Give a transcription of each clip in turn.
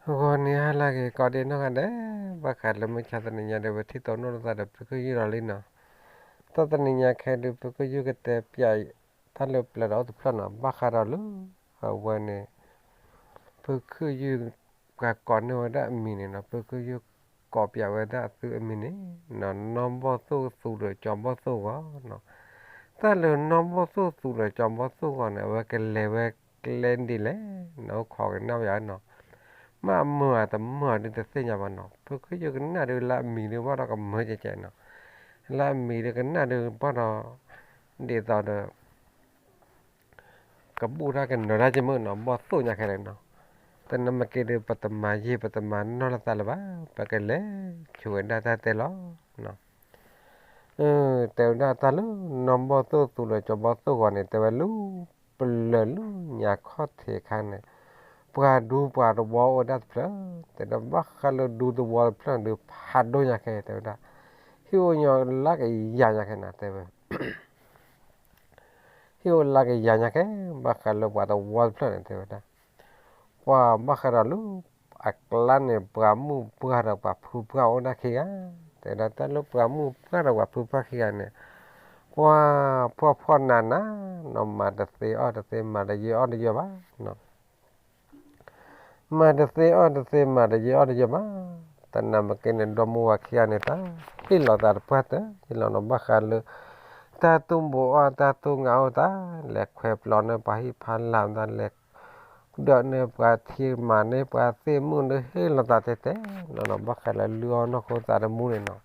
ဂီၤနံၤဟါလၢအဂ့ၤ ကိးဒံးနီၢ်ဂၤဒဲး, ဘၣ်ဃးလၢမုၢ်ဆါတနံၤညါဒီး ပထံၣ်တီနီၣ်လိာ်သးဒီး ဖုခူၣ်ယူၢ်ဒီးလံနီၤ. တၢ်တနံၤညါခဲဒုး ဖုခူၣ်ယူၢ်ကတဲပၠး တၢ်လၢပျၢၤဒီးအိၣ်တဖျၢၣ်နီၤ, ဘၣ်ဃးဒီးလၢ အဝဲန့ၣ် ဖုခူၣ်ယူၢ် ပှၤကိးန့ၢ်ဝဲဒၣ်အမံၤန့ၣ်နီၤ, ဖုခူၣ်ယူၢ်ကိးပၠးဝဲဒၣ်အသုအမံၤန့ၣ် နီၢ်ဘီၣ်သိၣ်သူဒီးကၠီဘီၣ်သိၣ်ဂီၤနီၤ. တၢ်လၢနီၢ်ဘီၣ်သိၣ်သူဒီးကၠီဘီၣ်သိၣ်ဂီၤန့ၣ် အဝဲကလဲၤဝဲကျဲဒ်လဲၣ်နီၤ, အိၣ်ခိးကနၣ်ဝဲနီၤ. မ့ၢ်အမုာ်အတမုာ်အီၤဒုးတသ့ၣ်ညါဘၣ်နီၤ, ဖုခူၣ်ယူၢ်ကနၣ်ဒုးလၢအမံၤဒုးဘၣ်ဒီးကမၢကဲကဲနီၤ, လၢအမံၤဒုးကနၣ်ဒုးဘၣ်ဒီး ဒ်သိးဒီး ကဘူၣ်တၢ်ကနၢၤတၢ်ကမုၣ်နီၤ, ဘီၣ်သိၣ်ညါခဲလၢာ်နီၤ. တနၢ်မ့ၢ်က့ၤဒုး ပတမၤယံာ်ပတမၤနီၢ်လိာ်သးလၢၤဘၣ်, ပကလဲၤဆိဝဲဒၣ်တၢ်တဲလီၤ. တဲဝဲဒၣ်တၢ်လၢနီၢ်ဘီၣ်သိၣ်သူဒီးကၠီဘီၣ်သိၣ်ဂီၤန့ၣ် တဲဝဲလၢ ပျၢၤလၢညါခီၣ်ထံးအခါန့ၣ် ပှၤဒူပှၤသဝီအိၣ်ဝဲဒၣ်တဖျၢၣ်, တဲဒၣ်ဘၣ်ဃးလၢဒူသဝီတဖျၢၣ်ဒုးဖးဒိၣ်ညါခဲ တဲဝဲဒၣ်, ဟံၣ်အိၣ်ညီလၢကယၤညါခဲနီၤ တဲဝဲ ဟံၣ်အိၣ်လၢကယၤညါခဲ, ဘၣ်ဃးလၢပှၤသဝီတဖျၢၣ်န့ၣ် တဲဝဲဒၣ်, ပှၤဘၣ်ဃးဒီးလၢ အကျါန့ၣ် ပှၤမုၣ်ပှၢ်ဒီးပှၤဖုပှၢ်အိၣ်ဒၣ်ခံဂၤ, တဲဝဲဒၣ်တၢ်လၢပှၤမုၣ်ပှၢ်ဒီးပှၤဖုပှၢ်ခံဂၤန့ၣ် ပှၤဖှီၣ်ဖှီၣ်နးနးနီၤ, မၤတသ့အီၣ်တသ့ မၤတယၢၤအီၣ်တယၢၤဘၣ်နီၤ. မၤတသ့အီၣ်တသ့ မၤတယၢၤအီၣ်တယၢၤဘၣ်, တနၢ်မ့ၢ်က့ၤန့ၣ် ဒီမါဝၤခံဂၤန့ၣ် တၢ်ဟ့ၣ်လီၤသးတပှၢ်တၢၢ်ယလီၤနီၤ, ဘၣ်ဃးလၢ တၢ်သူၣ်ဘိးအီၣ်တၢ်သူၣ်ငါအီၣ်တၢ်, လဲၤခွဲးပျီန့ၢ်ပှၤဟံၣ်ဖးလၢ်တၢ်, လဲၤဒၢးန့ၢ်ပှၤထံမၤန့ၢ်ပှၤသ့ၣ်မုၣ်ဒီး ဟ့ၣ်လီၤသးတဲတဲနီၤနီၤ, ဘၣ်ဃးလၢလုၢ်အီၣ်နီၢ်ခိသးသမူန့ၣ်နီၤ.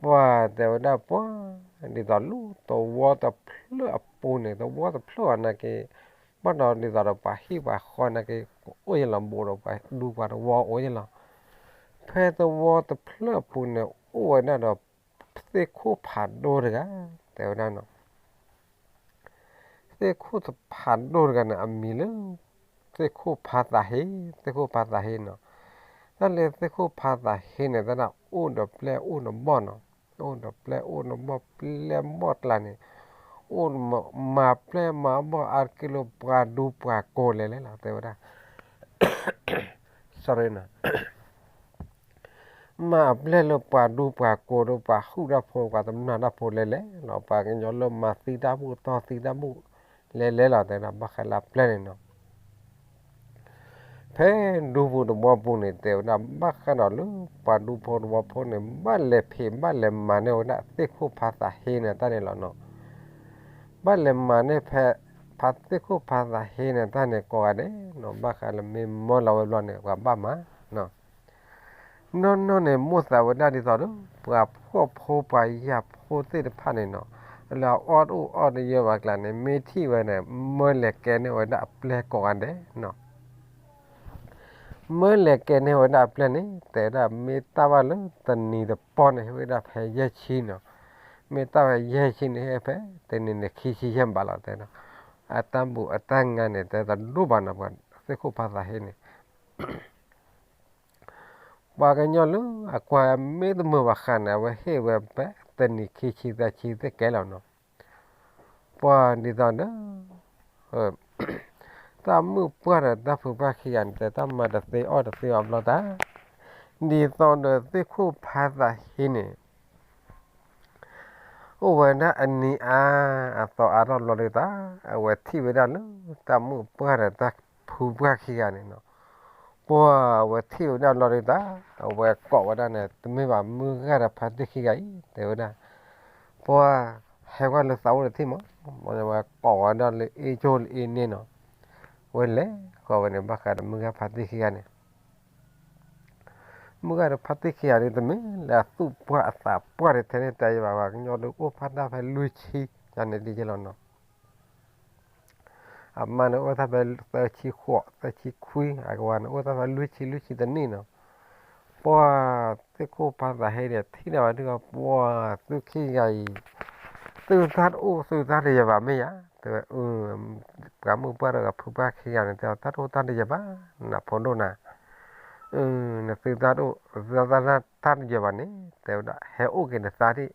ပှၤတဲဝဲဒၣ်ပှၤ ဒ်သိးလၢသဝီတဖျၢၣ်အပူၤန့ၣ် သဝီတဖျၢၣ်အနာ်က့ ဘၣ်ဒီးဒ်သိးဒီးပှၤဟံၣ်ပှၤဃီနာ်က့ အိၣ်ယလီၤဘူးဒီးပှၤဒူပှၤသဝီအိၣ်ယလီၤ. ဖဲသဝီတဖျၢၣ်အပူၤန့ၣ် အိၣ်ဝဲဒၣ်ဒီး သ့ၣ်ခိၣ်ဖးဒိၣ်တဂၤ တဲဝဲဒၣ်နီၤ. သ့ၣ်ခိၣ်ဖးဒိၣ်တဂၤန့ၣ် အမံၤလၢ သ့ၣ်ခိၣ်ဖးသးဟ့, သ့ၣ်ခိၣ်ဖးသးဟ့နီၤ. တၢ်လၢသ့ၣ်ခိၣ်ဖးသးဟ့န့ၣ် တၢ်ဒၣ်အိၣ်ဒီးပျဲၢ်အိၣ်ဒီးဘီၣ်နီၤ, အိၣ်ဒီးပျဲၢ်အိၣ်ဒီးဘီၣ် ပျဲၢ်ဘီၣ်ကျါန့ၣ် အိၣ်မၤပျဲၢ်မၤဘီၣ်အါတက့ၢ်လၢပှၤဒူပှၤကိးလဲၤလဲၤလီၤ တဲဝဲဒၣ် sorry နီၤ. မၤအပျဲၢ်လၢပှၤဒူပှၤကိးဒီးပှၤဟုၣ်တၢ်ဖိ ပှၤတမျၢ်တၢ်ဖိလဲၤလဲၤလီၤ, ပှၤကညီလၢမၤသံတၢ်ဘူၣ်တီၢ်သံတၢ်ဘူၣ်လဲၤလဲၤလီၤ တဲဝဲဒၣ် ဘၣ်ဃးလၢအပျဲၢ်န့ၣ်နီၤ. ဖဲဒူပူၤသဝီပူၤန့ၣ် တဲဝဲဒၣ် ဘၣ်ဃးဒီးလၢပှၤဒူဖိသဝီဖိန့ၣ် ဘၣ်လဲၤဖံးဘၣ်လဲၤမၤန့ၢ်ဝဲဒၣ်သ့ၣ်ခိၣ်ဖးသးဟ့န့ၣ်တၢ်န့ၣ်လီၤနီၤ. ဘၣ်လဲၤမၤန့ၢ်ဖဲ ဖးသ့ၣ်ခိၣ်ဖးသးဟ့န့ၣ်တၢ်န့ၣ်ကိးဂၤဒဲးနီၤ, ဘၣ်ဃးလၢမ့ၢ်မၢလီၤဝဲဘျီန့ၣ် ပှၤဘၣ်မၤနီၤ. နီၢ်နီၢ်န့ၣ် မိၣ်သးဝဲဒၣ်ဒ်သိးဒီး ပှၤဖှီၣ်ဖိပှၤယာ်ဖိသ့ၣ်တဖၣ်န့ၣ်နီၤ, လၢအအီၣ်တအိၣ်အီၣ်တယၢၤဘၣ်ကျါန့ၣ် မ့ၢ်ထံၣ်ဝဲန့ၣ် မၢလဲၤကဲန့ၢ်ဝဲဒၣ်အပျဲၢ်ကိးဂၤဒဲးနီၤ. မၢလဲၤကဲန့ၢ်ဝဲဒၣ်အပျဲၢ်န့ၣ် တဲဝဲဒၣ်မ့ၢ်တၢ်ဘၣ်လၢတနံၤတပီၢ်န့ၣ် ဟ့ၣ်ဝဲဒၣ်ဖဲယဲၢ်ဆံနီၤ, မ့ၢ်တၢ်ဝဲယဲၢ်ဆံန့ၣ် ဟ့ၣ်ဖဲတနံၤန့ၣ်ခံဆံယဲၢ်ဘးလီၤ တဲနီၤ. အတၢ်ဘူးအတၢ်ငါန့ၣ် တဲတဒိၣ်ဘၣ်နီၤ ပှၤသ့ၣ်ခိၣ်ဖးသးဟ့န့ၣ် ပှၤကညီလၢအကွၢ်မ့ၢ်တမုာ်ဘၣ်ဃးန့ၣ် အဝဲဟ့ၣ်ဝဲဖဲတနံၤခံဆံသၢဆံသ့ၣ်ကဲလီၤနီၤ. ပှၤဒ်သိးဒီး တၢ်မုၣ်ပှၢ်ဒီးတၢ်ဖုပှၢ်ခံဂၤန့ၣ် တဲတၢ်မၤတသ့အီၣ်တသ့အီၤဘျီတၢ်, ဒ်သိးဒီးသ့ၣ်ခိၣ်ဖးသးဟ့န့ၣ် အိၣ်ဝဲဒၣ်အနံၤအါအသီအါထီၣ်ဘျီဒုးတၢ်, အဝဲထံၣ်ဝဲဒၣ်လၢတၢ်မုၣ်ပှၢ်ဒီးတၢ်ဖုပှၢ်ခံဂၤန့ၣ်နီၤ. ပှၤအဝဲထံၣ်ဝဲဒၣ်ဘျီဒုးတၢ်, အဝဲကိးဝဲဒၣ်န့ၣ် တမ့ၢ်ဘၣ်မုၢ်ဂၤဒီးဖါတံၢ်ခံဂၤအံၤ တဲဝဲဒၣ်, ပှၤဟဲကွၢ်လၢသးအိၣ်တထံၣ်မး, ဝဲကိးဝဲဒၣ်လၢအ့ကၠိလၢအ့န့ၣ်နီၤ. ဝဲလဲၤဃီဝဲန့ၣ် ဘၣ်ဃးဒီးမုၢ်ဂၤဖါတံၢ်ခံဂၤန့ၣ် မုၢ်ဂၤဒီးဖါတံၢ်ခံဂၤဒုးတမ့ၢ်လၢအသူၣ်ပှၢ်အသးပှၢ်တထဲန့ၣ် တဲယဘၣ် ပှၤကညီဒုးအိၣ်ဖးဒၣ်ဖဲလွံၢ်ဆံယၤန့ၣ်ဒ်ယဲလီၤနီၤ. အမါန့ၣ်အိၣ်တၢ်ဖဲသၢဆံဃိး သၢဆံခွံ, အကဝၤန့ၣ်အိၣ်တၢ်ဖဲလွံၢ်ဆံလွံၢ်ဆံတနံၣ်နီၤ. ပှၤသ့ၣ်ခိၣ်ဖးသးဟ့န့ၣ် ထံၣ်ဒၣ်ဝဲဒုး ပှၤသုခံဂၤအံၤ သုတၢ်တအိၣ် သုတၢ်တယၤဘၣ်မ့ၢ်ယၤ, တဲဝဲ, ပှၤမုၣ်ပှၢ်ဒီးဖုပှၢ်ခံဂၤန့ၣ် တဲတၢ်တအိၣ်တၢ်တယၤဘၣ်, နဖိဒိၣ်နၤ, နသုတၢ်တအိၣ် တၢ်တယၤဘၣ်န့ၣ် တဲဝဲဒၣ် ဟဲအိၣ်က့ၤနသးဒံး,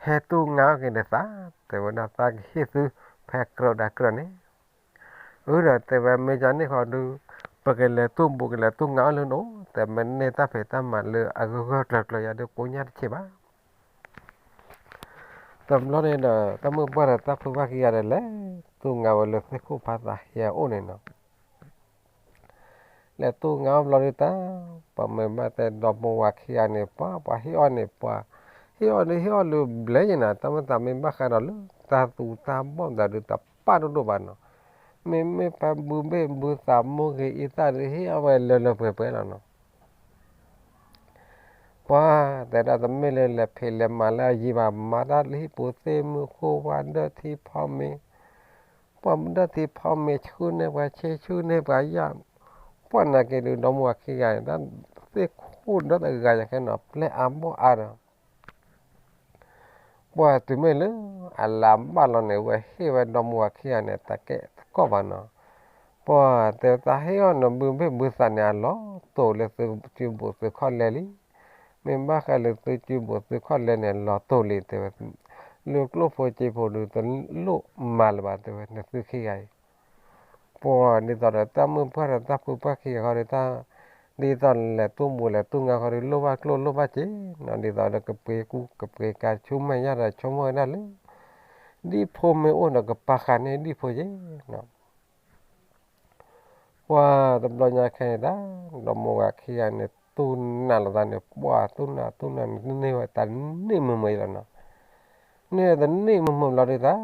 ဟဲတူၢ်ငါအိၣ်က့ၤနသး, တဲဝဲဒၣ်သးကဟ့ၣ်သုဖဲကြၢးဒါကြၢးန့ၣ်, အၢဒီးတဲဝဲမ့ၢ်ကန့ၣ်ဃီဒုး ပကလဲၤတူၢ်ဘူးကလဲၤတူၢ်ငါအီၣ်လၢနအိၣ် တဲမ့ၢ်န့ၢ်တၢ်ဖံးတၢ်မၤလၢအဂၢၢ်ဂၢၢ်ကျၢၤကျၢၤယၤဒီးကိးညါတဆံးဘၣ်. တဘျီန့ၣ်ဒီး တၢ်မုၣ်ပှၢ်ဒီးတၢ်ဖုပှၢ်ခံဂၤဒီးလဲၤတူၢ်ငါဝဲလၢသ့ၣ်ခိၣ်ဖးသးဟဲအအိၣ်န့ၣ်နီၤ. လဲၤတူၢ်ငါအီၣ်ဘျီဒုးတၢ် ပှၤမ့ၢ်ဘၣ်တဲဒီမါဝၤခံဂၤန့ၣ် ပှၤ ပှၤဟ့ၣ်အီၣ်န့ၣ် ပှၤဟ့ၣ်အီၣ်ဒုးဟ့ၣ်အီၣ်လၢဘျဲယဲနီၤ တၢ်မ့ၢ်သးမ့ၢ်ဘၣ်ဃးဒီးလၢတၢ်သူတၢ်ဘီၣ်မတၤဒုးတပာ်ဒိၣ်ဒိၣ်ဘၣ်နီၤ. မ့မ့ၢ်ပှၤဘုဘ့ၣ်ဘုသးမိၢ်ဂ့ၤအံသၣ်ဒုးဟ့ၣ်အီၣ်ဝဲလၢလၢပှဲၤပှဲၤလီၤနီၤ. ပှၤတဲဒၣ်တမ့ၢ်လၢလဲၤဖံးလဲၤမၤလၢအယံၤဘၣ် မၤတၢ်လၢဟံၣ်ပူၤသ့ၣ်မုၢ်ဃိဝါဒၢထံဖီမ့ၤ, ပှၤဒၢထံဖီမ့ၤဆူန့ၢ်ပှၤဆ့ဆူန့ၢ်ပှၤယၣ်, ပှၤနာ်က့ဒုးဒီမါဝၤခံဂၤန့ၣ် တၢ်သ့ၣ်ခိၣ်ဒီတဂၤယၤခဲနီၤ ပျဲအါဘီၣ်အါဒီး ပှၤတုၤမ့ၢ်လၢအလၤဘၣ်လီၤန့ၣ် ဝဲဟ့ၣ်ဝဲဒီမါဝၤခံဂၤန့ၣ် တၢ်ကဲတကီၢ်ဘၣ်နီၤ. ပှၤတဲတၢ်ဟ့ၣ်အီၣ်နဘုဘ့ၣ်ဘုသးန့ၣ် အလီၤတိာ်လၢသုစုဘူးသုခီၣ်လဲလံ. မ့ၢ်ဘၣ်ဃးလၢသုစုဘူးသုခီၣ်လဲန့ၣ် လီၤတိာ်လံတဲဝဲ, လၢကျိၣ်ဖိစ့ဖိဒုးတလိၣ်မၤလၢၤဘၣ်တဲဝဲ နသုခံဂၤအံၤ ပှၤဒ်သိးဒီးတၢ်မုၣ်ပှၢ်ဒီးတၢ်ဖုပှၢ်ခံဂၤဃီဒီးတၢ် ဒ်သိးလဲၤတူၢ်ဘူးလဲၤတူၢ်ငါဃီဒီး လိၣ်ဘၣ်ကျိၣ်လိၣ်ဘၣ်စ့နီၤ ဒ်သိးဒီးကပှ့ၤကူကပှ့ၤကၤဆူမဲာ်ညါဒီးဆိကမိၣ်ဝဲဒၣ်လၢ ဒ်ဖိမ့ၢ်အိၣ်ဒီးကပာ်ဃာ်န့ၢ်ဒ်ဖိက့နီၤ. ပှၤတဘျီညါခဲအံၤတၢ် ဒီမါဝၤခံဂၤန့ၣ် တူၢ်နးလိာ်သးန့ၣ် ပှၤတူၢ်နးတူၢ်နးန့ၣ် န့ၢ်ဝဲတၢ်န့ၢ်မုာ်မုာ်အံၤလီၤနီၤ. န့ၢ်တန့ၢ်မုာ်မုာ်ဘျီဒုးတၢ်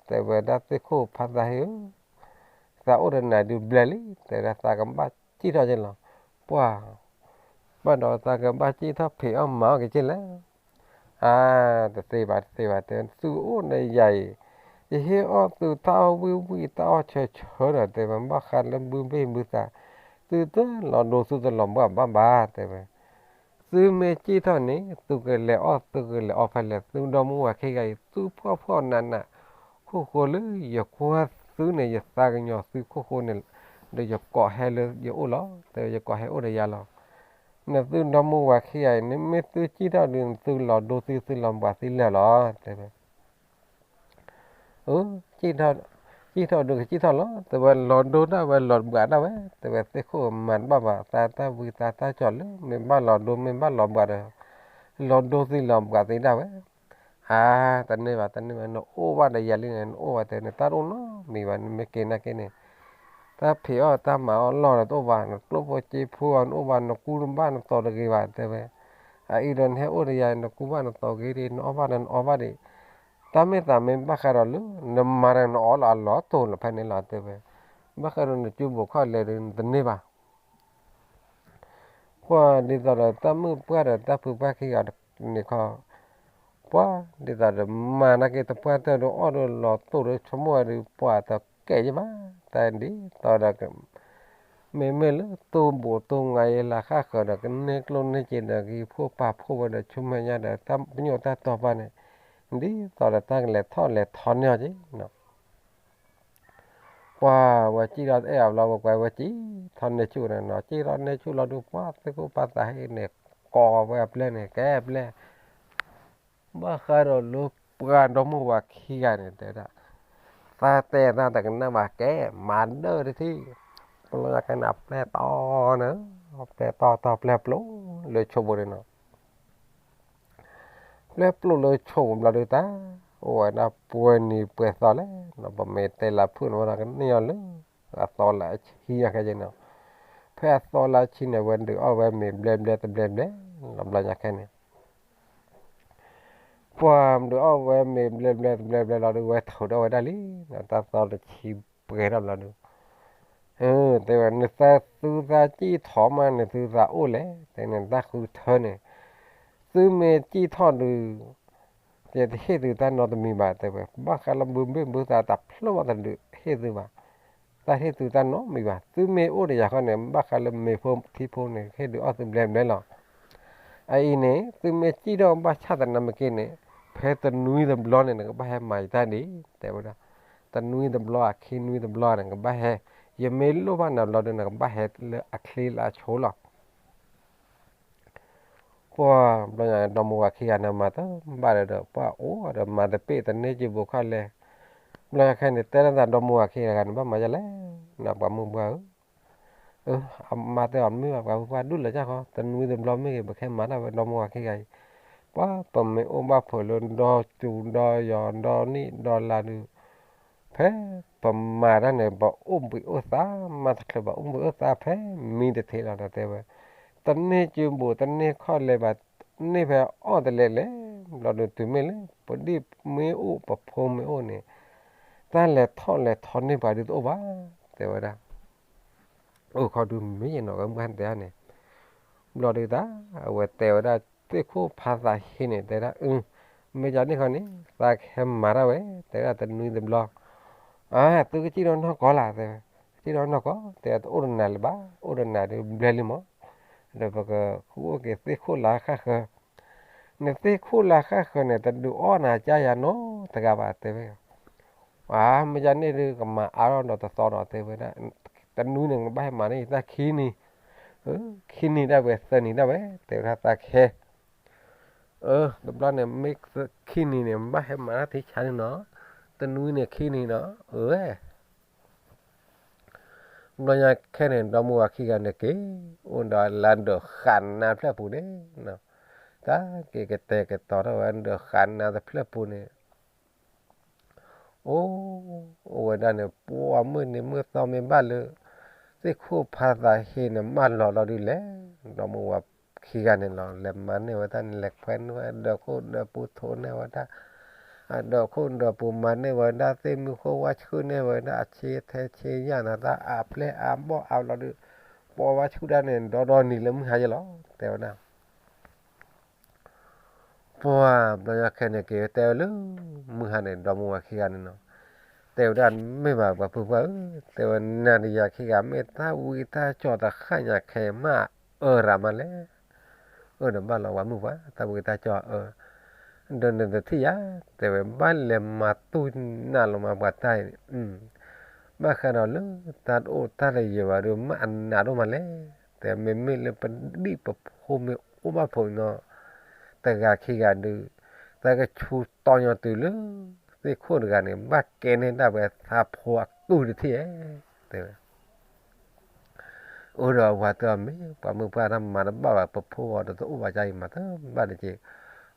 တဲဝဲဒၣ်သ့ၣ်ခိၣ်ဖးသးဟ့ၣ်ဧၢ, သးအိၣ်ဒီးနၤဒုးဘျဲလံ တဲဝဲဒၣ်သးကဘၣ်စံၣ်ထီၣ်က့လီၤ. ပှၤ ဘၣ်ဒီးသးကဘၣ်စံၣ်ထီၣ်ဖံးအီၣ်မၤအီၣ်က့ၤက့လဲၣ်. အါ တသ့ဘၣ်တသ့ဘၣ် တဲသုအိၣ်ဒီးယၤအံၤ ယဟ့ၣ်အီၣ်သုတၢ်အီၣ်ဝံၣ်ဝံၣ်တၢ်အီၣ်ဆၢဆၢဒီး တဲဝဲဘၣ်ဃးလၢဘုဘ့ၣ်ဘုသး သုတလီၤဒိသုတလီၤဘှၣ်ဘၣ်ဘၣ် တဲဝဲ သုမ့ၢ်စံၣ်ထီၣ်န့ၣ် သုကလဲၤအီၣ်သုကလဲၤအီဖဲလဲၣ် သုဒီမါဝၤခံဂၤအံၤ သုဖှီၣ်ဖှီၣ်နးနး ခိၣ်ဃိလၢယကွၢ်သုန့ၣ် ယသးကညီၤသုခိၣ်ဃိန့ၣ် ဒီးယကိးဟဲလၢယအိၣ်လီၤ တဲဝဲ ယကိးဟဲအိၣ်ဒီးယၤလီၤ. နသုဒီမါဝၤခံဂၤအံၤ နမ့ၢ်သုစံၣ်ထီၣ်ဒုး သုလီၤဒိသုသုလီၤဘှၣ်သုလၢာ်လီၤ တဲဝဲ အၢ စံၣ်ထီၣ်ဒုးကစံၣ်ထီၣ်လီၤ တဲဝဲ လီၤဒိဒၣ်ဝဲလီၤဘှၣ်ဒၣ်ဝဲ တဲဝဲ သ့ၣ်ခိၣ်မၤတဘၣ်ဘၣ် သးတၢ်ဝံသးတၢ်ကၠီၤလၢ မ့ၢ်ဘၣ်လီၤဒိမ့ၢ်ဘၣ်လီၤဘှၣ်ဒီး လီၤဒိသုလီၤဘှၣ်သုဒၣ်ဝဲ အါ တန့ၢ်ဘၣ်တန့ၢ်ဘၣ် နအိၣ်ဘၣ်ဒီးယၤလံန့ၣ် နအိၣ်ဘၣ်တဲ နတၢ်တအိၣ်နီတမံၤဘၣ် နမ့ၢ်က့ၤနာ်က့န့ၣ် တၢ်ဖံးအီၣ်တၢ်မၤအီၣ်လီၢ်ဒီးတအိၣ်ဘၣ် နကျိၣ်ဖိစ့ဖိအီၤ နအိၣ်ဘၣ် နကူဘၣ်နသိးတဂ့ၤဘၣ် တဲဝဲ အအံၤဒီးနဟဲအိၣ်ဒီးယၤ နကူဘၣ်နသိးဂ့ၤဒံး နအီၣ်ဘၣ်ဒီးနအီဘၣ်ဒံး တၢ်မ့ၢ်သးမ့ၢ်ဘၣ်ဃးဒီးလၢ နမၤဒီးနအီလီၤ အလီၤတိာ်လီၤဖဲန့ၣ်လီၤ တဲဝဲ ဘၣ်ဃးဒီးနစုဘူးခီၣ်လဲၤဒီးနတန့ၢ်ဘၣ် ပှၤဒ်သိးဒီးတၢ်မုၣ်ပှၢ်ဒီးတၢ်ဖုပှၢ်ခံဂၤန့ၣ်ခီ ပှၤဒ်သိးဒီးမၤနာ်က့တပှၢ်တၢၢ်ဒီးအီၣ်ဒီးလီၤတိာ်ဒီးဆိကမိၣ်ဝဲဒီး ပှၤတကဲယဘၣ် တၢ်ဒ်သိးဒီး မ့မ့ၢ်လၢတူၢ်ဘူးတူၢ်ငါယလၢဃၣ်ဃၢၤဒီး ကန့ၢ်ကျိၣ်န့ၢ်စ့ဒီး ဂံၢ်ဖှိၣ်ပာ်ဖှိၣ်ဝဲဒီး ဆူမဲာ်ညါဒီး တၢ်ပညိၣ်တၢ်တီပာ်န့ၣ် ဒ်သိးဒီးတၢ်ကလဲၤထီၣ်လဲၤထီန့ၢ်အီၤက့နီၤ ပှၤဝဲစံၣ်ထီၣ်တအဲၣ်အီၤဘျီ ဝဲကွၢ်ဝဲစံၣ်ထီၣ်န့ၢ်ဆူၣ်န့ၣ်နီၤ စံၣ်ထီၣ်န့ၢ်ဆူၣ်လီၤဒုး ပှၤသ့ၣ်ခိၣ်ပာ်သးဟ့ၣ်န့ၣ် ကိးဝဲအပျဲၢ်န့ၣ် ကဲအပျဲၢ် ဘၣ်ဃးဒီးလၢပှၤဒီမါဝၤခံဂၤန့ၣ် တဲဒၣ် သးတဲသးတကနၣ်ဘၣ် ကဲမၤဒၢတထံၣ် ပျီညါခဲန့ၣ် အပျဲၢ်တီန့ၣ် အပျဲၢ်တီတီပျဲၢ်ပျိလၢဆိးဘိန့ၣ်နီၤ ပျဲၢ်ပျိလၢဆိးဘိဘျီဒုးတၢ် အိၣ်ဝဲဒၣ်ပှဲၤနံၤပှဲၤသီလဲၣ်နီၤ ပမ့ၢ်တဲလၢဖုၣ်န့ၣ်ဝဲဒၣ်ကန့ၢ်အီၤလၢ အသီလၢအဆံညါခဲက့နီၤ ဖဲအသီလၢအဆံန့ၣ် ဝဲဒုးအီၣ်ဝဲမ့ၤဘျဲဘျဲတဘျဲဘျဲ လီၤဘျီညါခဲန့ၣ် ပှၤဒုးအီၣ်ဝဲမ့ၤဘျဲဘျဲတဘျဲဘျဲလီၤဒုး ဝဲထုးဒီးဝဲဒၣ်လံ တၢ်သီတဆံပှဲၤထီၣ်ဘျီဒုး တဲဝဲ နသုသးစံၣ်ထီၣ်မး နသုသးအိၣ်လဲၣ် တဲန့ၣ် တၢ်ဃုထၢန့ၣ် သုမ့ၢ်စံၣ်ထီၣ်ဒုး ယတဟ့ၣ်သုတၢ်နီတမံၤဘၣ် တဲဝဲ ဘၣ်ဃးလၢဘုဘ့ၣ်ဘုသးတဖျၢၣ်ဘၣ်တဒုးဟ့ၣ်သုဘၣ် တၢ်ဟ့ၣ်သုတၢ်နီတမံၤဘၣ် သုမ့ၢ်အိၣ်ဒီးယၤဃီန့ၣ် ဘၣ်ဃးလၢမ့ၤဖိထံဖိန့ၣ် ဟ့ၣ်ဒုးအီၣ်သုဘျဲဘျဲလီၤ အအံၤန့ၣ် သုမ့ၢ်စံၣ်ထီၣ်ဘၣ်ဆၣ်သနာ်မ့ၢ်က့န့ၣ် ဖဲတနွံတဘျီန့ၣ် နကဘၣ်ဟဲမၤယတၢ်ဒ် တဲဝဲဒၣ် တနွံတဘျီ အခံနွံတဘျီန့ၣ် နကဘၣ်ဟဲ ယမ့ၢ်လိၣ်ဘၣ်နၤဘျီဒုး နကဘၣ်ဟဲလၢအချ့လၢအဆိလီၤ ပှၤဘျီညါဒီမါဝၤခံဂၤန့ၣ် မၤတဘၣ်ဒီး ပှၤအိၣ်ဒီးမၤတပ့ၢ်တန့ၢ်က့ဘိးခီၣ်လဲၢ် ဘျီညါခဲန့ၣ် တဲဒၣ်သးဒီမါဝၤခံဂၤန့ၣ် ဘၣ်မၤယလဲၣ် နပှၤမုၣ်ပှၢ်ဧၢ အမါတဲအီၤ မ့ၢ်ဘၣ်ပှၤဖိခွါဒူၣ်လၢၤကၢ်ဃီ, တနွံတဘျီမ့ၢ်ဂ့ၤ ပခဲမၤတၢ်ဝဲ ဒီမါဝၤခံဂၤအံၤ, ပှၤပမ့ၢ်အိၣ်ဘၣ်ဖုးလၢဒီကၠူဒီယီၤ ဒီနံၣ်ဒီလါဒုး ဖဲပမၤတၢ်န့ၣ် ပအိၣ်ဘှံးအိၣ်သါ မၤတချုးဘၣ်အိၣ်ဘှံးအိၣ်သါဖဲမံတထံးလီၤဒီးတဲဝဲ, တန့ၢ်ကၠိဘိး တန့ၢ်ခီၣ်လဲၤဘၣ်, န့ၢ်ဖဲအီၣ်တလဲလဲၤ, ဘျီဒုးတုၤမ့ၢ်လၢ ပဒံၣ်မ့ၢ်အိၣ် ပဖိမ့ၢ်အိၣ်န့ၣ်, တၢ်လဲၤထီၣ်လဲၤထီန့ၢ်ပှၤဒုးတအိၣ်ဘၣ်, တဲဝဲဒၣ်. အိၣ်ခီဒုးမ့ၢ်ယနီၢ်ကမုၣ်ဟဲတဲန့ၣ်, ဘျီဒုးတၢ် အဝဲတဲဝဲဒၣ် သ့ၣ်ခိၣ်ဖးသးဟ့န့ၣ် တဲဒၣ်အု, မ့ၢ်ကန့ၣ်ခီန့ၣ် သးကဟဲမၤတၢ်ဝဲ, တဲဒၣ်တနွံတဘျီ, အၢ သုကစံၣ်ဒီးနီၢ်ကီၢ်လၢ် တဲဝဲ, ကစံၣ်ဒီးနီၢ်ကီၢ် တဲ တအိၣ်တနၤလၢၤဘၣ်, အိၣ်တနၤဒုးဘျဲလံမး, ဒီးပကဃုအိၣ်က့ၤသ့ၣ်ခိၣ်လၢဃၣ်ဃၢၤ, နသ့ၣ်ခိၣ်လၢဃၣ်ဃၢၤန့ၣ် တဒုးအီၣ်နၤကၢ်ယၤနီတဂၤဘၣ် တဲဝဲ အၢ မ့ၢ်ကန့ၣ်ဒုးကမၤအါထီၣ်ဒီးတသီဒီးတဲဝဲဒၣ်, တနွံန့ၣ် ကဘၣ်ဟဲမၤန့ၢ်ယတၢ်ခံနံၤ, ခံနံၤဒၣ်ဝဲ သၢနံၤဒၣ်ဝဲ တဲဝဲဒၣ်သးကဟဲ, အၢ တဘျီန့ၣ် မ့ၢ်ခံနံၤန့ၣ် ဘၣ်ဟဲမၤတၢ်ထံဆါန့ၣ်နီၤ, တနွံန့ၣ်ခံနံၤနီၤ, အၢ ဘျီညါခဲန့ၣ် ဒီမါဝၤခံဂၤန့ၣ်က့ၤ, အိၣ်ဒီးလၢဒၢးဃာ်နါတဖျၢၣ်ပူၤန့ၣ်, တၢ်က့ၤကတဲာ်ကတီၤထီၣ်ဝဲဒၢးဃာ်နါတဖျၢၣ်ပူၤန့ၣ်, အိၣ်, အိၣ်ဝဲဒၣ်န့ၣ် ပှၤမုၢ်နံၤမုၢ်သီမ့ၢ်ဘၣ်လၢ သ့ၣ်ခိၣ်ဖးသးဟ့န့ၣ် မၢလီၤလီၤဒုးလဲၣ်, ဒီမါဝၤခံဂၤန့ၣ်လီၤ လဲၤမၤန့ၢ်ဝဲတၢ်န့ၣ် လဲၤခွဲန့ၢ်ဝဲဒၢးခိၣ်ဒၢးပူၤ ထိးန့ၢ်ဝဲဒၣ် အဒၢးခိၣ်ဒၢးပူၤ မၤန့ၢ်ဝဲဒၣ်သ့ၣ်မုၢ်ဃိၣ်ဝါဆှုၣ်န့ၢ်ဝဲဒၣ် အဆ့ထဲဆ့ယၢ်နၤ တၢ်အါပျဲၢ်အါဘီၣ်အါလီၤဒုး, ပှၤဝါဆှုၣ်ဒၣ်န့ၣ် ဒီဒီနံၤလၢမုၢ်ဟါယဲလီၤ တဲဝဲဒၣ်. ပှၤဘျီညါခဲန့ၣ်က့ၤတဲဝဲလၢ မုၢ်ဟါန့ၣ် ဒီမါဝၤခံဂၤန့ၣ်နီၤ, တဲဝဲဒၣ်မ့ၢ်ဘၣ်ပှၤဖုပှၢ်ဧၢ, တဲဝဲနၤဒီးယၤခံဂၤ မ့ၢ်တၢ်ဝံတၢ်ကၠီတဃၣ်ညါခဲမးအၢရၤမးလဲၣ်, အၢဒီးဘၣ်လီၤပှၤမုၢ်ပှၢ် တၢ်ဝံတၢ်ကၠီအၢ, ဒီးနတထံၣ်ယၤ, တဲဝဲဘၣ်လဲၤမၤတူၢ်နးလီၤမးပှၤတၢ်အံၤန့ၣ် ဘၣ်ဃးဒီးလၢတၢ်တအိၣ်တၢ်တယၢၤဘၣ်ဒီး မ့ၢ်အနးဒိၣ်မးလဲၣ်, တဲမ့မ့ၢ်လၢပဒံၣ်ပဖိမ့ၢ်အိၣ်ဘၣ်ဖုးနီၤ, တဂၤခံဂၤဒုး, တၢ်ကဆူတီညီတုၤလၢ သ့ၣ်ခိၣ်တဂၤန့ၣ် ဘၣ်ကဲန့ၢ်ဒၣ်ဝဲသးဖိအကုၢ်တထံၣ်ဧဲ, တဲဝဲ အိၣ်ဒီးအဝၤတဲအီၤမ့ၢ် ပှၤမုၢ်ပှၢ်တၢ်မၤတဘၣ်ဘၣ် ပဖိအီၤဒီးတအိၣ်ဘၣ်ကါအံၤမၤတဘၣ်တက့ၢ်,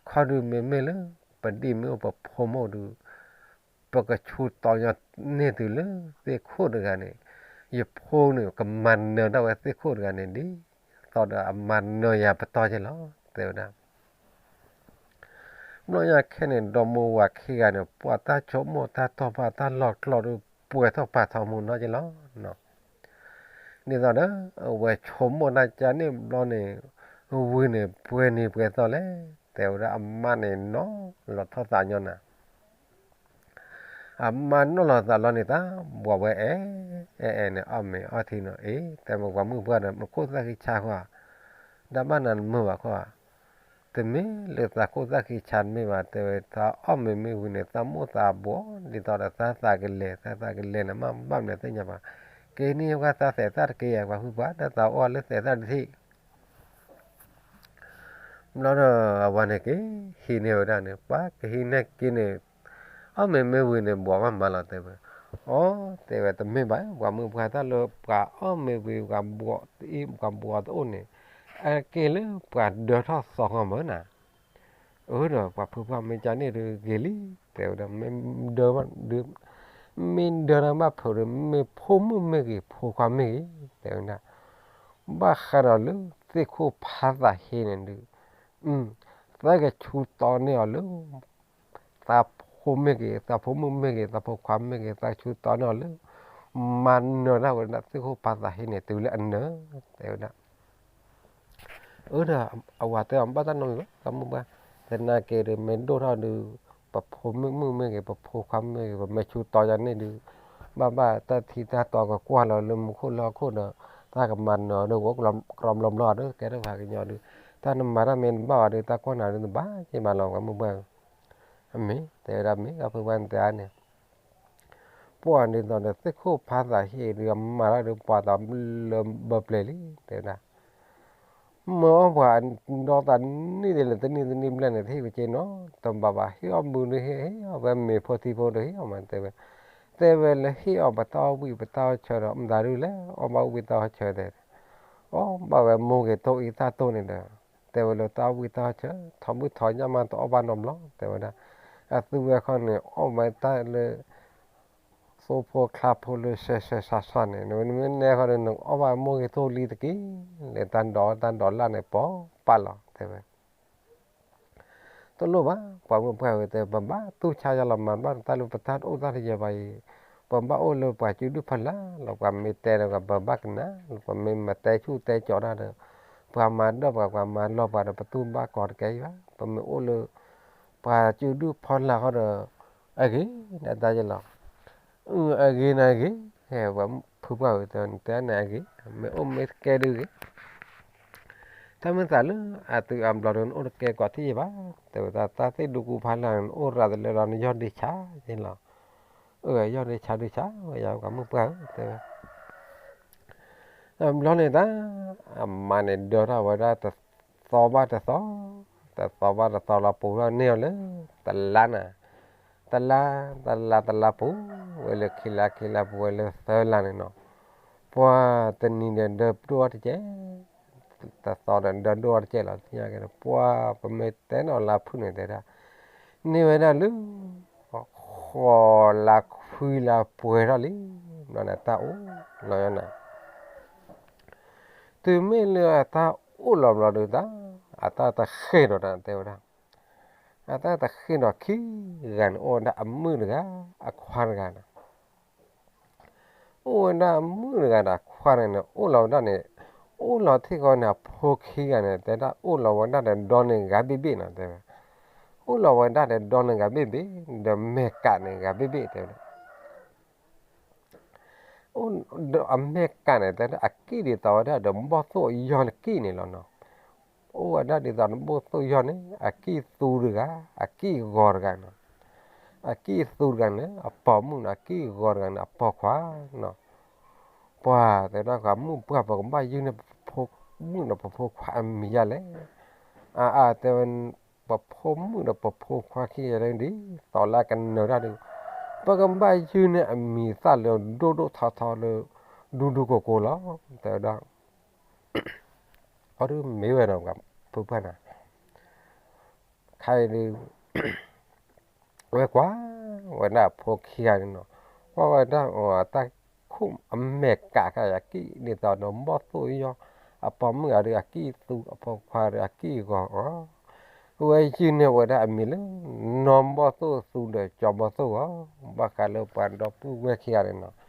ခီဒုးမ့မ့ၢ်လၢ ပဒံၣ်မ့ၢ်အိၣ်ပဖိမ့ၢ်အိၣ်ဒုး, ပကဆူတီညီန့ၢ်တုၤလၢသ့ၣ်ခိၣ်တဂၤန့ၣ်, ယဖိန့ၣ် ကမၤနၢၤဒၣ်ဝဲသ့ၣ်ခိၣ်တဂၤန့ၣ်ဒ်သိးဒီးအမၤနၢၤယၤပတီၢ်က့လီၤ တဲဝဲဒၣ်. ဘျီညါခဲန့ၣ် ဒီမိၢ်ဝၤခံဂၤန့ၣ် ပှၤတၢ်ဆိကမိၣ်တၢ်တီၢ်ဘၣ်တၢ်လီၢ်ကျီၢ်ဒီး ပှဲၤထီၣ်ပာ်ထီၣ်မူနီၢ်က့လီၤ. ဒ်သိးဒီး အဝဲဆိကမိၣ်တၢ်ကန့ၣ်ဘျီန့ၣ်, ဝံၤန့ၣ် ပှဲၤနံၤပှဲၤသီလဲၣ်, တဲဝဲဒၣ်အမါန့ၣ်နီၤလီၤထီၣ်သးညီနၤ အမါနီၢ်လီၤသးလီၤန့ၣ် တၢ်ဘှီးဝဲအဲၣ်, အဲၣ်အဲၣ်န့ၣ် အီၣ်မ့ၤအီထံနီၤ, အ့ တဲမ့ၢ်ပှၤမုၢ်ပှၢ်ဒီး မ့ၢ်ခိၣ်သၣ်ဃံဆါဃီဧါ, တၢ်ဘၣ်နၤနမုာ်ဘၣ်ခီဧါ, တမ့ၢ်လၢသးခိၣ်သၣ်ဃံဆါတမ့ၢ်ဘၣ်, တဲဝဲ သးအီၣ်မ့ၤမ့ၢ်ဝံၤန့ၣ် သးမိၣ်သးဘှီး ဒ်သိးဒီးသးသးကလဲၤ, သးသးကလဲၤန့ၣ် မ့ၢ်ဘၣ်မနုၤသ့ၣ်ညါဘၣ်, က့ၤန့ၢ်ဝဲသးသဲးသၣ်တက့ၢ်ဧါ ပှၤဖုပှၢ်, တၢ်သးအိၣ်လၢသဲးသၣ်တထံၣ် ဘျီဒီးအဝၤန့ၣ်က့ၤဟံးန့ၢ်ဝဲဒၣ်န့ၣ် ပှၤကဟံးန့ၢ်က့ၤန့ၣ်, အီၣ်မ့ၤမ့ၢ်ဝံၤန့ၣ် ဘှီးမးမးလီၤ တဲဝဲ, အီ တဲဝဲတမ့ၢ်ဘၣ် ပှၤမုၢ်ပှၢ်တၢ်လၢပှၤအီၣ်မ့ၤဝံၤ ပှၤဘှီးတအံၣ် ပှၤဘှီးတအိၣ်န့ၣ်, အက့ၢ်လၢပှၤဒၢထီၣ်သီဃီမ့ၢ်နၤ, အၢဒီးပှၤဖုပှၢ်မ့ၢ်ကန့ၣ်ဒုးဂ့ၤလံ, တဲဝဲဒၣ် မ့ၢ်ဒၢ, မ့ၢ်ဒၢတၢ်ဘၣ်ဖုးဒီး မ့ၢ်ဖိမုၣ်မ့ၢ်ဂ့ၤ ဖိခွါမ့ၢ်ဂ့ၤ, တဲဝဲဒၣ် ဘၣ်ဃးဒီးလၢသ့ၣ်ခိၣ်ဖးသးဟ့န့ၣ်ဒုး, သးကဆူတီန့ၢ်အီၤလၢ သးဖိမ့ၢ်ဂ့ၤ သးဖိမုၣ်မ့ၢ်ဂ့ၤ သးဖိခွါမ့ၢ်ဂ့ၤ သးကဆူတီန့ၢ်အီၤလၢ မၤနၢၤဒၣ်ဝဲဒၣ်သ့ၣ်ခိၣ်ဖးသးဟ့န့ၣ် တုၤလၢအနၢၤ, တဲဝဲဒၣ် အၢဒီးအဝၤတဲအီၤ ဘၣ်တၢ်နီတမံၤဘၣ် ပှၤမုၢ်ပှၢ်, သနာ်က့ဒီး မ့ၢ်ဒိၣ်ထီၣ်ဒုး ပဖိမုၣ်မ့ၢ်ဂ့ၤ ပဖိခွါမ့ၢ်ဂ့ၤ ပမ့ၢ်ဆူတီယၤန့ၣ်ဒုး ဘၣ်ဘၣ်တၢ်ထံတၢ်တီကကွၢ်လီၤလၢမူခိၣ်လၢဟီၣ်ခိၣ်ဒီး တၢ်ကမၤနၢၤဒီး ကအိၣ်ကြီဘျီဘျီဒီး ကဲထီၣ်ပှၤကညီဒုး တၢ်နမၤတၢ်မ့ၢ်တဘၣ်ဘၣ်ဒီး တၢ်ကွၢ်နၤဒုးတဘၣ်က့ၤဘၣ်လီၤ ပှၤမုၢ်ပှၢ်ဧၢ, အမ့ၢ် တဲဝဲဒၣ်မ့ၢ် ပှၤဖုပှၢ်နတဲအါန့ၣ် ပှၤဒ်သိးဒီးသ့ၣ်ခိၣ်ဖးသးဟ့ဒုး အမၤတၢ်ဒုး ပှၤသးလၢဘၢပျဲၤလံ တဲဝဲဒၣ်, မၢအီၣ်ပှၤဒီသးန့ၢ်တနံၣ်ဘျဲၣ်န့ၣ် တဟ့ၣ်ဝဲက့နီတဘျီဘၣ် ဟ့ၣ်အီၣ်ဘုဒုး ဟ့ၣ်အီၣ်ဝဲမ့ၤဖိထံဖိဒီး ဟ့ၣ်အီၣ်မး တဲဝဲ, တဲဝဲလၢဟ့ၣ်အီၤပတၢ်အီၣ်ဝံၣ်ပတၢ်အီၣ်ဆၢဒီး မတၤဒုလဲၣ် အီၣ်ဘၣ်ဝံၣ်တၢ်အီၣ်ဆၢတဲ, အီၣ်ဘၣ်ဝဲမိၢ်ဂ့ၤတိၢ်အံသၣ်တိၢ်န့ၣ်ဒီး တဲဝဲလၢတၢ်အီၣ်ဝံၣ်တၢ်အီၣ်ဆၢ ထီဘုၣ်ထီညၣ်မးတအီၣ်ဘၣ်နီတဘျီ တဲဝဲဒၣ်, အသူဝဲခီန့ၣ် အီၣ်ဝဲတၢ်လၢ သိဖိချါဖိလၢဆှဲဆှဲဆှါဆှါန့ၣ် နမ့ၢ်နဲဃီဒီး နအီၣ်ဘၣ်မိၢ်ဂ့ၤတိၢ်လံတက့ၢ်, လဲၤတၢ်ဒိးတၢ်ဒိးလၢ်န့ၣ် ပီၤပာ်လီၤ တဲဝဲ တလိၣ်ဘၣ် ပှၤမုၢ်ပှၢ်ဝဲတဲ ပဘၣ်တူၢ်ဆါယၤလီၤ မၤဘၣ်တၢ်လၢပတၢ်အိၣ်တၢ်တယဲၢ်ဘၣ်အံၤ, ပဘၣ်အိၣ်လၢပှၤစုဒုၣ်ဖီလာ်လီၤ, ပှၤမ့ၢ်တဲဒီးပဘၣ်ကနၣ်လီၤ, ပမ့ၢ်မၤတဲဆူၣ်တဲကၠီၤတၢ်ဒီး ပှၤမၤဒၢၣ်ပှၤ ပှၤမၤလီၤပှၤဒီး ပတူၢ်ဘၣ်ကီၤတကဲအံၤဘၣ်, ပမ့ၢ်အိၣ်လၢ ပှၤစုဒုၣ်ဖီလာ်ဃီဒီး အဂ့ၤန့ၣ်တၢ်ယဲၢ်လီၤ, အဂ့ၤန့ၣ်အဂ့ၤ, ဟဲပှၤဖုပှၢ်ဝဲတဲ နတဲန့ၣ်အဂ့ၤ, မ့ၢ်အိၣ်မ့ၢ်တကဲဒုဂ့ၤ တၢ်မ့ၢ်သးလၢအတုၤအဘျီဒီး နအိၣ်တကဲကိးထံၣ်ယဲၢ်ဘၣ်, တဲဝဲဒၣ် တၢ်သ့ၣ်ဒူကူဖီလာ်န့ၣ် နအိၣ်ရၤတလၢဒီး နယီၢ်ဒ့ဆါယဲၢ်လီၤ, အၢ ယီၢ်ဒ့ဆါဒုဆါဝဲယၤ ပှၤမုၢ်ပှၢ်ဧၢ တဲဝဲ, တဘျီန့ၣ်တၢ် အမါန့ၣ်ဒၢထီၣ်ဝဲဒၣ်တသီဘၣ်တသီ, တသီဘၣ်တသီလီၤ ပူၤထီၣ်န့ၢ်အီၤလၢ တလါနၤ, တလါ, တလါတလါပူၤဝဲလၢခံလါ ခံလါပူၤဝဲလၢသၢလါန့ၣ်နီၤ, ပှၤတနံၤဒီးဒၢဒိၣ်အီၤတကဲ, တသီဒီးဒၢဒိၣ်အီၤတကဲလီၤ, သ့ၣ်ညါက့ၤဒီး ပှၤပမ့ၢ်တဲနီၤလါဖုၣ်န့ၣ်တဲဒၣ်, န့ၢ်ဝဲဒၣ်လၢ ဃိးလါခွံလါပှဲၤထီၣ်လံ, ဘျီန့ၣ်တၢ်အိၣ်လီၤယၤနၤ, တုၤမ့ၢ်လၢအတၢ်အိၣ်လီၤဘျီဒီးတၢ်, အတၢ်တဃဲၢ်ဒီးတၢ်တဲဝဲဒၣ်, အတၢ်တဃဲၢ်ဒီးခံဂၤန့ၣ် အိၣ်ဝဲဒၣ်အမုၣ်တဂၤ, အခွါတဂၤန့ၣ် အိၣ်ဝဲဒၣ်အမုၣ်တဂၤဒီးအခွါန့ၣ်န့ၣ် အိၣ်လီၤဝဲဒၣ်န့ၣ်, အိၣ်လီၤထံၣ်ဃီန့ၣ် အဖိခံဂၤန့ၣ် တဲဒၣ်အိၣ်လီၤဝဲဒၣ်ဒီးဒီန့ၣ်ဂၤဘ့ၣ်ဘ့ၣ်နီၤ တဲဝဲ, အိၣ်လီၤဝဲဒၣ်ဒီးဒီန့ၣ်ဂၤဘ့ၣ်ဘ့ၣ်, ဒီးမဲာ်ကးန့ၣ်ဂၤဘ့ၣ်ဘ့ၣ်တဲဝဲဒၣ်, အိၣ်ဒီးအမဲာ်ကးန့ၣ် တဲဒၣ်အကံၣ်ဒ်သိးဝဲဒၣ်ဒီးဘီၣ်သိၣ်ယီၢ်န့ၣ်ကံၣ်န့ၣ်လီၤနီၤ, အိၣ်ဝဲဒၣ်ဒ်သိးဒီးဘီၣ်သိၣ်ယီၢ်န့ၣ် အကံၣ်သူတဂၤ, အကံၣ်ဂီၤတဂၤနီၤ, အကံၣ်သူတဂၤန့ၣ် အပိာ်မုၣ်န့ၣ် အကံၣ်ဂီၤတဂၤန့ၣ် အပိာ်ခွါနီၤ, ပှၤတဲဒၣ်ပှၤမုၢ်ပှၢ် ပကဘၣ်ယုၢ်န့ၢ်ပဖိမုၣ်ဒီးပဖိခွါအမံၤယါလဲၣ်, အါအါတဲဝဲ ပဖိမုၣ်ဒီးပဖိခွါခံဂၤလၢဒ်သိးလၢကနၢၤတၢ်ဒီး ပကဘၣ်ယုၢ်န့ၢ်အမံၤသၣ်လၢဒိၣ်ဒိၣ်ထီထီလၢ ဒူဒူကိၤကိၤလီၤ တဲဝဲဒၣ်, အီၤဒုမ့ၢ်ဝဲဒီးပှၤဖုပှၢ်နၤ ခါအံၤဒုး ဝဲကွၢ်ဝဲဒၣ်အဖိခံဂၤန့ၣ်နီၤ, ကွၢ်ဝဲဒၣ်အတၢ်ခိၣ်အမဲာ်ကးခါ အကံၣ်ဒ်သိးဒီးဘီၣ်သိၣ်ယီၢ်, အပိာ်မုၣ်အီၤဒီးအကံၣ်သူ အပိာ်ခွါဒီးအကံၣ်ဂီၤအီၤ, ဝဲယုၢ်န့ၢ်ဝဲဒၣ်အမံၤလၢ နီၢ်ဘီၣ်သိၣ်သူဒီးကၠီဘီၣ်သိၣ်ဂီၤ, ဘၣ်ဃးလၢပှၤဒီပုၢ်ဝဲၢ်ခံဂၤန့ၣ်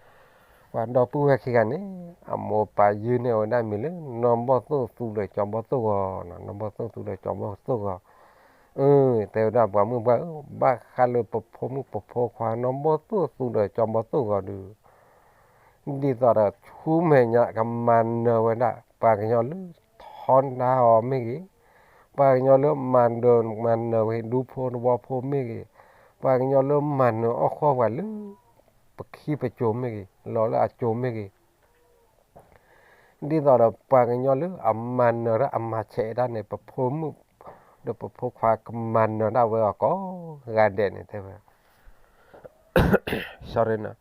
နီၤ, ပှၤဒီပုၢ်ဝဲၢ်ခံဂၤန့ၣ် အမိၢ်ပၢ်ယုၢ်န့ၢ်ဝဲဒၣ်မံၤလၢ နီၢ်ဘီၣ်သိၣ်သူဒီးကၠီဘီၣ်သိၣ်ဂီၤ, နီၢ်ဘီၣ်သိၣ်သူဒီးကၠီဘီၣ်သိၣ်ဂီၤ, အၢ တဲဝဲဒၣ်ပှၤမုၢ်ပှၢ်ဧၢ, ဘၣ်ဃးလၢပဖိမုၣ်ပဖိခွါ နီၢ်ဘီၣ်သိၣ်သူဒီးကၠီဘီၣ်သိၣ်ဂီၤဒီး ဒ်သိးဒီးဆူမဲာ်ညါကမၤနၢၤဝဲဒၣ် ပှၤကညီလၢထီဒါအီၤမ့ၢ်ဂ့ၤ, ပှၤကညီလၢမၤဒၢမၤနၢၤဝဲဒူဖိသဝီဖိမ့ၢ်ဂ့ၤ, ပှၤကညီလၢမၤနၢၤအီၣ်ဃီပှၤလၢ ပခံပစိၤမ့ၢ်ဂ့ၤ, လီၤလၢအစိၤမ့ၢ်ဂ့ၤ, ဒ်သိးဒီးပှၤကညီလၢအမၤနၢၤတၢ်အမၤဆဲးတၢ်န့ၣ် ပဖိမုၣ် ဒီးပဖိခွါကမၤနၢၤတၢ်ဝဲအီၤကိးဂၤဒဲးန့ၣ် တဲဝဲ sorry နီၤ,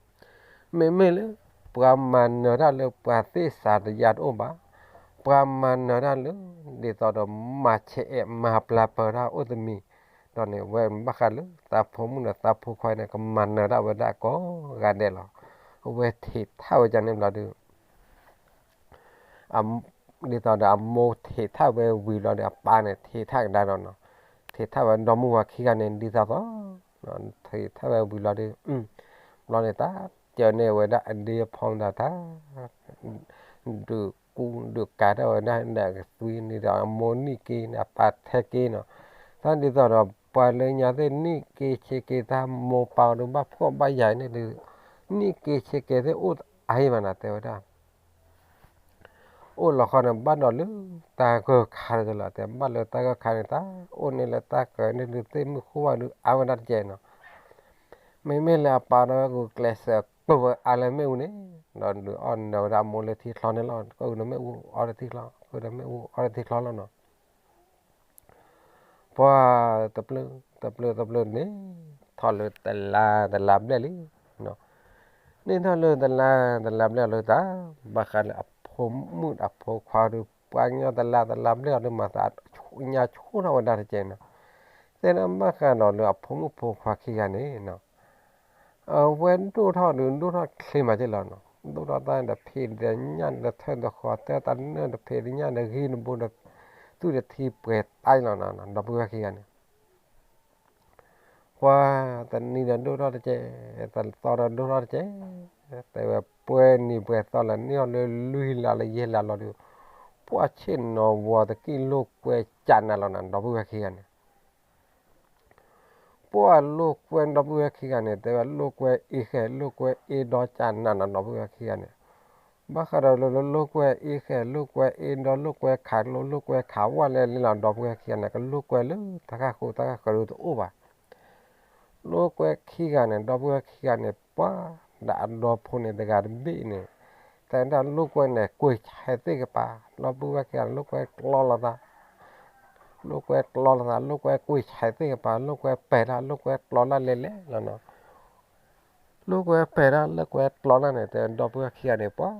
မ့မ့ၢ်လၢ ပှၤမၤနၢၤတၢ်လၢပှၤသ့ၣ်စးတယါတအိၣ်ဘၣ်, ပှၤမၤနၢၤတၢ်လၢ ဒ်သိးဒီးမၤဆဲးအဲးမၤပျၢ်ပၢၤတၢ်အိၣ်တမံၤ, ဒီးန့ၣ် ဝဲဘၣ်ဃးလၢသးဖိမုၣ်ဒီးသးဖိခွါန့ၣ် ကမၤနၢၤတၢ်ဝဲဒၣ်ကိးဂၤဒဲးလီၤ. အဝဲထံးထၣ်ဝဲဒၣ်န့ၣ်ဘျီဒီး ဒ်သိးဒီးအမိၢ်ထံးထၣ်ဝဲဝံၤဘျီဒီး အပၢ်န့ၣ်ထံးထၣ်ကဒါဒီးနီၤ, ထံးထၣ်ဝဲဒီမုၢ်ဝၤခံဂၤန့ၣ် ဒ်သိးသိး, ထံးထၣ်ဝဲဝံၤဘျီဒီး ဘျီန့ၣ် တၢ်စၢၤန့ၢ်ဝဲဒၣ်အဒ့အဖီမတၤတၢ် ဒုးကူဒုးကၤတၢ်ဝဲဒၣ်ဒီးကသွံန့ၣ်ဒီး အမိၢ်နံၣ်က့န့ၣ် အပၢ်ထဲက့နီၤ, တၢ်ဒ်သိးဒီး ပှၤလၢညါသ့ၣ်နံၣ်က့ဆံးက့ တၢ်မိၢ်ပၢ်ဒီးဘၣ်ဖှီၣ်ဘၣ်ယာ်န့ၣ်ဒီး နံၣ်က့ဆံးက့သ့ၣ်အိၣ်အါဟံၣ်မးနၤ တဲဝဲဒၣ် အိၣ်လီၤခီန့ၣ် ဘၣ်ဒီးလၢတၢ်ဂၢၢ်ခါတကလီၤ တဲဘၣ်လၢတၢ်ဂၢၢ်ခါန့ၣ် တၢ်အိၣ်န့ၣ်လၢတၢ်ကၢၤန့ၣ်ဒုးသ့ၣ်မုၢ်ဃိဝဲဒုးအါဝဲဒၣ်တကဲနီၤ, မ့မ့ၢ်လၢအပၢ်ဒီးဝဲဂုာ်ကျဲးစၢးကျိၤဝဲအါလၢမ့ၣ်အူန့ၣ်, ဒီးဒုးအီၣ်နၢၤဝဲဒၣ်အမိၢ်လၢထံချီန့ၣ်လီၤ, ကအိၣ်ဒီးမ့ၣ်အူအီၣ်လၢထံချီ, ကအိၣ်ဒီးမ့ၣ်အူအီၣ်လၢထံချီလီၤနီၤ ပှၤတပျၢၢ်တပျၢၢ်တပျၢၢ်န့ၣ် ထီၣ်လၢတလါတလါဘျဲၣ်လံနီၤ, န့ၢ်ထီၣ်လၢတလါ တလါဘျဲၣ်အီၤလၢတၢ် ဘၣ်ဃးလၢအဖိမုၣ်အဖိခွါဒီး ပှၤကညီတလါ တလါဘျဲၣ်အီၤဒီး မၤသးညါဆိထီၣ်ဝဲဒၣ်တကဲးနီၤ, သနာ်က့ဘၣ်ဃးဒီးလၢအဖိမုၣ်ဖိခွါခံဂၤန့ၣ်နီၤ အဝဲဒိၣ်ထီၣ်ဒုး ဒိၣ်ထီၣ်ချ့မးက့လီၤနီၤ, ဒိၣ်ထီၣ်တၢ်တဖံးတညၣ်တထၢၣ်တဃီၤ တၢ်တနၢၣ်တဖံးတညၣ်တဂံၢ်တဘိဒီး သူၣ်တထံပှဲၤသးလီၤနီၤ, ဒီပုၢ်ဝဲၢ်ခံဂၤန့ၣ် ပှၤတနံၤဒီးဒိၣ်ထီၣ်တကဲး, တသီဒီးဒိၣ်ထီၣ်တကဲး, တဲဝဲပှဲၤနံၤပှဲၤသီလၢန့ၢ်အီၤလၢလွံၢ်လါလၢယဲၢ်လါလီၤဒီး ပှၤဆ့ၣ်နီၤဝီၤတကံၢ်လိာ်ကွဲကနးလီၤနီၤ, ဒီပုၢ်ဝဲၢ်ခံဂၤန့ၣ် ပှၤလိာ်ကွဲဒီပုၢ်ဝဲၢ်ခံဂၤန့ၣ် တဲဝဲလိာ်ကွဲအ့ဃဲ လိာ်ကွဲအ့ဒီကနးနီၤ ဒီပုၢ်ဝဲၢ်ခံဂၤန့ၣ်, ဘၣ်ဃးဒီးလၢလိာ်ကွဲအ့ဃဲ လိာ်ကွဲအ့ဒီ လိာ်ကွဲခးလိာ် လိာ်ကွဲခးဝဲလဲၣ်လဲၣ်လီၤ ဒီပုၢ်ဝဲၢ်ခံဂၤန့ၣ် ကလိာ်ကွဲလၢတၢ်ဃၣ်ဃုတၢ်ဃၣ်ဃၢၤဒီးတအိၣ်ဘၣ် လိာ်ကွဲခံဂၤန့ၣ် ဒီပုၢ်ဝဲၢ်ခံဂၤန့ၣ် ပှၤဒၣ်အဒီဖိန့ၣ်တဂၤတဘ့ၣ်န့ၣ်, တဲဒၣ်လိာ်ကွဲန့ၣ် ကွံာ်ဆဲးသ့ၣ်ကပၤ, ဒီပုၢ်ဝဲၢ်ခံဂၤန့ၣ် လိာ်ကွဲကျီလိာ်သး, လိာ်ကွဲကျီလိာ်သး လိာ်ကွဲကွံာ်ဆဲးသ့ၣ်ကပၤ လိာ်ကွဲပဲာ်တၢ် လိာ်ကွဲကျီလၢ်လဲၣ်လဲၣ်လီၤနီၤ, လိာ်ကွဲပဲာ်တၢ် လိာ်ကွဲကျီလၢ်န့ၣ် တဲဒီပုၢ်ဝဲၢ်ခံဂၤန့ၣ် ပှၤ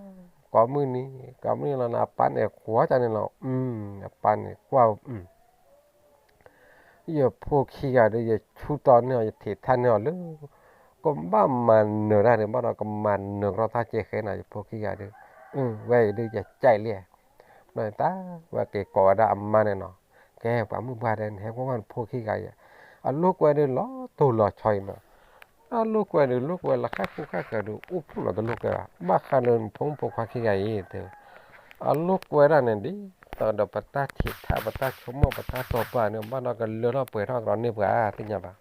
ကိးမုၢ်နံၤ ကိးမုၢ်နံၤလီၤနီၤ အပၢ်န့ၣ် ကွၢ်ကန့ၣ်လီၤ, အပၢ်န့ၣ်ကွၢ် ယဖိခံဂၤဒီး ယဆူတီန့ၢ်အီၤ ယထံးထၣ်န့ၢ်အီၤလၢ ကဘၣ်မၤနၢၤတၢ်န့ၣ် ဘၣ်ဒီးကမၤနၢၤကရီတၢ်ကဲဃဲနီၤ ယဖိခံဂၤဒီး, ဝဲအံၤဒုးယကဲးလံ, ဘျီန့ၣ်တၢ် ဝဲက့ၤကိးဝဲဒၣ်အမါန့ၣ်နီၤ, ကဲပှၤမုၣ်ပှၢ်ဒဲး နဟဲကွၢ်ဝဲနဖိခံဂၤအံၤ, အလိာ်ကွဲဒီးလီၤတိၢ်လီၤဆီအံၤနီၤ, အလိာ်ကွဲဒီး လိာ်ကွဲလၢဃၣ်ဃူဃၣ်ဃၢၤဒီး အိၣ်ဖှိၣ်လီၤတလိာ်ကွဲဘၣ်, ဘၣ်ဃးလၢနဖိမုၣ်ဖိခွါခံဂၤအံၤတဲ အလိာ်ကွဲဒၣ်န့ၣ် ဒ်သိးဒီးပတၢ်ထံးထၣ် ပတၢ်ဆိကမိၣ် ပတၢ်တိာ်ပာ်န့ၣ် ဘၣ်ဒီးကလၢထီၣ်ပှဲၤထီၣ်ကဒီးန့ၢ်ပှၤသ့ၣ်ညါဘၣ်.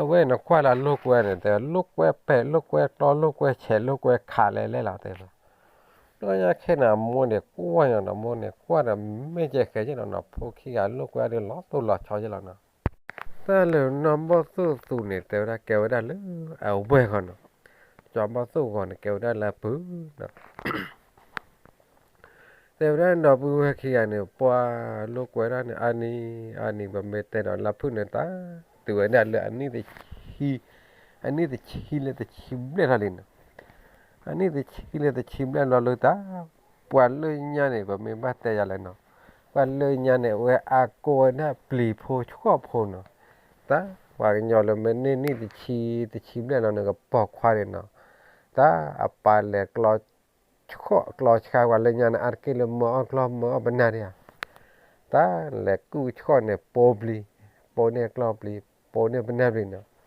အဝဲနကွၢ်လၢအလိာ်ကွဲန့ၣ် တဲလိာ်ကွဲပဲာ် လိာ်ကွဲကျီ လိာ်ကွဲဆဲး လိာ်ကွဲခးလဲၣ်လဲၣ်လီၤတဲဘၣ်. ဒီးညါခဲန့ၣ် အမိၢ်န့ၣ်ကွၢ်ညါဒီး မိၢ်န့ၣ်ကွၢ်ဒီးမ့ၢ်ကဲဃဲက့လီၤနီၤ ဖိခံဂၤလိာ်ကွဲဒီးလီၤတိၢ်လီၤဆီက့လီၤနီၤ. တၢ်လၢနီၢ်ဘီၣ်သိၣ်သူန့ၣ် တဲဝဲဒၣ်ကဲဝဲဒၣ်လၢအဝဲၢ်ဃီနီၤ, ကၠီဘီၣ်သိၣ်ဂီၤန့ၣ် ကဲဝဲဒၣ်လၢအပုၢ်နီၤ တဲဝဲဒၣ်ဒီပုၢ်ဝဲၢ်ခံဂၤန့ၣ် ပှၤလိာ်ကွဲဒၣ်န့ၣ် အါနံၤအါနံၤ ပမ့ၢ်တဲဒီးလၢဖုၣ်န့ၣ်တၢ် တုၤဝဲဒၣ်လၢအနံၣ်တဆံ, အနံၣ်တဆံလၢတဆံဘျဲၣ်ထီၣ်လံနီၤ, အနံၣ်တဆံလၢတဆံဘျဲၣ်လီၤလၢတၢ် ပှၤလၢညါန့ၣ် ပမ့ၢ်ဘၣ်တဲယၤလဲၣ်နီၤ, ပှၤလၢညါန့ၣ် အဝဲအါကိးဝဲဒၣ်ပျံၤဖိဆှီၣ်ဖိနီၤ, တၢ်ပှၤကညီလၢမ့ၢ်န့ၢ်နံၣ်တဆံ တဆံဘျဲၣ်လီၤန့ၣ် ကပိာ်ခွါန့ၣ်နီၤ, တၢ်အပၢ်လဲၤကျီ ဆှီၣ်ကျီဆှါ ပှၤလၢညါန့ၣ် အါတက့ၢ်လၢမၢအီၣ်ကျီၢ်မၢအီၣ်ပနၢ်ဒံးဧါ, တၢ်လဲၤကုၢ်ဆှီၣ်န့ၣ် ပိာ်ပျံၤ, ပိာ်န့ၢ်ကျီၢ်ပျံၤ, ပိာ်န့ၢ်ပနၢ်ပျံၤနီၤ, ဒ်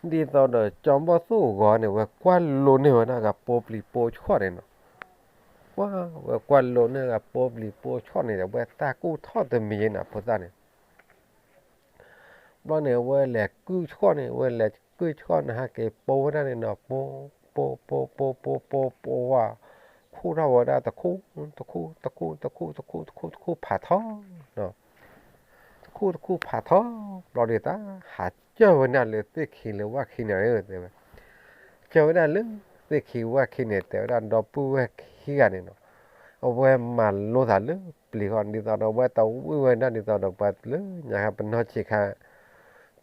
သိးဒီးကၠီဘီၣ်သိၣ်ဂီၤန့ၣ် ဝဲကွၢ်လိန့ၢ်ဝဲဒၣ်ဂၤပိာ်ပျံၤပိာ်ဆှီၣ်န့ၣ်နီၤ, ဝဲကွၢ်လိန့ၢ်ဂၤပိာ်ပျံၤပိာ်ဆှီၣ်န့ၣ်ဒီး ဝဲတၢ်ကူၣ်ထီၣ်တမံၤနီၤ ဖိသၣ်န့ၣ် ဘျီန့ၣ် အဝဲလဲၤကုၢ်ဆှီၣ်န့ၣ် အဝဲလဲၤကုၢ်ဆှီၣ်န့ၣ် ဟဲက့ၤပိာ်ဝဲဒၣ်န့ၣ်နီၤ ပိာ် ပိာ် ပိာ် ပိာ် ပိာ် ပိာ် ပိာ်ဝဲ ခူၣ်ထီၣ်ဝဲဒၣ်တခူၣ် တခူၣ် တခူၣ် တခူၣ် တခူၣ် တခူၣ် တခူၣ်ဖးထီ တခူၣ် တခူၣ်ဖးထီ ဘျီဒ်သိး ဟးကၢၢ်ဝဲဒၣ်လၢသ့ၣ်ခံ လၢဝၣ်ခံန့ၣ်ဧၢ တဲဝဲ ကၢၢ်ဝဲဒၣ်လၢသ့ၣ်ခံဝၣ်ခံန့ၣ် တဲဝဲဒၣ်ဒီပုၢ်ဝဲၢ်ခံဂၤန့ၣ်နီၤ အဝဲမၤလိသးလၢပျံၤဃီ ဒ်သိးဒီးအဝဲတဝံၣ်ဝဲဒၣ် ဒ်သိးဒီးပှၤလၢညါခါပနီၢ်ဆံးခါ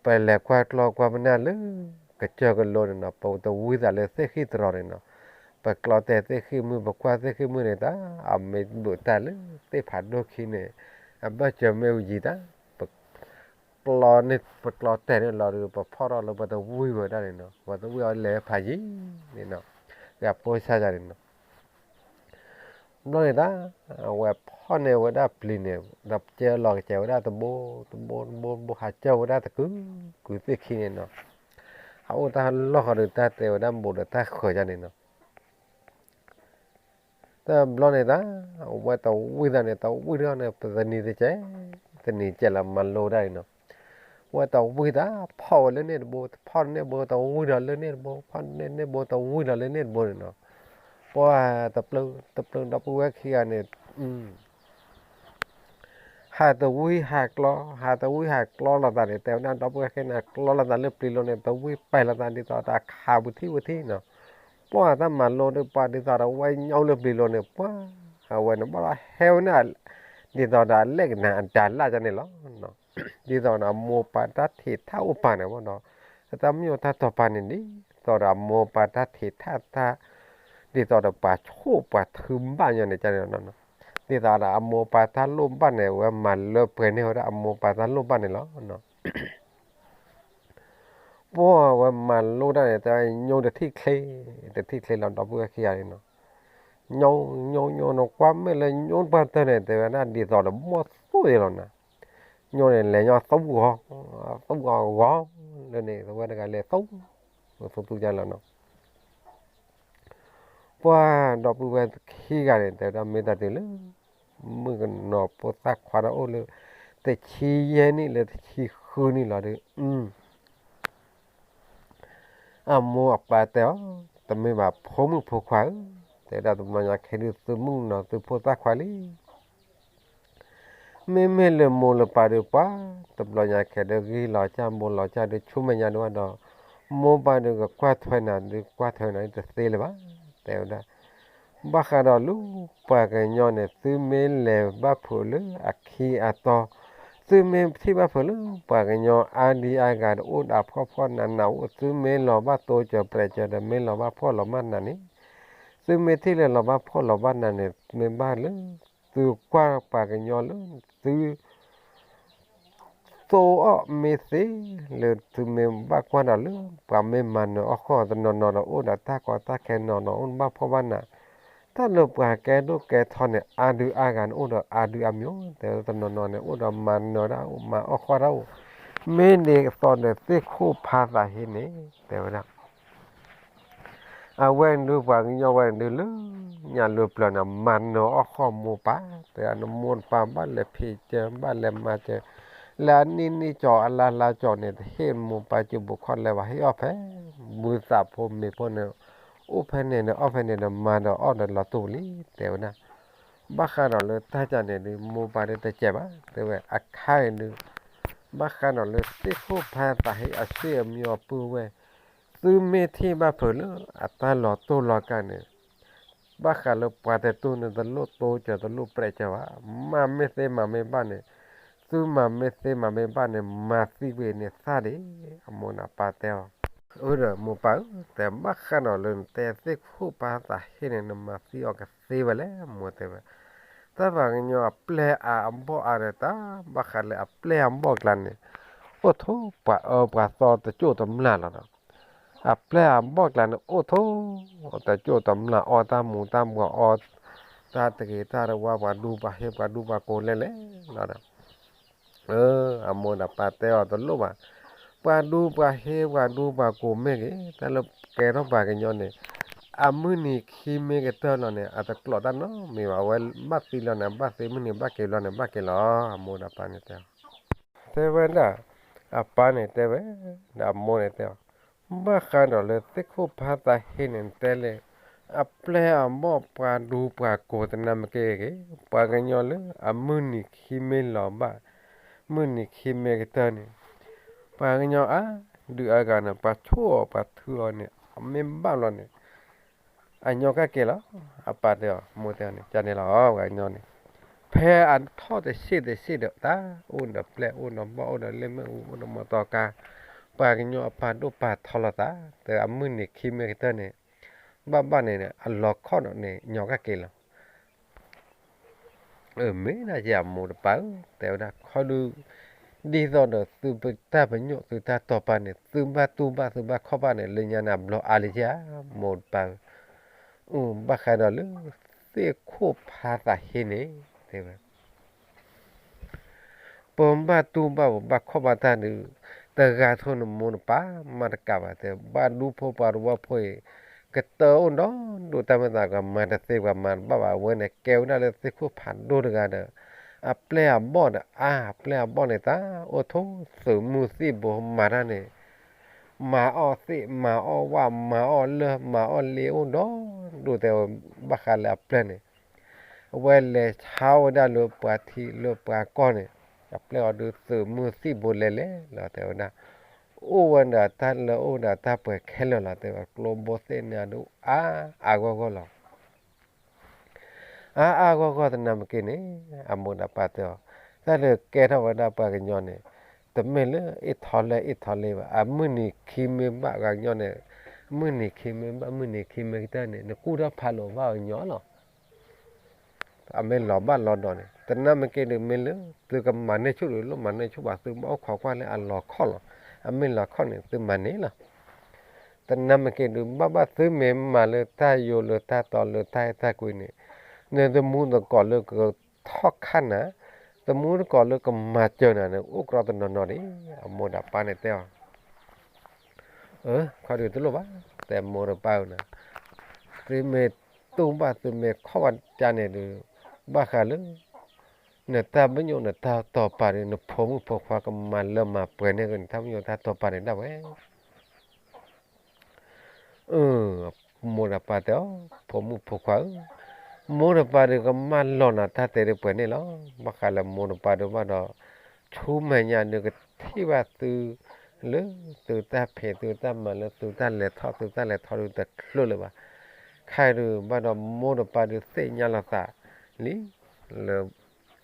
ပလဲၤကွၢ်ကျီကွၢ်ပနၢ်လၢ ကစၢၢ်ကလိန့ၣ်နီၤ ပတဝံသးလၢသ့ၣ်ဃံၣ်တရီၤန့ၣ်နီၤ ပကျီတဲာ်သ့ၣ်ဃံၣ်မုၢ် ပကွၢ်သ့ၣ်ဃံၣ်မုၢ်န့ၣ်တၢ် အမ့ၢ်ဘူးတၢ်လၢသ့ၣ်ဖးဒိၣ်ခံန့ၣ် အဘၢၣ်စၢၤမ့ၢ်ဝံၤတၢ် ပကျီန့ၣ် ပကျီတဲာ်န့ၣ်လီၤဒီး ပဖီၣ်ထီၣ်လၢပတဝံဝဲဒၣ်န့ၣ်နီၤ ပတဝံအီၤလဲၤဖးယံၤန့ၣ်နီၤ ဂၤပိစါယၤန့ၣ်နီၤ ဘျီန့ၣ်တၢ် အဝဲဖီၣ်န့ၢ်ဝဲဒၣ်ပျံၤန့ၣ် ဒီးကဲလီၤကစဲးဝဲဒၣ်တဘိ တဘိ တဘိ တဘိ ဟးကၢၢ်ဝဲဒၣ်တကုာ် ကုာ်သ့ၣ်ခံန့ၣ်နီၤ ဟးအိၣ်တၢ်လီၢ်ဃီဒီးတၢ်တဲဝဲဒၣ်ဘူးဒီးတၢ်ဃၢၤယၤန့ၣ်နီၤ တဘျီန့ၣ်တၢ် အဝဲတဝံသးန့ၣ် တဝံထီၣ်န့ၣ် ပတနံၤတကဲး တနံၤကဲးလၢမၤလိဒၣ်အံၤနီၤ ဝဲတဝံတၢ် ဖီၣ်ဝဲလၢန့ၣ်တဘိ ဖီၣ်န့ၢ်ဘိ တဝံဒီးလၢန့ၣ်တဘိ ဖီၣ်န့ၢ်န့ၣ်ဘိ တဝံဒီးလၢန့ၣ်တဘိန့ၣ်နီၤ ပှၤတပျုာ် တပျုာ်ဒီပုၢ်ဝဲၢ်ခံဂၤန့ၣ် ဟးတဝံဟးကျီ ဟးတဝံဟးကျီလိာ်သးန့ၣ် တဲဝဲဒၣ်ဒီပုၢ်ဝဲၢ်ခံဂၤန့ၣ် ကျီလိာ်သးလၢပျံၤလိၤန့ၣ် တဝံပဲာ်လိာ်သးဒ်သိးတၢ်ခးဝံၤထံဝံၤထံနီၤ ပှၤတၢ်မၤလိဒီးပှၤဒ်သိးဒီး ဝဲညါအိၣ်လၢပျံၤလိၤန့ၣ် ပှၤ အဝဲန့ၣ်ဘၣ်ဒီးဟဲဝဲန့ၣ် ဒ်သိးဒီးအလဲၣ်ကနၣ်အတၢ်လၢ်ကန့ၣ်လီၤ ဒ်သိးဒီးအမိၢ်ပၢ်တၢ်ထံးထၣ်အိၣ်ပာ်န့ၣ်ဘၣ်ဒီး တၢ်မ့ၢ်အိၣ်တၢ်တီၤပာ်န့ၣ် ဒ်သိးဒီးအမိၢ်ပၢ်တၢ်ထံးထၣ်တၢ် ဒ်သိးဒီးပှၤဆိၣ်ပှၤထုဘၣ်ညီန့ၣ် ကန့ၣ်လီၤ. ဒ်သိးဒီးအမိၢ်ပၢ်တၢ်လိၣ်ဘၣ်န့ၣ် အဝဲမၤလၢပှဲၤန့ၢ်ဝဲဒၣ်အမိၢ်ပၢ်တၢ်လိၣ်ဘၣ်န့ၣ်လီၤ. ပှၤဝဲမၤလိတၢ်န့ၣ် တဲဝဲညိတထံၣ်ချ့, တထံၣ်ချ့လီၤ ဒီပုၢ်ဝဲၢ်ခံဂၤန့ၣ်နီၤ. ညိ ညိ ညိ နကွၢ်မဲာ်လၢညိပှၢ်တၢၢ်န့ၣ် တဲဝဲဒၣ်ဒ်သိးဒီးဘီၣ်သိၣ်အံၤလီၤနၤ. ညိန့ၣ် လဲၤညီသူဂီၤ, သူဂီၤဂီၤလၢန့ၣ် ဝဲတဂၤလဲၤသူ, သူသူကလီၤနီၤ. ပှၤဒီပုၢ်ဝဲၢ်ခံဂၤန့ၣ် တဲဝဲဒၣ်မ့ၢ်တၢ်တုၤလၢ မုၣ်ကနီၤဖိသၣ်ခွါတအိၣ်လၢ တဆံယဲၢ်နံၣ်လၢတဆံဃုနံၣ်လီၤဒီး အမိၢ်အပၢ်တဲအီၤ, တမ့ၢ်ဘၣ်ဖိမုၣ်ဖိခွါဧၢ, တဲဝဲဒၣ်တဘျီညါခဲဒုးသုမုၣ်ကနီၤသုဖိသၣ်ခွါလံ. မ့မ့ၢ်လၢမိၢ်လၢပၢ်ဒီးပှၤ, တဘျီညါခဲဒုးဂ့ၢ်လီၤကၢ်ဘိလီၤကၢ်ဒီး ဆူမဲာ်ညါဒုးဘၣ်ဒီး မိၢ်ပၢ်ဒုးကကွၢ်ထွဲနၤဒုး ကွၢ်ထွဲနၤဒုးတသ့လၢၤဘၣ်, တဲဝဲဒၣ်. ဘၣ်ဃးဒီးလၢပှၤကညီန့ၣ် သုမ့ၢ်လဲၤဘၣ်ဖုးလၢအခံအတီၤ, သုမ့ၢ်ထံၣ်ဘၣ်ဖုးလၢပှၤကညီအါဒံအါဂၤဒီး အိၣ်ဒီးဖှီၣ်ဖှီၣ်နးနး အိၣ်သုမ့ၢ်လီၤဘၣ်တိစၢၤပြဲးစၢၤဒီး မ့ၢ်လီၤဘၣ်ဖှီၣ်လီၤဘၣ်နးန့ၣ်, သုမ့ၢ်ထံၣ်လၢလီၤဘၣ်ဖှီၣ်လီၤဘၣ်နးန့ၣ် မ့ၢ်ဘၣ်လၢ သုကွၢ်ပှၤကညီလၢ သု သိအီၣ်မ့ၢ်သ့လၢသုမ့ၢ်ဘၣ်ကွၢ်ဒီးလၢ ပှၤမ့ၢ်မၤနၢၤအီၣ်ဃီၣ်တနီၤနီၤဒီး အိၣ်ဒီးတၢ်ကီတၢ်ခဲနီၤနီၤ အိၣ်ဘၣ်ဖှီၣ်ဘၣ်နး, တၢ်လၢပှၤကဲဒိၣ်ကဲထီန့ၣ် အါဒုအါဂၤန့ၣ် အိၣ်ဒီးအါဒုအါမျိုး တဲဝဲတနီၤနီၤန့ၣ် အိၣ်ဒီးမၤနၢၤတၢ်အိၣ် မၤအီၣ်ဃီၣ်တၢ်အိၣ်, မ့ၢ်ဒ်သိးဒီးသ့ၣ်ခိၣ်ဖါသးဟ့န့ၣ် တဲဝဲဒၣ် အဝဲဒုးပှၤကညီဝဲဒုးလၢ ညၣ်လၢပျၢၤန့ၣ် မၤနၢၤအီၣ်ဃီၣ်မိၢ်ပၢ်, တဲနမိၢ်တပၢ်ဘၣ်လဲၤဖံးစၢၤ ဘၣ်လဲၤမၤစၢၤ, လၢအနံၣ်နံၣ်ကၠီၤအလါလါကၠီၤန့ၣ် တဟ့ၣ်မိၢ်ပၢ်စူးဘိးခီၣ်လဲဘၣ် ဟ့ၣ်အီၣ်ဖဲ ဘုသးဖိမ့ၤဖိန့ၣ် အိၣ်ဖဲန့ၣ်ဒီးအီၣ်ဖဲန့ၣ်ဒီးမၤဒီးအီၣ်ဒီးလီၤတူာ်လံ တဲဝဲဒၣ်. ဘၣ်ဃးဒီးလၢတၢ်ကၢ်န့ၣ်ဒုး မိၢ်ပၢ်ဒုးတစဲးဘၣ် တဲဝဲအခါအံၤဒုး ဘၣ်ဃးဒီးလၢသ့ၣ်ခိၣ်ဖါသးဟ့အစ့ၣ်အမံၤအပုၢ်ဝဲၢ် သုမ့ၢ်ထံၣ်ဘၣ်ဖုးလၢအတၢ်လီၤတိၢ်လီၤကၢ်န့ၣ် ဘၣ်ဃးလၢပှၤတတူၢ်န့ၣ် တလိၣ်တိစၢၤတလိၣ်ပြဲးစၢၤဘၣ်, မၤမ့ၢ်သ့မၤမ့ၢ်ဘၣ်န့ၣ်, သုမၤမ့ၢ်သ့မၤမ့ၢ်ဘၣ်န့ၣ် မၤသံကွံာ်န့ၣ်သၣ်ဒံး, အမိၢ်န့ၣ်အပၢ်တဲအီၤ, အၢဒီးမိၢ်ပၢ်ဧၢ, တဲဘၣ်ဃးဒီးလၢနတဲသ့ၣ်ခိၣ်ဖါသးဟ့န့ၣ် နမၤသံအီၤကသ့ဝဲလဲၣ် မိၢ်တဲဝဲ, တၢ်ပှၤကညီအပျဲၢ်အဘီၣ်အါဒီးတၢ်, ဘၣ်ဃးလၢအပျဲၢ်အဘီၣ်ကျါန့ၣ် အိၣ်ထိးပှၤအၢပှၤသီတကၠိၣ်တမျၢ်လီၤဒီး အပျဲၢ်အဘီၣ်ကျါန့ၣ် အိၣ်ထိး တကၠိၣ်တမျၢ်အီၣ်တၢ်မူၤတၢ်ဘှီးအီၣ် တၢ်တဂ့ၤတၢ်တဝါ ပှၤဒူပှၤဟ့ပှၤဒူပှၤကိးလဲၣ်လဲၣ်လီၤဒီး အၢ အမိၢ်ဒီးပၢ်တဲအီၤတလိၣ်ဘၣ်, ပှၤဒူပှၤဟ့ပှၤဒူပှၤကိးမ့ၢ်ဂ့ၤ တၢ်လၢကဲထီၣ်ပှၤကညီန့ၣ် အမုၢ်နံၤခံမ့ၢ်ကတၢၢ်လီၤန့ၣ် အတကျိးတၢ်နီတမံၤဘၣ်, အဝဲဘၣ်သံလီၤန့ၣ် ဘၣ်သံ မုၢ်နံၤဘၣ်က့ၤလီၤန့ၣ် ဘၣ်က့ၤလီၤ, အမိၢ်ဒီးပၢ်န့ၣ်တဲအီၤ တဲဝဲဒၣ်, အပၢ်န့ၣ်တဲဝဲ, ဒီးအမိၢ်န့ၣ်တဲအီၤ, ဘၣ်ဃးဒီးလၢသ့ၣ်ခိၣ်ဖါသးဟ့န့ၣ်တဲလဲၣ်, အပျဲၢ်အဘီၣ်ပှၤဒူပှၤကိးတနၢ်မ့ၢ်က့ၤဂ့ၤ, ပှၤကညီလၢအမုၢ်နံၤခံမ့ၢ်လီၤဘၣ်, မုၢ်နံၤခံမ့ၢ်ကတၢၢ်န့ၣ်, ပှၤကညီအါဒုးအါဂၤန့ၣ် ပှၤဆိၣ်အီၤပှၤထုအီၤန့ၣ် အမ့ၢ်ဘၣ်လီၤန့ၣ် အညီကၢ်က့ၤလီၤ, အပၢ်တဲအီၤ မိၢ်တဲအီၤန့ၣ် ကန့ၣ်လီၤ ပှၤကညီန့ၣ်, ဖဲအထီၣ်တဆံးတဆံးဒီးတၢ် အိၣ်ဒီးပျဲၢ်အိၣ်ဒီးဘီၣ်အိၣ်ဒီးလ့ၣ်မ့ၣ်အူအိၣ်ဒီးမီတီကါ, ပှၤကညီအပၢ်ဒိၣ်ပၢ်ထီလီၤသး, တဲအမုၢ်နံၤခံမ့ၢ်ကတၢၢ်န့ၣ်, ဘၣ်ဘၣ်န့ၣ် အလီၤခီၣ်ဒီးန့ၣ် ညီကၢ်က့ၤလီၤ အၢ မ့ၢ်ဒၣ်ယဲအမိၢ်တပၢ်ဧၢ, တဲဝဲဒၣ်ခီဒုး, ဒ်သိးဒီးသုတၢ်ပညိၣ်သုတၢ်တီၢ်ပာ်န့ၣ် သုဘၣ်တူၢ်ဘၣ်သုဘၣ်ခီၣ်ဘၣ်န့ၣ် လၢညါန့ၣ်အဘျီအါလံဧါ, မိၢ်တပၢ်ဧၢ, အၢ ဘၣ်ဃးဒီးလၢ သ့ၣ်ခိၣ်ဖါသးဟ့န့ၣ်, တဲဝဲ ပဘၣ်တူၢ်ဘၣ်ပဘၣ်ခီၣ်ဘၣ်တၢ်ဒုး, တဂၤထိၣ်နမိၢ်နပၢ်မၤတကးဘၣ်, တဲဘၣ်ဒူဖိပှၤတဝီဖိအံၤ, ကတၢၢ်အိၣ်ဒီဒူၣ်တၢ်မ့ၢ်သးကမၤတသ့ပှၤမၤတဘၣ်ဘၣ်, အဝဲန့ၣ်ကဲဝဲဒၣ်လၢသ့ၣ်ခိၣ်ဖးဒိၣ်တဂၤဒီး, အပျဲၢ်အဘီၣ်ဒီးအါ, အပျဲၢ်အဘီၣ်န့ၣ်တၢ်အိၣ်ထိးသုးမုၢ်သံၣ်ဘိမၤတၢ်န့ၣ်, မၤအီၣ်သ့ၣ် မၤအီၣ်ဝၣ် မၤအီၣ်လၢၢ် မၤအီၣ်လ့အိၣ်ဒီဒူၣ်, တဲဝဲဘၣ်ဃးလၢအပျဲၢ်န့ၣ် အဝဲလဲၤဆါဝဲဒၣ်လၢပှၤထံးလၢပှၤကီၢ်န့ၣ်, အပျဲၢ်အီၤဒုးသုးမုၢ်သံၣ်ဘိလဲၤလဲၤလီၤ တဲဝဲဒၣ်, အိၣ်ဝဲဒီးတၢ်လၢအိၣ်ဒီးတၢ်ပှဲၤခဲလၢာ်လီၤ တဲဝဲ, ကျိဘိသ့ၣ်န့ၣ်ဒုးအါအါဂီၢ်ဂီၢ်လီၤ အါအါဂီၢ်ဂီၢ်တနၢ်မ့ၢ်က့ၤန့ၣ်, အမိၢ်ဒီးပၢ်တဲအီၤ, တၢ်လၢကဲထီၣ်ဝဲဒၣ်ပှၤကညီန့ၣ်, တမ့ၢ်လၢအ့ၣ်ထီလဲအ့ၣ်ထီလ့ဘၣ်, အမုၢ်နံၤခံမ့ၢ်ဘၣ်ဂၤညီန့ၣ်, မုၢ်နံၤခံမ့ၢ်ဘၣ် မုၢ်နံၤခံမ့ၢ်ကတၢၢ်န့ၣ် နကူၣ်ထီၣ်ဖးလိာ်ဘၣ်အီၤညီလီၤ. အမ့ၢ်လီၤဘၣ်လီၤဒီးန့ၣ် တနၢ်မ့ၢ်က့ဒုး မ့ၢ်လၢသုကမၤန့ၢ်ဆူၣ်ဒုး လိၣ်မၤန့ၢ်ဆူၣ်ဘၣ် သုဘၣ်အိၣ်ခိးကွၢ်လၢအလီၤခီၣ်လီၤ. အမ့ၢ်လီၤခီၣ်န့ၣ် သုမၤန့ၢ်လီၤ. တနၢ်မ့ၢ်က့ဒုး ဘၣ်ဘၣ်သုမ့ၢ်မၤလၢတၢ်ယိာ်လၢတၢ်တီလၢတၢ်အဲၣ်တၢ်ကွံန့ၣ်, နသမူသကိးလၢကထီၣ်ခါနၤ, သမူသကိးလၢကမၤစၢၤနၤန့ၣ် အိၣ်ကြီတနီၤနီၤဒံး. အမိၢ်ဒီးပၢ်န့ၣ်တဲအီၤ, အၢ ခီဒုးတလိၣ်ဘၣ်, တဲမိၢ်ဒီးပၢ်ဧၢနၤ, သုမ့ၢ်တူၢ်ဘၣ်သုမ့ၢ်ခီၣ်ဘၣ်တၢ်န့ၣ်ဒုး, ဘၣ်ဃးလၢ နတၢ်ပညိၣ်နတၢ်တီၤပာ်ဒုး နဖိမုၣ်ဖိခွါကမၤလၢမၤပှဲၤန့ၢ်က့ၤနတၢ်ပညိၣ်တၢ်တီၤပာ်န့ၣ်ဒၣ်ဝဲ အၢ, မိၢ်ဒီးပၢ်တဲအီၤ, ဖိမုၣ်ဖိခွါဧၢ, မိၢ်ဒီးပၢ်ဒုးကမၢလီၤနၤတၢ်တဲဒုးပှဲၤန့ၣ်လီၤ. ဘၣ်ဃးလၢမိၢ်ဒီးပၢ်ဒုးဘၣ်ဒီး ဆူမဲာ်ညါဒုးကထံၣ်ဘၣ်သု လၢသုတၢ်ဖံးသုတၢ်မၤလၢသုတၢ်လဲၤထီၣ်သုတၢ်လဲၤထီဒုးတချုးလၢၤဘၣ်. ခဲအံၤဒုးဘၣ်ဒီးမိၢ်ဒီးပၢ်ဒုးသ့ၣ်ညါလိာ်သးလံ, လၢ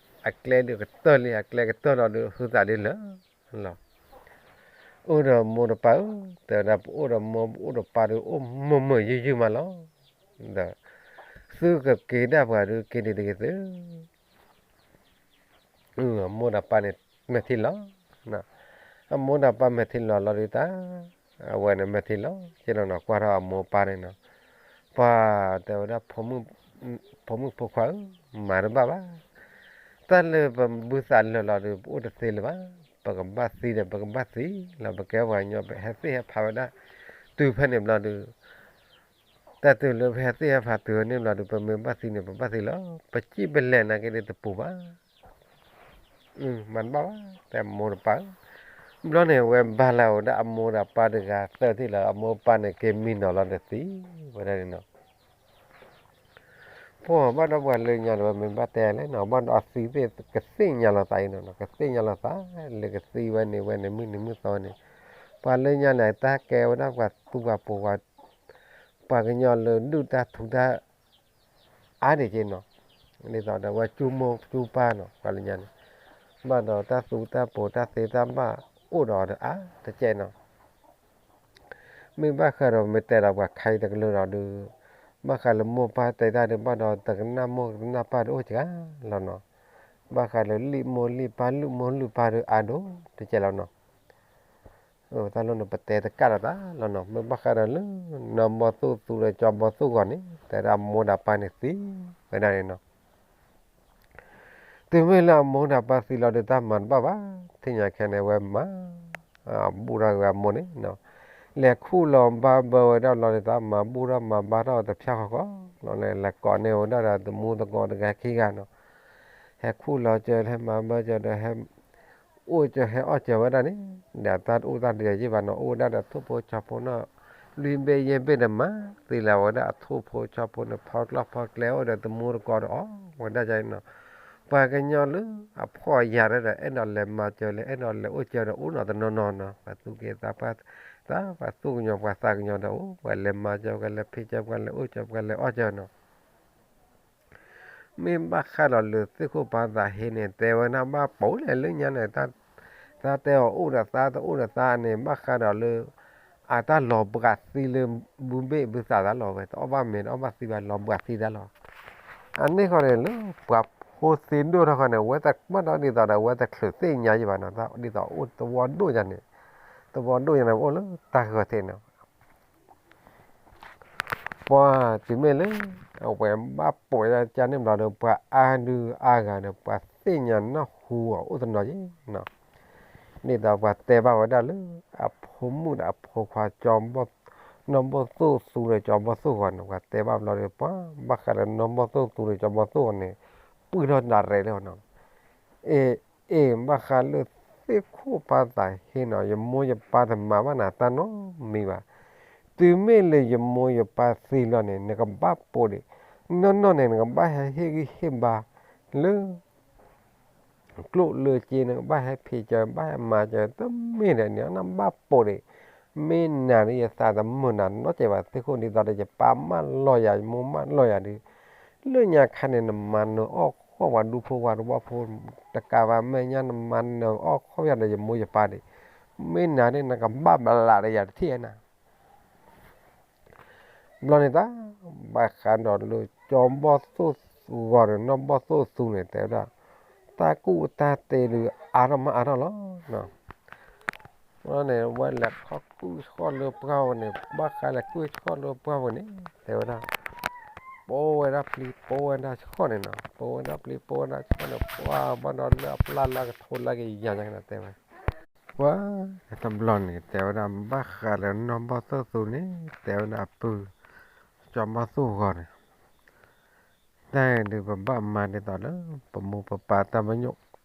အကျဲဒုးကတၢၢ်လံ အကျဲကတၢၢ်လီၤဒုး ဟုသးဒ်လဲၣ်လီၤ. အိၣ်ဒီးမိၢ်ဒီးပၢ်ဧၢ, တဲဝဲဒၣ် ပအိၣ်ဒီးမိၢ် ပအိၣ်ဒီးပၢ်ဒုး အိၣ်မုာ်မုာ်ယုၢ်ယုၢ်မးလီၤ. ဒီး သုကက့ၤဒၣ်ပှၤဒုး က့ၤဒံးတဂ့ၤသု. အမိၢ်ဒီးပၢ်န့ၣ် မဲာ်ထံလီၤ. အမိၢ်ဒီးပၢ်မဲာ်ထံလီၤလီၤဒုးတၢ်, အဝဲန့ၣ်မဲာ်ထံလီၤ ကဲလီၤနီၤ ကွၢ်ထီၣ်အမိၢ်ပၢ်န့ၣ်နီၤ, ပှၤတဲဝဲဒၣ် ဖိမုၣ်ဖိခွါဧၢ, မၤတဘၣ်ဘၣ်. တၢ်လၢပဘုသးလၢာ်လီၤဒုး ပအိၣ်တသ့လၢၤဘၣ်. ပကဘၣ်သံဒီး ပကဘၣ်သံလီၤ. ပကဲပှၤကညီ ပဟဲသ့ၣ်ဟဲဖးဝဲဒၣ် တုၤဖဲန့ၣ်ဘျီဒုး တၢ်တုၤလၢပဟဲသ့ၣ်ဟဲဖးတုၤဖဲန့ၣ်ဘျီဒုး ပမ့ၢ်ဘၣ်သံန့ၣ် ပဘၣ်သံလီၤ. ပစံၣ်ပလဲၢ်နာ်က့ဒုးတပူၤဘၣ်. မၤတဘၣ်ဘၣ် တဲမိၢ်ဒီးပၢ်ဧၢ. ဘျီန့ၣ် ဝဲဘၣ်လၢဝဲဒၣ်အမိၢ်ဒီးပၢ်တဂၤသၢထံၣ်လီၤ. အမိၢ်ပၢ်န့ၣ်က့ၤမံနီၤလီၤဒီးသံဝဲဒၣ်န့ၣ်နီၤ. ပှၤဘၣ်ဒီးပှၤလၢညါဒီး ဝဲမ့ၢ်ဘၣ်တဲလဲၣ်နီၤ ဘၣ်ဒီးအသံသ့ၣ်ကသ့ၣ်ညါလီၤသးအံၤနီၤ ကသ့ၣ်ညါလီၤသး လၢကသံဝဲန့ၣ် ဝဲန့ၣ်မုၢ်နံၤမုၢ်သီန့ၣ်, ပှၤလၢညါန့ၣ် တၢ်ကဲဝဲဒၣ်ပှၤသူပှၤပိာ် ပှၤကညီလၢဒုၣ်တၢ်ထူတၢ် အါဒံးက့နီၤ, ဒ်သိးဒီးဝဲကၠူမိၢ်ကၠူပၢ်နီၤ ပှၤလၢညါန့ၣ်, ဘၣ်ဒီးတၢ်သူတၢ်ပိာ်တၢ်သ့တၢ်ဘၣ်အိၣ်ဒီးအါတကဲနီၤ. မ့ၢ်ဘၣ်ဃးဒီးမ့ၢ်တဲဒီးပှၤခါအံၤတကလုာ်ဒီးဒုး, ဘၣ်ဃးလၢမိၢ်ပၢ်တဲတၢ်ဒုး ဘၣ်ဒီးတကနၣ်မိၢ်တကနၣ်ပၢ်ဒုးအိၣ်စှၤလီၤနီၤ, ဘၣ်ဃးလၢလံၣ်မိၢ်လံၣ်ပၢ်လုၢ်မိၢ်လုၢ်ပၢ်ဒုးအါဒိၣ်တကဲလီၤနီၤ. တၢ်လီၢ်န့ၣ် ပတဲတကးဒီးတၢ်လီၤနီၤ, မ့ၢ်ဘၣ်ဃးဒီးလၢ နီၢ်ဘီၣ်သိၣ်သူဒီးကၠီဘီၣ်သိၣ်ဂီၤန့ၣ် တဲဒၣ်အမိၢ်ဒီးပၢ်န့ၣ်သံဝဲဒၣ်န့ၣ်နီၤ. တုၤမ့ၢ်လၢအမိၢ်ဒီးပၢ်သံလီၤဒုးတၢ်မၤတဘၣ်ဘၣ်, ထံၣ်ညါခဲန့ၣ် ဝဲမၤ ဘူၣ်ထီၣ်ဝဲအမိၢ်န့ၣ်, လဲၤခူၣ်လီၤဘၣ်ဘၢဝဲဒၣ်လီၤဒုးတၢ်မၤဘူၣ်ထီၣ်မၤဘါထီၣ်တဖျၢၣ်ဃီဃီလီၤ, လဲၤကိးန့ၢ်ဝဲဒၣ်ဒီးသမူသကိးတဂၤခံဂၤနီၤ, ဟဲခူၣ်လီၤစၢၤ ဟဲမၤဘၢစၢၤဒီးဟဲ အိၣ်စၢၤဟဲအီၣ်စၢၤဝဲဒၣ်န့ၣ်, ဒီးတၢ်တအိၣ်တၢ်တယၢၤယံၣ်ဘၣ်နီၤ, အိၣ်ဝဲဒၣ်ဒီးထိၣ်ဖိဆီဖိနီၤ, လွံၢ်ဘ့ၣ်ယဲၢ်ဘ့ၣ်ဒီးမၤသ့လၢဝဲဒၣ်အထိၣ်ဖိဆီဖိန့ၣ် ဖီကျီၢ်ဖီကျဲအိၣ်ဒီးသမူသကိးဒီးအီၣ်ဝဲဒၣ်န့ၣ်နီၤ. ပှၤကညီလၢအဖှီၣ်အယာ်ဒၣ်ဒီး အဲၣ်ဒိးလဲၤမၤစၢၤလဲၣ် အဲၣ်ဒိးလဲၤအိၣ်စၢၤဒီးအိၣ်နီၤတနီၤနီၤနီၤ, ပှၤသူၣ်က့သးပှၢ် သးပှၤသူၣ်ကညီၤပှၤသးကညီၤဒီးအိၣ် ပှၤလဲၤမၤစၢၤ ပှၤလဲၤဖံးစၢၤ ပှၤလဲၤအိၣ်စၢၤ ပှၤလဲၤအီၣ်စၢၤနီၤ. မ့ၢ်ဘၣ်ဃးဒီးလၢသ့ၣ်ခိၣ်ပၢ်သးဟ့န့ၣ် တဲဝဲဒၣ်ဘၣ်ပိာ်လဲၣ်လၢညါန့ၣ်, သးတဲအီၤအိၣ်ဒီးသးတအိၣ်ဒီးသးန့ၣ် ဘၣ်ဃးဒီးလၢ အတၢ်လီၤဘှးသံလၢဘုဘ့ၣ်ဘုသးတၢ်လီၤဝဲ တအီၣ်ဘၣ်မ့ၤတအီၣ်ဘၣ်သံဘၣ် လီၤဘှးသံတၢ်လီၤ. အန့ၣ်ဃီန့ၣ် လၢပှၤဖိသ့ဒိၣ်ထီၣ်ဃီန့ၣ် ဝဲတမ့ၢ်ဒီးဒ်သိးဒီး ဝဲတချုးသ့ၣ်ညါယံၣ်ဘၣ်နီၤ, ဒ်သိးအိၣ်သဝီဒိၣ်ယါန့ၣ်, သဝီဒိၣ်ယါန့ၣ် အိၣ်လၢတၢ်ဂီၤထံးန့ၣ် ပှၤတုၤမ့ၢ်လၢ အဝဲဘၣ်ပိာ်ဒၣ်ကန့ၣ်ဘျီဒီး ပှၤအါဒုအါဂၤဒီး ပှၤသ့ၣ်ညါနၢ်ဟူအီၤအိၣ်တနီၤယံၤနီၤ. ဒ်သိးပှၤတဲဘၣ်ဝဲဒၣ်လၢ အဖိမုၣ်ဒီးအဖိခွါ ကၠီဘီၣ် နီၢ်ဘီၣ်သိၣ်သူဒီးကၠီဘီၣ်သိၣ်ဂီၤန့ၣ် ပှၤတဲဘၣ်ဘျီဒီး ပှၤဘၣ်ဃးဒီးနီၢ်ဘီၣ်သိၣ်သူဒီးကၠီဘီၣ်သိၣ်ဂီၤန့ၣ် ပုၢ်ထီၣ်နၤရဲၣ်လၢနီၤ. အ့ၣ် အ့ၣ် ဘၣ်ဃးလၢသ့ၣ်ခိၣ်ပၢ်သးဟ့နီၤ, ယမိၢ်ယပၢ်တမၤဘၣ်နၤတၢ်နီတမံၤဘၣ်. တုၤမ့ၢ်လၢယမိၢ်ယပၢ်သံလီၤန့ၣ် နကဘၣ်ပိာ်ဒံး, နီၢ်နီၢ်န့ၣ် နကဘၣ်ဟဲဂံၢ်ဟ့ၣ်ဘါလၢ ကျိၣ်လၢစ့ နကဘၣ်ဟဲဖံးစၢၤ ဘၣ်ဟဲမၤစၢၤ တမ့ၢ်ဒီးန့ၣ် နဘၣ်ပိာ်ဒံး. မ့ၢ်နၤဒ်ယသးတမုာ်နၤနီတစဲးဘၣ် သ့ၣ်ခိၣ်ဒ်သိးဒီး ယပၢ်မၢလီၤယၤ ယမိၢ်မၢလီၤယၤဒုး လၢညါခါန့ၣ် နမၤနၢၤအီၣ် ပှၢ်ပှၤဒူဖိပှၤတဝီဖိ တကးဘၣ်မဲာ်ညါ နမၤနၢၤအီၣ်ခီၣ်ယၤဒီးယမိၢ်ယပၢ်ဒံး, မ့ၢ်နၤန့ၣ် နကဘၣ်ဘျးဒီးယၤတထံၣ်နၤ. ဘျီန့ၣ်တၢ် ဘၣ်ဃးဒီးလၢကၠီဘီၣ်သိၣ်ဂီၤန့ၣ် နီၢ်ဘီၣ်သိၣ်သူန့ၣ် တဲဝဲဒၣ် တၢ်ကူၣ်တၢ်သ့ဒုးအါထီၣ်မးအါထီၣ်လီၤ. န့ၣ် ဝဲလဲၤခီကူၣ်ဆှီၣ်လၢပှၢ်ဝဲန့ၣ် ဘၣ်ဃးလဲၤကူၣ်ဆှီၣ်လၢပှၢ်ဝဲန့ၣ် တဲဝဲဒၣ် ပိဝဲဒၣ်ပျံၤ ပိဝဲဒၣ်ဆှီၣ်န့ၣ်နီၤ, ပိဝဲဒၣ်ပျံၤ ပိဝဲဒၣ်ဆှီၣ်န့ၣ် ပှၢ်ဘၣ်ဒီးလၢအပျၢ်လၢကထိလၢကယၤညါကဒီးတဲဝဲ ပှၢ်တဘျီန့ၣ် တဲဝဲဒၣ် ဘၣ်ဃးလၢနီၢ်ဘီၣ်သိၣ်သူန့ၣ် တဲဝဲဒၣ်အပုၢ် ကၠီဘီၣ်သိၣ်ဂီၤန့ၣ် တၢ်အံၤဒုး ပဘၣ်မၤဒ်သိးလၢ ပမိၢ်ပပၢ်တၢ်ပညိၣ်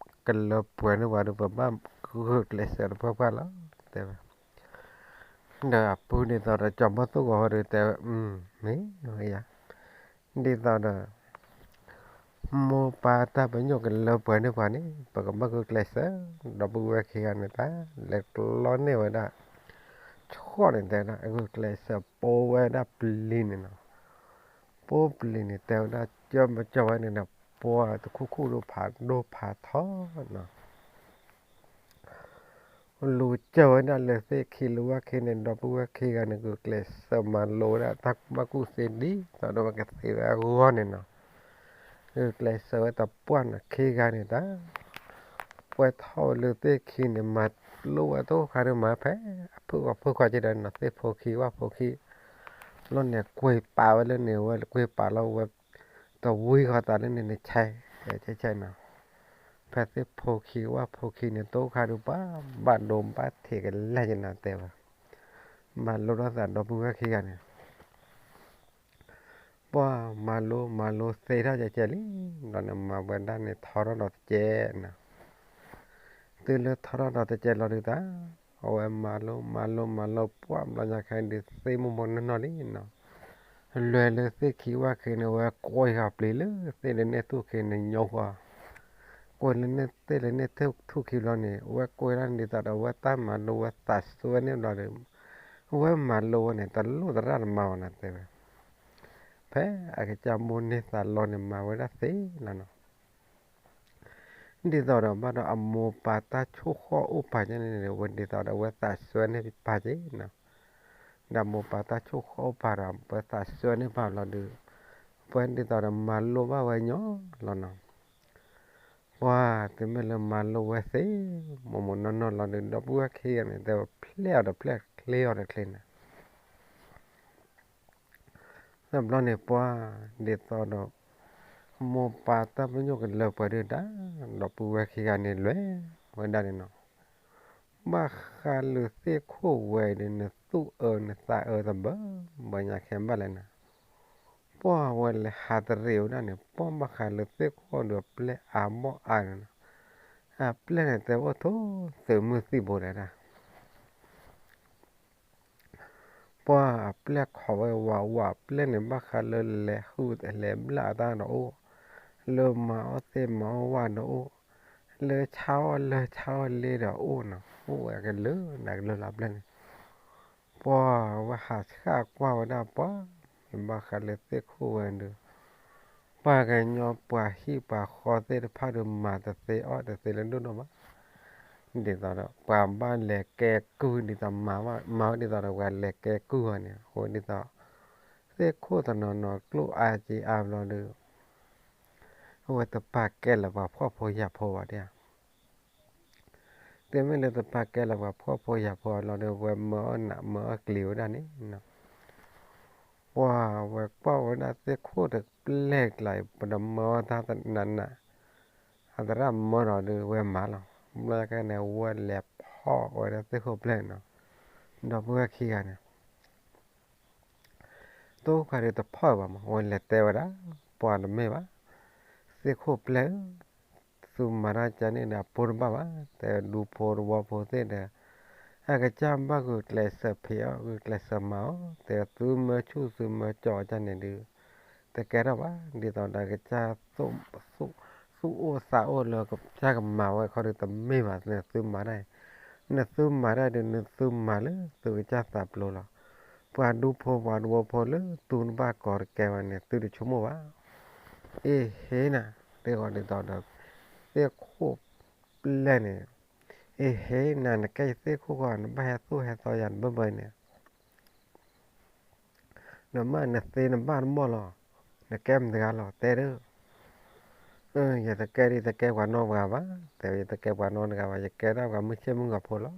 ကလၢပှဲၤန့ၢ်ပှၤဒီး ပဘၣ်ဂုာ်ကျဲးစၢးတပှၢ်ပှၢ်လီၤ တဲဝဲ. ဒီးအပုၢ်ဒ်သိးဒီးကၠီဘီၣ်သိၣ်ဂီၤဟီဒီးတဲဝဲ မ့ၢ်ဝဲယၤ ဒ်သိးဒီး မိၢ်ပၢ်တၢ်ပညိၣ်ကလၢပှဲၤန့ၢ်ပှၤန့ၣ် ပကဘၣ်ဂုာ်ကျဲးစၢး ဒီပုၢ်ဝဲၢ်ခံဂၤန့ၣ် တၢ်လဲၤကျီန့ၢ်ဝဲဒၣ် ဆှီၣ်န့ၣ် တဲဝဲဒၣ် ဂုာ်ကျဲးစၢး ပိဝဲဒၣ်ပျံၤန့ၣ်နီၤ. ပိပျံၤန့ၣ် တဲဝဲဒၣ် ကၢမကၢဝဲန့ၣ်ဒီး ပှၢ်တခူၣ်ခူၣ်ဒိၣ်ဖးဒိၣ်ဖးထီနီၤ လူၤကၢဝဲဒၣ်လၢသ့ၣ်ခံလၢဝၣ်ခံန့ၣ် ဒီပုၢ်ဝဲၢ်ခံဂၤန့ၣ် ဂုာ်ကျဲးစၢးမၤလိဝဲဒၣ်တၢ်ကူၣ်ဘၣ်ကူၣ်သ့ဒ်သိးဒီးဝဲကသ့ဝဲအဂီၢ်န့ၣ်နီၤ. ဂုာ်ကျဲးစၢးဝဲတပှၢ်န့ၣ် ခံဂၤန့ၣ်တၢ် ပှဲၤထီၣ်ဝဲလၢသ့ၣ်ခံန့ၣ် မၤလိဝဲတအိၣ်ဃါဒီးမၤဖဲအဖုၣ်ဂီၤဖုၣ်ဃီက့ဒီးနီၤ သ့ၣ်ဖိခံဝၣ်ဖိခံ လီၤန့ၣ် ကွံာ်ပာ်ဝဲလၢန့ၣ် ဝဲကွံာ်ပာ်လီၤဝဲ တဝံဃီသးလၢန့ၣ်န့ၣ် ဆဲးဆဲးဆဲးနီၤ. ဖဲသ့ၣ်ဖိခံဝၣ်ဖိခံန့ၣ် တအိၣ်ဃါဒီးပှၤ ဘၣ်ဒိဘၣ်ထံးကလဲၢ်က့နီၤ တဲဝဲ မၤလိထီၣ်သးဒီပုၢ်ဝဲၢ်ခံဂၤန့ၣ် ပှၢ်မၤလိမၤလိသ့ထီၣ်ကဲကဲလံ ဘျီန့ၣ် မၤဝဲဒၣ်န့ၣ်ထီထီၣ်ဒီးတကဲနီၤ. တုၤလၢထီထီၣ်ဒီးတကဲလီၤဒုးတၢ် အဝဲမၤလိမၤလိမၤလိ ပှၢ်ဘျီညါခဲဒုး သ့ၣ်မိၢ်မိၢ်နီၢ်နီၢ်လံနီၤ. လွဲၤလၢသ့ၣ်ခံဝၣ်ခံန့ၣ် အဝဲကွံာ်ဃီၤပျံၤလၢသ့ၣ်လၢန့ၣ်ထူၣ်ခံန့ၣ် ညိကွီၤ ကွံာ်လၢန့ၣ်သ့ၣ်လၢန့ၣ်ထူၣ်ခံဘျီန့ၣ် အဝဲကွံာ်ဒၣ်ဒ်သိးဒီး အဝဲတၢ်မၤလိဝဲသးစွဲန့ၢ်ဘျီဒီး အဝဲမၤလိဝဲန့ၣ် တလိၣ်သရၣ်တမၤဘၣ်နီၤ တဲဝဲ. ဖဲအကစၢ်မိၢ်န့ၢ်သးလီန့ၣ် မၤဝဲဒၣ်သ့လီၤနီၤ. ဒ်သိးဒီးဘၣ်ဒီးအမိၢ်ပၢ်တၢ်ဆိၣ်ဃီၣ်အိၣ်ပာ်ကဲန့ၣ်န့ၣ် ဝဲဒ်သိးဒီးအဝဲသးစွဲန့ၢ်ပာ်က့နီၤ. ဒီးမိၢ်ပၢ်တၢ်ဆိၣ်ဃီၣ်အိၣ်ပာ်ဒီး ပှၤသးစွဲန့ၢ်ပာ်လီၤဒုး ပှၤဒ်သိးဒီးမၤလိဘၣ်ဝဲညီလီၤနီၤ. ပှၢ်တုၤမ့ၢ်လၢမၤလိဝဲသ့ မိၢ်မိၢ်နီၢ်နီၢ်လီၤဒုး ဒီပုၢ်ဝဲၢ်ခံဂၤန့ၣ် တဲဝဲဖျဲၣ်အီၤဒီးဖျဲၣ် ချ့အီၤဒီးချ့န့ၣ် တဘျီန့ၣ်ပှၢ် ဒ်သိးဒီး မိၢ်ပၢ်တၢ်ပညိၣ်ကလၢပှဲၤဒုးတၢ် ဒီပုၢ်ဝဲၢ်ခံဂၤန့ၣ်လွဲၤဝဲဒၣ်န့ၣ်နီၤ. ဘၣ်ဃးလၢသ့ၣ်ခိၣ်ဝဲဒီး နသူၣ်အၢနသးအၢတဘၣ် ဘၣ်ညါခဲဘၣ်လဲၣ်န့ၣ် ပှၢ်ဝဲလဲၤဟးတရံးဝဲဒၣ်န့ၣ် ပှၢ်ဘၣ်ဃးလၢသ့ၣ်ခိၣ်ဒီးအပျဲၢ်အါဘီၣ်အါန့ၣ်နီၤ. အပျဲၢ်န့ၣ် တဲအိၣ်ထိၣ်သုးမုၢ်သံၣ်ဘိလဲၣ်ဒၣ် ပှၢ်အပျဲၢ်ခိးဝဲဝးဝး အပျဲၢ်န့ၣ် ဘၣ်ဃးလၢလဲၤဟုၣ်လဲၤဘျၣ်အတၢ်ဒီးအိၣ်, လၢမၤအီၣ်သ့ၣ်မၤအီၣ်ဝၣ်ဒီးအိၣ်, လၢဆါအီၣ်လၢဆါအီၣ်လ့ဒီးအိၣ်နီၤ, အိၣ်ဝဲကလုာ်နၤကလုာ်လီၤအပျဲၢ်န့ၣ်. ပှၢ်ဝဲဟးဆှၣ်ကွၢ်ဝဲဒၣ်ပှၢ်, ဘၣ်ဃးလၢသ့ၣ်ခိၣ်ဝဲဒီး ပှၤကညီပှၤဟံၣ်ပှၤဃီသ့ၣ်တဖၣ်ဒီး မၤတသ့အီၣ်တသ့လၢဒိၣ်ဒိၣ်ဘၣ်. ဒ်သိးဒီး ပှၤဘၣ်လဲၤကဲကုၢ်ဒ်သိးမၤဝဲ, မၤဝဲဒ်သိးဒီးပှၤလဲၤကဲကုၢ်အီၤန့ၣ်, အဃိဒ်သိး သ့ၣ်ခိၣ်တနီၤနီၤကျိၣ်အါက့အါဘျီဒီး အဝဲတပာ်ကဲလၢပှၤဖှီၣ်ဖိယာ်ဖိဘၣ်ဒၣ်. တုၤမ့ၢ်လၢတပာ်ကဲလၢပှၤဖှီၣ်ဖိယာ်ဖိအလီၢ်ဒီး ပှၤမၤအီၣ်နးမၤအီၣ်ကျံၤဝဲဒၣ်န့ၣ်, ပှၤဝဲကွၢ်ဝဲဒၣ်သ့ၣ်ခိၣ်တပျဲၢ်ကျါအံၤ ပတမၤအီၣ်တၢ်နးနး, အသရၣ်မၤဒီးဒုးဝဲမၤလီၤ. ဘျီကဲန့ၣ် ဝဲလဲၤဖီၣ်ဝဲဒၣ်သ့ၣ်ခိၣ်ပျဲၢ်န့ၣ်နီၤ, ဒီပုၢ်ဝဲၢ်ခံဂၤန့ၣ် တိၢ်ခါဒုးတဖီၣ်ဘၣ်မး, အဝဲလဲၤတဲဝဲဒၣ် ပှၤတမ့ၢ်ဘၣ်, သ့ၣ်ခိၣ်ပျဲၢ်ဧၢ, သုမၤတၢ်ကန့ၣ်ဒီးအဖိတဘၣ်ဘၣ်, တဲဒူဖိတဝီဖိသ့ၣ်ဒီး အကစၢ်ဘၣ်ဂုာ်ကျဲးစၢးဖံးအီၣ် ဂုာ်ကျဲးစၢးမၤအီၣ်, တဲသုမၢဆူၣ်သုမၢကၠီအီၣ်ကန့ၣ်ဒုး တကဲထီၣ်ဘၣ်, ဒ်သိးဒီးကစၢ် သူၣ်အိၣ်သးအိၣ်လၢကစၢ်ကမၤဝဲခီဒုးတမ့ၢ်ဘၣ်, နသုမၤတၢ်အံၤ, နသုမၤတၢ်ဒုး နသုမၤလၢသုကစၢ်သးပျိလီၤ. ပှၤဒူဖိပှၤတဝီဖိလၢသုတဘၣ်ကိးတကဲဘၣ်န့ၣ် သုတဆိကမိၣ်ဘၣ်. အ့ဟ့နၤ တဲဃီၤဒ်သိးဒီး သ့ၣ်ခိၣ်ပျဲၢ်န့ၣ်, အ့ဟ့နၤ နကဲယသ့ၣ်ခိၣ်ဃီ နဘၣ်ဟဲသိၣ်ဟဲသီယၤတဘၢဘၢအံၤန့ၣ် နမ့ၢ်နသ့နဘၣ်တမီၢ်လီၤ, နကဲမတၤတဂၤလီၤ တဲဒီး, ယတကဲဒ်ယတကဲပှၤနီတဂၤဘၣ်, တဲဝဲ ယတကဲပှၤနီတဂၤဘၣ်, ယကဲဒၣ်ပှၤမုၢ်ဆ့ၣ်မုၢ်ဂီၤဖိလီၤ.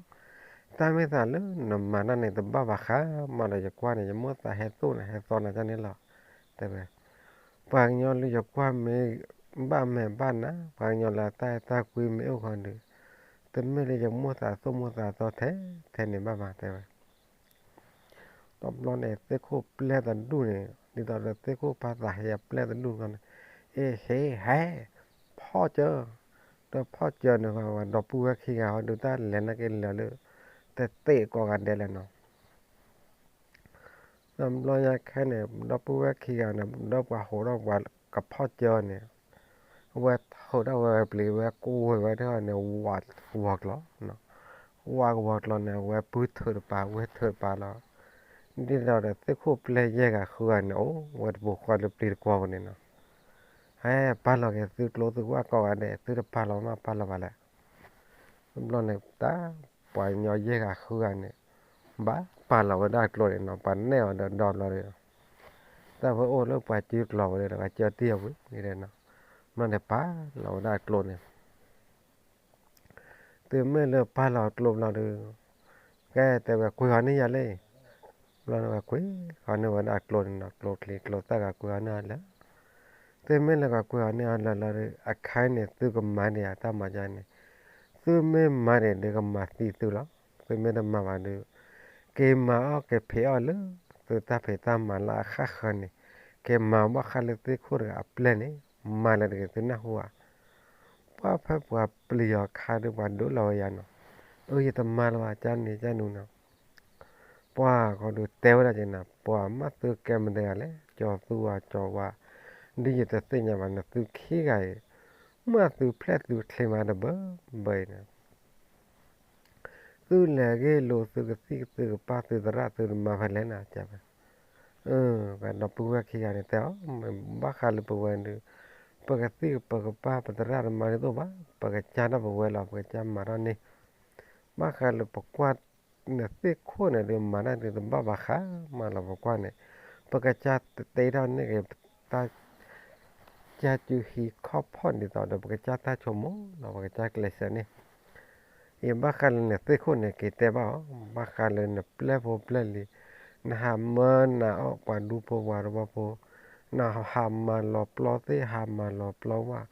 တၢ်မ့ၢ်သးလၢနမၤတၢ်န့ၣ် တဘၣ်ဘၣ်ဃးမးဒီး ယကွၢ်န့ၣ် ယမိၣ်သးဟဲသိၣ်နၤဟဲသီနၤန့ၣ်လီၤ, တဲဝဲ. ပှၤကညီလၢယကွၢ်မ့ၢ်ဘၣ်မဲာ်ဘၣ်နါ, ပှၤကညီလၢတၢ်အဲၣ်တၢ်ကွံမ့ၢ်အိၣ်ဃီဒီး, တမ့ၢ်လၢယမိၣ်သးသိၣ်မိၣ်သးသီထဲထဲန့ၣ်ဘၣ်ဘၣ် တဲဝဲ. တဘျီန့ၣ် သ့ၣ်ခိၣ်ပျဲၢ်တဒူၣ်န့ၣ် ဒ်သိးဒီးသ့ၣ်ခိၣ်ပၢ်သးဟ့အပျဲၢ်တဒူၣ်န့ၣ်, အ့ဟ့ဟဲ, ဖီၣ်စၢၤ, ဒီးဖီၣ်စၢၤန့ၣ် ပှၤဒီပုၢ်ဝဲၢ်ခံဂၤဟီဒုးတၢ်လဲၤနာ်က့ၤလၢာ်လၢ တသ့ၣ်ကိးဂၤဒဲးလဲၣ်နီၤ. တဘျီညါခဲန့ၣ် ဒီပုၢ်ဝဲၢ်ခံဂၤန့ၣ် ဒီးပှၤဟးဒီးပှၤကဖီၣ်စၢၤန့ၣ်, အဝဲဟးဒီးဝဲပျံၤဝဲကိးဝဲဝဲဒၣ်န့ၣ် ဝးကဝီၤကျီၤ, ဝးကဝီၤကျီၤန့ၣ် အဝဲပုၢ်ထုးတပၤ ဝဲထုးတပၤလီၤ. ဒ်သိးဒီးသ့ၣ်ခိၣ်ပျဲၢ်ယဲၢ်ဂၤဃုဂၤန့ၣ် အိၣ်ဝဲတပူၤဃီလၢပျံၤတကွီၤပူၤန့ၣ်နီၤ. ဟဲပာ်လီၤက့ၤသုကျိသုကဝၣ်ကိးဂၤဒဲး သုတပာ်လီၤမးပာ်လီၤဘၣ်လဲၣ်. တဘျီန့ၣ် တၢ်ပှၤကညီယဲၢ်ဂၤဃုဂၤန့ၣ် ဘၣ်ပာ်လီၤဝဲဒၣ်ကျိန့ၣ်နီၤ, ပှၤနဲၣ်အီၤဒီးဒီဘျီဒီး တၢ်ဝဲအိၣ်လၢပှၤစုကျိၤဝဲဒီး ပှၤကၢတံၢ်အဝံၤန့ၣ်ဒီးနီၤ, ဘျီန့ၣ်ပာ်လီၤဝဲဒၣ်ကျိန့ၣ် သုမ့ၢ်လၢပာ်လီၤကျိဘျီဒီး ကဲတဲဝဲကွံာ်ဃီန့ၢ်ယၤလံ, ဘျီန့ၣ်ပှၤကွံာ်ဃီန့ၢ်ဝဲဒၣ်ကျိန့ၣ်နီၤ, ကျိချံကျိသၣ်ဂၤကွံာ်ဃီန့ၢ်အီၤလၢာ်, သုမ့ၢ်လၢကကွံာ်ဃီန့ၢ်အီၤလၢာ်လီၤဒီး အခါန့ၣ် သုကမၤဒံးဧါတၢ်မၤကန့ၣ်, သုမ့ၢ်မၤဒံးဒီးကမၤသံသုလီၤ, သုမ့ၢ်တမၤဘၣ်ဒီး က့ၤမၤအီၣ်က့ၤဖံးအီၣ်လၢ သုတၢ်ဖံးတၢ်မၤလၢအဃၣ်ဃၢၤန့ၣ်, က့ၤမၤဘၣ်ဃးလၢသ့ၣ်ခိၣ်တဂၤအပျဲၢ်န့ၣ်, မၤလၢတဂ့ၤသုနၢ်ဟူဧါ. ပှၢ်ဖဲပှၤပျံၤအီၤခါဒီးပှၤဒိးလီၤဝဲယၤနီၤ, အၢ ယတမၤလၢၤဘၣ် ကန့ၣ်ကနူၤနီၤ, ပှၤဃီဒုးတဲဝဲဒၣ်က့ၤနၤ, ပှၤမ့ၢ်သုကဲမတၤတဂၤလဲၣ်, ကၠီၤသူဧါကၠီၤဝါ, ဒ်ယတသ့ၣ်ညါဘၣ်န့ၣ် သုခံဂၤအံၤ, မ့ၢ်သုဖျဲၣ်သုချ့မးတဘၢဘၢအံၤန့ၣ် သုလဲၤဂ့ၢ်လိာ်သုကသံၣ်သုကပၢ်သုသရၣ်သုတမၤဖဲလဲၣ်နၤ, ပှၤဒီပုၢ်ဝဲၢ်ခံဂၤန့ၣ်တဲအီၤ, ဘၣ်ဃးလၢပဝဲဒုး, ပကသံၣ်ပကပၢ်ပသရၣ်တမၤဒ်သိးဘၣ်, ပကစၢ်ဒၣ်ပဝဲလီၤ ပကစၢ်မၤထီၣ်န့ၣ်, ဘၣ်ဃးလၢပကွၢ် နသ့ၣ်ခိၣ်န့ၣ်ဒုးမၤတၢ်ဒုးတဘၣ်ဘၣ်ဃးမးလီၤ ပကွၢ်န့ၣ်, ပကစၢ်တတဲထီၣ်န့ၢ်က့ၤ တၢ် ကၢ်စုဟံးခီၣ်ဖီၣ်ဒ်သိးဒီး ပကစၢ်တၢ်ဆိကမိၣ်လီၤ ပကစၢ်ကျဲးစၢးန့ၣ်, အံၤဘၣ်ဃးလၢနသ့ၣ်ခိၣ်န့ၣ် က့ၤတဲဘၣ်အီၤ, ဘၣ်ဃးလၢနပျဲၢ်ဖိပျဲၢ်လံၤ, နဟးမၢနၤအီၣ်ပှၤဒူဖိပှၤတဝီဖိ, နဟးမၤလီၤပျီသ့ၣ် ဟးမၤလီၤပျီဝၣ်,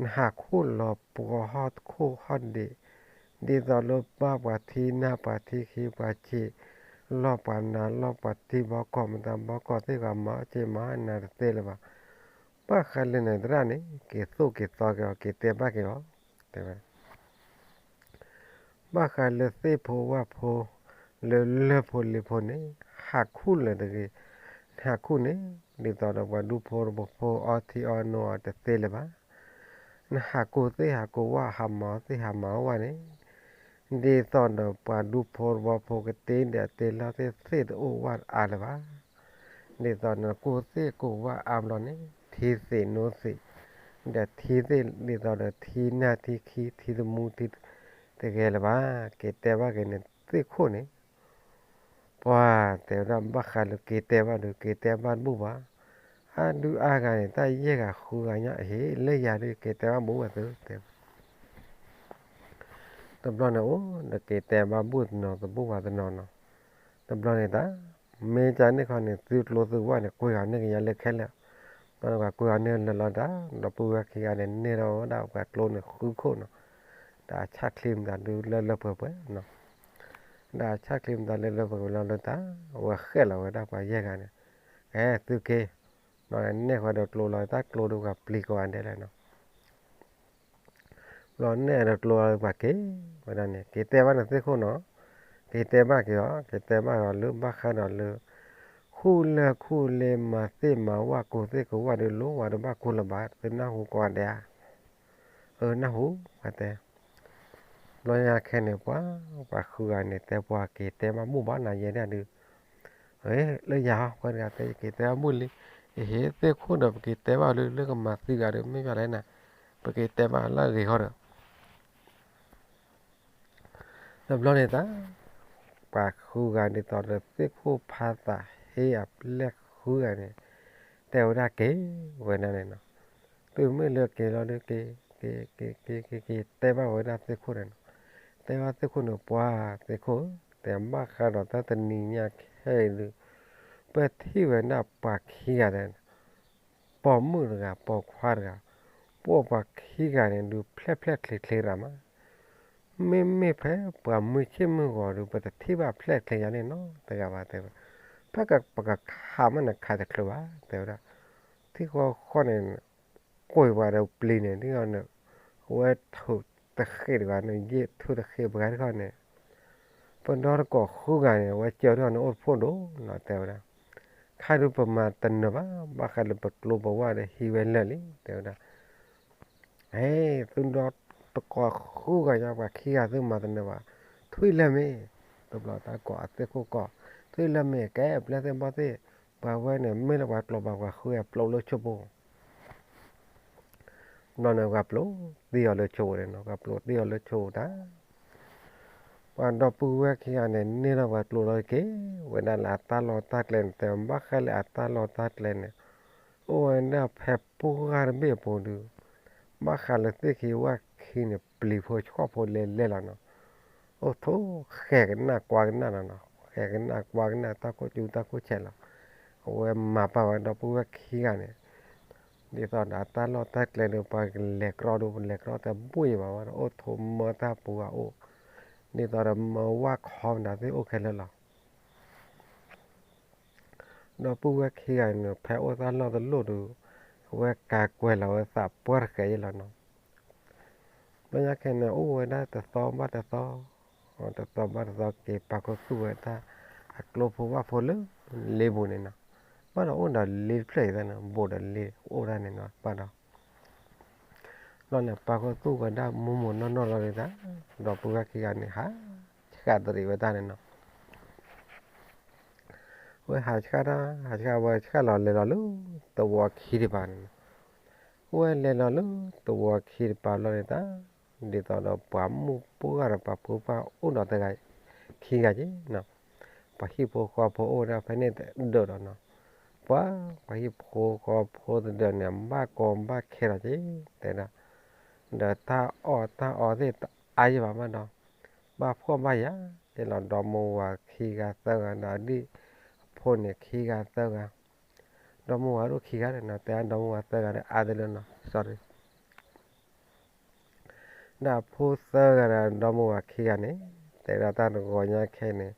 နဟးခူၣ်လီၤပှီၤဟီၣ်ခိၣ်ဟီၣ်ဒံး, ဒ်သိးလၢဘၣ်ပှၤထံနၢ်ပှၤထံခံပှၤဆံး, လီၢ်ပှၤနၤလီၢ်ပှၤထံဘီကီၢ်မတၤဘီကီၢ်သ့ၣ်တဖၣ် မၤအီၣ်စ့မၤအီၣ်နၤတသ့လၢၤဘၣ်. ဘၣ်ဃးလၢနသရၣ်န့ၣ် က့ၤသိၣ်က့ၤသီက့ၤအီၤ က့ၤတဲဘၣ်က့ၤအီၤ, တဲဝဲ ဘၣ်ဃးလၢသ့ၣ်ဖိဝၣ်ဖိ, လၢလၢၢ်ဖိလံၤဖိန့ၣ်, ဟးခူၣ်လၢၤတဂ့ၤ, ဟးခူၣ်န့ၣ်, ဒ်သိးဒီးပှၤဒူဖိတဝီဖိအီထံအီနိအီၤတသ့လၢၤဘၣ်. နဟးကူၣ်သ့ၣ်ဟးကူၣ်ဝၣ် ဟးမၤအီၣ်သ့ၣ်ဟးမၤအီၣ်ဝၣ်န့ၣ်, ဒ်သိးဒီးပှၤဒူဖိတဝီဖိကတ့ဒဲးတ့လီၤသ့ၣ်သ့ၣ်တအိၣ်ဝၣ်အါလၢၤဘၣ်. ဒ်သိးနကူၣ်သ့ၣ်ကူၣ်ဝၣ်အါဘျီန့ၣ် ထံသ့ၣ်နိသ့ၣ်, ဒီးထံသ့ၣ်ဒ်သိးဒီးထံနၢ်ထံခံထံသမူထံတဂဲၤလၢၤဘၣ်. က့ၤတဲဘၣ်က့ၤနသ့ၣ်ခိၣ်န့ၣ်, ပှၤတဲဝဲဒၣ်ဘၣ်ဃးလၢက့ၤတဲဘၣ်ဒီး က့ၤတဲဘၣ်တဘူၣ်ဘၣ်. အါဒုအါဂၤန့ၣ် တၢ်ယဲၢ်ဂၤဃုဂၤညါအဟ့ၣ် လၢယၤဒုးက့ၤတဲဘၣ်ဘူၣ်ဘၣ်သုတဲ တဘျီန့ၣ်အိၣ်ဒီးက့ၤတဲဘၣ်ဘူၣ်တနီၤတဘူၣ်ဘၣ်တနီၤနီၤ, တဘျီန့ၣ်တၢ်, မ့ၢ်ကန့ၣ်ခီန့ၣ် သုကျိသုဝၣ်န့ၣ် ကွံာ်အီၤန့ၢ်ကယၤလၢခဲလၢာ်, ဘျီန့ၣ်ပှၤကွံာ်အီၤန့ၢ်လၢာ်လီၤတၢ်, ဒီပုၢ်ဝဲၢ်ခံဂၤန့ၣ် န့ၢ်ထီၣ်ဝဲဒၣ်ပှၤကျိန့ၣ်ဃုခိၣ်နီၤ, ဒီးအဆၣ်ချံမတၤဒုးလၢလၢပှဲၤပှဲၤနီၤ, ဒီးအဆၣ်ချံမတၤလၢလၢပှဲၤပှဲၤလီၤလၢတၢ်, အဝဲဃဲၣ်လီၤဝဲဒၣ်ပှၤယဲၢ်ဂၤန့ၣ်, ကဲသုက့ၤ, ဘျီန့ၣ်နဲၣ်ဃီဒီးကျိလီၤတၢ်ကျိဒုးပှၤပျံၤကိးဂၤဒဲးလဲၣ်နီၤ ဘျီန့ၣ်ဒီးကျိလီၤပှၤက့ၤဝဲဒၣ်န့ၣ် က့ၤတဲဘၣ်နသ့ၣ်ခိၣ်နီၤ, က့ၤတဲဘၣ်က့ၤအီၤ က့ၤတဲဘၣ်အီၤလၢဘၣ်ဃးဒီးလၢ ဃူလၢဃူလ့မၤသ့ၣ်မၤဝၣ်ကူၣ်သ့ၣ်ကူၣ်ဝၣ်ဒုးလိၣ်ဝဲတဘၣ်ကူၣ်လၢၤဘၣ် သုနၢ်ဟူကိးဂၤဒဲးဧါ, အၢ နၢ်ဟူ, ပှၤတဲ, ဘျီညါခဲန့ၣ် ပှၤ ပှၤဃုဂၤန့ၣ် တဲပှၤက့ၤတဲဘၣ်ဘူၣ်ဘၣ်နၤယဲဒၣ်ဒုး လၢယၤဟီ ပှၤတဂၤတဲ ယက့ၤတဲဘၣ်ဘူၣ်လံ, ယဟ့ၣ်သ့ၣ်ခိၣ်ဒီး ပက့ၤတဲဘၣ်လၢ လၢကမၤသံဂၤဒီး မ့ၢ်ဘၣ်လဲၣ်နၤ, ပကတဲဘၣ်လၢအဂ့ၤဃီဒီး တဘျီန့ၣ်တၢ် ပှၤဃုဂၤဒ်သိးဒီး သ့ၣ်ခိၣ်ဖးသးဟ့အပျဲၢ်ဃုဂၤန့ၣ် တဲဝဲဒၣ်က့ၤဝဲဒၣ်န့ၣ်နီၤ. တုၤမ့ၢ်လၢက့ၤလီၤဒီးက့ၤ က့ၤ က့ၤ က့ၤ က့ၤ က့ၤ တဲဘၣ်ဝဲဒၣ်သ့ၣ်ခိၣ်န့ၣ်နီၤ. တဲဘၣ်သ့ၣ်ခိၣ်န့ၣ် ပှၤသ့ၣ်ခိၣ်ဧၢ, တဲဘၣ်ဃးဒီးတၢ်တနံၤညါခဲအံၤဒုး ပထံၣ်ဝဲဒၣ်ပှၤခံဂၤဒီး ပိာ်မုၣ်တဂၤ ပိာ်ခွါတဂၤ ပှၤခံဂၤန့ၣ်ဒုး ဖျဲၣ်ဖျဲၣ်ချ့ချ့ရၤမး, မ့မ့ၢ်ဖဲပှၤမုၢ်ဆ့ၣ်မုၢ်ဂီၤဒုး ပတထံၣ်ဘၣ်ဖျဲၣ်ချ့ယၤန့ၣ်နီတဂၤဘၣ်တဲဝဲ, ဖဲပကခးမးန့ၣ်ခးတချုးဘၣ်တဲဝဲဒၣ်, ထံၣ်ဃီဃီန့ၣ် ကွံာ်ပှၤဒီးပျံၤန့ၣ် ဒ်န့ၣ် အဝဲထုးတဃ့ၣ်တဂၤန့ၣ် ယဲၢ်ထုးတဃ့ၣ်ပှၤတခီန့ၣ် ပဒီတကိးဃုဂၤန့ၣ် အဝဲစၢၤထီၣ်န့ၣ်အိၣ်တဖှိၣ်ဒိၣ်နီၤတဲဝဲဒၣ်, ခါဒုးပမၤတနၢၤဘၣ် ဘၣ်ဃးလၢပကျိပဝါဒီးဟံးဝဲလၢာ်လံတဲဝဲဒၣ်, ဟဲ သုဒီတကိးဃုဂၤညါ ပှၤခံဂၤသုမၤတနၢၤဘၣ်, ထွံၣ်လၢမ့ၢ် တဘျီတၢ်ကိးအသ့ၣ်ခိၣ်ကိး, ထွံၣ်လၢမ့ၢ်ကဲပျဲၢ်သ့ၣ်ဘီၣ်သ့ၣ်, ပှၤဝဲန့ၣ် မ့ၢ်လၢပှၤကျိာ်ဘၣ်ပှၤဃုဂၤပျိးလၢဆိဖိ ဘျီန့ၣ် ပှၤပျိးတ့ၢ်အီၤလၢဆိန့ၣ်နီၤ, ပှၤပျိးတ့ၢ်အီၤလၢဆိတၢ်, ပှၤဒီပုၢ်ဝဲၢ်ခံဂၤန့ၣ် န့ၢ်ထီၣ်ပှၤကျိာ်လီၤက့ၤဝဲဒၣ်လၢအတၢ်လီၢ်တၢ်ကျဲန့ၣ် တဲဘၣ်ဃးလၢအတၢ်လီၢ်တၢ်ကျဲန့ၣ်, အိၣ်ဝဲဒၣ်ဖဲပှၢ်တဘ့ၣ်အပူၤဒုး, ဘၣ်ဃးလၢသ့ၣ်ခံဝၣ်ခံန့ၣ် ပျံၤဖိဆှီၣ်ဖိလဲၤလဲၤလီၤနီၤ, အိၣ်ထိးဃဲၤကနၣ်ကွၢ်ကနၣ်လီၤနီၤ, ဃဲၤကနၣ်ကွၢ်ကနၣ်တၢ်ခိၣ်ကၠူတၢ်ခိၣ်ဆဲးလီၤ, အဝဲမၤပာ်ဝဲဒီပုၢ်ဝဲၢ်ခံဂၤန့ၣ် ဒ်သိးဒီးတၢ်လီၢ်တၢ်ကျဲဒီး ပှၤကလဲၤကြီဒီး ပလဲၤကြီတဘၣ်ဘၣ်ဒီး အိၣ်ထိးမၢတၢ်ပူၤအအိၣ်, ဒ်သိးဒီးမၢဝၣ်ခီမနုၤသ့ၣ်အိၣ်ခဲလၢာ်လီၤ. ဒီပုၢ်ဝဲၢ်ခံဂၤန့ၣ် ဖဲအိၣ်တၢ်လီၢ်တလီၢ်ဒီး အဝဲကၤကွဲးလီၤဝဲသးပှၢ်တဃဲးယဲလီၤနီၤ. ဘျီညါခဲန့ၣ် အိၣ်ဝဲဒၣ်တသီဘၣ်တသီ, တသီဘၣ်တသီက့ၤ ပာ်ခူသူၣ်ဝဲဒၣ်အကျိဖိဝၣ်ဖိလၢလ့ပူၤန့ၣ်နီၤ. ဘၣ်ဒီးအိၣ်ဒီးလ့တဖျၢၣ်အံၤသၢနီၤ, ဘူးဒီးလ့အိၣ်ဒၣ်န့ၣ်နီၤ, ဘၣ်ဒီး ဘျီန့ၣ် ပာ်ခူသူၣ်ဝဲဒၣ်မိၢ်မိၢ်နီၢ်နီၢ်လီၤဒၣ်, ဒီပုၢ်ဝဲၢ်ခံဂၤန့ၣ် ဟးဆှၣ်တရံးဝဲတၢ်န့ၣ်နီၤ. ဝဲဟးဆှၣ်တၢ် ဟးဆှၣ်ဝဲဆှၣ်လီၤလဲၤလီၤလၢသဝီခံတပၤန့ၣ်နီၤ. ဝဲလဲၤလီၤလၢသဝီခံတပၤဘျီန့ၣ်တၢ်, ဒ်သိးဒီးပှၤမုၣ်ပှၢ်ဒီးပှၤဖိပှၢ်အိၣ်ဒီးတဂၤခံဂၤက့နီၤ. ပှၤဟံၣ်ဖိဃီဖိအိၣ်ဝဲဒၣ်ဖဲန့ၣ်တဒၢးဒီးနီၤ. ပှၤ ပှၤဟံၣ်ဖိဃီဖိတဒၢးန့ၣ် ဘၣ်ကီဘၣ်ခဲလီၤက့ တဲဒၣ်, ဒီးတၢ်အီၣ်တၢ်အီသ့ၣ်တအါယံၤဘၣ်ဘၣ်ဒီး ဘၣ်ဖှီၣ်ဘၣ်ယာ်ယဲလီၤ. ဒီမါဝၤခံဂၤသၢဂၤဒီး အဒံၣ်အဖိန့ၣ်ခံဂၤသၢဂၤ, ဒီမါဝၤဒိၣ်ခံဂၤဒီးနီၤ, တဲဒီမါဝၤသၢဂၤဒီးအါတလၢနီၤ, sorry. ဒီးအဖိသၢဂၤဒီးဒီမါဝၤခံဂၤန့ၣ်, တဲဒၣ်တၢ်တဂီၤညါခဲန့ၣ်,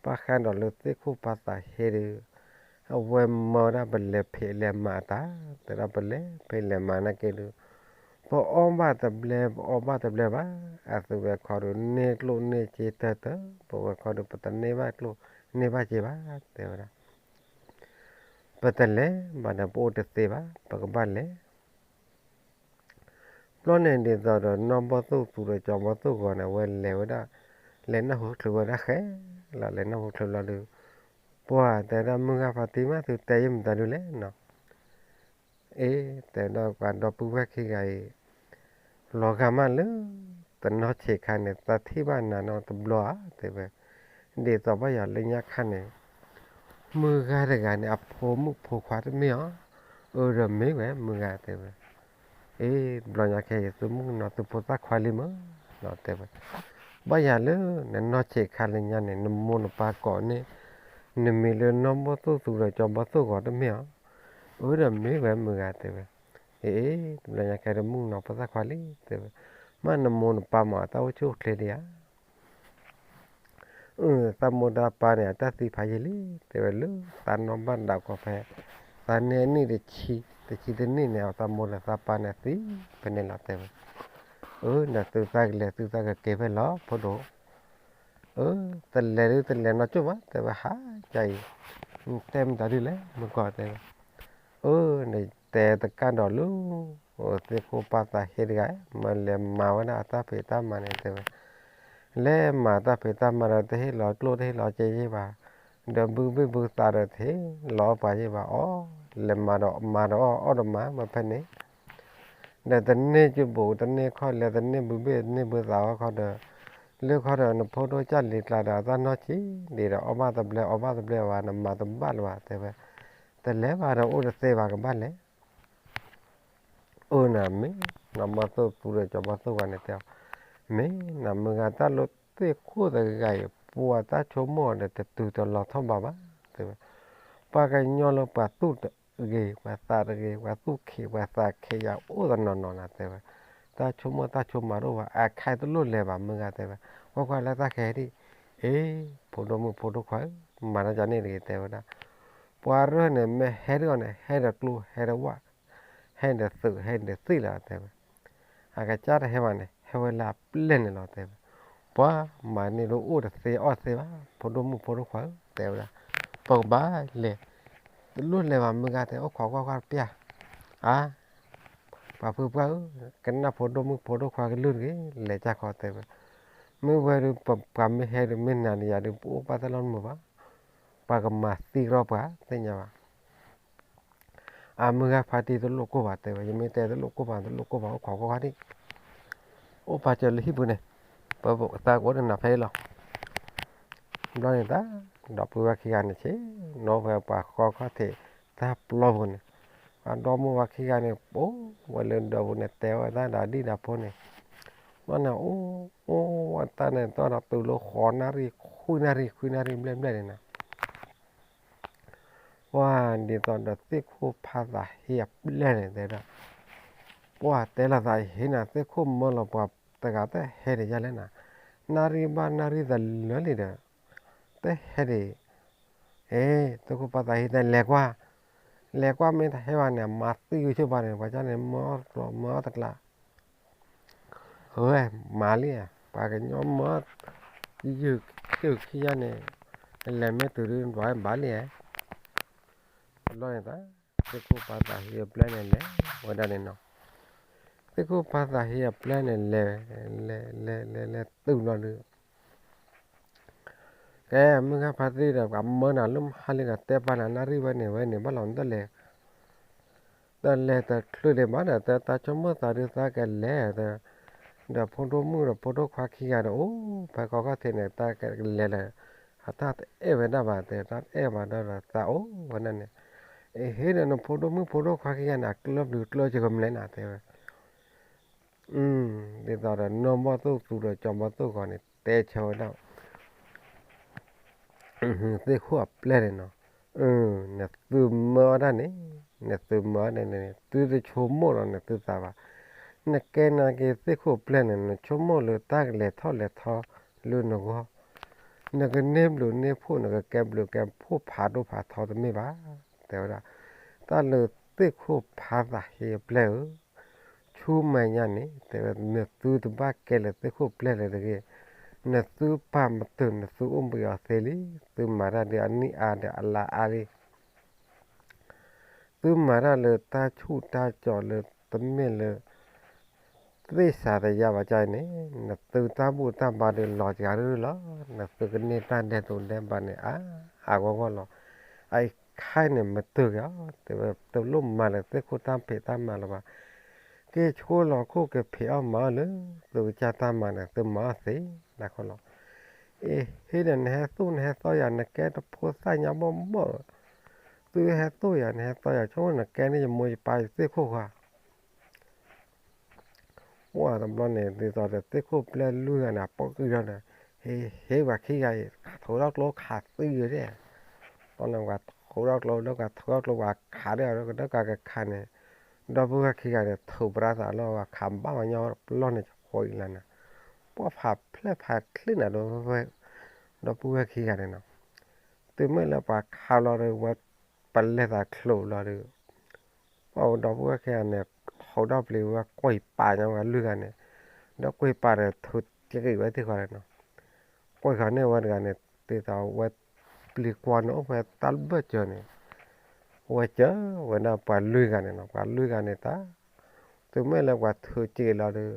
ဘၣ်ဃးဒီးလၢသ့ၣ်ခိၣ်ဖးသးဟ့ဒီး အဝဲမၢဒၣ်ပလဲၤဖံးလဲၤမၤအတၢ်, တဲဒၣ်ပလဲၤဖံးလဲၤမၤနာ်က့ဒုး ပအီၣ်ဘၣ်တဘျဲ ပအီဘၣ်တဘျဲဘၣ်, အသုဝဲခီဒုး န့ၢ်ကျိၣ်န့ၢ်စ့တၢၢ်တၢၢ်, ပဝဲခီဒုး ပတန့ၢ်ဘၣ်ကျိၣ်န့ၢ်ဘၣ်စ့ဘၣ်, တဲဝဲဒၣ်. ပတလဲၤဘၣ်ဒီး ပအိၣ်တသ့ဘၣ်, ပကဘၣ်လဲၤ ဘျီန့ၣ်ဒ်သိးဒီး နီၢ်ဘီၣ်သိၣ်သူဒီးကၠီဘီၣ်သိၣ်ဂီၤန့ၣ် အဝဲလဲၤဝဲဒၣ်, လဲၤနၢ်ဟူချုးဝဲဒၣ်ဃဲလီၤ, လဲၤနၢ်ဟူချုးလီၤဒီး ပှၤတဲဒၣ်မုၢ်ဂၤဖါတံၢ်မး သုတဲယဲၢ်မတၤဒုလဲၣ်နီၤ. အ့ တဲဒီးပှၤဒီပုၢ်ဝဲၢ်ခံဂၤအံၤ လီၤဂာ်မးလၢ တနီၤဆံးခါန့ၣ် သးထံၣ်ဘၣ်နၤနီတဘျီဧါ တဲဝဲ, ဒ်သိးဘၣ်ယၤလၢညါခါန့ၣ် မုၢ်ဂၤတဂၤန့ၣ် အဖိမုၣ်ဖိခွါတမ့ၢ်အီၤ, အၢ ဒီးမ့ၢ်ဝဲမုၢ်ဂၤတဲဝဲ, အ့ တဘျီညါခဲအံၤ သုမုၣ်ကနီၤသုဖိသၣ်ခွါလံမ့ၢ်နီၤတဲဝဲ, ဘၣ်ယၤလၢ နနီၢ်ဆံးခါလၢညါန့ၣ် နမိၢ်နပၢ်ကိးန့ၢ် နမံၤလၢနီၢ်ဘီၣ်သိၣ်သူဒီးကၠီဘီၣ်သိၣ်ဂီၤတမ့ၢ်အီၤ, အၢ ဒီးမ့ၢ်ဝဲမုၢ်ဂၤတဲဝဲ, အ့ အ့ တဘျီညါခဲအံၤ တမုၣ်ကနီၤဖိသၣ်ခွါလံတဲဝဲ, မ့ၢ်နမိၢ်နပၢ်မ့ၢ်အတၢ်အိၣ်ဆူၣ်အိၣ်ချ့ဒံးဧါ အၢ သးမိၢ်သးပၢ်န့ၣ် အတၢ်သံဖးယံာ်လံ တဲဝဲလၢ သးနီၢ်ဘၣ်ဒၣ်ကီးဖဲ သးန့ၢ်အနံၣ်တဆံ, တဆံတနံၣ်န့ၣ် အသးမိၢ်ဒီးသးပၢ်န့ၣ်သံဖဲန့ၣ်လီၤတဲဝဲ, အၢ ဒီးသုသးကလဲၤသုသးကက့ၤဖဲလီၤဖိဒိၣ်, အၢ တလဲၤဒုးတလဲၤနီတကၠိၢ်ဘၣ် တဲဝဲဟါကါအံၤ, တဲမတၤဒုလဲၣ် မုၢ်ကီၢ်တဲဝဲ, အၢ နတဲတကးဒီးလၢ သ့ၣ်ခိၣ်ဖးသးဟ့တဂၤ မ့ၢ်လဲၤမၤဝဲဒၣ်အတၢ်ဖံးတၢ်မၤန့ၣ်တဲဝဲ, လဲၤမၤတၢ်ဖံးတၢ်မၤဒီးတဟ့ၣ်လီၤကျိၣ်တဟ့ၣ်လီၤစ့ယ့ၢ်ဘၣ်, ဒီးဘုဘ့ၣ်ဘုသးဒီးတဟ့ၣ်လီၤအီၣ်ပှၤယ့ၢ်ဘၣ်အီၤ, လဲၤမၤဒီးမၤဒီးအီၣ်အီၣ်ဒီးမၤမ့ၢ်ဖဲန့ၣ်, ဒီးတန့ၢ်ကၠိဘိး တန့ၢ်ခီၣ်လဲ တန့ၢ်ဘုဘ့ၣ် တန့ၢ်ဘုသးဝဲခီဒီး, လၢခီဒီး နဖိဒိၣ်ကၢ်လံၤကျါဒီး အတၢ်နီၢ်ဆံးဒံးဒီး အီၣ်ဘၣ်တဘျဲ အီဘၣ်တဘျဲဘၣ် နမၤတဘၣ်လၢၤဘၣ် တဲဝဲ, တလဲၤဘၣ်ဒီးအိၣ်တသ့ဘၣ် ကဘၣ်လဲၤ အၢနၤမ့ၢ်, နီၢ်မီၢ်သိၣ်သူဒီးကၠီၤမီၢ်သိၣ်ဝဲန့ၣ်တဲအီၤ, မ့ၢ်နၤ မုၢ်ဂၤတၢ်လၢသ့ၣ်ခိၣ်တဂၤအံၤ ပှၤတၢ်ဆိကမိၣ်ဒီးတတုၤတလီၤထီၣ်ဘးဘၣ် တဲဝဲ, ပှၤကညီလၢပှၤသူၣ်တဂ့ၤ ပှၤသးတဂ့ၤ ပှၤသူၣ်ခံး ပှၤသးခံးယၤအိၣ်တနီၤနီၤနၤ တဲဝဲ, တၢ်ဆိကမိၣ်တၢ်ဆိကမးတအိၣ်ဘၣ် အခါတလိၣ်လဲၤဘၣ် မုၢ်ဂၤတဲဝဲ, ကွၢ်ကွၢ်လၢတၢ်ခဲဒံး, အ့ ဖိဒိၣ်မုၣ်ဖိဒိၣ်ခွါဧၢ, မၤတၢ်ကန့ၣ်တဂ့ၤ တဲဝဲဒၣ် ပှၤရၢၢ်န့ၣ် မ့ၢ်ဟဲဒ်အီၤန့ၣ် ဟဲဒီးကျိ ဟဲဒီးဝၣ်, ဟဲဒီးသုး ဟဲဒီးသ့ၣ်လီၤ တဲဝဲ, အကစၢ်တဟဲဘၣ်န့ၣ် ဟဲဝဲလၢအပျဲၢ်န့ၣ်လီၤ တဲဝဲ, ပှၤမၤန့ၢ်ဒိၣ်အိၣ်တသ့အီၣ်တသ့ဘၣ် ဖိဒိၣ်မုၣ်ဖိဒိၣ်ခွါဧၢ တဲဝဲဒၣ်, ပကဘၣ်လဲၤ, တလိၣ်လဲၤဘၣ် မုၢ်ဂၤတဲ အိၣ်ခိးကွၢ်ကွၢ်တပျၢ်, အါ ပှၤဖုပှၢ်ဧၢ, ကနၣ်ဖိဒိၣ်မုၣ်ဖိဒိၣ်ခွါကလုၢ်တဂ့ၤ လဲၤကၢ်ခီ တဲဝဲ, မ့ၢ်ဝဲဒုး ပှၤမ့ၢ်ဟဲဒုး မ့ၢ်နၤဒီးယၤဒုး ပအိၣ်ဘၣ်တၢ်လီၢ်တမုာ်ဘၣ်, ပှၤကမၤသံကရီပှၤ သ့ၣ်ညါဘၣ် အမုၢ်ဂၤဖါတံၢ်တလိၣ်ကိၢ်ဘၣ် တဲဝဲ, ယမ့ၢ်တဲတလိၣ်ကိၢ်ဘၣ် တလိၣ်ကိၢ်ဘၣ် အိၣ်ခိးကွၢ်ကွၢ်ဒံး, အိၣ်ပာ်စၢၤလၢဟံၣ်ပူၤန့ၣ်, ပသးကအိၣ်တနၤဖဲအံၤလီၤ, ဘျီန့ၣ်တၢ်, ဒီပုၢ်ဝဲၢ်ခံဂၤန့ၣ်ဆ့ၣ်နီၤဖဲပှၤဃီခီၣ်ထံးတၢ်ပျီပူၤန့ၣ်, ပှၤဒီမါဝၤခံဂၤန့ၣ် အိၣ်ဝဲလၢဒၢးပူၤန့ၣ် တဲဝဲတၢ်ဒီးဒံၣ်ဒီးဖိန့ၣ်, ဘျီန့ၣ် အိၣ်အိၣ်ဝဲတၢ်န့ၣ် တီၢ်ဒီးတုၤလၢဃိးနၣ်ရံၣ် ခွံနၣ်ရံၣ် ခွံနၣ်ရံၣ်ဘျဲၣ်ဘျဲၣ်န့ၣ်နၤ ပှၤဒ်သိးဒီးသ့ၣ်ခိၣ်ဖးသးဟ့အပျဲၢ်န့ၣ်တဲဒၣ်, ပှၤတဲလိာ်သးအံၤ ဟ့ၣ်နၤသ့ၣ်ခိၣ်မၢလီၤပှၤတဂၤတဟဲဒီးယၤလဲၣ်နၤ, နၣ်ရံၣ်ဘၣ်နၣ်ရံၣ်တလၢလံဒီး, တဟဲဒံး, အ့ သ့ၣ်ခိၣ်ဖးသးဟ့တဲလဲၤကွၢ်, လဲၤကွၢ်မ့ၢ်တဟဲဘၣ်န့ၣ် မၤသံဂုာ်ဆိပၤန့ၣ် ပှၤကၢ်န့ၣ် မၢတကျီ မၢတကျါ ဝဲ မၤလံဧါ, ပှၤကညီမၢ ယုၢ်တုၤခံယါန့ၣ်, လဲၤမ့ၢ်တုၤဒုး ပှၤဘၣ်လံဧါ, တဘျီန့ၣ်တၢ်, သ့ၣ်ခိၣ်ဖးသးဟ့အပျဲၢ်န့ၣ်လဲၤဝဲဒၣ်န့ၣ်နီၤ, သ့ၣ်ခိၣ်ဖးသးဟ့အပျဲၢ်န့ၣ်လဲၤ, လဲၤလဲၤလဲၤလဲၤတုၤလီၤဒုး ကဲ မုၢ်ဂၤဖါတံၢ်ဒီး ပှၤမၢနၤလၢမဟါလံဒီး တဲပာ်နၤနၣ်ရံၣ်ဝဲန့ၣ်ဝဲန့ၣ် ဘၣ်လီၤတလဲၤ, တလဲၤတချုးဒံးဘၣ်ဒီး တၢ်ဆိကမိၣ်သးဒုးသးကလဲၤ, ဒီးဖိဒိၣ်မုၣ်ဒီးဖိဒိၣ်ခွါခံဂၤဒီး အိၣ်ဖဲဃီခီၣ်ထံးန့ၣ် တၢ်ကလဲၤလၢ အတၢ်တအဲၣ်ဝဲဒၣ်ဘၣ်တဲ တၢ်တအဲၣ်ဘၣ်ဒီးသးအိၣ်ဝဲဒၣ်န့ၣ်, အဟ့ၣ်ဒီးနဖိဒိၣ်မုၣ်ဖိဒိၣ်ခွါခံဂၤန့ၣ် အကျၢၢ်ဘျုးကျၢၢ်စှၤကမျဲၢ်နၤတဲဝဲ ဒ်သိးဒီး နီၢ်မီၢ်သိၣ်သူဒီးကၠီၤမီၢ်သိၣ်ဂီၤန့ၣ် တဲဆၢဝဲဒၣ် သ့ၣ်ခိၣ်အပျဲၢ်န့ၣ်နီၤ, နသုမၢအီၣ်ဒၣ်န့ၣ်, နသုမၢအီၣ်ဒၣ်န့ၣ် သုတဆိကမိၣ်လီၤ နသုသးဘၣ်, နကဲနာ်က့ၤသ့ၣ်ခိၣ်ပျဲၢ်န့ၣ် နဆိကမိၣ်လၢတၢ်ကလဲၤထီၣ်လဲၤထီလၢနဂီၢ်, နကန့ၢ်ဘျုးန့ၢ်ဖှိၣ် နကကဲဘျုးကဲဖှိၣ်ဖးဒိၣ်ဖးထီတမ့ၢ်ဘၣ်, တဲဝဲဒၣ်, တၢ်လၢသ့ၣ်ခိၣ်ဖးသးဟ့အပျဲၢ်ဧၢ ဆူမဲာ်ညါန့ၣ် တဲဝဲ နသုတဘၣ်ကဲလၢသ့ၣ်ခိၣ်ပျဲၢ်လၢၤတဂ့ၤ, နသုပာ်မတုာ် နသုအိၣ်ဘှံးအီၤသ့လံ, သုမၤတၢ်ဒ်အနံၣ်အါဒီးအလါအါလံ, သုမၤတၢ်လၢတၢ်ဆူၣ်တၢ်ကၠီၤလၢတမ့ၢ်လၢ သ့ၣ်စးတယါဘၣ်ကၢ်အံၤန့ၣ် နသုတၢ်ဘူၣ်တၢ်ဘါဒုးလီၤစှၤရုၢ်လီၤ, နသုကန့ၢ်တၢ်ဒဲးတိၤဒဲးဘးန့ၣ် အါအါဂီၢ်ဂီၢ်လီၤ, အအံၤခဲအံၤန့ၣ် မတုာ်က့ၤအီၤ တဲဝဲ တလိၣ်မၤလၢသ့ၣ်ခိၣ်တၢ်ဖံးတၢ်မၤလၢၤဘၣ်, က့ၤဆိလီၤခိၣ်က့ၤဖံးအီၣ်မၤအီၣ်လၢ သုကစၢ်တၢ်မၤန့ၣ် သုမၤအီၣ်သ့နၤဃီလီၤ, အ့ ဟ့ၣ်ဒီးနဟဲသူၣ်နဟဲသီယၤ နကဲတဖိသၣ်ညါဘီၣ်ဘီၣ်, သုဟဲသူၣ်ယၤ နဟဲသီယၤ ဆိကမိၣ်နကဲန့ၣ် ယမိၢ်ယပၢ်ယသ့ၣ်ခိၣ်ဃီ ပှၢ်တဘျီန့ၣ် ဒ်သိးဒီးသ့ၣ်ခိၣ်ပျဲၢ်လွံၢ်ဂၤန့ၣ် အပိာ်ကွံာ်ထီၣ်ဒီး ဟ့ၣ် ဟ့ၣ်ပှၤခံဂၤအံၤ ထူးထီၣ်ကျိခးသံဂ့ၤဒဲး, ဘျီန့ၣ်ပှၤထူးထီၣ်ကျိဒီးပှၤခးဒီး ဒီးကခးန့ၣ်, ဒီပုၢ်ဝဲၢ်ခံဂၤန့ၣ် ထုးပြါသးလီၤ ပှၤခးဘၣ်ပှၤညီတဘျီန့ၣ် ဃိးအံၤလၢန့ၣ်, ပှၢ်ဖးဖျဲၣ်ဖးချံၣ်နၤ ဒီပုၢ်ဝဲၢ်ခံဂၤန့ၣ်နီၤ, တုၤမ့ၢ်လၢပှၤခးလီၤဒီး ဝဲပလဲၤသးချိးလီၤဒီး ပှၢ်ဒီပုၢ်ဝဲၢ်ခံဂၤန့ၣ် ထူးထီၣ်ပျံၤဝဲကွံာ်ပာ်ညါဝဲလွံၢ်ဂၤန့ၣ်, ဒီးကွံာ်ပာ်ဒီးထုးက့ၤဝဲသ့ၣ်ဃီန့ၣ်နီၤ, ကွံာ်ဃီန့ၣ်ဝဲတဂၤန့ၣ် ဒ်သိးဝဲပျံၤကွၢ်န့ၣ်အိၣ်ဖဲတၢ်ဘၢၣ်စၢၤန့ၣ်, ဝဲစၢၤဝဲဒၣ်ပှၤလွံၢ်ဂၤန့ၣ်နီၤ, ပှၤလွံၢ်ဂၤန့ၣ်တၢ်, တုၤမ့ၢ်လၢပှၤထုးက့ၤလီၤဒီး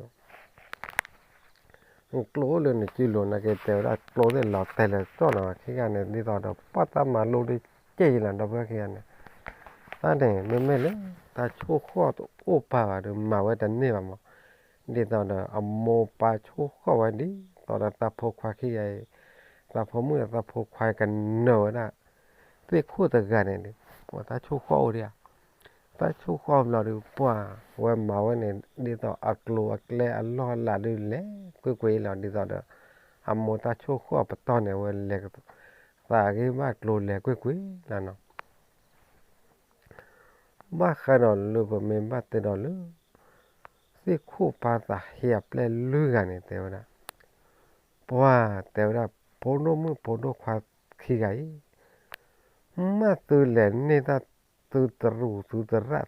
ကျိအိၣ်လၢနစုလိၤနာ်က့ၤ တဲဝဲဒၣ်ကျိသ့ၣ်လီၤတဲာ်လၢာ်ကၠီၣ်နီၤ, ခံဂၤန့ၣ် ဒ်သိးဒီးပှၢ်တၢ်မၤလိဒုးကဲယံၤလီၤ ဒီပုၢ်ဝဲၢ်ခံဂၤန့ၣ်, တၢ်န့ၣ် မ့မ့ၢ်လၢ တၢ်ဆိၣ်ဃီၣ်တအိၣ်ပာ်ဘၣ်ဒီး မၤဝဲတန့ၢ်ဘၣ်မး. ဒ်သိးဒီး အမိၢ်ပၢ်ဆိၣ်ဃီၣ်ဝဲဒ်သိးဒီး သးဖိခွါခံဂၤအံၤ, သးဖိမုၣ်ဒီးသးဖိခွါကနၢၤဝဲဒၣ် သ့ၣ်ခိၣ်တဂၤန့ၣ်ဒီး ပှၤတၢ်ဆိၣ်ဃီၣ်အိၣ်ဒံးဧါ. တၢ်ဆိၣ်ဃီၣ်ဘျီဒီး ပှၤဝဲမၤဝဲန့ၣ် ဒ်သိးအကျိၤအကျဲအလီၢ်အလၤဒုးလဲၤကွ့ၢ်ကွ့ၢ်လီၤ. ဒ်သိးဒီး အမိၢ်တၢ်ဆိၣ်ဃီၣ်ပတီၢ်န့ၣ် အဝဲလဲၤ သးဂ့ၢ်ဘၣ်ကျိၤလဲၤကွ့ၢ်ကွ့ၢ်လီၤနီၤ. ဘၣ်ဃးဒီးလၢပမ့ၢ်ဘၣ်တဲဒီးလၢ သ့ၣ်ခိၣ်ဖါသးဟ့အပျဲၢ်လွံၢ်ဂၤန့ၣ် တဲဝဲဒၣ်, ပှၤတဲဝဲဒၣ် ဖိဒိၣ်မုၣ်ဖိဒိၣ်ခွါခံဂၤအံၤ, မ့ၢ်သုလဲၤန့ၢ်တၢ်သုတရူးသုတရၣ်,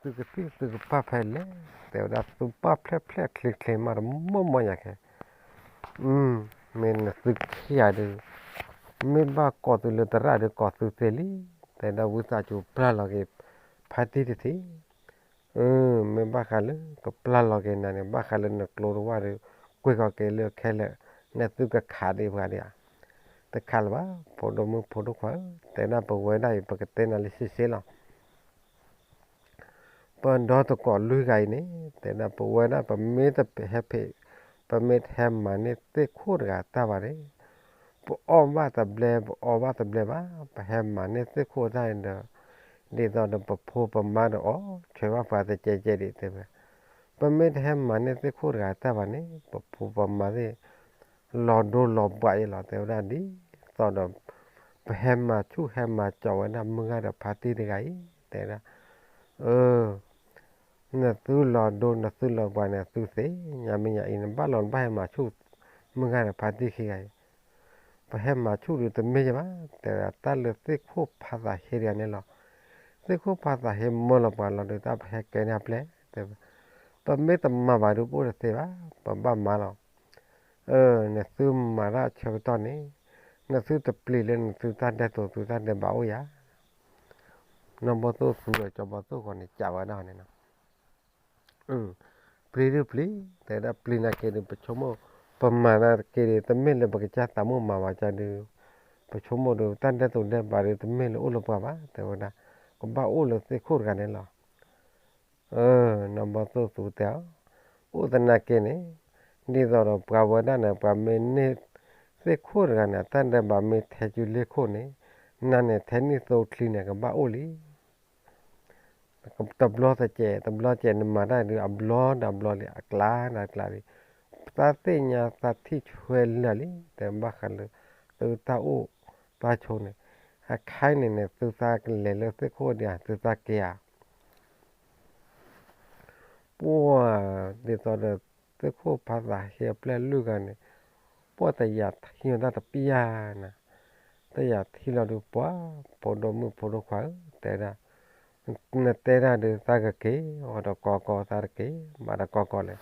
သုကသံၣ်သုကပၢ်ဖဲလဲၣ်, တဲဝဲဒၣ် သုပၢ်ဖျဲၣ်ဖျဲၣ်ချ့ချ့မးတမီၢ်မီၢ်ယၤခဲ မ့ၢ်နသုခံဂၤဒီး မ့ၢ်ဘၣ်ကိးသုလၢတရၣ်ဒီးကိးသုသ့လံ, တဲဒၣ်ဝံသးစူၤပျၢ်လီၤက့ၤ ဖါတံၢ်တထံး, မ့ၢ်ဘၣ်ဃးလၢကပျၢ်လီၤက့ၤနၤန့ၣ် ဘၣ်ဃးလၢနကျိတဝၢ်ဒီး ကွ့ၢ်ကီက့ၤလၢခဲလၢာ် နသုကခးဒံးပှၤဒံးဧါ, တခးလၢၤဘၣ် ဖိဒိၣ်မုၣ်ဖိဒိၣ်ခွါဧၢ, တဲဒၣ်ပဝဲဒၣ်အံၤ ပကတဲနၤလၢစ့စ့လီၤ. ပဒီသကိးလွံၢ်ဂၤအံၤန့ၣ် တဲဒၣ်ပဝဲဒၣ်ပမ့ၢ်တဟဲဖံး, ပမ့ၢ်တဟဲမၤန့ၢ်သ့ၣ်ခိၣ်တဂၤတၢ်ဘၣ်န့ၣ်, ပအီၣ်ဘၣ်တဘျဲ ပအီဘၣ်တဘျဲဘၣ်, ပဟဲမၤန့ၢ်သ့ၣ်ခိၣ်တၢ်န့ၣ်ဒီး, ဒ်သိးဒီးပဖိပမါဒီးအီၣ်ဆၢဘၣ်ပှၤတကဲကဲဒံးတဲဝဲ, ပမ့ၢ်တဟဲမၤန့ၢ်သ့ၣ်ခိၣ်တဂၤတၢ်ဘၣ်န့ၣ် ပဖိပမါသ့ၣ် လီၤဒိလီၤဘှးအံၤလီၤ တဲဝဲဒၣ်ဒ်သိးဒီး ပဟဲမၤဆူၣ်ဟဲမၤကၠီဝဲဒၣ်မုၢ်ဂၤဒီးဖါတံၢ်တဂၤအံၤ တဲဒၣ်, အၢ နသုလီၤဒိနသုလီၤဘှးန့ၣ်သုသ့ၣ်ညါမ့ၢ်ညါအံၤ နဘၣ်လီၤနဘၣ်ဟဲမၤဆူၣ် မုၢ်ဂၤဒီးဖါတံၢ်ခံဂၤအံၤ, ပဟဲမၤဆူၣ်ဒီးတမ့ၢ်ယဘၣ် တဲဝဲဒၣ်တၢ်လၢသ့ၣ်ခိၣ်ဖါသးဟ့တဂၤန့ၣ်လီၤ. သ့ၣ်ခိၣ်ဖါသးဟ့မၢလီၤပှၤလီၤဒီးတၢ်ပဟဲကဲန့ၢ်အပျဲၢ် တဲဝဲ, ပမ့ၢ်တမၤဘၣ်ဒီးပအိၣ်တသ့ဘၣ် ပဘၣ်မၤလီၤ. အၢ နသုမၤတၢ်ဆၢကတီၢ်န့ၣ် နသုတပျံၤလၢနသုတၢ်ဒဲးသိးသုတၢ်ဒဲးဘးအိၣ်ယၤ နီၢ်ဘီၣ်သိၣ်သူဒီးကၠီဘီၣ်သိၣ်ဃီန့ၣ် ကးဝဲဒၣ်န့ၣ်နီၤ, ပျံၤဒုပျံၤ တဲဒၣ်ပျံၤနာ်က့ဒီး ပဆိကမိၣ် ပမၤနာ်က့ဒီး တမ့ၢ်လၢပကစၢ်သးမိၣ်မၤဝဲကဒီး, ပဆိကမိၣ်ဒီး တၢ်ဒဲးသိးဒဲးဘးဒီး တမ့ၢ်လၢအိၣ်လၢပှၤဘၣ် တဲဝဲဒၣ်, ကဘၣ်အိၣ်လၢသ့ၣ်ခိၣ်တဂၤန့ၣ်လီၤ. နီၢ်ဘီၣ်သိၣ်သူတဲအီၤ, အိၣ်သနာ်က့န့ၣ် ဒ်သိးဒီးပှၤဝဲဒၣ်န့ၣ် ပှၤမ့ၢ်န့ၢ်သ့ၣ်ခိၣ်တဂၤန့ၣ် တၢ်ဒဲးဘးမ့ၢ်ထဲကၠူလ့ခိၣ်န့ၣ် နၤန့ၣ် ထဲနံၣ်သိချံန့ၣ် ကဘၣ်အိၣ်လံ. တဘျီတစဲး တဘျီတစဲး နမၤတၢ်ဒုးအဘျီဒီးအဘျီလံ အကျါဒီးအကျါလံ. သးသ့ၣ်ညါသးထံၣ်ဆွဲလၢာ်လံ တဲဘၣ်ဃးလၢ သုတၢ်အိၣ်တၢ်ဆိးန့ၣ် အခါအံၤန့ၣ်န့ၣ် သုသးကလဲၤလၢသ့ၣ်ခိၣ်ဒံးဧါ သုသးက့ၤဧါ ပှၤ ဒ်သိးဒီး သ့ၣ်ခိၣ်ဖါသးဟ့အပျဲၢ်လွံၢ်ဂၤန့ၣ် ပှၤတယာ်ထံၣ်ဝဲဒၣ်တပျၢ်နၤ, တယာ်ထံၣ်လီၤဒုးပှၤ ဖိဒိၣ်မုၣ်ဖိဒိၣ်ခွါဧၢ တဲဒၣ်, နတဲဒၣ်ဒုးသးကက့ၤ အီၤဒီးကီကီသးတက့ၤ မၤဒီးကီကီလဲၣ်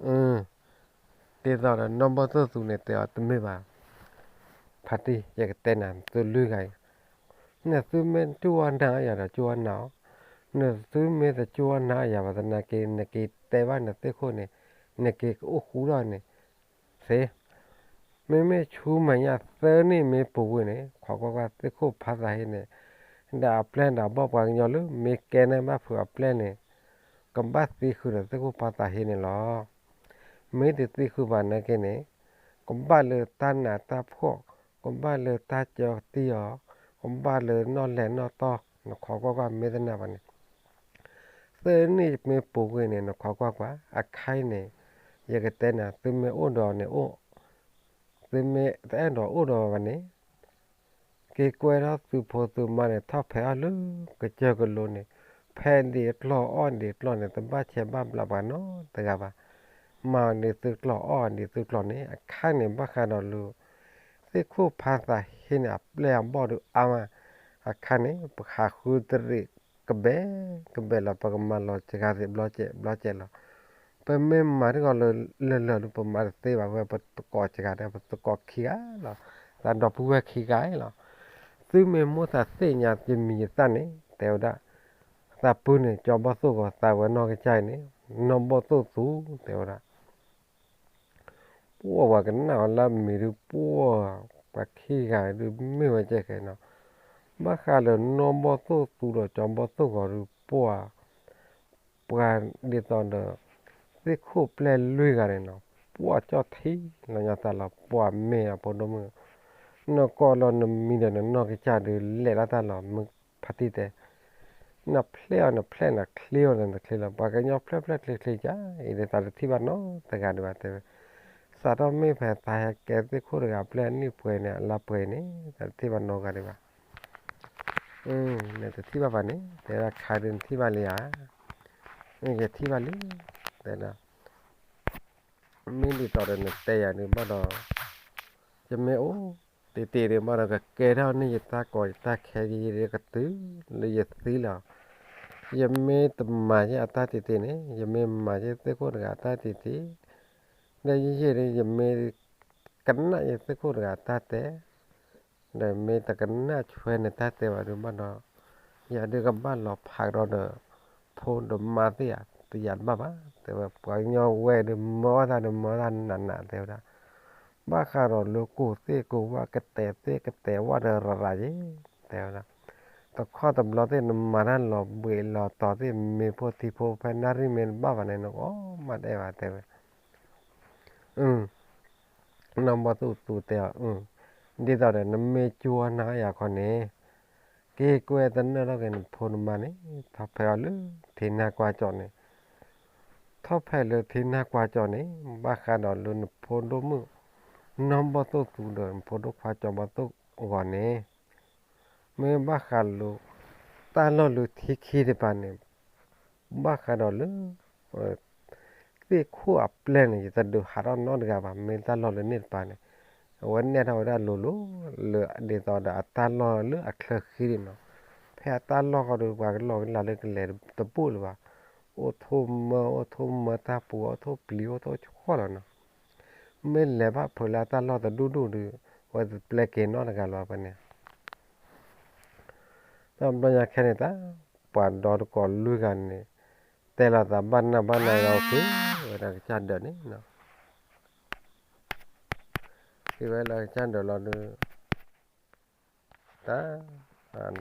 ဒ်သိးဒီးနီၢ်ဘီၣ်သိၣ်သူန့ၣ်တဲအီၤတမ့ၢ်ဘၣ်, ဖါတံၢ် ယကတဲနၤ သုလွံၢ်ဂၤအံၤ, နသုမ့ၢ်တၢ်အီၣ်နၤအီၣ်ယၤဒီးကၠိအီၣ်နၤအီၤ, နသုမ့ၢ်တကၠိအီၣ်နၤအီၣ်ယၤဘၣ်သနာ်က့ နက့ၤတဲဘၣ်နသ့ၣ်ခိၣ်န့ၣ် နက့ၤကအိၣ်ဃူထီၣ်န့ၣ် သ့ မ့မ့ၢ်ဆူမဲာ်ညါသၢနံၣ်မ့ၢ်ပူၤကွံာ်န့ၣ် ခိးကွၢ်ကွၢ်သ့ၣ်ခိၣ်ဖါသးဟ့န့ၣ် ဒီးအပျဲၢ်ဒီးအဘီၣ်ပှၤကညီလၢမ့ၢ်ကဲန့ၢ်ဘၣ်ဖုးအပျဲၢ်န့ၣ် ကဘၣ်သံဃုာ်ဒီးသ့ၣ်ခိၣ်ဖါသးဟ့န့ၣ်လီၤ. မ့ၢ်တသံဃုာ်ဘၣ်နာ်က့န့ၣ် ကဘၣ်လၢတၢ်နးတၢ်ဖှီၣ်, ကဘၣ်လၢတၢ်ကၢတံၢ်အီၤ, ကဘၣ်လၢနီၣ်လဲၢ်နီၣ်တီၢ် နခိးကွၢ်ကွၢ်မ့ၢ်တနၢ်ဘၣ်န့ၣ် သၢနံၣ်မ့ၢ်ပူၤကွံာ်န့ၣ် နခိးကွၢ်ကွၢ် အခါအံၤန့ၣ် ယကတဲနၤ သုမ့ၢ်အိၣ်ဒီးန့ၣ်အိၣ်, သုမ့ၢ်တအဲၣ်ဒိးအိၣ်ဒီးဘၣ်န့ၣ် က့ၤကွဲထီၣ်သုဖိသုမါန့ၣ် ထီၣ်ဖဲးအီၣ်လၢကစၢၢ်ကလိန့ၣ် ဖဲဒံးအကျီၢ်အီၣ်ဒံးအကျီၢ်န့ၣ် တဘၣ်ဆဲးဘၣ်ဘျးပှၤနီတဂၤဘၣ်. မၤဒံးသုကျီၢ်အီၣ်ဒံးသုကျီၢ်န့ၣ် အခါန့ၣ် ဘၣ်ဃးဒီးလၢ သ့ၣ်ခိၣ်ဖါသးဟ့န့ၣ် အပျဲၢ်အဘီၣ်ဒုးအါမး, အခါန့ၣ် ပဃးဃုတရံးကဘဲကဘဲလီၤ ပကမၤလီၤစှၤသ့ၣ်ဘျီကဲးဘျီကဲးလီၤ. ပမ့ၢ်မၤတဂီၤလၢလၢာ်လၢာ်ဒီး ပမၤတသ့ဘၣ်ဝဲ ပသကိးစှၤဒီး ပသကိးခံဂၤလီၤ, သးဒီပုၢ်ဝဲၢ်ခံဂၤလီၤ. သုမ့ၢ်မိၣ်သးသ့ၣ်ညါယမံၤယသၣ်န့ၣ် တဲဝဲဒၣ်, သးပုၢ်န့ၣ် ကၠီဘီၣ်သိၣ်ဂီၤ သးဝဲနီၢ်ကစၢ်အံၤန့ၣ် နီၢ်ဘီၣ်သိၣ်သူ တဲဝဲဒၣ် ပှၤပှၤကနၣ်အီၤလၢအမံၤဒုး ပှၤပှၤခံဂၤဒုးမ့ၢ်ဝဲကဲခဲနီၤ, ဘၣ်ဃးလၢနီၢ်ဘီၣ်သိၣ်သူဒီးကၠီဘီၣ်သိၣ်ဂီၤဒုးပှၤ, ပှၤဒ်သိးဒီး သ့ၣ်ခိၣ်ပျဲၢ်လွံၢ်ဂၤန့ၣ်နီၤ, ပှၤကၠီၣ်ထံလီၤညီသးလီၤ ပှၤမ့ၢ်အဖိဒိၣ်မုၣ်, နကိးလီၤနမံၤဒီးနနီၢ်ကစၢ်ဒုးလဲၤလီၤတၢ်လီၤ မုၢ်ဖါတံၢ်တဲ, နဖျဲၣ်အီၤနဖျဲၣ် နချ့အီၤနချ့လီၤ ပှၤကညီဖျၢၣ်ဖျၢၣ်ချ့ချ့ကါ, အံၤဒ်သးတထံၣ်ဘၣ်နီတဂၤဒံးဘၣ်တဲဝဲ, စးထီၣ်မ့ၢ်ဖဲသးဟဲကဲသ့ၣ်ခိၣ်တဂၤပျဲၢ်နံၣ်ပှဲၤန့ၣ် အလါပှဲၤအံၤန့ၣ် သးတထံၣ်ဘၣ်နီတဂၤဒံးဘၣ် နတထံၣ်ဘၣ်ဘၣ်န့ၣ် တဲဒၣ်ခါဒုးနထံၣ်ဘၣ်လံဧါ, ယထံၣ်ဘၣ်လံ, တဲဒၣ်, မ့ၢ်ဒ်သိးဒီးနတဲယၤဒုးဘၣ်ဒီး, ယမ့ၢ်အိၣ်တ့ၢ်တ့ၢ်ဒုးဘၣ်ဒီး ကကဲထီၣ်န့ၢ်ယတၢ်ကီယတၢ်ခဲယံၤဒုးကတုၤလၢယသံလီၤ, ယမ့ၢ်တမၤယဲၢ်အတၢ်တ့ၢ်တ့ၢ်န့ၣ် ယမ့ၢ်မၤယဲၢ်သ့ၣ်ခိၣ်တဂၤအတၢ်တ့ၢ်တ့ၢ်, ဒီးယယဲၢ်ဒုး ယမ့ၢ်ကနၣ်ယဲၢ်သ့ၣ်ခိၣ်တဂၤအတၢ်တဲ ဒီးမ့ၢ်တကနၣ်ဆွဲနတၢ်တဲဘၣ်ဒုးဘၣ်ဒီး, ယၤဒုးကဘၣ်လီၤဖးကဒီးဒီး ဖိဒီးမါသ့ၣ်ဧါ တယၤတဘၣ်ဘၣ် တဲဝဲ, ပှၤကညီဝဲဒုးမၢအီၣ်တၢ်ဒီးမၢအီၣ်တၢ်နးနးတဲဝဲဒၣ်, ဘၣ်ဃးဒီးလၢကိၢ်သ့ၣ်ကိၢ်ဝၣ် ကတဲာ်သ့ၣ်ကတဲာ်ဝၣ်ဒီးရၤရၤယဲ တဲဝဲဒၣ်, တခီတဘျီသ့ၣ် နမၤတၢ်လီၤဘှံးလီၤတီၤသ့ၣ် မ့ၢ်ဖိထံဖိဖဲနၣ်ရံၣ်မ့ၢ်တဘၣ်ဘၣ်န့ၣ် နကအီၣ်မးတအဲၣ်ဘၣ်တဲဝဲ နီၢ်ဘီၣ်သူၣ်သူတဲအီၤ, ဒ်သိးဒီး နမ့ၢ်ကၠိနၤယၤခီန့ၣ်, က့ၤကွဲတနၢၣ်ထီၣ်က့ၤနဖိနမါန့ၣ် ထီၣ်ဖဲးအီၤလၢထံနၢ်ကွၢ်ကၠီၣ်န့ၣ်, ထီၣ်ဖဲးလၢထံနၢ်ကွၢ်ကၠီၣ်န့ၣ် ဘၣ်ဃးဒီးလၢနဖိဒိၣ်မုၣ် နီၢ်ဘီၣ်သူၣ်သူဒီးနဖိဒိၣ်ခွါကၠီဘီၣ်သူၣ်ဂီၤန့ၣ် မ့ၢ်ဘၣ်ဃးလၢ တၢ်လီၢ်လၢထံခံတပၤန့ၣ် ဘၣ်ဃးဒီးလၢ သ့ၣ်ခိၣ်အပျဲၢ်န့ၣ် ယတဒုးဟးထီၣ်နီတဂၤဘၣ် မ့ၢ်တၢ်လီၢ်လၢန့ၣ်တပၤန့ၣ်, အဝဲနဲၣ်ထီၣ်ဝဲဒၣ်လိၤလိၤ လၢဒ်သိးဒီးအတၢ်လီၢ်လၢအချၢဃံန့ၣ်နီၤ, ဖဲအတၢ်လီၢ်ဃီဒီး ပှၤကလီၢ်ကလၤလၢကလဲၤတဘူၣ်လၢၤဘၣ်, အိၣ်ထိၣ်မၢ အိၣ်ထိၣ်မၢတၢ်ပူၤ အိၣ်ထိၣ်ပျံၤ အိၣ်ထိၣ်ဆီၣ်လီၤနီၤ, မ့ၢ်လဲၤဘၣ်ဖုးလၢအတၢ်လီၢ်တဒူၣ်ဒူၣ်ဒီး အဝဲတပျဲက့ၤနီတဂၤလီၤဖဲန့ၣ် တဘျီညါခဲန့ၣ်တၢ် ပှၤဒီတကိးလွံၢ်ဂၤန့ၣ် တဲလီၤသးဘၣ်နၢ်ဘၣ်နၢ်လီၤ က့ၤဝဲဒၣ်ကစၢ်ဒၢးန့ၣ်, က့ၤဝဲလၢကစၢ်ဒၢးလီၤဒီး တၢ်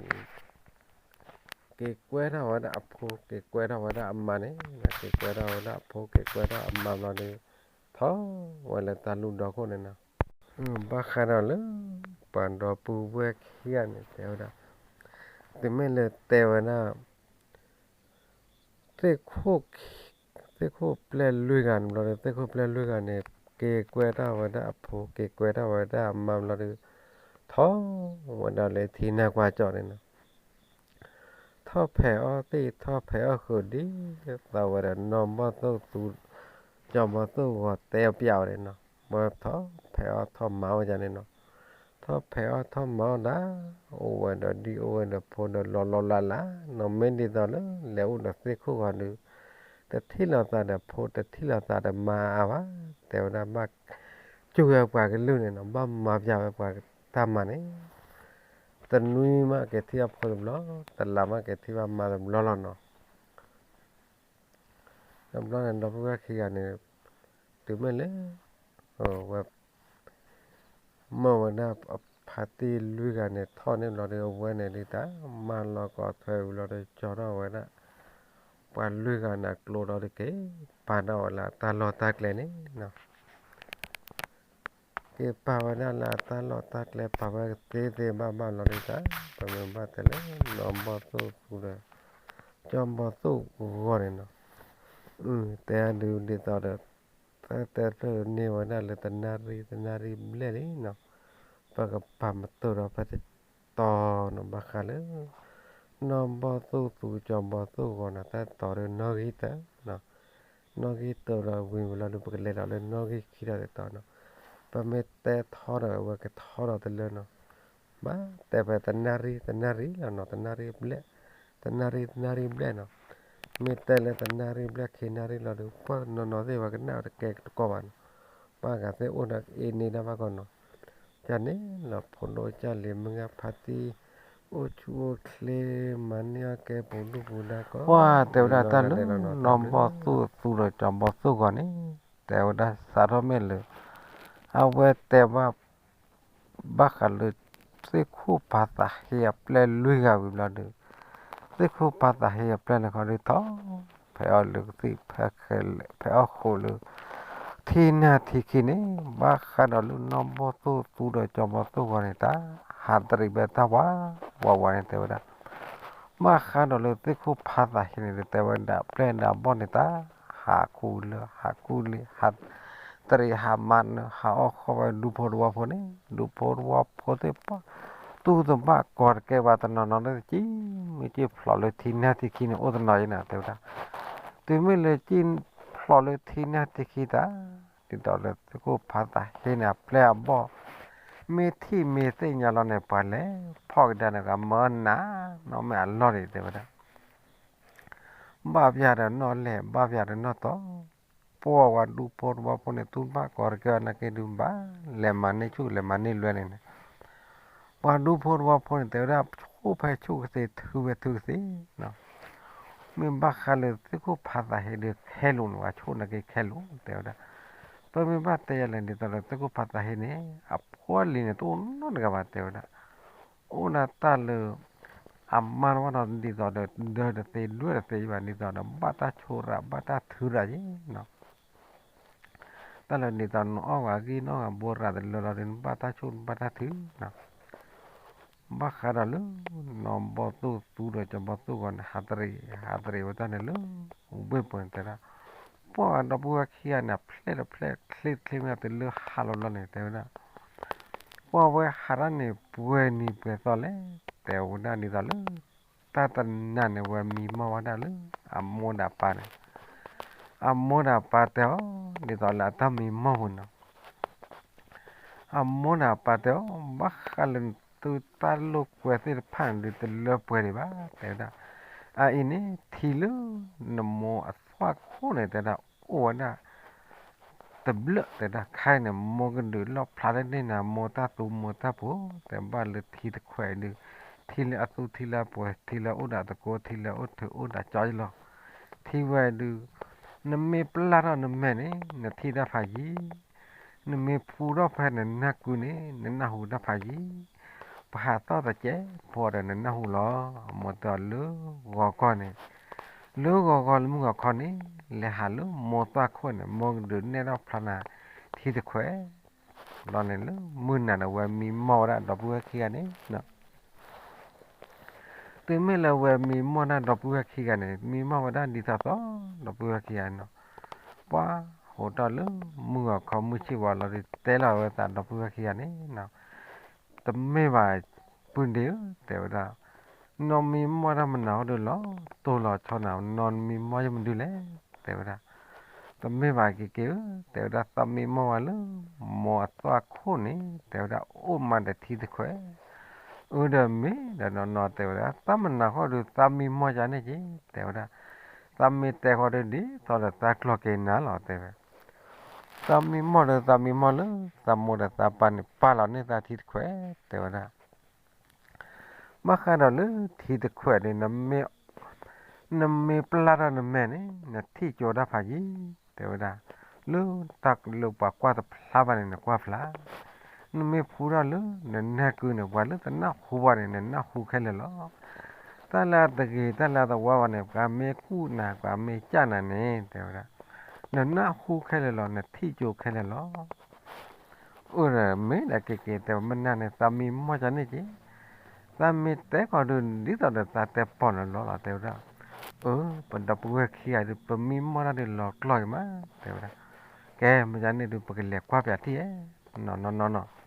က့ၤကွဲထီၣ်ဝဲဒၣ်အဖိ က့ၤကွဲထီၣ်ဝဲဒၣ်အမါန့ၣ်, က့ၤကွဲထီၣ်ဝဲဒၣ်အဖိ က့ၤကွဲထီၣ်အမါဘျီဒီး ထီၣ်ဝဲလၢတၢ်လူၢ်ဒီခိၣ်န့ၣ်နီၤ, ဘၣ်ဃးဒီးလၢ ပှၤဒီပုၢ်ဝဲၢ်ခံဂၤန့ၣ် တဲဝဲဒၣ်, တုၤမ့ၢ်လၢတဲဝဲဒၣ် သ့ၣ်ခိၣ် သ့ၣ်ခိၣ်ပျဲၢ်လွံၢ်ဂၤန့ၣ်ဘျီဒီး သ့ၣ်ခိၣ်ပျဲၢ်လွံၢ်ဂၤန့ၣ် က့ၤကွဲထီၣ်ဝဲဒၣ်အဖိ က့ၤကွဲထီၣ်ဝဲဒၣ်အမါဘျီဒီး ထီၣ်ဝဲဒၣ်လၢထံနၢ်ကွၢ်ကၠီၣ်န့ၣ်နီၤ, ထီၣ်ဖဲးအီၣ်သ့ၣ် ထီၣ်ဖဲးအီၣ်ဃုာ်ဒ်သိးဝဲဒီး နီၢ်ဘီၣ်သိၣ်သူ ကၠီဘီၣ်သိၣ်ဂီၤတဲအပျးအီၤန့ၣ်နီၤ, ဝဲထီၣ်ဖဲးအီၣ်ထီၣ်မၤအီၣ်ယၤန့ၣ်နီၤ, ထီၣ်ဖဲးအီၣ်ထီၣ်မၤအီၣ်ဒၣ် အိၣ်ဝဲဒီးဒံၣ်အိၣ်ဝဲဒီးဖိဒီးလီၤလီၤလးလးနီၤ, မ့ၢ်ဒ်သိးလၢ လဲၤအိၣ်ဒီးသ့ၣ်ခိၣ်ဂီၤဒီး တထံၣ်လိာ်သးဒီးဖိ တထံၣ်လိာ်သးဒီးမါအါဘၣ်, တဲဝဲဒၣ်ဘၣ် စူၢ်ဝဲပှၤကလုၢ်န့ၣ်နီၤ, ဘၣ်မၤပျးဝဲပှၤတၢ်မၤန့ၣ် တနွံမးက့ၤထံၣ်ဘၣ်ဖိတဘျီ, တလးမးက့ၤထံၣ်ဘၣ်မါတဘျီလီၤနီၤ, တဘျီန့ၣ် ဒီပုၢ်ဝဲၢ်ခံဂၤန့ၣ် တုၤမ့ၢ်လၢ ဝဲ မၢဝဲဒၣ်အဖါတံၢ်လွံၢ်ဂၤန့ၣ် ထီၣ်န့ၢ်ဘျီဒီး အဝဲန့ၣ်ဒ်တၢ် မၤလီၤကီးထွဲဝံၤလီၤဒီး ကၠီထီၣ်ဝဲဒၣ် ပှၤလွံၢ်ဂၤန့ၣ်အကျိလီၤဒီး က့ၤပာ်ဒၣ်ဝဲလၢအတၢ်လီၢ်တၢ်ကျဲန့ၣ်နီၤ, က့ၤပာ်ဝဲဒၣ်လၢအတၢ်လီၢ်တၢ်ကျဲ ပာ်ဝဲကသ့သ့ဘၣ်ဘၣ်လီၤဒ်တၢ် ပမ့ၢ်ဘၣ်တဲလၢ နီၢ်ဘီၣ်သိၣ်သူဒီး ကၠီဘီၣ်သိၣ်ဂီၤန့ၣ်နီၤ, တဲအဒုးဒ်သိးဒီး တၢ်တဲဖျၢၣ်န့ၢ်ဝဲဒၣ်လၢတနၣ်ရံၣ် တနၣ်ရံၣ်ဘျဲၣ်လံနီၤ, ပကပာ်မတုာ်ဒီးဖဲတတီၤနီၤ ဘၣ်ဃးလၢ နီၢ်ဘီၣ်သိၣ်သူ ကၠီဘီၣ်သိၣ်ဂီၤန့ၣ် တၢ်တတီၤဒီးနီၣ်ဂံၢ်တၢနီၤ, နီၣ်ဂံၢ်တၢဒီးဝံၤဝံၤလီၤဒီး ပကလဲၤဒီးလၢနီၣ်ဂံၢ်ခံဒီးတတီၤနီၤ, ပမ့ၢ်တဲထီဒီး အဝဲကထီဒီးတလၢနီၤ, ဘၣ်တဲဖဲတနၣ်ရံၣ် တနၣ်ရံၣ်လီၤနီၤ, တနၣ်ရံၣ်ဘျဲၣ် တနၣ်ရံၣ် တနၣ်ရံၣ်ဘျဲၣ်နီၤ, မ့ၢ်တဲလၢတနၣ်ရံၣ်ဘျဲၣ်ခံနၣ်ရံၣ်လီၤဒီး ပှၤနီၢ်နီၢ်သ့ၣ်ဝဲကနၣ်ဝဲတကဲတကီဘၣ်နီၤ, ဘၣ်ဂၤသ့ၣ်အိၣ်ဒီးအ့န့ၢ်ဒၣ်ဘၣ်ကီးနီၤ, ကန့ၣ်လီၤဖိဒိၣ်ကၢ်လံၤမုၢ်ဂၢ်ဖါတံၢ် အိၣ်ဆူၣ်အိၣ်ချ့ မၤန့ၢ်အီၣ်ကဲပူၤဒူၣ်ပူၤဒါကီး ပှၤတဲဝဲဒၣ်တၢ်လၢ နီၢ်ဘီၣ်သိၣ်သူဒီးကၠီဘီၣ်သိၣ်ဂီၤန့ၣ် တဲဝဲဒၣ်စးထီၣ်မ့ၢ်လၢ အဝဲတဲဘၣ် ဘၣ်ဃးလၢ သ့ၣ်ခိၣ်ဖးသးဟ့အပျဲၢ်လွံၢ်ဂၤဝံၤဘျီဒီး, သ့ၣ်ခိၣ်ဖးသးဟ့အပျဲၢ်န့ၣ်ခီဒုးထီၣ်, ဖဲအီၣ်လၢကသံၣ်ဖဲခဲလၢာ် ဖဲအီၣ်ဃိးလၢ ထံနၢ်ထံခံန့ၣ်, ဘၣ်ဃးဒီးလၢနီၢ်ဘီၣ်သိၣ်သူဒီးကၠီဘီၣ်သိၣ်ဂီၤန့ၣ် တၢ်ဟးတရံးဘၣ်တၢ်ဝးဝးဝးန့ၣ် တဲဝဲဒၣ်. ဘၣ်ဃးဒီးလၢသ့ၣ်ခိၣ်ဖးသးဟ့န့ၣ် တဲဝဲဒၣ် ပျဲၢ်ဒီးဘီၣ်န့ၣ် တၢ်ဟးခူလၢဟးခူလံ ဟးတရံးဟးမၤနၢၤ ဟးအီၣ်ဃီဝဲဒူဖိတဝီဖိန့ၣ်, ဒူဖိတဝီဖိသ့ၣ်တဖၣ် တူၢ်တဘၣ်ကီၤတကဲဘၣ်တနီၤနီၤ လၢကံၣ်မ့ၢ်ကံၣ်ဖျိးလၢထံနၢ်ထံခံန့ၣ် အိၣ်တနီၤအံၤန့ၣ် တဲဝဲဒၣ်. တုၤမ့ၢ်လၢကံၣ်ဖျိးလၢထံနၢ်ထံခံတၢ် ဒ်သိးဒီးသ့ၣ်ခိၣ်ဖးသးဟ့န့ၣ် အပျဲၢ်အဘီၣ် မ့ၢ်ထံၣ်မ့ၢ်သ့ၣ်ညါလီၤန့ၣ် ပှၤလဲၤဖီၣ်ကဒါန့ၣ် ကမၢနးနီၢ်မ့ၢ်အလီၢ်န့ၣ် တဲဝဲဒၣ်. ဘၣ်ပျၢ်ဒီးနီၢ်လဲၢ် ဘၣ်ပျၢ်ဒီးနီၢ်တီၤ, ပှၤဝဲဒူဖိတဝီဖိန့ၣ် တူၢ်ဘၣ်ကီၤတကဲဘၣ်နာ်က့ဒုးဘၣ် လဲၤမၤန့ၢ်ဆူၣ်လဲၤမၤန့ၢ်လွဲန့ၣ်န့ၣ်, ပှၤဒူဖိတဝီဖိန့ၣ် တဲဝဲဒၣ် ဆူၣ်ဖဲဆူၣ်ကသ့ ထုဖဲထုကသ့ မ့ၢ်ဘၣ်ဃးလၢသ့ၣ်ခိၣ်ဖးသးဟ့ဒုးခဲလိာ်န့ၣ် ပှၤဆူၣ်နာ်က့ခဲလိာ် တဲဝဲဒၣ်. ပမ့ၢ်ဘၣ်တဲယၤလဲၣ် ဒ်သိးဒီးသ့ၣ်ခိၣ်ဖးသးဟ့န့ၣ် အဖိအလံၤန့ၣ် တအိၣ်နီတဂၤဘၣ် တဲဝဲဒၣ်. အိၣ်ဒၣ်တၢ်လၢ အမါတဝီဒီး ဒ်သိးဒီး ဒၢတသ့ ဒွဲၣ်တသ့ဘၣ် ဒ်သိးဒီး ဘၣ်တၢ်ဆိၣ်ရၣ် ဘၣ်တၢ်ထုရၣ်ယဲနီၤ. တၢ်လၢဒ်သိးနအီၣ်ဂၤဂံၢ်နီၢ်ဂၤဘိရၣ်တလၢလီၤဒီး နဘၣ်တၢ်ဆိၣ် နဘၣ်တၢ်ထုနီၤ. ဘၣ်ဃးဒီးလၢ နီၢ်ဘီၣ်သိၣ်သူဒီးကၠီဘီၣ်သိၣ်ဂီၤန့ၣ် ဟးတရံး ဟးတရံးဝဲတၢ်န့ၣ်လၢ ဝ့ၢ်ပူၤန့ၣ်တဲဒၣ်, ပှၤဒီပုၢ်ဝဲၢ်ခံဂၤန့ၣ် အဖျဲၣ်တဖျဲၣ် ချ့တချ့မ့ၢ်တလၢဟးလီၤလီၤန့ၣ် တဲဝဲဒၣ်. ပှၤဝဲဟးတၢ်န့ၣ် ပှဲၤနံၤပှဲၤသီလဲၣ် တဲဝဲဒၣ်ဒ်သိးလၢ တၢ်တနၤန့ၣ် ဝဲမံမီၢ်ဝဲဒၣ်လၢ အမိၢ်ဒီးအပၢ်န့ၣ်, အမိၢ်ဒီးအပၢ်တဲအီၤ ဒ်သိးလၢအတၢ်မံမီၢ်ပူၤနီၤ. အမိၢ်ဒီးအပၢ်တဲအီၤ ဘၣ်ဃးလၢသုတၢ်လိာ်ကွဲသ့ၣ်တဖၣ်န့ၣ်ဒုး တလၢပှဲၤဒံးဘၣ် တဲဝဲဒၣ်. အအံၤန့ၣ် ထံလၢ နမိၢ်အသွၣ်ခိၣ်န့ၣ် တဲဒၣ် အိၣ်ဝဲဒၣ် တဘျၢၣ် တဲဒၣ် ခဲအံၤန့ၣ် မိၢ်ကဒုးလီၣ်ဖျါတန့ၢ်နၤ မိၢ်တၢ်သူမိၢ်တၢ်ပှိၤ တဲဘၣ်လၢထံတခွဲးဒုး ထံလၢအသူထံလၢအပှဲၤ ထံလၢအအိၣ်ဒီးတကိး ထံလၢအအိၣ်ထုးအိၣ်ဒီးကၠီလီၤ. ထံဝဲဒုး နမ့ၢ်ပျၢ်ထီၣ်နမဲာ်န့ၣ် နထံၣ်တၢ်ဖးယံၤ, နမ့ၢ်ဖူထီၣ်ဖဲနနၢ်ကုန့ၣ် နနၢ်ဟူတၢ်ဖးယံၤ, ပဟးသီၣ်တစဲးဖိဒီးနနၢ်ဟူလီၤ. မိၢ်တဲအီၤလၢဂီၤကီၢ်န့ၣ် လၢဂီၤဂီၤလၢမုၢ်ဂီၤခီန့ၣ် လဲၤဟးလၢမိၢ်သွၣ်ခိၣ်န့ၣ် မိၢ်ကဒုးနဲၣ်ထီၣ်ဖျါနၤ ထံတခွဲး လီၤန့ၣ်လၢမုၢ်နၤန့ၣ် ဝဲမံမီၢ်ဝဲဒၣ်ဒီပုၢ်ဝဲၢ်ခံဂၤန့ၣ် တုၤမ့ၢ်လၢဝဲမံမီၢ်ဒၣ်ဒီပုၢ်ဝဲၢ်ခံဂၤန့ၣ် မံမီၢ်ဝဲဒၣ်ဒ်သိးသိး ဒီပုၢ်ဝဲၢ်ခံဂၤန့ၣ်နီၤ. ပှၤဟိးထီၣ်လၢမုၢ်ဂီၤခီမုၢ်ဆ့ၣ်ဝါလီၤဒီး တဲလီၤဝဲသးဒီပုၢ်ဝဲၢ်ခံဂၤန့ၣ်နီၤ, တမ့ၢ်ဘၣ် ပုၢ်ဒ့ဧၢ တဲဝဲဒၣ်, နီၢ်မံမီၢ်တၢ်မနုၤအဃိဒုးလီၤတိၢ်လီၤဆီနၤ, နီၢ်မံမီၢ်ယမနုၤလဲၣ် တဲဝဲဒၣ်. တမ့ၢ်ဘၣ်က့ၤက့ၤဧၢ တဲဝဲဒၣ်, သးမံမီၢ်ဝဲလၢ မိၢ်အသွၣ်ခိၣ်န့ၣ် တဲဝဲဒၣ် အိၣ်မးဒီးထံတခွဲး အၢဒီးမ့ၢ်ဒီးနီၢ်နီၢ် တဲဝဲဒၣ်, တၢ်မနုၤအဃိဒုး သးမံမီၢ်ယၤန့ၣ်က့ၤ တဲဝဲဒၣ်, သးမ့ၢ်တဲဃီဒုး ဒ်သိးဒီးသးကျီၢ်က့ၤနၤလီၤ တဲဝဲ. သးမံမီၢ်ဒီး သးမံမီၢ်လၢ သးမိၢ်ဒီးသးပၢ်န့ၣ် ပာ်လီၤန့ၢ်သးထံတခွဲး တဲဝဲဒၣ်. ဘၣ်ဃးဒီးလၢထံတခွဲးန့ၣ် နမ့ၢ်ပျၢ်ထီၣ်နမဲာ်န့ၣ် နထံၣ်ကၠိတၢ်ဖးယံၤ တဲဝဲဒၣ်, လၢတၢ်လၢပှၤကွၢ်တဖျါဘၣ်န့ၣ် နကွၢ်ဖျါ, နမ့ၢ်ဖူထီၣ်လၢနနၢ်ကုန့ၣ် ပှၤလၢတနၢ်ဟူဘၣ်န့ၣ် နနၢ်ဟူခဲလၢာ်လီၤ. တၢ်လၢအတဂ့ၤ တၢ်လၢအတဝါဘၣ်န့ၣ် ပှၤမ့ၢ်ကူၣ်နၤ ပှၤမ့ၢ်ကၢ်နၤန့ၣ် တဲဝဲဒၣ်, နနၢ်ဟူခဲလၢာ်လီၤ နထံၣ်ကၠိခဲလၢာ်လီၤ. အၢဒီးမ့ၢ်ဒီးက့ၤက့ၤ တဲဝဲ မနုၤန့ၣ် သးမံမီၢ်ယၤန့ၣ်က့ၤ, သးမ့ၢ်တဲဃီဒုး ဒ်သိးဒီးသးတဲပီၢ်နၤလီၤလီၤ တဲဝဲဒၣ်. အၢ ပဒီပုၢ်ဝဲၢ်ခံဂၤဒုး ပမံမီၢ်တၢ်ဒုးလီၤကျီၢ်က့ၤမး တဲဝဲဒၣ်. ကဲ မ့ၢ်ယၤန့ၣ်ဒုး ပကလဲၤကွၢ်ပၠးထံၣ်ဧါ နီၢ်နီၢ်နီၢ်နီၢ်.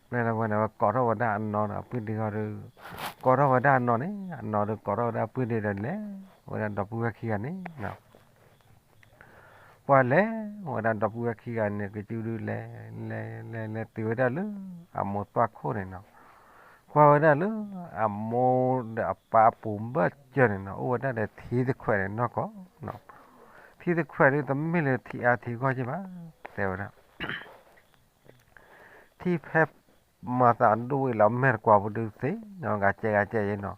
ပျဲလၢဝဲန့ၣ် ဝဲကိးထီၣ်ဝဲဒၣ်အနီၢ်ဒီးအပုၢ်ဒ့ဃီဒုး, ကိးထီၣ်ဝဲဒၣ်အနီၢ်န့ၣ် အနီၢ်ဒုးကိးထီၣ်ဝဲဒၣ်အပုၢ်ဒ့ဒီးလဲၤ, ဝဲဒၣ်ဒီပုၢ်ဝဲၢ်ခံဂၤန့ၣ် ပှၤလဲၤဝဲဒၣ်ဒီပုၢ်ဝဲၢ်ခံဂၤန့ၣ် ကစုဒုးလဲၤ, လဲၤလဲၤလဲၤတုၤဝဲဒၣ်လၢ အမိၢ်သွၣ်ခိၣ်န့ၣ်နီၤ. ကွၢ်ဝဲဒၣ်လၢ အမိၢ်ဒီးအပၢ်အပူၤဘၢၣ်စၢၤန့ၣ်နီၤ အိၣ်ဝဲဒၣ်ဒီးထံတခွဲးန့ၣ်နီၢ်ကီၢ်နီၤ. ထံတခွဲးဒုးတမ့ၢ်လၢထံအါထံဂီၢ်က့ၤဘၣ် တဲဝဲဒၣ်. ထံဖဲ မၤသးဒိၣ်ဝံၤလီၤမဲာ်တကွီၤပူၤဒုးသ့နီၤ ဂၤကဲဂၤကဲယဲနီၤ.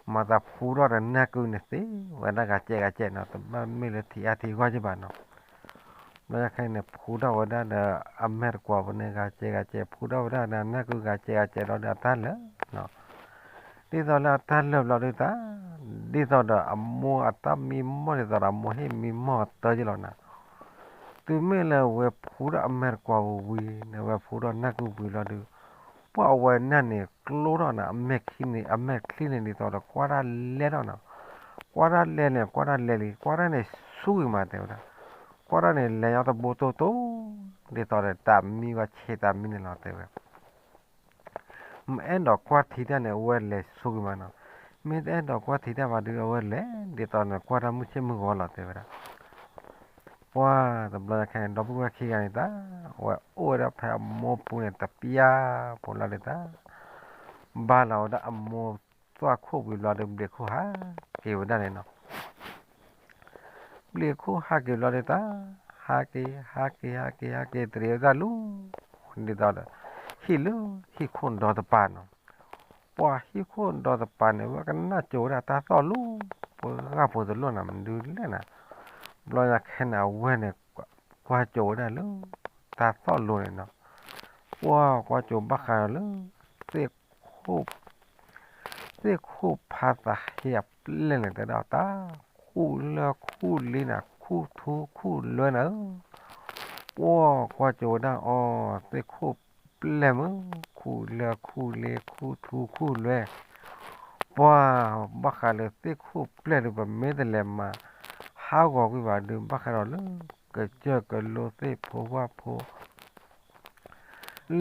မၤသးဖူထီၣ်ဒီးနၢ်ကုန့ၣ်သ့ဝဲဒၣ်ဂၤကဲဂၤကဲနီၤ တဘၣ်မ့ၢ်လၢထံအါထံဂီၢ်က့ၤဘၣ်နီၤ. ဘျီညါခဲအံၤန့ၣ် ဖှူထီၣ်ဝဲဒၣ်ဒီး အမဲာ်တကွီၤပူၤန့ၣ် ဂၤစဲးဂၤစဲး ဖှူထီၣ်ဝဲဒၣ်ဒီး နၢ်ကုဂၤစဲးဂၤစဲးလီၤဒီး အတၢ်လၢာ်နီၤ. ဒ်သိးလၢအတၢ်လၢာ်ဘျီဒုးတၢ် ဒ်သိးဒီးအမိၢ်အတၢ်မံမီၢ်ဒ်သိးဒီး အမိၢ်ဟ့ၣ်မံမီၢ်အတၢ်က့လီၤနၤ. တုၤမ့ၢ်လၢဝဲဖှူထီၣ်အမဲာ်တကွီၤပူၤဝံၤန့ၣ် ဝဲဖှူထီၣ်နၢ်ကုပူၤလီၤဒုး ပှၢ်အဝဲနၢ်န့ၣ်ကျိထီၣ်နၤ အမဲာ်ချံန့ၣ် အမဲာ်ချံန့ၣ်ဒ်သိးဒီး ကွၢ်တၢ်လဲထီၣ်နၤ. ကွၢ်တၢ်လဲန့ၣ် ကွၢ်တၢ်လဲလံ ကွၢ်တၢ်န့ၣ်ဆူဂ့ၤမးတဲဝဲဒၣ်. ကွၢ်တၢ်န့ၣ် လဲၤညီတဘိတိၢ်တိၢ် ဒ်သိးဒီးတၢ်မံဝဲဆဲးတၢ်မံန့ၣ်လီၤတဲဝဲ. မ့ၢ်အဲၣ်ဒိးကွၢ်ထံတၢ်န့ၣ် အဝဲလဲၤဆူဂ့ၤမးနီၤ. မ့ၢ်တအဲၣ်ဒိးကွၢ်ထံတၢ်ဘၣ်ဒုး အဝဲလဲၤဒ်သိးန့ၣ် ကွၢ်တၢ်မုၢ်ဆ့ၣ်မုၢ်ဂီၤလီၤတဲဝဲဒၣ်. ပှၢ်တဘျီညါခဲအံၤန့ၣ် ဒီပုၢ်ဝဲၢ်ခံဂၤန့ၣ်တၢ် အဝဲအိၣ်ဝဲဒၣ်ဖဲအမိၢ်ပူၤန့ၣ် တပျၢ်ဖိလီၤဒုးတၢ် ဘါလီၤဝဲဒၣ်အမိၢ်သွၣ်ခိၣ်ဝံၤဘျီဒုး ဘျံးခိၣ်ဟးက့ၤဝဲဒၣ်န့ၣ်နီၤ. ဘျံးခိၣ်ဟးက့ၤဘျီဒုးတၢ် ဟးက့ၤ ဟးက့ၤ ဟးက့ၤ ဟးက့ၤ တရံးဝဲဒၣ်လၢ ဒ်သိးဒီး ဟံၣ်လၢဟံၣ်ခိၣ်ဒီတပၤနီၤ. ပှၢ်ဟံၣ်ခိၣ်ဒီတပၤန့ၣ် ဝဲကနၣ်ကၠိဝဲဒၣ်တၢ်သီၣ်လိၤ ပှၢ်ဂၢ်ဖိတလိၣ်နၤ မနုၤလဲၣ်နၤ. ဘျီညါခဲန့ၣ် အဝဲန့ၣ် ကွၢ်ကၠိဝဲဒၣ်လၢ တၢ်သီၣ်လိၤန့ၣ်နီၤ. ပှၢ်ကွၢ်ကၠိဘၣ်ဃးဒီးလၢ သ့ၣ်ခိၣ် သ့ၣ်ခိၣ်ဖးသးဟ့အပျဲၢ်န့ၣ် တဲဒၣ်တၢ် ခူၣ်လၢၢ်ခူၣ်လ့နၤ ခူၣ်ထူခူၣ်လွဲနၤဧၢ. ပှၢ်ကွၢ်ကၠိဝဲဒၣ်အီၤ သ့ၣ်ခိၣ်ပျဲၢ်မုၢ် ခူၣ်လၢၢ်ခူၣ်လ့ ခူၣ်ထူခူၣ်လွဲ ပှၢ်ဘၣ်ဃးလၢသ့ၣ်ခိၣ်ပျဲၢ်ဒုး ပမ့ၢ်တလဲၤမၤဟးဂီၤကွံာ်ဘၣ်ဒုး ဘၣ်ဃးဒီးလၢ ကစၢၢ်ကလိသ့ၣ်ဖိဝၣ်ဖိ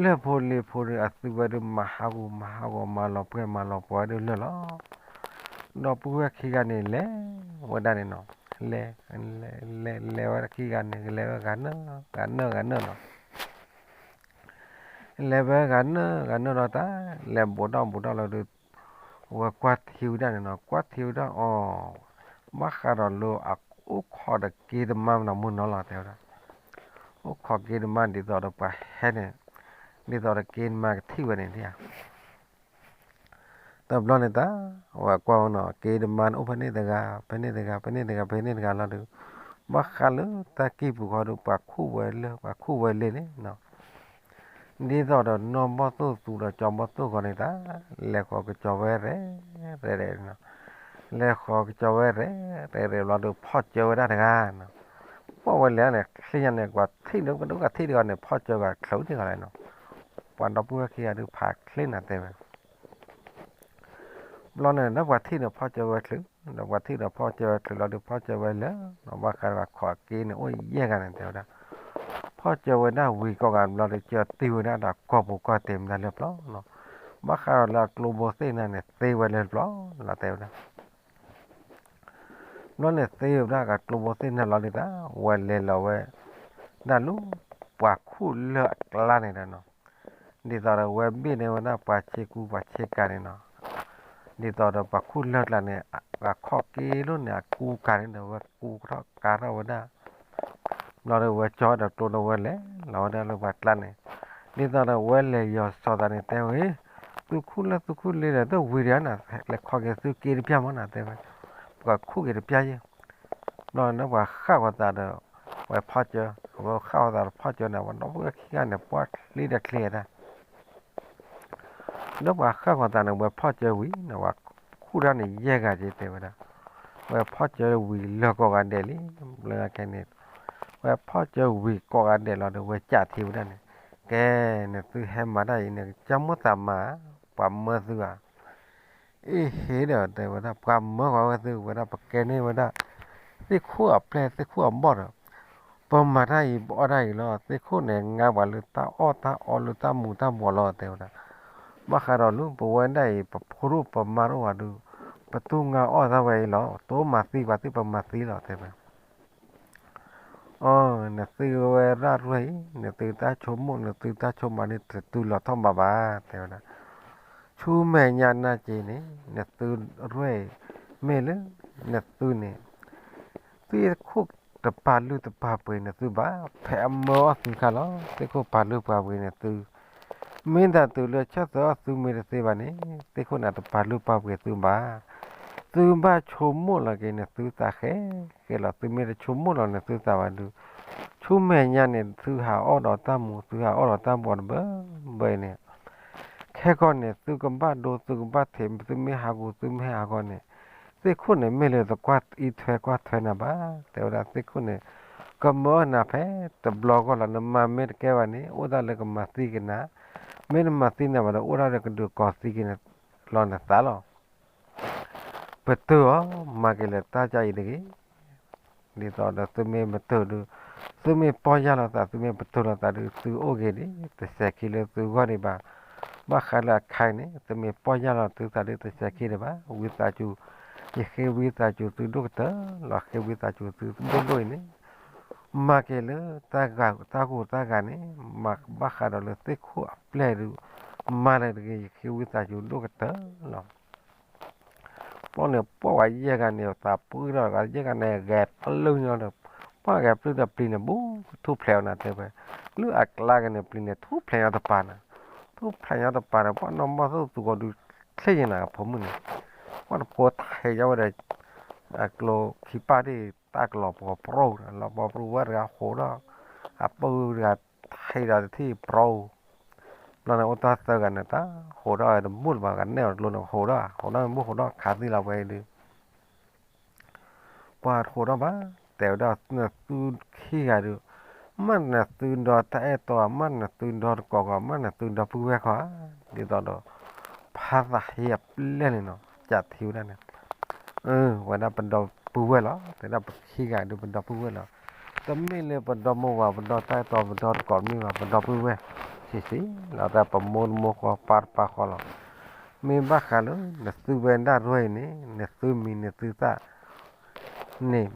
လၢၢ်ဖိလ့ဖိဒုး အသုဝဲဒုး မၤဟးဂီၤမၤဟးဂီၤ မၤလီၤပှဲၤမၤလီၤပှဲၤဝဲဒၣ်လၢာ်လီၤ. ဒီပုၢ်ဝဲၢ်ခံဂၤန့ၣ် လဲၤဝဲဒၣ်န့ၣ်နီၤ, လဲၤ လဲၤ လဲၤဝဲခံဂၤန့ၣ် လဲၤဝဲဂၤနၢၣ် ဂၤနၢၣ် ဂၤနၢၣ်နီၤ. လဲၤဝဲဂၤနၢၣ် ဂၤနၢၣ်ဒီးတၢ် လဲၤဘူးဒီးဘူးဒီးလီၤဒုး အဝဲကွၢ်ထံဝဲဒၣ်န့ၣ်နီၤ, ကွၢ်ထံဝဲဒၣ်အီၤ ဘၣ်ဃးဒီးလၢအအိၣ်ခိးဒီးက့တမါနီၤ မုၢ်နီၤလီၤတဲဝဲဒၣ်, အိၣ်ခိးက့တမါဒ်သိးဒီးပှၤဟဲန့ၣ် ဒ်သိးဒီးက့တမါကထံၣ်ဝဲန့ၣ်ဧါ. တဘျီန့ၣ်တၢ် အဝဲကွၢ်ဝဲနီၤ က့တမါန့ၣ်အိၣ်ဖဲန့ၣ်တဂၤ ဖဲန့ၣ်တဂၤ ဖဲန့ၣ်တဂၤ ဖဲန့ၣ်တဂၤလီၤဒုး ဘၣ်ဃးလၢတၢ်ကံၢ်ပူၤဃီဒီး ပှၤခူၣ်ဝဲလၢၢ် ပှၤခူၣ်ဝဲလ့န့ၣ်နီၤ. ဒ်သိးဒီးနီၢ်ဘီၣ်သိၣ်သူဒီးကၠီဘီၣ်သိၣ်ဃီန့ၣ်တၢ် လဲၤဃီၤကစၢၢ်ဝဲရဲၣ်ရဲၣ်န့ၣ်နီၤ, လဲၤဃီၤကစၢၢ်ဝဲရဲၣ်ရဲၣ်ရဲၣ်ဘျီဒီး ဖီၣ်စၢၤဝဲဒၣ်တဂၤနီၤ. ပှၢ်ဝဲလဲၤန့ၣ် ချ့ညါန့ၣ် ပှၤထံၣ်ဒီး ပှၤထံၣ်တဂၤန့ၣ် ဖီၣ်စၢၤဂၤချုးန့ၢ်ဂၤလဲၣ်နီၤ. ပှၤဒီပုၢ်ဝဲၢ်ခံဂၤဒုးဖးချ့နၤတဲဝဲ ဘျီန့ၣ် ဒီးပှၤထံၣ်န့ၣ်ဖီၣ်စၢၤဝဲချုး, ဒီးပှၤထံၣ်ဒီးဖီၣ်စၢၤဝဲချုးလီၤဒုး ဖီၣ်စၢၤဝဲလၢာ်, ဘၣ်ဃးဒီးခိးက့န့ၣ်အိၣ်ယဲၢ်ဂၤန့ၣ်တဲဝဲဒၣ်, ဖီၣ်စၢၤဝဲဒၣ်ဝံၤကိးဂၤဘျီဒီး ကၢတံၢ်ဝဲဒၣ်ဒီးကီၢ်ပူၤကီၢ်တ့ၢ်မတၤလၢပျီနီၤ, ဘၣ်ဃးဒီးလၢအကျိဘိသ့ၣ်န့ၣ်န့ၣ် သ့ဝဲလၢပျီလီၤတဲဝဲဒၣ်. ဘျီန့ၣ်သ့ဝဲဒၣ်ကကျိဘိသ့ၣ်န့ၣ်လီၤဒုးတၢ် ဝဲလဲၤလီၤဝဲ ဒၣ်လၢ ပှၤခူၣ်လၢၢ်အကျါန့ၣ်ဒီးနီၤ, ဒ်သိးဒီးဝဲဘ့ၣ်န့ၢ်ဝဲဒၣ်ပှၤဆ့ကူပှၤဆ့ကၤန့ၣ်နီၤ, ဒ်သိးဒီးပှၤခူၣ်လၢၢ်ကျါန့ၣ် အခိးက့လိာ်န့ၣ် အကူကၤန့ၣ်ဒီး ဝဲကူထီၣ်ကၤထီၣ်ဝဲဒၣ် ဘျီဒီးဝဲကၠီဒီးကျိဒီးဝဲလဲၤလီၤဝဲဒၣ်လၢပှၤကျါန့ၣ်, ဒ်သိးဒီးဝဲလဲၤယီၤစီၤသးန့ၣ်တဲဝဲ, သုခူၣ်လၢၢ်သုခူၣ်လ့ၢ်ဒီး တဝံၤဒီးနၤ လဲၤခိးက့ၤသုက့တပျၢ်မးနၤတဲဝဲ, ပှၤခူၣ်က့ၤတပျၢ်ယဲၢ်, ဘျီန့ၣ်ပှၤဃၣ်ဃီၤသးဒီး ဝဲဖီၣ်စၢၤ, ဝဲဃၣ်ဃီၤသးဒီးဖီၣ်စၢၤန့ၣ် ပှၤဒီပုၢ်ဝဲၢ်ခံဂၤန့ၣ် ပှၢ်ချ့ဒီးချ့ဒၣ် ဒီးပှၤဃၣ်ဃီၤသးန့ၣ် ဝဲဖီၣ်စၢၤဝံၤန့ၣ် ပှၤခူၣ်တၢ်န့ၣ်ယဲၢ်ဂၤက့ၤတဲဝဲဒၣ်, ဝဲဖီၣ်စၢၤဝံၤလၢာ်ကိးဂၤဒဲးလံ, ဘျီညါခဲန့ၣ်, ဝဲဖီၣ်စၢၤဝံၤကိးဂၤဒဲးလီၤဒီး ဝဲကးထံဝဲဒၣ်န့ၣ်, ကဲ, နသုဟဲမၤတၢ်အံၤန့ၣ် ကစၢ်မိၣ်သးမၤ, ပှၤမၢသုဧါ အ့ဟ့ဒီးတဲဝဲဒၣ် ပှၤမၢကွၢ်ဝဲသုဝဲဒၣ် ပကဲန့ၢ်ဝဲဒၣ် သ့ၣ်ခိၣ်အပျဲၢ်သ့ၣ်ခိၣ်အဘီၣ်ဒီး ပမၤတၢ်အံၤ ပအီၣ်တၢ်အံၤလီၤ. သ့ၣ်ခိၣ်န့ၣ် ငါပှၤလၢတၢ်အီၣ်တၢ်အီလၢတၢ်မူၤတၢ်ဘှီးလီၤ တဲဝဲဒၣ်. ဘၣ်ဃးဒီးလၢပဝဲဒၣ်အံၤ ပဖိဒိၣ်ပမါဒိၣ်ဝဲဒုး ပတူၢ်ငါအီၣ်တၢ်ဝဲအံၤလီၤ. တမၤသံပှၤသ့ၣ် ပမၤသံလီၤ တဲဝဲ အီ, နသုဝဲဒၣ်ရွဲၣ်အံၤ နသုတၢ်ဆိကမိၣ် နသုတၢ်ဆိကမးန့ၣ် တတုၤလီၤထီၣ်ဘးဘၣ် တဲဝဲဒၣ်. ဆူမဲာ်ညါနၢ်က့ၤန့ၣ် နသုရွဲၣ်အံၤ မ့ၢ်လၢ နသုန့ၣ် သ့ၣ်ခိၣ်တပာ်လုၢ်တပာ်ပှ့ၤနသုဘၣ် ဖဲအမၢအီၣ်သုခါလီၤ. သ့ၣ်ခိၣ်ပာ်လုၢ်ပာ်ပှ့ၤနသု မ့ၢ်တၢ်တုၤလၢဆၢၣ်သၢအီၣ်သုမ့ၢ်တသ့ဘၣ်န့ၣ် သ့ၣ်ခိၣ်န့ၣ်တပာ်လုၢ်ပာ်ပှ့ၤသုဘၣ်. သုဘၣ်ဆိကမိၣ်လီၤက့ၤနသုသးဃဲဃဲလီၤ. သုမ့ၢ်တဆိကမိၣ်လီၤနသုသးဘၣ်ဒုး, ဆူမဲာ်ညါန့ၣ် သုဟးအီၣ်ဒီးတၢ်မူ သုဟးအီၣ်ဒီးတၢ်ဘှီတဘၢဘၢအံၤန့ၣ်, ခဲကီန့ၣ် သုကဘၣ်ဒိ သုကဘၣ်ထံး သုမ့ၢ်ဟးဂူာ် သုမ့ၢ်ဟးဂီၤန့ၣ်, သ့ၣ်ခိၣ်န့ၣ်မ့ၢ်လၢတကွၢ်အံးထွဲကွၢ်ထွဲနၤဘၣ်. တဲဝဲဒၣ်သ့ၣ်ခိၣ်န့ၣ် ကမၢအီၣ်နၤဖဲတဘျီဂီၢ်လီၤ. နမၤမ့ၢ်တကဲဘၣ်န့ၣ် အိၣ်ဒၣ်လၢကမၤသံက့ၤနၤ, မ့ၢ်နမၤသံနၤဘၣ်ဒီး အိၣ်ဒၣ်လၢကဒုးကိးသံက့ၤလီၤနသးလီၤ. ပတုာ်အီၤ မၤက့ၤလၢတၢ်ကါအံၤတဂ့ၤ. ဒ်သိးဒီးသုမ့ၢ်ပတုာ်ဒုး, သုမ့ၢ်ပီၢ်ယၢ်လီၤသး သုမ့ၢ်ပတုာ်လီၤသးဒုး သုအိၣ်ဂ့ၤဒံး တစဲးခံလၢသုဂီၢ်ဒံးဘၣ်. ဘၣ်ဃးလၢအခါအံၤန့ၣ် သုမ့ၢ်ပီၢ်ယၢ်လီၤသုသးဒုး တစဲးခံဒံးဘၣ်. ဝံသးစူၤ, ယဃ့ဝံသးစူၤသုဒိၣ်ကတၢၢ်လီၤ. ဃ့ဝံသးစူၤသုဒိၣ်ဒိၣ်အံၤန့ၣ် မၤက့ၤလၢတၢ်ဂ့ၤတၢ်ဂ့ၤန့ၣ်, မၤဘၣ်ဃးဒီးလၢသ့ၣ်ခိၣ်အပျဲၢ်ဒုး, မၤလၢတဂ့ၤ ယဃ့ဝံသးစူၤဒိၣ်ကတၢၢ်လီၤ. ပီၣ်န့ၣ် ပှၢ်ဝဲယဲၢ်ဂၤန့ၣ် သးပှၢ်ထီၣ်ဂၤ ယဲၢ်ဂၤန့ၣ် ဂဲၤပျုၢ်ညီဒီး, ပှၢ်ဂဲၤပျုၢ်ဒီးပျံၤန့ၣ် ဘူးထူၣ်ဖျဲးအီၤနၤတဲဝဲ, လၢအကျါက့ၤန့ၣ် ပျံၤန့ၣ်ထူၣ်ဖျဲးညီတပၤနၤ, ထူၣ်ဖျဲးညီတပၤဒီး ပှၢ်နီၢ်ဘီၣ်သိၣ်သူကီးဒုးချ့ယဲၢ်နၤအဖိမုၣ်န့ၣ်, ပှၢ်တဖိထံးယဝဲဒီး အကျိခံပၢ်ဒ်တၢ်ကလီၤပှီၤပြိ, လီၤပှီၤပြိဝဲတဂၤဟိးထီၣ်, အပုၢ်တဂၤထံးဒီးတထံၣ်ပြိ ဘျီန့ၣ်အိၣ်တၢ်သၢဂၤန့ၣ် တၢ်ဟိးထီၣ်တဘူၣ်လၢၤဘၣ် ကနဲၣ်အီၤတလိၤန့ၣ် ဟိးထီၣ် ဟိးထီၣ်ဘူၣ်ဟိးထီၣ်ခးသံလီၤဝဲဒုး, ပှၤဟိးထီၣ်ဘၣ်, တဲဝဲဒၣ်နသုခံဂၤဒုး, မ့ၢ်နသုဒီတၢ်အဲၣ်တီဧါ, မ့ၢ်နသုဒီတကိးဂီၤ, မ့ၢ်နသုဒီပုၢ်ဝဲၢ်ခီဧါ, ဒ်သိးဒီး ဖါသးဟ့အပျဲၢ်န့ၣ်နီၤ ကးထံဝဲဒၣ်န့ၣ် ဝဲဒၣ်ပဒီပုၢ်ဝဲၢ်လီၤ, တဲဒၣ်ပခံဂၤဒုးပဒီပုၢ်ဝဲၢ်လီၤ, တမ့ၢ်လၢပဒီမိၢ်ဝၤ ပဒီတၢ်အဲၣ်တီ ပဒီတကိးမ့ၢ်ဘၣ် ပဒီပုၢ်ဝဲၢ်, ဆံးဆံးလီၤ တၢ်ပမိၢ်တမိၢ်ဃီ ပၢ်တပၢ်ဃီလီၤ, မ့ၢ်ဘၣ်ဃးလၢ နသုဝဲဒၣ်ရဲၣ်အံၤန့ၣ် နသုမံၤနသုသၣ်န့ၣ်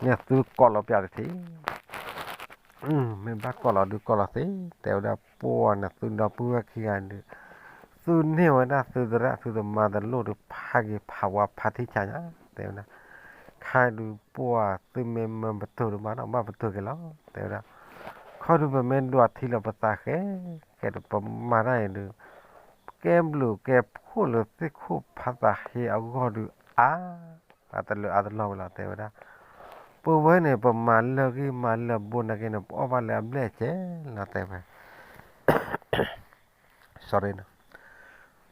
နသုကိးလီၤပျးတထံၣ် မ့ၢ်ဘၣ်ကိးလီၤဒုးကိးလီၤသ့, တဲဝဲဒၣ်ပှၤနသုဒီပုၢ်ဝဲၢ်ခံဂၤဒုး, သုန့ၢ်ဝဲဒၣ်သုသရၣ်သုသမါတလိၣ်ဒုး ဖးက့ၤဖးဝါဖးထံဆးညါ, တဲဝဲဒၣ်, ခါဒုးပှၤသုမ့ၢ်မၢပတုာ်ဒုးဘၣ်ဒီး ဘၣ်ပတုာ်က့ၤလီၤ, တဲဝဲဒၣ်, ခီဒုးပမ့ၢ်ဒွးထံလီၤပသးဃဲ ကဲဒုးပမၤတၢ်အံၤဒုး, ကဲဘျုးကဲဖှိၣ်လၢသ့ၣ်ခိၣ်ဖါသးဟ့အဂီၢ်ဒုးအါ အတလၢအတလီၢ်ဝဲလီၤ တဲဝဲဒၣ်, ပဝဲန့ၣ် ပမၤလၢာ်ဂံၢ်မၤလၢာ်ဘိနာ်က့န့ၣ် ပအီၣ်ဘၣ်လၢအဘျဲၣ်အစဲးလီၤ တဲဝဲ,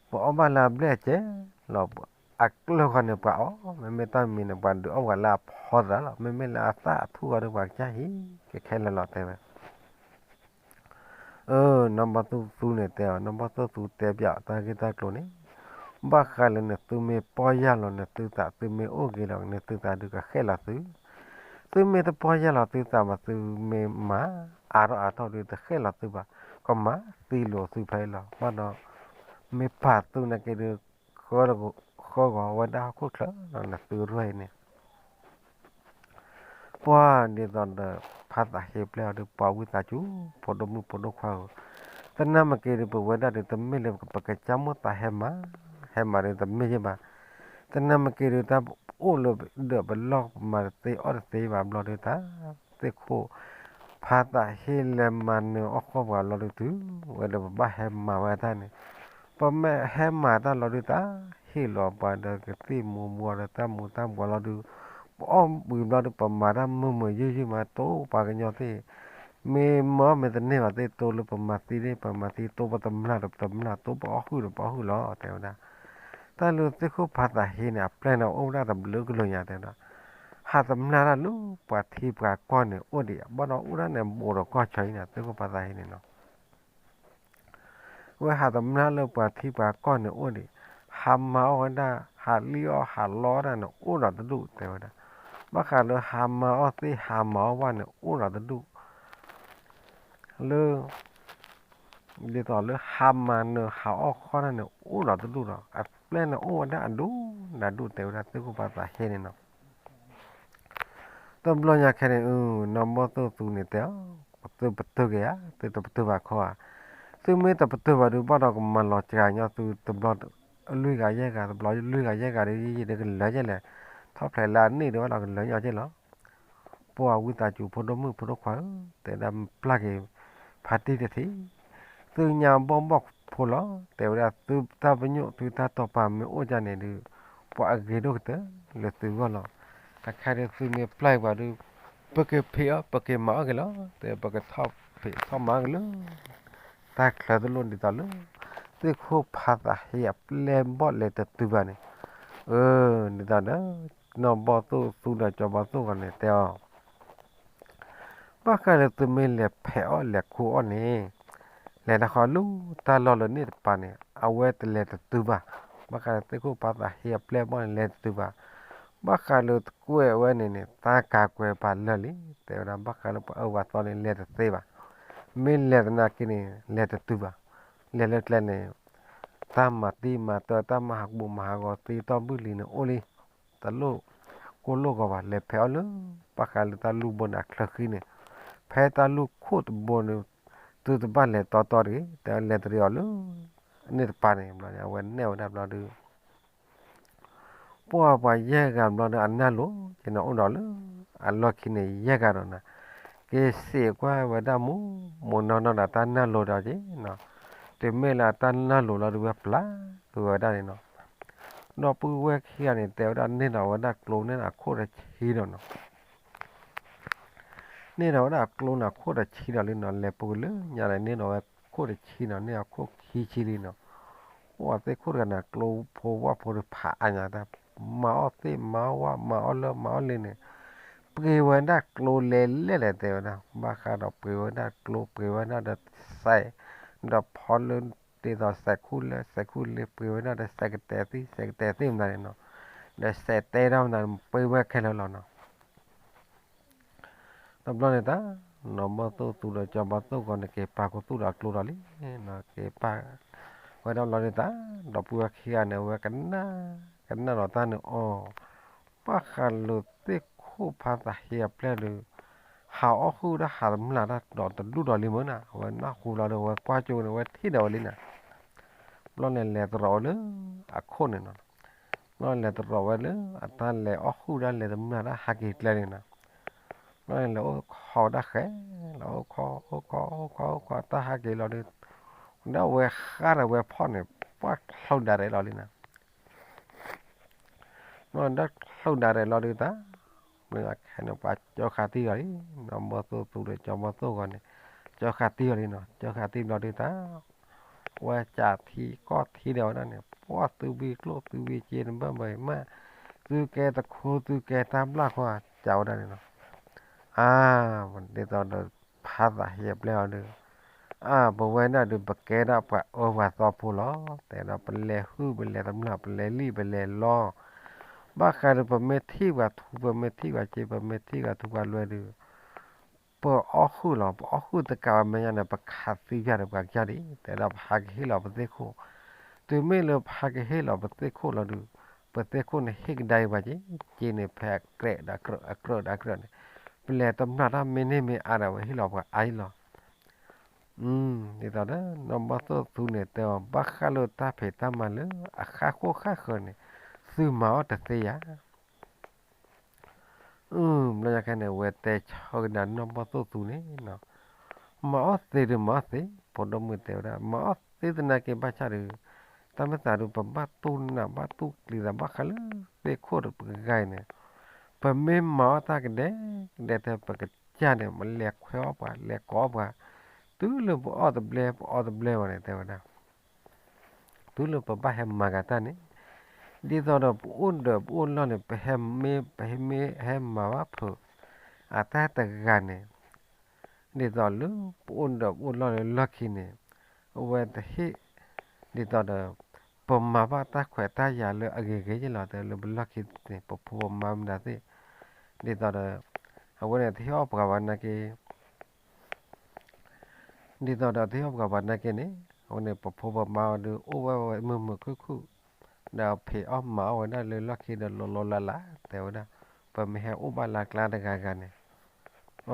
ပအီၣ်ဘၣ်လၢအဘျဲၣ်အစဲးလီၤ, အကျၢၢ်ဃီန့ၣ် ပှၤအီၣ် မ့မ့ၢ်တၢ်မံၤန့ၣ် ပှၤဒုးအီၣ်ပှၤလၢအဖီသးလီၤ, မ့မ့ၢ်လၢအသၣ်အထူၣ်ဃီဒီး ပှၤကစၢ်ဟံးကဲခဲလၢာ်လီၤ တဲဝဲ အၢ နီၢ်ဘီၣ်သိၣ်သူန့ၣ်တဲအီၤ, နီၢ်ဘီၣ်သိၣ်သူတဲပၠးတၢ်ဂ့ၢ်တၢ်ကျိၤန့ၣ်, ဘၣ်ဃးလၢနသုမ့ၢ်ပီၢ်ယၢ်လီၤနသုသး သုမ့ၢ်အိၣ်ဂ့ၤဒီး နသုသးဒုးကဃဲၣ်လီၤသု, သုမ့ၢ်တပီၢ်ယၢ်လီၤသုသးဘၣ် သုမ့ၢ်မၤအါထီၣ်အါထီၣ်ဒုးတဃဲၣ်လီၤသုဘၣ်, ကမၤသံလိာ်သုဖဲအံၤလီၤ, ဘၣ်ဒီး မ့ၢ်ပာ်သုနာ်က့ဒုး ဃၢဂီၤဝဲဒၣ်ဟီၣ်ခိၣ်ချၢလီၤ နသုရဲၣ်အံၤန့ၣ် ပှၤဒ်သိးဒီး ဖါသးဟ့ပျဲၢ်အီၤဒုး ပှၤဝံသးစူၤ ဖိဒိၣ်မုၣ်ဖိဒိၣ်ခွါဧၢ, သနာ်က့ဒုး ပဝဲဒၣ်ဒုး တမ့ၢ်လၢပကစၢ်မိၣ်သးဟဲမၤ, ဟဲမၤဒုးတမ့ၢ်ယဲၢ်ဘၣ်, သနာ်က့ဒုး တၢ်အိၣ်လၢဒၢးပလီၢ် ပမၤတသ့အီၣ်တသ့ဘၣ်ဘျီဒုး တၢ်သ့ၣ်ခိၣ် ဖါသးဟ့လဲၤမၤနၢၤအီၣ်ဃီပှၤလီၤဒုးတုၤ ဝဲဒီးပဘၣ်ဟဲမၤဝဲတၢ်န့ၣ်, ပမ့ၢ်ဟဲမၤတၢ်လီၤဒုး တၢ်ဟ့ၣ်လီၤပှၤဒီးကသံၣ်မူၤဘှီးဒီးတၢ်မူၤတၢ်ဘှီးလီၤဒုး, ပအီၣ်ဘှံးဘျီဒုး ပမၤတၢ်မုာ်မုာ်ယုၢ်ယုၢ်မး တိပှၤကညီသ့ၣ်, မ့ၢ်မၤအီၣ်မ့ၢ်တန့ၢ်ဘၣ်သ့ၣ် တိလၢပမၤသံန့ၣ် ပမၤသံ တိပတမျၢ်ဒီးပတမျၢ် တိပအီၣ်ဟုၣ်ဒီးပအီၣ်ဟုၣ်လီၤ တဲဝဲဒၣ်, တၢ်လၢသ့ၣ်ခိၣ်ဖါသးဟ့န့ၣ် အပျဲၢ်န့ၣ်အိၣ်ဝဲဒၣ်တဘျုးကလိာ်ညါ တဲဝဲဒၣ်, ဟးတမျၢ်တၢ်လၢပှၤထံပှၤကီၢ်န့ၣ်အိၣ်ဒံး ဘၣ်ဒီးအိၣ်ဒၣ်န့ၣ် ဘူးဒီးကီၢ်ဆၢအံၤန့ၣ် သ့ၣ်ခိၣ်ဖါသးဟ့န့ၣ်နီၤ ဝဲဟးတမျၢ်လၢပှၤထံပှၤကီၢ်န့ၣ်အိၣ်ဒံး, ဟးမၤအီၣ်ဝဲဒၣ် ဟးလံၣ်အီၣ်ဟးလီအီၣ်ဒၣ်န့ၣ် အိၣ်ဒီးတဒူၣ် တဲဝဲဒၣ်, ဘၣ်ဃးလၢဟးမၤအီၣ်သ့ၣ်ဟးမၤအီၣ်ဘၣ်န့ၣ် အိၣ်ဒီးတဒူၣ် လၢ ဒ်သိးလၢဟးမၤနၢၤဟးအီၣ်ဃီဒၣ်န့ၣ် အိၣ်ဒီးတဒူၣ်ဒီး အပျဲၢ်န့ၣ်အိၣ်ဝဲဒၣ်အဒူၣ်နၤဒူၣ် တဲဝဲဒၣ်သ့ၣ်ခိၣ်ဖါသးဟ့န့ၣ်နီၤ တဘျီညါခဲန့ၣ် နီၢ်ဘီၣ်သိၣ်သူန့ၣ်တဲအီၤ, သုပတုာ်က့ၤဧါ, သုတပတုာ်ဘၣ်ခီဧါ, သုမ့ၢ်တပတုာ်ဘၣ်ဒုး ဘၣ်ဒီးကမၤလီၤစှၤညီသုတဘျီ လွံၢ်ဂၤယဲၢ်ဂၤ တဘျီလွံၢ်ဂၤယဲၢ်ဂၤဒီး ယံာ်ယံာ်ဒီးကလၢာ်ယဲၢ်လဲၣ်, ထီၣ်ဖျဲးလၢအန့ၣ်ဒီးဘၣ်ဒီးကလၢာ်ညီက့လီၤ. ပှၤဝံသးစူၤဖိဒိၣ်မုၣ်ဖိဒိၣ်ခွါဧၢ, တဲဒၣ်ပျၢ်က့ၤ ဖါတံၢ်တထံၣ်, သုညါဘီၣ်ဘီၣ်ဖိလီၤ, တဲဝဲဒၣ်သုတၢ်ပညိၣ်သုတၢ်တိာ်ပာ်မ့ၢ်အိၣ်ဒ်န့ၣ်ဒုး ပှၤအဂ့ၤဒိၣ်ကတၢၢ်လၢသုဂီၢ်လီၤ. အခါဒုးသုမ့ၢ်ပျၢ်ဘၣ်ဒုး ပကဖံးအီၣ် ပကမၤအီၣ်က့ၤလီၤ, တဲပကထီၣ်ဖံးထီၣ်မၤအီၣ်က့ၤလၢ တၢ်ချၢတလိၣ်ဒ်သိးလၢ သ့ၣ်ခိၣ်ဖးသးဟ့အပျဲၢ်ဘီၣ်လဲၤတတုၤဘၣ်န့ၣ်, အၢ ဒ်သိးဒီး နီၢ်ဘီၣ်သိၣ်သူဒီးကၠီဘီၣ်သိၣ်ဂီၤန့ၣ်တဲအီၤ ဘၣ်ဃးလၢသုမ့ၢ်လဲၤဖဲးအီၣ်လဲၤခူအီၣ်န့ၣ်, လဲၤတၢ်ဃီလၢတၢ်လီၢ်လၢန့ၣ်တပၤန့ၣ် အဝဲတလဲၤတတုၤဘၣ်. ဘၣ်ဃးလၢသ့ၣ်ခိၣ်ဖးသးဟ့အပျဲၢ်ဘီၣ်န့ၣ် လဲၤတတုၤဘၣ်. ဘၣ်ဃးလၢတကွဲးဝဲန့ၣ်န့ၣ် တၢ်ကၤကွဲးပာ်လၢာ်လံ, တဲဝဲဒၣ် ဘၣ်ဃးလၢပှၤအၢပှၤသီန့ၣ် လဲၤတသ့ဘၣ်. မ့ၢ်လဲၤသနာ်က့န့ၣ် လဲၤတတုၤဘၣ်. လဲၤလၢကျဲန့ၣ် တၢ်မၤတံၢ်မၤတၢ် တၢ်မၤဟးဘူးမၤဟးဂီၤသ့တီၢ်ဘုၣ်လံန့ၣ်အိၣ်လံ တလိၣ်ကိၢ်လိၣ်ဂီၤဘၣ်. လဲၤဖဲးအီၣ်လၢ ဘၣ်ဃးလၢတၢ်လူၢ်ဘိန့ၣ်အချၢဃံန့ၣ်, ဖဲတၢ်လူၢ်ခိၣ်တဘိန့ၣ် သုတဘၣ်လဲၤတီတီတဂ့ၤ, တဲလဲၤတရံးအီၤလၢ န့ၣ်တပၤန့ၣ်ဘျီန့ၣ် အဝဲနဲၣ်ဝဲဒၣ်ဘျီဒုး ပှၤပှၤယဲၢ်ဂၤဘျီဒီးအနၢ်လိၤက့ၤန့ၣ် အိၣ်ဒီးလၢ အလီၢ်ခံန့ၣ်ယဲၢ်ဂၤဒီးနၤ, က့ၤစံးကွၢ်ဝဲဒၣ်မူ မူနီၢ်နီၢ်ဒီးတၢ်နၢ်လိၤဒီးက့ၤနီၤ, တုၤမ့ၢ်လၢအတၢ်နၢ်လိၤလီၤဒုးဝဲပျၢ်ကွံာ်ဝဲဒၣ်န့ၣ်နီၤ, ဒီပုၢ်ဝဲၢ်ခံဂၤန့ၣ် တဲဝဲဒၣ်န့ၢ်ဒီးဝဲဒၣ်ကျိန့ၢ်ဒီးအခိၣ်တဆံဒီးနီၤ န့ၢ်ဒီးဝဲဒၣ်ကျိန့ၣ်ခိၣ်တဆံဒီးလံနီၤ, လဲၤပူၤကလၢညါန့ၣ် န့ၢ်ဒီးဝဲခိၣ်တဆံနီၤ, န့ၢ်အခိၣ်ခံဆံလံနီၤ, အိၣ်သ့ၣ်ခိၣ်တဂၤန့ၣ် ကျိဖိဝၣ်ဖိတဖးအါညါတၢ်, မၤအီၣ်သ့ၣ်မၤအီၣ်ဝၣ်မၤအီၣ်လၢမၤအီၣ်လ့န့ၣ်, ပှ့ၤဝဲဒၣ်ကျိလဲၤလဲၣ်လဲၣ်တဲဝဲဒၣ်, ဘၣ်ဃးဒီးပှ့ၤဝဲဒၣ်ကျိ ပှ့ၤဝဲဒၣ်ဒီးစဲး, ဒီးဖီလၢ ဒ်သိးစဲးခူၣ်လၢ စဲးခူၣ်လ့ ပှ့ၤဝဲဒၣ်ဒီးစဲးကတဲာ်သံၣ် စဲးကတဲာ်သံၣ်မနုၤန့ၣ်နီၤ, ဒီးစဲးတဲထီၣ်မနုၤန့ၣ် ပှ့ၤဝဲခဲလၢာ်လီၤနီၤ. တဘျီန့ၣ်တၢ် နီၢ်ဘီၣ်သိၣ်သူဒီးကၠီဘီၣ်သိၣ်ဂီၤန့ၣ် က့ၤပာ်ခူသူၣ်ဒီးကျိဒီးလံ, က့ၤပာ်ဝဲဒၣ်ဘျီန့ၣ်တၢ် ဒီပုၢ်ဝဲၢ်ခံဂၤန့ၣ် အဝဲကနၣ် ကနၣ်ဒီးတၢ်န့ၣ်အီၤ, ဘၣ်ဃးလၢသ့ၣ်ခိၣ်ဖးသးဟ့အပျဲၢ်ဒီး ဟးအီၣ်ဟုၣ်ဒၣ်ဟးတမျၢ်တၢ်ဒီးတဒူၣ်ဒီးလံမုၢ်နၤ, အဝဲနၢ်ဟူလီၤဒီး အဝဲကွၢ်ကၠိန့ၣ် အဝဲထံၣ်ဒီးဝဲလံနၤ. ဘျီန့ၣ်လဲၤတရီးဝဲလၢအခိၣ်န့ၣ်နီၤ, ဘျီန့ၣ်လဲၤတရီးဝဲလၢအတၢ်လဲၤအီၣ်ဟုၣ်ဒၣ်လဲၤတမျၢ်တၢ်ဟးက့ၤကျဲန့ၣ်နီၤ, ဘျီန့ၣ်လဲၤအိၣ်ခိးဒၣ်ဃဲလီၤ, အိၣ်ခိး အိၣ်ခိး အိၣ်ခိး အိၣ်ခိး တၢ်ဟးက့ၤလီၤဒီး ဒၣ်ဝဲဃါဒီးဝဲဖီၣ်န့ၣ် ပှၢ်ချီဒၣ်ရဲၣ်လီၤလံနၤ. ဘျီန့ၣ်ဒၣ်ချီဒၣ်ရဲၣ်လီၤဒုးတၢ်, ဘျီခဲန့ၣ် ပှၤကၠီဃာ်တံၢ်အီၤလံ, နီၢ်ဘီၣ်သိၣ်သူဒီးကၠီဘီၣ်သိၣ်ဂီၤန့ၣ် ကၠီဃာ်တံၢ်အီၤလံနီၤ, ကၠီဃာ်တံၢ်ဘျီဒုးတၢ်, ဝဲကးထံကီၢ်ထံဒီးဝဲဒၣ်န့ၣ် ပှၢ်သုဝံကျိၣ်သုဝံစ့တဘၢၣ်ဘၢၣ်မး, သုကဲတခိ သုကဲတၢ်ဘျၣ်ခိ ကးဝဲဒၣ်န့ၣ်နီၤ. အါ ဒ်သိးဒီးဖးသးဟ့အပျဲၢ်အီၤဒီး, အါ ပဝဲဒၣ်ဒုး ပကဲဒၣ်ပှၤအၢပှၤသီဖိလီၤ, တဲဒီးပလဲၤဟုၣ်ပလဲၤတမျၢ် ပလဲၤလံၣ်ပလဲၤလီ, ဘၣ်ဃးဒီးပမ့ၢ်ထံၣ်ပှၤထူ ပမ့ၢ်ထံၣ်ပှၤစ့ ပမ့ၢ်ထံၣ်ပှၤထူပှၤလွဲဒီး ပအီၣ်ဟုၣ်လီၤ, ပအီၣ်ဟုၣ်တကးဘၣ်မဲာ်ညါန့ၣ် ပခးသံယၢ်ဒီးပှၤကစၢ်ဒံး, တဲဒီးပဟးကဟ့ၣ်လီၤပသ့ၣ်ခိၣ်, တုၤမ့ၢ်လၢပဟးကဟ့ၣ်လီၤပသ့ၣ်ခိၣ်လီၤဒုး, ပသ့ၣ်ခိၣ်န့ၣ်ဟ့ၣ်ကဒါအံၤပှၤက့, က့န့ၣ်ဖဲအကြၢးဒီးအကြၢးဒီးအကြၢးန့ၣ်, ပလဲၤတမျၢ်တၢ်မ့ၢ်န့ၢ်မ့ၢ်အါဒီးဝဲဟ့ၣ်လီၤပှၤအါအံၤလီၤ. ဒ်သိးဒီး နီၢ်ဘီၣ်သိၣ်သူန့ၣ်တဲအီၤ ဘၣ်ဃးလၢတၢ်ဖံးတၢ်မၤလၢအဃၣ်ဃိၣ်ဃၣ်ဃၢၤန့ၣ် သုမၤအီၣ်တသ့ယၤ အၢ ဘျီညါခဲန့ၣ် အဝဲတဲဆၢကဒါနီၢ်ဘီၣ်သိၣ်သူန့ၣ်, မၤအီၣ်သ့ဒုးမၤအီၣ်သ့, ဖိဒိၣ်မုၣ်တဲဝဲဒၣ် မၤအီၣ်သ့သနာ်က့ဘၣ်ဆၣ်ဒီး, တၢ်မ့ၢ်သးဒုး ပဘၣ်တူၢ်နးဘၣ်တူၢ်ကျံးသးဘၣ်ဃးလၢသ့ၣ်ခိၣ်တပဂၤအံၤန့ၣ်, ပမ့ၢ်မၤအီၣ်တၢ်ကဒဲကဒဲထဲ ပကစၢ်န့ၣ် မလဲၤခွဲးအီၣ်ပှၤ လဲၤကိးအီၣ်ပှၤ, တုၤလၢပအီၣ်တဘျဲ ပအီတဘျဲဘၣ်န့ၣ် တဲဝဲဒၣ် တုၤလၢပဘၣ်ဟဲမၤဂၤတၢ်န့ၣ်, ဒ်သိးဒီးပအိၣ်ဒၢးပအိၣ်လီၢ်န့ၣ် ပဟဲမ့ၢ် ပဟဲမ့ၢ်ဟဲမၤဘၣ်ဖုး အတၢ်တဂၤန့ၣ်, ဒ်သိးလၢပအိၣ်ဒၢးပအိၣ်လီၢ်လၢလီၢ်ခံန့ၣ်, အဝဲတဟ့ၣ်, ဒ်သိးဒီး ပမၤဘၣ်တၢ်ခွဲးတၢ်ယာ်လၢအဂ့ၤဂ့ၤယ့ၢ်လီၤ တဲလၢပလီၢ်ခံန့ၣ် ပဖိပမါမတၤသ့ၣ်, ဒ်သိးဒီး အဝဲန့ၣ်တဟ့ၣ်အီၣ်ပှၤဘၣ်နာ်က့ ဒ်သိးဒီးတဟ့ၣ်အီၣ်ပှၤဘၣ်နာ်က့န့ၣ်, အဝဲန့ၣ် ပဖိပမါအီၤဒီး အိၣ်ဝဲဝဲမုာ်မုာ်ခုၣ်ခုၣ်, ဒီးဖံးအီၣ်မၤအီၣ်ဝဲဒၣ်လၢလီၢ်ခံဒီး လီၤလီၤလးလး တဲဝဲဒၣ်, ပမ့ၢ်ဟဲအိၣ်ဘၣ်လၢကျါတဂၤဂၤန့ၣ်, အ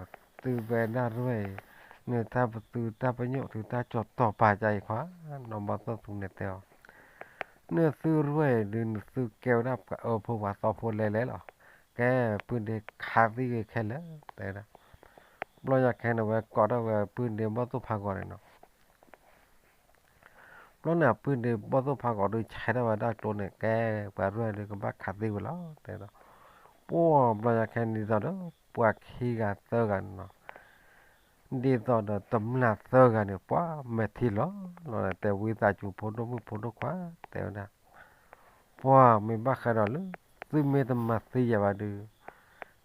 ီ, သုဝဲဒၣ်ရဲၣ်အံၤ, နတၢ်ပသူတၢ်ပညိၣ်သုတၢ်ကၠီၤတီၤပာ်ကါအံၤခွါ, နီၢ်ဘီၣ်သိၣ်သူန့ၣ်တဲအီၤ နသုရဲၣ်အံၤဒုး နသုကဲဝဲဒၣ်ပှၤအၢဖိပှၤသီဖိလဲၤလဲၤလီၤ, ကဲပုၢ်ဒ့ခးသံဂ့ၤခဲလၢာ် တဲဝဲဒၣ်, ဘျီညါခဲန့ၣ် ဝဲကိးထီၣ်ဝဲပုၢ်ဒ့ဘီၣ်သိၣ်ဖးဂီၤန့ၣ်နီၤ, ပ ဘျီန့ၣ်အပုၢ်ဒီး ဘီၣ်သိၣ်ဖးဂီၤဒီး ဆဲးထီၣ်ဝဲဒၣ်ကျိန့ၣ် ကဲ ပှၤရဲၣ်ဒီးကဘၣ်ခးသ့ဝဲလီၤ တဲဒီး, ပှၢ်ဘျီညါခဲန့ၣ်ဒ်သိးဒီး ပှၤခံဂၤသၢဂၤန့ၣ်နီၤ, ဒ်သိးဒီးတမျၢ်သၢဂၤန့ၣ် ပှၢ်မဲာ်ထံလီၤလီၤ တဲဝံသးစူၤ ဖိဒိၣ်မုၣ်ဖိဒိၣ်ခွါ တဲဝဲဒၣ် ပှၢ်မ့ၢ်ဘၣ်ဃးဒီးလၢ သုမ့ၢ်တမၤသ့ယၤဘၣ်ဒီး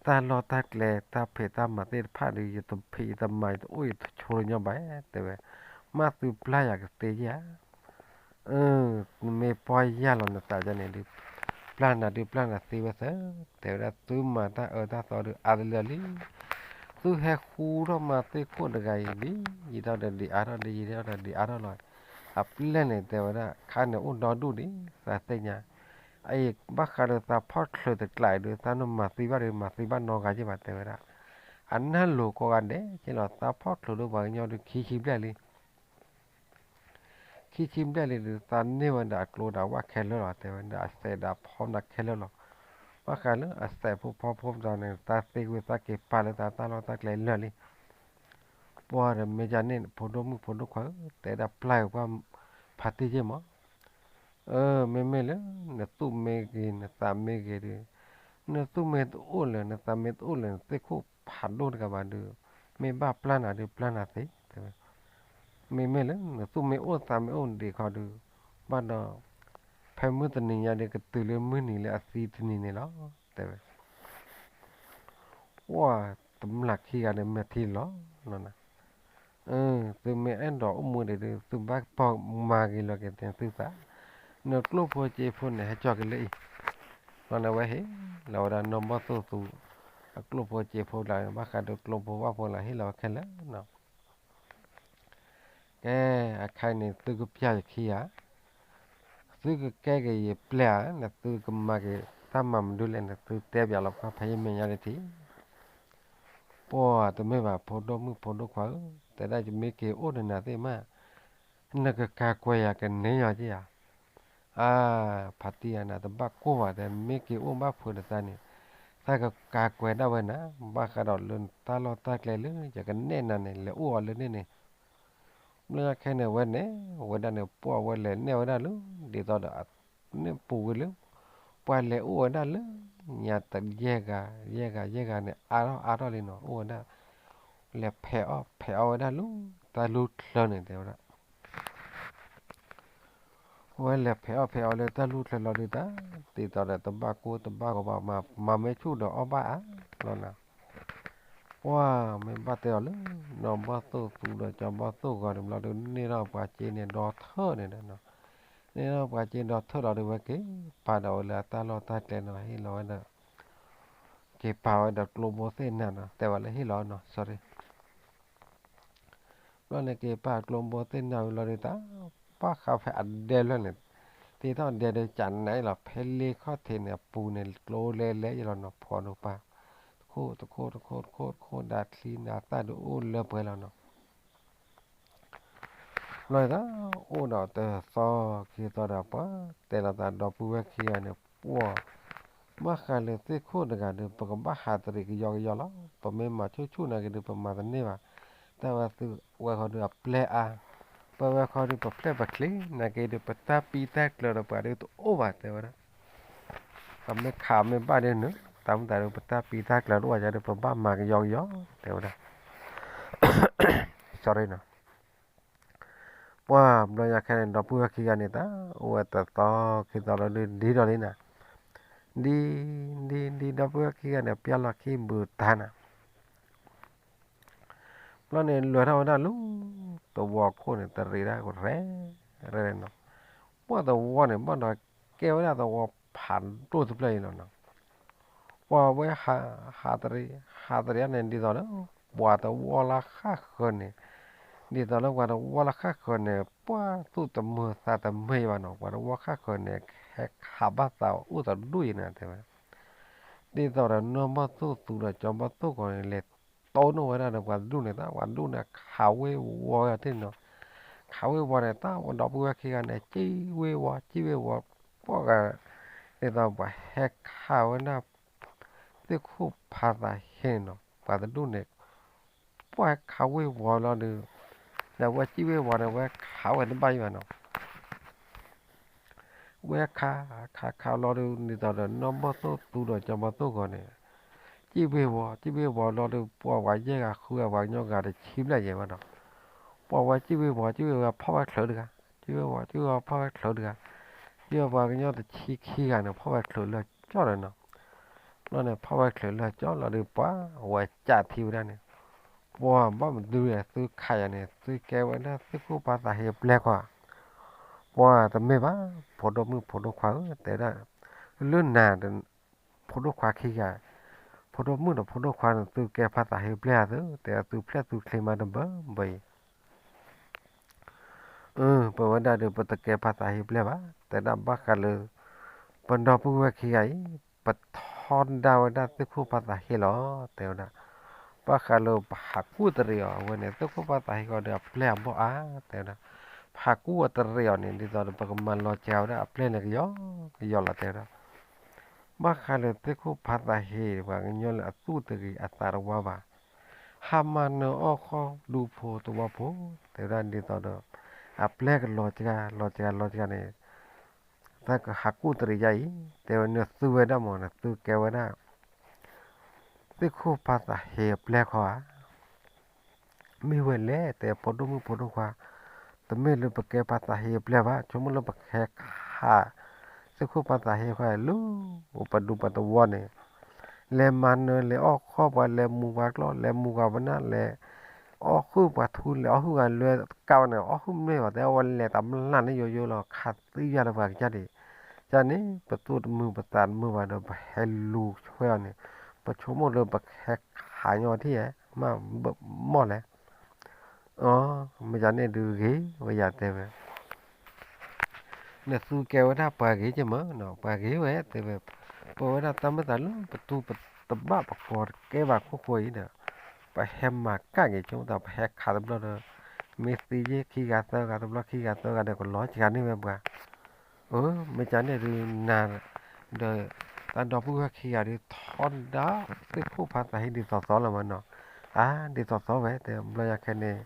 တၢ်လီၢ်တၢ်ကျဲ တၢ်ဖံးတၢ်မၤသ့ၣ်တဖၣ်ဒီး ယတဖံးယတမၤ ယတအိၣ်ယတဆိးလၢညီဘၣ် တဲဝဲ, မ့ၢ်သုပျၢ်ယၤကသ့ဧါ, အၢ, နမ့ၢ်ပီၢ်ယၢ်လီၤနသးဒ်န့ၣ်ဒီး ပျၢ်နၤဒုးပျၢ်နၤသ့ဝဲသၢ, တဲဝဲဒၣ် သုမၤတၢ်အၢတၢ်သီဒီးအါတလၢလံ သုဟဲဃူထီၣ်မၤသ့ၣ်ခိၣ်တဂၤအံၤဒ် ယံာ်ထီၣ်ဒီးဒံးအါထီၣ် ဒ်ယံာ်ထီၣ်ဒီးဒံးအါထီၣ်လီၤ. အပျဲၢ်န့ၣ်တဲဝဲဒၣ် ခါန့ၣ်အိၣ်ဒီဒူၣ်ဒံး သးသ့ၣ်ညါ, အအံၤဘၣ်ဃးဒီးသးဖီၣ်ချုးတကျးအံၤဒီး သးနမၤသံဘၣ်ဒီး မၤသံဘၣ်နီတဂၤက့ဘၣ် တဲဝဲဒၣ်, အနၢ်လိၤကိးဂၤဒဲးက့လီၤ သးဖီၣ်ချုးဒီးပှၤကညီဒီးခံဆံဘျဲၣ်လံ ခံဆံဘျဲၣ်လံဒီး သးန့ၢ်ဝဲဒၣ်အကျိဒီးအဝၣ်ခဲလၢာ်လီၤ တဲဝဲဒၣ် အစဲးဒီးဖီမနၤခဲလၢာ်လီၤ. ဘၣ်ဃးလၢအစဲးဖိဖီဖိတဂၤန့ၣ် သးသ့ဝံၤသးက့ၤပာ်လၢသးတၢ်လီၢ်တၢ်ကျဲလၢာ်လံ. ပှၢ်ဒီးမ့ၢ်ဒ်န့ၣ် ဖိဒိၣ်မုၣ်ဖိဒိၣ်ခွါဧၢ တဲဒၣ်ပျၢ်က့ၤပှၢ်ဖးတံၢ်က့မး အၢ မ့မ့ၢ်လၢ နသူၣ်မ့ၢ်ဂ့ၤ နသးမ့ၢ်ဂ့ၤဒီး, နသူၣ်မ့ၢ်တအိၣ်လၢၤ နသးမ့ၢ်တအိၣ်လၢၤ နသ့ၣ်ခိၣ်ဖးဒိၣ်တဂၤဘၣ်ဒီး, မ့ၢ်ဘၣ်ပျၢ်နၤဒီးပျၢ်နၤသ့ တဲဝဲ. မ့မ့ၢ်လၢ နသူၣ်မ့ၢ်အိၣ်သးမ့ၢ်အိၣ်ဒံးခီဒီး, ဘၣ်ဒီး ဖဲမုၢ်တနံၤညါဒီး ကတုၤလၢမုၢ်နံၤလၢအသံတနံၤန့ၣ်လီၤ တဲဝဲ. ပှၢ်တမျၢ်ခံဂၤဒီးမဲာ်ထံလီၤလီၤ, သုမ့ၢ်အဲၣ်ဒိးအိၣ်မူဒံးဒီး သုဘၣ်ပီၢ်မၤဂ့ၤလီၤက့ၤသုသး, နကျိၣ်ဖိစ့ဖိန့ၣ် ဟဲကၠီက့ၤလၢအံၤ, ဘျီန့ၣ်ဝဲဟ့ၣ်လီၤဝဲဒၣ်နီၢ်ဘီၣ်သိၣ်သူ အကျိၣ်ဖိစ့ဖိလၢ ဘၣ်ဃးဒီးကျိဖိဝၣ်ဖိလၢဟ့ၣ်လီၤဝဲခဲလၢာ်နီၤ ကဲ, အခါအံၤန့ၣ် သုကပျၢ်ယခံဧါ, သုကကဲက့ၤယပျဲၢ်ဧါ, နသုကမၤက့ၤတၢ်မၤမနုၤလဲၣ်န့ၣ် သုတဲပၠးလီၤပှၤဖဲယမဲာ်ညါတထံၣ်. ပှၢ်တမ့ၢ်ဘၣ် ဖိဒိၣ်မုၣ်ဖိဒိၣ်ခွါဧၢ, တဲဒၣ်ယမ့ၢ်က့ၤအိၣ်ဒီးနၤသ့ၣ်မး, နကကၤကွဲၤယၤကန့ၢ်ယီၤက့ဧါ. အါ, ဖါတံၢ်ဧါ နတဘၣ်ကိၢ်ဘၣ်တဲ, မ့ၢ်က့ၤအိၣ်ဘၣ်ဖုးဒီးသးန့ၣ်, သးကကၤကွဲၤဒၣ်ဝဲနၤ, ဘၣ်ဃးဒီးလၢတၢ်လီၢ်တၢ်ကျဲလၢ ယကနဲၣ်နၤန့ၣ် လဲၤအိၣ်အီၤလၢန့ၣ်န့ၣ် ဘျီညါခဲန့ၣ် ဝဲန့ၣ် ဝဲဒၣ်န့ၣ် ပှၢ်ဝဲလဲၤနဲၣ်ဝဲဒၣ်လၢ ဒ်သိးဒီး န့ၣ်ပူၤကွံာ်လၢ ပှၤလဲၤအိၣ်ဝဲဒၣ်လၢ ညါတယဲၢ်ဂၤ ယဲၢ်ဂၤ ယဲၢ်ဂၤန့ၣ် အါထီၣ်အါထီၣ်လံနီၤ အိၣ်ဝဲဒၣ် လဲၤဖဲးအီၣ်ဖဲးအီဝဲဒၣ်လၢ တၢ်လူၢ်ချၢန့ၣ် တဲဝဲဒၣ် ဝဲလဲၤဖဲးအီၣ်ဖဲးအီလၢတၢ်လူၢ်ချၢလီၤဒုးတၢ်, ဒ်သိးဒီးတဘၣ်ကိၢ်တဘၣ်ဂီၤဘၣ် မၤမ့ၢ်ဆူၣ်ဒီးအီၣ်ဘၣ်အါလီၤနၤ, ပှၢ်မ့ၢ်ဘၣ်တဲအီၤလၢ နီၢ်ဘီၣ်သိၣ်သူဒီးကၠီဘီၣ်သိၣ်ဂီၤန့ၣ်ဘျီဒီး န့ၢ်ထီၣ်ပှၤစ့န့ၣ်ဒီထၢၣ်န့ၣ်ဒီးနီၤ, န့ၢ်ထီၣ်ပှၤစ့ဒီထၢၣ်လီၤဒီး ဝဲက့ၤပာ်ဒီးဝဲလၢအတၢ်လီၢ်တၢ်ကျဲန့ၣ်လီၤ ဟ့ၣ်လီၤဝဲဒီး က့ၤပာ်ဝဲဒီးကျိဘိသ့ၣ်နၤနီၤ တဲဝဲလၢဟ့ၣ်လီၤနီၤ sorry ဘျီန့ၣ်က့ၤပာ်ကျိဘိသ့ၣ်နၤဝံၤလီၤဒုးတၢ်, ပှၢ်ဃးဖဲအဒဲဖျၢၣ်န့ၣ်, တ့ထီၣ်ဒဲဒီးကနၣ်အံၤလီၤ ဖဲလ့ခီၣ်ထံးန့ၣ် အပူၤန့ၣ် ကျိလဲၤလဲၤအံၤလီၤနီၤ ဖှီၣ်ဒိၣ်ပၢ်, တခိၣ်တခိၣ်တခိၣ်တခိၣ်တခိၣ် ဒၣ်ချံနၤသၣ်ဒုးအိၣ်လၢပှဲၤလီၤနီၤ ဘျီန့ၣ်တၢ် အိၣ်ဒီးတသီခံသီဒီးပှၢ် တဲလီၤသးဒီပုၢ်ဝဲၢ်ခံဂၤန့ၣ် ပှၢ် ဘၣ်ဃးလၢသ့ၣ်ခိၣ်တဂၤဒီး ပကဘၣ်ဟးတရံးကယီကယီလီၤ. ပမ့ၢ်မၤဆူၣ်ဆူၣ်နာ်က့ၤဒီး ပမၤတန့ၢ်ဘၣ်. တၢ်ဝဲသုဝဲခီဒုးအပျဲၢ်အါ, ပဝဲခီဒုးပဖျဲၣ်ပချ့ နာ်က့ၤဒီး ပတၢ်ပံတၢ်ကျၢၤဒီးပှၤဒုးတအိၣ်ဘၣ် တဲဝဲဒၣ် ပမ့ၢ်ခးမ့ၢ်ဘၣ်ဒ်န့ၣ် တၢ်မုၢ်သးဒုး ပတၢ်ပံတၢ်ကျၢၤတအိၣ်ဘၣ်ဒီး ပဘၣ်မၤကယီကယီ တဲဝဲဒၣ် sorry နီၤ ပှၢ်ဘျီညါခဲန့ၣ် ဒီပုၢ်ဝဲၢ်ခံဂၤန့ၣ်တၢ် အိၣ်ဝဲတသီခံသီလီၤဒုး ဒ်ဒီးလံနၤ, ဒ် ဒ် ဒ်ဒီပုၢ်ဝဲၢ်ခံဂၤန့ၣ် ပျၢ်လီၤခံဘုးတၢ်နၤ ဘျီန့ၣ်လဲၤထီၣ်ဝဲဒၣ်လၢ သဝီခိၣ်န့ၣ် တရံးဒၣ်ရဲၣ်ရဲၣ်နီၤ, ပှၢ်သဝီန့ၣ် ဘၣ်ဒီးကဲဝဲဒၣ်သဝီဖးဒိၣ်တဖျၢၣ်အံၤလီၤနီၤ, ပှၢ်ဝဲဟး ဟးတရံး ဟးတရံးန့ၣ် ဒ်သိးလၢ ပှၤသဝီလၢဃၣ်ဃၢၤန့ၣ်, ဒ်သိးလၢပှၤသဝီလၢဃၣ်ဃၢၤန့ၣ် ပှၢ်သူၣ်တမုာ်သးတမုာ်အံၤဘၣ်နီၤ, ပှၤသဝီဃၣ်ဃၢၤန့ၣ် ဟဲခးဘၣ်သးအိၣ်တဒူၣ်အံၤန့ၣ် တဲဝဲ ဒ်သိးဒီးနီၢ်ဘီၣ်သိၣ်သူဒီးကၠီဘီၣ်သိၣ်ဂီၤန့ၣ် လဲၤတိၢ်နီၣ်ဝဲဒၣ်ဒီးပှၤတဒူၣ်န့ၣ် တၢ်ပှၤတဒူၣ်န့ၣ် ခးဝ့ၤဝီၤဝဲဒၣ်န့ၣ်နီၤ, ခးဝ့ၤဝီၤန့ၣ် တၢ်ဒီပုၢ်ဝဲၢ်ခံဂၤန့ၣ် စံၣ်ဝ့ၤဝီၤ စံၣ်ဝ့ၤဝီၤ ပှၢ်ဂၤ ဒ်သိးပှၤဟဲခးဝဲဒၣ် သ့ၣ်ခိၣ်ဖးသးဟဲန့ၣ်နီၤ, ပှၤတဒူၣ်န့ၣ် ပှၢ်ဟဲခးဝ့ၤဝီၤလီၤဒီး ဒီးဝဲစံၣ်ဝ့ၤဝီၤန့ၣ် ဝဲခးဝဲတဘၣ်အံၤဘၣ်နီၤ, ဝဲခး ခးခးလီၤဒီး ဒ်သိးဒီး နီၢ်ဘီၣ်သိၣ်သူဒီးကၠီဘီၣ်သိၣ်ဂီၤန့ၣ် စံၣ်ဘ့ၣ်ဝီၤ စံၣ်ဘ့ၣ်ဝီၤလီၤဒီး ပှၤဝဲယဲၢ်ဂၤဃုဂၤ ပှၤကညီဂၤတဆံဘျဲၣ်ယဲၢ်ဝဲဒီး ပှၤဝဲစံၣ်ဘ့ၣ်ဝီၤ စံၣ်ဘ့ၣ်ဝီၤဖီၣ်ဝဲချုးတဂၤ စံၣ်ဘ့ၣ်ဝီၤ စံၣ်ဘ့ၣ်ဝီၤဖီၣ်ဝဲချုးတဂၤ စံၣ်ဘ့ၣ်ပှၤကညီတဆံခံဂၤန့ၣ် ဖီၣ်ဝဲချုးလၢကၠီၣ်လီၤနီၤ ဘျီန့ၣ် ဖီၣ်ဝဲချုးလၢကၠီၣ်လီၤဒီး ပှၤဝဲကးထံဝဲဒၣ်န့ၣ် ပှၤဘၣ်မနုၤလဲၣ် သုခးယၤန့ၣ် သုကဲဝဲဒၣ်သ့ၣ်ခိၣ်ဖးသးဟ့အပျဲၢ်ခီဧါ ပှၤတမ့ၢ်ဘၣ် ဖိဒိၣ်မုၣ်ဖိဒိၣ်ခွါဧၢ တဲဝဲဒၣ် လၢနၤ ဖိဒိၣ်ခွါခံဂၤ ဖိဒိၣ်မုၣ်ဒီးဖိဒိၣ်ခွါန့ၣ် သုကဲဖးသးဟ့အပျဲၢ်ဧါသု တဲဝဲသုဖျဲၣ်သုချ့မးတဘၢဘၢအံၤ ပဝဲဒၣ်ဒီး ပတကဲဖးသးဟ့အပျဲၢ်ဘၣ် တဲဒၣ်ဘၣ်ဃးလၢ ပဒီပုၢ်ဝဲၢ်ခံဂၤအံၤ ပထီဒါဝဲဒၣ်သ့ၣ်ခိၣ်ဖးသးဟ့လီၤ တဲဝဲဒၣ် ဘၣ်ဃးလၢပဟးကူၣ်တရံးအီၤ အဝဲန့ၣ် သ့ၣ်ခိၣ်ဖးသးဟ့ဃီဒီးအပျဲၢ်အဘီၣ်အါ တဲဝဲဒၣ် ပဟးကူၣ်အီၤတရံးအီၤန့ၣ် ဒ်သိးဒီး ပကမၤလီၤစှၤဝဲဒၣ်အပျဲၢ်န့ၣ် ကယီကယီလီၤ တဲဝဲဒၣ် ဘၣ်ဃးလၢသ့ၣ်ခိၣ်ဖးသးဟ့ ပှၤကညီလၢအသူၣ်တဂ့ၤအသးတဝါဘၣ် ဟါမၢ်နၢအီၣ်ဃီဒူဖိတဝီဖိ တဲဝဲဒၣ်ဒ်သိးဒီး အပျဲၢ်ကလီၤစှၤ လီၤစှၤ လီၤစှၤန့ၣ် တၢ်ကဟးကူၣ်တရံးယါအံၤ တဲဝဲနသုဝဲဒၣ်မး နသုကဲဝဲဒၣ် သ့ၣ်ခိၣ်ဖးသးဟ့အပျဲၢ်ခီဧါ မ့ၢ်ဝဲလဲၣ် တဲဖိဒိၣ်မုၣ်ဖိဒိၣ်ခွါ တမ့ၢ်လၢပကဲဖးသးဟ့အပျဲၢ်ဘၣ် ဆိကမိၣ်လၢပကဟဲခး သ့ၣ်ခိၣ်ဖးသးဟ့ခီလၢ ပဒူပတဝီန့ၣ် လဲၤမၤနၢၤ လဲၤအီၣ်ဃီၣ်ပှၤ လဲၤမူၤပှၤကျီၢ် လဲၤမူၤပှၤပနၢ် လဲၤအီၣ်ဃုာ်ပှၤထူ လဲၤအီၣ်ဃုာ်ပှၤလွဲကးဝဲန့ၣ် အီၣ်ဃုာ်မ့ၢ်ဘၣ် တဲဝဲလဲၤတမျၢ်န့ၣ်ယိယိလီၤ ခးသံယၤလၢပှၤကစၢ်ဒံး ကန့ၣ် ပသူၣ်တမုာ်ပသးတမုာ်ဘၣ်ဒီး ပဟဲလူၤဆွဲအီၤန့ၣ် ပဆိကမိၣ်လၢပကဟဲခးညီထံၣ်ဧါ မ့ၢ်ဘၣ်မီၢ်လဲၣ် အ မ့ၢ်ကန့ၣ်ဒုးဂ့ၤဝဲယၤတဲဝဲ နသုကဲဝဲဒၣ်ပှၤဂ့ၤက့မးနီၤ ပှၤဂ့ၤဝဲတဲဝဲ ပဝဲဒၣ်တၢ်မ့ၢ်သးလၢပတူၢ်ပတဘၣ်ပကီၢ်တကဲဘၣ်ခိၣ်ဃိအံၤဒီး ပဟဲမၤကၣ်က့ၤဆိသး ပဟဲခးတဘျီဒီး မ့ၢ်သံယ့ၢ်ခံဂၤသၢဂၤတဘျီ ခံဂၤသၢဂၤဒီး ကလီၤစှၤန့ၢ်ဝဲပှၤ အ မ့ၢ်ကန့ၣ်ဒုးနၤ ဒီး တၢ်ဒီပုၢ်ဝဲၢ်ခံဂၤဒုး ထီဒါသ့ၣ်ခိၣ်ဖးသးဟ့ဒ်သိးသိးလီၤမးနီၤ အါ ဒ်သိးသိးဝဲ တဲဘျီယၤခဲန့ၣ်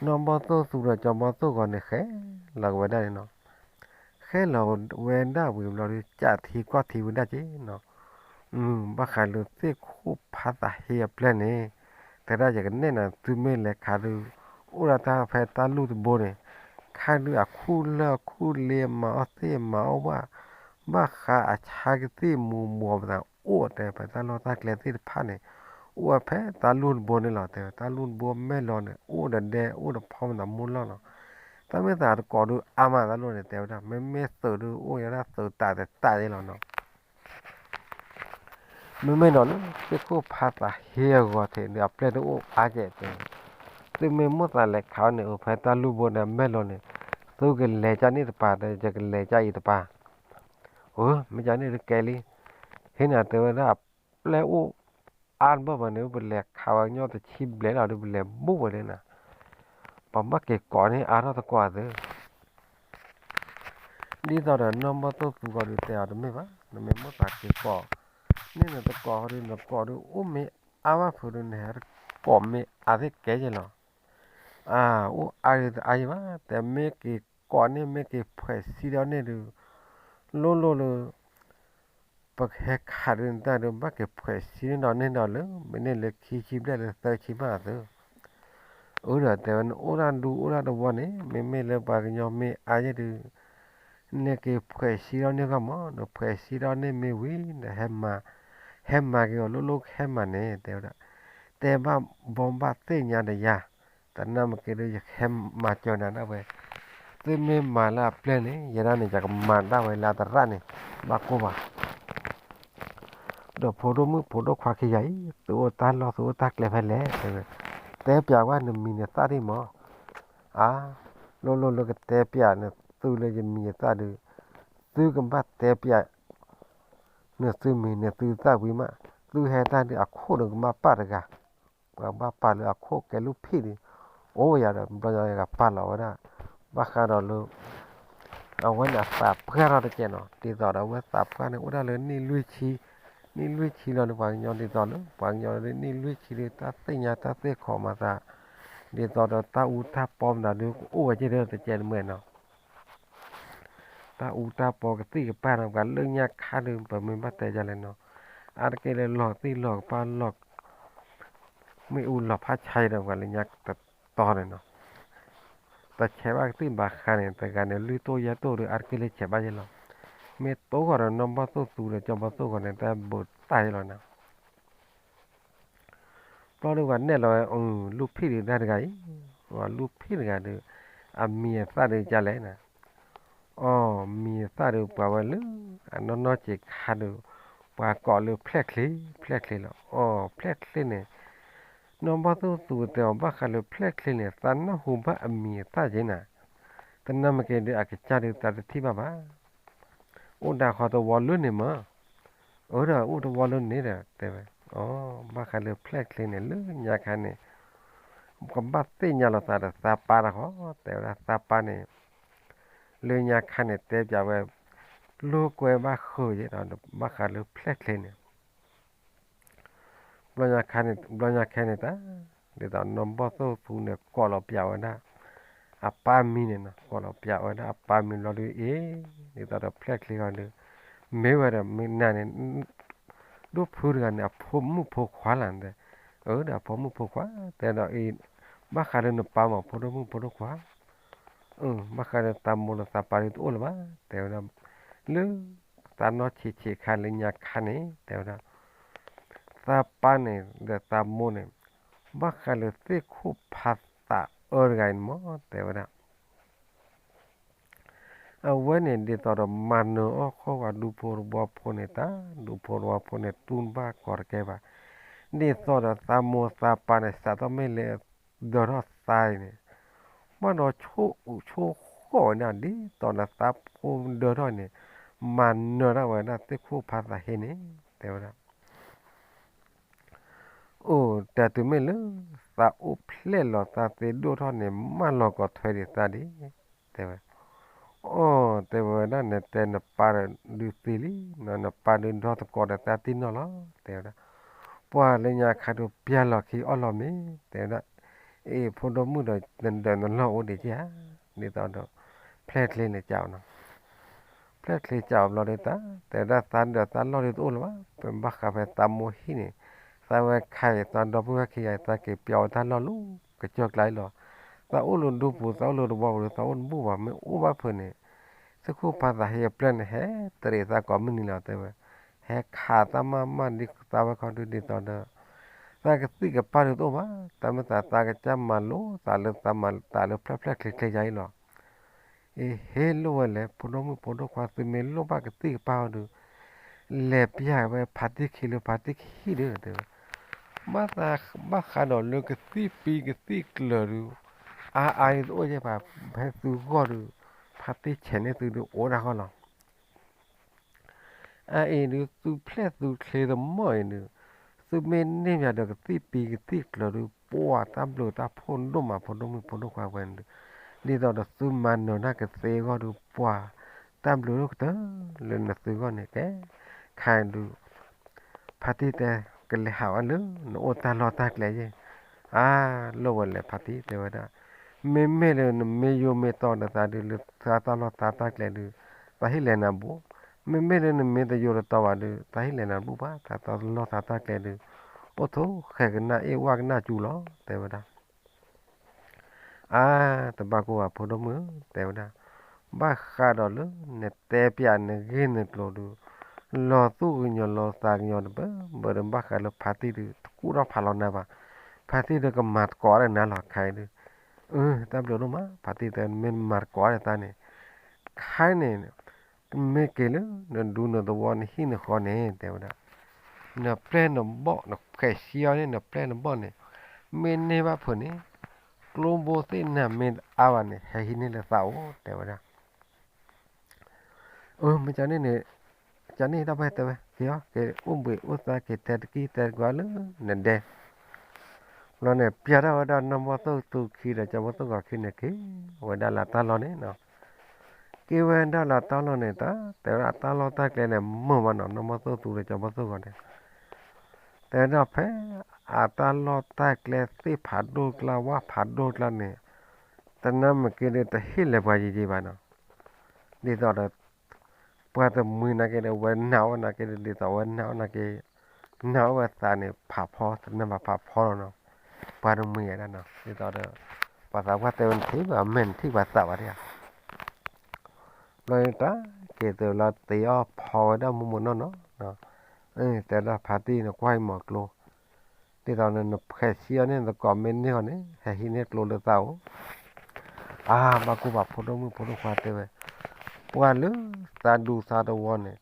နီၢ်ဘီၣ်သိၣ်သူဒီးကၠီဘီၣ်သိၣ်ဂီၤန့ၣ် ဃဲလီၤက့ၤဝဲဒၣ်န့ၣ်နီၤ ဃဲလီၤဝဲဒၣ်ဝံၤဘျီဒီး ကးထံကွၢ်ထံဝဲဒၣ်က့နီၤ ဘၣ်ဃးလၢသ့ၣ်ခိၣ်ဖးသးဟ့အပျဲၢ်န့ၣ် တဲဒၣ်ယကနဲၣ်နၤ သုမ့ၢ်လဲၤခးဒုး အိၣ်ဒၣ်တၢ်ဖဲတၢ်လူၢ်တဘိန့ၣ် ခါဒုးအခူၣ်လၢၢ်အခူၣ်လ့ မၤအီၣ်သ့ၣ်မၤအီၣ်ဝၣ် ဘၣ်ဃးအဆါကသံၣ်မူၤဘှီးပသးအိၣ်တဲ ဖဲတၢ်လီၢ်တၢ်ကျဲသ့ၣ်တဖၣ်န့ၣ် အိၣ်ဝဲဖဲတၢ်လူၢ်တဘိန့ၣ်လီၤ တဲဝဲ တၢ်လူၢ်တဘိမဲၢ်လီၤန့ၣ် အိၣ်ဒီးဒဲအိၣ်ဒီးဖီမသးမိၢ်လီၢ်လီၤ တၢ်မ့ၢ်သးတကိးဒုးအါမးတၢ်လူၢ်န့ၣ် တဲဝဲဒၣ် မ့မ့ၢ်သုးဒုးအိၣ်ဝဲဒၣ်သုးတးတတးန့ၣ်လီၤနီၤ မ့မ့ၢ်ဒီးလၢသ့ၣ်ခိၣ်ဖးသးဟ့အဂီၤထံးဒီးအပျဲၢ်တအိၣ်အါကဲးတဲဝဲ သုမ့ၢ်မိၣ်သးလဲၤခးအီၤန့ၣ် အိၣ်ဖဲတၢ်လူၢ်ဘိန့ၣ် အမဲၢ်လီၤန့ၣ် သုကလဲၤကၢ်န့ၣ်တပၤဒီး ယကလဲၤကၢ်အံၤတပၤ အၢ မ့ၢ်ကန့ၣ်တကဲလံ ဟ့ၣ်နၤတဲဝဲဒၣ်အပျဲၢ်အိၣ်အါတဘၣ်ဘၣ်န့ၣ် ပလဲၤခးဝဲကညီတဆံဘျဲၣ်လီၤဒီး ပလဲၤဘူးဝဲဒၣ်နၤ ပဘၣ်က့ၤကိးန့ၢ်အါထီၣ်သကိးအသု ဒ်သိးဒီးနီၢ်ဘီၣ်သိၣ်သူဂီၤဒုးတဲအီၤတမ့ၢ်ဘၣ် နမ့ၢ်မိၣ်သးက့ၤကိး န့ၣ်နတကိးဃီဒုး နကိးဒုးအိၣ်မ့ၢ်အါဘၣ်ဖုးဒုး နဟဲကိးမ့ၢ်အါသ့ၣ်ကဲယဲလီၤ အၢ အိၣ်အါဒုးတအါယဲဘၣ် တဲမ့ၢ်က့ၤကိးန့ၣ် မ့ၢ်က့ၤဖှဲးဆံဒီးန့ၣ်ဒုး လိၣ်လိၣ်လၢ ပကဟဲခးဒုးနတၢ်ဒုး ဘၣ်က့ၤဖှဲးဆံန့ၣ်ဒီးန့ၣ်ဒီးလၢ မ့ၢ်န့ၢ်လၢခံဆံဘျဲၣ်လၢသၢဆံမးသု အၢ ဒီးတဲဝဲ နအိၣ်ဒၣ်ဒူအိၣ်ဒၣ်တဝီန့ၣ် မ့မ့ၢ်လၢပှၤကညီမ့ၢ်အါယဲဒုး နက့ၤဖှဲးဆံဒီးန့ၣ်ဂီၢ်မး နဖှဲးဆံဒီးန့ၣ်မ့ၢ်ဝံၤ နဟဲမၤ ဟဲမၤက့ၤအီၤလိၣ်လိၣ်ကဟဲမၤန့ၣ် တဲဝဲဒၣ် တဲဘၣ်ဘီဘၣ်သ့ၣ်ညါဒီးယၤ တနာ်မ့ၢ်က့ၤဒုး ယကဟဲမၤစၢၤနၤဒၣ်ဝဲ သုမ့ၢ်မၤလၢအပျဲၢ်န့ၣ် ယဲဒၣ်န့ၣ် ယကမၤဒၣ်ဝဲလၢအသရၣ်န့ၣ် ဘၣ်ကိၢ်ဘၣ် ဒီးဖိဒိၣ်မုၣ်ဖိဒိၣ်ခွါခံဂၤအံၤ သုအိၣ်တၢ်လီၢ်သုအိၣ်တၢ်ကျဲဖဲလဲၣ် တဲဝဲ တဲပျးကွၢ်နမံၤနသၣ်ဒံးမး အါ လိၣ်လိၣ်လၢကတဲပျးနသုလၢယမံၤယသၣ်ဒုး သုကဘၣ်တဲပျး နသုမံၤနသုသၣ်ဝံၤမး သုဟဲတၢ်ဒုးအခိၣ်ဒီးကဘၣ်ပာ်တဂၤ ပှၤဘၣ်ပာ်လၢအခိၣ်ကဲလူၢ်ဖံးဒုး အိၣ်ဝဲယၤဒီး ဘျီညါယကပာ်လီၤဝဲဒၣ် ဘၣ်ဃးဒီးလၢ အဝဲန့ၣ်အသးပှၢ်ထီၣ်တကဲးနီၤ ဒ်သိးဒီးအဝဲသးပှၢ်န့ၣ် အိၣ်ဒၣ်လၢနံၣ်လွံၢ်ဆံ နံၣ်လွံၢ်ဆံလီၤန့ၣ် ပှၤကညီဒ်သိးလၢ ပှၤကညီဒ်နံၣ်လွံၢ်ဆံဒ်တၢ်သ့ၣ်ညါတၢ်သ့ၣ်ခီမၤသး ဒ်သိးဒီးတၢ်အူတၢ်ပီမနုၤဒ်ကအိၣ်ဝဲက့ၤဒီးတကဲးတမဲာ်နီၤ အ တၢ်အူတၢ်ပီကသံၣ်ကပၤဒီး ပှၤလၢညါခါဒီး ပမ့ၢ်ဘၣ်တဲယလဲၣ်နီၤ, အါတက့ၢ်လၢလီၤသံၣ်လီၤကပၤလီၤ မ့ၣ်အူလီၤဖးဆါဒီး ပှၤလၢညါတတီၤန့ၣ်နီၤ, တဆဲးဘၣ်ကသံၣ်ဘၣ်ဃးန့ၣ် တဂၤန့ၣ် လွံၢ်တိၢ်ယဲၢ်တိၢ်ဒီး အါတက့ၢ်လၢဆဲးဘၣ်ယဲၢ်လီၤ. မ့ၢ်တိၢ်ဃီဒီး နီၢ်ဘီၣ်သိၣ်သူဒီး ကၠီဘီၣ်သိၣ်ဃီန့ၣ် တၢ်ဘူးတၢ်ယဲၢ်လီၤနီၤ. ဘျီဒီးပှၤနဲၣ်လီၤဝဲ လူၢ်ဖံၣ်ဒုးတၢ်တဂၤအံၤ, လူၢ်ဖံၣ်တဂၤဒီး အမံၤအသၣ်ဒုးကလဲၣ်န့ၣ်, အီ မံၤအသၣ်ဒီးပှၤဝဲလၢ အနီၢ်နီၢ်ဆံးခါဒီး ပှၤကိးလၢဖျဲၣ်ချ့, ဖျဲၣ်ချ့လီၤ. အီ ဖျဲၣ်ချ့န့ၣ် နီၢ်ဘီၣ်သိၣ်သူတဲအီၤ ဘၣ်ဃးလၢဖျဲၣ်ချ့န့ၣ် သးနၢ်ဟူဘၣ်အမံၤအသၣ်က့ၤနၤ, တနၢ်မ့ၢ်က့ၤဒီး အကစၢ်ဒုးသးတထံၣ်ဘၣ်ဘၣ်. အိၣ်ဒၣ်ဃီတဝီလၢန့ၣ်မး, အၢဒီး အိၣ်တဝီလၢန့ၣ်ဒီး တဲဝဲ, အီ ဘၣ်ဃးလၢဖျဲၣ်ချ့န့ၣ် လၢညါခါန့ၣ် ကဘၣ်သ့ၣ်ညါလိာ်သးဒီးသးပၢ်တၢ်ဃီ, တဲဝဲဒၣ်သးပၢ်န့ၣ် လၢညါခါန့ၣ် တဲပၠးဝဲ လိာ်ကွဲဘၣ်ဃုာ်ယဲဒီး ဘၣ်ဃးလၢဖျဲၣ်ချ့န့ၣ် ဘျီညါခါန့ၣ်တၢ်, ဒ်သိးနီၢ်ဘီၣ်သိၣ်သူန့ၣ် ကိးလီၤပၠးဝဲဒၣ် အပၢ်မံၤန့ၣ်နီၤ, ကိးလီၤပၠးဝဲဒၣ်အပၢ်မံၤလီၤဒီး အ့ၣ် ဒ်သိးဒီးဖျဲၣ်ချ့ဂီၤဒီး မ့ၢ်ဝဲဒီးမ့ၢ်နၤန့ၣ် ဒိၣ်ဖုတဂၤန့ၣ် အဖိမုၣ်ဖိခွါလၢ်တဲ, အၢဒီးအဖိမုၣ်ဖိခွါ တဲဒီးအံၤ ဘၣ်ဃးဒီးနပၢ်မး ဖိဒိၣ်မုၣ်ဖိဒိၣ်ခွါ ဘၣ်ဃးဒီးသးမိၢ်ဒီးသးပၢ်ဒုးတအိၣ်လၢၤဘၣ် တဲဝဲဒၣ်, လၢ သးနီၢ်ဆံးဆံးခါလၢညါခါန့ၣ် တဲဝဲဒၣ်, သးပၢ်န့ၣ်ဒီးသးမိၢ်န့ၣ် ဘၣ်ဃးလၢသ့ၣ်ခိၣ်ဖးသးအၢတဂၤအံၤန့ၣ်မး တဲဝဲဒၣ် အဝဲန့ၣ်ဒ်သိးဒီးမၤနၢၤအီၣ်ဃီၣ်ဝဲဒူဖိတဝီဖိန့ၣ်တၢ်, ဒူဖိတဝီဖိန့ၣ် တူၢ်ဘၣ်ကီးတကဲဘၣ်, ဒ်သိးဒီးသးမိၢ်သးပၢ်န့ၣ် စးထီၣ်မ့ၢ်လဲၤဒၢထီၣ်သးအံၤန့ၣ် ဘၣ်ဒီးဆိၣ်အုးဆိၣ်ဃီၣ်ဝဲဒၣ် ဒ်သိးဒီးသးဖိဒၢထီၣ်န့ၣ် မၤနၢၤဒၣ်ဝဲဒၣ်သ့ၣ်ခိၣ်ဖးသးဟ့န့ၣ် တဲဝဲဒၣ် အိၣ် တဲတုၤမ့ၢ်လၢ သးအိၣ်ဖျဲၣ်လီၤသးသ့ဒိၣ်ထီၣ်န့ၣ် မၢလီၤကီးထွဲဒံးသးဒံး တဲဝဲ, အိၣ် တဲဝဲဒၣ်န့ၣ် တဲနပၢ်ဒုးသံလံ, နပၢ်ဒုးဒီသကိးဒီးသးတံၢ်နီၢ်လီၤ တဲဝဲဒၣ်, ပှၤလၢညါခါဒုးပျၢ်လီၤခံအီၣ်လီၤမ့ၤ တဲဝဲဒၣ်, အ့ၣ် ဖိဒိၣ်မုၣ်ဒီးနဒၢးနလီၢ်အိၣ်ဒံးဧါ, ဒ်သိးဒီး ဖျဲၣ်ချ့န့ၣ်ကးနီၤ ဖျဲၣ်ချ့ကးအီၤဘျီဒုးတၢ် တဲဝဲဒၣ်သးဒၢးသးလီၢ်ဒုးတအိၣ်လၢၤဘၣ်, ပဘၣ်ဃးဖဲသးမိၢ်ဟံၣ်န့ၣ်, သးဝဲခါအံၤ သးဒီပုၢ်ဝဲၢ်ခံဂၤအံၤ သးက့ၤပျီဝဲတၢ်လီၢ်လၢကစၢၢ်ကျါအံၤလီၤ, သးအိၣ်လၢဒူပူၤ သးအိၣ်လၢတဝီပူၤဒီး သးအိၣ်တဘူၣ်ဘၣ်, မ့ၢ်အိၣ်ဘၣ်ဖုးန့ၣ်, သ့ၣ်ခိၣ်ဖးသးဟ့အပျဲၢ်န့ၣ် ဟဲတရံးသးကိးမုၢ်နံၤလီၤ တဲဝဲ, ဟဲခးသးမၤမၤဒ်သးဝဲခီဒုးဒ်သိးဒီး သးကသံၣ်ကပၢ်ဒုးတအိၣ်ဘၣ်, တၢ်မ့ၢ်သးသးကစၢ်မၤလိသးလၢသးမၤသးလၢဖျဲၣ်ဖျဲၣ်ချ့ချ့ယါအံၤလီၤ အ့ ဟ့လိၣ်ဝဲလဲၣ် ဖိဒိၣ်မုၣ်ဖိဒိၣ်ခွါ သုမ့ၢ်လိၣ်ဘၣ်ကသံၣ်ကပၢ်အီၤဒီး လဲၤပျၢ်ဝဲဖါတံၢ်ခံလၢဖါတံၢ်ခံဟံၣ်ဒီး တဲဝဲ, ဘၣ်သး ဘၣ်ဃးဒီးလၢကသံၣ်ပံၤကသံၣ်ကျၢၤဒုး အါအါအံၤတအိၣ်ယဲၢ်ဘၣ်, ဖဲသုဂီၢ်ဒီး ဖါတံၢ်ဆဲးန့ၢ်သုဒုးအိၣ်ဒၣ်ဃီလီၤ အအံၤဒုး သုဖျဲၣ်သုချ့သမီၢ်အံၤဒုး သုမ့ၢ်န့ၢ်ဘၣ်ဒီးကသံၣ်ပံၤကသံၣ်ကျၢၤဒုး ပှၤတၢ်ဘျုးတၢ်ဖှိၣ်ဒိၣ်မး ဖိဒိၣ်မုၣ်ဖိဒိၣ်ခွါဝဲန့ၣ်ဒုး, ဒ်သိးဒီးသုမၤနၢၤတၢ်ကသ့အဂီၢ်ဒုး ပှၤတၢ်ဘျုးဒိၣ်ကတၢၢ်လၢနသုဂီၢ်န့ၣ်ကဲ, ခါအံၤဒုး ဖါတံၢ်တဲ ကလဲၤဟးဝဲလၢ နအိၣ်တၢ်လီၢ်တၢ်ကျဲယဲၢ်, အါ လိၣ်ဝဲလဲၣ် ဖါတံၢ်တဲဝဲဒၣ်, မ့မ့ၢ်လၢနမ့ၢ်ယိၤမ့ၢ်တီဒီးသးဒုး လၢသးတၢ်လီၢ်သးတၢ်ကျဲဒုး သးဟ့ၣ်လဲၤနၤဘူၣ်, မ့မ့ၢ်လၢနမ့ၢ်တယိၤတတီဘၣ်ဒုး သးဟ့ၣ်လဲၤနၤဘူၣ်ဘၣ် သးတၢ်လီၢ်သးတၢ်ကျဲဒုး အိၣ်ထိးဃဲၤကနၣ်အ့ၣ်ဝၣ်ကနၣ်စူၤလီၤ တဲဝဲဒၣ် အါ တဘၣ်ကိၢ်ဘၣ်ဖိဒိၣ်မုၣ်ဧၢ တဲဝဲဒၣ်, ဘၣ်ဃးဒီးလၢနတဲပျးနဂ့ၢ်နကျိၤဒုး လီၤသူၣ်ကညီၤလီၤသးကညီၤတဘၢဘၢဒီး ဘၣ်ဃးလၢဖါတံၢ်ဒုး တကူၣ်ထီၣ်ဖးလီၤနၤဘၣ်, ဖါတံၢ်ဒုးကမၤသကိးဒီးနၤလီၤ ခါအံၤဒုး, အၢ တၢ်ဘျုးဒိၣ်မး ဖါတံၢ်တဲ မ့ၢ်မၤသကိးဒီးသးန့ၣ် ခါအံၤန့ၣ် မ့ၢ်က့ၤလၢ နဒူနသဝီနဟံၣ်နဃီန့ၣ် တဲဝဲဒၣ်, နပျဲၢ်နဘီၣ် နဖှဲးဆံအီၤန့ၣ် နပျဲၢ်နဘီၣ်န့ၣ် မ့ၢ်န့ၢ်ဘၣ်ဖုးန့ၣ် ကျိဘိသ့ၣ်နၤမ့ၢ်တအါဘၣ်န့ၣ် ဟဲဟံးန့ၢ်လၢသးအိၣ် တဲဝဲဒၣ်. အၢ မ့ၢ်ကန့ၣ်န့ၣ် ကန့ၣ်တၢ်ဖဲတဲဝဲ က့ၤအီၤ က့ၤအိၣ်ဘှံးအိၣ်သါ က့ၤတဲတကံၢ်တဲတကွၢ်လၢနဒဲ ဘျီန့ၣ် ပျၢ်ထီၣ်ဝဲဒၣ်နီၢ်ဘီၣ်သိၣ်သူခံဒီးကၠီဘီၣ်သိၣ်ဂီၤခံန့ၣ် က့ၤဝဲဒၣ်လၢတၢ်လီၢ်န့ၣ်နီၤ. က့ၤဝဲဒၣ်လၢတၢ်လီၢ်န့ၣ် တၢ်တဲဝဲဒၣ်တၢ်လီၢ်တၢ်ကျဲန့ၣ် မုာ်မးနီၤ နီၢ်ဘီၣ်သိၣ်သူဒီးကၠီဘီၣ်သိၣ်ဂီၤန့ၣ် တဲဝဲဒၣ်ဖဲ အတၢ်လီၢ်တၢ်ကျဲသ့ၣ်ဖးဒိၣ်ကျါ ဝၣ်ဖးဒိၣ်ကျါန့ၣ် တနၢ်မ့ၢ်က့ၤဒီး တဟ့ၣ်လဲၤပှၤယံာ်ယံာ်ဘၣ်နီၤ. ဒ်သိးဒီး ပှၤတမှံၤနာ်က့ဒီး ဝဲနာ်အီၣ်နာ်က့ဒီး ဒ်သိးဝဲနာ်အီၣ်နာ်က့, နာ်အီၣ်ဝဲသးန့ၣ် ဖးဖီ, တနၢ်ဘၣ်ဖးဖီလီၤနီၤ. ပှၤတမှံၤဒၣ်နီၤ ဒ်သိးဒီး ပှၤသးပှၢ်တဲဝဲ နထံၣ်ဘၣ်မဲာ် နထံၣ်ပှၤသးဘၣ်ဒၣ်ဧါ. ဘျီန့ၣ်တၢ်က့ၤတုၤလီၤ တ့အီၣ်ဖီဝဲဒၣ်မိၢ်မိၢ်နီၢ်နီၢ်, တဲဒၣ်ဖါတံၢ်န့ၣ် ကွၢ်အံၤမီၤကျိ, ဒ်သိးန့ၣ် နဖဲးဆံအီၤန့ၣ် နသကိးမ့ၢ်န့ၢ်ဃီန့ၣ် ဟဲဟံးန့ၢ်ကျိလၢသးအိၣ်. အါ ဘၣ်ကူဘၣ်ဖိဒိၣ်မုၣ်ဖိဒိၣ်ခွါတဲဝဲ, ပှၤလၢသးဒူသးတဝီန့ၣ်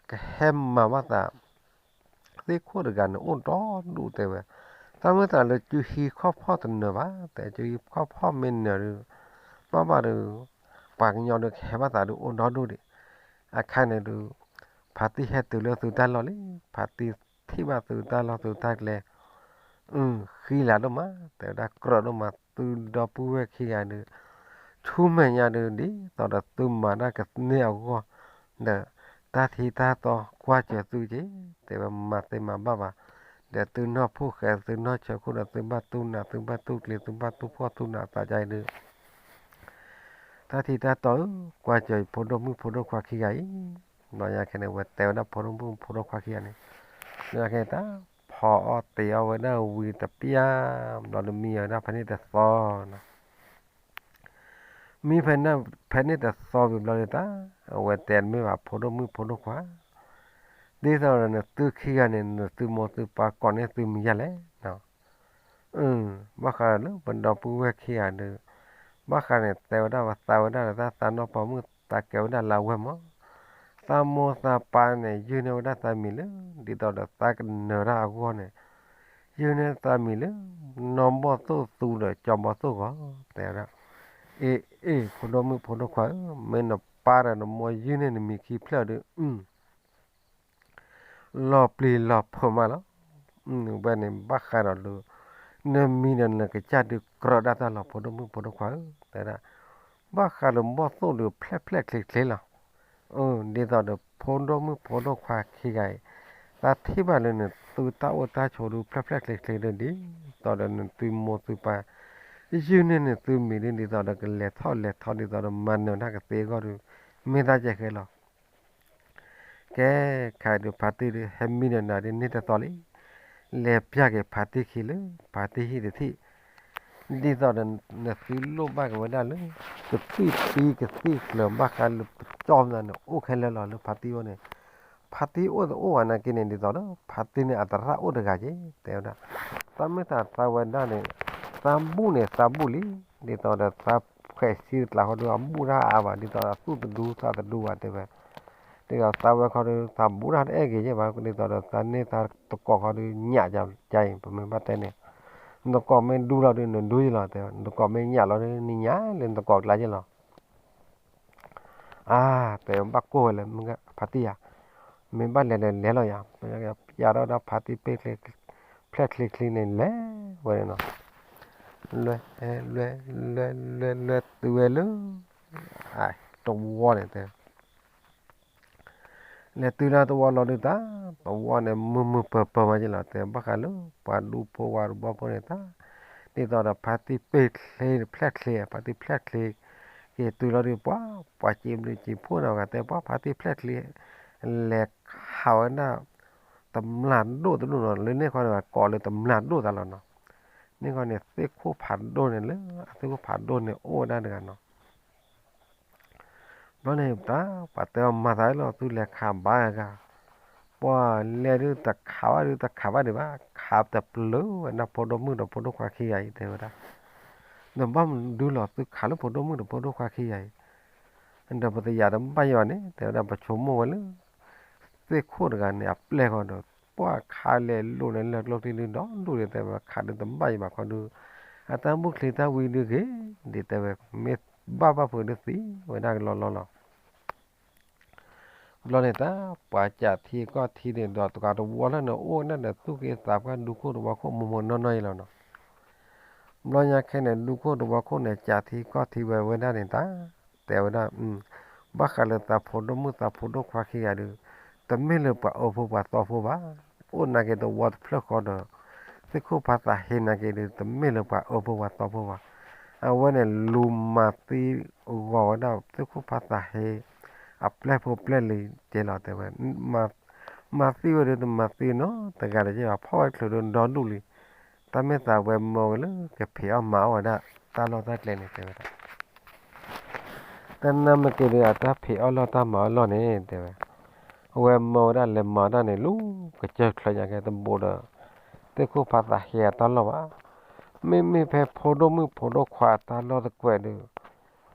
ကဟဲမၤဘၣ်သး သ့ၣ်ခိၣ်တဂၤန့ၣ် အိၣ်ဒီဒူၣ်တဲဝဲ, တၢ်မ့ၢ်သးလၢစုဟံခီၣ်ဖီၣ်တနၢၤဘၣ်, တဲစုဟံခီၣ်ဖီၣ်မ့ၢ်နၢၤဒီး ဘၣ်ဘၣ်ဒီး ပှၤကညီဒီးကဟဲဘၣ်သးဒီးအိၣ်ဒီဒူၣ်ဒံး. အခါန့ၣ်ဒီး ဖါတံၢ်ဟဲတုၤလၢသုတၢ်လီၢ်လံ, ဖါတံၢ်ထံၣ်ဘၣ်သုတၢ်လီၢ်သုတၢ်ကျဲ ဃံလၤဒိၣ်မး, တဲဝဲဒၣ်ကြၢးဒိၣ်မး, သုဒီပုၢ်ဝဲၢ်ခံဂၤဒီး ဆူမဲာ်ညါဒီး ဒ်သိးဒီးသုမၤတၢ်ကန့ၢ်အဂီၢ် ဒီးတၢ်ထံတၢ်တီကွၢ်စၢၤသုက့ၤ, တဲဝဲမၤသ့မၤဘၣ်ဘၣ်, ဒီးသုနီၢ်ဖိၣ်ဃဲသုနီၢ်ဆၢခိၣ်ဒီး သုဘၣ်တူၢ်နး သုဘၣ်တူၢ်ကျ့ သုဘၣ်တူၢ်ဖှီၣ်တူၢ်နးသးကါအံၤဒီး တၢ်ထံတၢ်တီဧၢ, ကွၢ်စၢၤအံၤဖိဒိၣ်မုၣ်ဖိဒိၣ်ခွါခံဂၤအံၤ, ဘျီညါခဲန့ၣ် ဝဲတဲဝဲဒၣ်ဖိဒိၣ်မုၣ်ဖိဒိၣ်ခွါခံဂၤန့ၣ်, ဘျီညါခဲန့ၣ် တၢ်ဖီအီၣ်တ့အီၣ်ဝဲဒၣ်ဝံၤတပျၢ်, ဘျီဒီးမံဝဲဒၣ်ဖဲန့ၣ်တသီနီၤ, မံဖဲန့ၣ်တသီဝံၤဘျီဒီးတၢ်, အဝဲတဲမ့ၢ်ဘၣ်ဖိဒိၣ်မုၣ်ဖိဒိၣ်ခွါ, ဒ်သိးဒီးနသုခံဂၤန့ၣ် နသုမိၢ်သုပၢ်ကိးန့ၢ်သုမံၤယါလဲၣ် ဘၣ်ဃးဒီးလၢပဒီပုၢ်ဝဲၢ်ခံဂၤဒီး, ဘၣ်ဃးန့ၣ် တဲဝဲဒၣ်ပသးဝဲဒၣ်ဒီးတၢ်သးနီၢ်ပိာ်မုၣ်သးကဲဝဲဒၣ်လၢအဝဲၢ်မး, သးမိၢ်သးပၢ်န့ၣ် ယုၢ်န့ၢ်ဝဲဒၣ်သးမံၤလၢ ဒ်သိးဒီးသးကနၢၤတၢ်အဂီၢ်န့ၣ်, ယုၢ်န့ၢ်သးမံၤလၢ နီၢ်ဘီၣ်သိၣ်သူဒီးကၠီဘီၣ်သိၣ်ဂီၤ, တဲဝဲဒၣ်, အ့ အ့ ဖိဒိၣ်မုၣ်ဖိဒိၣ်ခွါဧၢ, မ့ၢ်နပၢ်ဒီးနမိၢ်ယုၢ်န့ၢ်နမံၤခံဖျၢၣ်ဒီး လီၤပျံၤလီၤဖုးမးလီၤ. ဝဲန့ၣ်ဘၣ်ဃးဒီးလၢ နမံၤဒီးနကစၢ်ဒုးကြၢးဒၣ်တၢ်လီၤဖိဒိၣ်မုၣ်ဖိဒိၣ်ခွါဧၢ, တဲဒၣ်, ဘၣ်ဃးဒီးဘီၣ်သိၣ်ဒီးဖျဲၣ်ဖျဲၣ်ချ့ချ့လီၤ. ဒ်သိးဒီးဖိဒိၣ်မုၣ်ဖိဒိၣ်ခွါခံဂၤအံၤ, တၢ်ထံၣ်ဘၣ်လၢနသုတၢ်အိၣ် တၢ်ဆိး ဒုးဖျဲၣ်ဖျဲၣ်ချ့ချ့ဒီး ဒ်သိးဒီးနသုမိၢ်သုပၢ် ယုၢ်န့ၢ်နသုမံၤဒ် ဒ်သိးဒီးကလဲၤထီၣ်လဲၤထီ ဒ်သိးဒီးမၤနၢၤတၢ်ကသ့အဂီၢ်ဒီး မ့ၢ်တၢ်ကဲဃဲလီၤ. ကဲ, ခဲအံၤဒုးဖါတံၢ်ဒုး ဟဲမံဒီးနၤဒ်န့ၣ်တသီလံ, လဲၤပျၢ်က့ၤဖါတံၢ်ခံလၢ ဖါတံၢ်ဟံၣ်တထံၣ်, ဒ်သိးဒီးနသုလိၣ်ဘၣ်က့ၤဝဲဒၣ်လၢ ကသံၣ်ပံကသံၣ်ကျၢၤ ဘၣ်ဃးလၢပကၠီမနၤန့ၣ် အိၣ်ခဲလၢာ်လီၤလၢဖါတံၢ်အိၣ်န့ၣ်, ဖါတံၢ်အိၣ်တအိၣ်ဘၣ်နာ်က့န့ၣ် ဒ်သိးဒီး ဖါတံၢ်န့ၣ်အသရၣ်အိၣ်တဂၤက့ၤ တဲဝဲဒၣ်, တၢ်မ့ၢ်သးသးဝဲဒၣ်န့ၣ် သးဘူၣ်န့ၣ်သးဘူၣ်လံ, ဒ်သိးဒီးသးဖှဲးဆံတကျးဃီဒီး အဘူၣ်တၢ်အါဘၣ် ဒ်သိးဒီးသူၣ်တဒူသးတဒူဘၣ်တဲဝဲ, ဒ်သိးသးဝဲခီဒီး သးဘူၣ်တၢ်တအဲၣ်ဂ့ၤယဲၢ်ဘၣ် ဒ်သိးဒီးသးန့ၢ်သးသကိးခီဒီးညၣ်ကါအံၤ ပမ့ၢ်ဘၣ်တဲန့ၣ်, နသကိးမ့ၢ်ဒူလီၤဒီး နဒူယဲၢ်လီၤတဲဝဲ, နသကိးမ့ၢ်ညၣ်လီၤဒီး နညၣ်လၢနသကိးကျါယဲၢ်လီၤ. အါ, တဲဘၣ်ကိၢ်ဝဲလၢ ဖါတံၢ်ဧါ, မ့ၢ်ဘၣ်လဲၤဒီးလဲၤလီၤယၤ, ပျၢ်ထီၣ်ဝဲဒၣ်ဖါတံၢ်ပ့ၢ်ချ့ ဖျဲၣ်ချ့ချ့န့ၣ် လဲၤဝဲန့ၣ်နီၤ, လဲၤ လဲၤ လဲၤ လဲၤ လဲၤတုၤဝဲလၢ တဝီန့ၣ်တဲ လဲၤတုၤလၢတဝီလီၤဒုးတၢ်, တဝီန့ၣ် မုာ်မုာ်ပၢၤပၢၤမးက့ၤလီၤ တဲဘၣ်ဃးလၢ ပှၤဒူဖိဝၤတဘီဖိန့ၣ်တၢ်, ဒ်သိးဒီးဖါတံၢ်ပ့ၢ်ချ့ ဖျဲၣ်ချ့ ဖါတံၢ်ဖျဲၣ်ချ့, က့ၤတုၤလီၤဒုးပှၤ ပှၤစံးဘျုးစံးဖှိၣ်န့ၣ် အဂၤတဲပှၤဖါတံၢ်ဖျဲၣ်ချ့ လဲၤခးဝဲဒၣ် တမျၢ်ဒိၣ်တဒူၣ်နီၤ လၢန့ၣ်ခီန့ၣ် ကိးလၢတမျၢ်ဒိၣ်သးလီၤနီၤ, န့ၣ်ခီန့ၣ် သ့ၣ်ခိၣ်ဖးဒိၣ်န့ၣ်လၢ အသ့ၣ်ခိၣ်ဖးဒိၣ်န့ၣ်အိၣ်ဝဲဒၣ်တဂၤနီၤ ဘျီန့ၣ်တၢ် ပှၤတဲအီၤမၤသးလီၤ သုလဲၤခးဘၣ်ဂၤ, ပှၤလဲၤဒုးတခးဘၣ်ဒုးတခးဘၣ်ဒံးဘၣ် ခးတပျုာ်ဝဲဒၣ်ဖိဒိၣ်မုၣ်ဒီးဖိဒိၣ်ခွါခံဂၤအံၤတဲဝဲဒၣ်, နဘၣ်မနုၤဒုလီၤ သုခးလၢဖိဒိၣ်မုၣ်ဒီးဖိဒိၣ်ခွါခံဂၤအံၤ, ဒီးပတယာ်တဘၣ်ယၤဘၣ်န့ၣ် တဲဝဲဒၣ် ပဆိကမိၣ်ဝဲလၢ သ့ၣ်ခိၣ်တဂၤန့ၣ် အပျဲၢ်ဃီဒီး ပှၤခးလဲၤလိာ်န့ၣ် လၢကျိချံဒုးဒီဒူၣ်ဒံး တဲဝဲခးဒုးတဘၣ်ယၤဘၣ်ခီဒုး အတၢ်ဘူၣ်ချံတၢ်ဝံဒုးဂ့ၤဒံး တဲဝဲ မ့ၢ်ဘၣ်ဘၣ်ဖုးဒုးသံဝဲဒၣ်ကလီလီလီၤ. ဘျီန့ၣ်တၢ် ပှၤကးထံကီၢ်ထံန့ၣ်ဒီး တကးတဝီလၢန့ၣ် အိၣ်ဝဲဒၣ်ဒီးသူၣ်က့သးပှၢ်ဒူခိၣ်တဝီခိၣ်မိၢ်မိၢ်နီၢ်နီၢ်အံၤလီၤနီၤ. ဘျီညါခဲန့ၣ် ဒူခိၣ်တဝီခိၣ်န့ၣ် ကးထံကီၢ်ထံဝဲဝဲဒၣ်န့ၣ်တၢ် တဲဝဲဒၣ် ဘၣ်ဃးလၢသးဖိဒိၣ်မုၣ်သးဖိဒိၣ်ခွါခံဂၤဒီး တမ့ၢ်လၢပှၤအၢဖိပှၤသီဖိဘၣ်. အိၣ်နာ်က့တဝီတဖျၢၣ်ဃီဒီး သ့ၣ်ခိၣ်ဖးသးဟ့နာ်က့ဒီး တမ့ၢ်လၢပှၤအၢဖိပှၤသီဖိဘၣ်. အဝဲန့ၣ်လူၤမၤသံဂီၤဝဲဒၣ်သ့ၣ်ခိၣ်ဖးသးဟ့ အပျဲၢ်ဖိပျဲၢ်လံၤကဲလီၤ တဲဝဲ, မၤသံဝဲဒီးတမၤသံနီတဂၤတက့ၢ်ဘၣ်, ဖီၣ်ဝဲချုးဒီးဒီဒူၣ်လံ, တၢ်မ့ၢ်သးဝဲမၢဝဲလၢကဖံးအီၣ်မၤအီၣ်ဝဲဒၣ်တၢ်လီၢ်တၢ်ကျဲန့ၣ် တဲဝဲဒၣ် တနၢ်မ့ၢ်က့ၤဒီး အတၢ်ဖံးအီၣ်လီၢ်တၢ်မၤအီၣ်လီၢ်န့ၣ် တဲဝဲ, အဝဲမၢဝဲဒၣ်လဲၤမၤတၢ်န့ၣ် လူၤကစၢၢ်ချၢညါကဲ တဘူးဒီး သ့ၣ်ခိၣ်ဖးသးဟ့အတၢ်လီၢ်ဘၣ်. မ့မ့ၢ်ဖဲဖိဒိၣ်မုၣ်ဖိဒိၣ်ခွါအတၢ်လီၢ်တကွဲးဒီး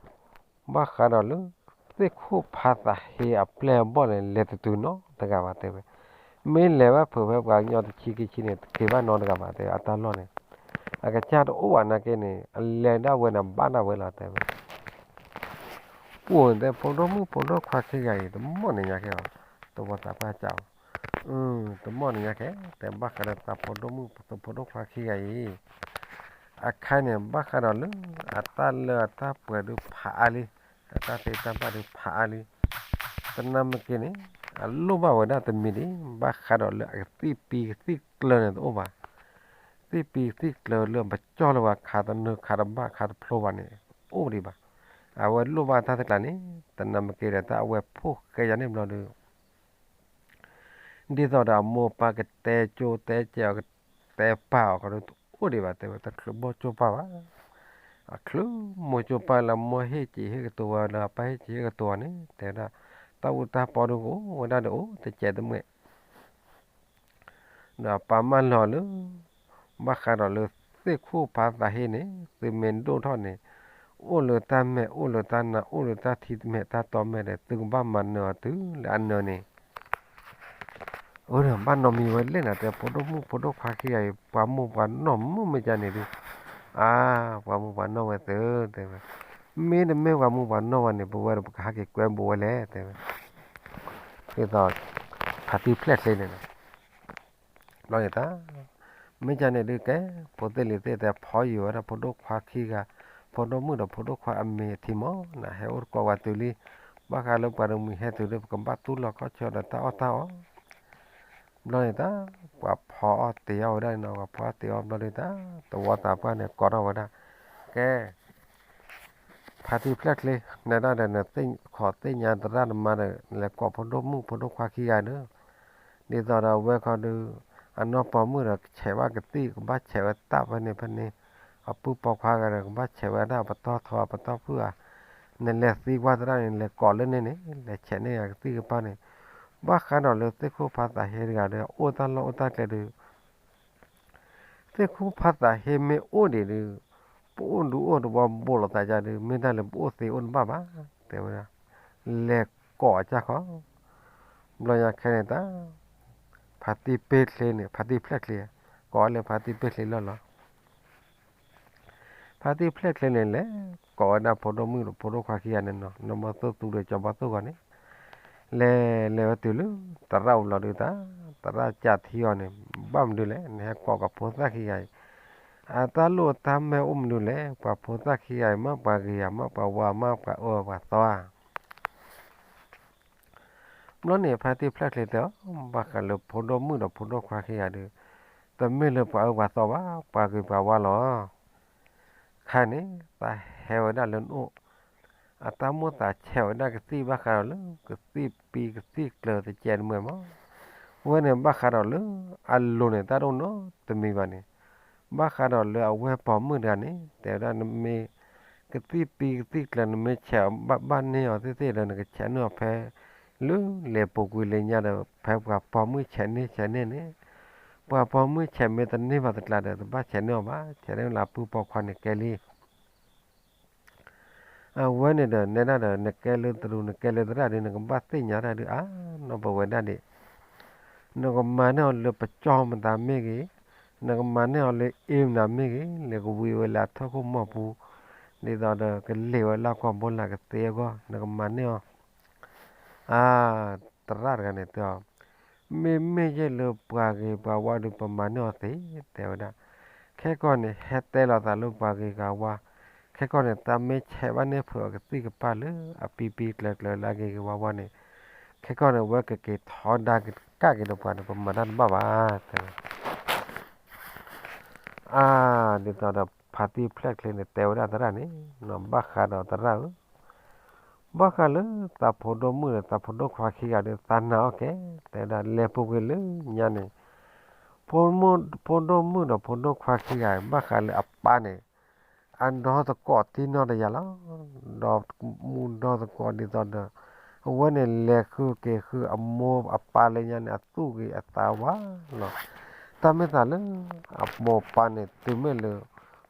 ဘၣ်ဃးဒီးလၢ သ့ၣ်ခိၣ်ဖးသးဟ့အပျဲၢ်အဘီၣ်န့ၣ် လဲၤတတုၤနီတဂၤဘၣ် တဲဝဲ. မ့ၢ်လဲၤဘၣ်ဖုးဖဲပှၤကညီတဆံခံဆံန့ၣ် တက့ၤဘၣ်နီတဂၤဘၣ် တဲဝဲ, အတၢ်လီၢ်န့ၣ် အကစၢ်တအိၣ်ဘၣ်နာ်က့န့ၣ် အလဲၤဒၣ်ဝဲန့ၣ် ဘၣ်ဒၣ်ဝဲလီၤ တဲဝဲ. ပှၢ်တဲ ဖိဒိၣ်မုၣ်ဖိဒိၣ်ခွါခံဂၤအံၤ တမီၢ်န့ၣ်ညါကဲဘၣ်, တဝီသးပှၢ်ကးအီၤ, တမီၢ်န့ၣ်ညါကဲ တဲဘၣ်ဃးဒီးသးဖိဒိၣ်မုၣ်ဖိဒိၣ်ခွါခံဂၤအံၤ အခါန့ၣ် ဘၣ်ဃးဒီးလၢ အတၢ်လၢအတၢ်ပှဲၤဒုးဖးအါလံ, အတၢ်သ့တၢ်ဘၣ်ဒုးဖးအါလံ, တနၢ်မ့ၢ်က့ၤန့ၣ် အလိၣ်ဘၣ်ဝဲဒၣ်တမံၤဒံး ဘၣ်ဃးဒီးလၢအကသံၣ်ပံကသံၣ်ကျၢၤန့ၣ်တအိၣ်ဘၣ်. သံၣ်ပံကသံၣ်ကျၢၤလၢအပကၠီၣ်လၢၤဘၣ်ခးတနၢၤခးတဘၣ်ခးတဖျိဘၣ်န့ၣ် အိၣ်ဒံးဘၣ်. အဝဲလိၣ်ဘၣ်တၢ်တကျါန့ၣ် တနၢ်မ့ၢ်က့ၤဒီးတၢ်အဝဲဖိၣ်ဃဲယါန့ၣ်ဘျီဒီး ဒ်သိးဒီးအမိၢ်ပၢ်ကတဲကၠိတဲကဲအီၤကတဲပာ်အီၤဃီဒီး တအိၣ်ဒံးဘၣ် တဲဝဲ, တချုးမိၢ်ကၠိပၢ်ဘၣ်. အချုးမိၢ်ကၠိပၢ်လၢအမိၢ်ဟ့ၣ်စံးဟ့ၣ်ကတိၤဝဲလၢအပၢ်ဟ့ၣ်စံးဟ့ၣ်ကတိၤအီၤန့ၣ် တဲဝဲဒၣ် တၢ်အူတၢ်ပီဒုးကအိၣ်ဝဲဒၣ်ဒီးအိၣ်တစဲးတမှဲာ် ဒီးအပၢ်မၢလီၤလၢ ဘၣ်ဃးဒီးလၢသ့ၣ်ခိၣ်ဖးသးဟ့န့ၣ် သုမ့ၢ်ဒိၣ်ထီၣ်န့ၣ် အိၣ်လၢတၢ်မဲာ် အိၣ်လၢတၢ်နါ အိၣ်လၢတၢ်ထံမဲာ်တၢ်တီမဲာ်ဒီး သုကဘၣ်မၤနၢၤအီၤတုၤလၢအနၢၤန့ၣ် အၢဒီးဘၣ်နီတမံၤဝဲလဲၣ်နၤ တဲ ဖိဒိၣ်မုၣ်ဖိဒိၣ်ခွါခံဂၤအံၤ ပှၤမိၢ်ပှၤနီၢ်မုၢ်မ့ၢ်ကန့ၣ်ဒုး အါ ပှၤမိၢ်ပှၤနီၢ်ဝဲသု တဲဝဲ, မ့တမ့ၢ်ပှၤမိၢ်ပှၤနီၢ်ဝဲန့ၣ် ပဝဲဒီးပကဟဲက့ၤကွဲဘူးဝဲလဲၣ် တဲဝဲ, ဒ်သိး ဖါတံၢ်ဖျဲၣ်ချ့န့ၣ် ဘျီန့ၣ်တၢ် မ့ၢ်ကန့ၣ်ဒုးကဲ ဖိသ့ၣ်လံၤသ့ၣ်တဲဖီယုာ်ဝဲဒၣ် ဖိဒိၣ်ခွါခံဂၤ ဖိဒိၣ်မုၣ်ဒီးဖိဒိၣ်ခွါအမ့ၢ်အထံမီၢ် နဟဲအိၣ်တကိးဝဲတုၤလံ ဘၣ်ဃးလၢပှၤတမှံၤဟဲတုၤလၢပကဘၣ်သူၣ်လီၤခီၣ်ဆၢဒီးတၢ်အီၣ်တၢ်အီ ဘျီန့ၣ်တၢ် ပှၤဖီအီၣ်တ့ၤအီၣ်ဝဲဒၣ်န့ၣ်နီၤ ပှၤဖီအီၣ်တ့ၤအီၣ်ဘျီဒုးတၢ် တဝီသးပှၢ်န့ၣ်ကိးထီၣ်ဝဲဒၣ် ကဲ ဖါတံၢ်ဖျဲၣ်ချ့ နဲဒၣ်ဒီး နသ့ၣ်ခီၣ်သ့ၣ်ညါသရၣ်သမါဒီး နလဲၤကိးဖိဒိၣ်မုၣ်ဖိဒိၣ်ခွါခံဂၤဒီး ဒ်သိးဒီးအဝဲခီဒုး အနီၢ်ပိာ်မုၣ်ဒီး ကဆဲးဘၣ်ကသံၣ် ကဘၣ်ဆဲးဝဲတၢ်ဖဲန့ၣ်ဖဲန့ၣ် အပုၢ်ပိာ်ခွါဂၤဒီး ကဘၣ်ဆဲးဝဲဒၣ်ပတီၢ်ထီ ပတီၢ်ဖုၣ်ဧါ နလဲၤသံကွၢ်သရၣ်န့ၣ် လဲၤကိးလၢန့ၣ်န့ၣ် လဲၤဆဲးန့ၢ်အကသံၣ်ကပၢ်န့ၣ် ဘၣ်ဃးဒီးလၢသ့ၣ်ခိၣ်ဖါသးဟ့တဂၤဒီး အိၣ်တၢ်လီၢ်အိၣ်တၢ်ကျဲဒုး သ့ၣ်ခိၣ်ဖါသးဟ့မ့ၢ်အိၣ်ဒံးဒုး ပအိၣ်ဒူအိၣ်သဝီဘူးလိာ်သးဒ်ဒုး မ့ၢ်တၢ်လၢပအိၣ်သ့အိၣ်တဘၣ်ဘၣ် တဲဝဲဒၣ် လဲၤကိးအကၢ်ခီ ဘျီညါခဲန့ၣ်တၢ် ဖါတံၢ်ဖျဲၣ်ချ့န့ၣ် ဖါတံၢ်ဖျဲၣ်ချ့ ကိးလၢဖါတံၢ်ဖျဲၣ်ချ့လီၢ်လီၤ ဖါတံၢ်ဖျဲၣ်ချ့န့ၣ် လဲၤကိးဝဲဒၣ်ဖိဒိၣ်မုၣ်ဒီးဖိဒိၣ်ခွါခံဂၤန့ၣ်နီၤ နီၢ်ဘီၣ်သိၣ်သူဒီးကၠီဘီၣ်သိၣ်ဂီၤန့ၣ် လဲၤလဲၤဝဲတုၤလၢ သရၣ်အိၣ်ဘျီဒုးတၢ် သရၣ်ကးထံအီၤန့ၣ် ဘၣ်မနုၤလဲၣ် နဟဲကိးကဖိသၣ်ခံဂၤအံၤ အတၢ်လိၣ်တၢ်မဲၢ်အိၣ်မနုၤလဲၣ် ပှၤဖိသၣ်ခံဂၤအံၤ မ့ၢ်ပှၤဂ့ၤဧါ မ့ၢ်ပှၤဝါ မ့ၢ်ပှၤအၢပှၤသီဧါ ဘျီန့ၣ် ဖါတံၢ်ဖျဲၣ်ချ့တဲအီၤ ဘၣ်ဃးလၢဖိဒိၣ်မုၣ်ဒီးဖိဒိၣ်ခွါခံဂၤဒီး တမ့ၢ်လၢပှၤအၢပှၤသီဘၣ် ပှၤဂ့ၤပှၤဝါလီၤ ခါန့ၣ် သးဟဲဝဲဒၣ်လၢနအိၣ် အတၢ်မိၣ်သးဆဲးဝဲဒၣ်ကသံၣ်ဘၣ်ဃးဒီးလၢ ကသံၣ်ပံကသံၣ်ကျၢၤတကဲးတမှဲာ်မး ဝဲန့ၣ်ဘၣ်ဃးဒီးလၢအလိၤန့ၣ် တၢ်တအိၣ်နီတမံၤဘၣ်န့ၣ် ဘၣ်ဃးဒီးလၢအဝဲၢ်ပိာ်မုၣ်တဂၤန့ၣ် တဲဝဲဒၣ်နမ့ၢ် ကသံၣ်ပံကသံၣ်ကျၢၤ နမ့ၢ်ဆဲးဘၣ်န့ၢ်အီၤသ့ၣ်သ့ၣ်ဒီး နကဆဲးန့ၢ်အီၤဖဲ လၢလဲၤပူၤကွံာ်လၢညါဒီး ဖဲပှၤပိာ်မုၣ်ဆဲးန့ၢ်ဆဲးန့ၢ်န့ၣ် ပှၤပိာ်မုၣ်ဆဲးမ့ၢ်တန့ၢ်ဘၣ်တကျါဒီး တဘၣ်ဆဲးန့ၢ်အီၤဘၣ် ဆဲးန့ၢ်လၢအပုၢ်ပိာ်ခွါန့ၣ်ကဲလံ အဝဲန့ၣ်ဒီး နဲဒၣ်ဒီး နကဲလၢတရူး နကဲလၢသရၣ်ဒီး နကဘၣ်သ့ၣ်ညါတၢ်ဒုးအါ နီၢ်ပဝဲဒၣ်ဒံး နကမၤန့ၢ်အီၤလၢပကၠီမတၤမ့ၢ်ဂ့ၤ, နကမၤန့ၢ်အီၤလၢအ့မတၤမ့ၢ်ဂ့ၤ, လဲၤကဝံၤဝဲလၢအထီၣ်ခိၣ်မီၢ်ပူၤ, ဒ်သိးဒီးကလ့ၢ်ဝဲလၢကီၢ်ဘိလၢကသ့အဂီၢ်, နကမၤန့ၢ်အီၤ အါ, သရၣ်တဂၤန့ၣ်တဲအီၤ, မ့မ့ၢ်ယဲၢ်လၢပှၤဂ့ၤပှၤဝါဒီး ပမၤန့ၢ်အီၤသ့, တဲဝဲဒၣ်, ခဲကီၢ်န့ၣ် ဟဲတဲလီၤသးလၢပှၤဂ့ၤပှၤဝါ, ခဲကီၢ်န့ၣ် တၢ်မ့ၢ်ဆဲးဘၣ်န့ၢ်ဖုးအကသံၣ်ကပၢ်လၢအပံပံကျၢၤကျၢၤလၢအဂ့ၤဂ့ၤဝါဝါန့ၣ်, ခဲကီၢ်န့ၣ် ဝဲကက့ၤထီဒါက့ၤဒီးပှၤန့ၣ် ပမၤတၢ်တဘၣ်ဘၣ်, တဲဝဲ အါ, ဒ်သိးဒီးဖါတံၢ်ဖျဲၣ်ချ့န့ၣ် တဲဝဲဒၣ်သရၣ်န့ၣ်, ဘၣ်ဃးဒီးသရၣ်ဧၢ, ဘၣ်ဃးလၢသးဖိဒိၣ်မုၣ်ဒီးသးဖိဒိၣ်ခွါခံဂၤဒီး သးနာ်အီၣ်ကဲ, တဲဝဲဒၣ် လဲၤပူၤကွံာ်လၢညါန့ၣ်, ဖိဒိၣ်မုၣ်ဒီးဖိဒိၣ်ခွါခံဂၤ ဘၣ်ဃးလၢအပၢ်န့ၣ် အဒီသကိးတံၢ်နီၢ်တယၤလီၤ. ဒီမူဒီသကိးဒ်သိးဒီး အဝဲန့ၣ်လဲၤဃုက့ၤဃုအမိၢ်အပၢ်လၢညါန့ၣ် အသူၣ်ဂ့ၤအသးဝါလီၤ. တၢ်မ့ၢ်သးလၢ အမိၢ်အပၢ်န့ၣ် တုၤမ့ၢ်လၢ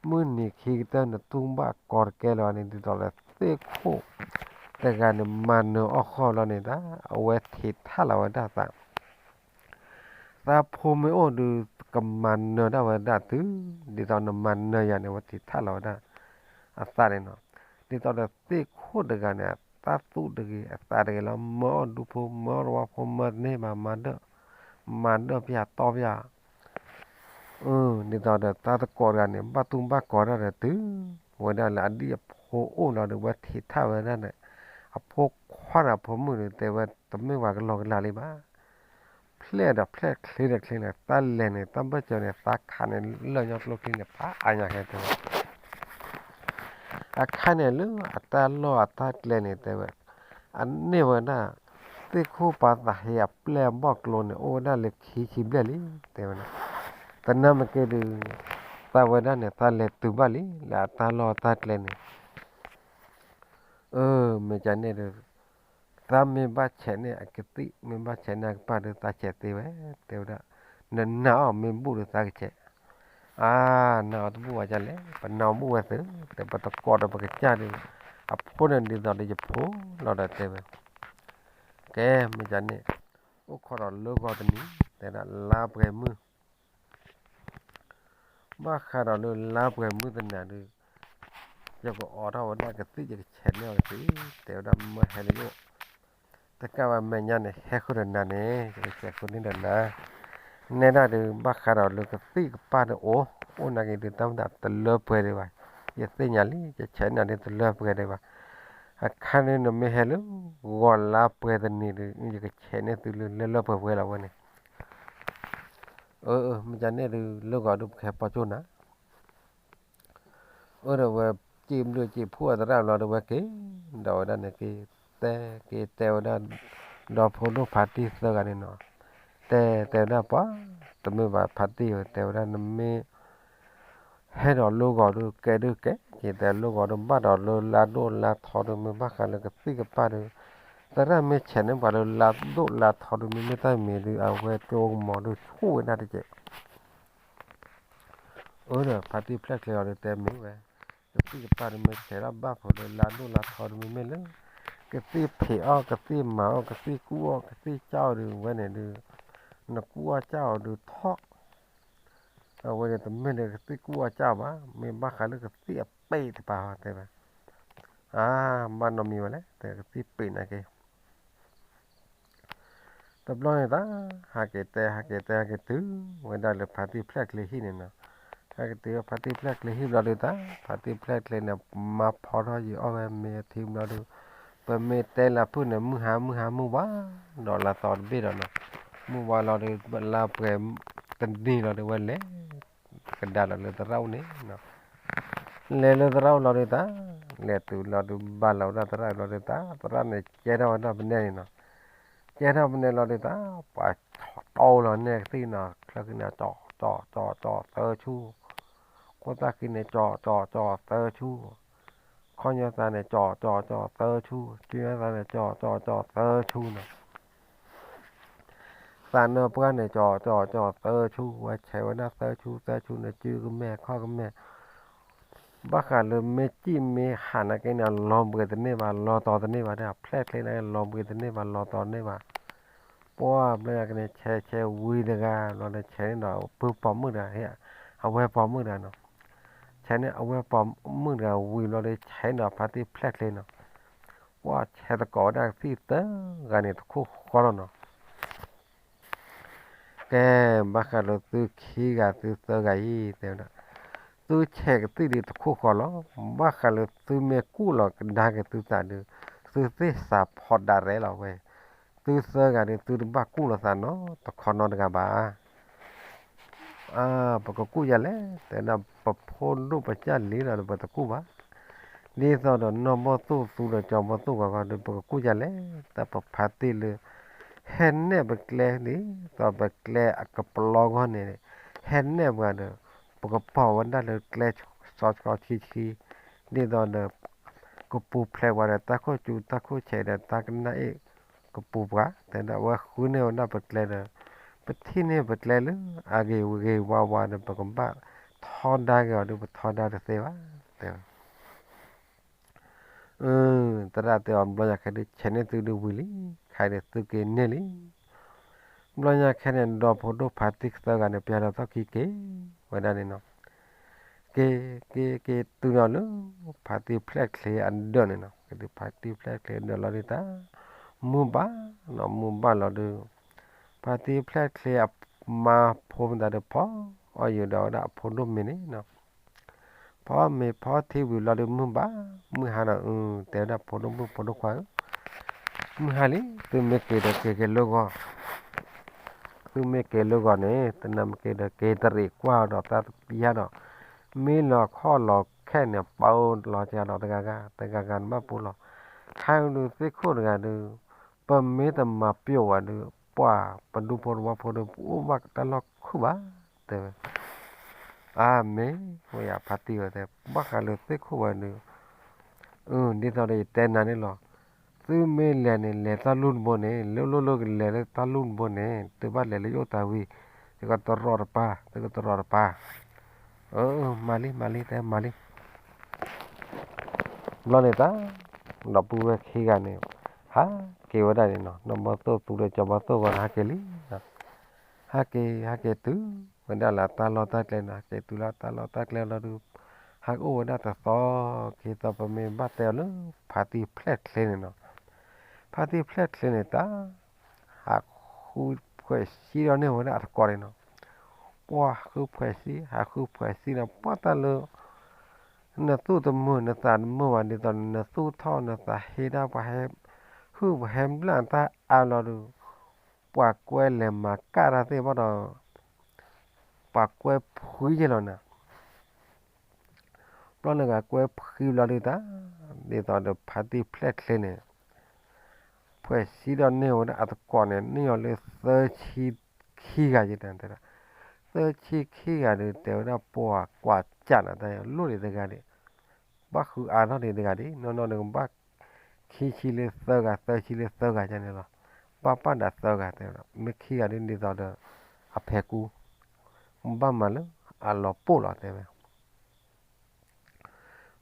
မုၢ်နံၤခံကတၢၢ်န့ၣ် တူၢ်ဘၣ်ကီတကဲလၢၤန့ၣ် ဒ်သိးဒီးသ့ၣ်ခိၣ်တဂၤန့ၣ် မၤနၢၤအီၣ်ဃီလီၤန့ၣ် တၢ်အဝဲထံးထးလီၤဝဲဒၣ်သး သးဖိမ့ၢ်အိၣ်ဒီး ကမၤနၢၤဒၣ်ဝဲဒၣ်တုၤ ဒ်သိးနမၤနၢၤယၤန့ၣ် အဝဲထံးထးလီၤဝဲဒၣ် အသးန့ၣ်နီၤ. ဒ်သိးဒီးသ့ၣ်ခိၣ်တဂၤန့ၣ် တၢ်သူၣ်တဂ့ၤအသးတဂ့ၤလီၤ. မၢအီၣ်ဒူဖိ မၢအီၣ်တဝီဖိ မၢတန့ၢ်ဘၣ် မၤဒၢၣ် မၤဒၢၣ်ပျၢ်တီပျၢ် ဒ်သိးဒီးတၢ်သကိးတဂၤန့ၣ် ဘၣ်တူၢ်ဘၣ်ကီတၢ်ဒီးတုၤ ဝဲဒၣ်လၢအဒံၣ်အဖိအိၣ်လီၤဒီး ဝဲထံးထးဝဲဒၣ်န့ၣ် အဖိခွါဒီးအဖိမုၣ်ဒီး တဲဝဲတမ့ၢ်ပှၤကလီကလီလံဘၣ်. ဖျဲၣ်ဒီးဖျဲၣ်ချ့ဒီးချ့န့ၣ် တၢ်လဲၤန့ၣ် တၢ်ဘၢၣ်စၢၤန့ၣ် သးခးန့ၣ်လၢာ်ညီကျိချံန့ၣ် ဖးအါညါကဲတဲဝဲ အခါန့ၣ်လၢအတၢ်လီၢ်အတၢ်ကျဲန့ၣ်တဲဝဲ, အန့ၢ်ဝဲဒၣ် သ့ၣ်ခိၣ်ပာ်သးဟ့အပျဲၢ်အဘီၣ်ကျိန့ၣ် အိၣ်ဝဲဒၣ်လၢခံဆံဘျဲၣ်လံ တဲဝဲဒၣ်. သနာ်က့ဒုး သးဝဲဒၣ်န့ၣ် သးလဲၤတုၤဘၣ်လံ လၢအတၢ်လီၢ်အတၢ်ကျဲန့ၣ် အၢ မ့ၢ်ကန့ၣ်ဒီး သးမ့ၢ်ဘၣ်ဆဲးန့ၢ်အကသံၣ် မ့ၢ်ဘၣ်ဆဲးန့ၢ်အကပၢ်ဒီး သးဆဲးသ့ဝဲ တဲဝဲဒၣ်. နနာ်အီၤမ့ၢ်ဘူၣ်ဒီးသးကဆဲး, အါ နာ်အီၤတဘူၣ်ဘၣ်ဒ်လဲၣ်, ပနာ်အီၤဘူၣ်ဝဲသ့, တဲပတကိးဒီးပကစၢ်ဒီး အဖိန့ၣ်ဒ်သိးဒီးယဖိလီၤဒီးတဲဝဲ. ကဲ မ့ၢ်ကန့ၣ် အိၣ်ခိးဒီးလၢဂီၤတနံၤ တဲဒၣ်လါပှဲၤမုၢ် ဘၣ်ဃးဒီးလၢလါပှဲၤမုၢ်တနၤဒီး ယကအိးထီၣ်ဝဲဒၣ်ကသံၣ် ယကဆဲးန့ၢ်အီၤကသံၣ် တဲဝဲဒၣ်မၢဟဲလၢယအိၣ်, တကးဘၣ်မဲာ်ညါန့ၣ် ဟဲဃုာ်ဒီးနၤန့ၣ် ယကဆဲးဃုာ်န့ၢ်ဒီးနၤ, နဲဒၣ်ဒီး ဘၣ်ဃးဒီးလၢကသံၣ်ကပၢ်ဒီးအိၣ်, အိၣ်နာ်က့ၤဒီး တၢ်မတၤတလၢပှဲၤဒံးဘၣ်, ယသ့ၣ်ညါလံ ယဆဲးန့ၢ်နၤဒ်တလၢပှဲၤဒံးဘၣ်, အခါန့ၣ်နမ့ၢ်ဟဲလၢ ဂီၤလါပှဲၤတနံၤဒီး ယကဆဲးန့ၢ်သုလၢလၢလၢပှဲၤပှဲၤလီၤ အဝဲန့ၣ် အၢ မ့ၢ်ကန့ၣ်ဒုး လၢဂီၤဒုး ပကဟဲပိာ်ကၠိၣ်နၤ, အၢ ဒီးဝဲ စံးဘျုးစံးဖှိၣ်အသရၣ်ဘျီဒီး ဝဲက့ၤ ဒီးဝဲဒၣ်န့ၣ်က့ၤ တဲက့ၤတဲဝဲဒၣ် ဒီဖိဒိၣ်ဖါတံၢ်သၢဂၤန့ၣ်နီၤ, တဲတဲဝဲဒၣ်ပှၤ တမ့ၢ်ဘၣ်ဖါတံၢ်ဧၢ တဲဝဲဒၣ် နမ့ၢ် ဟဲဒီးလၢဂီၤဒုး ကဲဒုးကဲက့ၤ တဲလၢဂီၤဒုး ဘၣ်ဒီးလၢလါဒိၣ်လါထီဒုး မ့ၢ်ဘၣ်ဃးလၢကသံၣ်ကပၢ်ဒုး သရၣ်မ့ၢ်ဆဲးန့ၢ်ပှၤလၢလါဒိၣ်လါထီဒုး မ့မ့ၢ်တၢ်မံၤဒုး အဝဲကၠိကမီၤဒုး ဆူၣ်ဝဲဒၣ်တက့ၢ်. အၢ ဒီးဖါတံၢ်ဖျဲၣ်ချ့အီၤဒုး တဲမ့ၢ်ဝဲ ကသံၣ်ကပၢ်ဒုး မ့ၢ်ဆဲးထီၣ်ဘၣ်ဖိးလၢလါဒိၣ်လါထီဒုး မ့မ့ၢ်လၢ ကသံၣ်ဖံးအီၣ် ကသံၣ်မၤအီၣ် ကသံၣ်ကူၣ်အီၣ် ကသံၣ်ကၠီၣ်အီၣ်ဒုး ဝဲန့ၣ်ဒုး နကူၣ်အီၣ်ကၠီၣ်အီၣ်ဒုးထီၣ် အဝဲန့ၣ်တမ့ၢ်လၢကသံၣ်ကူၣ်အီၣ်ကၠီၣ်အီၣ်ဘၣ် မ့ၢ်ဘၣ်ဃးလၢကသံၣ်အပ့ၣ်တပၤ တဲဝဲ, အါ ဘၣ်နီတမံၤဝဲလဲၣ် တဲကသံၣ်ပ့ၣ်နာ်က့ၤ တဘျီန့ၣ်သး ဟးက့ၤတဲ ဟးက့ၤတဲ ဟးက့ၤတုၤဝဲဒၣ်လၢဖါတံၢ်ဖျဲၣ်ချ့ဟံၣ်န့ၣ်နီၤ, ဟဲက့ၤတုၤဖါတံၢ်ဖျဲၣ်ချ့ဟံၣ်ဘျီဒုးသး ဖါတံၢ်ဖျဲၣ်ချ့န့ၣ် မၤဖီထီၣ်ယံာ်အီၣ်ဝဲမ့ၤအထံဘျီဒုး ပမ့ၢ်တဲလၢဖုၣ်န့ၣ် မုၢ်ဟါမုၢ်ဟါမုၢ်ဝါ ဒီးလါသီတဘ့ၣ်ဒီးနီၤ, မုၢ်ဝါလီၤဒုး လါပှဲၤတနံၤလီၤဒုး ဝဲလဲၤ ကဒါလီၤလၢသရၣ်အိၣ်န့ၣ်နီၤ, လဲၤလၢသရၣ်အိၣ်လီၤဒုးသး လဲၤတုၤလီၤဒုး ဘၣ်လီၤဝဲဒၣ်သရၣ်လီၤဒုးသး သရၣ်န့ၣ်ကဲထီၣ်ဝဲဒၣ်ပနဲၣ်န့ၣ်နီၤ, ကဲထီၣ်ပနဲၣ်လီၤဒုးသး ပှၤတီလီၤနဲၣ်ကသံၣ်နီၤ ချၢဃံန့ၣ် ကၠီၣ်ကၠီၣ်ကၠီၣ်ကၠီၣ်သၢဆူ, ခိၣ်သၣ်ဃံန့ၣ် ကၠီၣ်ကၠီၣ်ကၠီၣ်သၢဆူ, ခီၣ်ညီသးန့ၣ် ကၠီၣ်ကၠီၣ်ကၠီၣ်သၢဆူ, စုညါသးန့ၣ် ကၠီၣ်ကၠီၣ်ကၠီၣ်သၢဆူနီၤ သးနၢပှၢ်န့ၣ် ကၠီၣ်ကၠီၣ်ကၠီၣ်သၢဆူ ဝဲဆဲးဝဲဒၣ်သၢဆူသၢဆူန့ၣ် စုကမဲာ်ခီၣ်ကမဲာ်, ဘၣ်ဃးလၢမ့ၢ်စံၣ်မ့ၢ်ဟးနာ်က့န့ၣ် လီၤဘှံးတန့ၢ်ဘၣ် လီၤတီၤတန့ၢ်ဘၣ်ဒီး ဖျဲၣ်ချ့န့ၣ် လီၤဘှံးတန့ၢ်ဘၣ် လီၤတီၤတန့ၢ်ဘၣ်, ပှၢ်ဘျီကန့ၣ် ဆဲးဆဲးဝံၤတဂၤ ဘျီဒီးဆဲးန့ၣ်ဒီး ပုၢ်ပိာ်မုၣ်တဂၤ အဝဲပိာ်မုၣ်တဂၤနီၤ, ဆဲးန့ၣ်အဝဲပိာ်မုၣ်တဂၤဝံၤဘျီဒီး ဆဲးန့ၣ်ဒီးဖါတံၢ်ဖျဲၣ်ချ့နီၤ, ပှၢ်ဆဲးသကိးဝဲဒၣ်ကသံၣ်သၢဂၤန့ၣ် တခိၣ်ဃီလီၤနီၤ ကဲ ဘၣ်ဃးလၢသုခံဂၤသုသၢဂၤအံၤ တဲဝဲဒၣ်, သုဆဲးကသံၣ်ဒုးတခိၣ်ဃီလီၤ, ဘၣ်ဃးလၢသုမ့ၢ်ကူၣ်လီၤကဒါက့ၤသုသးဒုး သုသ့ၣ်စးဖီဒါရဲလီၤဝဲ, သုသၢဂၤဒုး သုတဘၣ်ကူၣ်လီၤသးနီတ ခီနီတဂၤဘၣ် အါ ပကကူၣ်ယၤလဲၣ် တဲဒၣ် ပဖိဒိၣ်ပကၢ်လံလီၤဒီး ပတကူၣ်ဘၣ်, ဒ်သိးဒီးနီၢ်ဘီၣ်သိၣ်သူဒီးကၠီဘီၣ်သိၣ်ဂီၤဂီၤဒီး ပကကူၣ်ယၤလဲၣ်, တၢ်ပဖါတံၢ်လၢ ဟဲနဲၣ်ပကျဲ ဒ်သိးပကျဲအကပျီဂီၢ်န့ၣ် ဟဲနဲၣ်ပှၤဒီး ပကပီၤဝဲဒၣ်လၢကျဲစီဆှံဆှံ ဒ်သိးဒီး ကပူၤဖျဲးပှၤဒီးတၢ်ခိၣ်ကၠူတၢ်ခိၣ်ဆဲးဒီးတၢ်ကနၣ်အ့ၣ် ကပူၤပှၤ တဲဒၣ်ဝဲဃုန့ၢ်ဝဲဒၣ်ပကျဲဒီး ပထံၣ်န့ၢ်ပကျဲလၢအဂ့ၤဂ့ၤဝါဝါဒီး ပကဘၣ်ထီဒါက့ၤအီၤဒီး ပထီဒါတသ့ဘၣ် တဲဝဲ သရၣ်တဲအီၤ ဘျီညါခဲဒုး ဆဲးန့ၢ်သုဒုးဝံၤလံ, ခဲဒုးသုက့ၤန့ၢ်လံ. ဘျီညါခဲန့ၣ် ဒီဖိဒိၣ်ဖါတံၢ်သၢဂၤန့ၣ် ပျဲဒီးသီၣ်ခံက့ၤဝဲဒၣ်န့ၣ်နီၤ, က့ၤ က့ၤ က့ၤတုၤဒီးလၢ ဖါတံၢ်ဖျဲၣ်ချ့အဒၢးန့ၣ်နီၤ, က့ၤတုၤဖါတံၢ်ဖျဲၣ်ချ့အဒၢးလီၤဒုးတၢ် မုၢ်ဘၣ်နီၤ, မုၢ်ဘၣ်လီၤဒုး ဖါတံၢ်ဖျဲၣ်ချ့အမါဖိမတၤဒီး ဖီအီၣ်ယုာ်ဒီးဝဲဒၣ်အဖိဒိၣ်မ့ၤန့ၣ်နီၤ, ဖီမ့ၤဖီထံဝံၤလီၤဒုး မုၢ်ဘၣ် မုၢ်ဟါနီၤ, တဲဝဲဒၣ်ဖိဒိၣ်မုၣ်ဖိဒိၣ်ခွါဧၢ, မုၢ်ဟါလံ, သုမ့ၢ်က့ၤဒီးက့ၤက့ၤလၢဂီၤ, သုမ့ၢ်က့ၤလၢဂီၤန့ၣ် တနၤမ့ၢ်က့ၤဒီးက့ၤတရံးကွၢ်ဒီးတၢ်တပျၢ်ဒီး မ့ၢ်လီၤခီၣ်လီၤခဲန့ၣ် ပာ်အိၣ်လီၤစှၤဒီးတဂၤဂၤ တဂၤဂၤန့ၣ်ဘၣ်ပူၤလီၤ, ခဲဒုးသ့ၣ်ခိၣ်တဂၤဒုး ပမ့ၢ်တမၤပျိာ်ဝဲဒုး ပှၤပဒူဖိတဝီဖိဒီး ပအိၣ်ဘၣ်တၢ်လီၢ်ခုၣ်ဘၣ် တဲဝဲ အါမ့ၢ်ဝဲယၤဖါတံၢ်ဝဲတဲ ဘၣ်ဃးလၢသ့ၣ်ခိၣ်ဝဲဒုး, အၢ ဒ်သိးဒီးယတဲနၤန့ၣ်လီၤ, သုမ့ၢ်လဲၤန့ၣ် လဲၤတၢ်လူၢ်တဘိန့ၣ် လၢလိၣ်လၢကလဲၤလၢတၢ်လူၢ်တဘိန့ၣ် သုဘၣ်လဲၤလၢယအိၣ်တၢ်ဝံၤ, သုကတရီးတပါ, သုကတရီးတပါ, အၢ မၤလံ မၤလံ တဲမၤလံ ဘျီန့ၣ်တၢ် ဒီပုၢ်ဝဲၢ်ခံဂၤန့ၣ် ဟးက့ၤဝဲဒၣ်န့ၣ်နီၤ, နီၢ်ဘီၣ်သိၣ်သူဒီးကၠီဘီၣ်သိၣ်ဂီၤန့ၣ် ဟးက့ၤလံ, ဟးက့ၤ ဟးက့ၤတုၤဝဲဒၣ်လၢတၢ်လီၢ်တၢ်ကျဲနီၤ, ဟးက့ၤတုၤလၢတၢ်လီၢ်တၢ်ကျဲလီၤဒုး, ဟးကအိၣ်ဝဲဒၣ်တသီက့ၤသီ ပမ့ၢ်ဘၣ်တဲအီၤလၢ ဖါတံၢ်ဖျဲၣ်ချ့န့ၣ်နီၤ, ဖါတံၢ်ဖျဲၣ်ချ့န့ၣ်တၢ် ဟးဃုဖှဲးစံဒီးန့ၢ်ဝဲဒၣ်အသကိးန့ၣ်နီၤ, ပှၤဃုဖှဲးစံ ဟးဃုဖှဲးစံဒီး ပှၤတၢ်လၢ နသူၣ်တမုာ်နသးတမုာ်ဘၣ် ဒ်သိးနသူၣ်ထီၣ်နသးဟ့တၢ် ပှၤဟဲဟုၣ် ပှၤဟဲဘျၣ်တၢ်အါလီၤဒုး, ပှၤကွဲလဲၤမၤကၣ်တၢ်သ့ၣ်ဘၣ်ဒီး ပှၤကွဲဖှံယဲၢ်လီၤနၤ, ဘျီန့ၣ်ဂၤကွဲဖှံဘျီဒုးတၢ်, ဒ်သိးဒီးဖါတံၢ်ဖျဲၣ်ချ့န့ၣ် ဖှဲးစံဒီးန့ၢ်ဝဲဒၣ်အသကိးန့ၣ် န့ၢ်အီၤလၢသၢဆံခံဂၤယဲၢ်တၢ်တဲဒၣ်, သၢဆံခံဂၤဒုး တဲဝဲဒၣ်ပှၤကွၢ်ကၢ်နၤတၢ်လိၣ်ဒံးတဂၤဒံး, ဘၣ်ဃုအါထီၣ်ဒံးတဂၤဒံး နီၢ်နီၢ်န့ၣ်ကဘၣ် ခံဆံလၢသၢဂၤ သၢဆံလၢသၢဂၤယါန့ၣ်လီၤ, ဘၣ်ပၣ်ဒၣ်သၢဂၤတဲဝဲဒၣ် မ့ၢ်ခံဂၤဒုးဒ်သိးဒီး အဖဲကူ ဘၣ်မၤလၢအလီၤပိၢ်လီၤတဲဝဲ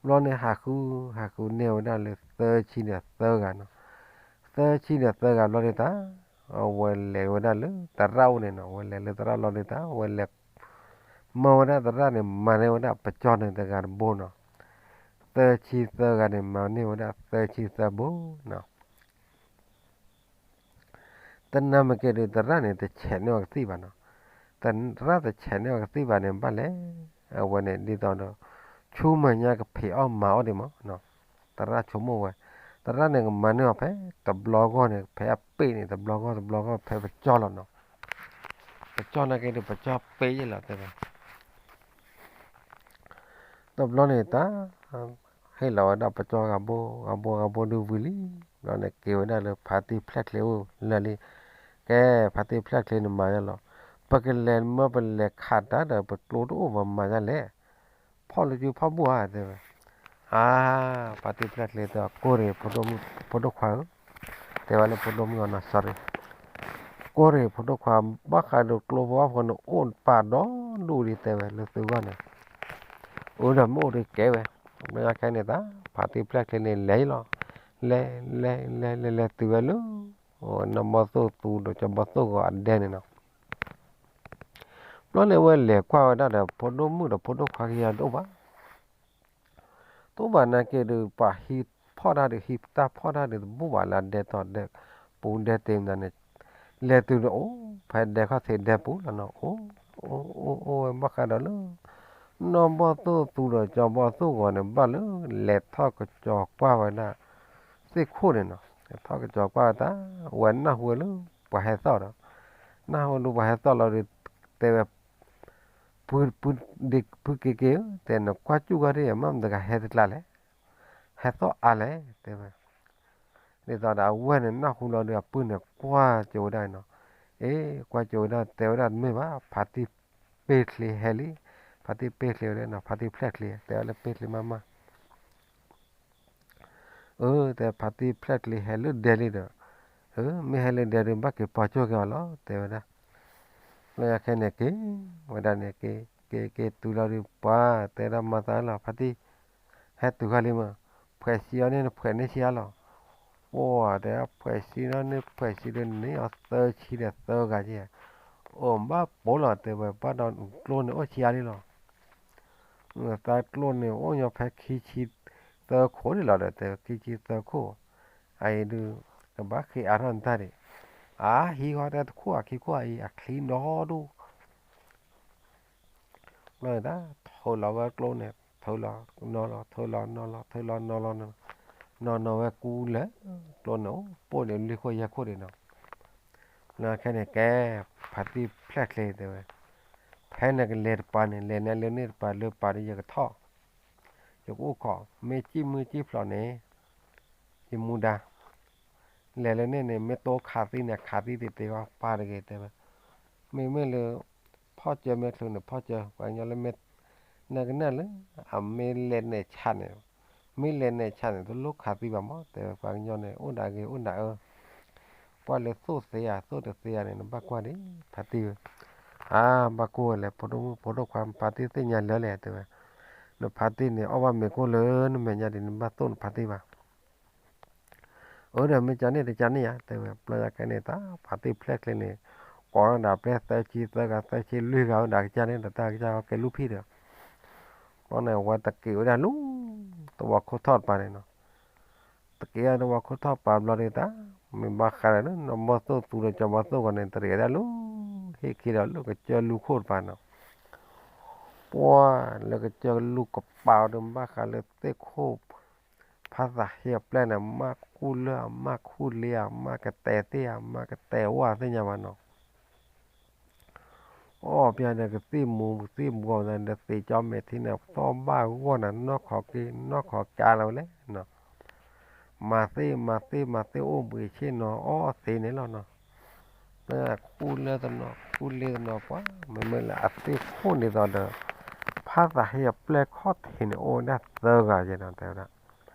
ဘျီန့ၣ်ဟးဃု ဟးဃုန့ၢ်ဝဲဒၣ်လၢသၢဆံဒီးသၢဂၤနီၤ, သၢဆံဒီးသၢဂၤဘျီဒုးတၢ်, အဝဲလဲၤဝဲဒၣ်လၢသရၣ်အိၣ်န့ၣ်နီၤ, အဝဲလဲၤလၢသရၣ်လီၤဒုးတၢ် အဝဲလဲၤ မၢဝဲဒၣ်သရၣ်န့ၣ် မၤန့ၢ်ဝဲဒၣ်ပကၠီန့ၣ်တဂၤတဘိနီၤ, သၢဆံသၢဂၤန့ၣ် မၤန့ၢ်ဝဲဒၣ်သၢဆံသၢဘိနီၤ တနၤမ့ၢ်က့ၤဒုး သရၣ်န့ၣ် တဆဲးန့ၢ်အီၤကသံၣ်ဘၣ်နီၤ, သရၣ်တဆဲးန့ၢ်အီၤကသံၣ်ဘၣ်န့ၣ် ဘၣ်လဲၣ်, အဝဲန့ၣ် ဒ်သိးဒီး ဆူမဲာ်ညါကဖံးအီၣ်မၤအီၣ်ဒံးမး, သရၣ်ဆိကမိၣ်ဝဲ, သရၣ်န့ၣ် ကမၤန့ၢ်အီၤဖဲ တဘျီဂီၢ်န့ၣ် ဖဲအပ့ၤန့ၣ် တဘျီဂီၢ် တဘျီဂီၢ် ဖဲပကၠီလီၤနီၤ, ပကၠီနာ်က့ဒုး ပကၠီပ့ၤယဲၢ်လီၤတဲဝဲ တဘျီန့ၣ်တၢ် ဟ့ၣ်လီၤဝဲဒၣ်ပကၠီဂၤဘိ ဂၤဘိ ဂၤဘိဒုးဝံၤလံ, ဘျီန့ၣ် က့ၤဝဲဒၣ်လၢဖါတံၢ်ဖျဲၣ်ချ့အိၣ်လၢာ်လံ, ကဲ ဖါတံၢ်ဖျဲၣ်ချ့န့ၣ်မၤယါလီၤ, ပကလဲၤမၢပလဲၤခးတၢ်ဒီး ပကျိတအိၣ်ပမၤယါလဲၣ်, ဖီၣ်လၢစုဖီၣ်ဘိၣ်ဧါတဲဝဲ, အါ ဖါတံၢ်ဖျဲၣ်ချ့တဲ ကိၢ်ရ့ၣ် ဖိဒိၣ်ခွါဧၢ, တဲဝဲလၢဖိဒိၣ်မုၣ်အီၤနီၤ sorry ကိၢ်ရ့ၣ်ဖိဒိၣ်ခွါ ဘၣ်ဃးဒီးကျိဖိဝါဖိန့ၣ် အိၣ်ပာ်ဒီဒူၣ်ဒံးတဲဝဲလၢသုဂီၢ်န့ၣ်, အိၣ်ဒီးမ့ၢ်အိၣ်တကဲဝဲ, ဘျီညါခဲန့ၣ်တၢ် ဖါတံၢ်ဖျဲၣ်ချ့န့ၣ် လဲၤလီၤ, လဲၤ လဲၤ လဲၤ လဲၤ လဲၤတုၤဝဲလၢ နီၢ်ဘီၣ်သိၣ်သူဒီးကၠီဘီၣ်သိၣ်ဂီၤအဒဲန့ၣ်နီၤ, ဘျီန့ၣ်ဝဲလဲၤကွၢ်ဝဲဒၣ်ဒီး ဖိဒိၣ်မုၣ်ဒီးဖိဒိၣ်ခွါခံဂၤတအိၣ်ဘၣ် တအိၣ်ဘၣ်နာ်က့ဒုး ပှၤဟံးဖီၣ်တၢ်ဒုး ဟံးတၢ်ဖီၣ်တၢ်ဒုး တဘူၣ်ဘၣ်လၢအဒဲတီၤဒဲ ပူၤဒဲတ့ၢ်မတၤန့ၣ်, လဲၤတုၤဒီးအိၣ်ဖဲဒဲခီၣ်ထံးဒဲပူၤလီၤနီၤ, အိၣ် အိၣ် အိၣ်ဝဲဘၣ်ဃးဒီးလၢ နီၢ်ဘီၣ်သိၣ်သူဒီးကၠီဘီၣ်သိၣ်ဂီၤန့ၣ် ဘၣ်လၢလဲၤထီၣ်ကစီၤကွၢ်ဝဲဒၣ် သ့ၣ်ခိၣ်န့ၣ်နီၤ, လဲၤထီၣ်ကစီၤကွၢ်ဝဲတၢ် ဝဲနၢ်ဟူဝဲလၢပှၤဟဲသီၣ်ဒီး, နၢ်ဟူဒုးပှၤဟဲသီၣ်လီၤဒီး တဲဝဲ ဖု ဖုက့ၤက့ၤဧၢ, တဲနကွၢ်စူၣ်ကွၢ်ဒ်ယမ့ၢ်မတၤတဂၤဟဲတကျါလဲၣ်, ဟဲသီၣ်အါလဲၣ် တဲဝဲ. ဒ်သိးဒီးအဝဲၢ်န့ၣ် နၢ်ဟူလီၤဒီးအပုၢ်န့ၣ် ကွၢ်ကၠိဝဲဒၣ်နီၤ. အ့ ကွၢ်ကၠိဝဲဒၣ် တဲဝဲဒၣ်တမ့ၢ်ဘၣ် ဖါတံၢ်ပ့ၢ်ချ့ဟဲလံ. ဖါတံၢ်ပ့ၢ်ချ့ဝဲဒၣ်နီၤ ဖါတံၢ်ဖျဲၣ်ချ့ တဲဝဲလၢပ့ၢ်ချ့မးမး အၢ တဲ ဖါတံၢ်ဖျဲၣ်ချ့ဟဲလၢဒဲလံဒီး, အၢ မ့ၢ်ဟဲလၢဒဲဒီး ဘၣ်က့ၤပီၤကၠိၣ်က့ၤအီၤလီၤ တဲဝဲဒၣ်. လၢခဲန့ၣ်က့ၤဝဲဒၣ်န့ၣ် က့ၤက့ၤက့ၤတုၤလီၤဒီး ပှၤတဲဒၣ်မၤသးလီၤ ဖါတံၢ် ဟဲတုၤဃီလံမး, ဖှဲးဆံအီၤန့ၣ် ဖှဲးန့ၢ်ဆံအါလီၤ. ပှၤတဲ ဖှဲးဆံအီၤန့ၣ် ဖှဲးဆံဒီးန့ၢ်အီၤသၢဆံဒီးသၢဂၤက့ၤ, အိၣ်ဘၣ်ပိာ်လီၤ တဲဝဲ ဘၣ်ဒီးကျိန့ၣ်အိၣ်ဆံအါလံလီၤ. သးကျိန့ၣ် အိၣ်ညီဖဲခံဆံသၢခိၣ်န့ၣ်လီၤဒီး တဲခံဆံသၢခိၣ်, အအံၤဒုး ကဘၣ်ဃ့အါထီၣ်နတၢ်ဒံး, အဟံးဃီတဲတခိၣ်အခံခိၣ်အံၤ အချံဒီဒူၣ် ဘျီန့ၣ်တၢ် ထုးလီၤဝဲကျိန့ၣ် ထုးလီၤနီၤလီၤ ထုးလီၤနီၤလီၤ ထုးလီၤနီၤလီၤ နီၤနီၤဝဲကူလၢကျိန့ၣ် အိၣ်ပိၢ်န့ၣ်လွံၢ်ခိၣ်ယဲၢ်ခိၣ်ဒံးနီၤ. လၢခဲန့ၣ်ကဲ ဖါတံၢ်ဖျဲၣ်ချ့တဲဝဲ, ဖဲနကလဲၤတပၤန့ၣ် လဲၤနဲလၢန့ၣ်တပၤ လၢပၤဒီးယကထီၣ် ယကအိၣ်ခိး မ့ၢ်စံၣ်မုၢ်စံၣ်ဖျိးန့ၣ် ယမူဒါ လဲၤလၢန့ၣ်န့ၣ် မ့ၢ်တိခးသံန့ၣ် ခးသံတ့ၢ်တ့ၢ်ဂီၢ်ပာ်တဂ့ၤတဲဝဲ, မ့မ့ၢ်လၢ ဖီၣ်စၢၤမ့ၢ်ချုးန့ၣ် ဖီၣ်စၢၤ ပှၤကညီလၢမ့ၢ် နကနၣ်လၢ အမ့ၢ်လဲၤနဲၣ်ဆးန့ၣ်, မ့ၢ်လဲၤနဲၣ်ဆးန့ၣ် တလိၣ်ခးသံဘၣ်မး တဲဝဲ ပှၤကညီန့ၣ် အိၣ်ဒၣ်ဂ့ၤအိၣ်ဒၣ်အၢ, ကွၢ်လၢသိၣ်သ့ဧါ သိၣ်တသ့ဧါန့ၣ် နဘၣ်ကွၢ်ဒံး ဖါတံၢ်ဧၢ, အါ ဘၣ်ကွၢ်ဝဲလဲၣ် ဖိဒိၣ်မုၣ်ဖိဒိၣ်ခွါ ဖါတံၢ်သ့ၣ်ညါလၢလဲၣ် တဲဝဲ, နဖါတံၢ်န့ၣ် အီၣ်ဘၣ်မ့ၤကိၢ်လၢနမဲာ်ညါဒံး နဘၣ်သိၣ်နဖါတံၢ်ဘၣ် အၢဒီး မ့ၢ်ကန့ၣ်တကန့ၣ်ဧါ တဲဝဲ ပျၢၤယၤကဲန့ၣ် တၢ်ဖါတံၢ်ဖျဲၣ်ချ့န့ၣ် ကိးထီၣ်ဒၣ်ပျဲၢ်သၢဆံသၢဂၤ သၢဆံလွံၢ်ဂၤဝဲဒၣ်ကစၢ်န့ၣ်ဒီး တၢ်ကစၢ်ဟီကဲလူၢ်ဖံၣ်ဒီး ဘျီန့ၣ် အဝဲတက့ၤဝဲဒၣ်လူၤ သဝီခိၣ်ထီၣ်တပၤန့ၣ်နီၤ, တက့ၤဝဲသဝီခိၣ်ထီၣ်ပၤဘျီဒ်တၢ် မ့ၢ်ဘၣ်ဃးဒီး နီၢ်ဘီၣ်သိၣ်သူဒီးကၠီဘီၣ်သိၣ်ဂီၤန့ၣ် တရံးဝဲဒၣ်လူၤ ဟ့ၣ်ခံဒီးလၢကစၢၢ်လူၢ်ခိၣ်တပၤနီၤ ပှၤလၢကစၢၢ်လူၢ်ကပၤအီၤဒီး ဘၣ်ဃးလၢသ့ၣ်ခိၣ် ဖါသးဟ့အပျဲၢ်န့ၣ် မၤခူၣ်လၢၢ် အမၤခူၣ်လ့ အမၤကတဲာ်သ့ၣ် အမၤကတဲာ်ဝၣ်သ့ၣ်ညါဘၣ်နီၤ, အီၣ်ပျဲၢ်ဒီးကသံၣ်မူၤကသံၣ်ဘှီးသးဒီး သ့ၣ်ကၠီမဲာ်ထံန့ၣ် သီၣ်ဘၣ်ဂီၢ်နၤ နီၢ်ခီက့ၤ နီၢ်ခီကါလီၤဝဲလဲၣ်နီၤ, မၤသ့ၣ်မၤသ့ၣ်မၤသ့ၣ်အိၣ်ဘှံးဆ့ၣ်နီၤ အီၣ်သ့န့ၣ်လီၤနီၤ, ခူၣ်လၢၢ်တနီၤ ခူၣ်လ့တနီၤ ပှၤ မ့မ့ၢ်လၢအသ့ၣ်ခိၣ်ဒ်သိးဒီး ဖါသးဟ့အပျဲၢ်ခီၣ်ထံးန့ၣ် အိၣ်ဝဲဒၣ်သၢဂၤယဲနီၤ တဲဝဲဒၣ်,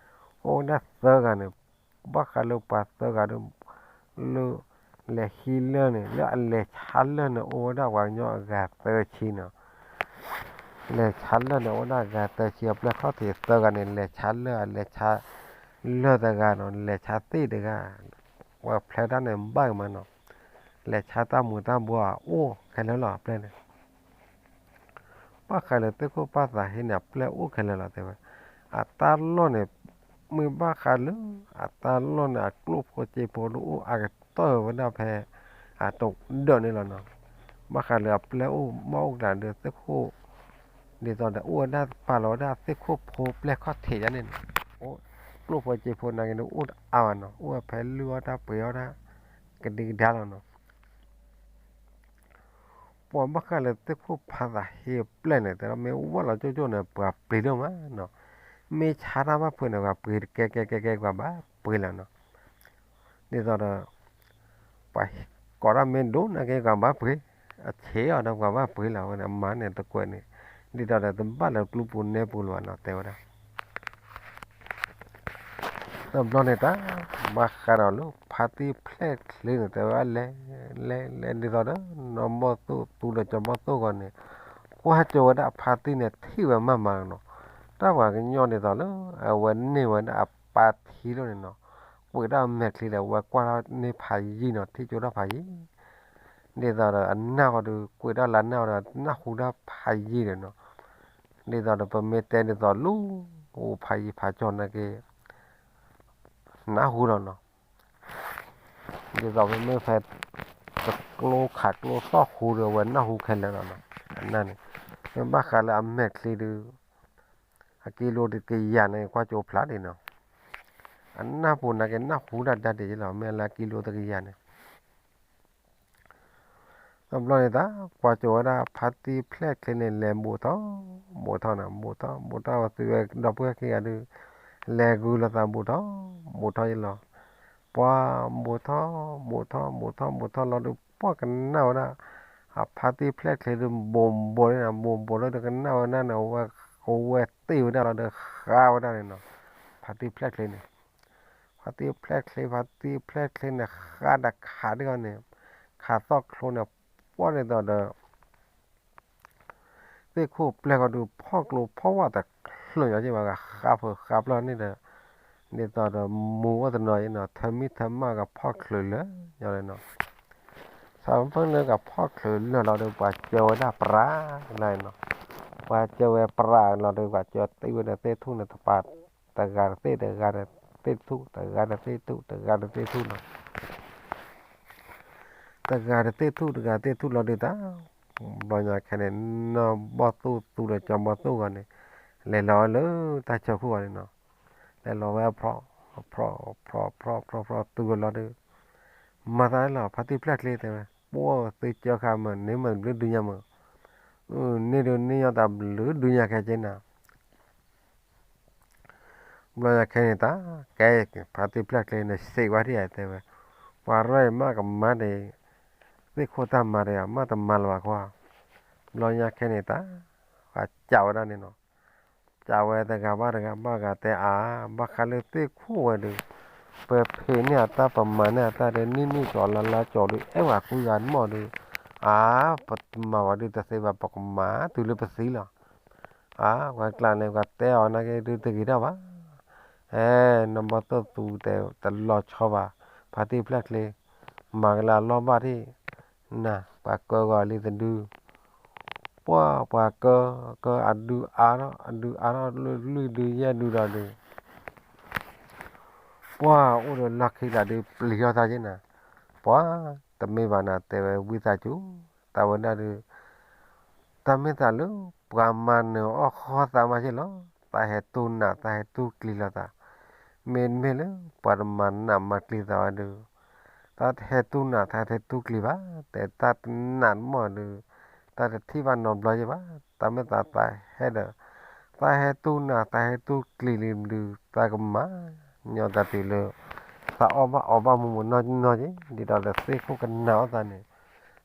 အိၣ်ဝဲဒၣ်သၢဂၤန့ၣ် ဘၣ်ဃးလၢပှၤသၢဂၤဒီး လၢ လဲၤဟံးလၢၢ်န့ၣ် လၢအလဲၤဆါလၢၢ်န့ၣ် အိၣ်ဝဲဒၣ်ပှၤကညီအဂၤသၢဆံနီၤ လဲၤဆါလၢၢ်န့ၣ် အိၣ်ဝဲဒၣ်ဂၤသၢဆံ အပျဲၢ်ခီၣ်ထံးသၢဂၤန့ၣ် လဲၤဆါလၢၢ် လဲၤဆါလၢၢ်တဂၤနီၤ လဲၤဆါသ့ၣ်တဂၤ ပှၤဖျဲးတၢ်န့ၣ်ဘၣ်ကမးနီၤ လဲၤဆါတၢ်မူၤတၢ်ဘှီးအိၣ်ခဲလၢာ်လီၤ အပျဲၢ်န့ၣ် ဘၣ်ဃးလၢသ့ၣ်ခိၣ်ဖါသးဟ့န့ၣ် အပျဲၢ်အိၣ်ခဲလၢာ်လီၤ တဲဝဲ, အတၢ်လီၢ်န့ၣ် မ့ၢ်ဘၣ်ဃးလၢ အတၢ်လီၢ်န့ၣ် အကျိၣ်ဖိစ့ဖိဒုးအိၣ်အါကတၢၢ်ဝဲဒၣ်ဖဲ အတဒၢးန့ၣ်လီၤနီၤ, ဘၣ်ဃးလၢအပျဲၢ်အိၣ်ဘၣ်အိၣ်ကလးဒီးသ့ၣ်ခိၣ် ဒ်သိးဒီးအိၣ်ဝဲဒၣ်ပာ်လီၤဝဲဒၣ်သ့ၣ်ခိၣ်ဖိပျဲၢ်ခီၣ်ထံးယါန့ၣ်နီၤ, အိၣ် ကျိၣ်ဖိစ့ဖိနာ်က့ၤန့ၣ် အိၣ်တအါဘၣ်နီၤ အိၣ်ဝဲဖဲလုၢ်အီၣ်တၢ်ပှ့ၤအီၣ်တၢ် ကဒံကဒါလီၤနီၤ ပှၤဘၣ်ဃးလၢသ့ၣ်ခိၣ်ဖါသးဟ့အပျဲၢ်န့ၣ် တဲဒၣ်မ့ၢ်ဝဲလီၤကၠိၣ်ကၠိၣ်န့ၣ် ပှၤပျံၤဒိၣ်မးနီၤ, မ့ၢ်ဆါတၢ်ဘၣ်ဖုးန့ၣ် ပှၤပျံၤတကဲကဲကဲကဲ ပှၤဘၣ်ပျံၤလီၤနီၤ, ဒ်သိးဒီး ပှၤကိးတၢ်မ့ၢ်ဒိၣ်နာ်က့ ပှၤဘၣ်ပျံၤ, အဆံးအီၤဒီးပှၤဘၣ်ပျံၤလီၤ ဝဲန့ၣ် အမၤန့ၣ်တကွဲးန့ၣ်, ဒ်သိးဒီးတဘၣ်လၢကျူပူၤနဲပူၤလၢၤဘၣ်နီၤ တဲဝဲဒၣ် တဘျီန့ၣ်တၢ် ဘၣ်ဃးဒီးလၢဖါတံၢ်ဖျဲၣ်ချ့န့ၣ် တဲဝဲလဲၤ လဲၤ လဲၤဒ်သိးဒီး နီၢ်ဘီၣ်သိၣ်သူဒီးကၠီဘီၣ်သိၣ်ဂီၤန့ၣ် ကွၢ်ကၠိဝဲဒၣ်ဖါတံၢ်န့ၣ် ထံၣ်ဝဲမးမးလီၤနီၤ, တၢ်ပှၤကညီဒ်သိးလၢ အဝဲန့ၢ်ဝဲဒၣ်အပၢ်ထံလီၤန့ၣ်နီၤ, ကွံာ်ဒၣ်မဲာ်ချံဒီး ဝဲကွၢ်ထီၣ်န့ၢ်ဖးယံာ်နီၤ ထံၣ်ကၠိဒၣ်ဖးယံာ် ဒ်သိးဒီးအနၢ်ဃီဒီး ကွံာ်ဒၣ်လၢနၢ်ဃီဒီး နၢ်ဟူဒၣ်ဖးယံာ်ဒီးနီၤ, ဒ်သိးဒီးပမ့ၢ်တဲဒ်သိးလူၤ အိၣ်ဖးယံာ်ဖးကၠီနာ်က့ နၢ်ဟူလီၤနီၤ, ဒ်သိးပမ့ၢ်ဖဲ တကျိခးကျိသီၣ်ဟူဒီး အဝဲနၢ်ဟူခဲလၢာ်လီၤနီၤ, အနၢ်န့ၣ် မ့ၢ်ဘၣ်ဃးလၢအမဲာ်ချံဒီး အကံလိတကယၤန့ၣ် ကွၢ်ကၠိဖျါဒံးနီၤ, အနၢ်ပူၤနာ်က့ နၢ်ဟူဒၣ်ဒၣ်ဒ်ယလီၤ မ့ၢ်လၢအကံလိတကယၤန့ၣ် တဘျီန့ၣ်တၢ် ကွၢ်ကၠိဝဲဒၣ်ဖါတံၢ်ဖျဲၣ်ချ့န့ၣ် လဲၤဘူးထီၣ် ဘူးထီၣ်နီၤ ဘူးထီၣ် ဘူးထီၣ်ဝဲသုဝဲဒီပုၢ်ဝဲၢ်ခံဂၤဒီး လဲၤဂုာ်လိာ်သးဘူးထီၣ်ဘူးထီၣ်ယဲလီၤ. ပှၤဘူးထီၣ်ဘူးထီၣ်ဘူးထီၣ်ဘူးထီၣ်လီၤဒီး ပှၤကနၣ်ဝဲဒၣ် အဖါတံၢ်ဖျဲၣ်ချ့ဒီး ဘူးဘူးန့ၣ် ဘူးဘူးလီၤဒီး ကနၣ်ဝဲဒၣ်န့ၣ် အဝဲကဝဲတ့ၢ်ဝဲဒၣ်လီၤဒီး ဃါဝဲဒၣ်န့ၣ်နီၤ. ဖါတံၢ်ဖျဲၣ်ချ့န့ၣ် ဖါတံၢ်ဖျဲၣ်ချ့ ဖါတံၢ်ဖျဲၣ်ချ့န့ၣ် ဃါဒီးခးဒ်အံၤန့ၣ် ခးသီၣ်ချိန့ၣ် ပှၢ်န့ၣ်ဒီး သ့ၣ်ခိၣ်ပျဲၢ်ဃီဒုး ဖီၣ်ကျိဖီၣ်ဝါတချုးညီက့ဘၣ် ဃါဖုးဃါပျၢၢ်န့ၣ်ဒီး ဒ်သိးဒီးမူအိၣ်တနီၤအံၤနီၤ ထၢမံထၢမၢ်ကဖီၣ်ချုးလၢာ်ညီလီၤနီၤ. ဆၣ်ဖၢၣ်လၢကဖီၣ်ချုးလၢာ်လီၤဒီး ပှၤစၢဝဲဒၣ်ပြးလီၤနီၤ. ပှၤစၢဝဲပြးလီၤဒီး ပှၤစၢတ့ၢ်ဝဲဒီးသ့ၣ်ထူၣ်န့ၣ်တပၤ တဂၤတသ့ၣ် တဂၤတသ့ၣ်ထူၣ် တဂၤတသ့ၣ်ထူၣ် တဂၤတသ့ၣ်ထူၣ်နီၤ. တဂၤတသ့ၣ်ထူၣ် တဂၤသ့ၣ်ထူၣ်လီၤဒုးတၢ် ဘျီညါခဲန့ၣ် နီၢ်ဘီၣ်သိၣ်သူဒီးကၠီဘီၣ်သိၣ်ဂီၤန့ၣ် လဲၤလီၤဝဲလၢတၢ်ဆၢခိၣ်ဂီၤန့ၣ်နီၤ. လဲၤလီၤဝဲ ဖြီဖြီဖြီဖြီဖြီသူဝဲလီၤဒီး မၤသးလီၤ ဖါတံၢ်ဖျဲၣ်ချ့တဲဝဲ ပှၢ်သုကၢခါမး န့ၢ်မ့ၢ်တဘျုးဒုညါမး န့ၢ်ဒုးန့ၢ်ညီတၢ်ဘျုးဒုညါခဲက့နၤ ဘျီညါခဲန့ၣ်တၢ် ကဲ ဖါတံၢ်ဖျဲၣ်ချ့န့ၣ် စံးဝဲဒ်အံၤတဲဝဲ ပှၤရဲၣ်အံၤမ့ၢ်ကမၤဒီး သ့ၣ်ခိၣ်တၢ်မၤဒီး မ့ၢ်တမၤလၢၤဘၣ်ကွၢ်. ဘျီညါခဲန့ၣ်တၢ် ပှၤစံးဝဲဒၣ်န့ၣ်နီၤ. စံးဝဲတဂၤဘၣ်တဂၤဘၣ်ဂၤတဲအါ ဘၣ်ဃးလၢသ့ၣ်ခိၣ်ဝဲဒီး ပဖံးန့ၢ်အတၢ် ပမၤန့ၢ်အတၢ်ဒီး နံၣ်နံၣ်ကီၤလါလါကီၤဒီး အဲၣ်ဝဲကွံဂၤမီၢ်ဒီး အါ ပမၤဝဲဒုးတသ့ဘၣ် ပကမၤတုၤလၢပသံလီၤ. အါ ပှၤကျါန့ၣ် ပှၤတဲအီၤနာ်က့ဒုးတဂ့ၤတၢ်ဘၣ်. အဲ နီၢ်ဘီၣ်သိၣ်သူတဲ တလီၤဆီဘၣ် ဖါတံၢ်ဖျဲၣ်ချ့ မၤကလၢအလီၢ်ဘၣ်ထံၣ် နၤ ပှၤကၢဂီၤလံတဒု ပှၢ်ပှၤကၢ ကၢအဒုအါထီၣ် အဒုအါထီၣ်လွံၢ်ဒုယဲၢ်ဒုဒီးဒုး ပှၢ်အိၣ်ဒီးလီၢ်ခံလၢဒုးပျံၤထီၣ်သးက့နၤ, ပှၢ်တမ့ၢ်ဘၣ်နၤ တဲဝဲဝံသးစူၤ, တၢ်ဝဲဒၣ်ဒုး တၢ်မ့ၢ်သးလၢ ပှၤမၤနၢၤအီၣ်ဃီသးမးက့လီၤ, သးဟဲတူၢ်နး သးဟဲတူၢ်ကျံၤလီၤသး, မ့တမ့ၢ်လၢ ပှၤတမၤနးမၤကျံၤသးဝဲဒုး တၢ်တဟဲတူၢ်နး တၢ်တဟဲတူၢ်ကျံၤဘၣ်, တဲတၢ်တနးမီၢ်ဒုး တၢ်တထံၣ်ဘၣ်နီတဘျီယဲဘၣ်, တၢ်မ့ၢ်သးသးဟဲဒီး သးဟဲတူၢ်နး သးဟဲတူၢ်ကျံၤလံဒုး သးကမၤ ညီသးတုၤလၢ သးအီၣ်ဘၣ်အီဘၣ်မူးမူးနီၢ်နီၢ်က့, ဒ်သိးဒီးသ့ၣ်ခိၣ်ကနၣ်အီၣ်သးန့ၣ်,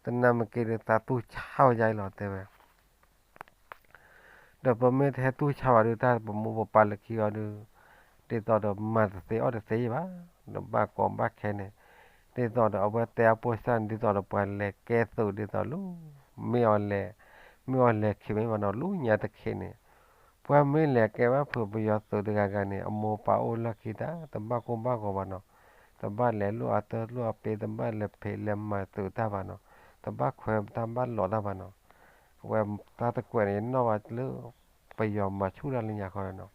တနၤမ့ၢ်က့ၤဒုး သးတူၢ်ဆါဝဲယါအံၤလီၤ တဲဝဲ ဒီးပမ့ၢ်တဟဲတူၢ်ဆါဘၣ်ဒုး တၢ်ပမိၢ်ပပၢ်လၢခံဂီၤဒုး ဒ်သိးဒီးမၤတသ့အီၣ်တသ့ယဲဘၣ်, ဒီးဘၣ်ကီဘၣ်ခဲန့ၣ်, ဒ်သိးဒီးအဝဲတဲအဖိစၢ်န့ၣ် ဒ်သိးဒီးပှၤလဲၤကဲသုးဒ်သိးလၢ မ့ၢ်အီၤလဲၤ, မ့ၢ်အီၤလဲၤခံးမ့ၢ်ဘၣ်နီၤ လူညါတခ့န့ၣ်, ပှၤမ့ၢ်လဲၤကဲဘၣ်ဖုးပယီၤသုးတဂၤဂၤန့ၣ် အမိၢ်ပၢ်အိၣ်လီၢ်ခံတၢ် တဘၣ်ကိၢ်ဘၣ်ဂီၤဘၣ်နီၤ, တဘၣ်လဲၤလိၣ်အတၢ်လိၣ်အပ့ တဘၣ်လဲၤဖံးလဲၤမၤသုးတၢ်ဘၣ်နီၤ, တဘၣ်ခွဲးတၢ်ဘၣ်လီၤတၢ်ဘၣ်နီၤ အဝဲတၢ်တကွဲးန့ၣ် ယနီၣ်ဘၣ်လၢ ပယီၤမၤဆူၣ်တၢ်လၢညါခီနီၤ,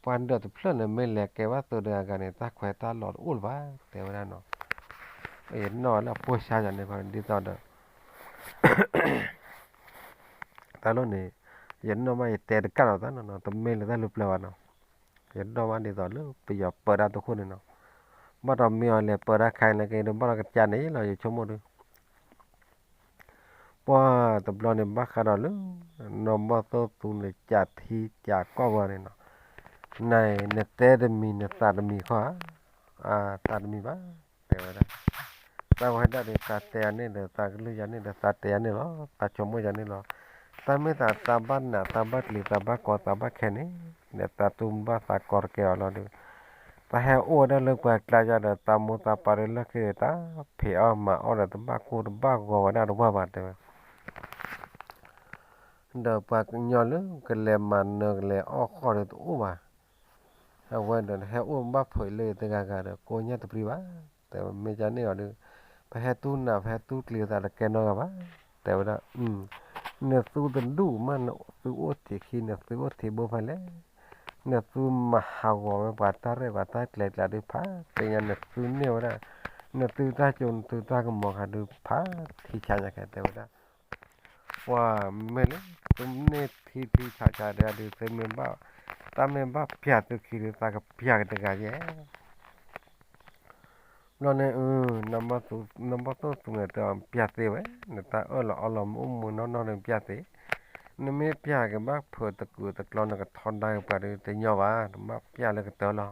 ပှၤဒၢးတဖျၢၣ်န့ၣ် မ့ၢ်လဲၤကဲဘၣ်သုးတဂၤဂၤန့ၣ် တၢ်ခွဲးတၢ်လီၤတအိၣ်လၢၤဘၣ် တဲဝဲဒၣ်နီၤ, ယနီၣ်ဘၣ်လၢအဖိစၢ်ယၤန့ၣ်ခီ ဒ်သိးဒီး တၢ်လီၢ်န့ၣ် ယနီၣ်ဘၣ်ယတဲတကၣ်လီၤသးနီၤ တမ့ၢ်လၢတၢ်လၢပျၢၤဘၣ်နီၤ, ယနီၣ်ဘၣ်ဒ်သိးလၢပယီၤပၢတၢ်တခိၣ်န့ၣ်နီၤ, ဘၣ်ဒီးမ့ၢ်အီၤလဲၤပၢတၢ်ခါအံၤလၢက့ၤဒီးဘၣ်ဒီးကစၢ်န့ၣ်လီၤ ယဆိကမိၣ်ဒုး ပှၢ်တဘျီန့ၣ် ဘၣ်ဃးဒီးလၢ နီၢ်ဘီၣ်သိၣ်သူန့ၣ် ကးထံကးကီၢ်ဝဲန့ၣ်နီၤ, နၤအံၤ နတဲတမံၤ နသးတမံၤခီဧါ, သးတမံၤဘၣ် တဲဝဲဒၣ်, တၢ်ဝဲဒၣ်ဒီး သးတဲယၤန့ၣ်ဒီး သးကလုၢ်ယၤန့ၣ်ဒီး သးတဲယၤန့ၣ်လီၤ သးဆိကမိၣ်ယၤန့ၣ်လီၤ, တၢ်မ့ၢ်သး သးဘၣ်နး သးဘၣ်ကျံၤ သးဘၣ်ကီ သးဘၣ်ခဲန့ၣ် ဒီးသးတူၢ်ဘၣ်သးကီတကဲအီၤလီၤဒီး တၢ်ဟဲအိၣ်ဝဲဒၣ်လၢပှၤကျါယၤဒီး သးမိၢ်သးပၢ်ဒီးလီၢ်ခံဒီး တၢ်ဖံးအီၣ်မၤအီၣ်ဒီး တဘၣ်ကိၢ်တဘၣ်ဂီၤဝဲဒၣ်တဝၢ်ဘၣ်တဲဝဲ, ဒီးပှၤကညီလၢကလဲၤမၤနၢၤကလဲၤအီၣ်ဃီဒီးတအိၣ်ဘၣ်, အဝဲဒီးဟဲအိၣ်ဘၣ်ဖုးလၢတဂၤဂၤဒီး ကိးညါတပျံၤဘၣ်, တဲဝဲမ့ၢ်ကန့ၣ်အီၤဒီး ပဟဲတူၢ်နး ပဟဲတူၢ်ကျံၤသးတကဲနီတဂၤဘၣ်, တဲဝဲဒၣ် နသုတဒူၣ်မး နသုအိၣ်ထံးခံ နသုအိၣ်ထံးဘိဖဲလဲၣ်, နသုမၤဟးဂီၤဝဲပှၤတၢ်ရဲၣ်ပှၤတၢ်ကျဲၤကျါဒုးဖးသ့ၣ်ညါ နသုန့ၢ်ဝဲဒၣ် နသုတၢ်ကၠိ နသုတၢ်ကမီၤခါဒုးဖးထံဆးညါခဲတဲဝဲဒၣ်, ပှၤမ့ၢ်လၢ သုန့ၢ်ထံထံဆးဆးဒုး သုမ့ၢ်ဘၣ် တၢ်မ့ၢ်ဘၣ်ပျၢ်သုခံဒုး သးကပျၢ်က့ၤတဂၤယဲ ဘျီန့ၣ် နီၢ်ဘီၣ်သိၣ်သူန့ၣ် တဲအီၤပျၢ်သ့ဝဲ, နတၢ်အၢၣ်လီၤအီလီၤမ့ၢ်အိၣ်မူနီၢ်နီၢ်န့ၣ်ပျၢ်သ့, နမ့ၢ်ပျၢ်က့ၤဘၣ်ဖုးတကူးတကျီ နကထီဒါက့ၤပှၤဒီးတညီဘၣ်, နဘၣ်ပျၢ်လၢကတၢၢ်လီၤ.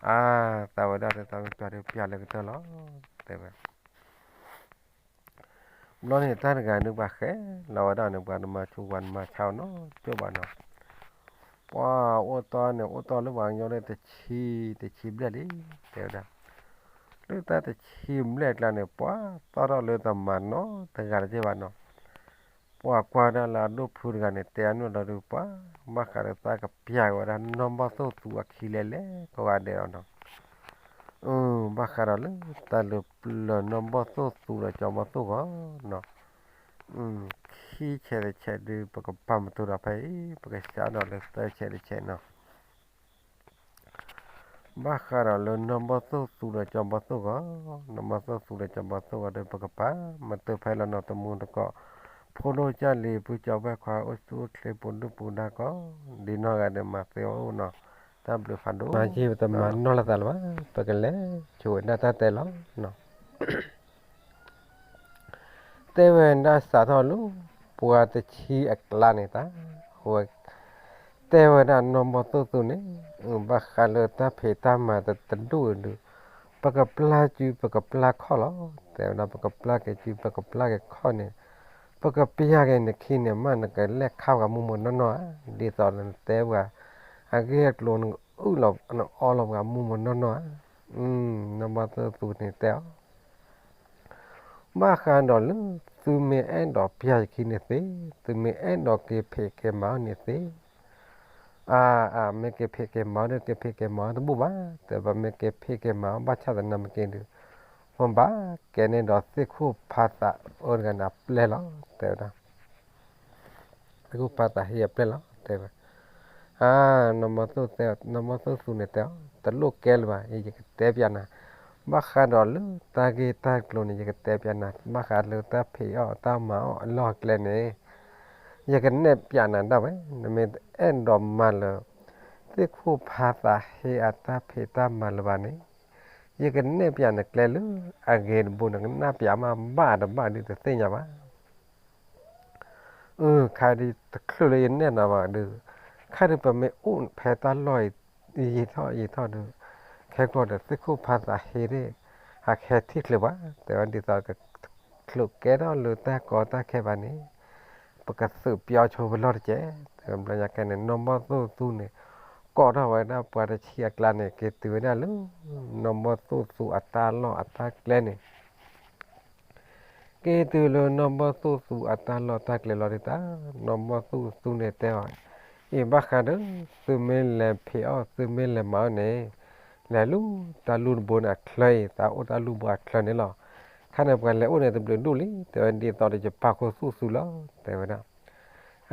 အါ, သးဝဲဒၣ်ဒီး သးမ့ၢ်ပျၢ်ဒီးပျၢ်လၢကတၢၢ်လီၤ, တဲဝဲ. ဘျီန့ၣ် တၢ်တဂၤန့ၣ် ပှၤဃဲလီၤဝဲဒၣ်န့ၣ် ပှၤနမၤဆူၣ် ပှၤနမၤဆါအီၤနီတဘျီဘၣ်နီၤ. ပှၤအိၣ်တီန့ၣ် အိၣ်တီလၢပှၤကညီဒီးတဆံ, တဆံဘျဲၣ်လံ, တဲဝဲဒၣ်. လၢတၢ်တဆံဘျဲၣ်အကျါန့ၣ် ပှၤသီၣ်ထီၣ်လၢတမၤနီတဂၤတက့ၢ်ဘၣ်နီၤ. ပှၤကွၢ်ဒၣ်လၢအဒိၣ်ဖုတဂၤန့ၣ် တဲအနုာ်လီၤဒီး ပှၤဘၣ်ဃးဒီးတၢ်ကပျၢ်က့ၤဝဲဒၣ်နီၢ်ဘီၣ်သိၣ်သူအခံလဲၣ်လဲၣ် ကိးဂၤဒဲးလီၤနီၤ. ဘၣ်ဃးဒီးလၢတၢ်လၢပျၢၤနီၢ်ဘီၣ်သိၣ်သူဒီးကၠီဘီၣ်သိၣ်ဂီၢ်နီၤ. ခံဆဲးတဆဲးဒုး ပကပာ်မတူၤဒီးဖဲအံၤ ပကစးဒီးလၢသၢဆဲးတဆဲးနီၤ. ဘၣ်ဃးဒီးလၢနီၢ်ဘီၣ်သိၣ်သူဒီးကၠီဘီၣ်သိၣ်ဂီၢ်, နီၢ်ဘီၣ်သိၣ်သူဒီးကၠီဘီၣ်သိၣ်ဂီၢ်ဒီး ပကပာ်မတူၤဖဲလီၤနီၤ တမူတကိး, ဖိဒိၣ်ကၢ်လံၤ ပုၢ်ကၠီဝဲၢ်ခွါ အိၣ်ဆူၣ်အိၣ်ချ့ ပူၤဒုၣ်ပူၤဒါကီး, ဒ်နီၢ်ဂၤဒဲးမၤသ့အိၣ်နီၤ, တၢ်ဘျုးဖးဒိၣ်, မၤက့ၤပတမၤနီၢ်လၢသးလၢၤဘၣ်, ပကလဲၤဆိဝဲဒၣ်တၢ်တဲလီၤနီၤ. တဲဝဲဒၣ်စးထီၣ်လၢ ပှၤတဆံအကျါန့ၣ်တၢ်, တဲဝဲဒၣ်နီၢ်ဘီၣ်သိၣ်သူန့ၣ်, ဘၣ်ဃးလၢတၢ်ဖံးတၢ်မၤတဒူၣ်ဒုး, ပကပျၢ်စု ပကပျၢ်ခီၣ်လီၤ, တဲဝဲဒၣ် ပကပျၢ်က့ၤစု ပကပျၢ်က့ၤခီၣ်န့ၣ်, ပကပျၢ်က့ၤနခံန့ၣ် မ့ၢ်နကလဲၤခါပှၤမူးမူးနီၢ်နီၢ်ဧါ, ဒ်သိးနတဲပှၤ အဂ့ၢ်အကျိၤ နကအုၣ်လီၤ နအီလီၤပှၤမူးမူးနီၢ်နီၢ်ဧါ. နီၢ်ဘီၣ်သိၣ်သူန့ၣ်တဲအီၤ ဘၣ်ဃးဒီးလၢ သုမ့ၢ်အဲၣ်ဒိးပျၢ်ယခံန့ၣ်သ့, သုမ့ၢ်အဲၣ်ဒိးက့ၤဖံးက့ၤမၤအီၤန့ၣ်သ့, အါ, မ့ၢ်က့ၤဖံးက့ၤမၤအီၤဒီး က့ၤဖံးက့ၤမၤအီၤတဘူၣ်ဘၣ်, တဲဘၣ် မ့ၢ်က့ၤဖံးက့ၤမၤအီၤ ဘၣ်ဆၣ်သနာ်က့ဒုး, ပဘၣ်ကဲန့ၢ်ဒီးသ့ၣ်ခိၣ်ဖးသးအၢတဂၤန့ၣ်အပျဲၢ်လီၤ, တဲဝဲဒၣ် သ့ၣ်ခိၣ်ဖးသးဟ့အပျဲၢ်လီၤ တဲဝဲ. အါ, နီၢ်ဘီၣ်သိၣ်သူန့ၣ်တဲအီၤ တလိၣ်ကဲလၢၤဘၣ်, ယကတဲပျးနၤ, ဘၣ်ဃးဒီးလၢတၢ်ဂ့ၢ်တၢ်ကျိၤန့ၣ် ယကတဲပျးနၤ, ဘၣ်ဃးလၢတၢ်ဖံးအီၣ်တၢ်မၤအီၣ်အလီၢ်အကျဲန့ၣ် ယကနဲၣ်ပျးနၤဒၣ်ဝဲ, နမ့ၢ်အဲၣ်ဒိးမၤလၢ သ့ၣ်ခိၣ်ဖးသးဟ့အတၢ်ဖံးတၢ်မၤလၢၤဘၣ်န့ၣ်, ယကနဲၣ်ပျးနကျဲလၢအဂ့ၤတဘိန့ၣ် ကနၣ်ပျးမးဘၣ်တဘၣ်ဒုးတသ့ၣ်ညါဘၣ်. အၢ, ခါဒ်တချုးလၢယနဲၣ်နၤဘၣ်ဒုး, ခါဒုးပမ့ၢ်အိၣ်ဖဲတၢ်လီၢ်အံၤ ယံာ်ထီၣ်ယံာ်ထီၣ်ဒုး, ခဲကျိၤဒီးသ့ၣ်ခိၣ်ဖးသးဟ့န့ၣ် ဟးခဲထံၣ်ချုးပှၤ, တဲဝဲဒ်သိးကချုးကဲထီၣ်လၢတၢ်ကီတၢ်ခဲဘၣ်န့ၣ်, ပကသုးပျီဆိပလီၢ်တက့ၢ်, တဲဝဲဘျီညါခဲန့ၣ် နီၢ်ဘီၣ်သိၣ်သူန့ၣ် ကိးထီၣ်ဝဲဒၣ်ပှၤတဆံအကျါန့ၣ် က့ၤတုၤဝဲဒၣ်လၢ နီၢ်ဘီၣ်သိၣ်သူအတၢ်လီၢ်အတၢ်ကျဲန့ၣ် က့ၤတုၤလၢနီၢ်ဘီၣ်သိၣ်သူအတၢ်လီၢ်တၢ်ကျဲလီၤဒုးတၢ်, နီၢ်ဘီၣ်သိၣ်သူန့ၣ်တဲအီၤ, အံၤဘၣ်ဃးဒီး သုမ့ၢ်လဲၤဖံးအီၣ် သုမ့ၢ်လဲၤမၤအီၣ်န့ၣ်, လဲၤလၢတၢ်လူၢ်တဘိန့ၣ်အချၢအံၤ, သးအိၣ်တၢ်လူၢ်ဘိအချၢန့ၣ်လီၤ. ခါန့ၣ်ပှၤလဲၤအိၣ်န့ၣ်တဘျုးဒူၣ်လံ, တဲဝဲဒ်သိးဒီးယပာ်ခူသူၣ်သုလီၤ, တဲဝဲဒၣ်.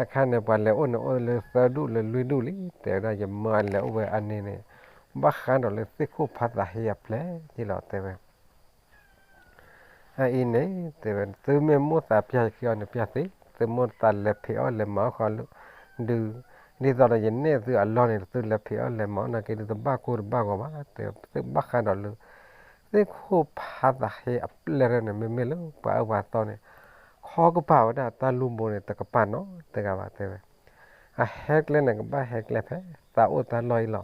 အခါန့ၣ်ပှၤလဲၤအိၣ်န့ၣ်အိၣ်လၢသၢဒူၣ်လၢလွံၢ်ဒူၣ်လံ, တဲဝဲဒၣ် ယမၢအလဲၤအိၣ်ဝဲအန့ၣ်န့ၣ်, ဘၣ်ဃးဒီးလၢသ့ၣ်ခိၣ်ဖးသးဟ့အပျဲၢ်က့လီၤ တဲဝဲ အအံၤန့ၣ် တဲဝဲ သုမ့ၢ်မိၣ်သးပျၢ်ယခံအီၤန့ၣ်ပျၢ်သ့, သုမိၣ်သးလဲၤဖံးအီၣ်လဲၤမၤအီၣ်ဃီလၢ ဒုး, ဒ်သိးဒီးယနဲၣ်သုအလီၢ်န့ၣ် သုလဲၤဖံးအီၣ်လဲၤမၤအီၣ်နာ်က့ဒုးတဘၣ်ကိၢ်တဘၣ်ဂီၤဘၣ်, တဲသုဘၣ်ဃးဒီးလၢ သ့ၣ်ခိၣ်ဖးသးဟ့အပျဲၢ်န့ၣ် မ့မ့ၢ်လၢပှၤအၢပှၤသီန့ၣ် ခီကပၤဝဲဒၣ်တၢ်လူၢ်ဘိန့ၣ် တကပၤနီတဂၤဘၣ် တဲဝဲ. အဟဲကျဲန့ၣ် ကဘၣ်ဟဲကျဲဖဲသးအိၣ်တၢ်လီၢ်အံၤလီၤ.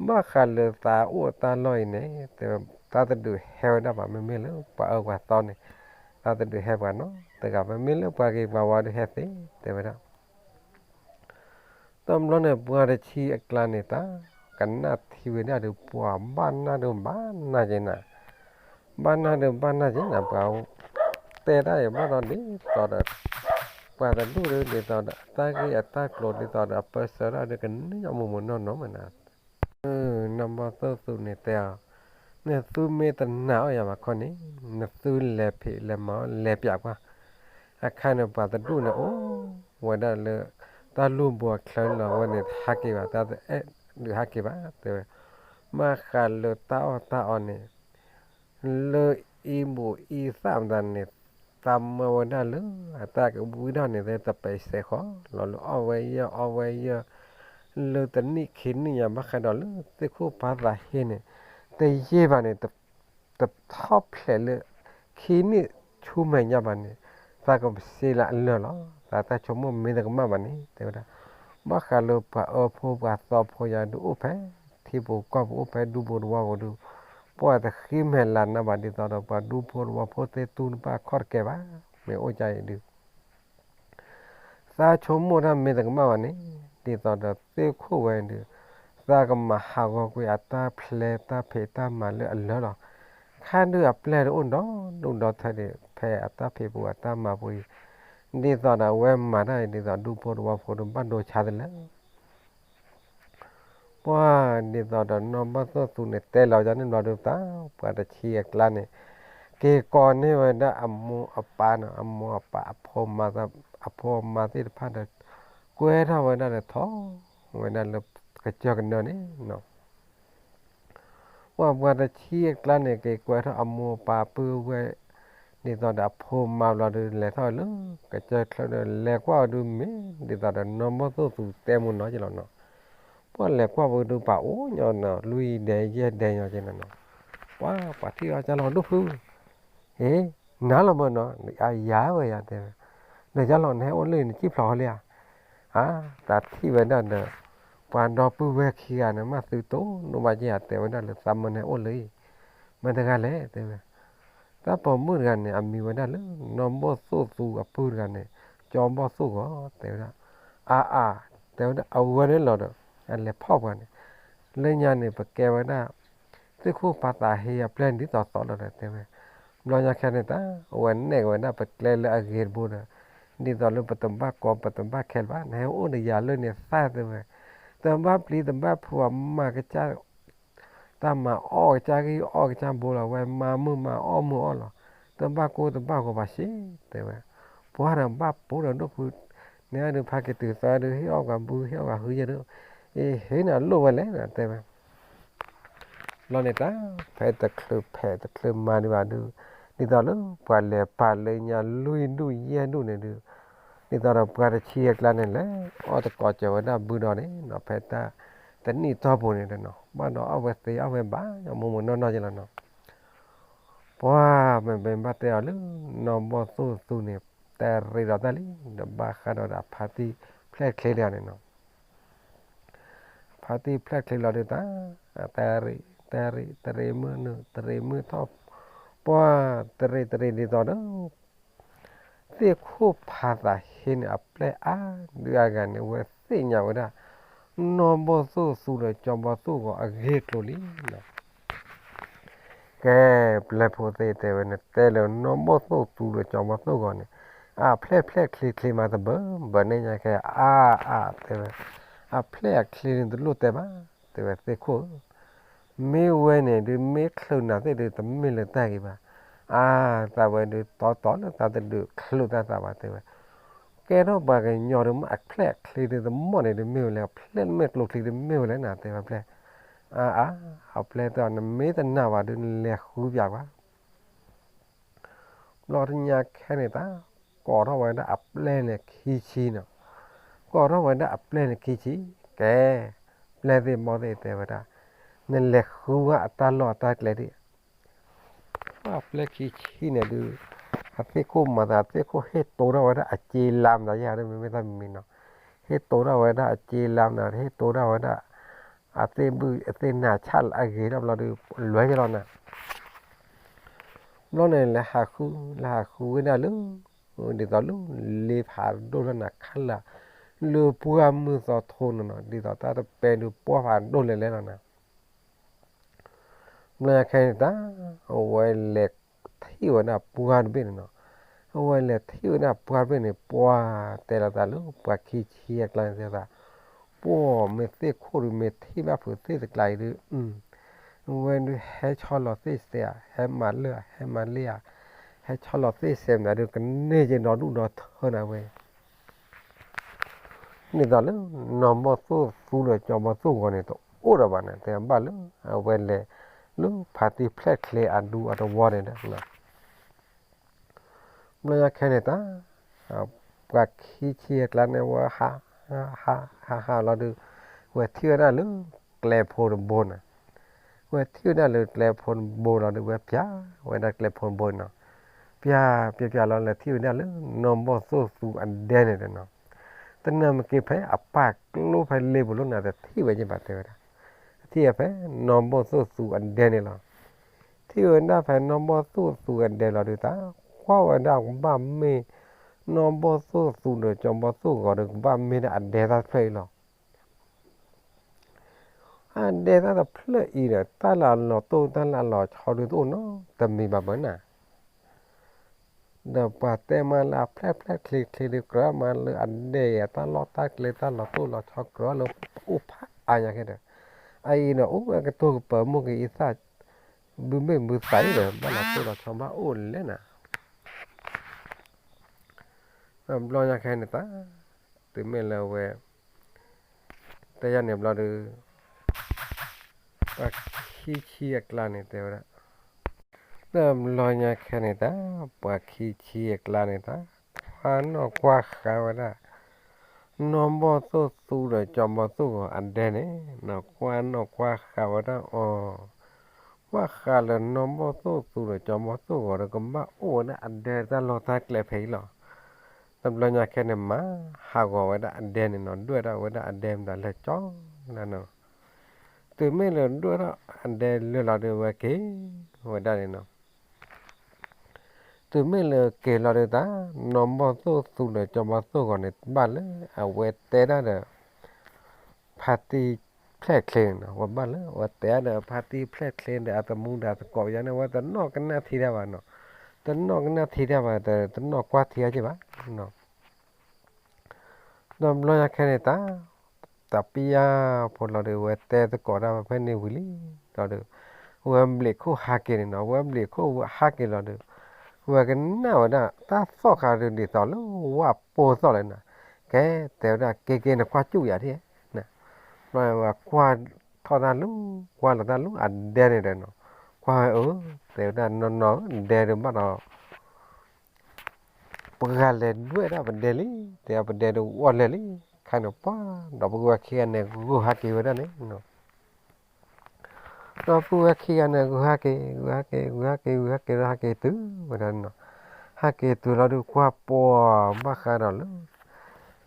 ဘၣ်ဃးလၢသးအိၣ်တၢ်လီၢ်အံၤန့ၣ် တဲဝဲ တၢ်တဒုးဟဲဝဲဒၣ်ဘၣ်, မ့မ့ၢ်လၢပှၤအၢပှၤသီန့ၣ် တၢ်တဒုးဟဲပှၤနီတဂၤ, မ့မ့ၢ်လၢပှၤဂ့ၤပှၤဝါဒုးဟဲသ့, တဲဝဲဒၣ်. တဘျီန့ၣ် ပှၤတဆံအကျါန့ၣ်တၢ် ကနၣ်ထံဝဲဒၣ်ဒီး ပှၤဘၣ်နၢ်ဒုးဘၣ်နၢ်က့ၤနၤ, ဘၣ်နၢ်ဒုးဘၣ်နၢ်က့ၤနၤ, ပှၤတဲတၢ်အံၤဘၣ်ဒီးဒ်သိးဒီး ပှၤတဒူၣ်ဒုးဒ်သိးဒီး တၢ်ဂ့ၢ်အတၢ်ကျိၤဒ်သိးဒီး အပၢဆှၢတၢ်ဒုးကန့ၢ်ညီမူးမူးနီၢ်နီၢ်မးနၤ. နီၢ်ဘီၣ်သိၣ်သူန့ၣ်တဲအီၤ, နသုမ့ၢ်တနာ်အီၣ်ယၤဘၣ်ခီန့ၣ် နသုလဲၤဖံးလဲၤမၤအီၣ်လဲၤပျးကွၢ်. အခါန့ၣ်ပှၤတဒူၣ်န့ၣ် အိၣ်ဝဲဒၣ်လၢ တၢ်လူၢ်ဘိအချၢလီၤဝဲန့ၣ် ဟးက့ၤဘၣ်, တၢ်တအဲၣ်ဒုးဟးက့ၤဘၣ် တဲဝဲ. ဘၣ်ဃးလၢတၢ်အီၣ်တၢ်အီန့ၣ် လၢအံၤဘူၣ်အံၤသၣ်မတၤန့ၣ် သးမၢဝဲဒၣ်လၢ အတၢ်ကဝံထီၣ်န့ၣ် တပာ်စဲးဃီလီၤ, လၢအီၣ်ဝဲယၢ်အီဝဲယၢ် လၢတနံၣ်ခံနံၣ်ညါ ဘၣ်ဃးဒီးလၢသ့ၣ်ခိၣ်ဖးသးဟ့န့ၣ် တယံာ်ဘၣ်န့ၣ် တထီၣ်ဖျဲးလၢ ခံနံၣ်ဆူမဲာ်ညါဘၣ်န့ၣ် သးကပစ့လၢအလၢာ်လီၤ. သးတၢ်ဆိကမိၣ်မ့ၢ်တကမၣ်ဘၣ်န့ၣ် တဲဝဲဒၣ်, ဘၣ်ဃးလၢပှၤအၢဖိပှၤသီဖိယၤဒုးအိၣ်ဖဲ ထံပူၤကီၢ်ပူၤအိၣ်ဖဲဒူပူၤသဝီပူၤဒုး, ပှၤတဃံမဲာ်လၤနးဘၣ်ဒ်သိးဒီး ပှၤဒူဖိသဝီဖိသ့ၣ်တူၢ်တဘၣ်ခီၣ်တကဲဘၣ်, မ့ၢ်အိၣ်ကါအံၤဒုး သးဆိကမိၣ်တၢ်မ့ၢ်တကမၣ်ဘၣ်န့ၣ် ဒ်သိးဒီးသ့ၣ်ခိၣ်ဝဲဒုး, သးကမၤဟးဂီၤကွံာ်အတၢ်ဖျဲးတၢ်ဖံးတၢ်မၤလၢအလၢလီၤ. ခါဒုးအပျဲၢ်တအိၣ်ဒီးဒိၣ်ဒီးထၢဒံး ဖဲအတၢ်ဖံးပူၤအတၢ်မၤပူၤအံၤ, ဒ်သိးဒီးအဝဲမၤတၢ်အံၤ ဒ်သိးဒူဖိသဝီဖိဒုးဘၣ်ဒိဆါတလၢ ပှၤဒ်သိးဒီးနီၢ်ဘီၣ်သိၣ်သူန့ၣ် တဲလီၤယၤန့ၣ်ဘျီဒုးသး, ပှၤတဆံအကျါန့ၣ် က့ၤကိးန့ၢ်ဝဲဒၣ်အမိၢ်အပၢ်နီၤ, အမိၢ်အပၢ် အဖိအမါသ့ၣ်တဖၣ်ဒီး ကွဲထီၣ်ဝဲဒၣ်ဒီးထီၣ်ဝဲဒၣ်လၢ ကစၢၢ်ကနၢန့ၣ်နီၤ. ပှၤပှၤတဆံအကျါန့ၣ် က့ၤကွဲထီၣ်အမိၢ်အပၢ်ပုၢ်ဝဲၢ် ဒ်သိးဒီးအဖိအမါဘျီဒုး လဲၤထီၣ်လၢကစၢၢ်ချၢဒီး လဲၤကွၢ်အီၤဒုးမ့ၢ် ဒ်သိးဒီးနီၢ်ဘီၣ်သိၣ်သူတဲမူနီၤက့လီၤနီၤ. ပှၤလဲၤကွၢ်ဝဲဒုးပာ်အိၣ်ညီနီၤ လွံၢ်ဒဲယဲၢ်ဒဲညီက့နီၤနီၤ. ပှၤ ပှၤထံၣ်အီၤကၢ်လီၤဒိၣ်ဖု ဟ့ နၤလီၤမၢ်နီၤ အယၤဝဲယၤတဲဝဲ, နကၢ်လီၤနဟဲအိၣ်လၢနကံၣ်ဖျိးဟီလံဧါ. အါ တၢ်ထံၣ်ဝဲဒၣ်ဒီး ပှၤဒီပုၢ်ဝဲၢ်ခံဂၤန့ၣ် မ့ၢ်သုတိၢ်နီၣ်ဘၣ်က့ၤဧါ တဲဝဲဒၣ်လၢ သးမၢနဟဲအိၣ်လၢအံၤ မ့ၢ်တဂၤလဲၣ် တဲဝဲ. တၢ်ပိာ်မုၣ်တဂၤန့ၣ် အမံၤဝဲဒၣ်လၢ နီၢ်ဘီၣ်သိၣ်သူအပုၢ်တဂၤန့ၣ် ကၠီဘီၣ်သိၣ်ဂီၤ တဲဝဲဒၣ်. အါအါ တဲဝဲဒၣ် အဝဲန့ၣ်လီၤဒီး အလဲၤဖီၣ်ပှၤန့ၣ် လၢညါန့ၣ် ပကဲဝဲဒၣ် သ့ၣ်ခိၣ်ပာ်သးဟ့အပျဲၢ်ဒ်သိးသိးလီၤဒီး တဲဝဲ. ဘျီညါခဲန့ၣ်တၢ် အဝဲနဲၣ်က့ၤဝဲဒၣ်ပကျဲလၢအဂ့ၤတဘိဒီး ဒ်သိးလၢပတဘၣ်ကီပတဘၣ်ခဲလၢၤဘၣ် နဟဲအိၣ်ဒီးယၤလၢန့ၣ်သၣ် တဲဝဲ. တဘၣ်ပျံၤတဘၣ်ဖုးအမၤကစၢ် တၢ်မၤအီၣ်ကစၢ်ဂံၢ်အီၣ်ကစၢ်ဘိလီၤ ဝဲမၤမုာ်မၤအီၣ်မုာ်အီၣ်လီၤ. တဘၣ်ကိၢ်တဘၣ်ဂီၤဘၣ်စ့ၢ် တဲဝဲ. ပှၤဒီးဘၣ်ပိာ်ဒီးဒိၣ်ဖု န့ၣ်ဒုးဖးက့ၤတုၤသးဒုး ဟ့ၣ်အီၣ်ပှၤဘု ဟ့ၣ်အီၣ်ပှၤဟုယဲၢ်ဒုး အ့ ဟ့ၣ်န့ၣ်အလိၣ်ဝဲလဲၣ် တဲဝဲ. ဘျီန့ၣ်တၢ် ဖဲတချုးဖဲးတချုးမၤဒံးဘၣ်ဒုး ဒ်သိးလၢပှၤလဲၤပာ်လၢညါလွံၢ်ဒူၣ်ယဲၢ်ဒူၣ်န့ၣ်ဒုး ဒ်သိးဒီးပှၤတဆံအကျါန့ၣ် လဲၤအီၣ်တကိးစၢၤဝဲဒၣ်ဘုဒီးန့ၣ်နီၤ ဖဲတၢ်တနံၣ်တီၢ်ပူၤန့ၣ်နီၤ ဘၣ်ဒီးအီၣ်ဝဲသ့အီၣ်ဝဲဘၣ် ယမိၢ်မိၢ်နီၢ်နီၢ်က့လီၤနီၤ. ပှၤမ့မ့ၢ်ဘၣ်တဲအီၤလၢ နီၢ်ဘီၣ်သိၣ်သူန့ၣ် တရံးဒီးတၢ်လံ ဒီးဘၣ်ဃးဒီးဒီးအဖါတံၢ်ဖျဲၣ်ချ့တဂၤန့ၣ်နီၤ. အဖါတံၢ်ဖျဲၣ်ချ့လီၤဒုးတၢ် တရံး တရံး တရံးမုၢ်နုာ် တရံးမုၢ်ထီၣ် ပှၤတရံးတရံးဒ်သိးဒီး သ့ၣ်ခိၣ်ဖးသးဟ့န့ၣ် အပျဲၢ်အါဒုးအဂၤန့ၣ် ဝဲသ့ၣ်ညါဝဲဒၣ် နီၢ်ဘီၣ်သိၣ်သူဒီးကၠီဘီၣ်သိၣ်ဂီၤအဂ့ၢ်အကျိၤလံနီၤ. ကဲ ပျဲၢ်ဖိသ့ၣ်တဲဝဲန့ၣ် တဲလၢနီၢ်ဘီၣ်သိၣ်သူဒီးကၠီဘီၣ်သိၣ်ဂီၤန့ၣ် အဖျဲၣ်ဖျဲၣ်ချ့ချ့မးတဘၢ ဘၢန့ၣ်ညါခဲအါအါတဲဝဲ အဖျဲၣ်အချ့န့ၣ်တလိၣ်တဲဘၣ် တဲဝဲသ့ၣ်ခိၣ်ဧၢ မ့ၢ်ဝဲန့ၣ်ဒုး မ့ၢ်ချုးနၤသ့ၣ်ဒုး တမ့ၢ်လၢတၢ်ဂ့ၤဘၣ်. အါ သးဝဲဒုး တီတီလၢသးတဒုးချုးတၢ်သးဘၣ်တဲဝဲ. ကဲထီၣ်ပှၤကညီဒုး မ့ၢ်အဖျဲၣ်အချ့ဒုး တမီၢ်န့ၣ်ဒုးမ့ၢ်ဝဲလဲၣ် အဖျဲၣ်မ့ၢ်ကျိချံဒုးမ့ၢ်ဝဲလဲၣ်နၤတဲဝဲဖျဲၣ်. အါအါ အပျဲၢ်တဲအီၤ နမ့ၢ်တနာ်ဘၣ်ဒုး နလဲၤဃုပၠးကွၢ် ဘျီတညါခဲန့ၣ်တၢ် ကိးထီၣ်ဝဲဒၣ်အပျဲၢ်န့ၣ်ခံဆံနီၤ. ကိးထီၣ်ဝဲဒၣ်အပျဲၢ်န့ၣ်ခံဆံ, ကဲ ပျဲၢ်သ့ၣ်ဘီၣ်သ့ၣ်တဲဝဲဒၣ်, နလဲၤဃုဝဲအတၢ်လီၢ်အတၢ်ကျဲဒၣ်. ပှၤပျဲၢ်ခံဆံန့ၣ်ဒုး အသ့ၣ်ခိၣ်မၤသး အသ့ၣ်ခိၣ်ဟ့ၣ်တိထီၣ်ဝဲဒၣ်အစ့လါမတၤယၤဒ်မ့မ့ၢ်တၢ်မံၤမံၤနီၤ, ဟ့ၣ်တိထီၣ်ဝဲဒၣ်အစ့လါမတၤ ဟ့ၣ်တိထီၣ်ဝဲဒၣ် အသ့ၣ်ဘုၣ်အသ့ၣ်နၤဆၣ်လၢအဂ့ၤထီၣ်ဘျီဒီး လွဲက့ၤလီၤနၤ. ဘျီန့ၣ် လဲၤဟးဃု လဲၤဟးဃုဝဲဒၣ်လၢ ဒ်သိးလၢ လ့ဖးဒိၣ်လၢနၤခါလၢာ် လၢပှၢ်မုၢ်သီထိန့ၣ်နီၤ ဒ်သိးတၢ်တပဲဒုးပှၢ်ဖးဒိၣ်လဲၤလဲၤလီၤနၤ. ဘျီခဲန့ၣ်တၢ် အဝဲလဲၤထံၣ်ဝဲဒၣ်ပှၢ်တဘ့ၣ်န့ၣ်နီၤ, အဝဲလဲၤထံၣ်ဝဲဒၣ်ပှၢ်တဘ့ၣ်န့ၣ် ပှၢ်တဲလီၤသးလၢပှၤခံဆံအကျါန့ၣ်သး ပှၢ်မ့ၢ်သ့ၣ်ခိၣ်ဒုးမ့ၢ်ထံၣ်ဘၣ်ဖုးသ့ၣ်တကျါအံၤဒုး အဝဲဒုးဟဲဆီလီၤသ့ၣ်စဲးဧါ ဟဲမၤလၢဧါ ဟဲမၤလ့ဧါ, ဟဲဆီလီၤသ့ၣ်စဲးမတၤဒုး ကန့ၢ်က့ၤဒီဒူၣ်ဒီထၢနၤဝဲ ဒ်သိးလၢ နီၢ်ဘီၣ်သိၣ်သူဒီးကၠီဘီၣ်သိၣ်ဂီၤန့ၣ် တအိၣ်ဒီးဘၣ်န့ၣ် တဲဘၣ်လၢ အဝဲလဲၤ လၢဖါတံၢ်ဖျဲၣ်ချ့အဒူအတဝီန့ၣ်ဒီး ဘျီညါခဲန့ၣ်တၢ် ပှၤခံဆံအကျါန့ၣ် ဝဲ ဟးဟးလီၤဒုး ဝဲထံၣ်ဝဲဒၣ်လၢ ကျဲဖိတဘိန့ၣ်, ဝဲထံၣ်ဝဲဒၣ်လၢကျဲဖိတဘိလီၤဒုး ဝဲပျးဝဲဒၣ်ကျဲဖိတဘိန့ၣ်နီၤ. ပျၢ်ပျၢ်ပျၢ်လီၤ လဲၤထံၣ်ဝဲဒၣ်လၢ နီၢ်ဘီၣ်သိၣ်သူအဒဲန့ၣ်ဒီးနီၤ, တနၢ်မ့ၢ်က့ၤဖဲအပၢ်ကျိဖဲလ့ပူၤလီၤ နတထံၣ်ဝဲက့ၤဘၣ်တဲဝဲဒၣ်, ထံၣ်ဝဲဖဲ နီၢ်ဘီၣ်သိၣ်သူအဒဲန့ၣ်လီၤ. ထံၣ်ဝဲဒၣ်ဖဲနီၢ်ဘီၣ်သိၣ်သူအဒဲလီၤဒီး သးကွၢ်ဝဲဒၣ်ကဘၣ်မ့ၢ် နီၢ်ဘီၣ်သိၣ်သူဒီးကၠီဘီၣ်သိၣ်ဂီၤဒီး ကဘၣ်မ့ၢ်ဒၣ်အဒဲတၢ်တဖျၢၣ်အံၤလီၤ. အဒဲတၢ်တဖျၢၣ်အံၤဒီး တၢ်လၢအလီၤတိၢ်တၢ်လၢအလီၤဆီဒုတအိၣ်နီတမံၤဘၣ်မၢ်နၤ, ဒီးပှၤတဲမးလၢအဖျဲၣ်ဖျဲၣ်ချ့ချ့ဒီး ကြၢးမးလၢအဒဲအံၤ တၢ်လီၢ်တၢ်ကျဲတၢ်လီၤတိၢ်လီၤဆီကြၢးလၢအိၣ်ဖးအါညါခဲဒီး, အအံၤဒီးအိၣ်ဝဲကတိၤကပၤမိၢ်က့ၤအံသၣ် ဘုမ့ၢ်ဘုသးအံၤဒီး ဘၣ်လီၤတိၢ်လီၤဆီဘၣ်အိၣ်လဲၣ်နၤ ဘျီညါခဲန့ၣ်တၢ်, တုၤမ့ၢ်လၢအဝဲ တဲယၤန့ၣ်ဘျီဒီး ပှၤခံဆံအကျါန့ၣ်တဲဝဲဒၣ်, တဘျီညါခဲန့ၣ်တၢ်, ပှၤခံဆံအကျါန့ၣ်တၢ်, ကွၢ်နီၣ်ကွၢ်ဃာ်ဝဲဒၣ် နီၢ်ဘီၣ်သိၣ်သူဒီးကၠီဘီၣ်သိၣ်ဂီၤအဒဲန့ၣ်, ကွၢ်နီၣ်ကွၢ်ဃာ်ဝဲဒၣ်အီၤ, ကွၢ်ဃာ်လၢနီၢ်ဘီၣ်သိၣ်သူဒီးကၠီဘီၣ်သိၣ်ဂီၤဒီး ကဘၣ်အိၣ်ဝဲဒၣ်အဒဲတၢ်လီၢ်တၢ်ကျဲဖဲအံၤလီၤ. တဘျီညါခဲန့ၣ်မး ဟးဂီၤဝဲဒၣ်အဒဲန့ၣ်နီၤ, ဒွဲၣ်ထီၣ်ဝဲဒၣ်အဒဲမတၤလၢာ်ကၠီလီၤနီၤ, တုၤမ့ၢ်လၢဒွဲၣ်ထီၣ်အဒဲလၢာ်လီၤဒီး ဝဲက့ၤဝဲဒၣ်န့ၣ်နီၤ, တုၤမ့ၢ်လၢက့ၤလီၤဒီးတၢ်, နီၢ်ဘီၣ်သိၣ်သူဒီးကၠီဘီၣ်သိၣ်ဂီၤန့ၣ် ဘၣ်လၢအဝဲတဲဒၣ်ဒီး ဖါတံၢ်ဖျဲၣ်ချ့န့ၣ်နီၤ, ဝဲဘၣ်လၢအဝဲတဲဒၣ်ဒီးဖါတံၢ်ဖျဲၣ်ချ့ဒီးအသမူဒီးအသကိးယါန့ၣ် ဝဲတနီၣ်ကနၣ်ထံတၢ်ဘၣ်နီၤ, တနီၣ်ကနၣ်ထံတၢ်ဘၣ်, တနီၣ်ကွၢ်ထံအက့ၢ်ဘၣ်နီၤ. ဒီးဘျီညါခဲန့ၣ်တၢ်, တၢ်ပယၢ်ဖိလီၤဒီး ဝဲတဲသကိးတၢ်ဖဲန့ၣ်ဝံၤလံလီၤဒီး, ဝဲဘျံးခိၣ်ဟးက့ၤန့ၣ်နီၤ, ဝဲဘျံးခိၣ်ဟးက့ၤလီၤဒီး, ဝဲကနၣ်ဝဲဒၣ်တၢ်သီၣ်ခါဒုးဒ်သိးလၢဝၣ်ပိၢ်သီၣ်လဲၣ်နီၤ, ကဲတဲဝဲဒၣ် က့ၤက့ၤနကွၢ်စူၣ်ယၤဒ်, ဝဲကွၢ်ထီၣ်တၢ်လၢ, ကွၢ်လီၤတၢ်လၢအဒဲန့ၣ်ဒီးနီၤ, ကွၢ်ဝဲအၢ, တဲဝဲဒၣ်နီၢ်နီၢ် ဒဲဒုးဘၣ်ဒီး ပှၤလဲၤဒွဲၣ်ဒၣ်ပဒဲလံ, တဲပဒဲဒုးဝီၢ်လဲၢ်လံ, ခါန့ၣ်ပှၤ, ဒီပုၢ်ဝဲၢ်ခံဂၤန့ၣ် ဂုာ်ဟးက့ၤဝဲဒၣ်န့ၣ်, ဒီပုၢ်ဝဲၢ်ခံဂၤန့ၣ် ဂုာ်ဟးက့ၤ, ဂုာ်ဟးက့ၤ, ဂုာ်ဟးက့ၤ, ဂုာ်ဟးက့ၤဒီး ဟးက့ၤတုၤဝဲဒၣ်န့ၣ်, ဟးက့ၤတုၤလီၤဒုး ကွၢ်ပှၤဘၣ်ဃးဒီးလၢ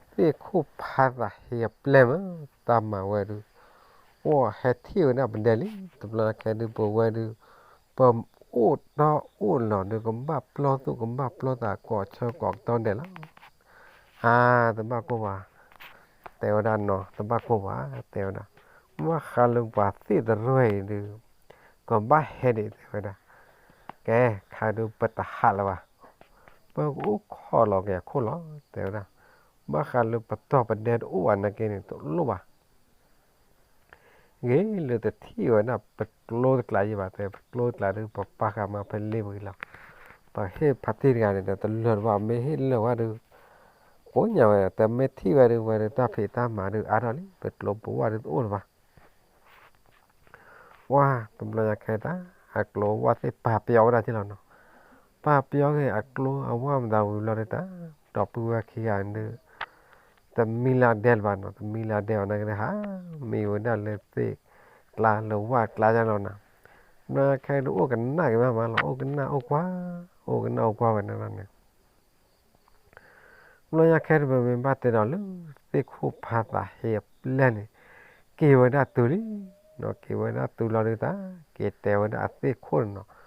သ့ၣ်ခိၣ်ဖးသးဟ့အပျဲၢ်မး, တၢ်မၤဝဲဒုး, အိၣ်ဟဲထံၣ်ဝဲဒၣ်ပဒဲလံ, တဘျီခဲဒုးပဝဲဒုး, ပအိၣ်တီအိၣ်လီၤဒုး ကဘၣ်ပျီသူၣ်ကဘၣ်ပျီသးကိးဆၢကိးကတီၢ်ဒဲးလီၤ. အါ, တဘၣ်ကိၢ်ဘၣ်, တဲဝဲဒၣ်နီၤ, တဘၣ်ကိၢ်ဘၣ်, တဲဝဲဒၣ်, ဘၣ်ဃးလၢပှၤသ့ၣ်တရၢအံၤဒုး, ကဘၣ်ဟဲဒံး တဲဝဲဒၣ်, ကဲ, ခါဒုးပတဟးလၢၤဘၣ်, ပကအိၣ်ခိးလီၤက့ၤအခိၣ်လီၤ, တဲဝဲဒၣ်, ဘၣ်ဃးလၢပတီၢ်ပဒဲတအိၣ်ဘၣ်နာ်က့န့ၣ် တလိၣ်ဘၣ် ဂ့ၤလၢတထံၣ်ဝဲဒၣ်ပကျိတကျးယံၤဘၣ်, တဲပကျိတကျးဒုး ပပာ်ဃာ်မးဖဲလ့ပူၤလီၤ. ပဟ့ၣ်ဖါတံၢ်တဂၤန့ၣ်ဒီး တလၢာ်တဘၣ်, မ့ၢ်ဟ့ၣ်လၢာ်ဝဲဒုး, ကိးညါဝဲ, တမ့ၢ်ထံၣ်ဝဲဒုး ဝဲဒုးတၢ်ဖံးတၢ်မၤဒုးအါထီၣ်လံ, ပကျိပဝၢ်ဒုးတအိၣ်လၢၤဘၣ်. ပှၤတဘျီညါခဲတၢ်, အကျိဝၢ်သ့ၣ်ပာ်ပယီၤဝဲဒၣ်က့ၤလီၤနီၤ. ပာ်ပယီၤက့ၤအကျိအဝၢ်မတၤဝံၤလီၤဒုးတၢ်, ဒီပုၢ်ဝဲၢ်ခံဂၤဒုး တမံလၢအဒဲလၢၤဘၣ်နီၤ, တမံလၢအဒဲဘၣ်နာ်က့ဒုး ဟးမံဝဲဒၣ်လၢသ့ၣ်ကျါ လၢဝၢ်ကျါယါလီၤနီၤ. ဘျီညါခဲဒုးအိၣ်ကနၣ်က့ၤမးမးလီၤ, အိၣ်ကနၣ်အိၣ်ကွၢ်, အိၣ်ကနၣ်အိၣ်ကွၢ်ဝဲဒၣ်န့ၣ် ဘျီညါခဲဒုး ပမ့ၢ်ဘၣ်တဲဒီးလၢ သ့ၣ်ခိၣ်ဖးသးဟ့အပျဲၢ်န့ၣ် က့ၤဝဲဒၣ်တုၤလံ, က့ၤဝဲဒၣ်တုၤလီၤဒုးတၢ်, က့ၤတဲဝဲဒၣ်အသ့ၣ်ခိၣ်န့ၣ်နီၤ,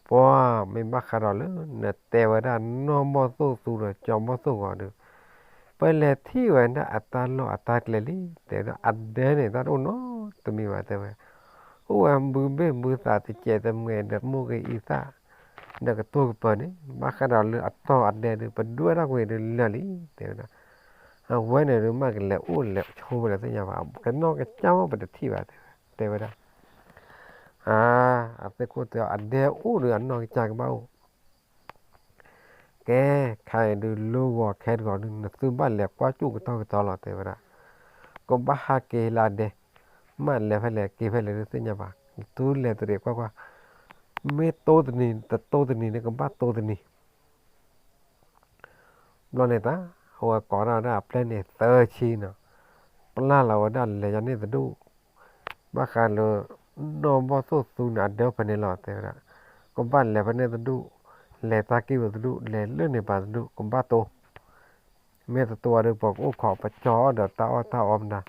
ပှၤမ့ၢ်ဘၣ်ဃးဒီးလၢ နတဲဝဲဒၣ်နီၢ်ဘီၣ်သိၣ်သူဒီးကၠီဘီၣ်သိၣ်ဂီၤဒုး ပလဲၤထံၣ်ဝဲဒၣ်အတၢ်လီၢ်အတၢ်ကျဲလံ, တဲဝဲဒၣ်အဒဲန့ၣ် တၢ်တအိၣ်နီတမံၤဘၣ် တဲဝဲ, အိၣ်ဝဲဘုဘ့ၣ်ဘုသးတစဲးတမှဲးဒီးမိၢ်က့ၤအံသၣ် ဒီးကတိၤကပၤန့ၣ် ဘၣ်ဃးဒီးလၢအတီၢ်အဒဲဒုး ပဒွဲၣ်ထီၣ်ကွံာ်ဒုးလၢာ်လံ တဲဝဲဒၣ်, အဝဲန့ၣ်ဒုး မ့ၢ်ကလဲၤအိၣ်လဲၤဆိးဝဲလဲၣ်သ့ၣ်ညါဘၣ်, ကနီၢ်ကစၢ်မ့ၢ်ပတထံၣ်ဘၣ် တဲဝဲဒၣ်, အါ, အသ့ၣ်ခိၣ်တဲအီၤ အဒဲအိၣ်ဒီးအနီၢ်ကစၢ်ကဘၣ်အိၣ် ကဲ, ခဲအံၤဒုး လၢဂီၤခဲတဂီၤဒုး နသုဘၣ်လဲၤကွၢ်ကၠူၣ်ကတီၢ်ကတီၤလီၤ တဲဝဲဒၣ်, ကဘၣ်ဟးက့ၤလၢအဒဲ, မ့ၢ်လဲၤဖဲလဲၣ်က့ၤဖဲလဲၣ်ဒုးသ့ၣ်ညါဘၣ်, သုလဲၤတရံးကွၢ်ကွၢ်, မ့ၢ်တိတနံၤ တတိတနံၤန့ၣ် ကဘၣ်တိတနံၤ ဘျီန့ၣ်တၢ်, အဝဲကိးထီၣ်ဝဲဒၣ်အပျဲၢ်န့ၣ်သၢဆံနီၤ, ပျၢ်လီၤဝဲဒၣ်လဲၤယါန့ၣ်တဒူၣ်, ဘၣ်ဃးလၢ နီၢ်ဘီၣ်သိၣ်သူန့ၣ် အဒၢဖဲန့ၣ်လီၤ တဲဝဲဒၣ်, ကဘၣ်လဲၤဖဲန့ၣ်တဒူၣ်, လဲၤတၢ်ကံၢ်ပူၤတဒူၣ် လဲၤလၢန့ၣ်ပၤတဒူၣ် ကဘၣ်တိၢ်, မ့ၢ်တတိၢ်ဘၣ်ဒီး ပကအိၣ်ခိးပကၠီဒီးတၢ်အီၣ်တၢ်အီမနၤ,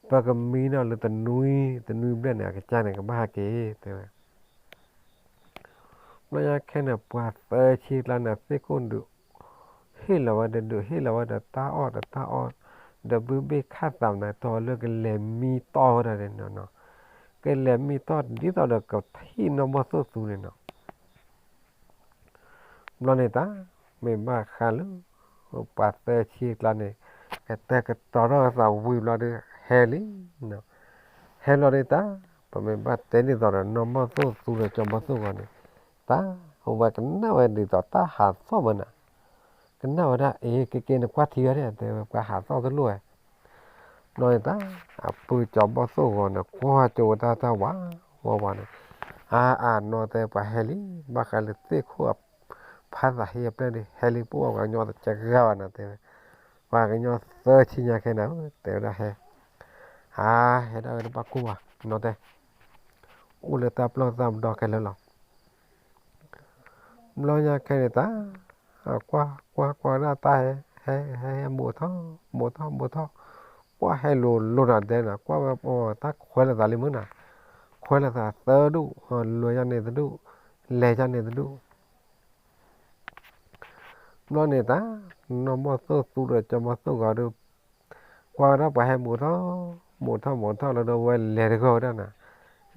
ပကမံနီၤလၢတနွံ တနွံဘျဲၣ်န့ၣ် အကစၢ်န့ၣ် ကဘၣ်ဟဲက့ၤ တဲဝဲ. ဘျီညါခဲန့ၣ် ပှၤသၢဆံကျါန့ၣ် သ့ၣ်ခိၣ်ဒုး ဟ့ၣ်လီၤဝဲဒီးဒုး ဟ့ၣ်လီၤဝဲဒီးတၢ်အီၣ်ဒီးတၢ်အီ, ဒီးဘုဘ့ၣ်ခၣ်သးမနၤ တီၢ်လၢကလဲၤမံတီၢ်ဝဲဒၣ်န့ၣ်နီၤ, ကလဲၤမံတီၢ်ဒ်သိးဒီးကထံၣ်နီၢ်ဘီၣ်သိၣ်သူန့ၣ်နီၤ. ဘျီန့ၣ်တၢ် မ့ၢ်ဘၣ်ဃးလၢ ပှၤသၢဆံကျါန့ၣ် ကတဲာ်ကတီၤထီၣ်အသးဝံၤဘျီဒီး ဟဲလံ, ဟဲလီၤဒၣ်တၢ် ပမ့ၢ်ဘၣ်တဲဒ်သိးဒီး နီၢ်ဘီၣ်သိၣ်သူဒီးကၠီဘီၣ်သိၣ်ဂီၤန့ၣ် တၢ် အဝဲကနၣ်ဝဲဒ်သိးတၢ်ဟးသီၣ်မးနၤ, ကနၣ်ဝဲဒၣ် အ့ ကက့ၤနကွၢ်ထံဝဲဒၣ် တဲဝဲ ပှၤဟးသီၣ်တလိၣ်ဝဲ ဘျီန့ၣ်တၢ် အပုၢ်ကၠီဘီၣ်သိၣ်ဂီၤန့ၣ် ကွၢ်ကၠိဝဲတၢ်တၢ်ဝးဝးဝးန့ၣ်, အါအါနီၢ်တဲ ပှၤဟဲလံ, ဘၣ်ဃးလၢသ့ၣ်ခိၣ်အဖးသးဟ့အပျဲၢ်ဒီး ဟဲလံ ပှၤကညီတကဂၤဘၣ်နၤ တဲဝဲ, ပှၤကညီသၢဆံညါခဲန့ၣ် တဲဝဲဒၣ်ဟဲ, အါ ဟဲဒၣ်ဝဲတဘၣ်ကိၢ်ဘၣ် နီၢ်တဲ, အိၣ်လၢတၢ်ပျီၢ်တၢ်မဒီခဲလၢာ်လီၤ. ဘျီညါခဲန့ၣ်တၢ် ကွၢ်ကွၢ်ကွၢ်ဒၣ်တၢ်ဟဲ ဟဲ ဟဲ ဟဲ ဘူးထီၣ် ဘူးထီၣ် ဘူးထီၣ်, ကွၢ်ဟဲလိၤလိၤနၤဒဲးနၤ ကွၢ်ဝဲ တၢ်ခွဲးလိာ်သးလံမုၢ်နၤ, ခွဲးလိာ်သးသၢဒူၣ်, လွဲၤယါန့ၣ်တဒူၣ်, လဲၤယါန့ၣ်တဒူၣ်. ဘျီန့ၣ်တၢ် နီၢ်ဘီၣ်သိၣ်သူဒီးကၠီဘီၣ်သိၣ်ဂီၤဒီး ကွၢ်ဝဲဒၣ်ပှၤဟဲဘူးထီၣ် ဘူးထီၣ် ဘူးထီၣ်လီၤဒီး ဝဲလဲၤတဂၢၢ်ဝဲဒၣ်နၤ,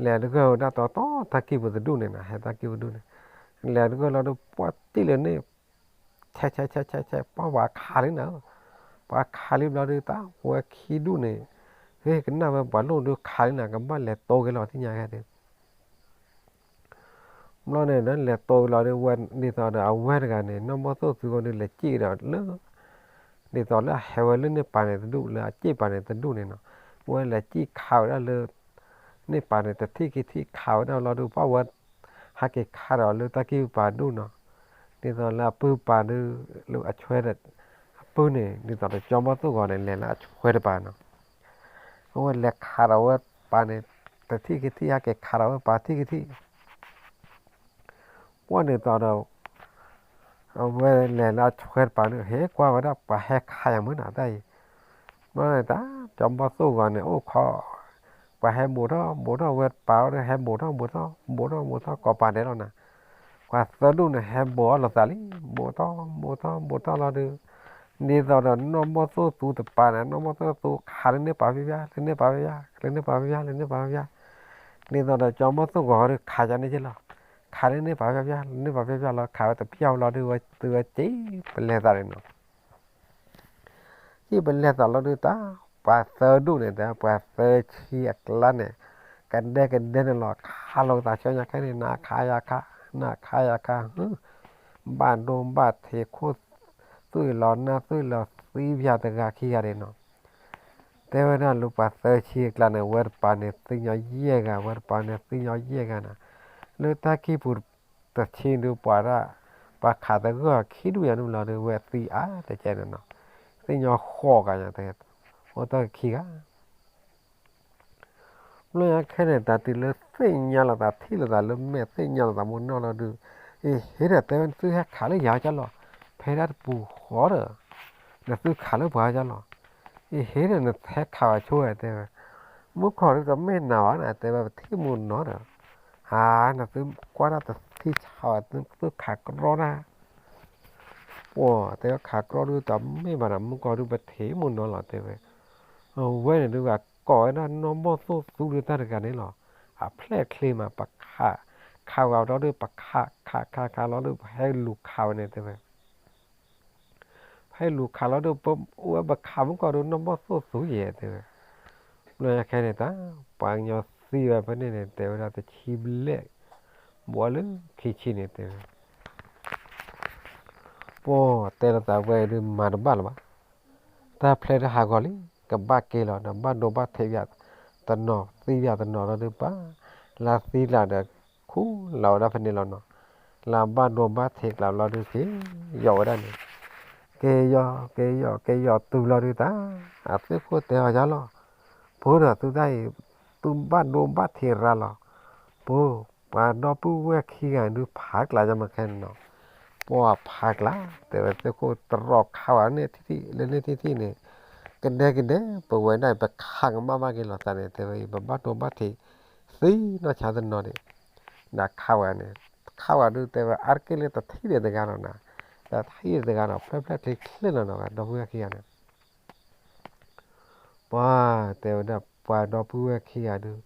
လဲၤတဂၢၢ်ဝဲဒၣ်တီတီတၢ်ကံၢ်ပူၤတဒူၣ်န့ၣ်နၤ, ဟဲတၢ်ကံၢ်ပူၤတဒူၣ်န့ၣ်, လဲၤတဂၢၢ်လီၤဒီး ပှၤတံၢ်လၢန့ၣ် ဆဲးဆဲးဆဲးဆဲးဆဲး ပှၤပှၤခးလံနၤ, ပှၤခးလံဘျီဒီး တၢ်ဝဲခံဒူၣ်န့ၣ် ဟ့ၣ်ကနၣ်ဝဲပှၤလိၣ်ဒုးခးလံနၤ ကဘၣ်လဲၤတိက့ၤလီၤ သ့ၣ်ညါခဲဒုး ဘျီန့ၣ်ဒီး လဲၤတိက့ၤလီၤဒီး ဝဲဒ်သိးဒီး အဝဲတဂၤန့ၣ် နီၢ်ဘီၣ်သိၣ်သူဂီၤဒီး လဲၤစံၣ်ဒီးလၢ ဒ်သိးလၢအဟဲဝဲလၢန့ၣ်ပၤန့ၣ်တဒူၣ် လၢအစ့ၣ်ပၤန့ၣ်တဒူၣ်န့ၣ်နီၤ, ဝဲလဲၤစံၣ်ခးဝဲဒၣ်လၢ န့ၣ်ပၤန့ၣ် တထံၣ်ခံထံၣ်ခးဝဲဒၣ်လီၤဒီး ပှၤဝဲ ဟဲက့ၤခးဒီးလၢတၢ်ကံၢ်ပၤဒူၣ်နီၤ, ဒ်သိးလၢအပုၢ်ပၤဒီး လၢအဆွဲဒီး အပုၢ်န့ၣ် ဒ်သိးဒီးကၠီဘီၣ်သိၣ်ဂီၤန့ၣ် လဲၤလၢအဆွဲတပၤနီၤ, အဝဲလဲၤခးဒီးဝဲပၤန့ၣ် တထံၣ်ခံထံၣ် ဟဲက့ၤခးဒီးဝဲပၤထံၣ်ခံထံၣ် ပှၢ်ဒ်သိးဒီး အဝဲလဲၤလၢအဆွဲတပၤန့ၣ် ဟ့ၣ်ကွၢ်ဝဲဒၣ်ပှၤဟဲခးယၤမုၢ်နၤတၢ်အံၤ, ဘျီန့ၣ်တၢ် ကၠီဘီၣ်သိၣ်ဂီၤန့ၣ် အိၣ်ခိး ပှၤဟဲဘူးထီၣ် ဘူးထီၣ်ဝဲပၤဒီး ဟဲဘူးထီၣ် ဘူးထီၣ် ဘူးထီၣ် ဘူးထီၣ် ကိးပၤဒဲးလီၤနၤ, ပှၤသၢဒူၣ်န့ၣ် ဟဲဘူးအီၣ်လိာ်သးလံ, ဘူးထီၣ် ဘူးထီၣ် ဘူးထီၣ်လီၤဒီး ဒ်သိးဒီး နီၢ်ဘီၣ်သိၣ်သူတပၤန့ၣ် နီၢ်ဘီၣ်သိၣ်သူခးလၢန့ၣ်ပၤဖျါဖျါ လၢန့ၣ်ပၤဖျါဖျါ လၢန့ၣ်ပၤဖျါဖျါ လၢန့ၣ်ပၤဖျါဖျါ, ဒ်သိးဒီး ကၠီဘီၣ်သိၣ်ဂီၤဒီး ခးယၤန့ၣ်က့လီၤ, ခးလၢန့ၣ်ပၤဖျါဖျါ လၢန့ၣ်ပၤဖျါဖျါလီၤ ခးဝဲတပျၢ်ဝဲလီၤဒီး ဝဲတုၤဝဲစံၣ်ပလဲၤသးန့ၣ်နီၤ စံၣ်ပလဲၤသးလီၤဒုးတၢ် ပှၤသၢဒူၣ်န့ၣ် တၢ်ပှၤသၢဆံအကျါန့ၣ် ကဒဲကဒဲန့ၣ်လီၤ ခးလိာ်သးဆူညါခဲန့ၣ် နခးယၤခး နခးယၤခး ဘၣ်ဒိဘၣ်ထံးခိၣ်သွံၣ်လီၤနၢ်သွံၣ်လီၤ သံပၠးတဂၤခံဂၤဒဲးနီၤ တဲဝဲဒၣ်လၢပှၤသၢဆံအကျါန့ၣ် ဝဲတပၤန့ၣ်သံညီယဲၢ်ဂၤ ဝဲတပၤန့ၣ်သံညီယဲၢ်ဂၤနၤ, လၢတၢ်ကံၢ်ပူၤတဆံဒုးပှၤဒၣ် ပှၤခးသဂၢၢ်ခံဒူၣ်ယၤန့ၣ်လီၤဒီး ဝဲသံအါတကဲန့ၣ်နီၤ, သံညီဃိးဂၤယၤတကဲ, အိၣ်တၢ်ခံဂၤ ဘျီညါခဲန့ၣ် တၢ်တုၤလၢသ့ၣ်ညါလိာ်သးထံၣ်လိာ်သးလၢမဲာ် သ့ၣ်ညါလိာ်သးမူနီၢ်လီၤဒုး, အ့ဟ့ဒီးတဲဝဲ နသုဟဲခးလၢယၤကၢ်လီၤ, ဖဲဒၣ်တပူၤဃီဒီး နသုခးလၢပှၤကၢ်လီၤ, အ့ဟ့ဒီးနဟဲခးဝဲဆိဝဲတဲဝဲ, မုၢ်ခီဒုးတမ့ၢ်နၤဘၣ်နၤ တဲဝဲပထံၣ်မူနီၢ်ဒီး, ဟါ နသုကွၢ်ဒၣ်တထံၣ်ဆးဝဲ နသုခးကြီနၤ ပှၤတဲဝဲခးကြီဒုးတမ့ၢ်ဘၣ်နၤ မုၢ်ခီဒုးပထံၣ်မူနီၢ်လီၤတဲဝဲ, အဝဲန့ၣ်ဒုး ကိးဝဲဒၣ်နီၢ်ဘီၣ်သိၣ်သူဒုးတၢ်တဂၤန့ၣ်လီၤ, အဖျဲၣ်ချ့မး ပခး, ခးဝဲဒီးဒုး ပခး ခး ခး ခးလီၤဒုး ပဟဲလူၤခးဝဲန့ၣ်တဲဝဲ, ပဟဲလူၤခးလီၤဒုး ပအိၣ်ဝဲပခးမုၢ်ကီၢ်ဒုး နီၢ်ဘီၣ်သိၣ်သူယဲၢ်တဲဝဲ, ဘျီညါခဲန့ၣ်တၢ် ပှၤကညီသံဝဲဖဲန့ၣ်န့ၣ် တဲဝဲဒၣ်တဆံဘျဲၣ် ဘှီလၢခံဆံန့ၣ်တဲဝဲ ပှၤတဲလိာ်သးဝဲဒုးမၤတဘၣ်လၢၤဘၣ်, တၢ်ဖျဲးတဟးဂီၤလံ, ကဘၣ်က့ၤလီၤဒီး ဘၣ်ဒိဘၣ်ထံးပၠးတနီၤ သံပၠးတနီၤလီၤဒုး ပှၤလၢသံလၢဒီး ခူလီၤဝဲဒၣ်ဖဲန့ၣ်လီၤနီၤ, လၢဘၣ်ဒိဘၣ်ထံးကျါလီၤဒုး က့ၤယီၤဝဲဒၣ်န့ၣ်, က့ၤယီၤ က့ၤယီၤ က့ၤယီၤတုၤလီၤဒုးတၢ်, အသုးခိၣ်တဲအီၤယါလီၤ, ဖိဒီးသုတၢ်အံၤ သုဘၣ်ဒိဘၣ်ထံးရၤလီၤ, ဖိ ပှၤဒီပုၢ်ဝဲၢ်ခံဂၤဒုးဖးကျါယါမးခဲန့ၣ်နီၤ, ပှၢ်ဖးကျါ, တဲဝဲသ့ၣ်ခိၣ်တရီခးဝဲန့ၣ်ထံၣ်ထံၣ် လၢန့ၣ်ထံၣ်ထံၣ်န့ၣ်, ကဒဲကဒဲ ပဝဲဒၣ်ပခးကမၣ်ဘၣ်က့ၤလိာ်သးန့ၣ် တဲဝဲအံၤ ပဘၣ်တိဘၣ်ထံးသ့နီၢ်ဆါတနီၤန့ၣ်, ဒီးခးဝဲန့ၣ်, ခးဝဲဒုးတဲဝဲအါတက့ၢ်လၢတထံၣ်ဒီးတဂၤလီၤနၤ, ဒီးထံၣ်ဒီးတဂၤဒီး ဖျၢၣ်ဖျၢၣ်ချ့ချ့လီၤနီၤ ဝဲဒီပုၢ်ဝဲၢ်ခံဂၤန့ၣ် ပှၤတဲဝဲဒၣ် ပှၤဒီပုၢ်ဝဲၢ်ခံဂၤဒုး, ဒ်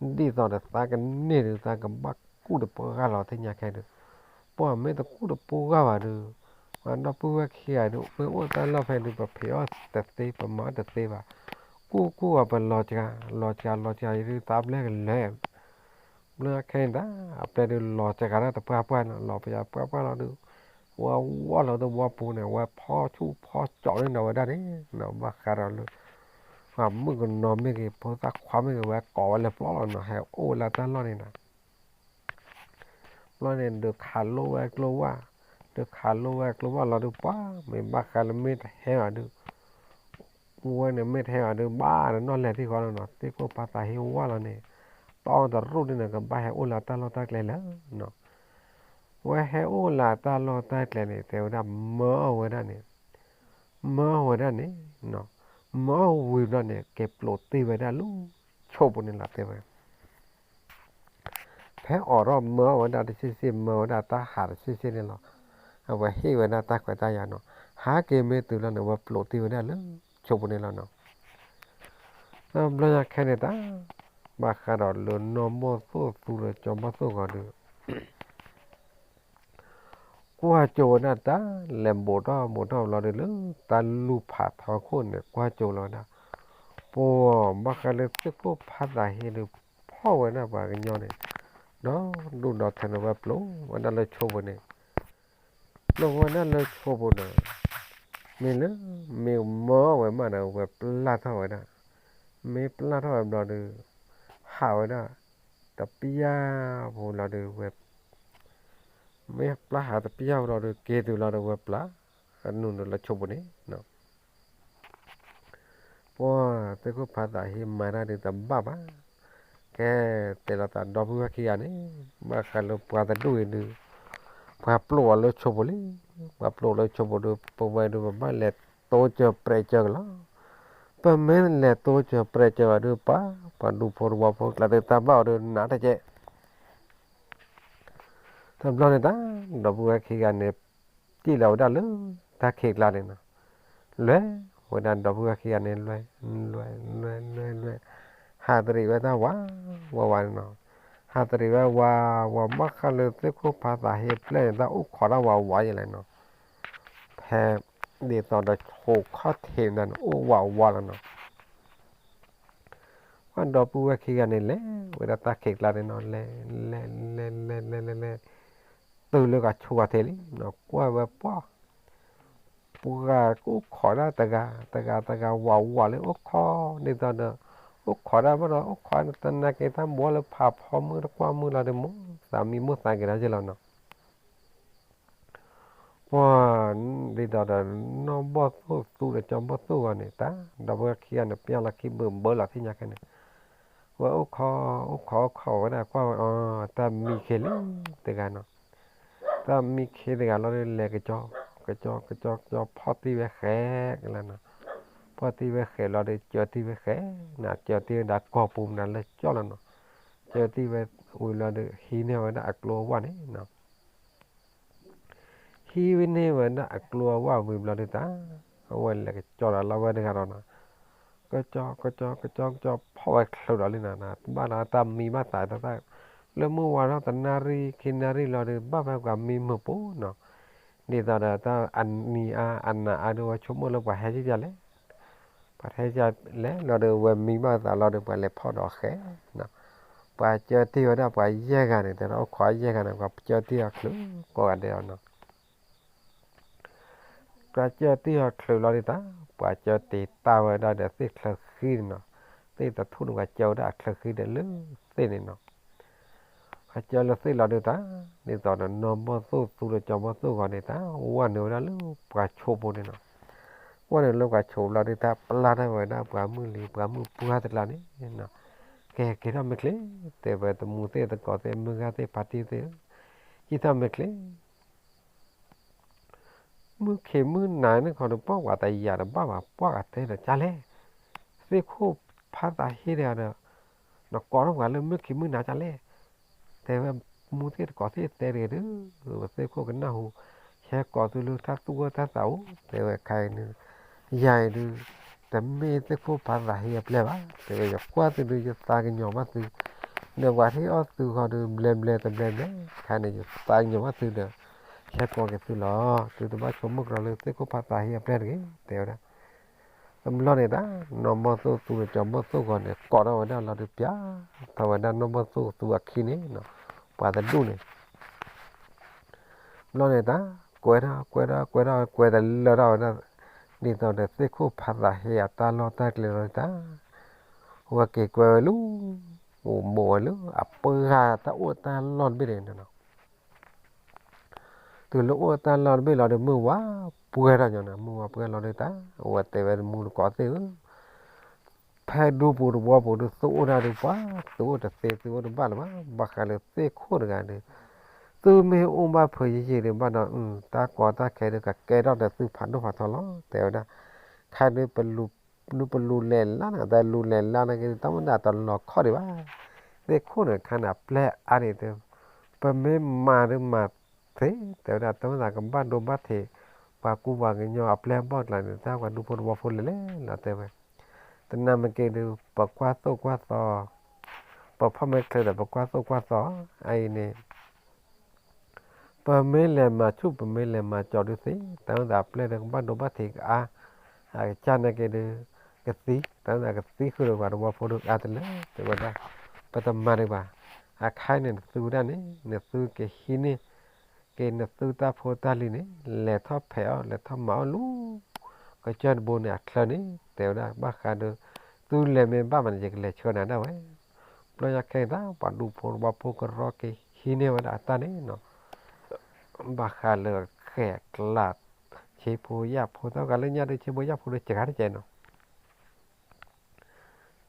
သိးဒီးသးကန့ၢ်ဒုး သးကဘၣ်ကူၣ်တပှၢ်ဂၢ်လီၤသ့ၣ်ညါခဲဒုး, ပှၤမ့ၢ်တကူၣ်တပှၢ်ဂၢ်ဘၣ်ဒုး, ပှၤဒီပုၢ်ဝဲၢ်ခံဂၤဒုး မ့ၢ်အိၣ်တၢ်လီၢ်ဖဲဒုး ပဖံးအီၣ်တသ့ ပမၤအီၣ်တသ့ဘၣ်, ကူၣ်ကူၣ်အီၤပလီၤစှၤ လီၤစှၤ လီၤစှၤအံၤဒုး သးဘျဲကလဲၤ ဘျီခဲအံၤဒၣ် အပျဲၢ်ဒုးလီၤစှၤဒၣ်တပှၢ်ပှၢ်နီၤ လီၤပှၢ်ပှၢ်ပှၢ်လီၤဒုး, ဝဲဝီၢ်လီၤဒုးဝီပူၤန့ၣ် ဝဲဖီဆူၣ်ဖီကၠီၤန့ၣ်နီၤဝဲဒၣ်န့ၣ်, ဘၣ်ဃးဒီးလၢ ပှၤမုၣ်ကနီၤမ့ၢ်ဂ့ၤ ဖိသၣ်ခွါမ့ၢ်ဂ့ၤ ဝဲကိးဝဲလၢပျီလီၤနီၤ ဟဲအိၣ်ဝဲလၢတၢ်လီၢ်န့ၣ်နီၤ ဘျီန့ၣ် ဒုးခးလိဝဲကျိဝၢ်, ဒုးခးလိဝဲကျိဝၢ်လီၤဒုး ပှၤမ့ၢ်ဘၣ်ဃးလၢမ့ၢ်တဟဲဘၣ်ဒုး, ဝဲန့ၣ်မ့ၢ်တဟဲဘၣ်ဒုး ဘၣ်နီၢ်လဲၤထံၣ်ဃီလီၤနီၤ သ့ၣ်ခိၣ်ဖးသးဟ့ဝၢ်လီၤန့ၣ်, တီတရူၢ်ဒုးန့ၣ် ကဘၣ်ဟဲအိၣ်လၢတၢ်လီၢ်တၢ်ကျဲလၢာ်နီၤ, ဝဲဟဲအိၣ်လၢတၢ်လီၢ်တၢ်ကျဲန့ၣ် တဲဝဲဒၣ်မၢအီၣ်ဝဲဒၣ်န့ၣ်, မၢအီၣ်ဝဲဒၣ်န့ၣ်, မၢအီၣ်ဝံၤဘျီန့ၣ် က့ၤပျိးတ့ၢ်ဝဲဒၣ်လၢဆိပူၤန့ၣ်လီၤ တဲဝဲ ဖဲအိးထီၣ်မၢအီၣ်ဝဲဒၣ်တဆ့ဆ့ မၢဝဲဒၣ်တၢ်ဟးတဆ့ဆ့န့ၣ်လီၤ, အဝဲဟ့ၣ်ဝဲဒၣ်တၢ်ခွဲးတၢ်ယာ်နီၤ, ဟးက့ၤမ့ၢ်တုၤလီၤန့ၣ် ဝဲပျိးတ့ၢ်ဝဲဒၣ်လၢဆိပူၤန့ၣ်လီၤနီၤ, တဘျီညါခဲန့ၣ်တၢ်, ဘၣ်ဃးဒီးလၢနီၢ်ဘီၣ်သိၣ်သူဒီးကၠီဘီၣ်သိၣ်ဂီၤဒုး ကွၢ်ကၠိဝဲဒၣ်တၢ်လဲၤဘူးထီၣ်ဘူးထီၣ်ဘျီဒုး လၢတၢ်လူၢ်ဖးထီခိၣ်န့ၣ် ကွၢ်ကၠိလီၤဝဲဒၣ်, ပှၤဘၣ်ဃးလၢသ့ၣ်ခိၣ်ဖးသးဟ့ဒုး ဖီၣ်ဝဲဒၣ်ပှၤကညီန့ၣ်, ဒီဒူၣ်ဒီထၢန့ၣ် ဝဲပျိးဝဲဒၣ်လၢဆိပူၤန့ၣ်, ပျိးဝဲဒၣ်လၢဆိပူၤန့ၣ်, မ့ၢ်လၢ မ့ၢ်မၢဝဲမးဒီး ဝဲပျၢ်ထီၣ်ဝဲဒၣ်, မ့ၢ်ပျၢ်ထီၣ်ဝဲဘျီဒုး ဟးဝဲဒၣ် တပျၢ်ပူၤလီၤဒုးဝဲ မ့ၢ်ပျၢ်ဟးတပျၢ်ပူၤလီၤဒုး က့ၤတုၤလီၤဒုးဝဲပျၢ် အနုာ်လၢဆိပူၤန့ၣ်, ပှၤသ့ၣ်ခိၣ်ဖးသးဟ့မၤတၢ်ဒုးတဘၣ်ဘၣ်, ကဲတဲလီၤသးဒီပုၢ်ဝဲၢ်ခံဂၤန့ၣ်, ဘၣ်ဃးလၢပှၤတဒူၣ်အံၤဒုး, ပှၤပျိးအီၤလၢဆိပူၤလံ, ပှၤပျိးလၢဆိပူၤဒုး ပဝဲဒုးပဘၣ်လဲၤတိစၢၤပြဲးစၢၤကလီၤ, ပမ့ၢ်လဲၤတိစၢၤပြဲးစၢၤဘၣ်ဒုးပှၤ, ပှၤဒူဖိတဝီဖိကျါဒုးတၢ်ဘၣ်အီၤဒုးနးတကဲး တဘျီန့ၣ်တၢ်, ဒီပုၢ်ဝဲၢ်ခံဂၤန့ၣ် စံၣ်လီၤဝဲဒၣ်လၢတၢ်ခံးကျါန့ၣ်နီၤ, လဲၤဝဲဒၣ်ဒီပုၢ်ဝဲၢ်ခံဂၤန့ၣ် လဲၤ လဲၤ လဲၤ လဲၤ လဲၤ ဟးတရံးဝဲတၢ်ဝး ဝးဝးန့ၣ်နီၤ, ဟးတရံးဝဲဝး ဝးဘၣ်ဃးလၢသ့ၣ်ခိၣ်ဖးသးဟ့ပျဲၢ်န့ၣ် တၢ်အိၣ်ခိးတၢ်ဝးဝးယလဲၣ်နီၤ, ဖဲဒ်သိးဒီးဆိခီၣ်ထံးန့ၣ် အိၣ်ဝးဝးလီၤနီၤ ပှၤဒီပုၢ်ဝဲၢ်ခံဂၤန့ၣ် လဲၤဝဲဒၣ်တၢ်ခံးကျါန့ၣ်နီၤ လဲၤ လဲၤ လဲၤ လဲၤ လဲၤ လဲၤ လဲၤ တုၤလၢကဆိဝဲထဲလံနီၤ ကွၢ်ဝဲပှၢ် ပှၤအိၣ်ခိးဒၣ်တဂၤ တဂၤ တဂၤ ဝးဝးလၢအိၣ်ခိး ဒ်သိးဒီး အိၣ်ခိးဒၣ်ဘၣ်ဒီး အိၣ်ခိးတနာ်က့ၤတၢ်ဘှီလၢဖးဖီမုၢ်တကွၢ်မုၢ်လီၤဒီး မိၣ်သးမံမိၣ်သးက့ၤထီၣ်က့ၤလီၤနီၤ ပှၤ ဒ်သိးဒီး နီၢ်ဘီၣ်သိၣ်သူဒီးကၠီဘီၣ်သိၣ်ဂီၤန့ၣ် တၢ်ဒီပုၢ်ဝဲၢ်ခံဂၤန့ၣ် ပျၢ်လီၤခံဘုးဘၢလီၤသ့ၣ်ညါခဲန့ၣ် ဝဲအိၣ်ခိး အိၣ်ခိး အိၣ်ခိးဝဲဒၣ်ကွၢ်ဝဲ အ တၢ်မံခ့လံတဂၤနီၤ တၢ်မံခ့တဂၤလီၤဒီး လဲၤကကၠီ ကကၠီ ကကၠီ ကကၠီ ဖီၣ်တံၢ်ဝဲဃဲကလၢနီၤ ဖီၣ်တံၢ်ဝဲဃဲလီၤဒီး ကၠီတံၢ်ဝဲဃဲ နၤကၠီတံၢ်ဝဲဒၣ်ကီၢ်ပူၤနၤလၢကၠီလီၤနီၤ ကၠီတံၢ်ဝဲဝံၤလီၤဒီး ဟံးန့ၢ်ဝဲဒၣ်အကျိအဝၣ်န့ၣ်နီၤ ဟံးဝဲန့ၢ်ဝဲဒၣ်အကျိအဝၣ်ဝံၤဘျီဒုးတၢ် အဝဲလဲၤကကၠီဒီးလီၤဝဲတဂၤဒီးနီၤ ကကၠီ ကကၠီ ကကၠီ ကကၠီ ဖီၣ်ဝဲချုးဒီးလံနီၤ ဘၣ်လီၤတၢ်မံဘၣ်သးတၢ် လၢမုၢ်ဝါထီၣ်တနၣ်ရံၣ်ခံနၣ်ရံၣ်လီၤဒီး ဘၣ်ဖဲပှၤမံမုာ်ပူၤနီၤ ဒ်သိးဒီးတၢ်အနံၤအါအနးအါဒီး ဝဲဆိကမိၣ်လၢပှၤဟဲက့ၤယၤလဲၣ် ပှၤဟဲက့ၤယၤလဲၣ်လီၤဒီး ဝဲမံဘၣ်သးလီၤဒီး ပှၤလဲၤဖီၣ်ဒီးဃဲနီၤ ပှၤကၠီတံၢ်ဝဲဒၣ်ပှၤယဲၢ်ဂၤန့ၣ် တဲဒီးအိၣ်ခိးယဲၢ်ဂၤန့ၣ် ပှၤကၠီတံၢ်အီၤချုးကိးဂၤဒဲးအီၤနီၤ ပှၤကၠီတံၢ်အီၤချုးလီၤဒုးတၢ် ပှၤကၠီတံၢ်တၢ်ဝဲဒၣ်ဒီးသ့ၣ်ချၢဃံန့ၣ်နီၤ သ့ၣ်တထူၣ်န့ၣ် ပှၤကၠီဝဲဒၣ်အချုးဃံဒီးလၢသ့ၣ်န့ၣ်နီၤ ပှၤကၠီလၢသ့ၣ်လီၤဒုးတၢ် ဒ်သိးဒီးနီၢ်ဘီၣ်သိၣ်သူဒီးကၠီဘီၣ်သိၣ်ဂီၤန့ၣ်တၢ် ဝဲနုာ်ဝဲဒၣ်လၢပှၤဆိပူၤန့ၣ်နီၤ ဝဲနုာ်လၢပှၤဆိပူၤလီၤဒုးတၢ်ပျၢ်ထီၣ်ဝဲဒၣ်ပှၤမုၢ်လံၤ ပှၤမုၢ်ပှၢ်တကျါန့ၣ်နီၤ ကဲက့ၤထီၣ်မ့ၢ်ချ့ တဲဝဲတမူသ့ၣ်သကိးသ့ၣ် မုၢ်ဂၤသ့ၣ် ဖါတံၢ်သ့ၣ်ဧၢ က့ၤထီၣ်မ့ၢ်ချ့ မုၢ်ခံးမုၢ်နၤန့ၣ်ခီဒီး ပှၢ်ဝၤတယာ်တဘၣ်ဘၣ် ပှၢ်ဂၤတဲဒီး ကၢ်လဲၣ်, သ့ၣ်ခိၣ်ဖးသးဟ့တဂၤဒီး နကိးထီၣ်ပှၤလၢမုၢ်ခံးမုၢ်နၤကၢ်လဲၣ်, တဲဝဲ, မူသ့ၣ်တကိးသ့ၣ်တဲတဂ့ၤဒီး, သ့ၣ်ခိၣ်ကနၢ်ဟူ, ဟဲကိးသုလၢတၢ်သူၣ်အိၣ်တၢ်သးအိၣ် တဲဝဲခါအံၤန့ၣ်, ယၤအံၤဒုး တမ့ၢ်သ့ၣ်ခိၣ်ဖးသးဟ့အပျဲၢ်ဘၣ်, တဲဝဲ ယကွၢ်သုဒုး ယသးကညီၤဘၣ်သု, ဒီးပှၤဟ့ၣ်အီၣ်သုဃီဒီး ဘျဲဘျဲတဘျဲဘျဲ, ခါန့ၣ် ယသးကညီၤဘၣ်သုဒီး ဟဲကိးက့ၤသုလီၤ, သုတဘၣ်ဆိကမိၣ်ကဒီးလၢသ့ၣ်ခိၣ်ဖးသးဟ့အပျဲၢ်တဂ့ၤ တဲဝဲဒၣ်. တဘျီန့ၣ်တၢ် နီၢ်ဘီၣ်သိၣ်သူဒီးစီၤဘီၣ်သိၣ်ဂီၤန့ၣ် ကိးထီၣ်ဝဲဒၣ်လီၤဒုး ပျၢ်ထီၣ်ဝဲဒၣ်နီၢ်ဘီၣ်သိၣ်သူအခံန့ၣ်, ပှၤတဒူၣ်န့ၣ် ဘျီန့ၣ်တၢ် ကွဲထီၣ်ကွဲထီၣ်ကွဲထီၣ် ကွဲတလၢာ်ထီၣ်ဝဲဒၣ်, ဒ်သိးဒီးသ့ၣ်ခိၣ်ဖးသးဟ့အတၢ်လီၢ်တၢ်ကျဲလီၤတၢ်, ဝဲက့ၤကွဲဝဲလၢ အိၣ်မိၢ်ဝဲလၢ အပှၢ်တၢ်အိၣ်တၢ်လီၢ်တဘ့ၣ်န့ၣ် တုၤလၢအိၣ်တၢ်လီၢ်တဘ့ၣ်လီၤဒီး မုၢ်ဝါပှဲၤထီၣ်ညီန့ၣ် မုၢ်ဝါပှဲၤလီၤဒီးတၢ် အဝဲတဲဝဲတမူတကိးသ့ၣ်ဧၢ, ဖဲဒူပူၤတဝီပူၤဒီး သုအိၣ်ဒၣ်ဒီးပှၤ, သုအိၣ်တသ့ သုအိၣ်တဘၣ်လၢၤဘၣ်, ဘၣ်ဃးလၢသ့ၣ်ခိၣ်တဂၤဒီး, သုမ့ၢ်အိၣ်ဘၣ်ဖုးယံာ်ယံာ်ဒီးဘၣ်ဒီး တၢ်ကီတၢ်ခဲဒီး ကကဲထီၣ်ဒီးသုဖးဒိၣ်ဖးထီလီၤ တဲဝဲဒၣ်, ခါဒီး ပလူလဲၤလၢ်န့ၣ် တၢ်လူလဲၤလၢ်န့ၣ်က့ တၢ်မ့ၢ်ဒၣ်တလီၤခီၣ်ဒံးဘၣ်, သ့ၣ်ခိၣ်န့ၣ်ခါန့ၣ် အပျဲၢ်အါန့ၣ် ပမ့ၢ်မၤဒီးမၤသ့, တဲဝဲဒၣ် တၢ်မ့ၢ်သးကဘၣ်ဒိဘၣ်ထံး, ပှၤကူပှၤကညီအပျဲၢ်အဘီၣ်ကျါန့ၣ် တၢ်ပှၤဒူဖိတဝီဖိလဲၤလဲၤလီၤ တဲဝဲ, တနၤမ့ၢ်က့ၤဒီး ပကွၢ်သိၣ်ကွၢ်သီ, ပဖီၣ်မ့ၢ်ချၢဒီး ပကွၢ်သိၣ်ကွၢ်သီ, အအံၤန့ၣ် ပမ့ၢ်လဲၤမၤဆူၣ် ပမ့ၢ်လဲၤမၤကၠီဒုးသ့, တၢ်မ့ၢ်သးအပျဲၢ်ဒီးကဘၣ်ဒိဘၣ်ထံးကအါ, အကစၢ်န့ၣ်က့ၤဒီး ကသံ, တၢ်မ့ၢ်သးကသံဃုာ်ဒီးပှၤတဝီဖိဒီးအါတလၢာ် တဲဝဲဒၣ်, ပတမၤဒံးဘၣ်, အခါအံၤန့ၣ် နသုဝဲဒၣ်န့ၣ် နသုကဟံးန့ၢ်က့ၤနသုတၢ်ဖိတၢ်လံၤန့ၣ် လဲၤထီၣ်ဖဲးအီၣ် လဲၤထီၣ်မၤအီၣ်လၢ ကစၢၢ်တဘိန့ၣ်အချၢန့ၣ် တဲဝဲဒၣ် ဘၣ်ဃးဒီး သုလဲၤမ့ၢ်ဘၣ်မးန့ၣ် ယကလဲၤဆှၢနၤဒၣ်ဝဲ, ဘျီညါခဲအံၤတၢ် ပှၤဒူဖိတဝီဖိကရီက့ၤဟံးန့ၢ်ဝဲဒၣ်အတၢ်န့ၣ်နီၤ, ဘၣ်ဃးလၢဃဲၤကျး ဆ့ဖိယာ်ဖိ တၢ်ဂၤလၢညါဒီး ဆ့ဖိယာ်ဖိဒီးစှၤတကဲးနီၤ,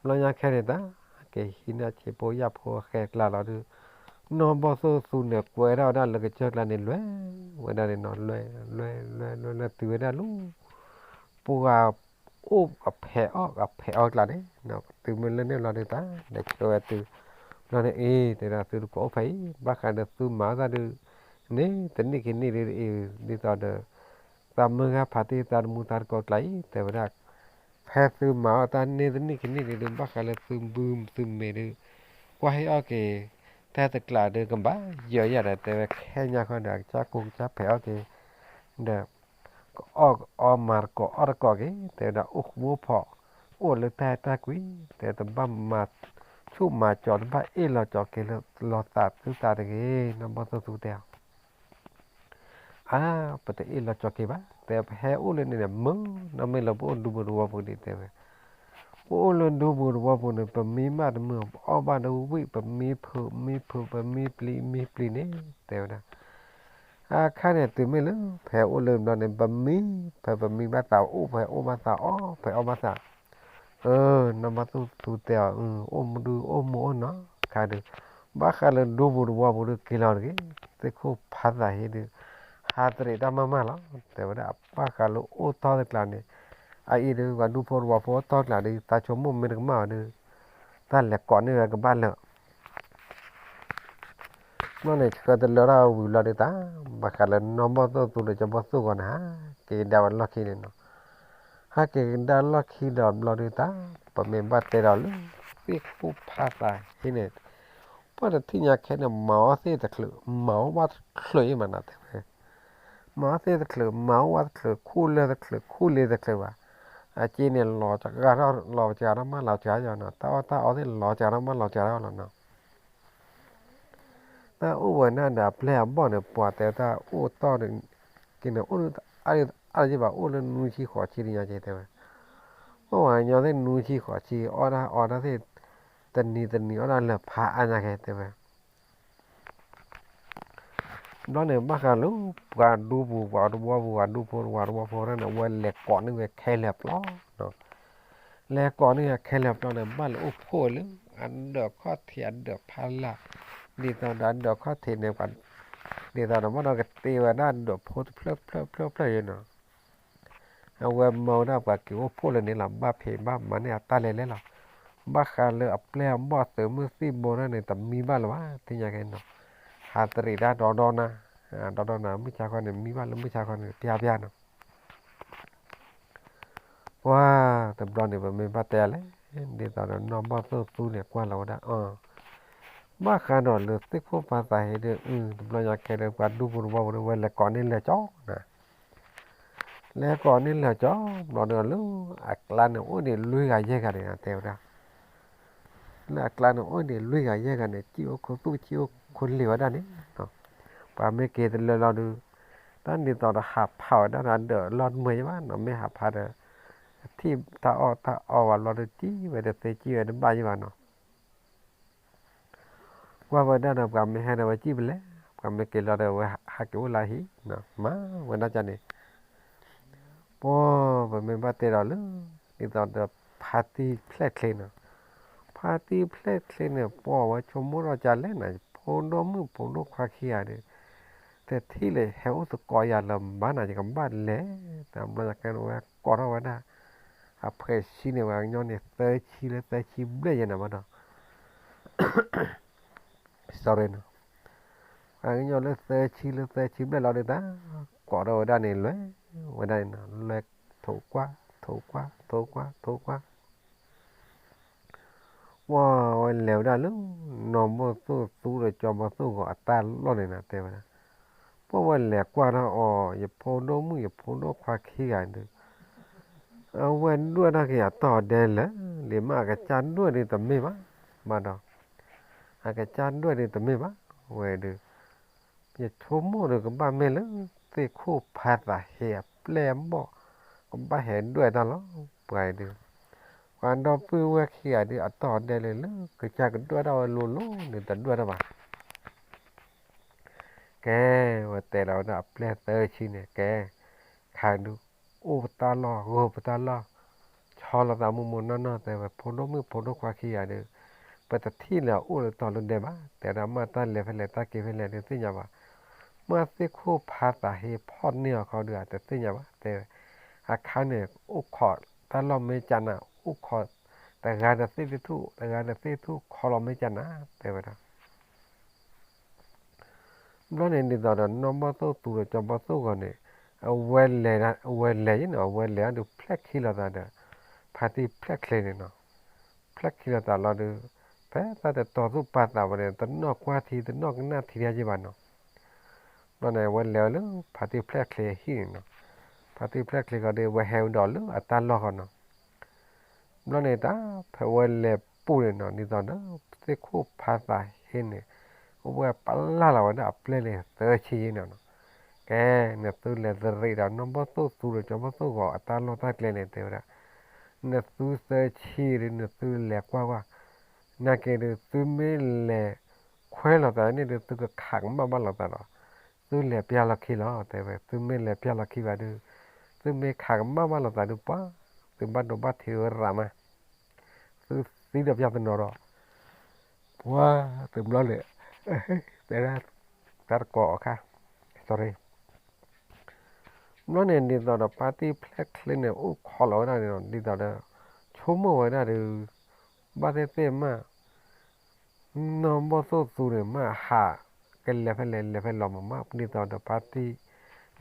ဘျီညါခဲန့ၣ်တၢ် ကဟံးန့ၢ်ဆ့ဖိယာ်ဖိဃဲၤကျးလီၤဒီး နီၢ်ဘီၣ်သိၣ်သူန့ၣ် ကွဲထီၣ်ဝဲဒၣ်လၢကစၢၢ်ကျါန့ၣ် လဲၤဝဲဒၣ်န့ၣ်နီၤ, လဲၤ လဲၤ လဲၤ လဲၤ လဲၤတုၤဝဲဒၣ်လၢ ပှၤအိၣ်အဖဲးအီၣ် အဖဲးအီၣ်ကျါန့ၣ်, တုၤမ့ၢ်လၢန့ၣ်လီၤဒီးတၢ် လဲၤဆှၢဝဲတုၤ, ဘျီန့ၣ်အ့ တဲဝဲဒၣ်သုတကိးအိၣ်ဖဲအံၤ ဘၣ်ဃးဒီးသုမၤအီၣ်တၢ်ဒုး န့ၢ်တနံၣ်ခံနံၣ်ဒုးအံၤ ဒ်သိးဒီး သးမုၢ်ဂၤဖးတံၢ်သးတမူသးတကိးကျါအံၤ တဲဝဲဒၣ် ဖဲသုမၤအီၣ်တၢ်န့ၢ်တနံၣ်ခံနံၣ်ဒုး ဘၣ်ဃးလၢသုဘုသုမ့ၤဒုး ကွၢ်ဟ့ၣ်အီၣ်က့ၤ တၢ်တကျးဒီးကဘၣ်ယၢၤယၤဒီး တဲဝဲခဲညါဃီဒီး အကစၢ်ကိးကစၢ်ဖဲးအီၣ်က့ၤ ဒီး ကအီၣ်ကအီမၤတကိးအီၣ်တကိးက့ၤ တဲဝဲဒၣ်အိၣ်ဃူအိၣ်ဖိး အိၣ်လၢတၢ်အဲၣ်တၢ်ကွံ တဲတဘၣ်မၤဆူၣ်မၤကၠီၤ တဘၣ်အ့ၣ်လီၤကၠီၤက့ၤလၢလီၤသးသုသးတဂ့ၤ နီၢ်ဘီၣ်သိၣ်သူတဲအီၤ အါ ပတအ့ၣ်လီၤကၠီၤက့ၤဘၣ် တဲပဟဲအိၣ်လၢန့ၣ်န့ၣ် မုာ်နီၢ်မ့ၢ်လၢပအိၣ်ဒူပူၤတဝီပူၤဒံးတဲဝဲ ပအိၣ်လၢဒူပူၤတဝီပူၤန့ၣ် ပမံဘၣ်တမုာ် ပအီၣ်ဘၣ်တဝံၣ် ပမံဖုးမံဖုး ပမံပျံၤမံပျံၤန့ၣ် တဲဝဲဒၣ် အခါန့ၣ်တုၤမ့ၢ်လၢ ဖဲအိၣ်လၢဘျီန့ၣ် ပမံ ဖဲပမံဘၣ်သးအိၣ် ဖဲအိၣ်ဘၣ်သးအီၣ် ဖဲအီၣ်ဘၣ်သး အၢ နီၢ်ဘီၣ်သိၣ်သူတဲအီၤ အိၣ်မူဒု အိၣ်မူအိၣ်နီၤ ခါဒုး ဘၣ်ဃးလၢဒူပူၤတဝီပူၤဒုးက့ၤလီၤတဂ့ၤ သ့ၣ်ခိၣ်ဖးသးဟ့ဒုး ဟးတရံးတၢ်မၤမၢ်လီၤ တဲဝဲဒၣ် ဘၣ်ဃးလၢအိၣ်တီၢ်တကျးန့ၣ် အအံၤဒုး ပှၤဒူဖိတဝီဖိအိၣ်တီၢ်တကျးဒုး သးဆိကမိၣ်မ့ၢ်တကမၣ်ဘၣ်ဒုး တၢ်လဲၤကိးန့ၢ်ဝဲကဘၣ်လၢာ် ဘျီန့ၣ် ဆှၢတလၢတၢ်ဝံၤဘျီဒုးတၢ် ဘၣ်ဃးလၢနီၢ်ဘီၣ်သိၣ်သူဒီးစီၤဘီၣ်သိၣ်ဂီၤန့ၣ် ဟးက့ၤကဒါဝဲလီၢ်ခံန့ၣ်နီၤ ဟးက့ၤကဒါလီၢ်ခံဒီးဘျီဒုးတၢ် ပမ့ၢ်ဘၣ်တဲဒီးလၢ သ့ၣ်ခိၣ်ဖးသးဟ့န့ၣ် ပှၤတထံၣ်ညါခဲန့ၣ် မၤအီၣ်သ့ၣ်တချုး မၤအီၣ်ဘၣ်တချုးအံၤမးနီၤတဲဝဲ မၤအီၣ်သ့ၣ်တချုး မၤအီၣ်ဝဲတချုး ခူၣ်လၢတချုး ခူၣ်လ့တချုးဘၣ် အက့န့ၣ် လီၤစှၤထီၣ် လီၤစှၤထီၣ်မး လီၤစှၤယီၤနီၤ တၢ်အီၣ်တၢ်အီသ့ၣ် လီၤစှၤထီၣ်မး လီၤစှၤထီၣ်လီၤနီၤ တၢ်အိၣ်ဝဲဒၣ်ဒီးအပျဲၢ်အဘီၣ်န့ၣ် ပှၤတဲတၢ်အိၣ်တီၢ်န့ၣ် က့န့ၣ် အိၣ် အါတက့ၢ်ဘၣ် အိၣ်လၢနွံဆံဃိးဆံတညါက့တဲဝဲ အိၣ်ဝဲညီသ့ၣ်နွံဆံဃိးဆံ အီၣ်တၢ်အီတၢ်သ့ၣ် တနံၤတနံၤအီၣ်တၢ်လၢာ်ဖးအါညါက့တဲဝဲ ဘျီန့ၣ် ဘၣ်ဃးလၢ ပှၤဒူပူၤ ပှၤတဝီပူၤ ပှၤဒူဖိတဝီတဝီဖိန့ၣ် အဝဲလဲၤကိးန့ၢ်ဝဲခဲလၢာ်ပျီ လဲၤကိးန့ၢ်ဝဲခဲလၢာ်ပျီန့ၣ် ဘၣ်လဲၤအိၣ်ဖှိၣ်လၢ အဒၢးခီၣ်ထံး အဒၢးဖးလာ် ဒ်သိးဒီးအဒၢးခီၣ်ထံးန့ၣ် ပှၤ ဒ်သိးဒီးမ့ၢ်ဒီးကတ့ဝဲဒၣ်ဒိးဖိတဖျၢၣ်ဖျၢၣ်ဖျၢၣ်ဖျၢၣ်ယဲနီၤ, အဝဲမၢဝဲဒၣ်ပှၤက့ၤအိၣ်ဖှိၣ်လၢန့ၣ်လီၤ ဘၣ်ဖံးဘၣ်မၤန့ၢ်အတၢ်လဲၤလဲၣ်လီၤ, ဘၣ်ဃးလၢအပျဲၢ်အဘီၣ်သုးမုၢ်သံၣ်ဘိန့ၣ်န့ၣ် တမံဘၣ်လၢၤဘၣ် သ့ၣ်ညါက့ၤနီၤ, ဟးတရံးတၢ်ဒီဒီနၤ, ဒီဒီနၤ မုၢ်ဆါခီန့ၣ် မံဘၣ်လၢမုၢ်ဆါခီန့ၣ် ပျၢ်ပျၢ်နီၤ ပှၤတဘျီန့ၣ် ပမ့ၢ်ဘၣ်တဲလဲၣ်, ဒ်သိးဒီးနီၢ်ဘီၣ်သိၣ်သူန့ၣ် ကွၢ်လီၤဝဲဒၣ်အီၤ, ဘၣ်ဃးဒီးလၢသ့ၣ်ခိၣ်ဖးသးဟ့ဒီး အု တဘျီညါခဲဒီး ပှၤဒူပူၤတဘီပူၤဒီး ဝဲလဲၤကိးန့ၢ်လၢာ်ကၠီနၤ, လဲၤကိးန့ၢ်လၢာ်ကၠီ, ဘျီဒီးလၢအကျါန့ၣ် အိၣ်ဒံးလွံၢ်ဂၤယဲၢ်ဂၤန့ၣ် တဲဝဲဒၣ် လၢအကျါန့ၣ် အိၣ်ဒံးလွံၢ်ဂၤယဲၢ်ဂၤန့ၣ် စံၣ်အိၣ်ခိၣ်သူၣ်စံၣ်အိၣ်ခိၣ်လံာ်ဝဲဒၣ်န့ၣ်, ပှၤမ့ၢ်က့ၤတလၢလီၤဒုး, တၢ်ဒ်သိးဒီးဟးဖးဝဲဒၣ်ဒီး အဒၢးအလီၢ်တမုာ်ယဲၢ်ဘၣ်နီၤ, မ့ၢ်ဟးဖးဒီး ထံၣ်တၢ်အီၣ်တၢ်အီဘၣ်ဘျီဒီး စံၣ်ဝဲတသ့စံၣ်ဝဲတဘၣ်ယဲၢ်ဘၣ်နီၤ ကွၢ်ဝဲဒၣ်ဒီး ပှၤမ့ၢ်ဟဲဒီးဝဲစံၣ်ဖဲလဲၣ်, ပှၤမ့ၢ်က့ၤလီၤဒီး ဝဲဟးက့ၤအိၣ်လၢဟံၣ်, မၤဝဲဒၣ်ကန့ၣ်, ပှၤပမ့ၢ်ဘၣ်တဲဒီးလၢ ဒ်သိးဒီးဖါတံၢ်ဖျဲၣ်ချ့နီၤ, ဖါတံၢ်ဖျဲၣ်ချ့န့ၣ် ပှၤဝဲဆိကမိၣ်ထီၣ်ကလဲၣ်နၤ, ဖိဒိၣ်မုၣ်ဖိဒိၣ်ခွါခံဂၤဒီး တထံၣ်လၢဟဲအိၣ်သကိးယၤလၢၤဘၣ်နၤ, ယကဘၣ်လဲၤ, တဘျီညါခဲန့ၣ်ဝဲကိးထီၣ်ဝဲဒၣ် အဖှဲးဆံန့ၣ် ပှၤကညီန့ၣ် သၢဆံလၢသၢဆံဘျဲၣ်ယဲၢ်နၤဘၣ်ဒီး sorry နီၤ, ပှၤကညီလၢသၢဆံလၢသၢဆံဘျဲၣ်လီၤဒီး တၢ်ကိးထီၣ်ဝဲဒၣ်န့ၣ် လဲၤဝဲဒၣ်န့ၣ်နီၤ, လဲၤထိးကွၢ် ထိးကွၢ် ထိးကွၢ် ထိးကွၢ် ပှၤဝဲလဲၤဝဲဒၣ်လၢ နီၢ်ဘီၣ်သိၣ်သူဒီးကၠီဘီၣ်သိၣ်ဂီၤအတၢ်လီၢ်န့ၣ်နၤ တဲဝဲဒၣ်, ပှၤဝဲလဲၤကွၢ်ထီၣ်အီၤ ယဖိဒိၣ်မုၣ်ယဖိဒိၣ်ခွါခံဂၤဒီး အဝဲဒွဲၣ်ထီၣ်က့ၤအတီၢ်ဒဲလၢာ်လံ, မ့ၢ်အကစၢ်ဒွဲၣ်ဒုးတမ့ၢ်ဘၣ်, ဘၣ်ဒီး အကစၢ်ဒွဲၣ်ဒုးတမ့ၢ်ဘၣ်, ဝဲဒီး ယဆိကမိၣ်ဒီးကဘၣ်မ့ၢ်လၢ သ့ၣ်ခိၣ်ဖးသးဟ့အပျဲၢ်အဘီၣ် ကဘၣ်ဟဲဒွဲၣ်တၢ်လီၤ, ပှၤဒီး ပှၤဒီပုၢ်ဝဲၢ်ခံဂၤဒီး အတီၢ်ဒဲလၢာ်လၢ ကစၢ်ကဒွဲၣ်ထီၣ်ဝဲလိၤလိၤန့ၣ် တဒွဲၣ်တၢ်ဘၣ် ကဲ ဝဲတဲဒီးဝဲဒၣ်အပျဲၢ်သၢဆံန့ၣ် ကဲ ခါဒုး အိၣ်ပတၢ်လီၢ် ဂီၢ်ပတၢ်လီၢ် ဆီလီၤသးမိၢ်မိၢ်နီၢ်နီၢ် တဲဝဲ ဖိဒိၣ်မုၣ်ဖိဒိၣ်ခွါခံဂၤဒီး ပတထံၣ်လၢအအိၣ်လၢတီၤလၢဒဲဘၣ်, တဲဒၣ်မ့ၢ်တၢ်လဲၤဖဲလဲၣ်တၢ်က့ၤဖဲလဲၣ်ဒုးသ့ၣ်ညါဘၣ်, မ့ၢ်သ့ၣ်ခိၣ်ဖးသးဟ့ဖီၣ်န့ၢ်အီၤခီဒုး အတသ့ၣ်ညါဘၣ် တဲဝဲ, အခါန့ၣ် အိၣ်ခိးတၢ်လီၢ်မ့ၢ်ကနၤ အိၣ်ခိး တဂၤဒီးသ့ၣ်တထူၣ် တဂၤဒီးသ့ၣ်တထူၣ် ခီလီၤမ့ၢ်ကနၤ တဲဝဲဒၣ် ဘျီန့ၣ်ဒ်သိးဒီး နီၢ်ဘီၣ်သိၣ်သူဒီးကၠီဘီၣ်သိၣ်ဂီၤန့ၣ် အဝဲလဲၤ အဝဲလဲၤယဲၢ်န့ၣ် အဝဲလဲၤအဒုးဖျဲၣ်ခံလီၤသးဒီး ဖါတံၢ်ဖျဲၣ်ချ့န့ၣ်နီၤ, ဖျဲၣ်ခံလီၤသးလီၤဒုး ဖဲသးတတီၤသူၣ်ပာ်သးဝဲန့ၣ် တနီၣ်ကွၢ်ထံ တနီၣ်ကနၣ်ထံဒၣ်ယဲၢ်ဘၣ်နီၤ, ဘျီန့ၣ် အဝဲလဲၤဝဲလၢ ဖါတံၢ်ဖျဲၣ်ချ့အဟံၣ်န့ၣ်နီၤ, ဖါတံၢ်ဖျဲၣ်ချ့ဃီဒီး အဝဲဟဲဝဲဒီးလၢအတၢ်လီၢ်ဃီနီၤ ဘျီန့ၣ်တၢ် ဖဲဝဲလဲၤပူၤန့ၣ်နီၤ ဒ်သိးဒီး သ့ၣ်ခိၣ်ဖးသးဟ့န့ၣ် အဝဲပျၢ်လီၤဝဲဒၣ်အပျဲၢ်န့ၣ်သၢဆံယဲၢ်န့ၣ်နီၤ, ကဲ နသုလဲၤတရံးဒီး နီၢ်ဘီၣ်သိၣ်သူဒီးကၠီဘီၣ်သိၣ်ဂီၤအတၢ်လီၢ်တၢ်ကျဲန့ၣ် တဲဝဲဒၣ်, နသုသၢဆံဒီး နသုလဲၤကွၢ်ကွၢ်, နာ်က့ဒီး သုမ့ၢ်လဲၤခွဲလီၤသးန့ၣ်ဒီး သုကခးကမၣ်ဘၣ်လိာ်သးဒီး သုလဲၤပျၢ်လီၢ်ခံလီၤ တဲဝဲ, သုမ့ၢ်လဲၤပျၢ်လီၢ်ခံဘၣ်ဒီး သုမ့ၢ်ခးကမၣ်ဘၣ်လိာ်သးဒီး ပှၤ သုဘၣ်ဒိဘၣ်ထံးရၤမး သုသံဒီးပျၢ်တနီၤဒီး ပှၤတဘျီန့ၣ် တဲဒၣ် တၢ်တကိးအခါ sorry ဘျီန့ၣ် ဒ်သိးဒီး ဖါတံၢ်ဖျဲၣ်ချ့န့ၣ် အိၣ်ခိးလီၤဝဲဒၣ်န့ၣ်ဒီး ဒ်သိးဒီး ဆိကမိၣ်ဝဲဒၣ်ဒီး ဘၣ်သ့ၣ်သ့ၣ်မး နီၢ်ဘီၣ်သိၣ်သူန့ၣ် မ့ၢ်ဟးကလဲၤဖဲလဲၣ် လဲၤဖဲလဲၣ်လီၤမး ဒ်သိးဒီးဖါတံၢ် ဒ်သိး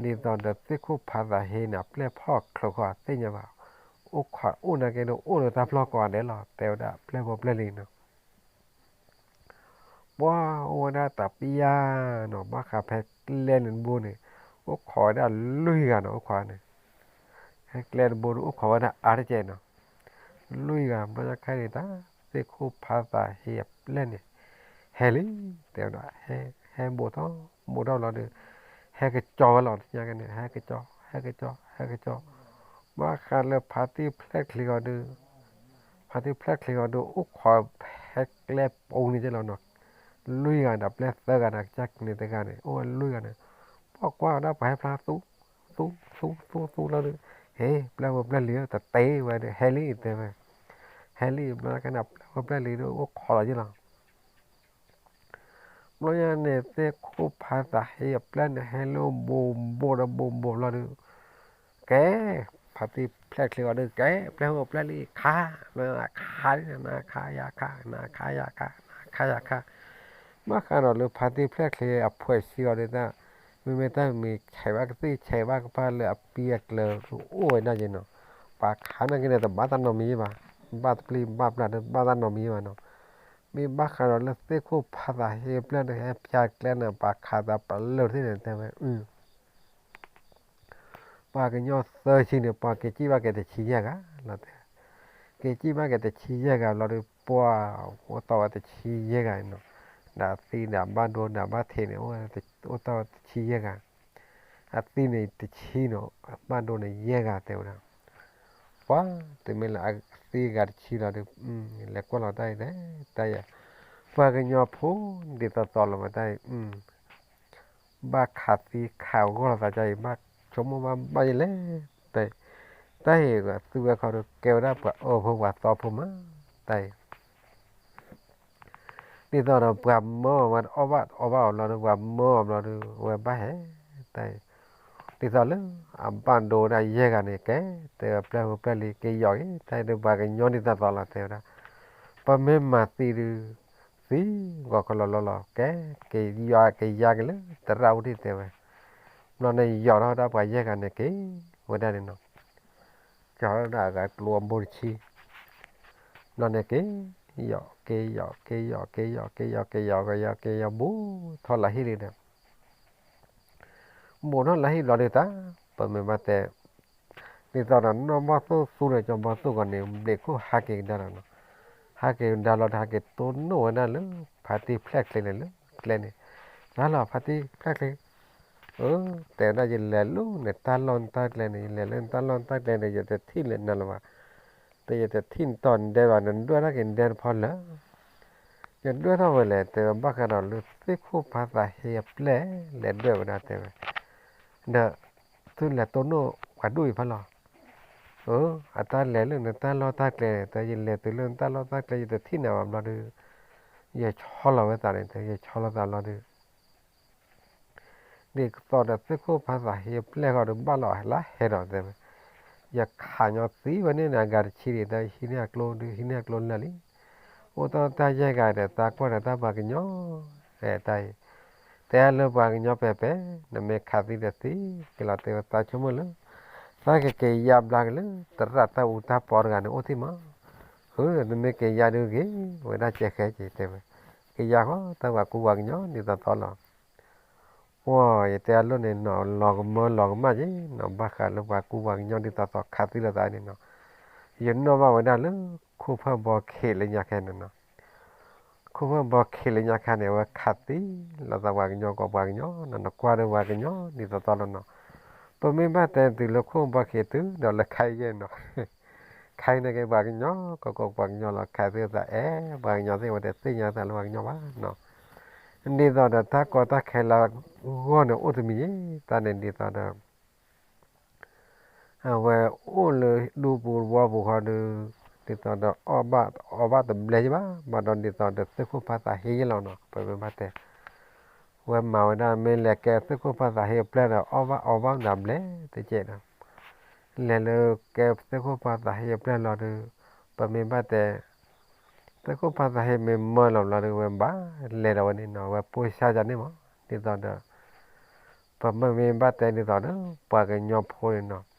ဒီးသ့ၣ်ခိၣ်ဖးသးဟ့န့ၣ် အပျဲၢ်ဖီၣ်ချၢးဃီအသ့ၣ်ညါဘၣ်, အိၣ်ခိးအိၣ်နာ်က့ဒီး အိၣ်လၢတၢ်ဖျီၣ်ကိးဂၤဒဲးလီၤ တဲဝဲဒၣ်အပျဲၢ်ဖိပျဲၢ်လံနီၤ ပှၤအိၣ်ဝဲဒၣ်တပျၢ်နီၤ ဘၣ်ဃးဖဲကျဲန့ၣ်တဘိန့ၣ် အိၣ်ခိးဝဲဒၣ်လွံၢ်ဂၤနီၤ အိၣ်ခိးန့ၣ် ဖဲကျဲတဘိဒီး အိၣ်ခိးဝဲဒၣ်အါတကဲးနီၤ လွံၢ်ဂၤ ဘျီညါခဲန့ၣ် တၢ်သ့ၣ်ခိၣ်ဖးသးဟ့အပျဲၢ်န့ၣ် ဟဲလံ တဲဝဲဒၣ် ဟဲ ဟဲဘိးထီၣ် ဘိးထီၣ်လီၤဒီး ဟဲကစီၤဝဲလီၤ တညါကန့ၣ် ဟဲကစီၤ ဟဲကစီၤ ဟဲကစီၤ ဘၣ်ဃးလၢဖါတံၢ်ဖျဲၣ်ချ့ဂီၤဒီး ဖါတံၢ်ဖျဲၣ်ချ့ဂီၤဒီး အိၣ်ခိးဖဲကျဲပူၤန့ၣ်ကလီၤနီၤ လွံၢ်ဂၤဒီး ပျဲၢ်သၢဂၤဒီး ကစၢ်ကန့ၣ်တဂၤန့ၣ် အိၣ်ဝဲလွံၢ်ဂၤန့ၣ် ပှၤကွၢ်ဝဲဒၣ်ပှၤဟဲဖျါသူ သူ သူ သူ သူလီၤဒီး ဟ့ ပျဲၢ်ဖိပျဲၢ်လံၤ တတဲဝဲဒီး ဟဲလံ တဲဝဲ ဟဲလံ ဘျီညါခဲန့ၣ် ပျဲၢ်ဖိပျဲၢ်လံၤဒီး အိၣ်ခိးလီၤယဲၢ်လီၤ ဘျီညါန့ၣ် သ့ၣ်ခိၣ်ဖးသးဟ့အပျဲၢ်န့ၣ် ဟဲလၢဘိးဘိးဒီးဘိးဘိးဘျီဒီး ကဲ, ဖါတံၢ်ဖျဲၣ်ချ့အီၤဒီး ကဲ ပျဲၢ်ဟိၣ်ပျဲၢ်လံ ခါ, ခါ, နခါယၤခါ, နခါယၤခါ, နခါယၤခါ, ဘၣ်ဃးဒီးလၢဖါတံၢ်ဖျဲၣ်ချ့အဖှဲးဆံအီၤဒီးတၢ်, မ့မ့ၢ်တၢ်မ့ၢ်ဆဲးဘၣ်ကသ့ၣ် ဆဲးဘၣ်ကပၤလၢအပံအကျၢၤအိၣ်ဝဲဒၣ်ယဲနီၤ, ပှၤခးနာ်က့န့ၣ် တဘၣ်တၢ်နီတမံၤဘၣ်, ဘၣ်တပျံၤဘၣ်ပျၢ်ဒီး ဘၣ်တၢ်နီတမံၤဘၣ်နီၤ, မ့ၢ်ဘၣ်ဃးဒီးလၢသ့ၣ်ခိၣ်ဖးသးဟ့အပျဲၢ်န့ၣ် ဟဲပျဲကျဲန့ၣ် ပှၤခးသးပလၢာ်သ့ၣ်န့ၣ် တဲဝဲ ပှၤကညီသၢဆံန့ၣ် ပှၤက့ၤစံၣ်ဘၣ်က့ၤတဆံယဲၢ်ဂၤလီၤတဲဝဲ, က့ၤစံၣ်ဘၣ်က့ၤတဆံယဲၢ်ဂၤဘျီဒီး ပှၤအိၣ်တီၢ်ဝဲတဆံယဲၢ်ဂၤနီၤ, ဒီးအသံဒီးအဘၣ်ဒိဒီးအဘၣ်ထံးန့ၣ် အိၣ်တီၢ်ဝဲတဆံယဲၢ်ဂၤ, အသံန့ၣ်တဆံနီၤ, အဘၣ်ဒိန့ၣ်ယဲၢ်ဂၤတဲဝဲဒၣ်, ပှၤတမ့ၢ်လၢအသံဂၤတဆံလီၤဒီး လဲၤကွၢ်လီၤတၢ်အံၤတဲ, တၢ်ယၤ, ပှၤကညီဖိဒ်သိးသိးလီၤမးတၢ်အံၤ ဘၣ်ခးသံခးဂီၢ်လိာ်သးဒ်အံၤ ဘၣ်ဆိကမိၣ်ဘၣ်ဘၣ်ယဲလဲၣ်, တၢ်အံၤ သုဝဲခီဒီး ကဲဝဲဒၣ်ပှၤအၢဖိပှၤသီဖိမး, တၢ်အံၤ ဒ်သိးဒီးပှၤမၢအီၤဝဲအီၣ်ဘၣ်အီဘၣ်အီၤဘျီဒီး ပှၤမၢအီၤဘျီဒီး အဝဲဘၣ်ဟဲ, တၢ်အံၤ ဒ်သိးလၢအဘၣ်ဒိဝဲဒၣ်ယဲၢ်ဂၤန့ၣ် ကဲ, တဲဝဲပျဲၢ်ဖိပျဲၢ်လံ က့ၤယီၤက့ၤ, တၢ်အံၤဒီးပှၤကညီဒ်သိးသိးလီၤတဲဝဲဒၣ်, ပမ့ၢ်မၤသံဒုး သံဂီၤခီလီၤလီၤလီၤ, ကဲ, က့ၤယီၤက့ၤယါက့ၤလၢသရၣ်အိၣ်ဒံးတဲဝဲ, ဘျီန့ၣ်ယီၤထီၣ်ဝဲဒၣ်ပှၤယဲၢ်ဂၤန့ၣ်က့ၤဝဲဒၣ်န့ၣ်နီၤ, ကီၤထီၣ်ဝဲဒၣ်အဂၤကျိအဘိတဆံ, ဘျီန့ၣ်က့ၤ, ယီၤက့ၤယီၤက့ၤယီၤက့ၤယီၤက့ၤယီၤက့ၤယီၤက့ၤယီၤက့ၤယီၤဘူးထီၣ်လၢဟံၣ်လံဒီး ဘူးထီၣ်လၢဟံၣ်ဘျီဒုးတၢ်, ပမ့ၢ်ဘၣ်တဲ, ဒ်သိးဒီးနီၢ်ဘီၣ်သိၣ်သူန့ၣ် ကၠီဘီၣ်သိၣ်ဂီၤန့ၣ် ဘျံးခိၣ်ဟးက့ၤကဒါလီၤနီၤ, ဟးက့ၤကဒါလီၤဒီး ဟးက့ၤတိၢ်နီၣ်ဝဲဒၣ်လၢ ဖါတံၢ်ဖျဲၣ်ချ့န့ၣ်လၢကျဲန့ၣ်, တၢ်လီၤဖါတံၢ်ဖျဲၣ်ချ့ တဲဝဲဒၣ် ယလဲၤလၢနတၢ်လီၢ်နတၢ်ကျဲန့ၣ် ယလဲၤလၢနတၢ်လီၢ်နတၢ်ကျဲန့ၣ် ယတထံၣ်လၢနၤလၢၤဘၣ်, ဒီးယတထံၣ်နတီၢ်နဒဲဘၣ်, နဒွဲၣ်ထီၣ်က့ၤနဒဲတဖီလၢာ်, ယဒွဲၣ်ထီၣ်ဝဲလဲၣ် တဲဝဲ ဘၣ်ဃးဒီးလၢသ့ၣ်ခိၣ်ဖးသးဟ့အပျဲၢ် လဲၤဒွဲၣ်ဝဲဒၣ်တဲဝဲ, ဒီး သုလဲၤတိၢ်နီၣ်ပှၤဒိၣ်အံၤဖဲလီၤ, အတၢ်လဲၤလၢနတၢ်လီၢ်တၢ်ကျဲန့ၣ် တဲ ယလဲၤတုၤလၢနတၢ်လီၢ်တၢ်ကျဲ ယတထံၣ်နၤဘၣ်ဘျီဒီး ယဆီလီၤဝဲသးန့ၣ် တဲ ယဆီလီၤသးဘျီဒီး ဒ်သိးဒီးသ့ၣ်ခိၣ်ဖးသးဟ့အပျဲၢ်ဃီဒီး ဘၣ်လီၤလၢဟဲဒီးတဲဝဲ, ယခးညီသံဝဲန့ၣ်န့ၣ် အဂၤတဆံဒံး တၢ်ဟံးန့ၢ်အကျိဒုး ဟံးန့ၢ်အကျိလၢာ်လံ, အိၣ်တီၢ်တၢ်ယဲၢ်ဂၤဒီး သးကွၢ်ဒီးတၢ်ပှၤကညီ, တၢ်အံၤ, တဲလၢပှၤကညီပဲာ်ပဲာ် နမ့ၢ်ခးသံဒီးသံက့ၤလီၤ တဲဝဲ သးဆိကမိၣ်လၢ သးကက့ၤယါဘျါက့ၤလၢ သရၣ်တၢ်အူတၢ်ပီတဂၤန့ၣ် အိၣ်ထံၣ်မး, ဃုဒီးနမ့ၢ်က့ၤယါဒုးဂ့ၤဝဲဒၣ်ကဲဃဲက့ၤတဲဝဲ, က့ၤယါဃီ တၢ်ပှၤကူပှၤကညီဒ်သိးသိးလီၤ ပှၤယတဲအလိၤန့ၣ်နီၤ လီၤကမၢလီၤကမၣ်က့ၤနီၤ ဘၣ်ဃးလၢပှၤကူပှၤကညီဒ်သိးသိးခးသံလိာ်သးန့ၣ်နီၤ, ယနီၣ်ဘၣ်ဝဲဒၣ်လၢ ခိၣ်ဖၢၣ်ဘီခ့လၢညါခဲန့ၣ်နီၤ, ခိၣ်ဖၢၣ်ဘီခ့လၢညါခဲန့ၣ် အဝဲခးသံလိာ်သးပှၤကညီကိးပှၤကညီနီၤ နကွၢ်ဒီးပှၤကညီဒ်သိးသိးလီၤနီၤ, ပမ့ၢ်ဘၣ်တဲတုၤလၢခိၣ်ဘီခ့တုၤဒီးလၢခါအံၤယဲၢ်နီၤ ခဲအံၤန့ၣ်က့ၤပှၤကညီ ကီၢ်ကီၢ်ပှၤကညီလီၤ ခဲသ့ၣ်သးအဲၣ် ပှၤကညီသ့ၣ်ဝဲတသ့ၣ်ညါသးလၢပှၤကညီဘၣ်နီၤ, ဒ်သိးဒီးတၢ်ကီတၢ်ခဲလၢအဂီၢ်န့ၣ်အိၣ်တမံၤယဲၢ် တၢ်န့ၣ်ဒ်သိးဒီး အဝဲအိၣ်လၢဒူပူၤဝီပူၤဃီဒီး ဒ်သိးဒီးအီၣ်ဘၣ်အီဘၣ်တဘျဲယဘၣ် ဘၣ်ဒီးဒ်သိးဒီးသုးခိၣ်ဖးသးဟ့ယဲၢ်လီၤနီၤ ပမ့ၢ်ဘၣ်တဲ ဝဲမၤဝဲဒၣ်မ့ၢ်လဲၤကဲသုးခိၣ်ဖးသးဟ့အပျဲၢ်ဒီး အီၣ်ဘၣ်အီဘၣ်တဘျဲတကဲးဒီး လဲၤလၢကဲသုးခိၣ်ဖးသးဟ့အပျဲၢ်လီၤဒီး ပမ့ၢ်ဘၣ်တဲ သုးခိၣ်ဖးသးဟ့မ့ၢ်မၢလီၤဘျီဒီး ဝဲဘၣ်လဲၤဒီးဝဲန့ၣ်နီၤ ဝဲပိၢ်ဆါကန့ၣ်မး ဒ်သိးဒီး ပမ့ၢ်ဘၣ်တဲဒ်သိးဒီး ပှၤကညီဖိန့ၣ်နီၤ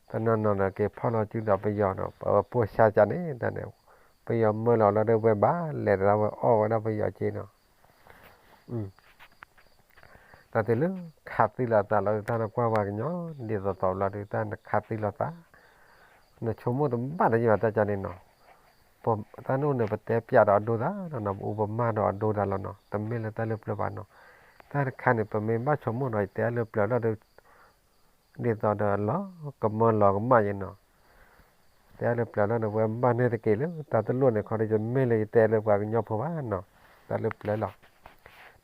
တနီၤနီၤဒီးက့ၤဖီၣ်လီၤစုဒီးပယီၤနီၤ ပဝဲပိၢ်ဆါကန့ၣ်တၢ်န့ၣ် ပယီၤမၢလီၤဘျီဒီး ဝဲဘၣ်လဲၤတၢ်ဝဲအီၣ်ဝဲဒၣ်ပယီၤက့နီၤ တၢ်တုၤလၢခးသံလိာ်သးလီၤ တၢ်နကွၢ်ပှၤကညီ ဒ်သိးသိးလီၤဒီး တၢ်နခးသံလိာ်သး နဆိကမိၣ်တဘၣ်တယံာ်ဘၣ်တၢ်ကန့ၣ်နီၤ တၢ်န့ၣ်အိၣ်န့ၣ် ပတဲပျးဒီးအဒိသးနီၤ ပအူပမၢ်ဒီးအဒိသးလီၤနီၤ တမ့ၢ်လၢတၢ်လၢပျၢၤဘၣ်နီၤ တၢ်တခါန့ၣ် ပမ့ၢ်ဘၣ်ဆိကမိၣ်နီၤ ယတဲလၢပျၢၤလီၤဒီး ဒ်သိးဒီးလီၤကမၢလီၤကမၣ်ယဲနီၤ တဲလၢပျၢၤလီၤန့ၣ် ပဝဲဘၣ်န့ၣ်တက့ၢ်လၢတၢ်တလိၣ်န့ၣ်ခီဒီး ယမ့ၢ်လၢယတဲလၢပှၤကညီဖိဘၣ်နီၤ တၢ်လၢပျၢၤလီၤ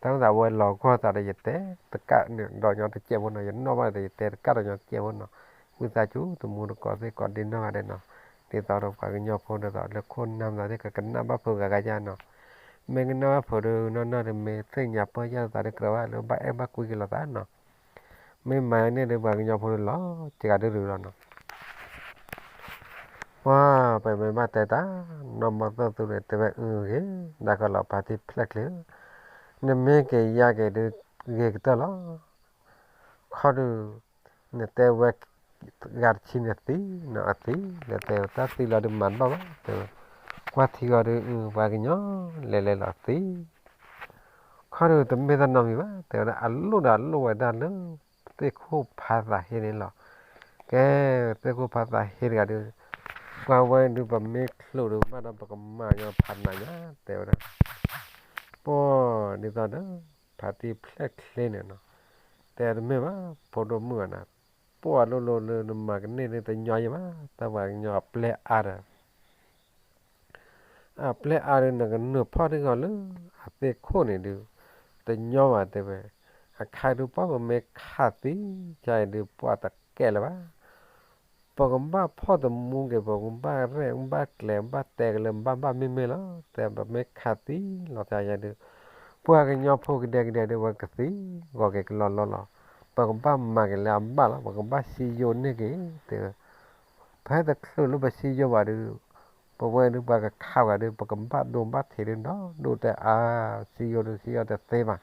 တၢ်မ့ၢ်သးဝဲလီၤဂီၢ်သးဒီးယတဲတကးန့ၣ်ဒီးညီတစဲးဖိနီၤ ယနီၣ်ဘၣ်ဒီးယတဲတကးဒီးညီတစဲးဖိနီၤ ဝံသးစူၤ တမူတကိးသ့ၣ်ကိးဒ့နီၢ်ဂၤဒဲးနီၤ ဒ်သိးဒီးပှၤကညီဖိဒ်သိးလၢခိၣ်နၢ်မသးသ့ၣ် ကကနၣ်ဘၣ်ဖိဂၤဂၤယါနီၤ မ့ၢ်ကနၣ်ဘၣ်ဖိဒုးနီၢ်နီၢ်ဒီး မ့ၢ်သ့ၣ်ညါပၢၢ်ယၢ်သးဒီး ကြၢးဘၣ်လၢဘၣ်အဲၣ်ဘၣ်ကွံက့ၤလိာ်သးနီၤ. မ့ၢ်မၤန့ၣ်ဒီး ပှၤကညီဖိဒုးလီၤစှၤဒုးရူၤလီၤနီၤ. ပှၤ ပမ့ၢ်ဘၣ်တဲတၢ် နီၢ်မီၢ်သိၣ်သူန့ၣ် တဲဝဲအုဂ့ၤ, ဒၣ်ကီလီၤ ဖါတံၢ်ဖျဲၣ်ချ့ဧၢ, နမ့ၢ်က့ၤယါက့ၤဒုး ဂ့ၤကတၢၢ်လီၤ. ခီဒုး နတဲဝဲ ဂၤတဆံန့ၣ်သံနီၤ, အသံ, နတဲတၢ်သံလီၤဒုးမၤတဘၣ်ဘၣ် တဲဝဲ. ကွၢ်ထံဂီၤဒုး အု ပှၤကညီ လဲၤလဲၤလီၤသံ. ခီဒုးတမ့ၢ်တၢ်နီတမံၤဘၣ် တဲဝဲဒၣ်, အလိၣ်ဒီးအလိၣ်ဝဲဒၣ်လၢ သ့ၣ်ခိၣ်ဖးသးဟ့န့ၣ်လီၤ. ကဲ သ့ၣ်ခိၣ်ဖးသးဟ့တဂၤဒုး ပှၤဝဲဒုး ပမ့ၢ်ချိးဒုးမးဒီး ပကမၤညီဖးနးညါ တဲဝဲဒၣ်. ပှၤ ဒ်သိးဒီး ဖါတံၢ်ဖျဲၣ်ချ့န့ၣ်နီၤ တဲတမ့ၢ်ဘၣ် ဖိဒိၣ်မုၣ်ဧၢနီၤ, ပှၤလိၤလိၤလၢနမၤကန့ၢ်ဒုးတညီယဲဘၣ်, တၢ်ပှၤကညီအပျဲၢ်အါဒီး အပျဲၢ်အါဒုးနကနုာ်ဖီၣ်ထံဂီၤလၢအသ့ၣ်ခိၣ်န့ၣ်ဒုး တညီဘၣ်တဲဝဲ. အခါဒုးပှၤပမ့ၢ်ခးသံ ကါအံၤဒုးပှၤတကဲလၢၤဘၣ်. ပကဘၣ်ဖီၣ်တမူက့ၤ ပကဘၣ်ရဲၣ်ဘၣ်ကျဲၤဘၣ်တဲကလၢၤဘၣ်ဘၣ်မ့ၢ်မ့ၢ်လီၤ တဲ ပမ့ၢ်ခးသံလီၤတၢ်ယဲဒုး ပှၤကညီဖိကဒဲကဒဲဒုး ပှၤကသံဂီၤက့ၤကလီလီလီၤ. ပကဘၣ်မၤက့ၤလၢအဘၣ်လီၤ, ပကဘၣ်စံယိၤန့ၢ်က့ၤ တဲဝဲ. ဖဲတချုးလၢပစံယိၤဘၣ်ဒုး ပဝဲဒုးပှၤကခးဝဲဒုး ပကဘၣ်ဒိဘၣ်ထံးဒုး ဒီဒိၣ်တဲအါ, စံယိၤဒုးစံယိၤတသ့ဘၣ်.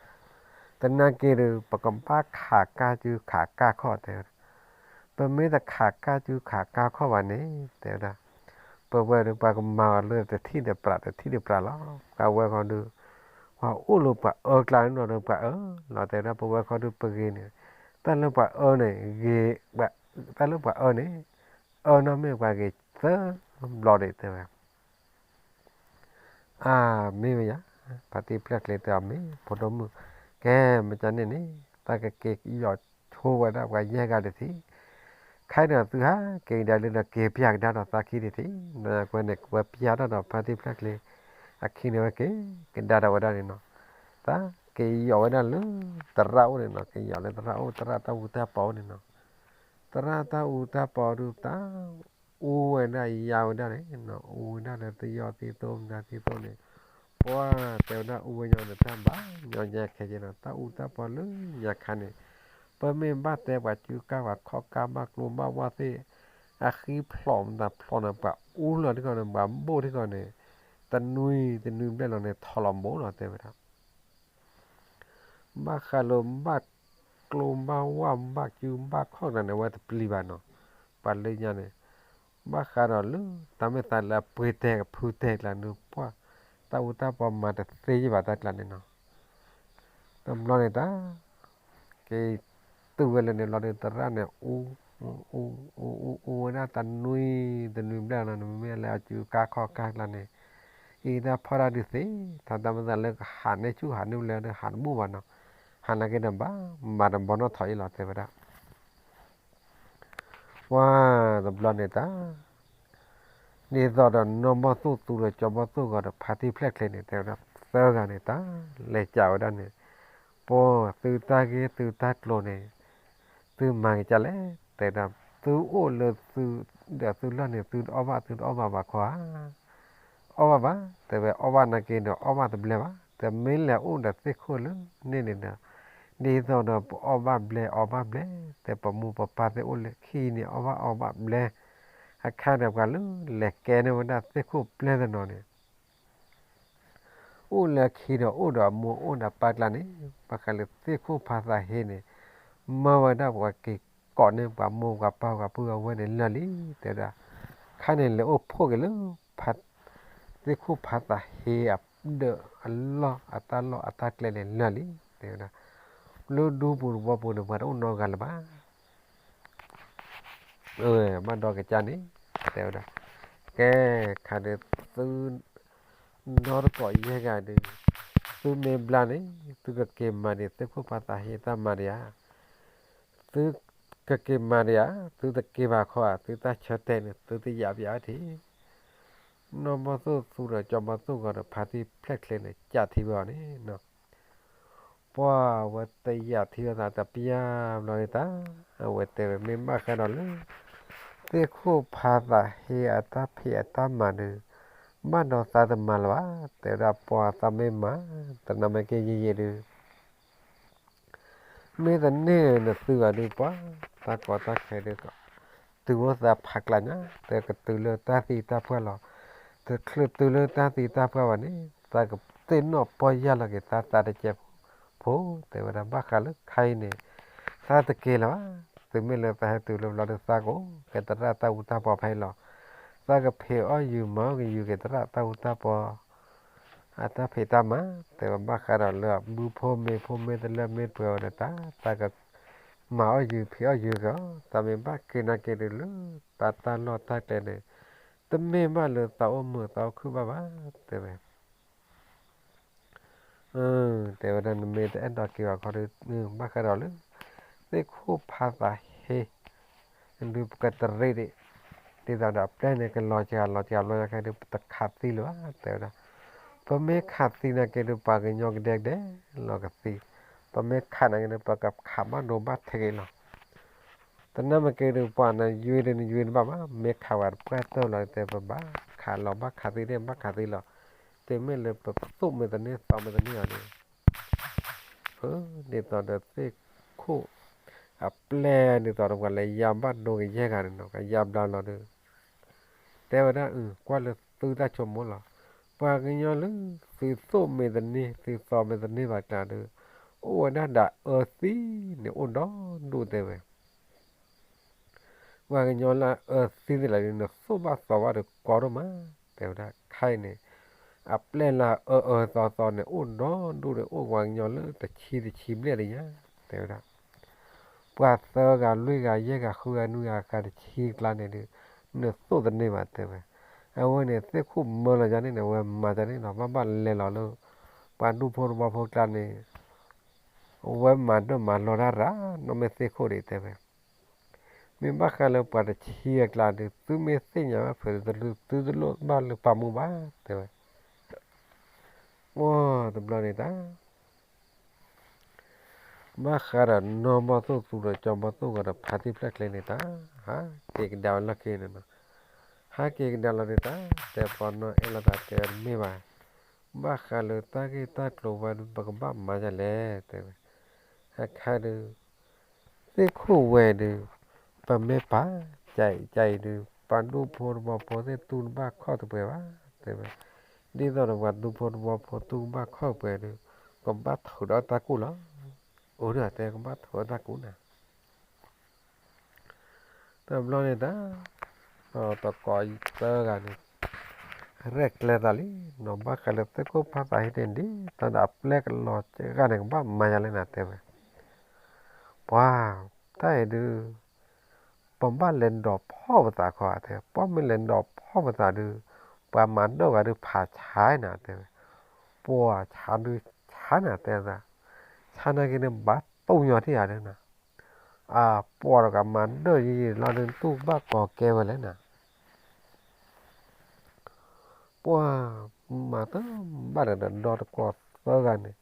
သနာ်က့ဒုး ပကဘၣ်ခးကါစုခးကါခီၣ်တဲဝဲ. ပမ့ၢ်တခးကါစုခးကါခီၣ်ဘၣ်န့ၣ် တဲဝဲဒၣ် ပဝဲဒုးပှၤကမၤအီၤလၢတထံၣ်တပြးတထံၣ်တပြးလီၤ. ပှၤဝဲခီဒုး ပှၤအိၣ်လၢပှၤအၢကျါန့ၣ်ဒီးပှၤအၢလီၤ တဲဝဲဒၣ်. ပဝဲခီဒုးပဂ့ၤန့ၣ် တၢ်လၢပှၤအၢန့ၣ်ဂ့ၤ, တၢ်လၢပှၤအၢန့ၣ် အၢနီၢ်မ့ၢ်ပှၤဂ့ၤသၢဘျီဒံး တဲဝဲ. အါ မ့ၢ်ဝဲယါ, ဖါတံၢ်ဖျဲၣ်ချ့တဲအီၤ မ့ၢ်ဖိဒိၣ်မုၣ်, ကဲ မ့ၢ်ကန့ၣ်န့ၣ် တၢ်ကက့ၤယီၤဆိဝဲဒၣ်ပှၤယဲၢ်ဂၤတထံၣ်, ခဲအံၤဒီးသုဟးက့ၤကဒါလၢနက့ၤပျၢ်ကဒါဒီးသးခံတထံၣ်, ကွဲန့ၣ် ကွဲပျၢ်တၢ်ဒီးဖါတံၢ်ဖျဲၣ်ချ့ အခံန့ၣ်ဝဲက့ၤကဒါဒီးဝဲဒၣ်န့ၣ်နီၤ, တၢ်က့ၤယီၤဝဲဒၣ်လၢသရၣ်အိၣ်န့ၣ်နီၤ, က့ၤယီၤလၢသရၣ်အိၣ် သရၣ်တၢ်အူတၢ်ပီအိၣ်န့ၣ်နီၤ, သရၣ်တၢ်အူတၢ်ပီဒုးတၢ် အူဝဲဒၣ်ယါဝဲဒၣ်န့ၣ်နီၤ, အူဝဲဒၣ်လၢသယီၢ်သံသိၣ်မနုၤသံသိၣ်န့ၣ်, ပှၤတဲဝဲဒၣ်အူဝဲညီန့ၣ် တၢ်ဘၣ်ညီညါခဲက့နီၤ, တၢ်အူတၢ်ပီလၢညါခါန့ၣ်, ပမ့ၢ်ဘၣ်တဲပှၤစုကါပှၤခီၣ်ကါဘၣ်ကျိဘၣ်ဝၣ်သ့ၣ်, အဃံဖျိးမတၤဖျိးန့ၣ် ပှၤအူလီၤထံကီၢ်န့ၣ် ပှၤဘိၣ်ထံကီၢ်န့ၣ်, တနွံတနွံဘျဲၣ်လီၤန့ၣ် ထီၣ်လီၤဘိလီၤတဲဝဲဒၣ် ဘၣ်ဃးလၢဘၣ်ကျိဘၣ်ဝၣ်ဘၣ်စုဘၣ်ခီၣ်တၢ်န့ၣ် အဝဲတပျံၤဘၣ်နီၤ, ပှၤလၢညါန့ၣ်, ဘၣ်ဃးဒီးလၢတၢ်မ့ၢ်သးလၢအပှ့ၤတဲာ်ကဖုတဲာ်ကျါန့ၣ် ပှၤ တၢ်အူတၢ်ပီမၤတသ့ယံဘၣ်တၢ်ကျါန့ၣ်နီၤ, တဘျီန့ၣ်တၢ် က့ၤတုၤဝဲလၢန့ၣ်ဘျီဒီး သရၣ်န့ၣ် အူ အူ အူ အူ အူဝဲဒၣ်တနွံ တနွံဘျဲၣ်လီၤန့ၣ် မ့မ့ၢ်လၢအစုကါခီၣ်ကါကျါန့ၣ်, အံၤတၢ်ဖီၣ်တၢ်ဒုးသ့, တၢ်မ့ၢ်သးလၢကဟးန့ၢ်ဆူၣ်ဟးန့ၢ်ဘျဲၣ်ဒီးဟးတဘူၣ်ဘၣ်နီၤ, ဟးနာ်က့ဒီးဘၣ် မၤတဘီနီၢ်ထီၣ်အံၤလီၤတဲဝဲဒၣ် ပှၤတဘျီန့ၣ်တၢ် ဒ်သိးဒီးနီၢ်ဘီၣ်သိၣ်သူဒီးကၠီဘီၣ်သိၣ်ဂီၤဒီးဖါတံၢ်ဖျဲၣ်ချ့န့ၣ် တဲဝဲဒၣ်သၢဂၤန့ၣ် တၢ်လဲၤကးဝဲဒၣ်န့ၣ်, ပှၤသုတၢ်ဂ့ၢ်သုတၢ်ကျိၤန့ၣ် သုမၤက့ၤကၢ်လဲၣ်, တဲဝဲဒၣ် သုအိၣ်လၢသု ဒီးသုလီၢ်န့ၣ် သုတအီၣ်ဘၣ်သုတအီၣ်ဘၣ်ဘၣ်ခီဧါ အီၣ်ဘၣ်ဘၣ်, တဲဝဲအီၣ်ဘၣ်နာ်က့ဒီးအီၣ်ဘၣ်တဘျဲၣ်ဘၣ်, တမ့ၢ်လဲၤအိၣ်ဒီးသ့ၣ်ခိၣ်လၢန့ၣ်န့ၣ်ဒီး, ဒ်သိးဒီးပအီၣ်ဘၣ်ဘျဲၣ်အီၣ်ဘၣ်ဘျဲၣ်, တဲပမိၢ်ပပၢ်သ့ၣ်အိၣ်လၢခံန့ၣ် အီၣ်ဘၣ်အီဘၣ်ဘျဲၣ်, အခါဒီးပှၤလၢလဲၤကဲန့ၢ်ဝဲဒၣ်သ့ၣ်ခိၣ်ပျဲၢ်တနီၤန့ၣ် အိၣ်လၢခံဒီးအိၣ်ဒီးအမိၢ်အိၣ်ဒီးပၢ်ကျါန့ၣ်, ဘၣ်ဃးလၢသ့ၣ်ခိၣ်ဖးသးဟ့န့ၣ်, မၢဝဲဒၣ်ပှၤက့ၤကိးန့ၢ်ပှၤမိၢ်ပှၤပၢ်ပှၤပုၢ်အဝဲန့ၣ်လၢာ်လံ, တဲဝဲဒၣ်, ခါန့ၣ်လဲၤအိၣ်ဖှိၣ်က့ၤလၢ သ့ၣ်ခိၣ်ဖးသးဟ့အဒၢးအလီၢ်အတၢ်လီၢ်အတၢ်ကျဲန့ၣ်လၢာ်လံ, တဲဝဲဒၣ်, လၢဒူပူၤတဝီပူၤန့ၣ် ပှၤတအိၣ်နီတဂၤလၢၤဘၣ် ဘၣ်ဒီးကစၢ်န့ၣ်, တဲဝဲဒၣ်, ကဲ, ခါဒီးသု နီတကိးယဲၢ်ဂၤဒီး, သုမ့ၢ်ဘျါန့ၣ်, သုကက့ၤမၤဒံးသ့ၣ်ခိၣ်ဖးသးဟ့တၢ်မၤဒံးဧါ, သုကက့ၤမၤဒံးဧါ, သုတက့ၤဘၣ်ခီဧါ, သုတၢ်ဆၢတဲာ်န့ၣ် သုတယာ်ပယီၤထံ နီၢ်ဘီၣ်သိၣ်သူဒီးကၠီဘီၣ်သိၣ်ဂီၤဒီးဖါတံၢ်ဖျဲၣ်ချ့န့ၣ် ကးထံဝဲအီၤန့ၣ် ပှၤဝဲတယာ်ထံဝဲသးတပျၢ်ဘျီန့ၣ်တၢ်, အဝဲတဲဝဲမ့ၢ်ဘၣ်ဃးဒီးလၢ သ့ၣ်ခိၣ်ဖးသးဟ့အတၢ်ဖံးအတၢ်မၤဒီး, ဘၣ်ဒီးသးတမၤလၢၤဘၣ်, တဲဝဲဒၣ်ပှၤသးမ့ၢ်မၤ, တနၤမ့ၢ်က့ယံာ်ယံာ်ဒုး မ့ၢ်တန့ၢ်နသုဂၤဒုးပှၤ, တၢ်ကီတၢ်ခဲဒုး, တုၤအိၣ်သးဖးကျါညါ, တကတုၤလၢတၢ်သံတၢ်ပှၢ်လီၤ, တချုးတုၤလၢတၢ်သံတၢ်ပှၢ်ဘၣ်န့ၣ်, သးကသ့ၣ်နီၣ်ပီၢ်ယၢ်လီၤက့ၤသးသးတကဲးဖိ, တဲဝဲဒၣ်ဘၣ်ဃးလၢခါအံၤန့ၣ်, သးတက့ၤလၢၤဘၣ်, တုၤမ့ၢ်လၢသးဟဲတုၤလၢဘျီဒုးသးကအိၣ်ကဲသရၣ်တၢ်အူတၢ်ပီဖဲအံၤလီၤ, သးကဖံးအီၣ်ယုာ်မၤအီၣ်က့ၤယုာ်က့ၤသရၣ်တၢ်အူတၢ်ပီ အတၢ်ဖံးတၢ်မၤ, တဲဝဲဘၣ်ဃးဒီးလၢအဘုဖိမ့ၤဖိမ့ၢ်တလၢမ့ၢ်ပှဲၤဝဲဒီးတၢ်, သးကမၤအီၣ်ယုာ်ဖံးအီၣ်ယုာ်က့ၤအီၤ, သးမ့ၢ်ဘၣ်က့ၤနာ်က့ၤဒုးလၢ ပှၤတၢ်လီၢ်တၢ်ကျဲန့ၣ်, တမ့ၢ်ဘၣ်လၢသးအိၣ်မုာ်သးအိၣ်ခုၣ်ဘၣ်ဘၣ်, တဲဝဲ တဲဝဲဒၣ်နမ့ၢ်တအဲၣ်ဒိးက့ၤဘၣ်ခီဒုး, ဘၣ်ဃးဒီးလၢ သ့ၣ်ခိၣ်ဖးသးဟ့ ဒုးပကတရံးဒံး, ဒ်သိးဒီးအပျဲၢ်န့ၣ် ကလီၤစှၤလီၤစှၤလီၤယါခဲဒုး ပတခးသံလၢၤဘၣ် တဲဝဲဒၣ်, ပမ့ၢ်ခးသံနာ်က့ဒုး ပှၤကညီကဒဲကဒဲလီၤကသံ, ပမ့ၢ်ခးနာ်က့ဒုး ပကခးဘၣ်ဒိဘၣ်ထံးက့ၤလီၤ, တနၢ်မ့ၢ်က့ဒုး ပှၤနယွ့ဒုး နယွ့တဘၣ်ဘၣ်, မ့ၢ်ခးဝဲတပှၢ်တၢၢ်လီၤ တဲပဘၣ်ခးလီၤ ဘၣ်ခးသံဒၣ် ဘၣ်ခးသံလီၤ, တမ့ၢ်လၢပသိၣ်မ့ၢ်တန့ၢ်သီမ့ၢ်တန့ၢ်အီၤဒုး ဒ်သိးဒီးသ့ၣ်ခိၣ် အပျဲၢ်ဒ်သိးဒီးပှၤလဲၤယါဘၣ်ဒိကယဲၢ်ဂၤန့ၣ်နီၤ ကယါဘျါလီၤဒုး, တဲဝဲဒၣ် ကွၢ်လၢသုတၢ်ဆိကမိၣ်လီၤ, ပှၤကညီလၢ သုသိၣ်မ့ၢ်တန့ၢ် သုသီမ့ၢ်တန့ၢ်ဘၣ်ကျါဒုး, အိၣ်ဝဲဒၣ်ဒီးအၢသံန့ၣ်အိၣ်ဒီဒူၣ်တဲဝဲ ပှၤကညီလၢအအၢသံသ့ၣ်လီၤဒုး နသိၣ်ဘၣ်သီဘၣ်ဒီးကီဒိၣ်မး, တဲဝဲဒၣ်ခါအံၤန့ၣ်, အပျဲၢ်လၢအအၢအၢသီသီန့ၣ် အိၣ်ဒီဒူၣ်ဒီး အိၣ်ပှၤကညီလၢတဆံတဆံဘျဲၣ်ဒံးညါ, တဲဝဲဒၣ်, ပှၤသၢဂၤလွံၢ်ဂၤယဲၢ်ဂၤဃုဂၤနွံဂၤဂၤတဆံကျါန့ၣ်ဒုး, နသိၣ်တန့ၢ်ဘၣ်တဲဝဲ, အဝဲန့ၣ် သ့ၣ်ခိၣ်မၢလီၤယါန့ၣ်န့ၣ် အဝဲမၤယါန့ၣ်နီၤ ဘၣ်ဘၣ်လဲၤလီၤလၢ ပှၤဒူဖိတဝီဖိကျါန့ၣ် အဝဲမၤဒၢၣ်မၤလီၤတၢ်ရၤ နီၢ်မ့ၢ်သ့ၣ်ခိၣ်ဒံးတဲဝဲ, မ့ၢ်ဘၣ်ဃးလၢပှၤတဆံအကျါဒုး သုမ့ၢ်သ့ၣ်ညါဘၣ်ဖုးသုတလိၣ်ဘၣ်လၢပာ်မူဘၣ်တဲဝဲ, အိၣ်တဘျီန့ၣ်တၢ် ဘၣ်ဃးဒီးနီၢ်ဘီၣ်သိၣ်သူဒီးကၠီဘီၣ်သိၣ်ဂီၤဒီးဖါတံၢ်ဖျၢၣ်ချ့န့ၣ်တၢ်, ဟးက့ၤကဒါဝဲလီၢ်ခံန့ၣ်နီၤ, ဟးက့ၤကဒါလီၤန့ၣ်တၢ်, တဲပီနီၢ်အဲၣ်လိာ်သးတဲဝဲတမ့ၢ်ဘၣ်, ဘၣ်ဃးလၢတၢ်ဂ့ၢ်တၢ်ကျိၤဝဲဒုး ပကဘၣ်မၤဒ်လဲၣ်တဲဝဲ, ဟဲခါဒုး သ့ၣ်ခိၣ်ဝဲဒုး ပမ့ၢ်ပာ် ကၠအံၤကၠအံၤဒုး ပှၤဒူဖိတဝီဖိသ့ၣ်တူၢ်တဘၣ်ခီၣ်တပှဲၤဘၣ်တဲဝဲ, ဒ်သိးဒီးပှၤဒူဖိတဝီဖိတူၢ်ဘၣ်ခီၣ်တပှဲၤဒုး ကဘၣ်ထုးဒီးတၢ်ကူၣ်လီၤ, အိၣ်ဒၣ်တဲကဘၣ်ထုးဒီးတၢ်ကူၣ်နၤ တဘျီန့ၣ်တၢ်, တကိးသၢဂၤန့ၣ် ရဲၣ်ကျဲၤသးလံနီၤ, ဘၣ်ဃးလၢသ့ၣ်ခိၣ်ဖးသးဟ့န့ၣ်ဒ်သိးဒီးအပျဲၢ်ကလီၤစှၤဂၤန့ၣ် ကဘၣ်မၤယါလဲၣ်နၤတဲဝဲ, ပှၤ တၢ်အံၤဒုး ပဘၣ်လဲၤဒိးဖီၣ်ပသးခီတဲ, ပှၤမ့ၢ်လဲၤဒိးဖီၣ်ပသးဒုး ပှၤမၤဒိၣ်ဂၤဒုးဖးဆါနၤတဲဝဲ, ပှၤဆါဒုးဆါနၤတဲသး, ဆါနာ်က့န့ၣ် ဘၣ်တူၢ်ညီထံၣ်ဧါဒုးနၤ, အပှၤတဂၤမၤဒိၣ်ယံာ်ယံာ်လီၤဒုး တူၢ်ဘၣ်ကီၤကဲဝဲလဲၣ်နၤ ပှၤမၤတဘၣ်ဒီးဒီတကိးသၢဂၤန့ၣ်,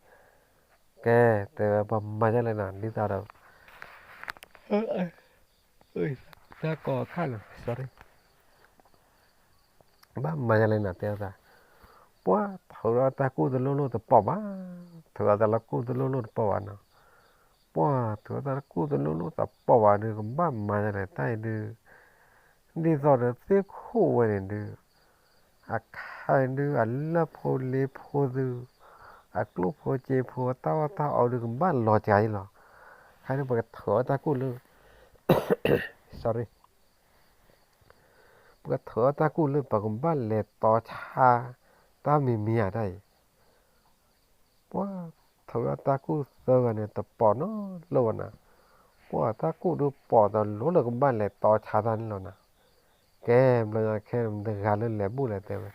ကဲ တဲဝဲပှၤမၤယါလဲၣ်နၤ ဒ်သိးဒီး တၢ်ကီၤခါလီၤ sorry, ဘၣ်မၤယါလဲၣ်နၤတဲသး, ပှၤထုးဒီးတၢ်ကူၣ်တလိၣ်လိၣ်တပိာ်ဘၣ်, ထုးဒီးတၢ်ကူၣ်တလိၣ်လိၣ်တပိာ်ဘၣ်နီၤ, ပှၤထုးဒီးတၢ်ကူၣ်တလိၣ်လိၣ်တပိာ်ဘၣ်ဒုး ကဘၣ်မၤယါလဲၣ်တၢ်အံၤဒုး ဒ်သိးဒီးသ့ၣ်ခိၣ်ဝဲန့ၣ်ဒုး အခါဒုး အလၢၢ်ဖိလ့ဖိသု အကျိၣ်ဖိစ့ဖိ တၢ်အီၣ်တၢ်အီဒုး ကဘၣ်လီၤစှၤအံၤလီၤ. ခါဒုး ပကထုးအီၣ်တၢ်ကူၣ်လၢ sorry, ပကထုးအီၣ်တၢ်ကူၣ်လၢ ပကဘၣ်လဲၤတီဆါ တၢ်မံၤမံၤဧါတၢ်အံၤ ပှၤထုးဒီးတၢ်ကူၣ်သၢဂၤန့ၣ် တပိာ်နီတလိၣ်ဘၣ်နၤ, ပှၤတၢ်ကူၣ်ဒုးပိာ်တလိၣ်လၢကဘၣ်လဲၤတီဆါတၢ်န့ၣ်လီၤနၤ. ကဲ ဘျီညါခဲမတဂၤလၢလဲၤဘူၣ်လဲၣ်တဲဝဲ,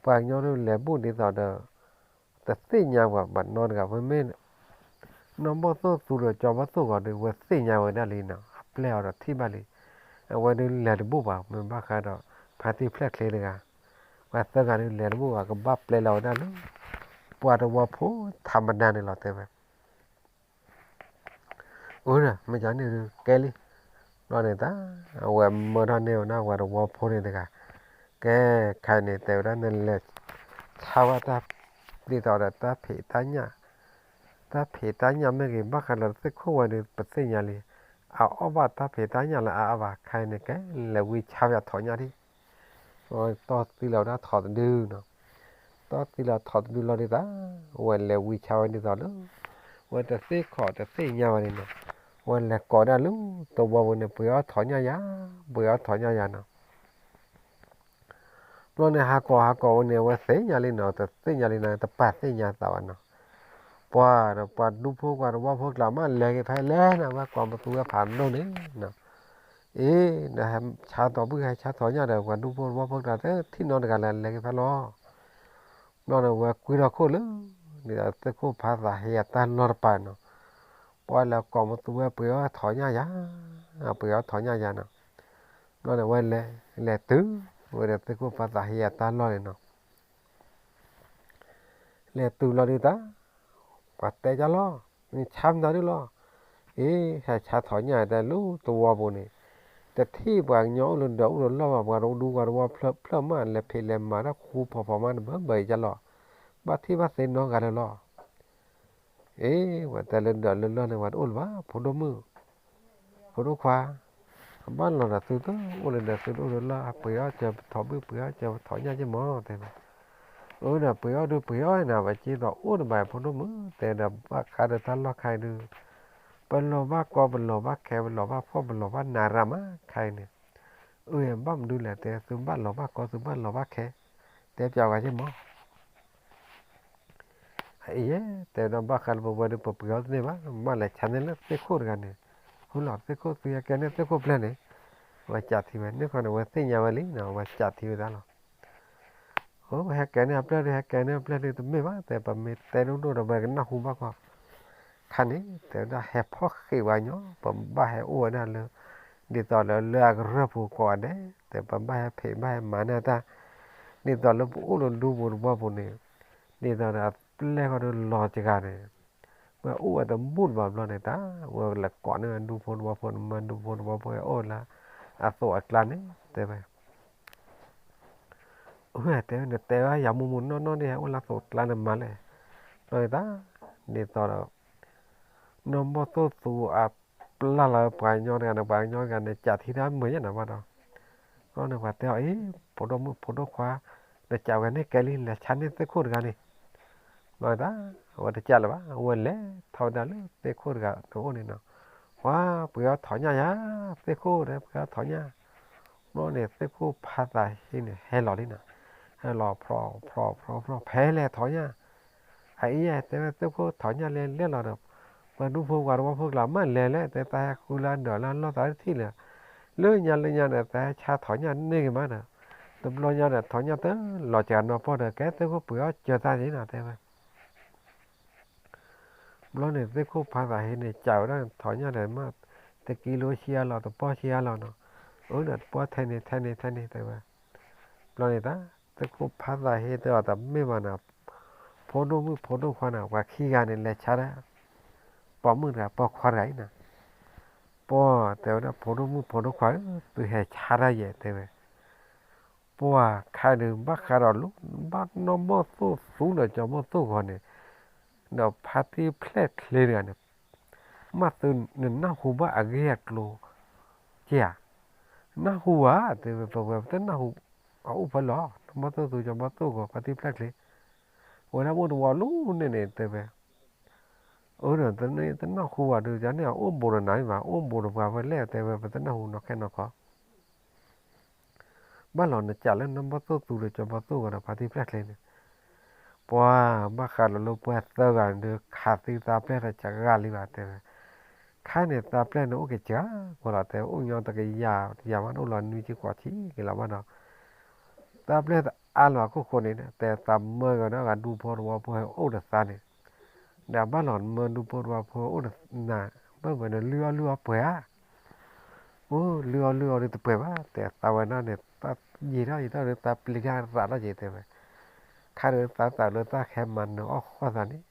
ပှၤကညီဒုးလဲၤဘူၣ်ဒ်သိးဒီး တသ့ၣ်ညါပှၤဘၣ်နီတဂၤ ဝဲမ့ၢ် နီၢ်ဘီၣ်သိၣ်သူဒီးကၠီဘီၣ်သိၣ်ဂီၤဒုး ဝဲသ့ၣ်ညါဝဲဒၣ်လံနီၤ, အပျဲၢ်အီၤဒီးထံၣ်ဘၣ်လံ. အဝဲဒုးလဲၤတဘူၣ်ဘၣ် မ့ၢ်ဘၣ်ဃးဒီး ဖါတံၢ်ဖျၢၣ်ချ့တဂၤ, ပှၤသၢဂၤဒုးလဲၤတဘူၣ်ဘၣ် ကဘၣ်ပျဲလီၤဝဲဒၣ်လၢ ပှၤတဝီဖိထးမတၤန့ၣ်လီၤ တဲဝဲ အၢ မ့ၢ်ကန့ၣ်ဒုးကဲလံ. ဘျီန့ၣ်တၢ် အဝဲမၢထီၣ်န့ၢ်ဝဲဒၣ်ပှၤတဝီဖိန့ၣ်တဂၤ, ကဲ, ခဲအံၤန့ၣ် တဲဝဲဒၣ် နလဲၤဆါဝဲတၢ် ဒ်သိးဒီးတၢ်ဖံးတၢ်ညၣ်, တၢ်ဖံးတၢ်ညၣ်မ့ၢ်ဂ့ၤ ဘၣ်ဃးလၢသ့ၣ်ခိၣ်ဝဲဒီး ပသ့ၣ်ညါလံ, အအီၣ်ဘၣ်တၢ်ဖံးတၢ်ညၣ်လၢအအါဘၣ်. ခဲအံၤန့ၣ် ကဲလဲၤဝံဆါဝဲအထိးညၣ်ဒံး, တီၢ်သံလီၤဝဲဒၣ်ထိးတဒုနီၤ, တီၢ်သံလီၤထိးတဒုလီၤဒ်သိး ဝဲလဲၤဝံဆါဝဲဒ်သိးလၢ ဝဲတသ့ၣ်ခီၣ်တသ့ၣ်ညါဘၣ်န့ၣ်နီၤ, ဝဲလဲၤကိးဒၣ်လၢတဝီပူၤန့ၣ် ပှ့ၤအီၣ်ထိးညၣ်ယၤ, ပှ့ၤအီၣ်ထိးညၣ်ယၤနီၤ. ဘျီန့ၣ် ဟးကိးဟးကိးဝဲန့ၣ် အဝဲသ့ၣ်ညါလံနီၤ, တသ့ၣ်ညါလံနီၤ, တပာ်သ့ၣ်ညါသးဘၣ်နီၤ. ပှၤဒီးပှၤဒူဖိပှၤတဝီဖိကျါမး လဲၤက့ၤဖဲလဲၣ်န့ၣ် ဝဲကိးမသူဝဲဖးဒိၣ်န့ၣ်နီၤ, အ့ နဟဲဆါထိးဘုၣ် ဟဲဆါထိးညၣ်ဒီး ပှၤဒူဖိတဝီဖိကျါ တထံၣ်နီတဂၤလၢၤ လဲၤက့ၤဖဲလီၤ. ဘျီန့ၣ် ဝဲကွံထီၣ်ခိၣ်လၢ ဒ်သိးသ့ၣ်ခိၣ်ဖးသးဟ့အတၢ်လီၢ်တပၤနီၤ, ပှၤလဲၤကိးမသူဝဲ ပှ့ၤအီၣ်ထိးညၣ်ယၤ, ပှ့ၤအီၣ်ထိးညၣ်ယၤနီၤ. ဘျီန့ၣ် ဝဲလဲၤ လဲၤတုၤဝဲဒီးသ့ၣ်ခိၣ်ဖးသးဟ့အတၢ်လီၢ်န့ၣ်နီၤ. လဲၤတုၤလီၤဒုးတၢ်, ပှၤတဲဒ်လီၤ, နဆါမတၤဒုလီၤ. အ့ ဟဲဆါထိးညၣ်တဲလၢတဝီပူၤန့ၣ်, တထံၣ်ပှၤကညီအိၣ်လၢဒီးအိၣ်လၢလီၢ်ဘၣ်, ပှၤတဒူပှၤတဝီဖျၢၣ်ဖျၢၣ်မး လဲၤဖံးလဲၤမၤတၢ်ဃူဖီဖီမး တဘၢဘၢအံၤဒ်လီၤ. ဘၣ်ထံၣ်ဘၣ်သ့နီတဂၤလၢၤလီၤ. အ့ ပှၤတဲလၢဒီးလၢလီၢ်န့ၣ် ပှၤတအိၣ်လၢၤဘၣ်, ဖိဒိၣ်မုၣ် ဖိဒိၣ်ခွါ, အဘၣ်လီၤဒီးသုတအိၣ်လၢၤဒီးသုတအိၣ်လၢၤလီၤ, ပှ့ၤအီၣ်စၢၤပထိးဘုၣ် ပှ့ၤအီၣ်စၢၤပထိးညၣ်က့မး တဲဝဲ. အၢ ဒီးပှ့ၤအီၣ်ဒုးပှ့ၤအီၣ်နၤ ပစ့သိးအိၣ်တဘၣ် ဖိဒိၣ်မုၣ် တဲဒီး ဘၣ်ဃးဒီးတၢ်လီၢ်ခါအံၤဒုး ပလီၤဘၣ်ကီ ပလီၤဘၣ်ခဲ ပလီၤဘၣ်ဖှီၣ် ပလီၤဘၣ်နးရၣ်မး ခါအံၤန့ၣ်. အၢ ဘၣ်မနုၤလဲၣ် တဲ သုဘၣ်လီၤဘၣ်ကီ သုဘၣ်လီၤဘၣ်ခဲ, တဲပျးဝဲက့မး အအံၤ တဲဝဲဒၣ် ဘၣ်ဃးလၢပဝဲဒုး ပပှ့ၤအီၣ်တန့ၢ်ဘၣ်, မ့ၢ်လဲၤဆါန့ၢ်လၢသ့ၣ်ခိၣ်တဂၤန့ၣ်, ဃုလီၤသ့ၣ်ခိၣ် သုဟဲကဲန့ၢ်သ့ၣ်ခိၣ်ပျဲၢ်န့ၣ်, ဝဲကးထံဝဲန့ၣ်ခီန့ၣ် ဝဲသ့ၣ်ညါဝဲလံနီၤ, ဝဲကးထံဝဲဒၣ်လီၤ. အိ ဟဲကဲန့ၢ်အပျဲၢ်ဒုး ဟဲကဲန့ၢ်အပျဲၢ်ဒုး တမ့ၢ်ဘၣ် တဲ ပမ့ၢ်တဲဒိၣ်ဒိၣ်ဒီး ပကနၢ်ဟူဘၣ်ကီ ခါန့ၣ် တဲဝဲဒၣ် ဟဲဖီၣ်ဃံးဝဲညီ ပဘၣ်ဟဲအိၣ်ဝဲဒၣ်လၢ ဒ်သိးလၢလၢအကရၢၢ်ပူၤကိးဂၤဒဲး တဲ ပဘၣ်ဟဲဖံးဘၣ်ဟဲမၤန့ၢ်တၢ်, ဒ်သိးလၢပအိၣ်လၢဒူပူၤတဝီပူၤန့ၣ်, ဒ်သိးဒီးအပျဲၢ်ဃီဒီးလီၤစှၤန့ၣ်, ဝဲအိၣ်ဝဲတဘူၣ်တဘၣ်ဘျီန့ၣ် တၢ်ဝဲလဲၤကိးန့ၢ်ဝဲဒူဖိတဝီဖိန့ၣ် မၢဒူဖိတဝီဖိအိၣ်လၢ အသိးအကျါန့ၣ် တဲဝဲ အိ တဲဝဲ နတဲဝဲယၤမူမူနီၢ်နီၢ်ဒ် ဟဲအိၣ်လၢသိးကျါန့ၣ်မၤလဲၣ်, ဘျီန့ၣ်တၢ် ဒ်သိးဒီး နီၢ်ဘီၣ်သိၣ်သူအပျဲၢ်လီၤ ပှၤကညီတဂၤန့ၣ် ပှၤကညီတဂၤန့ၣ် ကးထံတၢ်မုာ်ညါန့ၣ်ဘၣ်ဒီး, ဘျီန့ၣ်ပှၤတဲအီၤ အ့ ဖိဒိၣ်မုၣ်ဖိဒိၣ်ခွါ, နကးဝဲန့ၣ်ကဲလံ လဲၤဆါန့ၢ်သ့ၣ်ခိၣ်တဂၤန့ၣ်, ဘျီတၢ် အဝဲတကးလၢၤဘၣ် အဝဲလဲၤထီၣ်ဝဲဒၣ်လၢသ့ၣ်ခိၣ်တဂၤန့ၣ်အိၣ်န့ၣ်နီၤ, ပှၤပှ့ၤအီၣ်ထိးညၣ်ယၤ, သ့ၣ်ခိၣ်ဒီးပှ့ၤအီၣ်ထိးညၣ်, ဘျီန့ၣ် သ့ၣ်ခိၣ်ဖးသးဟ့န့ၣ် ဟဲလီၤလံနီၤ, ဟဲလီၤဖျီဖျီဖျီဖျီ ဖဲလဲၣ်ထိးညၣ်, အအံၤ တဲဝဲသ့ၣ်ခိၣ်ထိးညၣ်လဲၤလဲၣ်လီၤဒီး, ပှၤဒူဖိပှၤတဝီဖိကျါမးလဲၤလဲၣ် တဲသးဟဲဃုလၢဒၢးလၢလီၢ်သးတထံၣ်လၢၤ, လၢညါလၢညါဒီး သးဟဲဆါထိးညၣ်န့ၢ်က့ၤမးဒီး, တဘျီညါဒီး ထိးညၣ်တလီၤစှၤနီၢ်ပီၢ်ဒီး ကဲသ့ၣ်ခိၣ်ပှ့ၤအီၣ်စၢၤသးန့ၣ်နီၤ တဲဝဲ ဘျီန့ၣ် သ့ၣ်ခိၣ်ဖးသးဟ့န့ၣ် ကးဝဲဒၣ်ထိးညၣ်ဒီးမး, တကံလိဆံးအါလီၤ တပီၢ်ဆံးအါလီၤနီၤ, အၢ ဒီးတပီၢ်ထဲန့ၣ်ထဲန့ၣ်ထဲန့ၣ် တဲဝဲ, ဘျီန့ၣ်တၢ် သ့ၣ်ခိၣ်ဖးသးဟ့တဲအီၤတမ့ၢ်ဘၣ်နီၤ, ဖိဒိၣ်မုၣ်ဖိဒိၣ်ခွါနီၤ ပှၤခံဂၤန့ၣ် လဲၤဆါတၢ်, ပိာ်မုၣ်တဂၤပိာ်ခွါတဂၤအံၤနီၤ, ပှၤတဲဝဲဒၣ် ဖိဒိၣ်မုၣ်ဖိဒိၣ်ခွါဧၢ သုဟဲဆါတၢ်ယဲၢ် တဲဝဲ ပှၤခါဒုး ဘၣ်ဃးဒီးလၢ ဘၣ်နီၢ်ဘီၣ်သိၣ်သူဒီးကၠီဘီၣ်သိၣ်ဂီၤန့ၣ်, ဒီးဖါတံၢ်ဖျဲၣ်ချ့တဂၤန့ၣ်, မ့ၢ်သုနနၢ်ဟူဘၣ်အဂ့ၢ်အကျိၤ, က့ဧါ, နၢ်ဟူဧါ တဲဝဲ ပဝဲပတနၢ်ဟူ, အအိၣ်ဖဲလဲၣ်, နီၢ်ဘီၣ်သိၣ်သူကၠီဘီၣ်သိၣ်ဂီၤ ဖါတံၢ်ဖျဲၣ်ချ့, အဝဲဒၣ်အိၣ်တဝီလၢန့ၣ်န့ၣ် တဲဝဲ အၢ ဒီးတနၢ်ဟူဘၣ်ဒီး ယန့ၣ်အအိၣ်ဘူးဒီးနၤမ့ၢ်ဘၣ် အိၣ်ဘူးဒီးပှၤဖဲလဲၣ် တဲဝဲ ပတနၢ်ဟူနီၢ်ခဲနီၢ်ခီ, ဘၣ်လီၤနကးလၢနီၢ်ဘီၣ်သိၣ်သူဒီးကၠီဘီၣ်သိၣ်ဂီၤဒီးဖါတံၢ်ဖျဲၣ်ချ့န့ၣ်, ပှၤဘၣ်ဃးဒီးလၢပှၤသၢဂၤဒီး ခးသံသးပျဲၢ်တစှၤဂၤလံဘၣ် တဲဝဲ, ခါန့ၣ်သးပျဲၢ်န့ၣ်အိၣ်က့ၤစှၤကီးလီၤ တဲဝဲ အိၣ်ညီတကယၤ တကယၤမး တအိၣ်လီၤနွံဆံဃိးဆံက့ၤလီၤဘၣ်ဒီး သးပျဲၢ်တအါလီၤအခိၣ်ဃိန့ၣ် တဲသးမၢကဒီးဂၤဒူဖိတဝီဖိဟဲအိၣ်ဒီးသးန့ၣ်, ဒီးဘၣ်လီၤမၢဒူဖိတဝီဖိအိၣ်ဒီးနၤ, ဘၣ်ဝဲန့ၣ်လုၢ်အီၣ်လုၢ်အီပှဲၤဧါ, အိၣ်လုၢ်အီၣ်လုၢ်အီဒုးတပှဲၤဘၣ် တဲသးဝဲဒၣ်န့ၣ် ယံာ်ထီၣ်ယံာ်ထီၣ်ဒီးသးပျံၤတၢ်သးထီၣ်က့ၤ တဲဝဲ, ခါဒီးသးသးလၢသးဟဲမၤနၢၤအီၣ်ဃီၣ်သးန့ၣ်,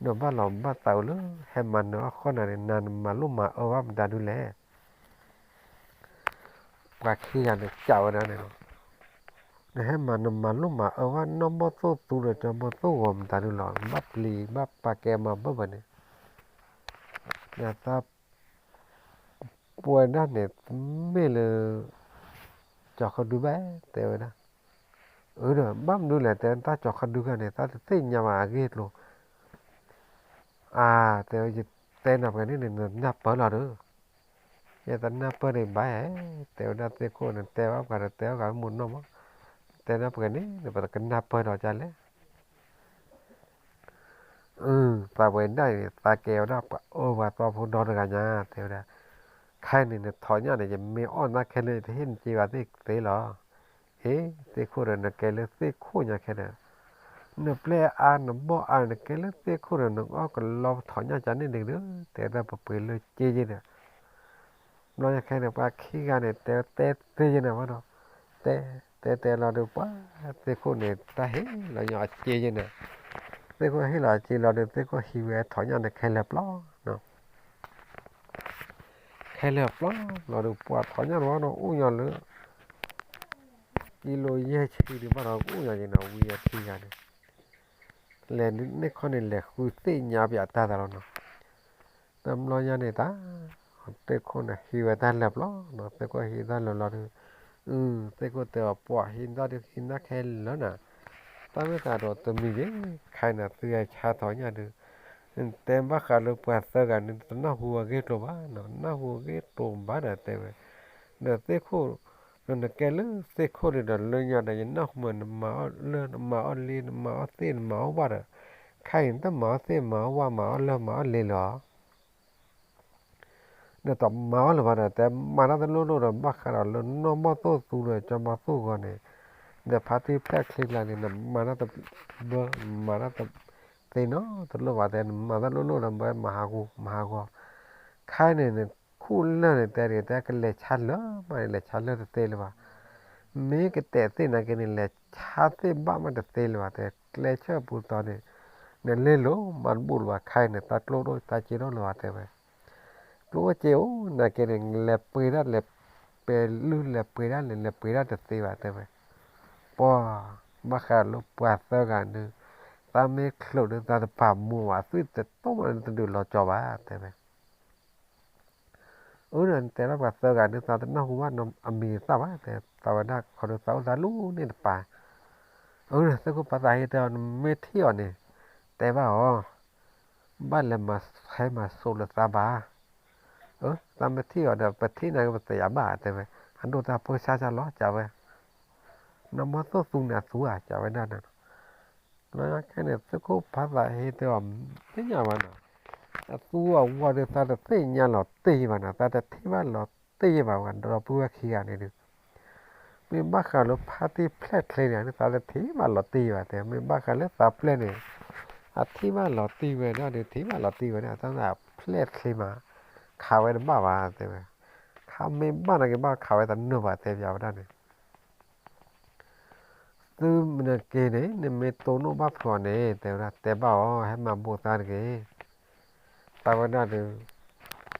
ဒီးဘၣ်လီၤဘၣ်သးလၢဟဲမၤနၢၤအီၣ်ဃီၣ်နၤန့ၣ် နၤနမၤလိၣ်မၤအၢဘၣ်မတၤဒုလဲၣ် ပှၤခံဂၤန့ၣ်ကးဝဲဒၣ်န့ၣ်လီၤ. နဟဲမၤနမၤလိၣ်မၤအၢဘၣ်နီၢ်ဘီၣ်သိၣ်သူဒီးကၠီဘီၣ်သိၣ်ဂီၤမတၤဒုလီၤ, နဘၣ်ပျံၤဘၣ်ပာ်ကဲမၤဘၢၣ်ဘၣ်န့ၣ်, ယသးပှဲၤဒၣ်န့ၣ် မ့ၢ်လၢ ကၠီၤခီဒုဘၣ် တဲဝဲဒၣ်. အၢဒီး ဘၣ်မနုၤလဲၣ် တဲတၢ်ကၠီၤခီဒုဂၤန့ၣ် သးတသ့ၣ်ညါဘၣ်အဂ့ၢ်အကျိၤ အါ, တဲဝဲ ယတဲနၤပှဲၤန့ၣ်န့ၣ် နနၢ်ပၢၢ်လီၤဒီး, ယတနၢ်ပၢၢ်န့ၣ်ဘၣ်ဧါ, တဲဝဲဒၣ်သ့ၣ်ခိၣ်န့ၣ် တဲဘၣ်ပှၤဒီးတဲဘၣ်ပှၤမုၢ်နီၢ်မး, တဲနၤပှဲၤန့ၣ်န့ၣ် ပတကနၢ်ပၢၢ်ဒီးကလဲၣ်. အၢ သးပှဲၤဒၣ်န့ၣ် သးကဲဝဲဒၣ်ပှၤအၢပှၤသီဖိဒီတဂၤညါ တဲဝဲဒၣ်, ခဲအံၤန့ၣ် နထီၣ်ညၣ်န့ၣ် ယမ့ၢ်အီၣ်နၤခဲလၢာ် ယတဟ့ၣ်နစ့ဘၣ်သ့ၣ်သ့လီၤ. အ့ သ့ၣ်ခိၣ်ဒီး နကဲလၢသ့ၣ်ခိၣ်ညါခဲဒီး နပျဲၢ်အါနဘီၣ်အါ နကဲလၢသ့ၣ်ခိၣ်ဒီး နအီၣ်ကလီထီၣ်ညၣ်ကန့ၣ်ဒုး တဲဒၣ်ပပှ့ၤလၢက့ယဲဒီး ဘျီညါခဲန့ၣ် ပှၤခံဂၤန့ၣ် တဲတဲသ့ယဲန့ၣ်ဘၣ်ဒီး တဲ တဲတဲလီၤဒီး ပှၤသ့ၣ်ခိၣ်န့ၣ် တၢ်ဟ့ၣ်လီၤညီအစ့ယဲန့ၣ်, သ့ၣ်ခိၣ်ဟ့ၣ်လီၤအစ့လီၤဒီး သ့ၣ်ခိၣ်ဟံးဝဲထီၣ်ညၣ်န့ၣ် ခဲလၢာ်ပျီ ခဲလၢာ်ပျီလီၤဒီး ပှၤထီၣ်ညၣ်တဝီဒီး အိၣ်ညီလၢ ကံလိယဲၢ်ဆံဒံးဘၣ်ဒီး ကအိၣ်ညီယဲန့ၣ် ဝံၤအခံဂၤန့ၣ် လဲၤန့ၢ်ခီန့ၣ် လဲၤဃုသ့ၣ်ညါပၠးတၢ်သးလီၤနီၤ. တဘျီညါန့ၣ်တၢ် သ့ၣ်ခိၣ်န့ၣ် ဟံးဝဲတၢ်လၢာ်ပျီနီၤ, သ့ၣ်ခိၣ်ဟံးတၢ်လၢာ်လီၤဒီး အ သ့ၣ်ခိၣ်တဲအီၤ ပှၤဟံးတၢ်ဒုးဟံးတၢ်ခဲလၢာ်နၤ, တၢ်မ့ၢ်သးဒီးတမံၤဂ့ၤ ခဲအံၤနၤ သုဟဲဆါထီၣ်ညၣ်ဒုး တဲဘၣ်ဃးလၢပှၤသၢဂၤန့ၣ် တနၢ်ဟူအဂ့ၢ်ကျိၤဘၣ်နီၤ, နၢ်ဟူအဂ့ၢ်ကျိၤဘၣ်ဒီးတဲဝဲ ဒီးသ့ၣ်ခိၣ် ဒီးနကဲလၢသ့ၣ်ခိၣ်န့ၣ်ဒီး လၢညါဒီး ယနၢ်ဟူမး နမၤအီၣ်လၢ နမၤအီၣ်လ့ နမၤအီၣ်သ့ၣ် နမၤအီၣ်ဘၣ်ဒီး ခဲအံၤနတမၤအီၣ်သ့ၣ် မၤအီၣ်ဝၣ် မၤအီၣ်လၢ မၤအီၣ်လ့လၢၤ ဒီးတမၤအီၣ်လၢၤဘၣ်ဒီး တဲမၤတၢ်တလိၣ်လိၣ်ဒီး ဘၣ်ဃးဒီးလၢနီၢ်ဘီၣ်သိၣ်သူဒီး ကၠီဘီၣ်သိၣ်ဂီၤန့ၣ် ဒီးဖါတံၢ်ဖျဲၣ်ချ့ကျါန့ၣ် နမၤတၢ်တဘၢ မၤတၢ်တသ့နီတလိၣ်ဘၣ်တဲ နမၤတၢ်လိၣ်လိၣ်ဒီး မၤဟးဂီၤ မၤဟးဂီၤ ခဲအံၤန့ၣ် နခူၣ်လၢာ်န့ၣ် တဲဒ်တဲကလဲၤဆါလၢာ်မးန့ၣ် လဲၤဆါလၢာ်တသ့လၢၤဘၣ် မ့ၢ်ကတဲာ်သ့ၣ်နာ်က့န့ၣ် လဲၤဆါသ့ၣ်ဘၣ်မးတသ့လၢၤဘၣ် တဲကျဲဆၢပူၤသီန့ၣ် နလဲၤလိာ်မၤတဘူၣ်လၢၤဘၣ် ခဲအံၤန့ၣ် တၢ်ကျိၣ်ဒိၣ်တၢ်စ့ဒိၣ်လၢၤဘၣ်တဲဝဲ ကျိၣ်အိၣ်စ့အိၣ်နာ်က့န့ၣ် လဲၤပှ့ၤဒၣ်လဲၤ ပဲၤလုၢ်လဲၤပှ့ၤဒၣ်လဲၤ လဲၤပှ့ၤဒၣ်တသ့ဘၣ်တဲဝဲ ပှၤ ဘၣ်ဃးလၢပှၤသၢဂၤဒုး သးမ့ၢ်ချုးဒုး သးတပာ်မူဘၣ် သွံၣ်တတိၢ်မးတဒုးလီၤကၠီဘၣ်တဲဝဲ အၢ နတဲဒၣ်ပှၤသၢဂၤဒုး သးတနၢ်ဟူဘၣ်အမံၤအသၣ်ဘၣ် တဲသးဝဲဒၣ် ခီဒုးသးအိၣ်သးလူၤန့ၣ်တပၤ အၢ သ့ၣ်ခိၣ်ဖးသးဟ့တဲအီၤ နမ့ၢ်ထံၣ်အီၤန့ၣ် တဲဘၣ်အီၤ ဘၣ်လဲၤမၤဟဲမၤစိးလၢသးဘၣ် အၢ သးမ့ၢ်ထံၣ်အီၤဒီး ပထံၣ်နာ်က့ပသယၤဘၣ်တဲဝဲ အဒိၣ်တၢ်ဖိဆါဆါလီၤကဝဲ နမ့ၢ်သိၣ်သူန့ၣ်အသူဧါ ကဝဲဒၣ်န့ၣ် လီၤခဲန့ၣ် သ့ၣ်ခိၣ်ဖးသးဟ့တဲအီၤ သ့ၣ်ညါဘၣ်နီၤ အသူအဝီဒီး သးတသ့ၣ်ညါလီၤတ့ၢ်ယံၤဘၣ်နီၤ သးတထံၣ်ဘၣ်လီၤတ့ၢ်ယံၤဘၣ်ဝဲ ဒီပုၢ်ဝဲၢ်ခံဂၤန့ၣ်ဒုး မ့ၢ်ဘၣ်ဃးလၢဖါတံၢ်ဖျဲၣ်ချ့န့ၣ် သးတထံၣ်ဘၣ်လီၤတ့ၢ်ယံၤဘၣ်တဲ မ့ၢ်ဘၣ်ဃးလၢသးပျဲၢ်န့ၣ် အထံၣ်ဘၣ်လီၤတ့ၢ်ဝဲဒၣ်ဒီး ထံၣ်ဘၣ်လီၤတ့ၢ်ဝဲဒၣ် တၢ်ဖျဲၣ်ချ့မး ခးဝဲတဘၣ်ဘၣ်တဲဝဲ ခးမ့ၢ်ဘၣ်နာ်က့ဘၣ်ခးဝဲတနုာ်ဘၣ်တဲပျးဝဲဒၣ်န့ၣ် သုမနုၤက့ၤန့ၣ် နမ့ၢ်တိၢ်နီၣ်ဘၣ်ဖျိးန့ၣ် တဲဝဲဒၣ် တဲဘၣ်အီၤ ဟဲမၤဘိးသးတဂ့ၤ. သးဝဲဒၣ်ဒီး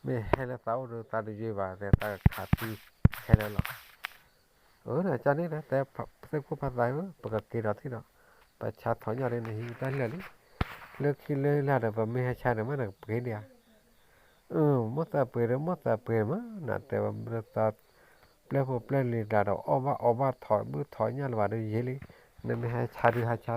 မ့ၢ်ဟဲလၢသးအိၣ်ဒီး သးတယွၤဘၣ် တဲသးကခးသံခဲလၢာ်လီၤ. အၢ ကန့ၣ်ဒီး တဲသ့ၣ်ခိၣ်ဖးသးဧၢ ပကက့ၤဒီးထံၣ်ဒီး ပဆါထီၣ်ညၣ်ဒီး နဟံးတၢ်လၢာ်လံ လၢခံလၢလၢ်ဒီး ပမ့ၢ်ဟဲဆါဒီး မ့ၢ်နကပှ့ၤဒံးဧါ အၢ မိၢ်သးပှ့ၤဒီး မိၢ်သးပှ့ၤမး နတဲဝဲ သးပျဲၢ်ဖိပျဲၢ်လံၤတဂၤဒီး အီၣ်ဘၣ်အီဘၣ်ထီၣ်ဘုၣ်ထီၣ်ညၣ်လၢၤဘၣ်ဒီးယဲလံ, နမ့ၢ်ဟဲဆါဒုးဟဲဆါသ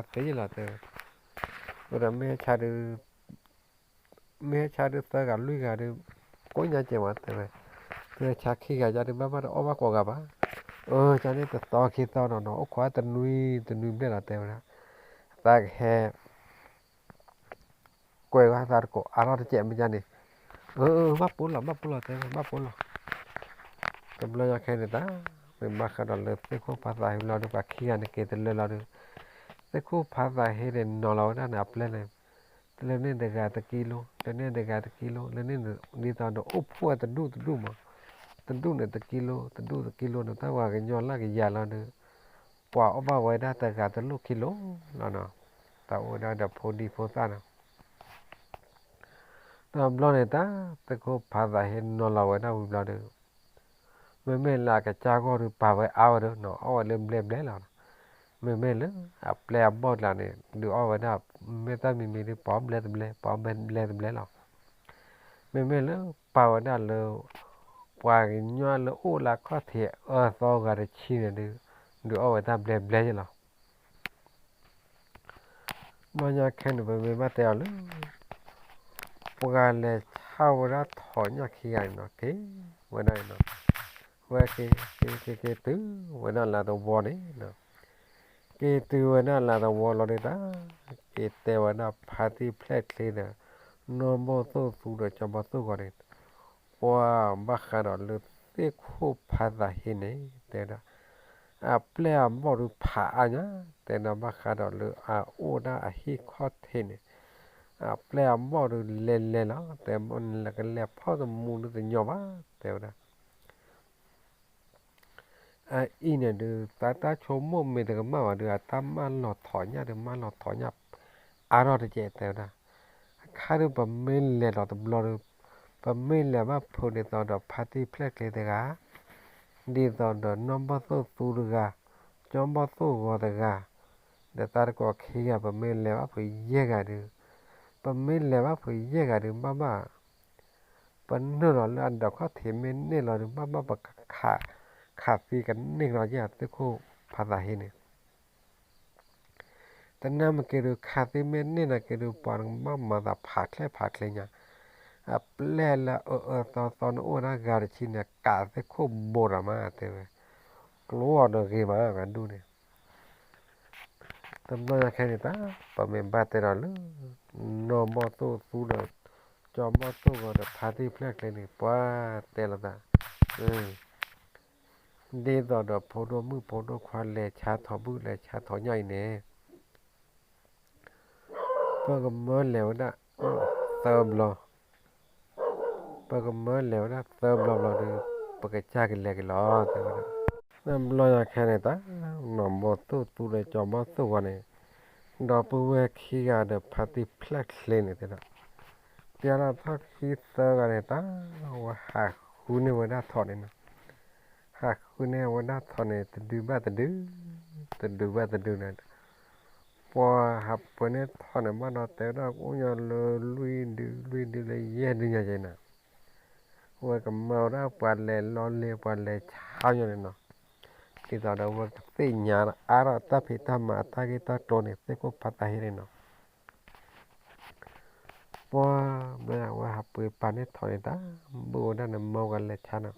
့လီၤတဲဝဲ, အၢဒီးမ့ၢ်ဟဲဆါဒုး မ့ၢ်ဟဲဆါဒုးသၢဂၤလွံၢ်ဂၤဒီး ကိးညါကဲမးတဲဝဲ, သုဟဲဆါခံဂၤယါဒုးဘၣ်ဘၣ်ဒီးအီၣ်ဘၣ်ကိးဂၤဘၣ်, အၢ ကန့ၣ်တသီခံသီနီၤနီၤ အိၣ်ခိးတနွံတနွံဘျဲၣ်လီၤတဲဝဲဒၣ်, သးကဟဲ ကွဲးဝဲသးတကိးအါထီၣ်တကဲးမ့ၢ်ကန့ၣ်, အၢ ဘၣ်ပိာ်လီၤ ဘၣ်ပိာ်လီၤတဲဝဲ ဘၣ်ပိာ်လီၤ, တဘျီညါခဲန့ၣ်တၢ် မ့ၢ်ဘၣ်ဃးဒီးလၢသ့ၣ်ခိၣ်ဖးသးဟံးလီၤဒီး ပှၤခံဂၤန့ၣ်က့ၤတလၢလီၤဒီး, သ့ၣ်ခိၣ်ဖးသးဟံးန့ၣ်နီၤလီၤဝဲဒၣ်န့ၣ်အပျဲၢ်န့ၣ်, လၢန့ၣ်တဂၤတကံလိ, လၢန့ၣ်တဂၤတကံလိ, လၢန့ၣ် ဒ်သိးဒီးအိၣ်ဖှိၣ်ဝဲတဒူၣ်တဒူၣ်မး, တဒူၣ်န့ၣ်တကံလိ, တဒူၣ်တကံလိန့ၣ် တၢ်ဝဲကညီလၢကယၤလီၤဒီး ပှၤအီၣ်ဘၣ်ဝဲဒၣ်တဂၤတလိၣ်ခံလိလီၤနီၤ, တၢ်အိၣ်ဝဲဒၣ်ဒီးဖိဒံဖိသၣ်နီၤ, တဘျီန့ၣ်တၢ် သ့ၣ်ခိၣ်ဖးသးဟံးနီၤလီၤဝဲဒၣ်ဝံၤဘျီဒီး, မ့မ့ၢ်လၢအကစၢ်ဂီၢ်ဒီးပာ်ဝဲအါဝဲဒီးနီၤ အီၣ်ဝဲလၢဘျဲၣ်ဘျဲၣ်လီၤနီၤ, မ့မ့ၢ်လၢအပျဲၢ်အဘီၣ်ကျါန့ၣ် ဒုးအီၣ်ဝဲဒၣ် မ့ၢ်တၢ်မံၤမံၤဒုး ပှၤဘျဲတဘျဲ ပှၤဘျဲတဘျဲလီၤ. မ့မ့ၢ်လၢပာ်ဝဲဒၣ်လၢ ပှၤကညီလၢအိၣ်လၢအခီၣ်ထံးအၢသီဂၤတဆံန့ၣ်ဒုး ဒုးအီၣ်ဝဲတၢ်ဘျဲဘျဲယဲလီၤ. ဘျီညါခဲန့ၣ် ပမ့ၢ်ဘၣ်တဲအီၤလၢ ပှၤလဲၤဆါဝဲဒၣ်ထိးညၣ်ခံဂၤန့ၣ်နီၤ က့ၤဝဲဒၣ်န့ၣ်နီၤ, ဝဲက့ၤက့ၤက့ၤက့ၤတုၤဝဲဒၣ်လၢသဝီန့ၣ်နီၤ, က့ၤတုၤဝဲဒၣ်လၢသဝီလီၤဒုးတၢ်, က့ၤတဲဝဲဒၣ်ဖါတံၢ်ဖျဲၣ်ချ့ဒီး နီၢ်ဘီၣ်သိၣ်သူဒီးကၠီဘီၣ်သိၣ်ဂီၤန့ၣ် ပှၤဘၣ်ဃးဒီးလၢသ့ၣ်ခိၣ်ဖးသးဟ့န့ၣ် တဲဝဲဒၣ် အပျဲၢ်အဘီၣ်ဒုးဖးအါညါ, တဲဒၣ်ဘၣ်ဃးဒီးလၢအအိၣ်ဒၣ်အဟံၣ်ခီၣ်ထံးန့ၣ် အပျဲၢ်အဘီၣ်ဒုးလဲၤလဲၤလီၤ, တဲဘၣ်နလဲၤကလဲၤဖီၣ်တမူဒုးတညီဘၣ်, တဲဝဲဒၣ် အအံၤန့ၣ်ဒုး သးတၢ်ဆိကမိၣ်မ့ၢ်တကမၣ်ဘၣ်ဒီး အတၢ်မၢလီၤထိးညၣ်ဒုး မၢလီၤထိးညၣ်အါထီၣ်တက့ၢ် တဲဝဲဒၣ်. အခါဒုး ပမ့ၢ်လဲၤလီၤတဘျီဒီး ပမ့ၢ်လဲၤဘၣ်ဖုးဒ်သိးဒီးဖါတံၢ်ဖျဲၣ်ချ့တဂၤ, ဒ်သိးဒီးနီၢ်ဘီၣ်သိၣ်သူတဂၤ, ကၠီဘီၣ်သိၣ်ဂီၤတဂၤ, ဒီးတၢ်တကိးခံဂၤ ပမ့ၢ်လဲၤဘၣ်ဖုးယဲၢ်ဂၤဒုး, ပမ့ၢ်လဲၤဘၣ်ဖုးယဲၢ်ဂၤဒုး ဘၣ်ဘၣ် ပနုာ်လီၤလၢအဒိးခီၣ်ထံးမ့ၢ်န့ၢ်လီၤဒုး ဘၣ်ဘၣ်ပကခး ခးသံကန့ၢ်ကဒီးက့ၤသ့ၣ်ခိၣ်ဖးသးဟ့န့ၣ်, တနၢ်မ့ၢ်က့ၤဒုး ခးသံမ့ၢ်န့ၢ်နၤက့ၤဒုး ပှၤနကဘၣ်မၤသးဖးချဲဖးချ့ညါ, အပျဲၢ်လၢအအၢအၢသီသီနအိၣ်ဒၣ်ဂၤတဆံန့ၣ် ကးသ့ၣ်ခိၣ်ဘိးဒီးမး တဲဝဲ, ကျိအီၤဒီးဂ့ၤမး ပှၤဒူၣ်န့ၣ် တဘျီညါခဲန့ၣ်တၢ် ပမ့ၢ်ဘၣ်တဲဒီးလၢ နီၢ်ဘီၣ်သိၣ်သူဒီး ကၠီဘီၣ်သိၣ်ဂီၤဒီးဖါတံၢ်ဖျဲၣ်ချ့န့ၣ် ပှၤတဲလိာ်သး ဒ်သိးဒီးဖိဒိၣ်မုၣ်ဖိဒိၣ်ခွါလဲၤဆါထိးဘုၣ်လဲၤဆါထိးညၣ်အံၤန့ၣ် ပကမၢလဲၤဝဲဒၣ် သၢဘျီ ပကမၢလဲၤဝဲဒၣ်သၢဘျီဘျီဒီး ပကစၢ်ကလဲၤက့ၤလီၤ တဲဝဲဒၣ်. တဘျီညါခဲန့ၣ်တၢ် နီၢ်ဘီၣ်သိၣ်သူဒီးကၠီဘီၣ်သိၣ်ဂီၤန့ၣ် ဒီပုၢ်ဝဲၢ်ခံဂၤဒီးဖါတံၢ်ဖျဲၣ်ချ့န့ၣ်တဲဒၣ်, တဲဒၣ်ထီၣ်ခံသၢဂၤန့ၣ်တၢ် ဝဲဟးဃုန့ၢ်ဝဲဒၣ်ထိးန့ၣ်နီၤ, ဟးဃုန့ၢ်ဝဲဒၣ်ထိးန့ၣ် တဒုဘၣ်တဒု, တဒုဘၣ်တဒုန့ၣ် ပှၤဟးပှ့ၤန့ၢ်ထိးန့ၣ်ဘၣ်ဒီး တဲဝဲဒၣ်ကအိၣ်ညီလၢလွံၢ်ဒု လွံၢ်ဒုလၢယဲၢ်ဒုညါက့ၤနီၤ, ဝဲကမၢဝဲဒၣ်ပှၤလဲၤလီလ့ၤ ပှၤလဲၤဆါညီန့ၣ်နီၤ, ဒ်သိးဒီးဝဲကသ့ၣ်ညါအါထီၣ်တၢ်ဖံးတၢ်မၤအတၢ်ဂ့ၢ်တၢ်ကျိၤန့ၣ် သ့ၣ်ခိၣ်ဖးသးဟ့န့ၣ်နီၤ ပှၤ ဘျီဝဲဟးပှ့ၤပာ်န့ၢ်ထိးန့ၣ်တၢ် ဘုၣ်ဝဲဒၣ်န့ၣ် မၢဝဲလဲၤဆါနီၤ,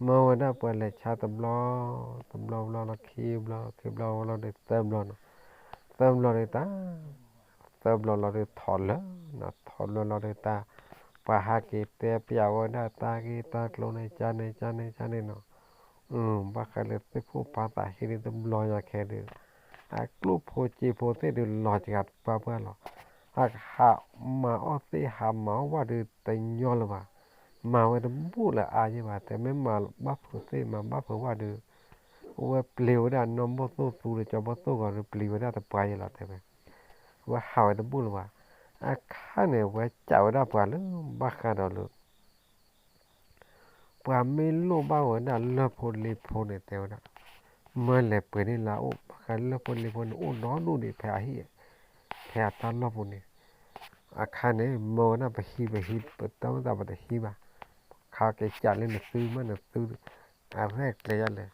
မၢဝဲဒၣ်ပှၤလဲၤဆါတဘျီ တဘျီဘျီလီၤ ခံဘျီ ခံဘျီလီၤဒီးသၢဘျီနီၤ, သၢဘျီဒီးတၢ် သၢဘျီလီၤဒီးထိးလၢာ်နီၤ, ထိးလၢာ်လီၤဒီးတၢ် ပှၤဟးက့ၤတဲပျးဝဲဒၣ်တၢ်ဂ့ၢ်တၢ်ကျိၤန့ၣ် ကန့ၣ် ကန့ၣ် ကန့ၣ် ကန့ၣ်နီၤ ဘၣ်ဃးလၢသ့ၣ်ခိၣ်ဖးသးဟ့ဒ်တဘျီညါခဲဒုး အကျိၣ်ဖိစ့ဖိသ့ၣ်ဒုးလီၤစှၤပှၢ်ပှၢ်လီၤ. အကဟးမၤအီၣ်သ့ၣ်ဟးမၤအီၣ်ဝၣ်ဒုးတညီလၢၤဘၣ်. မၤဝဲတဘူၣ်လၢအါယဲၢ်ဘၣ် တဲမ့ၢ်မၤဘၣ်ဖုးသ့ၣ်မၤဘၣ်ဖုးဝၣ်ဒုး ဝဲပျံၤဝဲဒၣ်နီၢ်ဘီၣ်သိၣ်သူဒီးကၠီဘီၣ်သိၣ်ဂီၤဒုး ပျံၤဝဲဒၣ်တပှၤယဲၢ်လီၤတဲဝဲ. ဝဲဟးဝဲတဘူၣ်လၢၤဘၣ်. အခါန့ၣ် ဝဲစံးဝဲဒၣ်ပှၤလၢဘၣ်ဃးဒီးလၢ ပှၤမ့ၢ်လိၣ်ဘၣ်ဝဲဒၣ်လၢၢ်ဖိလ့ဖိန့ၣ် တဲဝဲဒၣ် မၢလဲၤပှ့ၤန့ၢ်လၢအအိၣ် ဘၣ်ဃးလၢၢ်ဖိလ့ဖိန့ၣ် အိၣ်ဒီဒူၣ်ဒံးဖဲအဟံၣ် ဖဲအတၢ်လီၢ်ပူၤန့ၣ် အခါန့ၣ် မၢဝဲဒၣ်ပဟံးပဟံး ပတၢ်မုၢ်သးပတဟံးဘၣ် ခါက့ၤကးလၢနသုမ့ၢ်နသု အရဲၣ်ကျဲၤယလဲၣ်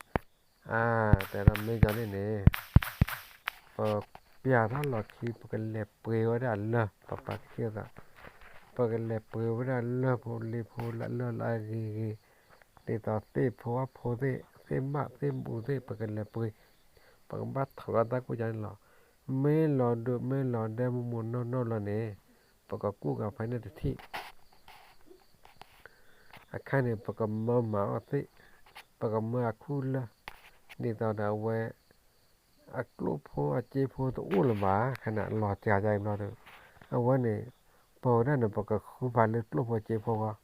အါ တဲဒၣ်မ့ၢ်ကန့ၣ်န့ၣ် ပပျးတၢ်လီၢ်ခံ ပကလဲၤပှ့ၤဝဲဒၣ်လၢၢ် ပပာ်ကသံၣ်သး ပကလဲၤပှ့ၤဝဲဒၣ်လၢၢ်ဖိလ့ဖိလၢလၢ်လၢ်အဂ့ၤဂ့ၤ ဒ်သိးသ့ၣ်ဖိဝၣ်ဖိသ့ၣ် သ့ၣ်မးသ့ၣ်မူသ့ၣ် ပကလဲၤပှ့ၤ ပကဘၣ်ထုးအတၢ်ကူၣ်ကန့ၣ်လီၤ. မ့ၢ်လီၤဒုးမ့ၢ်လီၤဒဲမူမူနီၢ်နီၢ်လီၤန့ၣ် ပကကူၣ်ကဖဲန့ၣ်တထံၣ် အခါန့ၣ် ပကမၢမၤအီၣ်သ့ၣ် ပကမၢအခူၣ်လၢၢ် ဒ်သိးဒီးအဝဲ အကျိၣ်ဖိအစ့ဖိတအိၣ်လၢၤဘၣ် ခါန့ၣ် လီၤစှၤယဲၢ်ဘျီဒီး အဝဲန့ၣ် ပဝဲဒၣ်န့ၣ် ပကဃုဖးလၢကျိၣ်ဖိစ့ဖိဂီၢ်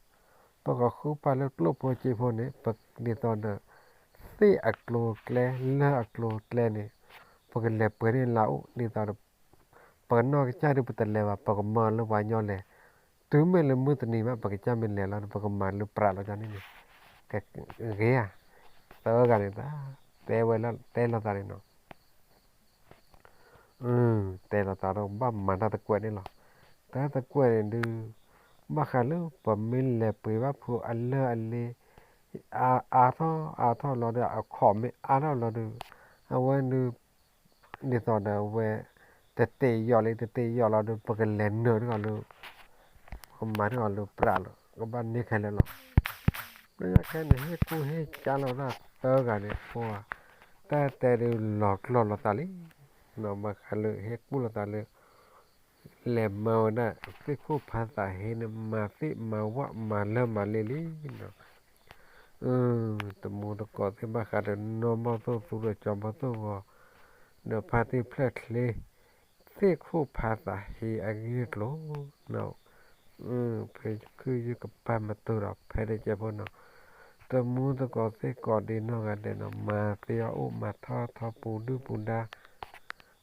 ပကဃုဖးလၢကျိၣ်ဖိစ့ဖိန့ၣ် ပဒ်သိးဒီး သ့ၣ်အကျိၤကျဲ လၢၢ်အကျိၤကျဲန့ၣ် ပကလဲၤပှ့ၤန့ၢ်လၢအအိၣ် ဒ်သိးဒီး ပကနီၢ်ကစၢ်ဒုးပတလဲၤဘၣ် ပကမၢလၢပှၤညီလဲၤ တုၤမ့ၢ်လၢမုၢ်တနံၤဘၣ် ပကစၢ်မ့ၢ်လဲၤလီၤ ပကမၤလၢပြးလီၤကန့ၣ်န့ၣ် ကဂ့ၤဧါ သၢဂၤန့ၣ် တဲဝဲလၢတဲလိာ်သးန့ၣ်နီၤ တဲလီၤသးဒီးဘၣ်မၤတၢ်တကွဲးန့ၣ်လီၤ. တၢ်တကွဲးန့ၣ်ဒုး ဘၣ်ဃးလၢပှၤမ့ၢ်လဲၤပှ့ၤဘၣ်ဖိအလၢအလ့ အါထီၣ်အါထီၣ်လီၤဒီး အခီၣ်မ့ၢ်အါထီၣ်လီၤဒီး အဝဲဒုး ဒ်သိးဒီးအဝဲ တတ့ယီၤလံ တတ့ယီၤလီၤဒီး ပကလဲၤနၢၤထီၣ်လၢ ပကမၤထီၣ်လၢပြးလီၤ ကဘၣ်န့ၢ်ခဲလၢာ်လီၤ. လၢညါခဲန့ၣ် ဟ့ၣ်ကူၣ်ဟ့ၣ်ကၢလီၤတၢ်သၢဂၤန့ၣ် ပှၤ တၢ်တဲဒုးလီၤကျိာ်လီၤသးလံ. ဘၣ်ဃးလၢဟ့ၣ်ကူၣ်လီၤသးလၢ လဲၤမၤဝဲဒၣ် သ့ၣ်ခိၣ်ဖးသးဟ့န့ၣ် မၤသ့ၣ်မၤဝၣ်မၤလၢမၤလ့လံနီၤ. တမူတကိးသ့ၣ်ဘၣ်ဃးဒီးနီၢ်ဘီၣ်သိၣ်သူဒီးကၠီဘီၣ်သိၣ်ဂီၤ ဒီးဖါတံၢ်ဖျဲၣ်ချ့ သ့ၣ်ခိၣ်ဖးသးဟ့အဂ့ၢ်အကျိၤနီၤ. ဖဲယခုယကပာ်မတိၤဒီးဖဲတကဲဖိနီၤ တမူတကိးသ့ၣ်ကိးဒံနီၢ်ဂၤဒဲးနီၤ မၤသ့အီၣ်အိၣ်မၤထီၣ်ထီပူၤဒုၣ်ပူၤဒါ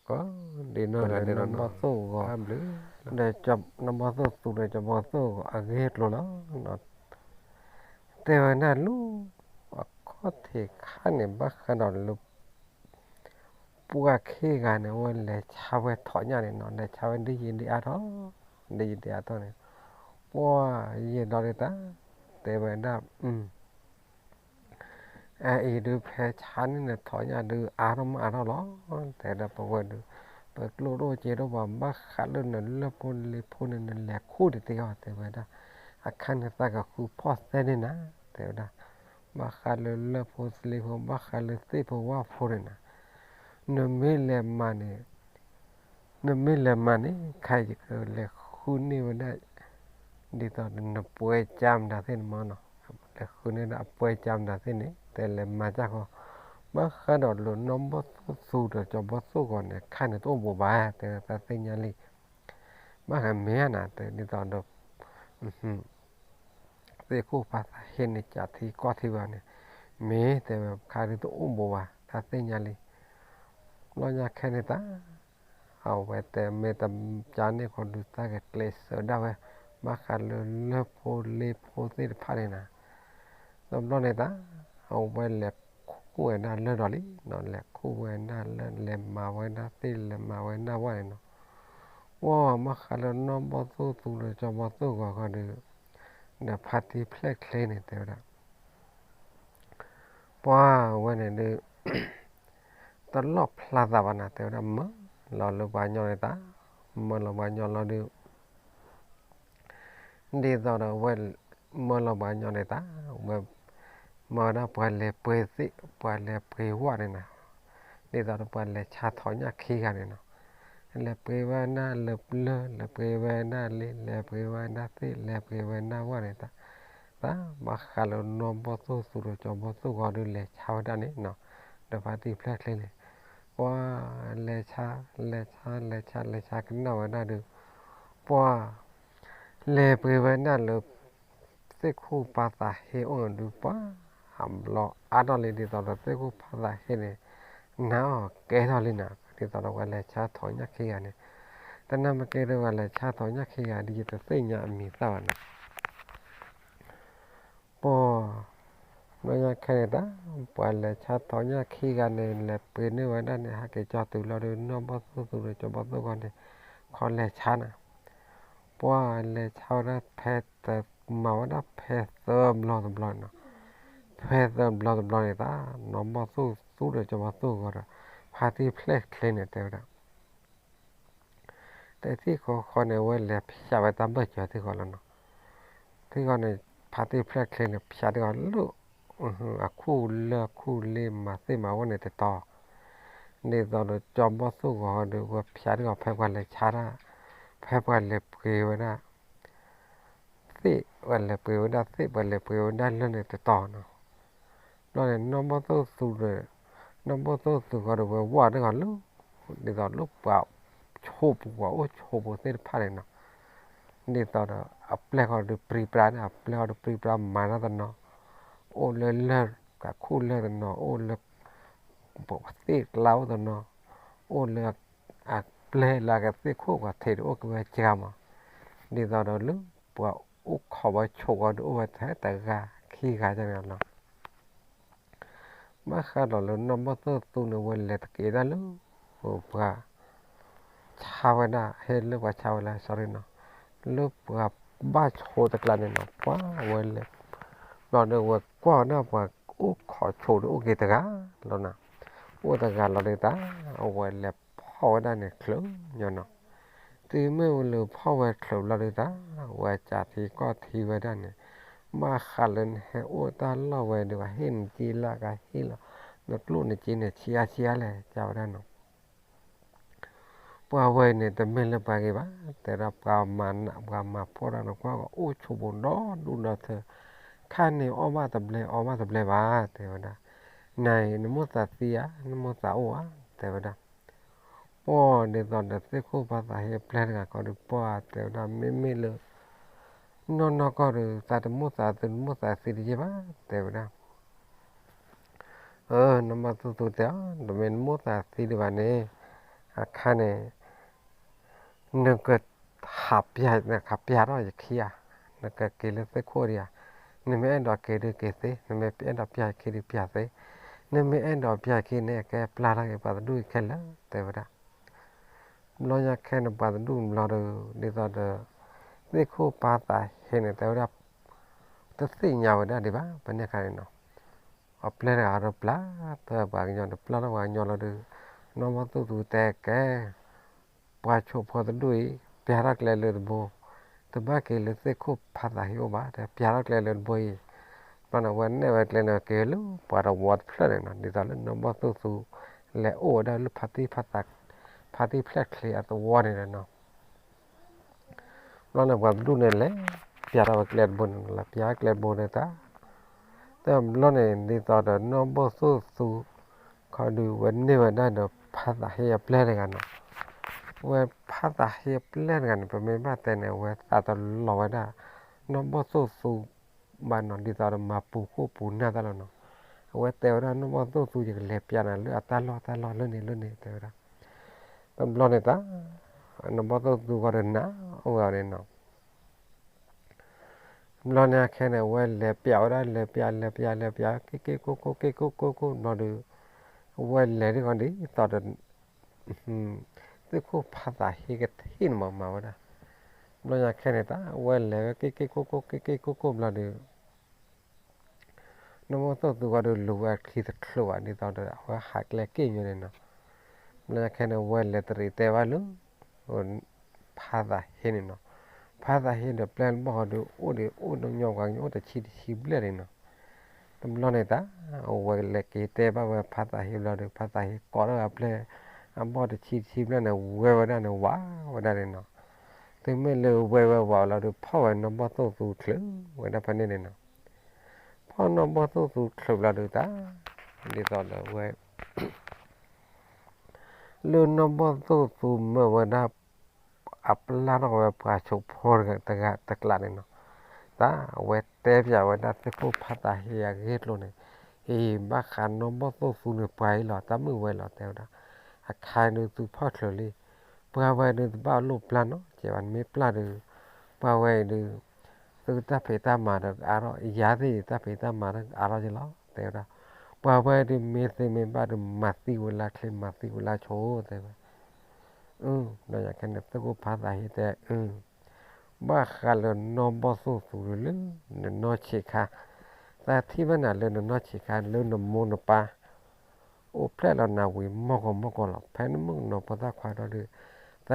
ကိးဒံနီၢ်ဂၤဒဲးနီၤ နီၢ်ဘီၣ်သိၣ်ဂီၤ ဒီးနီၢ်ဘီၣ်သိၣ်သူဒီးကၠီဘီၣ်သိၣ်ဂီၤအဂ့ၢ်အကျိၤလီၤ. တဲဝဲဒၣ်လၢ အခီၣ်ထံးခါန့ၣ် ဘၣ်ဃးဒီးလၢ ပှၤခံဂၤန့ၣ် အဝဲလဲၤဆါဝဲထိးညၣ်န့ၣ်နီၤ လဲၤဆါဝဲဒ်ယံာ်ဒ်အါထီၣ် ဒ်ယံာ်ဒ်အါထီၣ်န့ၣ် ပှၤယဲၢ်ဒီးဒ်တၢ် တဲဝဲဒၣ် အအံၤဒုးဖဲဆါန့ၣ်နထိးညၣ်ဒုးအါထီၣ်မးအါထီၣ်လီၤ. တဲဒၣ်ပဝဲဒုး ပကျိၣ်ဒိၣ်စ့ဒိၣ်ပှၤဘၣ်ဃးလၢနလၢၢ်ဖိလ့ဖိန့ၣ် နလဲၤခူၣ်တသ့အီၤ တဲဝဲဒၣ် အခါန့ၣ်သးကဃုဖီၣ်သဲန့ၣ်နၤ တဲဝဲဒၣ် ဘၣ်ဃးလၢလၢၢ်ဖိလ့ဖိ ဘၣ်ဃးလၢသ့ၣ်ဖိဝၣ်ဖိန့ၣ်နၤ နမ့ၢ်လဲၤမၤန့ၣ် နမ့ၢ်လဲၤမၤန့ၣ် ခါယကလဲၤဃုန့ၢ်ဝဲဒၣ် ဒ်သိးနပှဲကၠါမတၤသ့ၣ်န့ၣ်မးနီၤ လဲၤဃုန့ၢ်ဒၣ်အပှဲကၠါမတၤသ့ၣ်န့ၣ် တဲလဲၤမၤကၢ်ဃီ ဘၣ်ဃးဒီးလၢနီၢ်ဘီၣ်သိၣ်သူဒီးကၠီဘီၣ်သိၣ်ဂီၤန့ၣ် ခါန့ၣ်တအိၣ်ဘူးဘၣ် တဲသးသ့ၣ်ညါလံ ဘၣ်ဃးမ့ၢ်ဧါနၤ တဲဒ်သိးဒီး သ့ၣ်ခိၣ်ဖးသးဟ့န့ၣ် ကးထံကီၢ်ထံဝဲန့ၣ် မ့ၢ်တဲဝဲခါဒုးတအိၣ်ဘူးဘၣ် တၢ်သ့ၣ်ညါလံ ဘျီညါခဲန့ၣ်တၢ် အဝဲတဲမ့ၢ်တကၢ်န့ၣ်ဃီဒုး တၢ်ကကျဲးစၢးဒၣ်ဝဲ ဘၣ်ဃးလၢလၢၢ်ဖိလ့ဖိသ့ၣ်တဖၣ်န့ၣ်နၤ တဘျီန့ၣ်တၢ် အဝဲလဲၤခူၣ်ဝဲဒၣ်လၢၢ်ဒီးလံနီၤ လဲၤခူၣ်ဝဲဒၣ်လၢၢ် လဲၤမၤဝဲဒၣ်သ့ၣ် လဲၤမၤဝဲဒၣ်ဝၣ်န့ၣ်နီၤ ပှၤဘၣ်ဃးလၢနီၢ်ဘီၣ်သိၣ်သူဒီးကၠီဘီၣ်သိၣ်ဂီၤဃီဒုး ဒီးဖါတံၢ်ဖျဲၣ်ချ့န့ၣ် တဲဝဲဒၣ် ပှၤဝဲန့ၣ်ဒုး တလီၣ်ဖျါသးဘၣ်နၤ တဲဝဲဒၣ် မၢလီၤလၢပှၤကညီန့ၣ်တၢ် မၢလီၤပှၤကညီလီၤဒုး ဒ်သိးဒီးဝဲ မၢလီၤပှၤကညီန့ၣ်တၢ် ဝဲ မၢဝဲဒၣ်ပှၤလဲၤပှ့ၤသ့ၣ် ပှၤလဲၤပှ့ၤဝၣ်န့ၣ်နၤ ဒ်သိးဒီးပှၤလဲၤဆါထိးညၣ်ခံဂၤန့ၣ်နီၤ လဲၤပှ့ၤဝဲဒၣ်လၢပျၢၤ လဲၤပှ့ၤဝဲဒၣ်လ့ လဲၤပှ့ၤဝဲဒၣ်သ့ၣ် လဲၤပှ့ၤဝဲဒၣ်ဝၣ်န့ၣ်တၢ် တၢ်ဘၣ်ဃးလၢနီၢ်ဘီၣ်သိၣ်သူဒီးကၠီဘီၣ်သိၣ်ဂီၤဒုးလဲၤဆါဝဲဒၣ်န့ၣ်နီၤ ဒီးဖါတံၢ်ဖျဲၣ်ချ့န့ၣ် ပှၤလဲၤဆါ လဲၤဆါ လဲၤဆါ လဲၤဆါကနၣ်ဝဲဒၣ်ဒုး ပှၤ လဲၤပှ့ၤဝဲဒၣ်လၢ သ့ၣ်ခိၣ်ဖးသးဟ့အိၣ်န့ၣ်ဒုး ပှၤ အဘျီအါထီၣ်လံ ဒ်သိးဒီးသ့ၣ်ခိၣ်ဖးသးဟ့န့ၣ် နါအီၤကဲထီၣ်လံနၤ ဒ်သိးဒီးပှၤလဲၤဆါထိးညၣ်ခံဂၤန့ၣ် တနၢ်မ့ၢ်ကဲဒီးပှၤလဲၤဆါထိးညၣ်ခံဂၤဒ်ယတသ့ၣ်ညါအမံၤသၣ်ဘၣ်နၤ ပှၤ ဘျီညါခဲန့ၣ်တၢ် ပှၤလဲၤဆါထိးညၣ်ခံဂၤန့ၣ် လဲၤပှ့ၤန့ၢ်ဝဲဒၣ်န့ၣ် ဟဲက့ၤကၠီတုၤလီၤဒီး နီၢ်ဘီၣ်သိၣ်သူဒီးကၠီဘီၣ်သိၣ်ဂီၤန့ၣ် ခီလဲၤဆါနၤ ပှၤလဲၤဆါဝဲဒၣ်ဖဲတမၤဝဲဒၣ်ဖဲသၢဘျီတဘျီန့ၣ်နီၤ ဖဲသၢဘျီတဘျီန့ၣ်တၢ် နီၢ်ဘီၣ်သိၣ်သူဒီးကၠီဘီၣ်သိၣ်ဂီၤဒီး ဖါတံၢ်ဖျဲၣ်ချ့န့ၣ် တဲဝဲဒၣ် တထံၣ်ဃီဃီန့ၣ် အဝဲလဲၤဖျါဝဲတၢ်ဘၢၣ်စၢၤထံၣ်ဃီလီၤနီၤ ထံၣ်ဃီန့ၣ် ဖါတံၢ်ဖျဲၣ်ချ့န့ၣ် ဖျါထံၣ်ဃီလၢ အခူၣ်လၢၢ်ခူၣ်လ့မၤသ့ၣ်မၤဝၣ်န့ၣ်တတီၤ ဒ်သိးဒီးကၠီဘီၣ်သိၣ်ဂီၤဒီး ဝဲဖျါထံၣ်ဃီဖဲပှၤလဲၤဆါတၢ် ဖဲပှၤလဲၤပှ့ၤဝဲဒၣ် သ့ၣ် ပှၤလဲၤပှ့ၤဝဲဒၣ်သ့ၣ် ပှၤလဲၤပှ့ၤဝဲဒၣ်လၢၢ်န့ၣ်တတီၤနီၤ ဘျီန့ၣ် နီၢ်ဘီၣ်သိၣ်သူဒီး နီၢ်ဘီၣ်သိၣ်သူဃီဒီး ဝဲဝၣ်ထံၣ်ဃီလၢ ဒ်သိးလၢပှၤဆိးပူၤ ပှၤအိၣ်ဆိးပူၤသ့ၣ်တဖၣ်န့ၣ်နီၤ ဒ်သိးဒီး အပျဲၢ်ဃီဒီးပြံပြါန့ၣ် အပျဲၢ်ဃီဒီးပြံပြါမၤတၢ်တနီၤ အိၣ်လၢလၢၢ်ခူၣ်လၢၢ်တနီၤ အိၣ်လၢ သ့ၣ်ကျါအိၣ်တနီၤ အိၣ်လၢ အပျဲၢ်လၢအကသ့ၣ်ခိၣ်ပှၤထံးတအိၣ်က့ၤဝဲစှၤမး ဒ်သိးဒီးလၢ ပှၤအိၣ်ခိးဝဲဆိးဝဲဒီးအိၣ်ဝဲထဲတဂၤခံဂၤန့ၣ်လီၤ ဘၣ်ဃးဒီးလၢနီၢ်ဘီၣ်သိၣ်သူန့ၣ် ဝဲလဲၤတက့ၤဒၣ်လၢ ပှၤ ဆါဝဲဒၣ် ဟဲလၢပှၤဆါဝဲလၢ sorry နီၤ, လၢပှၤဘၣ်ဆိတကျါန့ၣ်နီၤ, ပှၤဝဲလဲၤ ဘျီဒီး ဝဲကွၢ်ဝဲဒၣ်ပှၤအိၣ်ခိးဆိးဒီးအိၣ်က့ၤတဂၤလီၤနီၤ, အိၣ်တဂၤလီၤဒီးတၢ် အဝဲလဲၤဖီၣ်ဝဲဒၣ်န့ၣ်ချုးညီနီၤ, တုၤမ့ၢ်ဝဲလဲၤဖီၣ်ဝဲချုးဘျီဒီးတၢ် ဝဲကးထံကီၢ်ထံဝဲဒၣ်န့ၣ်, ဘၣ်ဃးလၢနဟဲအိၣ်တၢ်လီၢ်ဝဲဒီး ပှၤဟ့ၣ်နက့လၢကဟ့ၣ်လီၤ, နကျိၣ်နစ့န့ၣ် ဆံးအါဆံးအါလဲၣ် ကးဝဲဒၣ်နီၤ ပှၤဝဲအံၤန့ၣ် တမ့ၢ်လၢပှၤဂ့ၤဘၣ်, တဲဝဲဒၣ် ပှၤမၤနး ပှၤမၤဖှီၣ်တၢ်န့ၣ် ကွၢ်ကအိၣ်ဆိးပူၤဒီဒူၣ်ဒီထၢ, ခါန့ၣ်အီၣ်ဘၣ်တဘျဲ အီဘၣ်တဘျဲဘၣ် တဲဝဲဒၣ်, နၤအံၤ နမိၢ်သးသံဧါ နမိၢ်သးအိၣ်ဧါ တဲဝဲဒၣ်, ပှၤဒ်သိးဒီးသ့ၣ်ခိၣ်ဖါသးဟ့အပျဲၢ်တဂၤဃီဒီး ပှၤတဲဝဲဒၣ် မ့မ့ၢ်လၢ နီၢ်နီၢ်ကီၢ်ဒီး သးတမိၢ်သးသူ နမိၢ်သးသံတယ့ၢ်ဘၣ် တဲဝဲဒၣ် နီၢ်ဘီၣ်သိၣ်သူတဲအီၤ တမ့ၢ်နမိၢ်သးသံဒံးဘၣ်န့ၣ် အခါန့ၣ် နကဟးပျၢ် နကဟးပျၢ်ထီၣ်ယခံဧါ, နကက့ၤလၢသ့ၣ်ခိၣ်ဒံးဧါ, နမ့ၢ်အဲၣ်ဒိးက့ၤဒုးက့ၤသ့, နမ့ၢ်အဲၣ်ဒိးပျၢ်ယခံဒုးပျၢ်သ့, နမ့ၢ်အဲၣ်ဒိးပျၢ်ယခံန့ၣ် ကဲပျၢ်ထီၣ်က့ၤပှၤတဒူၣ်အံၤခဲလၢာ် တဲဝဲဒၣ် ဘျီညါခဲန့ၣ် ပှၤတဒူၣ်ဘျီဒီး ဒ်သိးဒီး သ့ၣ်ခိၣ်ဖါသးဟ့န့ၣ် တဲဝဲဒၣ် တသ့ၣ်ညါဝဲဒၣ်ဒံးဘၣ် ဖဲန့ၣ်အခါန့ၣ်နီၤ, အပျဲၢ်တဂၤဒီးပျၢ်ထီၣ်ပှၤကညီဒီး ပျၢ်ထီၣ်ပှၤကညီလီၤဒီး နီၢ်ဘီၣ်သိၣ်သူတဲကဲ ပှၤဆိးဖိတဒူၣ်အံၤ ပျၢ်ထီၣ်ကျဲလၢတဘိ, တဘၣ်က့ၤလၢသ့ၣ်ခိၣ်ဖါသးဟ့အိၣ်ဘၣ် တဲပျၢ်ထီၣ်ကျဲလၢတဘိအံၤ, ဘျီန့ၣ် အဝဲနဲၣ်ဝဲကျဲန့ၣ်က့ၤလၢပှၤတဝီတဖျၢၣ်န့ၣ်နီၤ, ဒ်သိးလၢနီၢ်ဘီၣ်သိၣ်သူ လဲၤအိၣ်ဝဲဒၣ်လၢဖါတံၢ်ဖါသး ဖါတံၢ်ဖျဲၣ်ချ့အသဝီန့ၣ်လီၤနီၤ ဘျီန့ၣ် ပှၤတဒူၣ်န့ၣ်လဲၤ ပျၢ်ထီၣ်ဝဲကျဲတဘိန့ၣ်နီၤ, လဲၤပျၢ်ကျဲတဘိန့ၣ်တၢ်, တဘျီန့ၣ် ဒ်သိးဒီးနီၢ်ဘီၣ်သိၣ်သူ ခီဒုးဝဲန့ၢ်ဝဲဒၣ်ဒီးဖါသးဟ့အပျဲၢ်တဂၤနီၤ, ဝဲဖါသးဟ့အပျဲၢ်တဂၤန့ၣ် ပမ့ၢ်ဘၣ်တဲန့ၣ် အဝဲသးတလီၤဝဲဒၣ် နီၢ်ဘီၣ်သိၣ်သူ ဘၣ်နီၤ, ဒ်သိးဒီးမၤပူၤခိၣ်ပူၤနၢ်တၢ်လီၤနီၤ, အဝဲတဲဝဲဒၣ်နီၢ်ဘီၣ်သိၣ်သူ ယကလဲၤပျၢ်နၤလၢအတၢ်လီၢ်တၢ်လီၢ်လၢန့ၣ်လၢန့ၣ် တဲဝဲဒၣ်, တဘျီန့ၣ်တၢ် နီၢ်ဘီၣ်သိၣ်သူဃီဒီးနၤအိၣ်ဝဲအီၤန့ၣ်နီၤ ဘျီန့ၣ်အခဲန့ၣ် အဝဲလဲၤပျၢ်ဝဲဒၣ် လဲၤပျၢ် လဲၤပျၢ် လဲၤပျၢ် က့ၢ်က့ၢ်ကိၢ်ကိၢ် က့ၢ်ကိၢ်ကိၢ်ကိၢ် ဘျီဒီး အဝဲလဲၤဒ်ဃီဒ်သိးဒီး သ့ၣ်ခိၣ်ဖါသးဟ့ကထံၣ်န့ၣ်မး မၤဝဲဒၣ်, ဘျီညါခဲန့ၣ်တၢ် အဝဲလဲၤဝဲက့ၢ်က့ၢ်ကိၢ်ကိၢ် က့ၢ်က့ၢ်ကိၢ်ကိၢ် ဘျီဒီး နီၢ်ဘီၣ်သိၣ်သူဃီဒီးလူၤဝဲအချံတချုးဘၣ် ဒ်သိးဒီး အဝဲဟးကျဲက့ၢ်ညီန့ၣ်နီၤ, ဘျီညါခဲန့ၣ် အဝဲလဲၤတရံးတဲဘၣ်လၢ ဖါသးဟ့န့ၣ်နီၤ, ဖါသးဟ့ဒီးပျဲၢ်တဘီၣ်ဃီဒီး အိၣ်ဒီးအိၣ်ဒီးညီပှၤကညီအိၣ်တဆံတဆံဘျဲၣ်န့ၣ်နီၤ, တဘျီန့ၣ်တၢ် အဝဲလဲၤက့ၤတဲဘၣ်ဝဲဖါသးဟ့ဘျီဒီး ဖါသးဟ့ကိးထီၣ်ဝဲအပျဲၢ် အဘီၣ်တဆံတဆံဘျဲၣ်န့ၣ် ဝဲဝဲဒၣ်န့ၣ် ဝးဝဲဒၣ်န့ၣ်နီၤ, တုၤမ့ၢ်လၢဝဲဝဲဝးလီၤဒီး ဖီၣ်ဝဲနီၢ်ဘီၣ်သိၣ်သူချုးဝဲဒၣ်ဖဲန့ၣ်န့ၣ်နီၤ ဖီၣ်နီၢ်ဘီၣ်သိၣ်သူချုးဘျီဒီးတၢ် ဒ်သိးလၢဝဲ လၢနီၢ်ဘီၣ်သိၣ်သူမၢဝဲဒၣ် အပျၢ်ထီၣ်ဝဲပှၤဆိးဖိတဂၤတကျးန့ၣ်နီၤ, တၢ်အဝဲတဲပၠးဝဲဒၣ်သ့ၣ်ခိၣ်ဖါသးဟ့အဂ့ၢ်အကျိၤန့ၣ်, အံၤ ဘၣ်ဃးနီၢ်ဘီၣ်သိၣ်သူန့ၣ် ပှၤအံၤလီၤ တၢ်မုာ်ဝဲလီၤ တဲဝဲဒၣ်, အခါဒုးသုဖီၣ်ချုးလံ, ပှၤဝဲဒုးတဘၣ်လိၣ်ပျၢ်နီတစဲးဘၣ် မ့ၢ်ပျၢ်ဒုး ပှၤဝဲအံၤဒုး သုတၢ်ဖံးတၢ်မၤဒီးအါထီၣ် ယၤသ့ၣ်တၢ်ဖံးတၢ်မၤဒီးအါထီၣ်က့ၤလီၤ တဲဝဲဒၣ်, ပှၤဝဲဒုးမ့ၢ်သ့မ့ၢ်ဘၣ်ဒုး မၤသံဝဲလၢချ့ မၤသံဝဲလၢဆိ တဲဝဲ, အၢ ဘျီညါခဲန့ၣ် သ့ၣ်ခိၣ်ဖါသးဟ့တဲ အၢ ဘၣ်ဃးလၢနီၢ်ဘီၣ်သိၣ်သူလၢ နနီၢ်ဆံးခါ, သးထံၣ်ဘၣ်နၤလၢနနီၢ်ဆံးခါ လၢနမိၢ်နပၢ် အိၣ်ဖျဲၣ်လီၤနၤဝံၤ မီၢ်ကီၢ်မီၢ်ကီၢ်လီၤ ဖဲနမုၣ်ကနီၤဖိသၣ်ခွါဒီး သး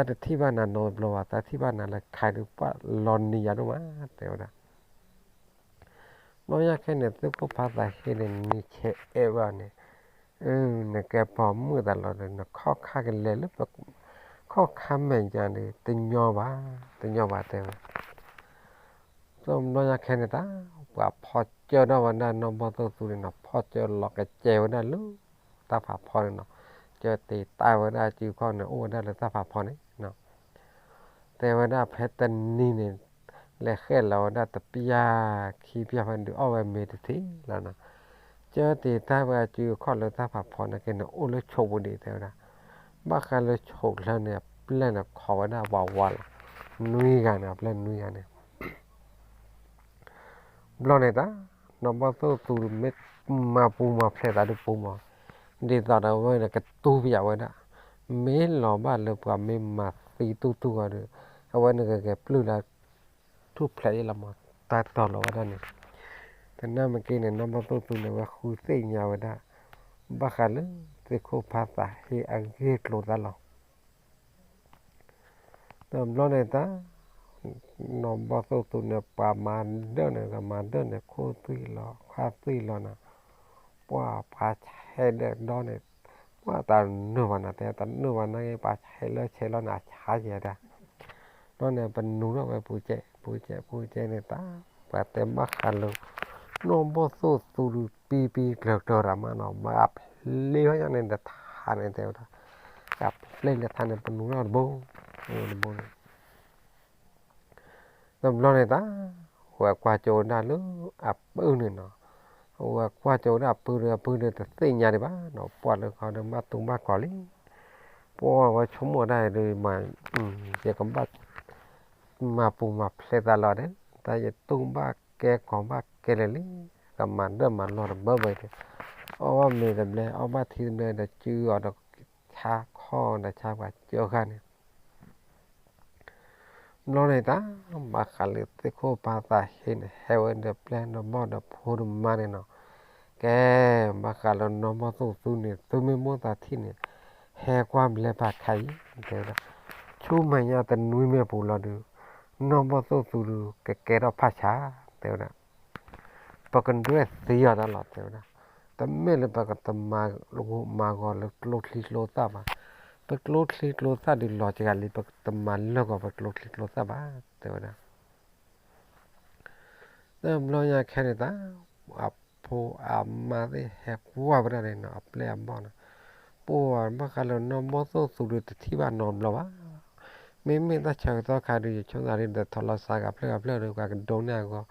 တထံၣ်ဘၣ်နၤနီတဘျီဘၣ် သးထံၣ်ဘၣ်နၤလၢခါဒုးပှၢ်လီၤနံၤယၤဒိၣ်မး တဲဝဲဒၣ် ဘျီညါခဲန့ၣ် သ့ၣ်ခိၣ်ဖါသးဟ့န့ၣ် နံၤဆဲးအဲၣ်ဘၣ်န့ၣ်, နကဲပိာ်မုၣ်သးလီၤဒီး နခီၣ်ခါကလဲၤလၢ ခီၣ်ခါမဲာ်ညါန့ၣ် တညီဘၣ်, တညီဘၣ်တဲဝဲ, ဘျီညါခဲန့ၣ်တၢ် ပှၤဖီၣ်ကၢထီၣ်ဝဲဒၣ်နီၢ်ဘီၣ်သိၣ်သူန့ၣ်နီၤ ဖီၣ်ကၢလီၤကစဲးဝဲဒၣ်လၢ တၢ်ဖးဖီန့ၣ်နီၤ, ကၢတ့ၢ်တၢ်ဝဲဒၣ်စုခီၣ်န့ၣ် အိၣ်ဝဲဒၣ်လၢတၢ်ဖးဖီန့ၣ်နီၤ တဲဝဲဒၣ်ဖဲတနံၤန့ၣ် လဲၤဃဲၣ်လီၤဝဲဒၣ်တပျၢ်ခံပျၢ်ဖဲဒုးအီၣ်ဝဲမ့ၤတထံၣ်လီၤနီၤ, ကၢတ့ၢ်တၢ်ဝဲစုခီၣ်လၢတၢ်ဖးဖီန့ၣ်က့န့ၣ် အိၣ်လၢဆိးပူၤဒံးတဲဝဲဒၣ်, ဘၣ်ဃးလၢဆိးချၢန့ၣ် အပျဲၢ်န့ၣ်ခိးဝဲဒၣ်ဝးဝးလီၤ, နွံဂၤန့ၣ် အပျဲၢ်နွံဂၤန့ၣ် ဘျီန့ၣ်တၢ် နီၢ်ဘီၣ်သိၣ်သူမ့ၢ်မၤပူၤမၤဖျဲးသးဒုးပူၤမး, ဒ်သိးဒီးဝဲန့ၣ်ကတူၢ်ပယးဝဲဒၣ်, မ့ၢ်လီၤဘၣ်လၢပှၤမ့ၢ်မၤ ပံတူၢ်တူၢ်ဂီၤဒီး အဝဲန့ၣ်ဂဲၤဂဲၤပျုၢ်လၢ ထူၣ်ဖျဲးယလီၤမး တၢ်တီၤလီၤဝဲဒၣ်န့ၣ်, သနာ်က့န့ၣ် နီၢ်ဘီၣ်သိၣ်သူန့ၣ် ဝဲဃုသ့ၣ်ညါဝဲဒၣ် ဘၣ်ဃးလၢသ့ၣ်ခိၣ်ဖးသးဟ့အဂ့ၢ်ကျိၤသးလီၤ. တဘျီန့ၣ်တၢ် နီၢ်ဘီၣ်သိၣ်သူန့ၣ် ပှၤမၤဒၢၣ်န့ၣ် ကမၤဒၢၣ်န့ၣ် ခိၣ်သွံၣ်လီၤ ခါသွံၣ်လီၤနၤ, ပှၤပှၤဆဲးဒီးဒီန့ၣ် ပှၤတနုာ်ဘၣ်နၤ တဲတနုာ်ဘၣ်နၤ ပှၤဆဲးလၢဆဲးလီၤနၤ ဆါယဲဒၣ်, ဘျီန့ၣ် ပနူၤထီၣ်ဝဲပူၤစဲး ပူၤစဲး ပူၤစဲးန့ၣ်တၢ် ပှၤတဲဘၣ်ဃးလၢ နီၢ်ဘီၣ်သိၣ်သူဒုးပံပံကျၢၤကျၢၤတၢ်မးနီၤ မၤအဖျ့ဟီညါန့ၣ် တထါန့ၣ်တဲဝဲဒၣ်, အဖျ့လၢထါန့ၣ် ပနူၤထီၣ်တဘိ, တဘိန့ၣ် တဘျီန့ၣ်တၢ် ဝဲကွၢ်ကၠိဝဲဒၣ်လၢအပုၢ်န့ၣ်နီၤ, ဝဲကွၢ်ကၠိဝဲဒၣ်အပုၢ်ဒီး အပုၢ်ဒီးတသ့ၣ်ညါဒံးဘၣ်နီၤ ပှၤလၢခီဒီးဘၣ်တူၢ်ဘၣ်ကီၤလံ, ပှၤဝဲဆိကမိၣ်ဒၣ်အံၤဒီးမၤ ယကဘၣ် မၤပူၤမၤဖျဲးသးလီၤဒီး တၢ်ယတူၢ်ဘၣ်ကဲကီၤဘၣ်ကဲလဲၣ်လံ, ကမၤဒၢၣ်မၤလီၢ်တဘၢဘၢဒီး အီၣ်ဘၣ်မ့ၤတဘျဲ အီၣ်ဘၣ်ထံတဘျဲဒီး စုအီၤဒီးဆါခီဒီးဆါပှၤကၢဃာ်န့ၣ် ဘျီန့ၣ်တၢ် ဘၣ်ဃးလၢသ့ၣ်ခိၣ်ဖးသးဟ့န့ၣ် ဟဲဝဲဒီးပျဲၢ်ဒီးဘီၣ်ဒီးဖိဒီးမါန့ၣ်နီၤ, ကဲ ဘၣ်ဃးလၢနီၢ်ဘီၣ်သိၣ်သူန့ၣ် သုမ့ၢ်မိၣ်သးထံၣ်န့ၣ် ဟဲကွၢ်ဘျဲပာ်ခါအံၤ တဲဝဲဒၣ်, ဆူမဲာ်ညါတနွံမ့ၢ်ပူၤလီၤဒီး နီၢ်ဘီၣ်သိၣ်သူဒီး ကကဲထီၣ်ဖးဆါ တဲဝဲဒၣ် ပကဒွဲၣ်သံအီၤတၢ်လီၤ တဲဝဲဒၣ်, တမ့ၢ်လၢပကတမၤဂီၤလၢကျိချံကျိသၣ်ဘၣ်, ပကျိချံကျိသၣ်ဒုးလီၤစှၤလံ ပကတမၤလၢာ်ဂီၤပကျိချံကျိသၣ်ဘၣ် တဲဝဲဒၣ်, တဘျီညါခဲန့ၣ်တၢ် အဖိအမါသ့ၣ်ဟဲကွၢ်ဝဲဒၣ်န့ၣ်နီၤ အပျဲၢ်အဘီၣ်န့ၣ်, ပှၤဘၣ်ဃးလၢနီၢ်ဘီၣ်သိၣ်သူဒီးတထံၣ်ဘၣ်နီတဘျီဘၣ် မ့မ့ၢ်တၢ်ဆၢကတီၢ်ခါဒီး ယဆိကမိၣ်သးဒီး ဒီးထီၣ်လီၤစှၤကဖျၢၣ်ကဖျၢၣ်ဒီး ပှၤကဒိးန့ၢ်အဂီၢ်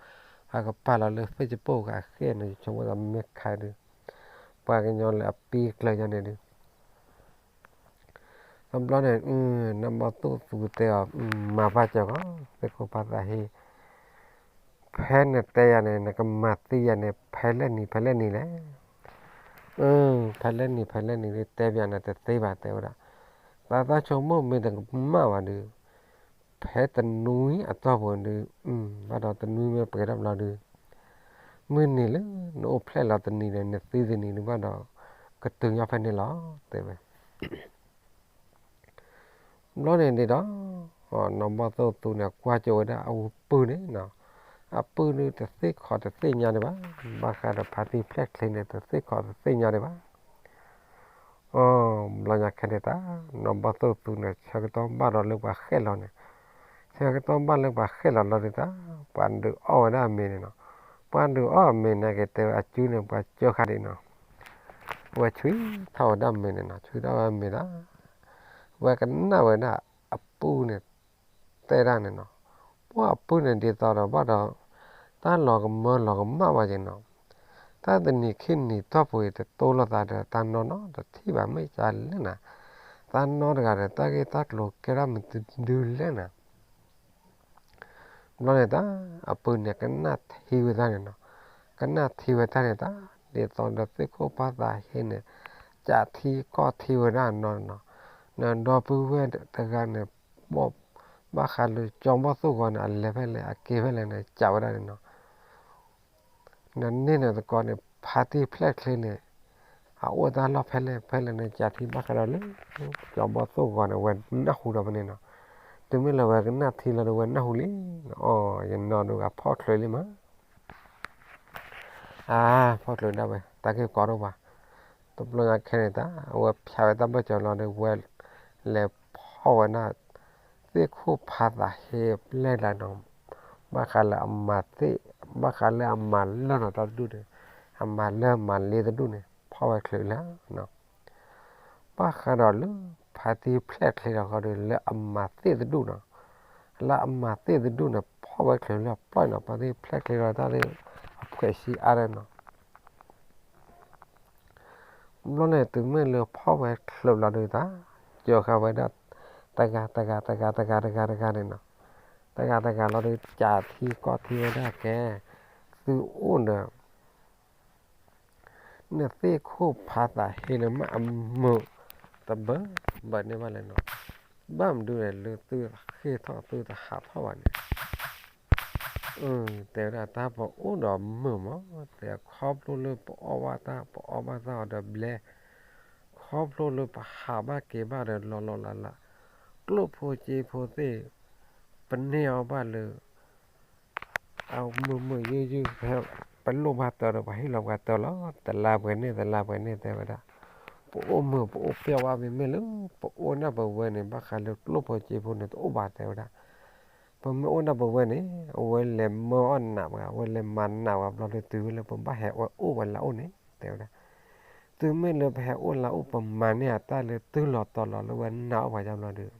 အကပာ်လီၤလၢ Facebook အဃဲၣ်န့ၣ် ယဆိကမိၣ်သးမ့ၢ်ခါဒီး ပှၤကညီလၢအပံကျၢၤညါန့ၣ်ဒီး တဘျီန့ၣ် နီၢ်ဘီၣ်သိၣ်သူတဲအီၤ မၤပာ်စၢၤကီး သ့ၣ်ခိၣ်ဖးသးဟ့ ဖဲနတဲယၤန့ၣ် နကမၤသံယၤန့ၣ် ဖဲလဲၣ်နံၤဖဲလဲၣ်နံၤလဲၣ်, ဖဲလဲၣ်နံၤဖဲလဲၣ်နံၤ တဲပယၤန့ၣ်တသ့ဘၣ် တဲဝဲဒၣ်, သးသးဆိကမိၣ်မ့ၢ်တကမၣ်ဘၣ်ဒီး ဖဲတနွံအတီၢ်ပူၤဒီး ဘၣ်ဒီးတနွံမ့ၢ်ပှဲၤထီၣ်ဘျီဒီး မုၢ်နံၤလၢနအိၣ်ဖျဲၣ်လီၤတနံၤဒီး နသံတနံၤဒုးဘၣ်ဒီး ကတုၤညီဖဲန့ၣ်လီၤ တဲဝဲ ဘျီန့ၣ်ဒ်ဒီး နီၢ်ဘီၣ်သိၣ်သူန့ၣ် ကွၢ်ကၠိဝဲဒၣ်အပုၢ်န့ၣ်နီၤ, အပုၢ်ဒုးတသ့ၣ်ခီတသ့ၣ်ညါဒံးဘၣ်, ဘၣ်ဃးဒီးဖါတံၢ်ဖျဲၣ်ချ့န့ၣ် တသ့ၣ်ခီတသ့ၣ်ညါဒံးဘၣ် အီ ဘျီညါခဲန့ၣ်တၢ် နီၢ်ဘီၣ်သိၣ်သူန့ၣ် ဆၢကတီၢ်ဘၣ်ဒီးလၢပှၤဃဲၣ်လီၤန့ၣ်, ဆၢကတီၢ်ဘၣ်လၢပှၤဃဲၣ်လီၤလီၤဒုးတၢ် ပှၤဒုးအီၣ်ဝဲဒၣ်အမ့ၤန့ၣ်နီၤ, ပှၤဒုးအီၣ်အမ့ၤန့ၣ်က့ၤတဲဝဲအစုန့ၣ် ပှၤကၢဃာ်ဒံးနီၤ, ဝဲဆှံထီၣ်ဝဲဒၣ်မ့ၤန့ၣ်နီၤ, ဆှံထီၣ်ဝဲမ့ၤတၢ် ဝဲကနၣ်ဝဲဒၣ်အပုၢ်န့ၣ် တဲဒၣ်န့ၣ်နီၤ, ပှၤအပုၢ်န့ၣ်ဒ်သိးဒီးဘၣ်ဒီး တၢ်လီၤကမၢလီၤကမၣ်ဝဲက့ၤနီၤ, တၢ်တနံၤခံနံၤတီၢ်ပူၤအံၤ တတိလိာ်သးဒီးတၢ်နီၢ်နီၢ်တထံၣ်ဘၣ်မ့ၢ်ကလဲၣ်နၤ, တၢ်နီၢ်တဂၤဒီး တၢ်ဂ့ၢ်တၢ်ကျိၤကဲထီၣ်မနုၤလဲၣ်နၤ ဘျီန့ၣ်တၢ် အပုၢ်န့ၣ်ကနၣ်ထံဝဲတၢ်န့ၣ်နီၤ, ကနၣ်ထံဝဲတၢ်န့ၣ်တၢ် ဒ်သိးဒီးသ့ၣ်ခိၣ်ဖးသးဟ့န့ၣ် ကးထံကီၢ်ထံဝဲဒၣ်နီၤနီၤ, နဒီပုၢ်ဝဲၢ်တဂၤန့ၣ် ဘၣ် ဘၣ်ဃးလၢကၠီဘီၣ်သိၣ်ဂီၤန့ၣ် အလဲၤဖဲလဲၣ် အက့ၤဖဲလဲၣ်န့ၣ် ကးဝဲဒၣ်န့ၣ်နီၤ နန့ၢ်န့ၣ်သကိးန့ၣ် ဖါတံၢ်ဖျဲၣ်ချ့န့ၣ် အအိၣ်တၢ်လီၢ်ဖဲလဲၣ်ဖဲလဲၣ်န့ၣ် ကးထံဘၣ်ဃးဒီးလၢ ကၠီဘီၣ်သိၣ်ဂီၤန့ၣ် ဝဲနၢ်ဟူဒီးဖဲန့ၣ်နီၤ, တုၤမ့ၢ်လၢဝဲကနၣ်ထံလီၤဒီးဝဲနၢ်ဟူလံ, အီ ယနီၢ်ဒုးအဖီၣ်ချုးလံမး အါ ဖီၣ်ချုးဒၣ်ဝဲ တၢ်ဂ့ၢ်ကီဒိၣ်ဘၣ်, တဘျီညါခဲန့ၣ်တၢ် အဝဲဖျါဝဲတၢ်ဘၢၣ်စၢၤလီၤဒီး ဝဲလဲၤဖီၣ်ဝဲဒၣ် သ့ၣ်ခိၣ်ဖးသးဟ့အပျဲၢ်တဂၤနီၤ, ဘၣ်ဃးလၢအမၤသ့ၣ် ဘၣ်ဃးလၢအမၤလၢၢ်နီၤတၢ်တဒူၣ်န့ၣ်, အမၤလၢၢ်မၤလ့တဒူၣ်န့ၣ် ဖီၣ်ဝဲချုးလံနီၤ ဘၣ်ဃးဒီးလၢ ဖါတံၢ်ဖျဲၣ်ချ့ဒီးဃီဒီး လၢအမၤသ့ၣ်တဒူၣ်နီၤ, လၢအမၤသ့ၣ်တဒူၣ်န့ၣ် ဖီၣ်ဝဲချုးလၢအပျီၢ်နီၤ, ဖါတံၢ်ဖျဲၣ်ချ့ဒီးတၢ်လၢ အဖှဲးဆံးအါဒီးနီၤ, ဘျီန့ၣ် တုၤမ့ၢ်လၢဖီၣ်ဝဲချုးလီၤဒုးတၢ် ကၠီဃာ်ဝဲဒၣ် တဂၤတဂၤတဂၤတဂၤတဂၤတဂၤန့ၣ်နီၤ, တဂၤတဂၤလီၤဒီး ကးထံကီၢ်ထံဝဲဒၣ်ကဲ သုအိၣ်ဒီး နသ့ၣ်ခိၣ်ဖးသးဟ့န့ၣ် မ့ၢ်အမုာ်တဘၢဘၢန့ၢ်ဘၣ်လဲၣ်နီၤ, ဘၣ်မနုၤလဲၣ် လၢသုဃ့ၢ်ထီၣ်သုတဟးထီၣ်ဘၣ်န့ၣ်, တဲဝဲဒၣ် တၢ်ပအိၣ်ဒီးမုာ်မး, တဲခီဖျိလၢပအီၣ်ဘၣ်တၢ် ပအီဘၣ်တၢ်အီၤဒီးဘျဲ, ခီဖျိလၢပဟးဘၣ်က့ၤဘၣ်ဒီးလီၤလီၤလးလး, ကျိၣ်ဖိစ့ဖိသ့ၣ် ပန့ၢ်အီၤဘၣ်လၢ အမုာ်မုာ်ယုၢ်ယုၢ် ပလိၣ်ဘၣ်တၢ်ဒီးပှၤဟ့ၣ်လီၤပှၤတၢ်လီၤ. တလါပှဲၤန့ၣ် တလါပှဲၤန့ၣ် တဲဝဲဒၣ်, ပအိၣ်မုာ်ပအိၣ်ပျဲၢ်ဝဲ မ့မ့ၢ်လၢ ပအိၣ်ဒၣ်ပဝဲန့ၣ် ဘၣ်ဃးလၢကျိၣ်ဖိစ့ဖိန့ၣ် တအိၣ်ဘၣ် တဲဝဲဒၣ်. ပမ့ၢ်အိၣ်ဒၣ်ပဝဲန့ၣ် အဝဲလဲၤမၢအီၣ်နးပှၤ အဝဲလဲၤမၤနးပှၤ ဘျီဒီးတုၤဝဲလၢပဘၣ်ဟဲဝဲအိၣ်ဝဲလၢအအိၣ်န့ၣ် တဲဝဲဒၣ်. တုၤမ့ၢ်လၢပဟဲအိၣ်လၢအအိၣ် ပမၤန့ၢ်အတၢ်လၢတုၤလီၤတီၤလီၤလၢဝဲနးအီၣ်ပှၤယါဘျီဒီး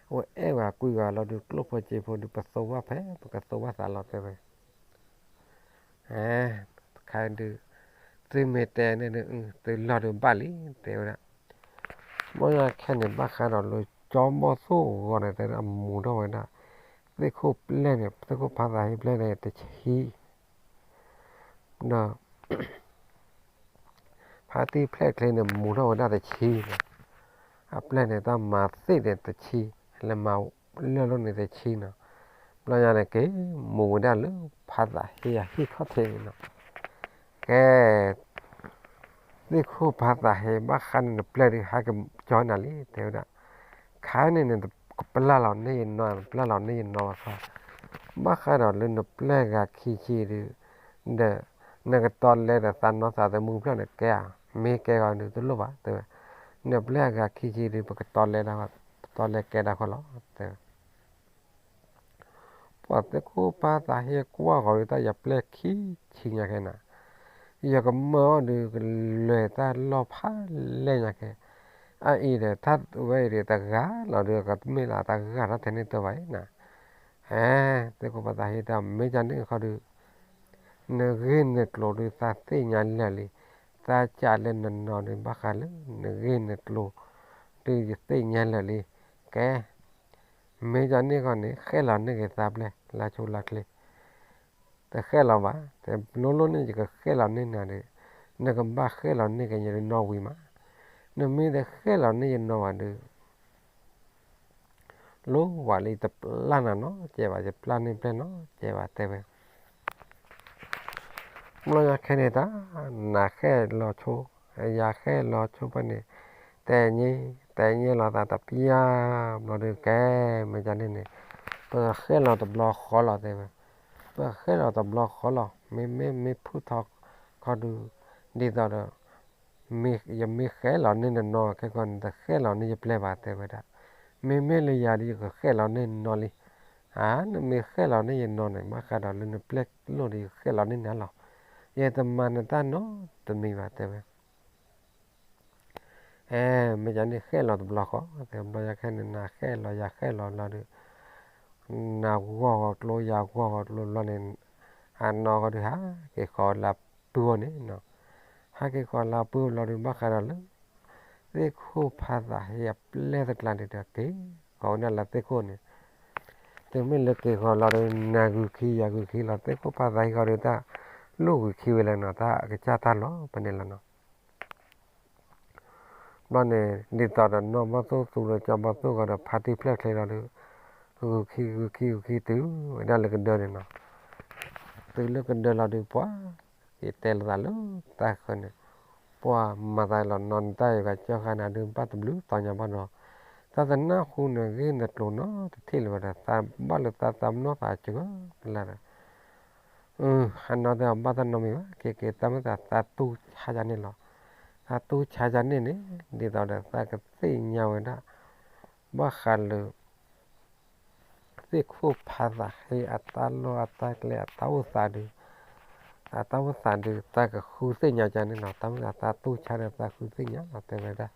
အဝဲအဲၣ်ဝဲကွံဝဲလီၤဒီး ကျိၣ်ဖိစ့ဖိဒီး ပသိဘၣ်ဖဲ ပကသိဘၣ်သးလီၤ တဲဝဲ. ခါဒုး သုမ့ၢ်တဲန့ၣ်ဒုး သုလီၢ်ဒုးဘၣ်လံ တဲဝဲဒၣ်. ဘျီညါခဲန့ၣ် ဘၣ်ဃးဒီးလၢကၠီဘီၣ်သိၣ်အဂီၢ်န့ၣ် တဲဒၣ်မူထီၣ်ဝဲဒၣ် သ့ၣ်ခိၣ်ပျဲၢ်န့ၣ် သ့ၣ်ခိၣ်ဖါသးဟ့ပျဲၢ်န့ၣ် တဆံ ဒီး ဖါတံၢ်ဖျဲၣ်ချ့န့ၣ် မူထီၣ်ဝဲဒၣ်တဆံန့ၣ်, အပျဲၢ်န့ၣ် တၢ်မၤသ့ၣ်န့ၣ်တဆံ, လဲၤမၤလၢၢ်လိၣ်န့ၣ်တဆံနီၤ. ဘျီညါန့ၣ်က့ၤ မူဝဲဒၣ်လၢဖါသးဟ့အဟံၣ်ခီၣ်ထံးန့ၣ်နီၤ. ကဲ သ့ၣ်ခိၣ်ဖါသးဟ့ ဘၣ်ဃးန့ၣ် နပျဲၢ်ဒုးဟဲက့ၤကၠီနၤလံ တဲဝဲဒၣ်. ခါန့ၣ်န့ၣ် ကပျၢ်လီၤန့ၢ်ယနီၤ ကပျၢ်လီၤန့ၢ်ယနီၤဘၣ်ခီ, ဘၣ်ဃးဒီးလၢနပျဲၢ်ဂၤခံဆံဒုး ဒီး နကတီၤလဲဒီးသးနီၢ်သးသမူဖျၢၣ်န့ၣ်ကဲဧါ, မ့ၢ်ကဲဂီၤဒုးတလိၣ်ဘၣ် တဲဝဲ. နပျဲၢ်ဂၤခံဆံဒုး ပကတီၤလဲဒၣ်, ပတီၤလဲကဲဒၣ်ခီလီၤ တဲဝဲ. ပှၤသ့ၣ်ခိၣ်ဖါသးဟ့ကွၢ်ဃီၤဒုး တၢ်ယပျဲၢ်ခံဆံညါခဲနၤ, ယကမၢအီၣ်ဒုး ကလဲၤတၢ်လီၢ်ဖးလဲၢ်ညါခဲ, အအံၤဒီး ထါဝဲအံၤဒီး တဂၤလီၤဒုး ကတမ့ၢ်လၢတဂၤထီၣ်ထဲန့ၣ်တဘၣ်အံၤနၤ. ဟဲ သ့ၣ်ခိၣ်ဖါသးဟ့တၢ် မ့ၢ်ကန့ၣ်ခီဒုး နဂ့ၢ်နကျိၤဒုး သးသ့ၣ်ညါလၢာ်လံ, သးစးလၢနနီၤဒုး ဘၣ်ဃးလၢ နဂ့ၢ်နကျိၤဒုး ယသ့ၣ်ညါလၢာ်လံ. ကဲ မ့ၢ်ကန့ၣ်ခီန့ၣ် ဃဲၣ်လီၤန့ၢ်က့ၤသးပျဲၢ် လါဆိလါချ့, တဃဲၣ်လီၤဘၣ်, တလိၣ်လိၣ်န့ၣ် ယကဃဲၣ်လီၤန့ၢ်နၤဒီး နကဘၣ်ဃဲၣ်လီၤန့ၢ်က့ၤယနီၢ်ဝံၤမး, နမ့ၢ်တဃဲၣ်လီၤန့ၢ်ယနီၢ်ဘၣ်ဒီး လိၣ်ဝဲလၢယတပျၢ်နၤနီတစဲးဘၣ်, ယပျၢ်န့ၢ်ပျဲၢ်နီတစဲးဘၣ် တဲဝဲ. ဘျီညါခဲန့ၣ်တၢ် နဃဲၣ်လီၤဆိ, ယဃဲၣ်လီၤဆိဖဲန့ၣ်, တဲညါ, တဲညါလီၤသးတပျၢ်, ဘျီဒုးကဲ မ့ၢ်ကန့ၣ်န့ၣ် ပဃဲၣ်လီၤတဘျီဃီလီၤ တဲဝဲ, ပဃဲၣ်လီၤတဘျီဃီလီၤ, မ့မ့ၢ်မ့ၢ်ဖုၣ်ထီခီဒုး ဒ်သိးဒီး ယမ့ၢ်ဃဲၣ်လီၤန့ၢ်နနီၤခဲကီန့ၣ် တဃဲၣ်လီၤန့ၢ်ယပျဲၢ်ဘၣ် တဲဝဲဒၣ်. မ့မ့ၢ်လၢယၤဒီး ယကဃဲၣ်လီၤန့ၢ်နနီၤလံ. အါ နမ့ၢ်ဃဲၣ်လီၤန့ၢ်ယနီၤန့ၣ် ဘၣ်ဃးဒီးလၢနပျဲၢ်လိၣ်ဒီး ယဃဲၣ်လီၤန့ၢ်နၤလီၤ. ယတမၤနတၢ်နီတမံၤဘၣ် တဲဝဲ. အဲ မ့ၢ်ကန့ၣ်ဃဲၣ်လီၤတဘျီဃီ, တဲဘျီယၤခဲန့ၣ် နဃဲၣ်လီၤယၤဃဲၣ်လီၤလီၤဒီး နဂီၢ်ဂီၤကျိယၤဂီၢ်ဂီၤကျိလီၤန့ၣ်, အနီၢ်ကီၢ်ဒုးဟးက့ၤဃီၤလၢပုၢ်အအိၣ်န့ၣ်, ဟးက့ၤဃီၤလၢပုၢ်အအိၣ်လီၤဒုး ဘၣ်ဃးဒီးလၢ သ့ၣ်ခိၣ်ဖါသးဟ့အပျဲၢ်တကျါန့ၣ်ဒီး က့ၤဃီၤဝဲဒၣ်လၢသ့ၣ်ခိၣ်န့ၣ်, တုၤမ့ၢ်လၢက့ၤဃီၤလီၤဒီး နဂုာ်ခံယၤဂုာ်ခံလီၤ သ့ၣ်ခိၣ်ဖါသးဟ့ဃီၤဒီး တၢ်လိၣ်ဂုာ်ခံဝဲလၢနီၤ တၢ်အကစၢ်တၢ်လီၤဖဲန့ၣ်လီၤနီၤ. ဘျီန့ၣ် ဒ်သိးဒီးနီၢ်ဘီၣ်သိၣ်သူလၢကၠီဘီၣ်သိၣ်ဂီၤဒီး ဖါတံၢ်ဖျဲၣ်ချ့လီၤဒီး ဂုာ်ခံဂုာ်ခံဂုာ်ခံ တုၤဝဲဒၣ်လၢကဒၢန့ၣ်နီၤ. တုၤလၢကဒၢလီၤဒုး ပှၤက့ၤတဲလိာ်သးလၢတၢ်ဃၢၤန့ၣ်, ပှၤမၤသးလီၤနီၤ နတၢ်အံၤဂၤကၠီဃာ်နၤဒုး ဘၣ်တဘျုးသီညါဘၣ်နီၤ. သးတနၢ်ဟူနဂ့ၢ်နကျိၤနီတထံၣ်လၢၤဘၣ်ဒီး သးဘၣ်လၢသးသးပနီၣ်သးစှၤလၢ်ဒီး အနီၢ်တဲအီၤ ဘၣ်တၢ်နီတမံၤဘၣ် က့ၤက့ၤ တၢ်မ့ၢ်သးသးတူၢ်ဆါယၤန့ၣ်လီၤ. သးတူၢ်ဆါယၤန့ၣ်န့ၣ် ဒ်သိးဒီးသးကသ့ၣ်ညါဝဲဒၣ် ဘၣ်ဃးလၢ သ့ၣ်ခိၣ်ဖါသးဟ့အတၢ်လီၢ်အတၢ်ကျဲအတၢ်အိၣ်သးဒုး အတၢ်အိၣ်သးဒုး သးကဃုသ့ၣ်ညါယၤန့ၣ်လီၤ. တၢ်မ့ၢ်သးတူၢ်ဆါဒီးသးဃုသ့ၣ်ညါလီၤ တဲဝဲဒၣ်.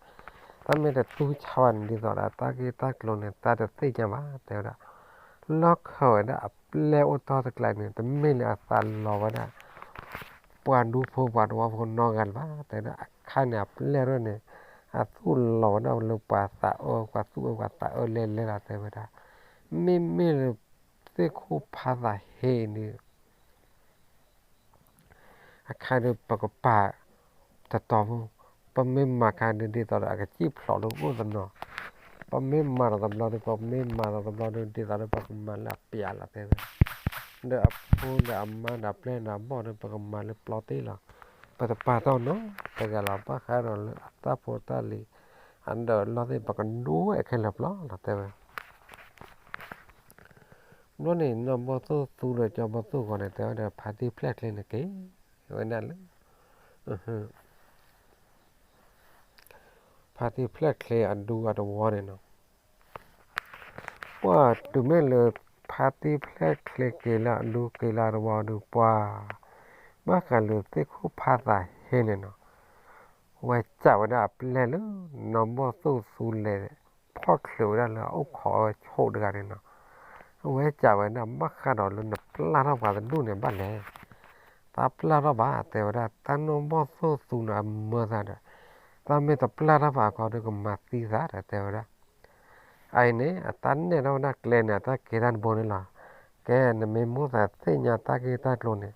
တၢ်မ့ၢ်တတူၢ်ဆါဘၣ်န့ၣ် ဒ်သိးဒီးတၢ်ဂ့ၢ်တၢ်ကျိၤန့ၣ် သးတသ့ၣ်ညါဘၣ် တဲဝဲဒၣ်. လီၢ်ခၢၣ်ဝဲဒၣ်အပျဲၢ်အိၣ်တီၢ်တကျါန့ၣ် တမ့ၢ်လၢအသးလီၤဝဲဒၣ် ပှၤဒူဖိပှၤတဝီဖိနီတဂၤလၢၤဘၣ် တဲဝဲဒၣ်. အခါန့ၣ်အပျဲၢ်ရၢၢ်န့ၣ် အသူၣ်လီၤဝဲဒၣ်လၢပှၤသးအၢ ပှၤသူၣ်အၢပှၤသးအၢလဲၤလဲၤလီၤ တဲဝဲဒၣ်. မ့မ့ၢ်လၢ သ့ၣ်ခိၣ်ဖါသးဟ့န့ၣ် အခါဒုးပကပာ်တတီၤဖိ, ပမ့ၢ်မၤခါဒုးဒ်သိးဒီးအကစံၣ်ဖျိးလၢအိၣ်တနီၤ, ပမ့ၢ်မၤဒီးတဘျီဒီး ပမ့ၢ်မၤဒီးတဘျီဒီး ဒ်သိးဒီးပကမၤလၢအပျဲလီၤတဲဝဲ, ဒီးအဖိဒီးအမါဒီးအပျဲၢ်ဒီးအဘီၣ်ဒီး ပကမၤလၢပျီတ့ၢ်လီၤ, ပတပာ်တၢ်နီတဂၤလီၤ, ဘၣ်ဃးဒီးလၢအတၢ်ဖိတၢ်လံၤ အဒၢးလီၢ်သ့ၣ် ပကဒိဝဲခဲလၢာ်ပျီလီၤတဲဝဲ. ဘျီန့ၣ် နီၢ်ဘီၣ်သိၣ်သူဒီးကၠီဘီၣ်သိၣ်ဂီၤန့ၣ် တဲဝဲဒီး ဖါတံၢ်ဖျဲၣ်ချ့န့ၣ်က့ၤဝဲဒၣ်လၢ ဖါတံၢ်ဖျဲၣ်ချ့အဒူအတဝီန့ၣ်နီၤ. ပှၤတုၤမ့ၢ်လၢ ဖါတံၢ်ဖျဲၣ်ချ့က့ၤလၢအဒူက့ၤလၢအတဝီဒီး ပှၤ ဘၣ်ဃးလၢသ့ၣ်ခိၣ်ဖါသးဟ့န့ၣ်နီၤ, ဝဲစံးဝဲဒၣ်အပျဲၢ်လၢ နီၢ်ဘီၣ်သိၣ်သူလဲၤ ဖီၣ်ချုးဝဲဒၣ်လၢအအိၣ်ခိးဝဲဆိးတဂၤန့ၣ်နီၤ, ဝဲစံးဝဲဒၣ် ဘၣ်ဃးဒီးလၢနပျၢ်ထီၣ်ပှၤတဒူၣ်န့ၣ်ဘၣ်လဲၣ်, တၢ်ပျၢ်ထီၣ်ဘၣ် တဲဝဲဒၣ်, တၢ်နီၢ်ဘီၣ်သိၣ်သူန့ၣ်အမၢသးဒီး တၢ်မ့ၢ်တပျၢ်ထီၣ်ဘၣ်အခီဒီး ကမၤသံသးဒီး တဲဝဲဒၣ်. အအံၤန့ၣ် အတၢ်နဲၣ်ထီၣ်ဝဲဒၣ်ကျဲန့ၣ် အတၢ်ကဲတၢ်တဘိန့ၣ်လီၤ. ကဲ နမ့ၢ်မိၣ်သးသ့ၣ်ညါတၢ်ဂ့ၢ်တၢ်ကျိၤန့ၣ်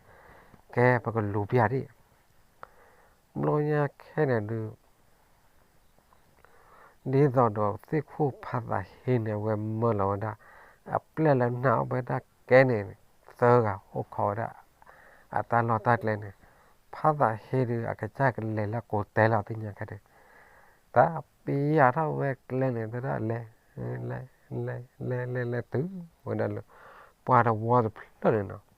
ကဲ ပကလူၤပျၢ်ဒံး. ဘျီညါခဲန့ၣ်ဒုး ဒ်သိးဒီးသ့ၣ်ခိၣ်ဖါသးဟ့န့ၣ် အဝဲမၢလီၤဝဲဒၣ် အပျဲၢ်လၢနာ်အီၣ်ဝဲဒၣ်ကဲန့ၣ် သၢဂၤအိၣ်ခိးဝဲဒၣ် အတၢ်လီၢ်တၢ်ကျဲန့ၣ်, ဖါသးဟ့ဒုး အကစၢ်ကလဲၤလၢကိးတဲလီၤသ့ၣ်ညါခဲန့ၣ်, တၢ်ပျၢ်ထီၣ်ဝဲကျဲန့ၣ် တဒၣ်လဲၤ လဲၤ လဲၤ လဲၤ လဲၤတုၤဝဲဒၣ်လၢ ပှၤတဝီတဖျၢၣ်န့ၣ်နီၤ.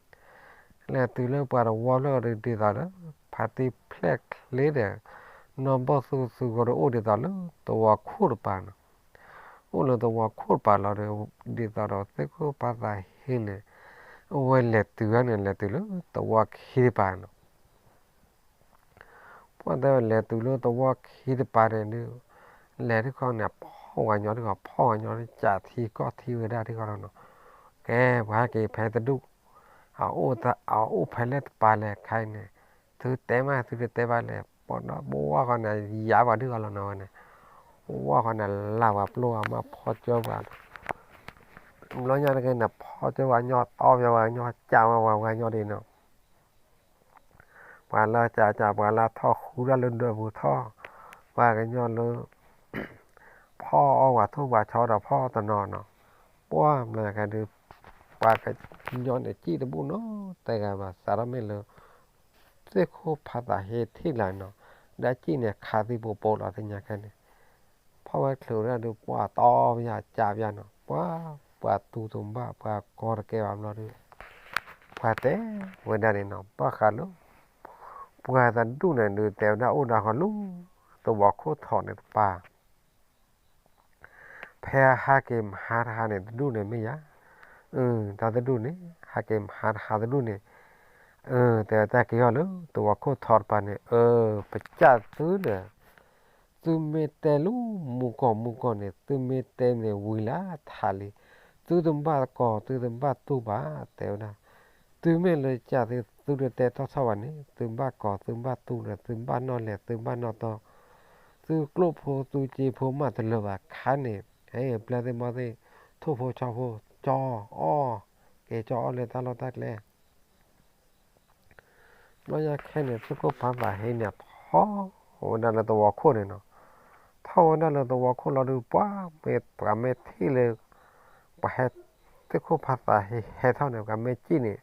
လဲၤတုၤလၢပှၤတဝီဖျၢၣ်ဒီး ဒ်သိးဒီး ဖါတံၢ်ဖျဲၣ်ချ့ဒီး နီၢ်ဘီၣ်သိၣ်သူဂီၢ်ဒီး အိၣ်ဒ်သိးလၢသဝီခိၣ်တပၤနီၤ. အိၣ်လၢသဝီခိၣ်တပၤလီၤဒီး ဒ်သိးဒီးသ့ၣ်ခိၣ်ဖါသးဟ့န့ၣ် အဝဲလဲၤတုၤန့ၣ် လဲၤတုၤလၢသဝီခံတပၤနီၤ. ပှၤတဲဝဲလဲၤတုၤလၢသဝီခံတပၤန့ၣ်ဒုး လဲၤတခီန့ၣ် ဖီၣ်ဝဲညီတခီ ဖီၣ်ဝဲညီ ကးထံကီၢ်ထံဝဲဒၣ်တခီလီၤနီၤ. ကဲ ပှၤဟဲက့ၤဖဲတဒူၣ် အအိၣ်ဖဲလဲၣ်တပၤလဲၣ်ခဲအံၤန့ၣ် သုတဲမး သုတတဲဘၣ်လဲၣ် ပှၤဒီးပဝၢ်ဃီန့ၣ် ယၤပှၤဒုၣ်ဃီလီၤနီၤဝဲန့ၣ်, ပဝၢ်ဃီန့ၣ် လၢ်ပှၤပျိၢ်အမး ဖီၣ်ကၢပှၤ ဘျီညါတဂ့ၤန့ၣ် ဖီၣ်ကၢပှၤညီ တီပှၤညီ ကးဝဲပှၤဝဲညီဒ်နီၤ. ပှၤလၢကးကး ပှၤလၢထီၣ်ဃူတၢ်လၢဒၢးပူၤထီၣ်, ပှၤကညီလၢ ဖီၣ်အီၣ်ပှၤထိၣ်ပှၤဆီဒီးဖီၣ်တနီၤနီၤ, ပှၢ်မၢကဲဒုး ပှၤကညီန့ၣ် စံၣ်တဘူၣ်နီတဂၤဘၣ် စးထီၣ်မ့ၢ်လၢ သ့ၣ်ခိၣ်ဖါသးဟ့ထံၣ်လၢနီၤ, ဒီးစံၣ်န့ၣ်ခးသံပိပိလီၤသ့ၣ်ညါခဲန့ၣ်, ဖီၣ်ဝဲချုးဝဲဒၣ်ဒုး ပှၤတီပယၢ်ကးပယၢ်နီၤ, ပှၤ ပှၤတူၢ်တဘၣ် ပှၤကီတကဲဘၣ်ဘျီဒုး ပှၤတဲဝဲဒၣ်န့ၣ်နီၤ ဘၣ်ဃးလၢ ပှၤတဒူၣ်န့ၣ်ဒုး တဲဝဲဒၣ်အိၣ်ဒၣ်ဃီလၢ သဝီခိၣ်ထီးန့ၣ်တပၤ ဖဲဟးက့ၤမဟါတဟါန့ၣ် တဒူၣ်န့ၣ်မ့ၢ်ယၤ, တၢ်တဒူၣ်န့ၣ် ဟးက့ၤမဟါတဟါတဒူၣ်န့ၣ်, တဲတၢ်က့ၤအီၤလၢ သဝီခိၣ်ထီးတပၤန့ၣ် အၢ ပကးသုဒီး သုမ့ၢ်တဲလၢမူကီၢ်မူကီၢ်န့ၣ် သုမ့ၢ်တဲန့ၣ်ဝံၤလၢထးလံ, သုတဘၣ်ကီၢ် သုတဘၣ်တူၢ်ဘၣ် တဲဝဲဒၣ်, သုမ့ၢ်လၢကးသု သုတတဲထီၣ်ထီၣ်ဘၣ်န့ၣ် သုဘၣ်ကီၢ် သုဘၣ်တူၢ်ဒီး သုဘၣ်နီၣ်လဲၢ် သုဘၣ်နီၣ်တီ, သုကျိၣ်ဖိ သုစ့ဖိမးတလၢာ်ဘၣ် ခါန့ၣ် ဟဲပျဲၢ်သ့ၣ်မီၢ်သ့ၣ် ထိၣ်ဖိဆီဖိ ကၠီအီၣ်, က့ၤကၠီအီၣ်လၢတၢ်လီၢ်တၢ်ကျဲ ဘျီညါခဲန့ၣ် သ့ၣ်ခိၣ်ဖါသးဟ့န့ၣ် ထီၣ်ဝဲဒၣ်လၢသဝီခိၣ်န့ၣ်နီၤ, ထီၣ်ဝဲဒၣ်လၢသဝီခိၣ်လီၤဒုး ပှၤမ့ၢ်ပှၤမ့ၢ်ထံၣ်လၢ ပှၤဟဲ သ့ၣ်ခိၣ်ဖါသးဟ့ဟဲထီၣ်န့ၣ် ပှၤမ့ၢ်စံၣ်န့ၣ်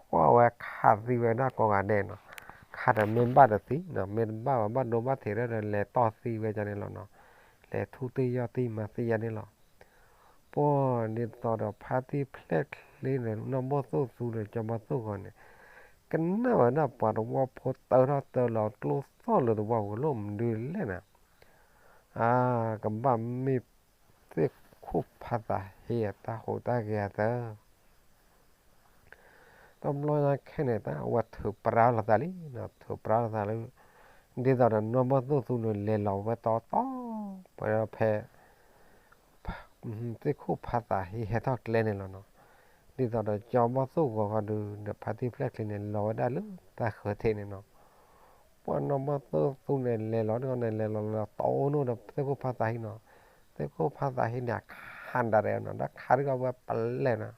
အဝဲခးသံဝဲဒၣ်ကိးဂၤဒဲးနီၤ, ခးဒီးမ့ၢ်ဘၣ်တသံနီၤ မ့ၢ်တဘၣ်ဘၣ် ဘၣ်ဒိဘၣ်ထံးဒီး လဲၤတီၢ်သံဝဲဒၣ်န့ၣ်လီၤနီၤ, လဲၤထူၣ်တ့ၢ်ယီၢ်တံၢ်မၤသံယါန့ၣ်လီၤ. ပှၤဒ်သိးဒီးဖါတံၢ်ဖျဲၣ်ချ့န့ၣ် နီၢ်ဘီၣ်သိၣ်သူဒီးကၠီဘီၣ်သိၣ်ဂီၤန့ၣ် ကနၣ်ဝဲဒၣ်ပှၤတဝီဖိတၢထီၣ်တၢလီၤကျိသီၣ်လၢသဝီပူၤလီၤ မနုၤလဲၣ်နၤ, အါ ကဘၣ်မ့ၢ်သ့ၣ်ခိၣ်ဖါသးဟ့အတၢ်ဟူးတၢ်ဂဲၤအသၢ တဘျီညါခဲန့ၣ် တၢ်ဝဲထုးပြါလိာ်သးလံ, ထုးပြါလိာ်သးလၢ ဒ်သိးဒီးနီၢ်ဘီၣ်သိၣ်သူန့ၣ် လဲၤလီၤဝဲတီတီ ပှဲၤဒီးဖဲ သ့ၣ်ခိၣ်ဖါသးဟ့ဟဲထီၣ်ကျဲန့ၣ်လီၤနီၤ. ဒ်သိးဒီးကၠီဘီၣ်သိၣ်ဂီၤဃီဒုး ဒီးဖါတံၢ်ဖျဲၣ်ချ့န့ၣ် လီၤဝဲဒၣ်လၢတၢ်ဃၢၤထံးန့ၣ်နီၤ. ပှၤနီၢ်ဘီၣ်သိၣ်သူန့ၣ် လဲၤလီၤတဂီၢ်န့ၣ် လဲၤလီၤလီၤတီအိၣ်နီၣ်ဒီးသ့ၣ်ခိၣ်ဖါသးဟ့နီၤ. သ့ၣ်ခိၣ်ဖါသးဟ့န့ၣ် အခးဒၣ်ရဲၣ်နီၤ ဒီးခးတဂီၢ်ဝဲပလဲၣ်နီၤ,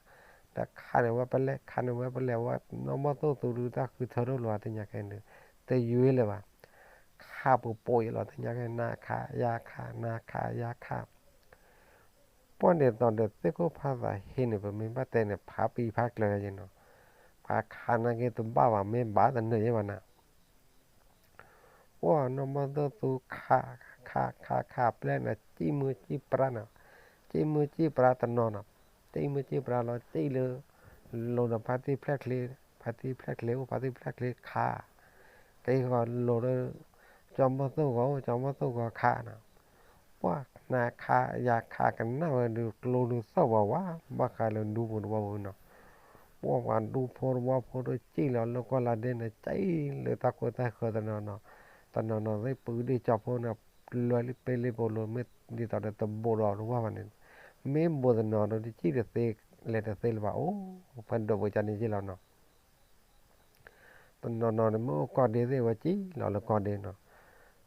ဒီးခးန့ၣ်ဝဲပလဲၣ် ခးန့ၣ်ဝဲပလဲၣ်ဝဲ နီၢ်ဘီၣ်သိၣ်သူဒုး တၢ်ဃုထၢထီၣ်လိာ်သ့ၣ်ညါခဲန့ၣ် တယွ့လၢၤဘၣ်. ခးပူၤပိာ်ယလီၤသ့ၣ်ညါခဲ နၤခးယၤခး နၤခးယၤခး ပှၢ်ဒ်သိးဒီးသ့ၣ်ခိၣ်ဖးသးဟ့န့ၣ် ပမ့ၢ်ဘၣ်တဲန့ၣ် ဖးပံဖးကျၢၤယဲနီၤ, ဖးခးနာ်က့တဘၣ်ဘၣ် မ့ၢ်ဘၣ်တနၢၤယဲဘၣ်နၤ ပှၢ်နီၢ်မီၢ်သိၣ်သူခး ခး ခး ခးပျဲၢ်န့ၣ် စံၣ်မုၢ်စံၣ်ပြါနီၤ, စံၣ်မုၢ်စံၣ်ပြါတနီၤနီၤ, စံၣ်မုၢ်စံၣ်ပြါလီၤ စံၣ်လၢ လိၤဒီးဖါတံၢ်ဖျဲၣ်ချ့, ဖါတံၢ်ဖျဲၣ်ချ့အိၣ် ဖါတံၢ်ဖျဲၣ်ချ့ခး, က့ၤဂီၤလိၤဒီး ကၠီမီၢ်သိၣ်ဂီၤအိၣ် ကၠီမီၢ်သိၣ်ဂီၤခးနီၤ, ပှၢ်နၤခး ယၤခးကနၣ်ဝဲဒုး ကျိဒုးသီၣ်ဝးဝး ဘၣ်ဃးလၢဒူဖိတဝီဖိနီၤ, ပှၢ်ပှၤဒူဖိတဝီဖိဒီးစံၣ်လီၤလၢကီၢ်လါဒဲန့ၣ် စံၣ်လၢတၢ်ခိတၢ်ဃၢၤတနီၤနီၤ, တနီၤနီၤသ့ၣ်ပူၤဒ့ၣ်ကၠီဖိန့ၣ် လွဲလံပ့လ့ပိလိၤ မ့ၢ်ဒ်သိးဒီးတဘိးဒီးတဝၢ်ဘၣ်န့ၣ်, မ့ၢ်ဘိးတနီၤဒီးတစံၣ်တသ့ လဲၤတသ့လၢၤဘၣ် အိၣ် ဖဲဒိးပကၢ်န့ၣ်က့ၢ်လီၤနီၤ တနီၤနီၤန့ၣ် မ့ၢ်အိၣ်ကီၢ်ဒ့သ့ၣ်ဝဲစံၣ်လီၤလၢကီၢ်ဒ့နီၤ,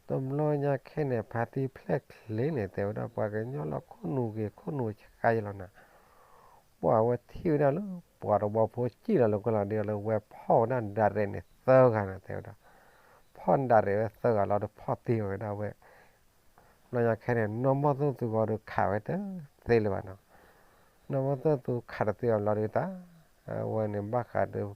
တဘျီညါခဲန့ၣ် ဖါတံၢ်ဖျဲၣ်ချ့န့ၣ် တဲဝဲဒၣ်ပှၤကညီလီၤခိၣ်နူာ်က့ၤခိၣ်နူာ်ဆှါယဲလီၤနၤ, ပှၢ်ဝဲထံၣ်ဝဲဒၣ်လၢ ပှၤတဝီဖိစံၣ်လီၤလၢကီၢ်လါဒဲလၢဝဲဖီၣ်ဝဲဒၣ်ဒၣ်ရဲၣ်န့ၣ်သၢဂၤန့ၣ် တဲဝဲဒၣ်, ဖီၣ်ဒၣ်ရဲၣ်ဝဲသၢဂၤလီၤဒီးဖီၣ်တ့ၢ်ဝဲဒၣ်ဝဲ ဘျီညါခဲန့ၣ် နီၢ်မီၢ်သိၣ်သူဂီၤဒီးခးဝဲတသ့လၢၤဘၣ်နီၤ, နီၢ်မီၢ်သိၣ်သူခးတသ့အီၤဘျီဒီးတၢ်, အဝဲန့ၣ်ဘၣ်ဃးဒီး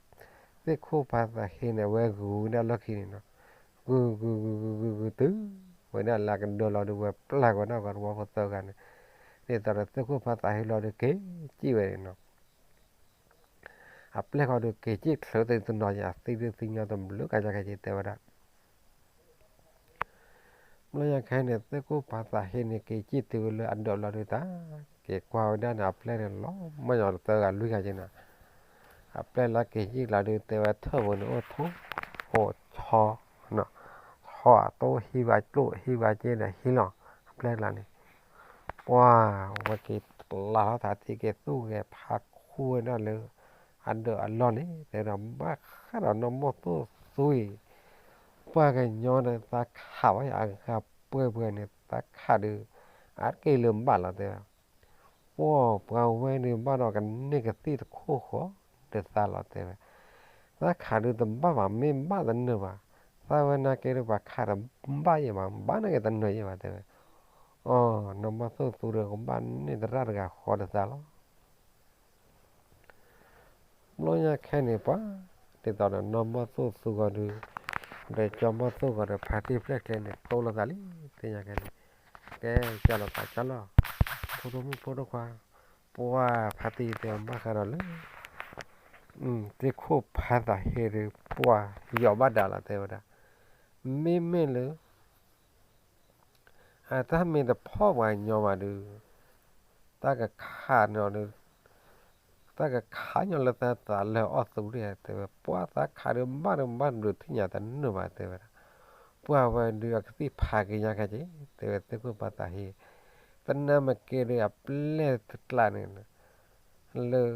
သ့ၣ်ခိၣ်ဖးသးဟ့န့ၣ် အဝဲဂုၤဝဲဒၣ်လီၢ်ခံန့ၣ်နီၤ, ဂုၤဂုၤဂုၤဂုၤဂုၤဂုၤတုၤဝဲဒၣ်လၢအကဒၢလီၤဒီးဝဲပျၢ်ကွံာ်နီၢ်ဂီၤတဝီဖိသၢဂၤန့ၣ်, ဒ်သိးဒီးသ့ၣ်ခိၣ်ဖးသးဟ့လီၤဒီးက့ၤစံၣ်ဝဲန့ၣ်နီၤ အပျဲၢ်ဃီဒီးက့ၤစံၣ်ချုးသ့တနီၤယါ အသံဒုးသံညီတဘျုးကယါကဲက့ၤတဲဝဲဒၣ်, ဘျီညါခဲန့ၣ် သ့ၣ်ခိၣ်ဖးသးဟ့န့ၣ် က့ၤစံၣ်တုၤဝဲလၢအဒၢးလီၤဒုးတၢ်, က့ၤကွၢ်ဝဲဒၣ်န့ၣ် အပျဲၢ်န့ၣ်လီၤမၢ်ညီသၢဂၤလွံၢ်ဂၤက့ၤနီၤ, အပျဲၢ်လၢက့ၤစံၣ်ကျါဒုးတဲဝဲထၢၣ်ပူၤန့ၣ် အိၣ်ထိၣ်အိၣ်ဆီ ဆီအသိဟံးဝဲကျိၣ်ဟံးဝဲက့ဒီးဟံးလီၤ အပျဲၢ်ကျါန့ၣ်, ပှၢ်ဝဲက့ၤပျၢ်ထီၣ်သးထံက့ၤသူၣ်ဂဲၤဖးခူဝဲဒၣ်လၢ အဒၢးအလီၢ်န့ၣ် တဲဒီးဘၣ်ဃးဒီးနီၢ်မီၢ်သိၣ်သူအံၤ, ပှၢ်ကညီဒီးသးခးဝဲယါအဂၤပှဲၤပှဲၤန့ၣ် သးခးဒုး အါတက့ၢ်လၢဘၣ်လီၤတဲဝဲ ပှၢ်ပှၤဝဲန့ၣ်ဘၣ်ဒီးကန့ၢ်ကသံၣ်တခိၣ်ဃီ ဒီးသးလီၤတဲဝဲ, သးခးဒုးတဘၣ်ဘၣ် မ့ၢ်ဘၣ်တနၢၤဘၣ်, သးဝဲနာ်က့ဒီးပှၤခးတဘၣ်ယဲၢ်ဘၣ် ဘၣ်နာ်က့တနၢၤယဲၢ်ဘၣ်တဲဝဲ, အီ နီၢ်မီၢ်သိၣ်သူဒီးကဘၣ်န့ၢ်သရၣ်တဂၤဃီဒီးသးလီၤ ဘျီညါခဲန့ၣ်ပှၤ, ဒ်သိးဒီးနီၢ်မီၢ်သိၣ်သူဂီၤဒီး, ဒီးကၠီမီၢ်သိၣ်ဂီၤဒီးဖါတံၢ်ဖျဲၣ်ချ့န့ၣ် တိၢ်လိာ်သးလံ, သ့ၣ်ညါခဲန့ၣ်, ကဲကၢ်လီၤသးကၢ်လီၤ, ဖိဒိၣ်မုၣ်ဖိဒိၣ်ခွါ, ပှၢ်ဖါတံၢ်တဲဘၣ်ဃးဒီးလၢ သ့ၣ်ခိၣ်ဖးသးဟ့ဒီး ပှၢ်ယီၤဘၣ်ဒၣ်လီၤတဲဝဲဒၣ်, မ့မ့ၢ်လၢ အတၢ်မ့ၢ်တဖီၣ်ပှၤကညီဘၣ်ဒုး, တၢ်ကခးန့ၣ်ဒီး, တၢ်ကခးညီလၢသးသးလၢအီၣ်သူဒၣ်တဲဝဲ, ပှၢ်သးခးဒုးဘၣ်ဒုးဘၣ်ဘျုးထံၣ်ညါတနၢၤဘၣ်တဲဝဲဒၣ်, ပှၢ်ဝဲဒုးအကသံၣ်ဖးက့ၤညါခဲက့ၤ, တဲဝဲသ့ၣ်ခိၣ်ဖးသးဟ့, တနၢ်မ့ၢ်က့ၤဒုးအပျဲၢ်တကျးန့ၣ် လၢ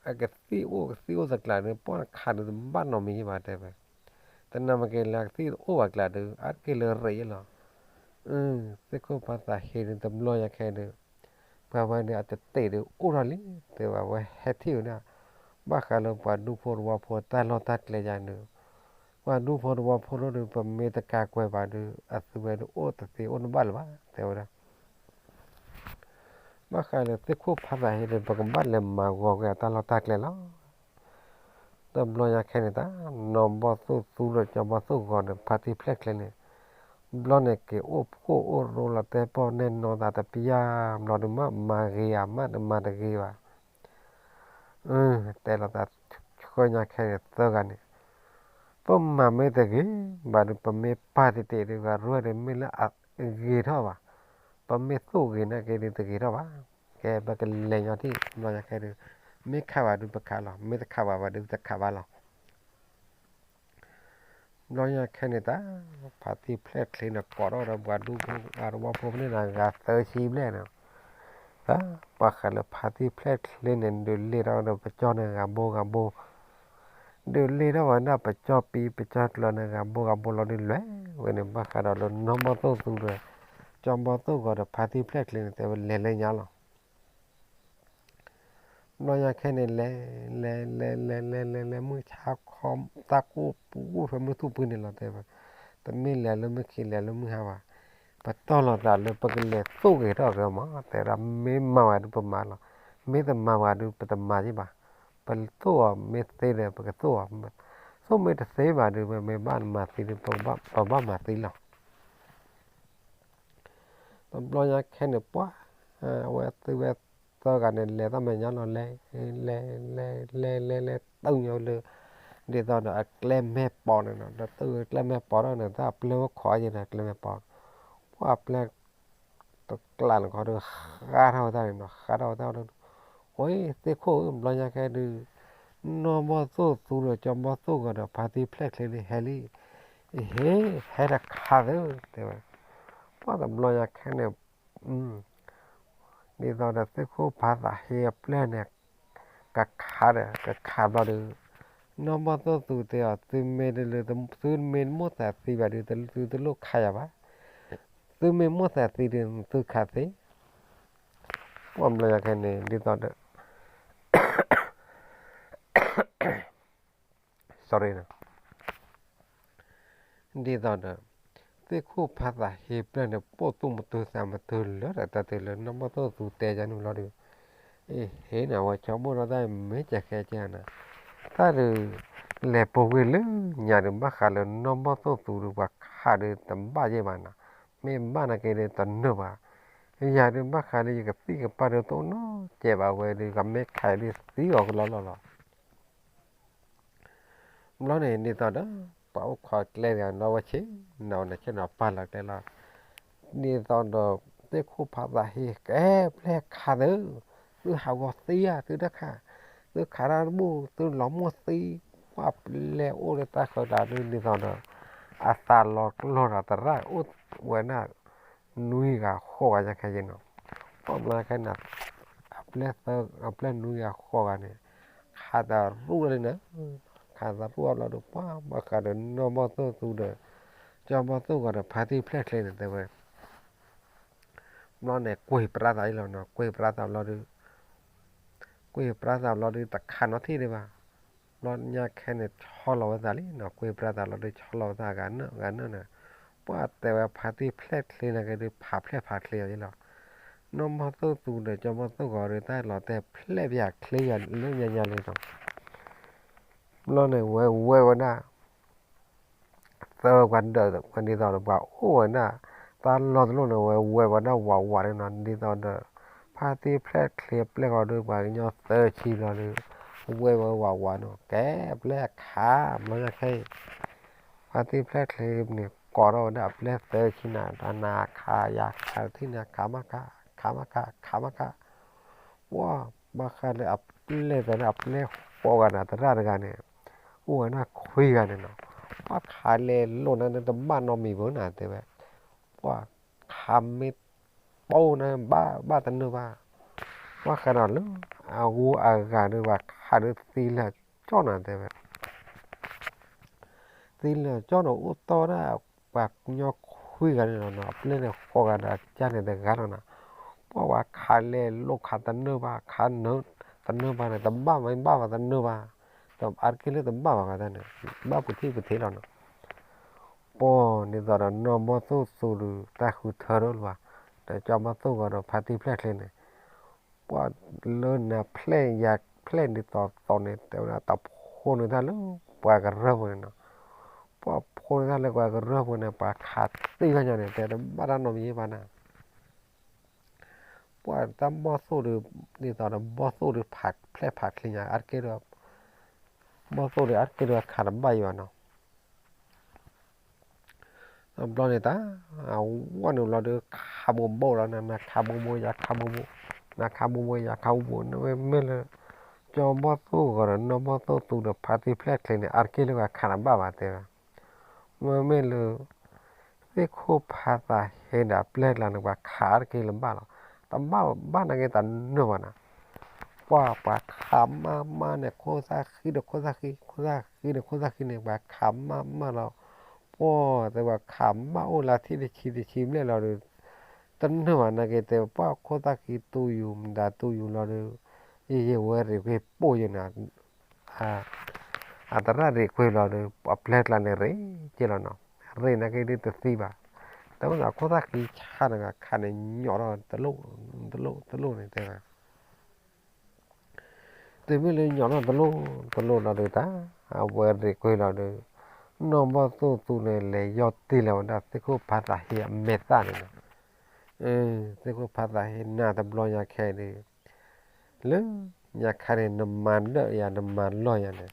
အကသံၣ်အိၣ်ကသံၣ်အိၣ်တကျးဒုး ပှၢ်ခးဒုးတဘၣ်နီတမံၤယဲၢ်ဘၣ်တဲဝဲ, တနၢ်မ့ၢ်က့ၤလၢအကသံၣ်တအိၣ်ဘၣ်ကျးဒုး အါတက့ၢ်လၢရ့းယဲၢ်လီၤ, သ့ၣ်ခိၣ်ဖးသးဟ့ဒုးတဘျီညါခဲဒုး, ပှၤဝဲဒုးအတတဲာ်ဒုးအိၣ်ထီၣ်လံ, တဲဝဲဝဲဟဲထံၣ်ဝဲဒၣ်, ဘၣ်ဃးလၢပှၤဒူဖိတဝီဖိတၢ်လီၢ်တၢ်ကျဲယါဒုး, ပှၤဒူဖိတဝီဖိဒုး ပမ့ၢ်တကးကွဲးဘၣ်ဒုး အသုဝဲဒုးအိၣ်တသ့အိၣ်တဘၣ်လၢၤဘၣ် တဲဝဲဒၣ် ဘၣ်ဃးလၢသ့ၣ်ခိၣ်ဖးသးဟ့ဒီး ပကဘၣ်လဲၤမၤဂီၤကွံာ်အတၢ်လီၢ်တၢ်ကျဲလီၤ. တဘျီညါခဲန့ၣ်တၢ် နီၢ်ဘီၣ်သိၣ်သူဒီးကၠီဘီၣ်သိၣ်ဂီၤဒီးဖါတံၢ်ဖျဲၣ်ချ့န့ၣ်, ဘျီန့ၣ်က့ၤအိၣ်ဖှိၣ်အိၣ်ရိလီၤတဲပီၣ်နဲၣ်နီၢ်သးတပျၢ် ဘျီဒုးမ့ၢ်မၤဂ့ၤဧါ မ့ၢ်တမၤတဂ့ၤဘၣ် တဲလီၤသးဆှၢညါခဲန့ၣ်သၢဂၤန့ၣ်, ပမၤမ့ၢ်တဂ့ၤဘၣ်ဒီး ပမ့ၢ်ပာ်တံာ်တံာ်ဒီး ဂၤရဲၣ်ဒီးမ့ၢ်လၢအဂ့ၤထီၣ်ဘၣ်, ပမ့ၢ်သိၣ်ဂ့ၤနာ်က့ဒီးတဂ့ၤထီၣ်ဘၣ်, ကဲပကလဲၤညီထံၣ် ဘျီညါခဲဒုး, မ့ၢ်ခးဘၣ်ဒုးပခးလီၤ, မ့ၢ်တခးဘၣ်ဘၣ်ဒုးတခးဘၣ်လီၤ. ဘျီညါခဲန့ၣ်တၢ်, ဖါတံၢ်ဖျဲၣ်ချ့န့ၣ် ကိးထီၣ်ဒီးပှၤဒူဖိအတဝီဖိဖဲန့ၣ်ဂၤသၢဆံဘျဲၣ်န့ၣ်, တၢ်ပှၤဃးလၢဖါတံၢ်ဖျဲၣ်ချ့န့ၣ် ဒုးလ့ၣ်ထီၣ်ဒီးပကၠီန့ၣ်ဂၤဘိဂၤဘိ, ဒုးလ့ၣ်ထီၣ်ဝဲဒၣ်ပကၠီပံၤပကၠီကျၢၤန့ၣ်ဂၤဘိဂၤဘိလီၤဒုးလဲၤဝဲန့ၣ် ဘၣ်ဃးဒီးလၢနီၢ်ဘီၣ်သိၣ်သူဒီး ကၠီဘီၣ်သိၣ်ဂီၤဒီးဖါတံၢ်ဖျဲၣ်ချ့န့ၣ် တဲဝဲလဲၤလၢညါလီၤ. ဘျီညါခဲန့ၣ် လဲၤ လဲၤ လဲၤ လဲၤ လဲၤ လဲၤ လဲၤ မုၢ်ဆါခီ တၢ်ကိၢ်ပူၤဖဲမုၢ်ထူၣ်ပူၤန့ၣ်လီၤတဲဝဲ, တမ့ၢ်လဲၤလၢမုၢ်ခံ လဲၤလၢမုၢ်ဟါဘၣ်, ပတီၢ်လီၤသးလၢပကလဲၤသိၣ်က့ၤထီၣ်က့ၤမး တဲဒၣ် မ့ၢ်မၤဝဲဒုးပမၤလီၤ, မ့ၢ်တမၤဝဲဒုးပတမၤယံၢ်ဘၣ်, ပသိၣ်အီၤမ့ၢ်သ့ဒီး ပကသိၣ်အီၤ, သိၣ်မ့ၢ်တသ့ဘၣ်ဒုး ပမ့ၢ်ဘၣ်မၤသံဒုး ပဘၣ်မၤသံလီၤ. တဘျီညါခဲန့ၣ် ပှၤ အဝဲသုဝဲသၢဂၤန့ၣ် လဲၤတၢ်မဲာ်ညါလီၤ လဲၤ လဲၤ လဲၤ လဲၤ လဲၤ လဲၤ တုၤညီလၢ ဒ်သိးဒီးအကျဲမ့ၢ်ပိာ်န့ၣ်နီၤ, ဒီးတုၤကျဲမ့ၢ်ပိာ်ထီၣ်န့ၣ် တၢ်အပျဲၢ်အိၣ်ခိးယဲန့ၣ် ကျဲမ့ၢ်ပိာ်, ပှၤအပျဲၢ် တကျးန့ၣ်ခီဒီး ဃါထီၣ်ဝဲတၢ်န့ၣ်နီၤ, ဃါထီၣ်ဝဲတၢ်ဒီး ဝဲသ့ၣ်ခိၣ်ဧၢ ဘျီညါခဲဒုး နီၢ်ဘီၣ်သိၣ်သူဒီးကၠီဘီၣ်သိၣ်ဂီၤဒီး ဖါတံၢ်ဖျဲၣ်ချ့လံ ဟဲလံ, အဟ့ ဟဲတခါသၢ တဲဝဲ, ပှၤတဘျီညါခဲန့ၣ် ဒ်သိးဒီးသ့ၣ်ခိၣ်ဖးသးဟ့အပျဲၢ်န့ၣ် ကခးဒီး ကခးဘျီဒီး နီၢ်ဘီၣ်သိၣ်သူတဲအီၤ သုမ့ၢ်တလၢ သုမ့ၢ်တမိၣ်သးသံဘၣ်ဒီး သုတလိၣ်ခးယၤဘၣ်, သုမ့ၢ်မိၣ်သးသံဒီး သုခးသ့, ပှၤဘျီညါခဲန့ၣ် ဒ်သိးဒီး sorry ဒ်သိးဒီး သ့ၣ်ခိၣ်ဖးသးဟ့ပျဲၢ်န့ၣ် ပိာ်သူၣ်မတုၤသးမတုၤလၢတၢ်တၢ်တုၤလၢ နီၢ်ဘီၣ်သိၣ်သူတဲယါန့ၣ်လီၤဒီး အဟ့န့ၣ် အဝဲကၠီဘီၣ်ဒီးတၢ်မ့ၢ်ကဲခဲကဲနၤ, တၢ်ဒုး လဲၤပိာ်ဝဲလၢညါဒီး ဘၣ်ဃးလၢနီၢ်ဘီၣ်သိၣ်သူဒီး ပှၤခးဒီးတဘၣ်ယဲၢ်ဘၣ်နၤ, မ့ၢ်ဘၣ်နၤက့ဒီးတနၢၤဘၣ်, ယၤဒုးဘၣ်ဃးလၢယကသံၣ်ကပၢ်ဒီးတအိၣ်နီတစဲးဘၣ်ဝဲဒီး ကမ့ၢ်ခးအံၤဒုးသံအီၤကလီလီၤလီၤ. ဘျီန့ၣ် ဒ်သိးဒီး ပှၤအိၣ်ခိးကျဲတဂၤနီၣ်ဝဲဆ့ နီၣ်ဝဲန့ၣ်ဆ့နီၣ်ပာ်လီၤကျဲလီၤ. ဒ်သိးဒီး သ့ၣ်ခိၣ်ဖးသးဟ့ကဲပျဲၢ်ခးသၢ, သုဟးဂီၤသံဧါ သုတခါ, သုခးတၢ်တဘူၣ် သုလီၤမိၢ်သံ, ပှၤပျဲၢ်အိၣ်လၢတၢ်ဃၢၤတၢ်ဒုး ဒ်သိးဒီး အသးလီၤကျိၤဒီးသရၣ် အိၣ်ဝဲဒၣ် နွံဂၤဃိးဂၤညါခဲယဲၢ်နီၤ, ပှၤဘျီခဲန့ၣ် အပျဲၢ်သၢ အပျဲၢ်နွံဂၤဃိးဂၤန့ၣ် ခးသရူၣ်လၢန့ၣ်, ခးသရူၣ်အဘျီဒီး ပှၤဘၣ်ဃးဒီးနီၢ်ဘီၣ်သိၣ်သူဒီး ကၠီဘီၣ်သိၣ်ဂီၤဒီး ဖါတံၢ်ဖျဲၣ်ချ့န့ၣ်တဲဝဲ, ဘျီန့ၣ် ကွံာ်ပြါသးအံၤလီၤနီၤ, ကွံာ်ပြါသးဘျီဒီး ကွံာ်ပြါသးဘျီဒီး တခးနီထံၣ်ဒံးဘၣ်. ဘျီညါခဲန့ၣ် ဆီလီၤဝဲသးလံနီၤ, ကွံာ်ပြါသးဘျီဒီး ဆီလီၤဝဲသးဂၤနၢၣ်ဂၤနၢၣ်န့ၣ်, ပှၤတဲဝဲဖါတံၢ်ဖျဲၣ်ချ့န့ၣ်က့ၤဒီး ဖးဖျဲၣ်ဖးချ့အီၤလီၤ. နီၢ်ဘီၣ်သိၣ်သူဒီး ကၠီဘီၣ်သိၣ်ဂီၤဒီး တၢ်လီၤတဲာ်ဖျဲၣ်ပယၤချ့ယၤလၢညါညါလံနီၤ. ဘျီန့ၣ် ဝဲဝဲဝဲဒၣ် သၢပှၤဒၢး ပှၤဒ်သိးဒီးပှၤအိၣ်ဝဲဒၣ် တၢ်လီၢ်တလီၢ်န့ၣ် ဝဲဝဲဝဲဒၣ်ဝးဝးန့ၣ်နီၤ, ဒ်သိးဒီး ဖါတံၢ်ဖျဲၣ်ချ့အပျဲၢ်ဃီဒီး ပှၤကညီသၢဆံဘျီဒီး ဝဲဝဲဝးဝးနီၤ, ကဲပျဲၢ်ခး ဘျီညါခဲအံၤ ဖါတံၢ်ဖျဲၣ်ချ့န့ၣ် ကိးထီၣ်ဝဲဒၣ်အပျဲၢ်သၢဆံနၤ, နၤခးယၤခးတထံၣ်န့ၣ် ခးမးခး ခးမးခး ခးမးခး ပှၤ ဘၣ်ဃးလၢအပျဲၢ်သၢန့ၣ် အပျဲၢ်ဃိးဂၤန့ၣ် သရၣ်တဂၤန့ၣ် အိၣ်ဝဲဒၣ်ခွံဂၤန့ၣ်နီၤ, ပှၤခးလဲၤလိာ်နၤန့ၣ် တဘၣ်နီတမံၤဘၣ်နၤတဲဝဲ, ပှၤခးမ့ၢ်ပိာ်နၤ ဘၣ်ဘၣ်တနၢၤဘၣ်, ပှၤဃးဒီးလၢ အဂုၤအဂၤဒီး ပှၤခးဒီးသံလၢာ်ကၠီၣ်နၤတဲဝဲ သံလၢာ်ကၠီၣ်န့ၣ် အိၣ်တီၢ်ဝဲဒၣ် ပှၤကညီခွံဂၤန့ၣ်လီၤနီၤ, အပျဲၢ်န့ၣ်ဃိးဂၤဒီး အကစၢ်န့ၣ်တဂၤလီၤနီၤ, ပှၤဝဲခးလဲၤလိာ်ခးတနၢၤဘၣ်, ခးနၢၤတနၢၤဘၣ်န့ၣ် တဘၣ်မ့ၢ်ဘၣ်ဘၣ်တနၢၤဘၣ်, ဒီးအါတက့ၢ်လၢတဘၣ်ဘၣ်ဂၤတၢ်န့ၣ် ဘၣ်ပူၤထံၣ်ပူၤထံးလီၤနီၤ, ပှၤဒ်သိးဒီးနီၢ်ဘီၣ်သိၣ်သူဒီး တၢ်ဃုထၢဒီးလၢၤဘၣ်, ဒီးကၠီဘီၣ်သိၣ်ဂီၤဒီးဖါတံၢ်ဖျဲၣ်ချ့န့ၣ် ပှၤလၢနၤဖျဲၣ်ယၤဖျဲၣ်ဒ်သိးသိးန့ၣ် တဲဝဲဒၣ်တၢ်ဖိန့ၢ်တၢ်လၢပှၤကရၢၢ်ပူၤန့ၣ်နီၤ, ပှၤဖိန့ၢ်တၢ်လၢပှၤကရၢၢ်ပူၤန့ၣ် ပှၤခးသံခီညီန့ၣ် တဲတဘၣ်တၢ်နီတမံၤဘၣ်နၤ, ပှၤတၢ်ဘီၣ်သိၣ်ဒီး ဒ်သိးဒီးဘီၣ်သိၣ်ဒီးဖးဖျဲၣ်ဖးချ့ညါ အါတက့ၢ်ဒီး ဘီၣ်သိၣ်ဒီးအါတက့ၢ်ဒီးခးတဘၣ်ယံၤဘၣ်နီၤ တဘျီန့ၣ်တၢ် အဝဲန့ၣ်ဘျီဒီး ခးဘိးဘိးလီၤနၤ နၤခးဘိးဘိး ယၤခးဘိးဘိး နၤခးဘိးဘိး ယၤခးဘိးဘိး မ့မ့ၢ်လၢ ကၠီဘီၣ်သိၣ်ဂီၤဒီး နီၢ်ဘီၣ်သိၣ်သူဒီး ဖါတံၢ်ဖျဲၣ်ချ့န့ၣ် အါတက့ၢ်လၢပှၤခးတဘၣ်ဘၣ်တဲဝဲ မ့မ့ၢ်လၢ သ့ၣ်ခိၣ်ဖးသးဟ့ဒီးအပျဲၢ်ကျါန့ၣ် ပှၤခးအါတက့ၢ်လၢၤဘၣ်လီၤ. တဘၣ်ဘၣ်နာ်က့တနၢၤဘၣ်နၤ. ပှၤ ပှၤခးမးမးန့ၣ် ခိၣ်သၣ်ဃံဒီးခိၣ်သၣ်ဃံ ခိၣ်သၣ်ဃံဒီး ခိၣ်သၣ်ဃံန့ၣ် ပှၤခးမးမးလီၤ. ပှၤ တဲပှၤခးမးအိၣ်လၢထံၣ်တဆံတဆံဘျဲၣ်လီၤဒီး တနၢၤဘၣ်နာ်က့ တဲပှၤခိၣ်သၣ်ဃံတူၢ်ယူၤ မတၤတူၢ်ယူၤလီၤဒီး ယယဲၢ်ဝဲရ့ၣ်ကွ့ၢ်ပိၢ်ယဲၢ်နၤ အသရၣ်ရ့ၣ်ကွ့ၢ်လီၤဒီး အပျဲၢ်ကျါန့ၣ်ရ့ၣ်က့လီၤနီၤ. ရ့ၣ်နာ်က့ဒ်တသံဘၣ်. တၢ်မ့ၢ်သးခိၣ်သၣ်ဃံဆါတဂၤခါန့ၣ် ညီၣ်ထီၣ်တလိၣ်တလိၣ်တလိၣ်န့ၣ်တဲဝဲ တုၤမ့ၢ်လၢညီၣ်ထီၣ်တလိၣ်တလိၣ်လီၤဒုးတၢ် အဝဲရ့ၣ်ကွံာ်လီၤဒုး နီၢ်ဘီၣ်သိၣ်သူန့ၣ် လဲၤယီၢ်တ့ၢ်လီၤဝဲဒၣ်သ့ၣ်ခိၣ်ဖးသးဟ့အမဲာ်သၣ်န့ၣ်လီၤ. သ့ၣ်ခိၣ်ဖးသးဟ့နၤတဘျီညါခဲအံၤဒုး လၢညါခါန့ၣ် နမၤဒၢၣ်ယၤ နမၤလီၢ်ယၤန့ၣ်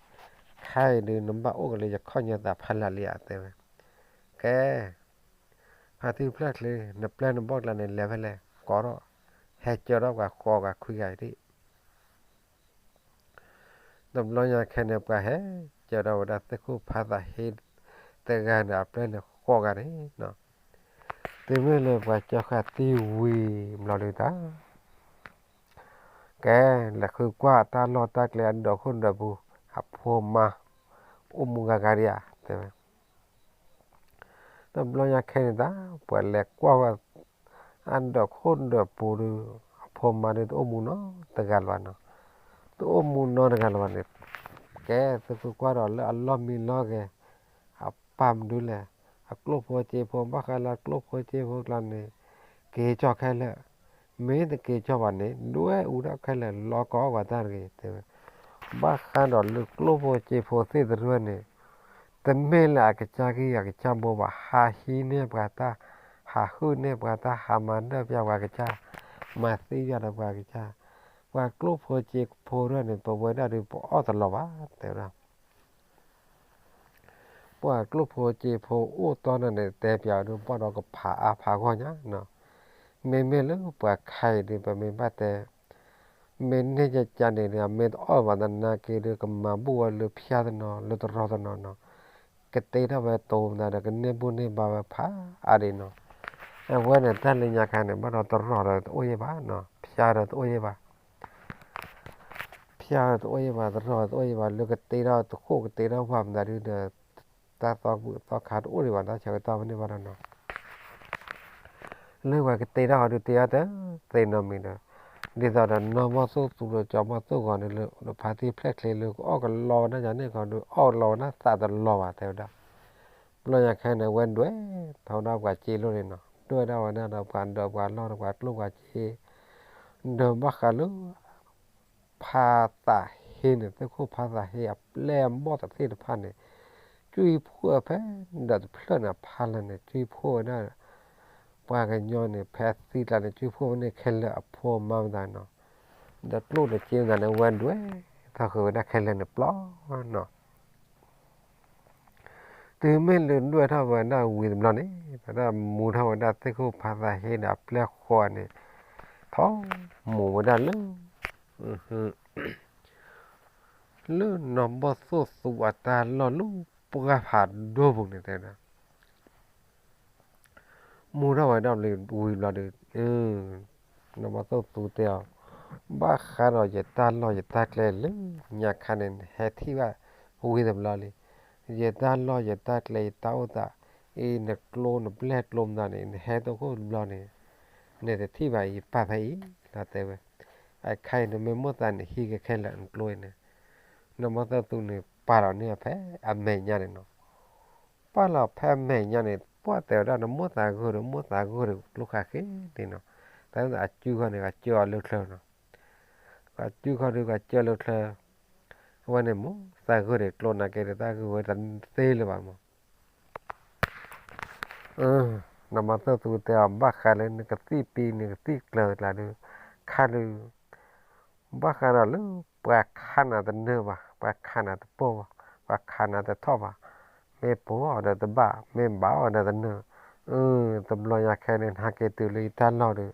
ခဲအံၤဒုး နဘၣ်အိၣ်က့ၤလၢယခီၣ်ညီသးဖးလၢ်လံဧါတဲဝဲ ကဲ ဖါတံၢ်ဖျၢၣ်ချ့ နပျဲၢ်နဘီၣ်ကျါန့ၣ် လဲၤဖဲလဲၣ် ကိးထီၣ် ဟဲကၢထီၣ်ပှၤဃီဂၤခွံဂၤအံၤဒံး တဘျီညါခဲန့ၣ် ပှၤဟဲကၢထီၣ်ဝဲဒၣ်သ့ၣ်ခိၣ်ဖးသးဟ့ တဂၤန့ၣ် အပျဲၢ်န့ၣ်ဃီဂၤန့ၣ်နီၤ တုၤမ့ၢ်လၢပှၤကၢဃာ်သံဝံၤဘျီဒုးတၢ် ကဲ လဲၤဃုကွၢ်တၢ်လီၢ်တၢ်ကျဲအဒၢးခိၣ်ဒၢးပူၤ အဖိမါ အိၣ်မူဂၤဂၤဒံးဧါ တဲဝဲ တဘျီညါခဲန့ၣ်တၢ် ပှၤလဲၤကွၢ်ဝဲ အဒၢးခိၣ်ဒၢးပူၤဒုး အဖိမါဒုးတအိၣ်မူနီတဂၤလၢၤဘၣ်နီၤ တအိၣ်မူနီတဂၤလၢၤဘၣ်န့ၣ် ကဲသုးခိၣ်ကွၢ်ဒီးလၢအလီၢ်မံလီၢ်ဂဲၤ အပၢ်မနုၤလဲၣ် အကျိၣ်ဖိစ့ဖိ ဘၣ်ဃးလၢအကျိၣ်ဖိစ့ဖိကျါန့ၣ် က့ၤကၠီၣ်ခဲလၢာ် မ့ၢ်တက့ၤကၠီၣ်ဘၣ်န့ၣ် ဒွဲၣ်အူဒၣ်ခဲလၢာ် လီၤကီးပှၤတၢ်တဂ့ၤ တဲဝဲ ဘၣ်ဃးဒီးလၢကျိၣ်ဖိစ့ဖိသ့ၣ်တရၢၢ်န့ၣ် တမ့ၢ်လၢအကစၢ်ဂံၢ်အကစၢ်ဘိဘၣ် ဟးဟံးန့ၢ်ပှၤတၢ် ဟးဟုၣ်န့ၢ်ပှၤတၢ် ဟးမၤဒၢၣ်ပျၢ်ပှၤကစၢ် မၤသံယၤဒီးပှၤကစၢ် ပှၤကျိၣ်ဖိစ့ဖိတရၢၢ်န့ၣ် ပဝဲဒၣ်ဒုးပအီၣ်တလီၤဘၣ် တဲဝဲဒၣ် ပှၤကျိၣ်ဖိစ့ဖိအိၣ်တီၢ်န့ၣ်န့ၣ် တဲပၠးဒုး ဘၣ်ဒီးကဖးအါဖးဂီၢ်ညါနီၤ, မ့မ့ၢ်လၢပှၤခါအံၤဒုး ပမ့ၢ်ဘၣ်တဲ မ့ၢ်န့ၢ်ကကါန့ၣ်ဒီး မ့ၢ်တအီၣ်ဘၣ်သနာ်က့ဒုး ကမၤဘူၣ်ဝဲလၢဖၠါတနီၤ လၢတရီတနီၤနီၤ, ကတ့ထီၣ်ဝဲတိၤမတၤဒီး ကန့ၢ်ဘူၣ်န့ၢ်ဘါဝဲဖးအါဒံးနီၤ, အဝဲန့ၣ်တၢ်လၢညါခါန့ၣ် ဘၣ်ဒီးတရီဒီးတအိၣ်ယဲၢ်ဘၣ်နီၤ, ဖၠါဒီးတအိၣ်ယဲၢ်ဘၣ် ဖၠါတအိၣ်ယဲၢ်ဘၣ် တရီတအိၣ်ယဲၢ်ဘၣ် လၢကတ့ထီၣ်တဃိၣ်ကတ့ထီၣ်ပှၢ်မတၤဒုးဒီး တၢ်သီဘူၣ်သီခါတအိၣ်ဒံးဘၣ် တၢ်ဆၢကတီၢ်ဖဲန့ၣ်ဘၣ်ဒီးနီၤ, လၢပှၤကတ့ထီၣ်ဟီဒုးတ့ထီၣ်တသ့နီတမံၤဒီး ဒ်သိးဒီးနီၢ်ဘီၣ်သိၣ်သူဒီးကၠီဘီၣ်သိၣ်ဂီၤန့ၣ်လၢ ဖါတံၢ်ဖျဲၣ်ချ့လၢကအီၣ်ကလီဝဲဒၣ်ယၤန့ၣ်ခီဒုး အီၣ်လီၤဝဲဒၣ်သးတလီၤဘၣ်တဲဝဲဒၣ်, ဘျီညါခဲန့ၣ် ဝဲဒွဲၣ်ထီၣ်ဝဲဒၣ်ပှၤစ့လိာ်န့ၣ်နီၤ, ဒွဲၣ်ဒၣ်ဝဲဒၣ်ဒီးပှၤဒၢးပှၤလီၢ်ဒီးပှၤကျိၣ်ပှၤစ့ ဒီးဘၣ်ဃးလၢ ဖါသးဟ့န့ၣ် သုးခိၣ်ဖါသးဟ့အပျဲၢ်အဘီၣ်တသ့ၣ်တဖၣ်န့ၣ် ကွံာ်ဖှိၣ်ဖဲဒၢးတဖျၢၣ်န့ၣ် အဖီလာ်န့ၣ် ကွံာ်ဖှိၣ်ဝဲဒၣ် ပှၤကညီန့ၣ် ဖဲအသံကျါန့ၣ် ကွံာ်ဖှိၣ်ဝဲန့ၣ်ခဲလၢာ်အဖိအမါမတၤနီၤ, ဒီးကျိၣ်ဒီးစ့မတၤန့ၣ် ဝဲဒွဲၣ်ထီၣ်ဃုာ်ဝဲဒၣ်ခဲလၢာ်န့ၣ်ပျီနီၤ တုၤမ့ၢ်လၢဒွဲၣ်ထီၣ်ဝဲဒၣ်ဝံၤတဘျီန့ၣ် ဝဲဒၣ်မူထီၣ်ဝဲဒၣ်သုးခိၣ်ဖါသးဟ့ဒီးအပျဲၢ်ဃီန့ၣ် ထီၣ်မူဝဲဒၣ်လၢ လၢနီၢ်ဘီၣ်သိၣ်သူအတၢ်လီၢ်လၢပှၢ်ဖးဒိၣ်ပူၤန့ၣ်တဲဝဲဒၣ် မူထီၣ်ဝဲဒၣ်ဝံၤဘျီဒီး နီၢ်ဘီၣ်သိၣ်သူတဲအီၤ ဘၣ်ဃးဒီးယတၢ်လီၢ်ယတၢ်ကျဲလၢညါခါန့ၣ် နဟဲထံၣ်ဘၣ်ဝံၤတဘျီလံ, ယတၢ်လီၢ်ယတၢ်ကျဲယတၢ်အိၣ်သး အံၤနကျိနပျဲၢ်ကျိမတၤန့ၣ် နဟဲတအိၣ်ခိၣ်တဘျီန့ၣ် နတထံၣ်ဘၣ်အံၤယပၢ်ဖဲအံၤလီၤတဲဝဲ, အခါအံၤနမ့ၢ်မိၣ်သးန့ၣ်ဟံးက့ၤခဲလၢာ်နကျိအံၤန့ၣ် နီၢ်ဘီၣ်သိၣ်သူန့ၣ်ပာ်လီၤန့ၢ်ဖဲအမဲာ်ညါန့ၣ်နီၤ ပာ်လီၤဖဲအမဲာ်ညါန့ၣ် ပှၢ်တဲဝဲဒၣ်နမိၣ်သးဂိၢ်ဒီး မိၣ်သးဂိၢ်ဒီးကျိခါဃ့န့ၣ်နီၤ, တၢ်အစုခီန့ၣ် ကစၢအီၤလၢချၢနီၤ, ကစုခီဒီးကစၢလၢချၢ, အဝဲန့ၣ်မိၣ်သးဂိၢ်ဒီးကျိနာ်က့ဒီး တၢ်ဂ့ၢ်ဝဲတသ့လၢၤဘၣ်မး နီၢ်ဘီၣ်သိၣ်သူတဲအီၤ ဘၣ်ဃးလၢနကသံၣ်ပံနကသံၣ်ကျၢၤတကျါဒီး ခါဒီး ဘၣ်ဃးဒီးလၢ ပှၤခးနၤတနၢၤဘၣ် ပှၤခးနၤတပိၢ်ဘၣ် ပှၤခးနၤတထီၣ်ဘၣ်, မ့ၢ်ပိာ်အီၤဒီးတဘၣ် မ့ၢ်ဘၣ်အီၤဒီးတနၢၤ, တဘျီညါခဲန့ၣ် နဟဲက့ၤတုၤလၢယတၢ်လီၢ်ဒီး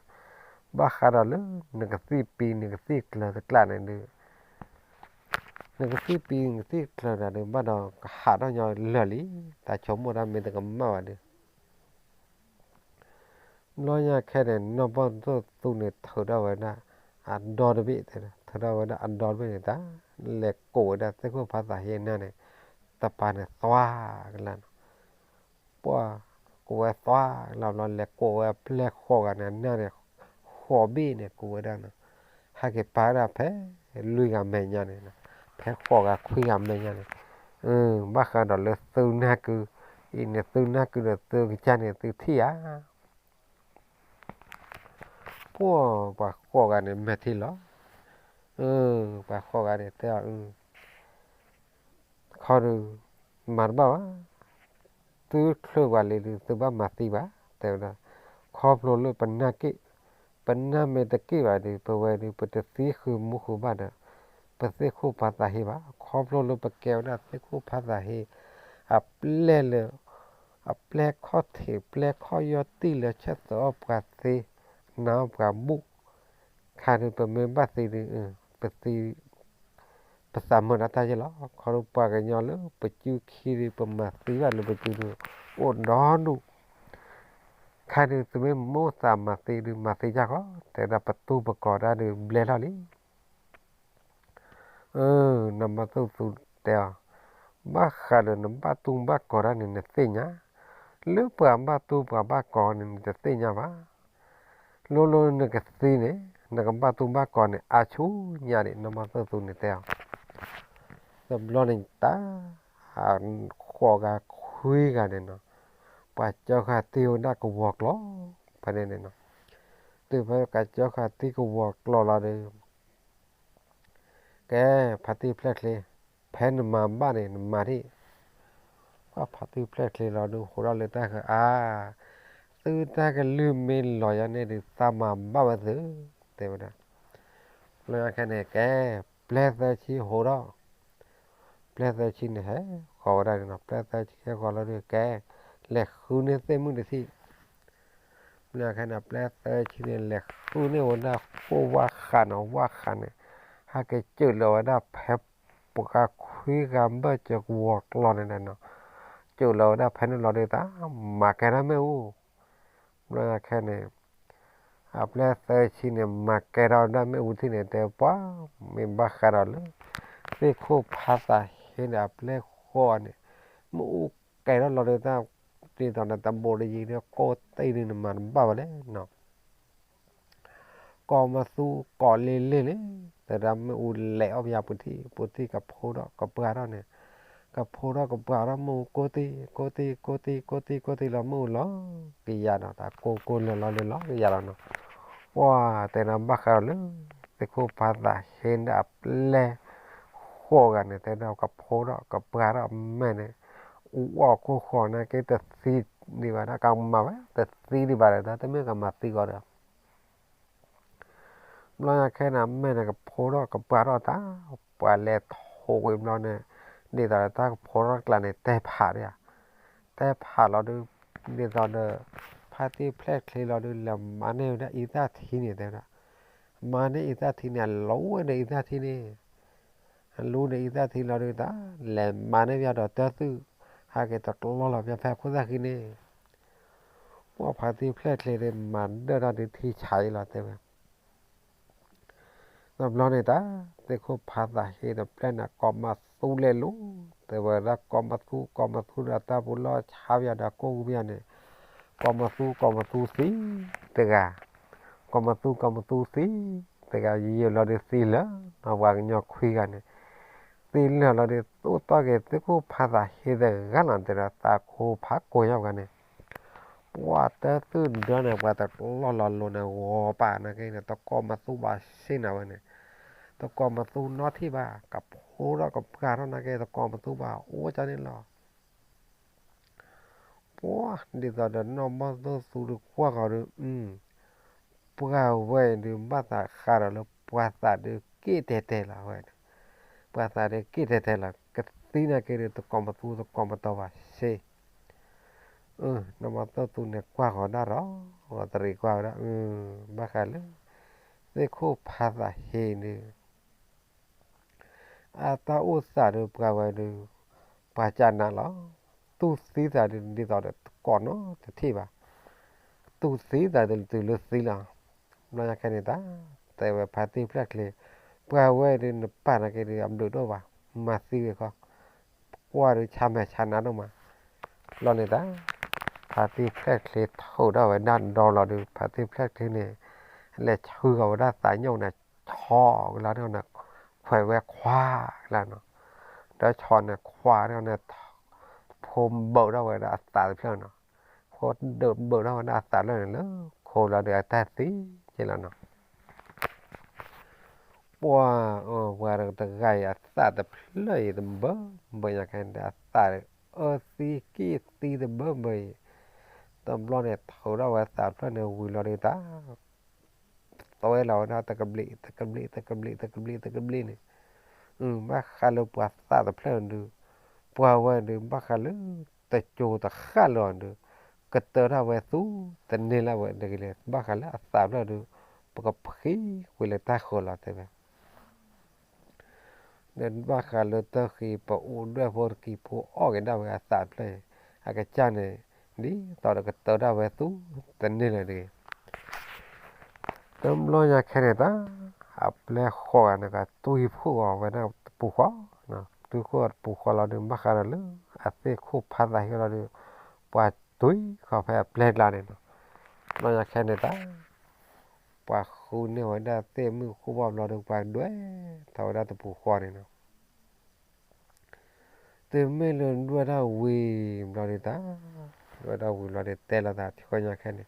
ဘၣ်ဃးဒီးလၢ နကသံၣ်ပံနကသံၣ်ကျၢၤတကျါန့ၣ်ဒီး နကသံၣ်ပံနကသံၣ်ကျၢၤတကျါဒီး ဘၣ်ဒီးကဟးထီၣ်ညီလၢာ်လံ, တၢ်ဆိကမိၣ်တၢ်မ့ၢ်တကမၣ်ဘၣ်ဒီး ဘျီညါခဲန့ၣ် နီၢ်ဘီၣ်သိၣ်သူန့ၣ် ထုးထီၣ်ဝဲဒၣ် အဒီတဘ့ၣ်တဲ, ထုးထီၣ်ဝဲဒၣ်အဒီတဘ့ၣ်န့ၣ် တၢ်လဲၤကိးဝဲဒၣ်သုးခိၣ်ဖါသးဟ့န့ၣ် တပၤန့ၣ်သွါကလါနီၤ, ပှၤကိးဝဲသွါကလါဘျီ လဲၤကိးဝဲအပျဲၢ်ဃီဂၤန့ၣ် အနၢ်န့ၣ် ဃီဘ့ၣ်န့ၣ် ကိးဝဲဒၣ်နီၤ, ဟဲက့ၤပာ်ဝဲဒၣ်ဖဲ လွံၢ်ဂၤမဲာ်ညါန့ၣ်, ဖဲဃီဂၤခွံဂၤမဲာ်ညါန့ၣ်, ဘၣ်ဃးဒီးလၢသုးနၢ်ကု အံၤန့ၣ်သုနၢ်ကုဒီးသုကစၢ်န့ၣ်သုထံၣ်ဧါ. ပှၢ်ပှၤဃိးဂၤန့ၣ်မဲာ်ထံလီၤ. ပှၤဃိးဂၤန့ၣ်တဲအီၤ ခီဒုး မၤတဘၣ်ဘၣ်, သုချုးပှၤလံဒုး သုဘၣ်မၤသံဘၣ် တဲဝဲဒၣ်. ခီဖျိလၢပနၢ်က့ၣ်, ပနၢ်မ့ၢ်တက့ၣ်ဘၣ်ဒီး ပဝဲဒုး ပတသံဃုာ်မူဃုာ်ဘၣ်ဒီး ပသ့ၣ်ခိၣ်ဖးသးဟ့ဘၣ်. ခီဖျိလၢပကဲဝဲဒၣ်သ့ၣ်ခိၣ်ဖးသးဟ့ အပျဲၢ်လၢ အပျဲၢ်ခီၣ်ထံး ပျဲၢ်ခီၣ်ယီၢ်တံၢ်လၢဆၢၣ်သးအီၣ်ပှၤသ့ နာ်အီၣ်ပှၤဘူၣ်, ခါဒုးပမ့ၢ်ဘၣ်သံဒုး ပသံ ပသးမုာ်ဒၣ်တၢ်ယဲၢ်လီၤ. ခီဒုးပှၤကညီလၢပစုခံဒုး ပမၤသံဘၣ်လၢပစုဒုး အိၣ်ဒီဒူၣ်, ခါဒုးသုမ့ၢ်မိၣ်သးမၤသံဒုး မၤသံယၢ်ဃီ တဲဒၣ်ပတူၢ်ပကိးတၢ်ဒုးဘျဲၣ်ထီၣ်လံ. နီၢ်မါသူၣ်သူတဲအီၤ, ဘၣ်ဃးဒီးနဘၣ်တူၢ်ဘၣ်ကိးတၢ်န့ၣ် နသ့ၣ်ညါ, လၢပှၤဘၣ်တူၢ်ပှၤဘၣ်ကိးန့ၣ် နတသ့ၣ်ညါဘၣ်. လိၤလိၤနကသံန့ၣ် နကဘၣ်တူၢ်ဘၣ်ကိးန့ၣ် အါဆူညါဒံး နီၢ်မါသူၣ်သူန့ၣ်တဲအီၤ. တဘျီန့ၣ်တၢ် ဃိးဂၤခွံဂၤန့ၣ်နီၤ, ပှၤကၢဃာ်တံၢ်ဝဲဒၣ်ကဝီၤကျီၤ ဖဲန့ၣ်န့ၣ်နီၤ, တုၤဖဲကၢဃာ်တံၢ်ကဝီၤကျီၤလီၤဒီး ကဲ ဖါတံၢ်ဖျဲၣ်ချ့, ဖဲနမၤဘၣ်န့ၣ် နမၤဒံး. ပှၤဖါတံၢ်ဖျဲၣ်ချ့လီၤဒုး ဟိးထီၣ်လၢတၢ်ဃၢၤအါ, သုတၢ်ကလုၢ်မ့ၢ်လီၤယၤန့ၣ်ဒုး သးမၤဘၣ်ဝဲသု, တဲဝဲဒၣ်. ဘျီညါခဲန့ၣ် ကဲ ပျဲၢ်သၢဆံဟိးထီၣ်, ပျဲၢ်သၢဆံန့ၣ်ဟဲဃီၤဝဲဒၣ်န့ၣ်နီၤ, ပျဲၢ်သၢဆံဟဲဃီၤလီၤဒုး ကဲ လဲၤဃုန့ၢ်သ့ၣ်မုၣ်တထံၣ်. ဘျီညါခဲန့ၣ် ပျဲၢ်သၢဆံန့ၣ် လဲၤဃုန့ၢ်ဝဲဒၣ်ဃိၣ်ဝၣ်ဃးနီၤ, ဝၣ်ဃးန့ၣ် ဟဲက့ၤစၢးလီၤဝဲဒၣ်ဖဲ ပှၤခွံဂၤဘၢၣ်စၢၤကဝီၤကျီၤန့ၣ်နီၤ, စၢးလီၤဝဲဒၣ်ဖဲန့ၣ်လီၤဒုး တၢ်မၤကဲထီၣ်မ့ၣ်အူ. ဘျီညါခဲန့ၣ် အပျဲၢ်သၢဆံန့ၣ် မၤကဲထီၣ်ဝဲဒၣ်မ့ၣ်အူထံၣ်န့ၣ် တဲပှၤ မ့ၢ်ဘၣ်ဃးဒီးလၢ သ့ၣ်ခိၣ်ဖးသးဟ့ဒီးအပျဲၢ်ဃိးန့ၣ် မ့ၣ်အူကဲထီၣ်လီၤဒုး တၢ်ဒ်သိးဒီးတဘိးတယံၤဒီး ကိၢ်တံၢ်ဒုး နမၤတဘၣ်ဝဲလဲၣ်နီၤ. ကိးမသူကိးလ့လ့လံ, တဲဒၣ်မ့ၣ်အူလဲၤအီၣ်ပယါပူၤထံၣ် ပူၤထံၣ်ကဖိထီၣ်ကပှၢ်ထီၣ်န့ၣ်, ကဖိထီၣ်ကပှၢ်ထီၣ်မ့ၣ်အူကိၢ်တံၢ် ကိၢ်တံၢ် ကိၢ်တံၢ် ကိၢ်တံၢ် ကိၢ်တံၢ်လီၤ မ့ၣ်အူလီၤကယၤဒီး တၢ်ကိၢ်ကိၢ်လၢာ်လီၤလၢာ်လီၤကယၤလီၤနီၤ. ပှၤတဲဒၣ်ဘၣ်ဃးဒီးလၢ သ့ၣ်ခိၣ်ဖးသးဟ့ဒီးအပျဲၢ် ဃိးဂၤန့ၣ် တဲဒၣ်ကဖိထီၣ်ကပှၢ်ထီၣ်အမဲာ်န့ၣ် အူအီၣ်ခိၣ်ဃီနာ်က့ တသံဒံးဘၣ်ဒီး ကမၤဝဲ တသံဒံးဘၣ်ဒီး တမ့ၢ်ကမၤသံကီးဒီး ဘျီညါခဲန့ၣ် အမဲာ်န့ၣ်ကဖိထီၣ်ကပှၢ်ထီၣ်တၢ်, ပှၤလဲၤထိးကွံာ်ဘျီန့ၣ် ဒ်သိးဒီးတၢ်ကဖိထီၣ်တကျါန့ၣ် တဲဖးဒၣ်ဧါ, တဲဖးလီၤဒုး ဒ်သိးဒီး ဖါတံၢ်ဖျဲၣ်ချ့လီၤဒုး လဲၤမၤန့ၢ်ဝဲဒၣ်အံသၣ်ထံန့ၣ် တဲဝဲဒၣ်, မၤန့ၢ်အံသၣ်ထံန့ၣ် အလူဝဲဒီးအံသၣ်ထံန့ၣ် လူဒီးအံသၣ်ထံလီၤဒုး တၢ်လဲၤမၤန့ၢ်ပယါဒီးတၢ်သုး ဟဲက့ၤတကျီလီၤပယါဖဲခိၣ်သၣ်ဃံန့ၣ် ပှၤဖါတံၢ်ဖျဲၣ်ချ့ဒီး မၤဒၢၣ်ထီၣ်ဒုးထံဆးအံၤလီၤ တဲဝဲ. တဘျီန့ၣ်တၢ် သ့ၣ်ခိၣ်ဖးသးဟ့ဒီးပျဲၢ်န့ၣ် ကိးမသူလဲၤလိၤ တဲဝဲဒၣ် ကိးမသူ ကိးမသူဒီးတၢ်ပူၤလီၢ်ဆါပယါဒီးကိၢ်ပယါန့ၣ် ကိးမသူ ကိးမသူသံတဂၤ, ကိးမသူ ကိးမသူသံတဂၤ ယံာ်လီၤဒုးသံလၢ ပှၤကညီခွံဂၤန့ၣ် သံလၢာ်လီၤဒုး သိၣ်တီၢ်က့ၤသ့ၣ်ခိၣ်ဖးသးဟ့တဂၤလီၤ တဲဒီးသးကိးဖးကိးယီၤဂၤန့ၣ် ပှၤတၢ်သုးဒၢန့ၣ် ပှၤတကျီလီၤလိၤန့ၣ် ဂီၤပာ်နာ်က့န့ၣ် တကိးမသူဘၣ်စ့ၢ်နၤဝဲန့ၣ် တကိးမသူနီထံၣ်ဘၣ် ကဖိထီၣ်ကပှၢ်ထီၣ်နာ်က့ တကိးမသူဘၣ်အိၣ်ကၢန့ၣ်လီၤ. ပှၤဒ်သိးဒီးနီၢ်မီၢ်သိၣ်သူဒီးကွၢ်ဃီၤဒီး ပှၤဝဲဒုးဘၣ်သးဃးဒီးလၢပှၤသးဒုးက့ၣ်တဲာ်တဲာ်လီၤဝဲန့ၣ်, ပှၤသးဒုးက့ၣ်တဲာ်တဲာ်လီၤ ကသံနာ်က့ဒုး တကိးမသူတကိးမတီၤဘၣ်စ့ၢ် နီၢ်မီၢ်သိၣ်သူန့ၣ်ကွၢ်ဃီၤဒၣ်ဒီး တရံးကွၢ်ဝဲဒၣ် ဘၣ်ဃးလၢ သ့ၣ်ခိၣ်ဖးသးဟ့န့ၣ် အတၢ်အိၣ်သးဒုးပှၤဝဲဒုး ပှၤကနးလီၤ. တူၢ်သံသးဒုးဒ်သိးဒီးတကိးနီတထံၣ်ဘၣ်. တူၢ်သံသးဒုးတုၤလၢသံလီၤ. ဘျီညါခဲန့ၣ်တၢ် တဲဝဲဖါတံၢ်ဖျဲၣ်ချ့ ပှၤဝဲဒုးနပာ်နာ်က့ဒုးအဘျုးဒိၣ်ဘၣ် မၤသံဝဲခီ ကွၢ်ဒုးဆါမဲာ်ဆါနါဒိၣ်မး. ဘျီန့ၣ်တၢ် ဖါတံၢ်ဖျဲၣ်ချ့ထုးထီၣ်ဝဲဒၣ်ဒီလီၤဒုး ဖါတံၢ်ဖျဲၣ်ချ့န့ၣ် လဲၤဆှၢဃီၤဝဲဒၣ်သးညိၣ်န့ၣ် ဆီကလါန့ၣ် ခွဲးဝဲခွါကလါနီၤ, ဒီးဆီန့ၣ်ခွါန့ၣ် ဖှူ ခိးဘၢးထီၣ်ဝဲဒၣ်အသးတဖျၢၣ်နီၤ, ခိးဒုးဘၢးထီၣ်ဝဲဒၣ်အသးတဖျၢၣ်န့ၣ်လၢခိလီၤဒီးအတၢ်သံက့လီၤနီၤ. ပှၤအၢ ပှၤတဂၤအံၤအသးတဖျၢၣ်အံၤတဘၢဘၢညါခဲန့ၣ် အသးအၢသံက့ၢ်သံတဘၢဘၢအံၤ, တဘျီန့ၣ် ထုးထီၣ်ဝဲသးတဖျၢၣ်န့ၣ်ဝံၤလီၤဒီးတၢ် သွဲလီၤဝဲဒၣ်တကဘျံး တကဘျံး တကဘျံး တကဘျံး တကဘျံးန့ၣ်, ဘၣ်ဃးလၢပှၤသးတဖျၢၣ်ဒုး, ပှၤဝဲဒုး ဘၣ်ဃးလၢတကၠိတဃၣ်လၢၤအီၤဒုး, ကတၢၢ်ထီၣ်ဝဲသူတန့ၢ်လၢၤဝဲတဂ့ၤလဲၣ်, ဘၣ်ဃးလၢအသးဖျၢၣ်ဒုး, ပကဖှံကွံာ်လၢတၢ်ဃၢၤလီၤတဲဝဲ ဒီးဘၣ်ဃးလၢတၢ်ဃံ ပအိၣ်ဒွဲၣ်ဖိတကံဖိအီၣ်က့ၤဒၣ်ဝဲအသးတဖျၢၣ်အံၤ, အကစၢ်န့ၣ် ဒ်သိးဒီးကတၢၢ်ဒၣ်ဝဲသူတန့ၢ်လၢၤတဂ့ၤ. တဘျီညါခဲန့ၣ်တၢ် အပျဲၢ်ဃီဂၤန့ၣ် ကတွံဖှိၣ်အီၤဝဲဒၣ်တပူၤဃီ, တွံဖှိၣ်အီၤတပူၤဃီလီၤဒုး ဘၣ်ဃးဒီးလၢ အသ့ၣ်ခိၣ်ဖးသးဟ့လီၤဒုး, ပှၤတွံဃီၤဖဲအပျဲၢ်ကျါန့ၣ်နီၤ. တဘျီညါခဲန့ၣ်တၢ် ပှၤဃုန့ၢ်ဝဲဒၣ်သ့ၣ်မုၣ်ဃိၣ်ဘီဘျီဒီး ပှၤဒွဲၣ်ထီၣ်ဝဲဒၣ်တပူၤဃီန့ၣ်နီၤ. တုၤမ့ၢ်လၢဒွဲၣ်ထီၣ်ဝံၤဘျီဒီးတၢ်, ဒွဲၣ်ထီၣ်ဝံၤဘျီဒီးတဲလိာ်သးထံဃီညါခဲန့ၣ်,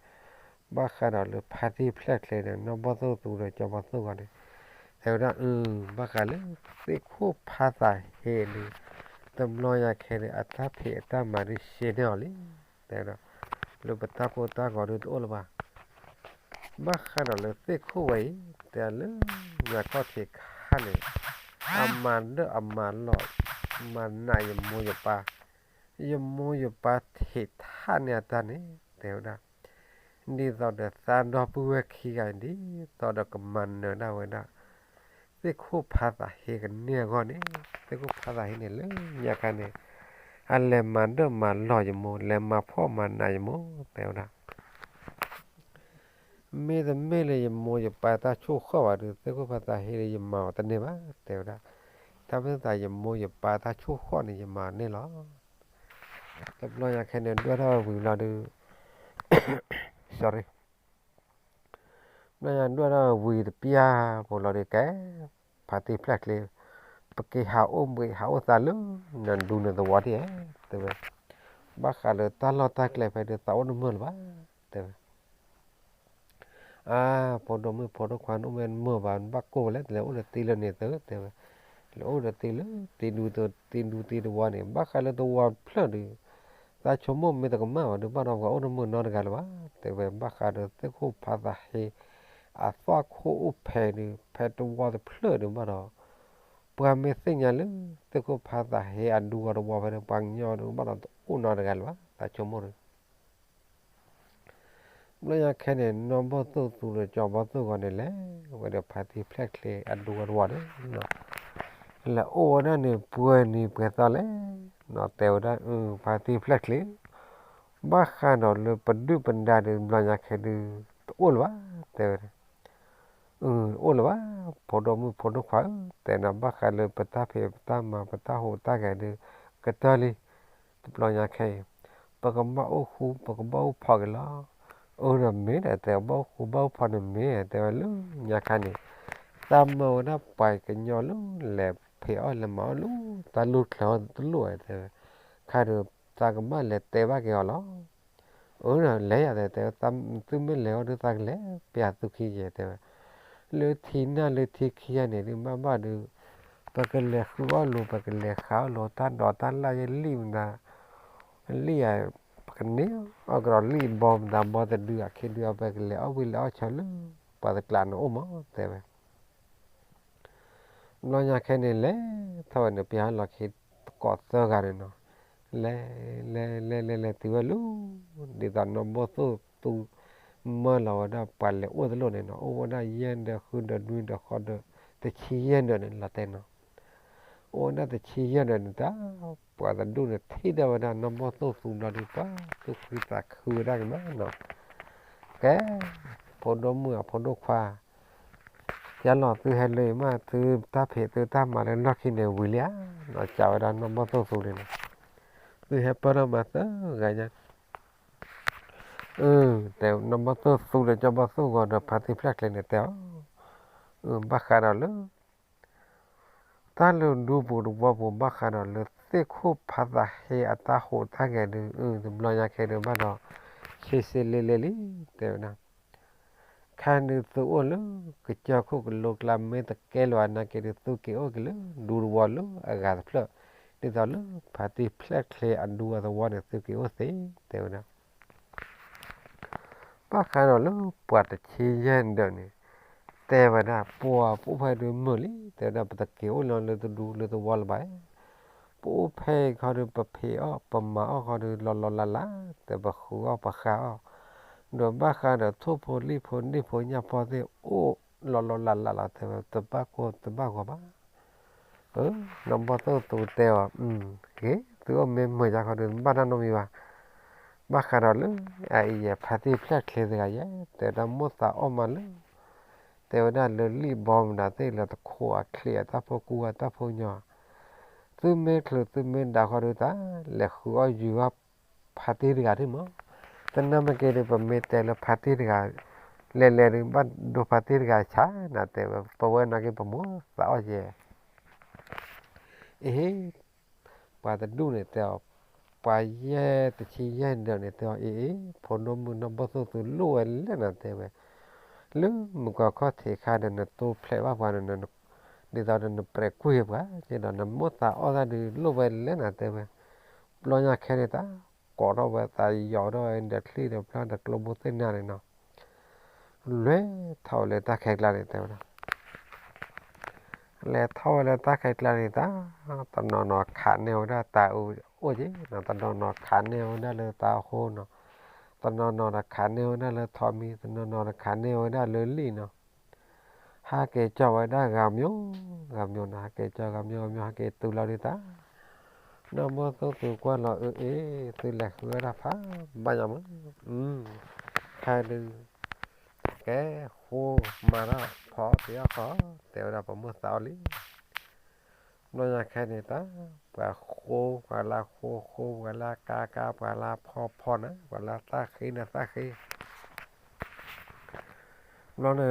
ဘၣ်ဃးဒီးလၢဖါတံၢ်ဖျဲၣ်ချ့န့ၣ် နီၢ်ဘီၣ်သိၣ်သူဒီးကၠီဘီၣ်သိၣ်ဂီၤန့ၣ်, တဲဝဲဒၣ်အု ဘၣ်ဃးလၢသ့ၣ်ခိၣ်ဖးသးဟ့ဒုး, တဘျီညါခဲန့ၣ် အတၢ်ဖံးအတၢ်မၤဒုးရှဲန့ၢ်အီၤလံ, တဲဝဲဒၣ် လၢပတၢ်ကိၢ်တၢ်ဂီၤဒုးတအိၣ်လၢၤဘၣ်. ဘၣ်ဃးဒီးလၢသ့ၣ်ခိၣ်ဝဲအံၤ တဲလၢညါခီၣ်ထံးခါန့ၣ်, အမၤဒၢၣ်အမၤလီၢ်, မၤနးယမိၢ်ယပၢ်, ယမိၢ်ယပၢ်ထံးထးန့ၢ်အတၢ်န့ၣ် တဲဝဲဒၣ်, ဒ်သိးဒီးသးဒီပုၢ်ဝဲၢ်ခံဂၤ ဒ်သိးဒီးကမၤနၢၤဒၣ်ဝဲဒၣ် သ့ၣ်ခိၣ်ဖးသးဟ့ကန့ၢ်အဂီၢ်န့ၣ်, သ့ၣ်ခိၣ်ဖးသးဟ့န့ၣ်လၢညါခါန့ၣ်, အလဲၤမၤဒၢၣ်မၤလီၢ်ယမိၢ်, လဲၤမၤဖှီၣ်မၤနးယမိၢ် တဲဝဲဒၣ် မ့တမ့ၢ်လၢယမိၢ်ယပၢ်တၢ်ဆိၣ်ဃီၣ်ဘၣ်ဒီး သ့ၣ်ခိၣ်ဖးသးဟ့ဒီးယမၤအီၤတန့ၢ်ဘၣ် တဲဝဲဒၣ်. တၢ်မ့ၢ်သးယမိၢ်ယပၢ်တၢ်ဆိၣ်ဃီၣ်န့ၣ် ယမၤအီၤန့ၢ်လီၤ. တဘျီညါခဲန့ၣ် ဒွဲၣ်ထီၣ်ဝံၤလီၤဒီး sorry ဘျီညါဒွဲၣ်ထီၣ်ဝံၤတပျၢ်ဖိလီၤဒီးကဲ, ဖါတံၢ်ဖျဲၣ်ချ့, ပက့ၤဟးအိၣ်ဘှံးဟးအိၣ်သးလၢ နဒူနသဝီဒၣ်ဧါ တဲဝဲ. ဘၣ်ဃးလၢတၢ်လီၢ်တၢ်ကျဲဖဲဒုးသးအိၣ်တမုာ်လၢၤဘၣ် တဲဝဲ. အါ, ဖိဒိၣ်မုၣ်ဖိဒိၣ်ခွါ နအိၣ်မ့ၢ်တမုာ်ဘၣ် နဘၣ်ကိၢ်ဝဲလဲၣ် တလဲၤအိၣ်ဒီးသံလၢန့ၣ်သု တဲဝဲ. လဲၤအိၣ်ဒီးသံလၢ သံဒူသဝီန့ၣ် ဘၣ်ဃးလၢသဝီဖျၢၣ်ဒီး သးဆိကမိၣ်မ့ၢ်တကမၣ်ဘၣ်ဒီး ဘၣ်ဒီးပှၤအိၣ်တမုာ်နီတဂၤလၢၤဘၣ် တဲဝဲ. ဘၣ်ဃးဒီးသ့ၣ်ခိၣ်ဖးသးဟ့ အသွၣ်ခိၣ်အိၣ်ဖဲဒုး ဖဲသဝီတဖျၢၣ်ဒုးဘၣ်ဒီး ပှၤမ့ၢ်သ့ၣ်ညါလၢ သ့ၣ်ခိၣ်ဖးသးဟ့အဒူအီၤတဝီဖဲန့ၣ် ပှၤကညီဒုးဘၣ်ဒီးတအိၣ်နီတဂၤလၢၤဘၣ် သးဆိကမိၣ်ဒီး ဘျီညါခဲန့ၣ် နီၢ်ဘီၣ်သိၣ်သူဒီးကၠီဘီၣ်သိၣ်ဂီၤန့ၣ် လဲၤဝဲဒီးဖါတံၢ်ဖျဲၣ်ချ့အဒူအီၤတဝီန့ၣ် လဲၤအိၣ်ဝဲဒၣ်န့ၣ် ပှဲၤနံၤပှဲၤသီလဲၣ်, တဲဝဲဒၣ် အု ဖါတံၢ်ဖျဲၣ်ချ့, ဘၣ်ဃးဒီးလၢပဒုၣ်ပဒါဒီး ဘျီညါခဲဒုး တအိၣ်လၢၤဘၣ် တဲဝဲ. အု တအိၣ်လၢၤဘၣ် ဖိဒိၣ်မုၣ်ဖိဒိၣ်ခွါဧၢ, တဲနၤ ဘၣ်ဃးလၢပတၢ်ဖံးပတၢ်မၤပတၢ်ဟူးတၢ်ဂဲၤဒုး ကတၢၢ်လံ တဘျီညါခဲအံၤ ပကဘၣ်အိၣ်ဃူ ပကဘၣ်အိၣ်ဖိးက့ၤလီၤ. အၢ ဒီးမ့ၢ်ဒီး တဲ ဘၣ်အိၣ်ဃူဘၣ်အိၣ်ဖိးန့ၣ်မ့ၢ် တဲဝဲလၢညါခါန့ၣ် သးမၢဝဲဒၣ်ပှၤကညီလၢ လဲၤဖံးအီၣ်လဲၤမၤအီၣ်လၢ တၢ်လူၢ်ချၢအီၤတလိၣ်ဝဲ တဲဝဲ. ခါဒီး သးကဘၣ်လဲၤတဲဘၣ်က့ၤအီၤလီၤ. အၢ ဒီးလဲၤယၤ တဲ တဲ သုမ့ၢ်လဲၤအီၤဒီး သးကလဲၤပျးသုခံယဲ တဲဝဲ. လၢထံနၢ်လၢထံခံဂၤန့ၣ်ဒုး ဘၣ်ဘၣ်ဒီး ပကလဲၤဃုအီၣ်လိာ် ပကလဲၤဃးအီၣ်လိာ် တၢ်ဒိးတၢ်လၣ်ယဲလံၣ်မတၤ လံၣ်ဧါ, ပကန့ၢ်အီၣ်ကဒီးလံၣ်ဘီမတၤဘီတဒု အခ့ဒု ပကလဲၤအီၣ်ဝံၤလဲၤအီၣ်ဆၢလၢ ပှၤတကျးန့ၣ်အိၣ်မး တဲဝဲ. ဘျီညါခဲန့ၣ် လဲၤထီၣ်ဝဲန့ၣ် ပျးလီၢ်ခံသကိးသၢဂၤန့ၣ်နီၤ, လဲၤ လဲၤ လဲၤ လဲၤ လဲၤတုၤဝဲလၢ ဒ်သိးနီၢ်ဘီၣ်သိၣ်သူ မၢလီၤဝဲဒၣ်ပှၤလဲၤအိၣ်တလိၣ်န့ၣ်နီၤ, အိၣ်ဝဲဒၣ်ယဲၢ်ဒၢး ဃုဒၢး နွံဒၢး ဃိးဒၢး တဆံယဲၢ်ဒၢးန့ၣ် လီၤတဲာ်နီၤ. အိၣ်ဝဲဒၣ်တဆံယဲၢ်ဒၢးန့ၣ် တၢ်ပှၤတဒူၣ်န့ၣ် ထံၣ်ဒၣ်ဝဲဒၣ်နီၢ်ဘီၣ်သိၣ်သူဘျီဒုး ပှၤသူၣ်ခုသးခုဝဲဒၣ်ကမၣ်နီၤ. ကဲ ဖိဒိၣ်မုၣ်အဖိဒိၣ်ခွါ ယလီၤသုဟဲလၢအံၤမး သုတၢ်ဖံးသုတၢ်မၤလၢလီၢ်ခံန့ၣ်ဝံၤလံဧါ, စံးဝဲဒၣ်နီၢ်ဘီၣ်သိၣ်သူန့ၣ်နီၤ. သုဟဲပၢၢ်ထီၣ်မၤသၢဂၤညါ အၢ တဲနီၢ်ဘီၣ်သိၣ်သူဒီးကၠီဘီၣ်သိၣ်ဂီၤဒီးဖါတံၢ်ဖျဲၣ်ချ့န့ၣ်တဲအီၤ, အၢ ဘၣ်ဃးဒီးလၢ တၢ်လၢဒူပူၤသဝီပူၤ ဘၣ်ဃးဒီးလၢ သ့ၣ်ခိၣ်ဖးသးဟ့အတၢ်ဟူးတၢ်ဂဲၤဒုး တဘျီညါခဲဒုးဘၣ်ဒီး ဆ့ဆ့လ့လ့လံ တဲဝဲဒၣ် ခဲဒုးသုအိၣ်လၢကစၢၢ်ခိၣ်ကလိကျါ မ့ၢ်တကဲလၢၤနာ်က့ဒုး သုက့ၤအိၣ်က့ၤလၢဒူသဝီလၢအဂၤတဖျၢၣ် ဒ်သိးလၢဖါတံၢ်ဖျဲၣ်ချ့အဒူအသဝီန့ၣ် သုက့ၤအိၣ်သ့ တဲဝဲဒၣ် ဘၣ်ဃးဒီးလၢပှၤတဆံယဲၢ်ဒၢးန့ၣ် တဲဝဲဒၣ် ပှၤပအိၣ်ဖဲဒုးမုာ်လံ တဲဝဲဒၣ် ပတက့ၤအိၣ်လၢလၢတဒူလၢသဝီလၢၤဘၣ် ပအိၣ်ဖဲအံၤခီဒုး ပဖံးအီၣ်ပမၤအီၣ်ခီဒုး လီၤလီၤလးလး တဲပဃုအီၣ်ပဃါအီၣ် ဒီးဘၣ်ဃးဒီးထိၣ်ဖိလံၣ်ဖိဒ့ၣ်ဖိညၣ်ဖိသ့ၣ် အိၣ်လီၤလီၤလးလးလီၤ တဲဝဲ တဘၣ်ကိၢ်တဘၣ်ဂီၤဘၣ် နီၢ်ဘီၣ်သိၣ်သူတဲအီၤ, က့ၤ သုအိၣ်မ့ၢ်မုာ်ယါခီဒုး ဘၣ်တၢ်နီတမံၤဘၣ်. ဘၣ်ဃးဒီးလၢ အအံၤယဲ ဖါတံၢ်ဖျဲၣ်ချ့တဂၤယဲ တဲဝဲဒၣ်မိၣ်သးအီၣ်မးလၢ တဲဝဲဒၣ်လၢလံာ်ဘီမနုၤသ့ၣ်လၢတခိးအချံးအတၢ်ဖိကူအတၢ်ဖိညီ, သုမ့ၢ်ချုးသုမ့ၢ်ဒၣ်ဃီဒုးတၢ် လဲၤဃုအီၣ်ယုၤအီၣ်ဖါတံၢ်တဂၤဒ်မး. သနာ်က့ဒုး ပမ့ၢ်တဲလၢဖါတံၢ်တဂၤ လဲၤလဲၤဒုး ဘၣ်ဒိဖါတံၢ်တဂၤဆါနၤ တဲဝဲ ပဝဲနာ်က့ပမိၢ်သးအီၣ်ယဲ အ့ ပှၤတဒူၣ်န့ၣ်တဲအီၤ, ပှၤယဲၢ်တဆံယဲၢ်ဒၢးန့ၣ်တဲအီၤ အ့ အ့ ဖိဒိၣ်မုၣ်နီၢ်ဘီၣ်သိၣ်သူလိၣ်ဝဲလဲၣ်နၤတဲဝဲ, လၢမုၢ်ကီၢ်ခီၣ်ထံးခါဒီး နတိဖျဲးဘၣ်ပှၤန့ၣ် ဒ်သိးဒီးနပြဲးကွံာ်ပှၤက့ဒီး နမိၣ်သးအီၣ်တၢ်ဒုးလိၣ်ဝဲလဲၣ်နၤတဲဝဲ, ဘျီညါခဲန့ၣ်တၢ် ကိးထီၣ်ဝဲသးယီၤထီၣ်ဝဲဒီးချံၣ်ဒီးဖျါဒီးကျိဘိသ့ၣ်နၤန့ၣ်နီၤ လဲၤထီၣ်ဝဲလၢတၢ်ခဲကျါန့ၣ်တဲဝဲဒၣ် လဲၤထီၣ်ဝဲလၢတၢ်ခဲကျါန့ၣ်တၢ် တနီၤနီၤခးန့ၢ်ဝဲဒၣ်တၢ်အူအိၣ်က့နီၤ တနီၤနီၤခးန့ၢ်ဝဲဒၣ်လၢတၢ်အဃိနီၤ တနီၤနီၤဒီးခးန့ၢ်ဝဲဒၣ်လၢထိးမံၤ တနီၤနီၤဒီးခးန့ၢ်ဝဲဒၣ်လၢလံာ်နီၤ ဟဲက့ၤကၠီဝဲဒၣ်ဂၤမၠိ ဂၤမၠိနီၤ ဟဲက့ၤကၠီဂၤမၠိဂၤမၠိ ဟဲက့ၤတုၤလီၤဒုးတၢ် နီၢ်ဘီၣ်သိၣ်သူကွၢ်လီၤအၢ အ့ သုလဲၤဃုဝဲဒၣ်ဖးဘၣ်ညါမး ခဲဒုး ကဲ ဃိမၤထီၣ်ဖီတ့ၢ်အီၣ်ဃီ တဲဝဲဒၣ်ပမိၢ်သးအီၣ်လံ ဘျီညါခဲန့ၣ်တၢ် ပှၤဃိ ပှၤလၢဃိဃိ ပှၤလၢကါကါ ပှၤလၢဖီဖီနၤ ပှၤလၢသၣ်ဃ့နၤသၣ်ဃ့ ဘျီန့ၣ်ပှၤ ပှၤကရီ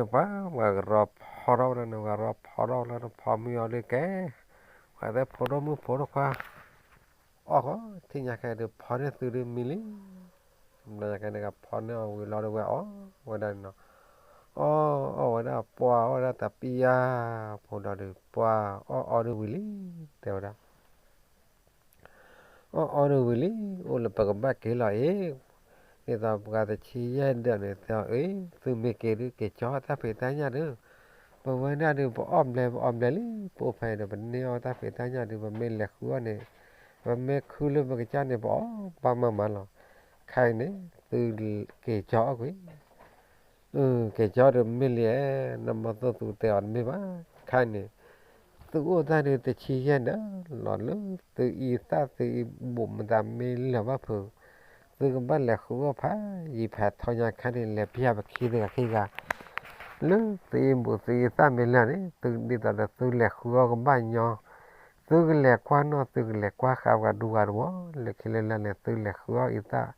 ဖီထီၣ်ဝဲဒၣ်န့ၣ် ပှၤရီဖီထီၣ်လၢတဖီမုၢ်အီၤဒုးကဲ ပှၤသ့ၣ်ဖိဒိၣ်မုၣ်ဖိဒိၣ်ခွါ အီၣ်ဃီ ထံၣ်ညါခဲဒုးဖီန့ၢ်သုဒုးမံလံ ဘျီညါခဲန့ၣ်ကဖီန့ၢ်အီၤဝံၤလီၤဒုးဝဲအီၣ်ဝဲဒၣ်န့ၣ်နီၤ အီၣ်အီၣ်ဝဲဒၣ်ပှၢ် အီၣ်ဝဲဒၣ်တပံယါ ဖိဒီးဒုးပှၢ်အီၣ်အီဒုးဝံၤလံ တဲဝဲဒၣ် အီၣ်အီဒုးဝံၤလံ အိၣ်လၢပကဘၣ်က့ၤလီၤအံၤ ဒ်သိးပှၤတဆံယဲၢ်ဒၢးန့ၣ်တဲအီၤ အ့ သုမ့ၢ်က့ၤဒုးက့ၤကၠီတၢ်ဖံးတၢ်ညၣ်ဒုး ပဝဲဒၣ်ဒုးပအီၣ်ဘျဲၣ်ပအီၣ်ဘျဲၣ်လံ ပအိၣ်ဖဲအံၤဒီးပန့ၢ်အီၣ်တၢ်ဖံးတၢ်ညၣ်ဒုး ပမ့ၢ်လဲၤဃုအီၣ်န့ၣ် ပမ့ၢ်ခုလၢပကစၢ်န့ၣ် ပအီၣ်ဘၣ်မးမးလီၤ ခဲအံၤန့ၣ် သုက့ၤကၠီအီၣ်ကွံာ် က့ၤကၠီဒုးမ့ၢ်လံဧါ နီၢ်ဘီၣ်သိၣ်သူတဲအီၤတမ့ၢ်ဘၣ် ခဲအံၤန့ၣ် သုအိၣ်တၢ်ဒုးတဆံယဲၢ်ဒၢးလီၤ လၢသုအံသၣ်သုအံဘူးမတၤမ့ၢ်လၢာ်ဘၣ်ဖုး သုကဘၣ်လဲၤဃုအီၣ်ဖးယံၤဖးထီညါခဲန့ၣ် လဲၤပျၢ်ပခံတဂၤခံဂၤ လၢသုအံဘူးသုအံသၣ်မ့ၢ်လၢာ်န့ၣ် သုဒ်သိးဒီးသုလဲၤဃုအီၣ်ကဘၣ်ညီ သုကလဲၤကွၢ်နီၣ် သုကလဲၤကွၢ်ဃါပှၤဒူပှၤသဝီ လၢခံလၢလၢ်န့ၣ် သုလဲၤဃုအီၣ်အံသၣ်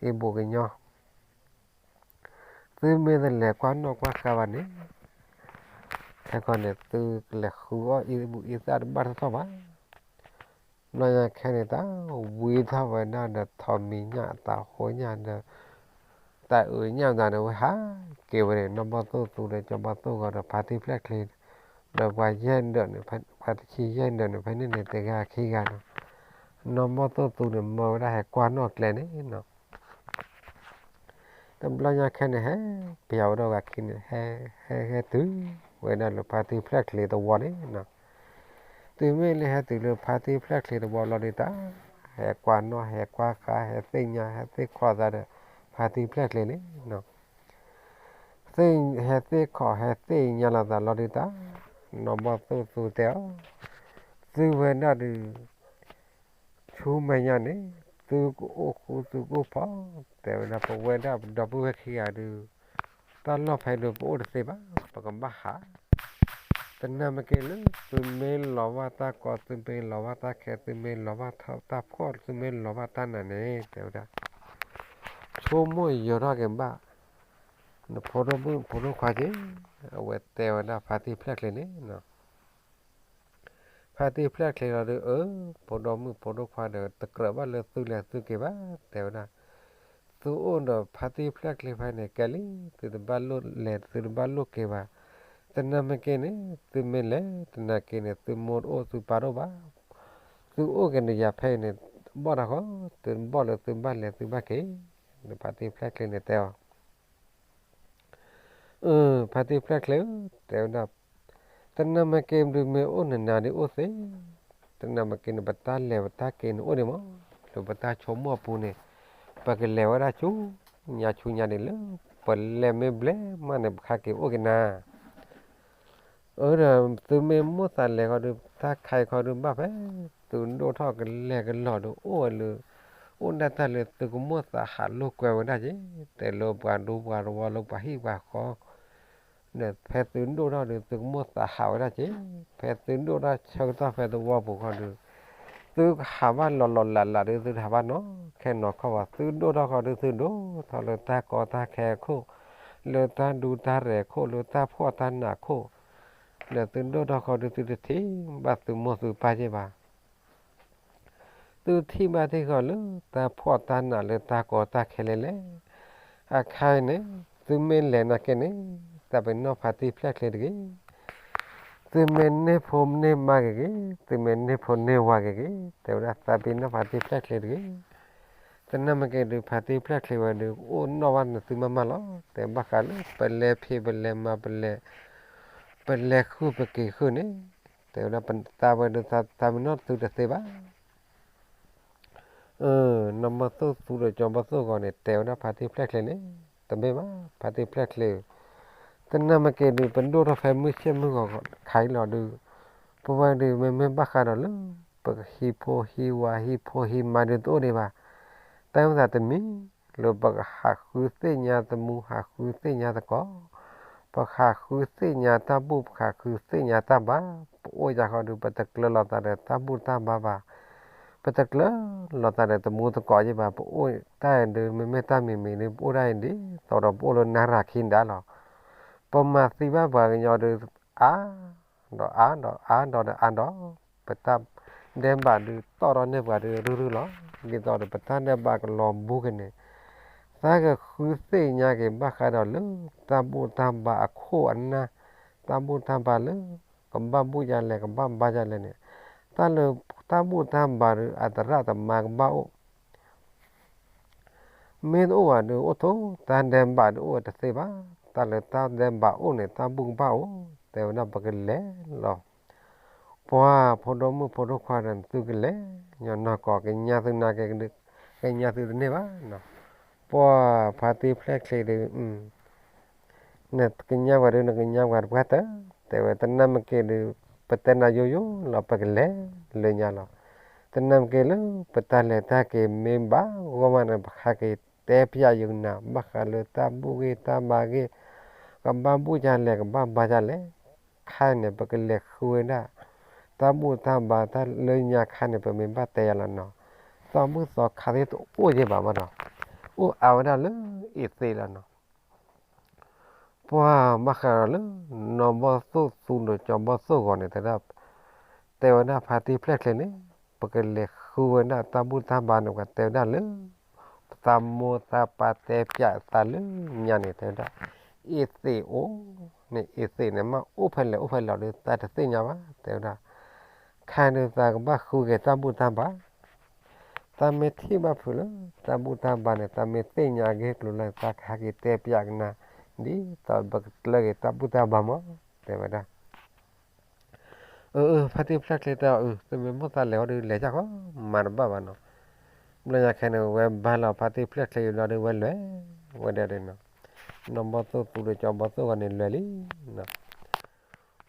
အံဘူးကညီ သုမ့ၢ်တလဲၤကွၢ်နီၣ်ကွၢ်ဃါဘၣ်န့ၣ် ခဲကီန့ၣ် သုကလဲၤဃုအီၣ်အံဘူးအံသၣ်တဘၣ်ထီၣ်ထီၣ်ဘၣ် ဘျီညါခဲန့ၣ်တၢ် ဝံထီၣ်ဝဲဒၣ်ဒီးထိးမံၤညၣ်တၢ်ဃိညၣ်ဒီး တၢ်အုးညၣ်မတၤန့ၣ် ဝဲဟးက့ၤဝဲန့ၣ် နီၢ်ဘီၣ်သိၣ်သူဒီးကၠီဘီၣ်သိၣ်ဂီၤဒီးဖါတံၢ်ဖျဲၣ်ချ့ ဒီးပှၤယဲၢ်ဒၢးန့ၣ် ပှၤတဆံယဲၢ်ဒၢးန့ၣ် ဖဲန့ၣ်န့ၣ်တဂၤခံဂၤနီၤ နီၢ်ဘီၣ်သိၣ်သူန့ၣ် မၢဝဲဒၣ်ဟဲကွၢ်နီၣ်ကျဲန့ၣ်နီၤ တဘျီညါခဲန့ၣ် ဟဲပျီဝဲဒၣ်ဂၤခံန့ၣ် ဟဲ ဟဲဟဲတုၤဝဲဒၣ်လၢဖါတံၢ်ဖျဲၣ်ချ့သဝီန့ၣ်နီၤ တုၤမ့ၢ်လၢဟဲတုၤလၢဖါတံၢ်ဖျဲၣ်ချ့သဝီလီၤဒုးတၢ် ဟဲကွၢ်နီၣ် ဟဲကွၢ်ဃါ ဟဲသ့ၣ်ညါ ဟဲသ့ၣ်ခီၣ်သးဒီး ဖါတံၢ်ဖျဲၣ်ချ့န့ၣ်နီၤ သ့ၣ် ဟဲသ့ၣ်ခီၣ် ဟဲသ့ၣ်ညါလိာ်သးလီၤဒုးတၢ် နီၢ်ဘီၣ်သိၣ်သူတဲအီၤ သုဝဲဒၣ်ဒုး ဆူမဲာ်ညါန့ၣ် သုကအိၣ်ဃူသုကအိၣ်ဖိး တဲဝဲဒၣ် ပဝဲဒၣ်ပဒီပုၢ်ဝဲၢ်ခံဂၤဒုး တၢ်လီၢ်ဖဲဒုးပအိၣ်တသ့ဘၣ် ပကဘၣ်ဟး သနာ်က့လၢ သုမ့ၢ်လီၤဘၣ်တၢ်ကီ သုမ့ၢ်လီၤဘၣ်တၢ်ခဲ သုမ့ၢ်လီၤဘၣ်တၢ်ဖှီၣ် သုမ့ၢ်လီၤဘၣ်တၢ်နးန့ၣ် တဲဝဲဒၣ် ဆိကမိၣ်ယၢၤထီၣ်က့ၤဘၣ် နဖိဒိၣ်မုၣ်ဖိဒိၣ်ခွါက့ၤ အဝဲတဲဝဲဒၣ်ဖါတံၢ်ဖျဲၣ်ချ့န့ၣ်နီၤ ဖါတံၢ်ဖျဲၣ်ချ့လီၤဒီး အၢ ဖိဒိၣ်မုၣ်ဖိဒိၣ်ခွါဒီး တကြၢးဘၣ်လၢသုလဲၤသုက့ၤဘၣ် တဲဝဲဒၣ်, သုအိၣ်ဒီးဖါတံၢ်ဖျဲၣ်ချ့ဖဲန့ၣ် ကဲလံ, သုတဘၣ်လိၣ်လဲၤ သုတဘၣ်လိၣ်က့ၤဘၣ်, တနၢ်မ့ၢ်က့န့ၣ် သုမ့ၢ်လဲၤတနၢ်က့န့ၣ် သုမိၢ်တအိၣ်သုပၢ်တအိၣ်ဘၣ်, သုအိၣ်က့ၤဒီးယၤဖဲအံၤန့ၣ် ဘီၣ်တၢ်ဃီ, သုဘီၣ်လၢသုဘၣ်လဲၤသုဘၣ်က့ၤ, ဒီးဖါတံၢ်ဖျဲၣ်ချ့န့ၣ်တဲအီၤ အၢ ဖါတံၢ်ဖျဲၣ်ချ့ဧၢ တဲဝဲဒၣ်, တနၢ်မ့ၢ်က့ဒုးမ့ၢ်အိၣ်နနၤဒုးအိၣ်သ့, တနၢ်မ့ၢ်က့န့ၣ် ပတၢ်လဲၤပတၢ်က့ၤန့ၣ်အိၣ်ဒံးမး, လၢပတၢ်ဆိကမိၣ်အပူၤန့ၣ် ပကလဲၤဝဲဒၣ်ဆူညါဆူညါန့ၣ်လၢ ပလဲၤမ့ၢ်ဘျဲၣ်မးန့ၣ် ပကဟဲက့ၤအိၣ်က့ၤနၤ အၢ ဒီးသုမ့ၢ်မိၣ်သးလဲၤဃီဒုး တၢ်ခါအံၤခီဒုးဘၣ်ဖဲ သုဒိၣ်ထီၣ်ကလဲၤကလီၤဒုး အိၣ်ဝဲလၢ အိၣ်ဒၣ်တၢ်လၢသုကမိၣ်သးဟးလိာ်ကွဲဝဲဒၣ်က့ၤ တဲလၢပှၤဒူပှၤတဝီလၢပှၤဟံၣ်ပှၤဃီ ဒီးဖဲသုဒိၣ်ထီၣ်ဒုး သုကမိၣ်သးဟးဝဲဒၣ်က့ၤ, ဖဲသုဒိၣ်ထီၣ်ဆၢကတီၢ်ဖဲသဝီပူၤဃီဒုး သုကဟးဘၣ်လီၤလီၤလးလးဒုး သုတဟးဘၣ်နီၢ်ခဲနီၢ်ခီဘၣ်, သုဒိၣ်ထီၣ်ဃီဒုး သုဒိၣ်ထီၣ်လၢတၢ်ကီတၢ်ခဲအခိၣ်, လၢတၢ်ဒူတၢ်ရဲၣ်အခိၣ်, လၢတၢ်ဖှီၣ်တၢ်နးအခိၣ်, ဒီးသုဒိၣ်ထီၣ်ဃီဒုး သုတထံၣ်ဘၣ်သုမိၢ်သုပၢ်က့ၤဘၣ် သုထံၣ်ဘၣ်ထံၣ်ဃီလၢတၢ်ဖှီၣ်တၢ်နးလၢတၢ်ကီတၢ်ခဲလဲၣ်လဲၣ်, အခါအံၤန့ၣ် သုမ့ၢ်လဲၤနာ်က့န့ၣ် သးပ့ၤနီၣ်ဖါတံၢ်ဖျဲၣ်ချ့တဂ့ၤ, သုမ့ၢ်န့ၢ်ဖိန့ၢ်မါက့ၤဂ့ၤ, သုမ့ၢ်န့ၢ်ဖိန့ၢ်ဝၤက့ၤဂ့ၤ, တဲဝဲဒၣ်သးပ့ၤနီၣ်ဖါတံၢ်ဖျဲၣ်ချ့တဂ့ၤ, တနၢ်မ့ၢ်က့ဒုး ဖါတံၢ်ဖျဲၣ်ချ့ဝဲဒုး အိၣ်နီၣ်ဘၣ်နသုမးမးလီၤ, တဲဘၣ်ဃးလၢပလဲၤဖံးပလဲၤမၤပလဲၤ, ပလဲၤဃုပက့ၤဃုန့ၣ်, တဲဝဲဒၣ်သးဝဲဒုး သးမ့ၢ်နီၣ်သုတသ့ဘၣ် နီၢ်ဘီၣ်သိၣ်သူဒီးကၠီဘီၣ်သိၣ်ဂီၤန့ၣ် တဲဝဲဒၣ်ဖါတံၢ်ဖျဲၣ်ချ့န့ၣ်, တမ့ၢ်ဘၣ် ဖါတံၢ်ဖျဲၣ်ချ့, တနၢ်မ့ၢ်က့ဒုး ပဒိၣ်ထီၣ်ဖဲမုၢ်ဆ့ၣ်မုၢ်ဂီၤခါအံၤလီၤဒုး, ပဝဲဒုး မ့မ့ၢ်ဘၣ်ဃးဒီးလၢ ပကဟံးဖိဟံးဝၤ ဟံးဖိဟံးမါဒုးတအိၣ်ဒံးဘၣ်, တၢ်မ့ၢ်သးတမံၤ လၢပကဟးဃုသ့ၣ်ညါသမူ ဟးဃုသ့ၣ်ညါသကိး, ပဟးဃုသ့ၣ်ညါတၢ်ဘူၣ် ပဟးဃုသ့ၣ်ညါတၢ်ဘါ, ပအိၣ်ယၤဃီဒုး ပတကျၢၤလိာ်သးဒီးတၢ်ဘူၣ်တၢ်ဘါဘၣ်, ပတကျၢၤလိာ်သးဒီးသမူသကိးယ့ၢ်ဘၣ်, ပအိၣ်တၢ်အံၤဒုး မ့မ့ၢ်တၢ်မံၤမံၤဒုး ပအိၣ်တၢ်အံၤဒ်သိးဒီးပအိၣ်လၢနရၤခံဒါလီၤ, ပမၤသံဘၣ်ပှၤကညီဒုး အါ ဒီးအါဒီးအါဒီးဒီးအါဒီး, ပတၢ်ဒဲးဘးဒုးတီၣ်ထီၣ်န့ၢ်ပှၤဒုးရုၢ်ရုၢ်လီၤ, ဒ်သိးဒီးပတၢ်ဒဲးဘးကလီၤဘူက့ၤန့ၣ်, သးကဃုသ့ၣ်ညါက့ၤဘၣ်ဃးဒီးလၢ တၢ်ဘူၣ်တၢ်ဘါအခိၣ်အနၢ်, တၢ်ဘူၣ်တၢ်ဘါလၢ ကဘၣ်ဘူၣ်ယၤလဲၣ် ကဘၣ်ဘါယၤလဲၣ်န့ၣ်, တၢ်လၢတၢ်ဘူၣ်တၢ်ဘါဒုး အသရၣ်သမါကဘၣ်အိၣ် မ့ၢ်တအိၣ်ဘၣ်ဒုး အိၣ်ထိးတၢ်ဒဲးဘးဒုးအိၣ်ဝဲတသ့ဘၣ်, တၢ်လၢတၢ်ဒဲးဘးအိၣ်န့ၣ် တၢ်ဘူၣ်ကဘၣ်အိၣ်, တဲဝဲဒၣ်ပကလဲၤလီၤ, ပှၤဖိဒိၣ်မုၣ်ဖိဒိၣ်ခွါဒီးသုကလဲၤ, ညီနီၢ်ကီၢ် ကညါသုနာ်က့ ကညါသုတန့ၢ်ဘၣ်နီၤ, ပှၤဖါတံၢ်ဖျဲၣ်ချ့ဒုး နကညါပှၤဒုး နကညါပှၤတပှၢ်တၢၢ်, တဲဝဲတနၢ်မ့ၢ်က့ဒုး ပတဲနၤယိယိလီၤ ပကလဲၤလၢညါလီၤ, တနၢ်မ့ၢ်က့လၢ ပတၢ်လဲၤတၢ်က့ၤမ့ၢ်ဘၣ်ဂီၢ်မးန့ၣ် ပဟဲက့ၤတဲပျးယုာ်နၤ ဘၣ်ဃးလၢတၢ်ဘူၣ်ဂ့ၢ်တၢ်ဘါဂ့ၢ်, ကဘၣ်ဘူၣ်ယၤလဲၣ် ကဘၣ်ဘါယၤလဲၣ်, ခါန့ၣ် ပကလဲၤဃုဝဲဒၣ် တၢ်ဘူၣ်တၢ်ဘါတၢ်လၢညါခါန့ၣ် ပမ့ၢ်ဘၣ်တဲယၤလီၤနီၤ, သီဘူၣ်သီခါသ့ၣ်တအိၣ်ယဲၢ်ဘၣ်မးနီၤ, အိၣ်အါဝဲဒၣ်လၢအ့ၣ်သ့းလီၤနီၤ ပှၤဘၣ်ဃးဒီးလၢ နီၢ်ဘီၣ်သိၣ်သူဒီးကၠီဘီၣ်သိၣ်ဂီၤန့ၣ် တဲဝဲဒၣ်, တဲဝဲဒၣ်ဖါတံၢ်ဖျဲၣ်ချ့န့ၣ် ပကလဲၤဃုဝဲဒၣ်တၢ်ဘူၣ်တၢ်ဘါန့ၣ် ပှၤတဲဝဲဒၣ်လၢ သးမိၢ်သးပၢ်တဲပျးသးလၢညါန့ၣ် တဲဝဲဒၣ်, အ့ၣ်သ့းအိၣ်န့ၣ် အ့ၣ်သ့းန့ၣ် မ့ၢ်အိၣ်ဖဲလဲၣ်အိၣ်ဖဲလဲၣ်ဒီး သးတသ့ၣ်ညါဘၣ် တဲဝဲဒၣ် ခါန့ၣ်သးကဘၣ်ဃုက့ၤတၢ်ဘူၣ်တၢ်ဘါ, သးမ့ၢ်ထံၣ်ဘၣ်ဖုးလၢတၢ်ဘူၣ်တၢ်ဘါန့ၣ် သးမ့ၢ်သ့ၣ်ညါအဂ့ၢ်ကျိၤလၢ သးကဟဲက့ၤတဲပျးကနၤ ဒ်သိးပကကျၢၤက့ၤတၢ်ဘူၣ်တၢ်ဘါမး တဲဝဲဒၣ်. အၢ အၢ ဖါတံၢ်ဖျဲၣ်ချ့တဲအီၤ အၢ သုမ့ၢ်မိၣ်သးလဲၤဝဲဒီး လဲၤယၢ်ဃီ မၤတဘၣ်ဘၣ်နီၤ. ဘျီညါခဲန့ၣ် ဝဲဘါလီၤဖါတံၢ်ဖျဲၣ်ချ့ဘျီဒီး ဝဲလဲၤဝဲဒၣ်ဒီးနီၤ, နီၢ်ဘီၣ်သိၣ်သူဒီးကၠီဘီၣ်သိၣ်ဂီၤန့ၣ် လဲၤလံနီၤ.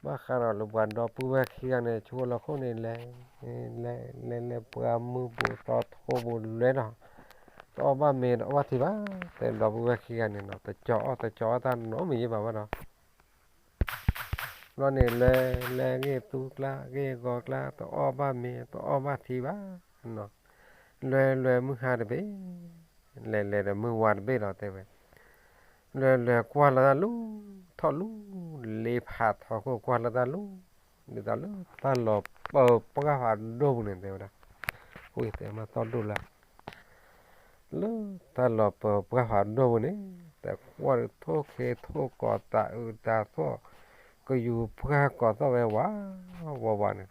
ဘၣ်ဃးဒီးလၢပှၤဒီပုၢ်ဝဲၢ်ခံဂၤန့ၣ် ဆူလီၢ်ခိၣ်န့ၣ် လဲၤ လဲၤ လဲၤ လဲၤ ပှၤမုၢ်ပူၤသီထိပူၤလဲၤနီၤ, တအီၣ်ဘၣ်မ့ၤ တအီၣ်ဘၣ်ထံဘၣ်, တဲဒီပုၢ်ဝဲၢ်ခံဂၤန့ၣ်နီၤ တကၠီအီၣ် တကၠီအီၣ်တၢ်နီတမံၤယဲၢ်ဘၣ်ဘၣ်နီၤ. ဘျီန့ၣ် လဲၤ လဲၤဂ့ၢ်သူကျါ ဂ့ၢ်ဂီၤကျါ တအီၣ်ဘၣ်မ့ၤ တအီၣ်ဘၣ်ထံဘၣ်နီၤ. လဲၤ လဲၤမုၢ်ဟါတဘ့ၣ် လဲၤ လဲၤဒီးမုၢ်ဝါတဘ့ၣ်လီၤ တဲဝဲ. လဲၤ လဲၤကွၢ်လီၤတၢ်လူၤ ထီၣ်လူၤ လ့ဖးထီခိၣ်ကွၢ်လီၤတၢ်လူၤ ဒ်သိးလၢတၢ်လီၢ်ပပှၢ်ဖးဒိၣ်ပူၤန့ၣ် တဲဝဲဒၣ်, အိၣ်ယတဲမၤသီၣ်ဒိၣ်လၢ လၢတၢ်လီၢ်ပပှၢ်ဖးဒိၣ်ပူၤန့ၣ် တကွၢ်ဒီးထိၣ်ခ့ထိၣ်ကီး တၤအုးတၤသီၣ် ကယူၤပှၢ်ကီးသီၣ်ဝဲဝးဝးဝးန့ၣ်,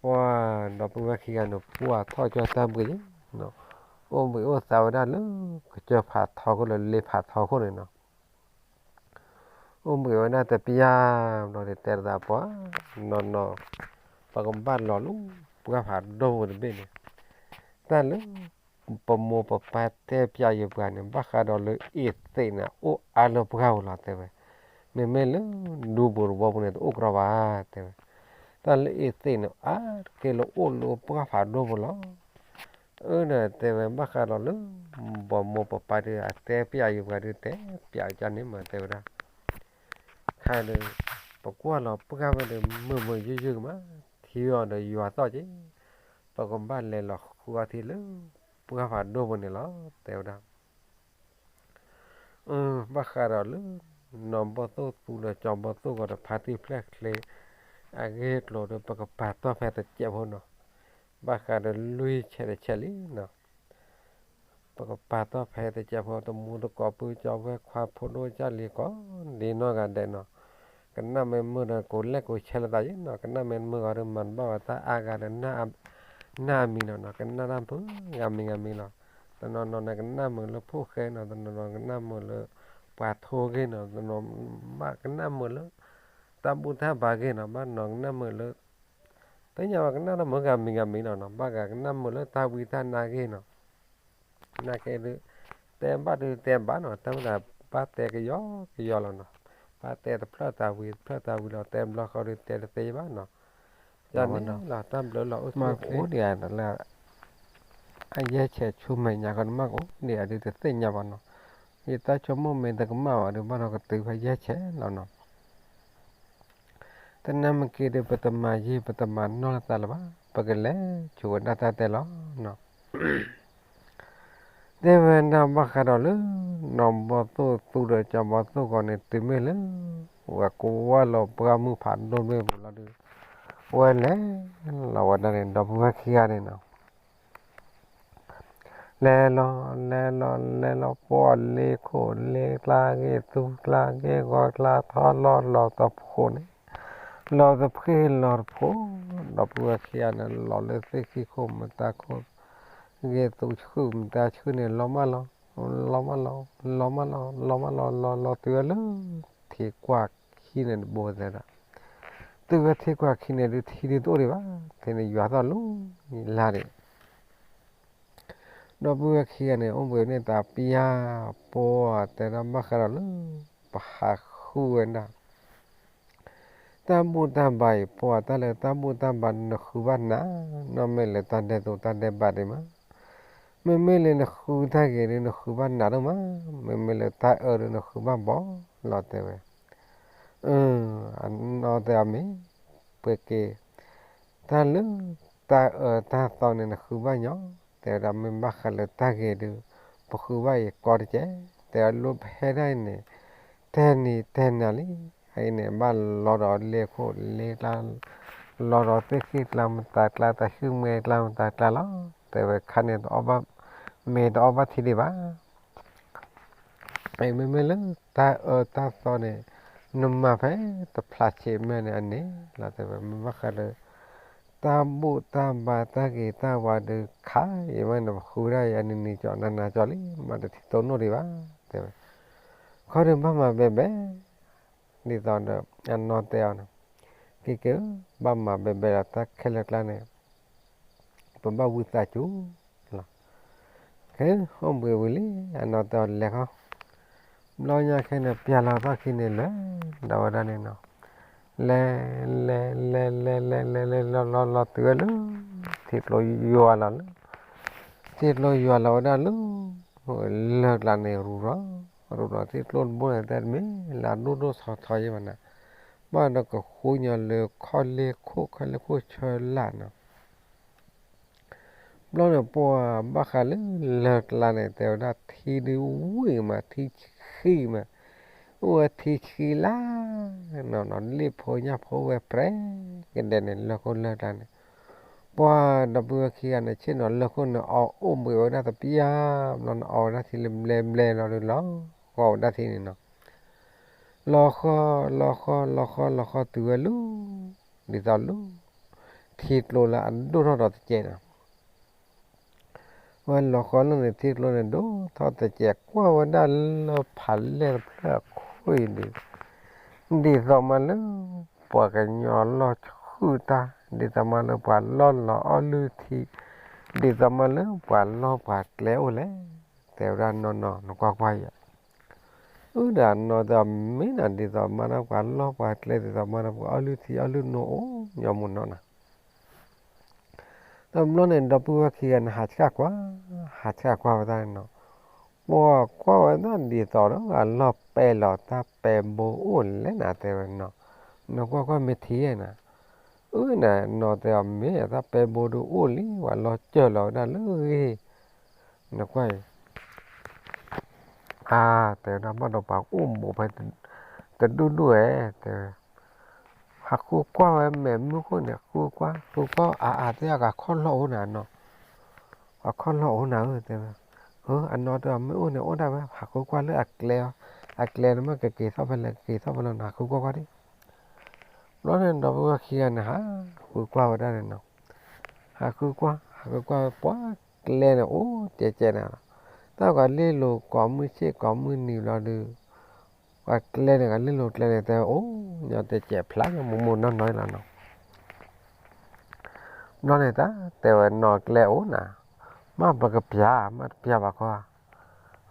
ပှၤဒီပုၢ်ဝဲၢ်ခံဂၤန့ၣ် ပှၢ်ထီၣ်ကၠီတၢ်ဘှံးယဲ, အိၣ်ဘှံးအိၣ်သါဝဲဒၣ်လၢ ကစၢၢ်ဖးထီခိၣ်လၢလ့ဖးထီခိၣ်န့ၣ်နီၤ. အိၣ်ဘှံးဝဲဒၣ်တပျၢ်ဘျီန့ၣ် တဲတသးပှၤ နီၢ်နီၢ် ပကဘၣ်လီၤလၢ ပှၢ်ဖးဒိၣ်ပူၤတဘ့ၣ်န့ၣ်, တၢ်လၢ ပမိၢ်ပပၢ်တဲပျးယပှၤန့ၣ် ဘၣ်ဃးဒီးလၢအ့ၣ်သ့းန့ၣ် အိၣ်အါလၢပှၢ်ပူၤလီၤ တဲဝဲ, မ့မ့ၢ်လၢဒူပူၤတဝီပူၤန့ၣ် တအိၣ်ကြီဘၣ် တဲဝဲ, တၢ်လၢအ့ၣ်သ့းန့ၣ် အါတက့ၢ်လၢအိၣ်လၢပှၢ်ဖးဒိၣ်ပူၤလီၤ. အၢ ဒီးတဲဝဲ ဘၣ်ဃးဒီးလၢ ပမိၢ်ပပၢ်ဒီး အတဲပျးယပှၤဒီး တဲပျးကန့ၣ်မး တဲဝဲဒၣ်, ခါဒီး ပကွၢ်လီၤပှၢ်ဝဲဒီး မုာ်မုာ်ယုာ်ယုာ်ကမး ထံအီၤဒီးယွၤသီၣ်က့ၤ, ပကဘၣ်လဲၤလီၤဃုအီထံလၢ ပှၢ်ဖးဒိၣ်ပူၤန့ၣ်လီၤ တဲဝဲဒၣ်. ဘၣ်ဃးဒီးလၢ နီၢ်ဘီၣ်သိၣ်သူဒီးကၠီဘီၣ်သိၣ်ဂီၤတဖါတံၢ်ဖျဲၣ်ချ့ အဂ့ၢ်အကျိၤဒီး ပကပာ်တီၢ်ဖဲတစဲးဖိနီၤ, ဘၣ်ဃးဒီးလွံၢ်ဆဲးတဆဲးလံနီၤ. ပကပာ်တီၢ်ဖဲတစဲးဖိ တမူတကိးပုၢ်ကၠီဝဲၢ်ခွါဖိဒိၣ်ကၢ်လံၤကိးဒ်နီၢ်ဂၤဒဲးနီၤ, ကနၣ်မ့ၢ်မုာ်ဒီး ကိးလဲၣ်ကိးဆဲးလိာ်သးယဲနီၤ, ကနၣ်မ့ၢ်မုာ်ဂီၤဒီး မၤတဘၣ်ဝဲတၢ်အါဂၤဒီး နၢ်အမံၤနီၤနီၤ, ကနၣ်တၢ်မုာ်ဂၤမံၤဂၤမံၤလီၤ. တနီၤနီၤန့ၣ် ကနၣ်မုာ်လၢဖိၣ်ဃဲနီၤ, တနီၤနီၤကနၣ်မုာ်လၢ ပှၤထိဂ့ၢ်နီၤ, တနီၤဘၣ်ကနၣ်မုာ်လၢ တၢ်ဘူၣ်တၢ်ဘါဂ့ၢ်နီၤ, ဘၣ်နီၤကနၣ်မုာ်လၢ သ့ၣ်ညါဘၣ်ကနၣ်တၢ်မုာ်ဂၤမံၤဂၤမံၤလီၤနီၤ, ဘၣ်ဂၤကနၣ်မုာ်လၢတၢ်ဝံတၢ်နါဂ့ၢ်နီၤ, နာ်က့ဒုး တဲဘၣ်ဒုးတဲဘၣ်နီၤ, တၢ်မ့ၢ်သးဘၣ်တဲကယီကယီလီၤနီၤ, ဘၣ်တဲတဖျၢၣ်သးဝံၤ တဖျၢၣ်သးဝံၤလီၤ, တဲဘျီဃီဒုးတဲတသ့ဘၣ်နီၤ, ယန့ၣ်လီၤ တၢ်ဘျုးလီၤအိၣ်ဆူၣ်အိၣ်ဒံးလၢ အယဲၢ်ဆဲးဆူမဲာ်ညါဃီန့ၣ် မ့ၢ်ကအိၣ်ဒံးအဒုးတသ့ၣ်ညါဘၣ်နီၤ, ယတၢ်ဆိကမိၣ်မ့ၢ်တကမၣ်ဘၣ်ဒုး ဘၣ်ဒီးကတုၤဖဲယဲၢ်ဆဲးလီၤနီၤ. တနၢ်မ့ၢ်က့ၤဒီး ပတမၤယံာ် ပတမၤနီၢ်လၢသးလၢၤဘၣ်, ပကလဲၤဆူဝဲဒၣ်တၢ်တဲလီၤနီၤ. တဲဝဲဒၣ်ဘၣ်ဃးဒီးလၢ နီၢ်ဘီၣ်သိၣ်သူဒီးကၠီဘီၣ်သိၣ်ဂီၤန့ၣ် တုၤမ့ၢ်လၢ ဝဲကဝီၤလီၤပှၢ်မုၢ်ဖးဒိၣ်မ့ၢ်ပူၤလီၤဒုး ဝဲလဲၤလီၤဝဲဒၣ်န့ၣ် ဒီပုၢ်ဝဲၢ်ခံဂၤန့ၣ်နီၤ လဲၤလီၤ လဲၤလီၤ လဲၤလီၤ ပှၢ်လ့ခိၣ်လ့ကျါ ဂ့ၢ်သူကျါ ဂ့ၢ်ဂီၤကျါ ထီၣ်လီၤလီၤတဖိးန့ၣ်, လီၤတဖှ့ၣ်လီၤတဖိး, ဒီပုၢ်ဝဲၢ်ခံဂၤန့ၣ် လီၤလၢသ့ၣ်ခံခိၣ်မတၤခိၣ်, ဂ့ၢ်သူဆှုၣ်မတၤဆှုၣ်န့ၣ် လီၤမၢ်လီၤ, လီၤမၢ်လီၤ, လီၤမၢ်လီၤ, လီၤမၢ်လီၤ လီၤလီၤတုၤဝဲလၢ ထံကွၢ်ခံန့ၣ်တဘိသဲဒၣ်, တုၤဝဲထံကွၢ်ခံန့ၣ်ဒုး ထံဒုးတအိၣ်ဒံးဘၣ်, ဖဲန့ၣ်ယွၤသီၣ်လီၤလါဒံး ဒီပုၢ်ဝဲၢ်ခံဂၤန့ၣ် အိၣ်ဘှံးန့ၢ်သးပျၢ်ပီ တဲဒၣ်ဘၣ်ဃးဒီးလၢ ပဟးဃုဝဲဒၣ် တၢ်ဘူၣ်တၢ်ဘါအံၤ ပှၤတၢ်လၢတၢ်ဘူၣ်တၢ်ဘါနဃုဘၣ်နၤ, နီၢ်မ့ၢ်လၢတၢ်ဒဲးသိးတၢ်ဒဲးဘးဒံးမး, မ့မ့ၢ်လၢနဃုတၢ်ဂ့ၤဒီး နဃုဘၣ်နၤဒိၣ်မး, မ့မ့ၢ်လၢတၢ်အၢဒီး နဃုဘၣ်ဘီလီၤတဲဝဲ, အနီၢ်တဲအီၤမ့ၢ် ပက့ၤ တၢ်လၢ တၢ်အၢတၢ်သီန့ၣ် နဃုဘၣ်ညီ, တဲဝဲဒၣ်မ့ၢ်ဘၣ်ဃးလၢတၢ်ဂ့ၤဒုး ပဃုဘၣ်အံၤကီတကဲး, တဲဝဲလၢပဟဲဒၣ်အံၤန့ၣ် တဲနံၤတဲနၤလံ, အအံၤန့ၣ် ဘၣ်လီၤဒီးလ့ခိၣ်လ့ကျါ, လီၤဒီးသ့ၣ်ဃံၣ်ကျါမတၤကျါ တၢ်ဆှုၣ်မဲကျါမတၤကျါလီၤ, တဲဝဲခါန့ၣ် တအီၣ်ဘၣ်, မ့ၢ်တအီၣ်ဘၣ်ထံဒံးဘၣ် အံၤမ့မ့ၢ်လၢတၢ်အၢတၢ်သီန့ၣ် နမၤဖဲတဖျးဆံးမဲာ်န့ၣ် အန့ၣ်လီၤတဲဝဲ မ့ၢ်ဘၣ်ဃးလၢ တၢ်ဘူၣ်တၢ်ဘါတၢ်ဂ့ၤတၢ်ဝါဒုးခါအံၤဝဲန့ၣ် ပဃုဒၣ်အံၤ အနံၤနံၤကၠီနၤနၤကၠီလံ မၤတထံၣ်တိၢ်နီၣ်ဒံးဘၣ် တဲဝဲ, ခီဒုးဘၣ်မၤဘဲဘဲ ဒ်သိးဒီး အနီၢ်တဲအီၤန့ၣ်, က့ၤက့ၤဧၢ, ဘၣ်မၤဘဲဘဲဒီးတၢ်ခဲလၢာ်ကျါန့ၣ် ပဘၣ်ဝံသးစူၤလီၤ. ခဲအိၣ်ဘှံးဝံၤလံ အနီၢ်တဲအီၤလဲၤခီ, ဘျီညါခဲန့ၣ် ပျၢ်လီၤသီၣ်ခံန့ၣ်လဲၤ ဒီးဝဲဒၣ်န့ၣ်နီၤ, လဲၤ လဲၤ လဲၤ လဲၤ လဲၤ လဲၤ လဲၤ လီၤ လီၤ လီၤတုၤဝဲလၢ ထံကျိယွၤလီၤလၢ ထံကျိယွၤလီၤဝဲဒၣ်လၢ လၢၢ်ကျါန့ၣ်ရူၤလီၤ, ရူၤလီၤထံကျိတဘိန့ၣ် တဲတမ့ၢ်လၢအဒိၣ်ဒိၣ်ထီထီယဲၢ်ဘၣ်နၤ, ဘၣ်ဒီးကဃူညီလၢခီၣ်လ့ၢ်ခိၣ် ခီၣ်လ့ၢ်ခိၣ်ဆၢလၢ်နီၤ ဘျီန့ၣ် ပှၤဘၣ်ဃးလၢလၢၢ်ကျါန့ၣ် တဲဝဲဒၣ်ထံဒုးဝံၣ်မး ထံဆံးမး, အိၣ်ဝဲထံဆှံလၢ်နီၤနီၤ လ့ၣ်ဖိညၣ်ဖိဝဲပြဲကဒဲးန့ၣ် လၢၢ်ခိၣ်လၢၢ်ကျါန့ၣ်, ပှၤဒီပုၢ်ဝဲၢ်ခံဂၤန့ၣ် ဆ့ၣ်နီၤလၢၢ်ခိၣ်န့ၣ် အီၣ်အိၣ်ဘှံးဝဲဒၣ်တပျၢ်ဘျီန့ၣ် အီၣ်ဝဲဒၣ်ထံလၢဘျဲဘျဲလီၤဒုးလီၤဃီဝဲဒၣ်ထံန့ၣ်နီၤ, လီၤဃီ လီၤဃီ လီၤဃီ လီၤဃီတုၤဝဲလၢ ဒ်သိးလၢ ထံကျိလၢအဒိၣ်ထီၣ်ဒီးတစဲးန့ၣ် ဝဲလီၤဃီလၢန့ၣ် ထံကျိန့ၣ်ဒိၣ်ထီၣ်တစဲး ကွၢ်ဝဲဒၣ်လၢဖးလဲၢ်တဖျၢၣ်အခိၣ်အံၤဒုး, ဒ်သိးမးလၢ ပှၤကညီလီၢ်ဆှုၣ်တၢ်, ဒ်သိးမးလၢပှၤလီၢ်လီၤအီၣ်လုၢ်ထံ, ဒ်သိးမးလၢပှၤလီၢ်ပှၤကျဲအိၣ်လဲၣ်, တဲဝဲဒၣ်နီၢ်နီၢ် နကွၢ်ကွၢ်ယၤ အုၣ်ဒီးအနီၢ်တဲအီၤ မ့ၢ်နၤ ဒ်သိးမးလၢပှၤလီၢ်ပှၤကျဲ ဒ်သိးမးလၢပှၤအီၣ်လုၢ်ထံအီၣ်လုၢ်နိအိၣ်ညီမူနီၢ်နၤ, တဘျီန့ၣ် ဒီပုၢ်ဝဲၢ်ခံဂၤန့ၣ် ဟးဆှၣ်ကွၢ်, ဟးဆှၣ်ကွၢ်ဝဲဒၣ်န့ၣ်နီၤ, ပှၤကွၢ်ဝဲဒၣ်ဒ်သိးဒီးအလီၢ်ပဲလီၤတၢ်ပဲဘိအိၣ်လဲၣ်နၤ တဲဝဲနီၤ, နကွၢ်ကွၢ်မ့ၢ်ထံၣ်နၤ, အုၣ်နၤ နီၢ်တဲအီၤ မ့ၢ်တၢ်ပဲဘိဒုးအိၣ်လံ ပှၤလီၤစၢၤလီၤဝဲဒၣ်လၢဂ့ၢ် နကွၢ်အံၤ အါ တဲဝဲဒၣ် ဘၣ်ဒီးပှၤအိၣ်ဘူးဖဲ တဒူၣ်ဒူၣ်ဝဲ တဲဝဲ, ဟးဃုကွၢ်ဝဲမဲာ်မုၢ်ခိၣ်န့ၣ် ဃုကွၢ် ဃုကွၢ် အါအါ တဲအီၤ အခီၣ်လီၢ်အိၣ်နၤနီၤ, အခီၣ်လီၢ်အိၣ်နၤဧၢ တဲဝဲ, အနီၢ်တဲအီၤ မ့ၢ်အိၣ်န့ၣ် အိၣ်ဒၣ်ဝဲ ဟးဃုကွၢ်လၢအကျဲ, အကျဲန့ၣ်မ့ၢ်ကက့ၤထီၣ်ဖဲလဲၣ် ကက့ၤထီၣ်ဖဲလဲၣ်နီၤ ဟးဃုကွၢ်ကွၢ်ဒံး ဘျီန့ၣ် ဒီပုၢ်ဝဲၢ်ခံဂၤန့ၣ် ဟးဃုကွၢ်ဝဲဒၣ်န့ၣ်နီၤ, ဟးဃုကွၢ် ဟးဃုကွၢ် ပှၤကျဲန့ၣ် အိၣ်ကဲကဲန့ၣ်လီၤ, တၢ်ပှၤလ့ၢ်လိၤကိးမုၢ်ဆ့ၣ်ကိးမုၢ်နံၤဘျီဒုး, ပှၤကျဲန့ၣ် ကလ့ၢ်လိၤကျဲန့ၣ် တဲအိၣ်ညီတဲကဲဖျါညီမူမူနီၢ်နီၢ်လီၤနီၤ ဘျီန့ၣ်တၢ်တဲဝဲနီၢ်ကျဲအိၣ်နၤ, မ့ၢ်ပကပျၢ် မ့ၢ်တပျၢ်ဘၣ်ခီ,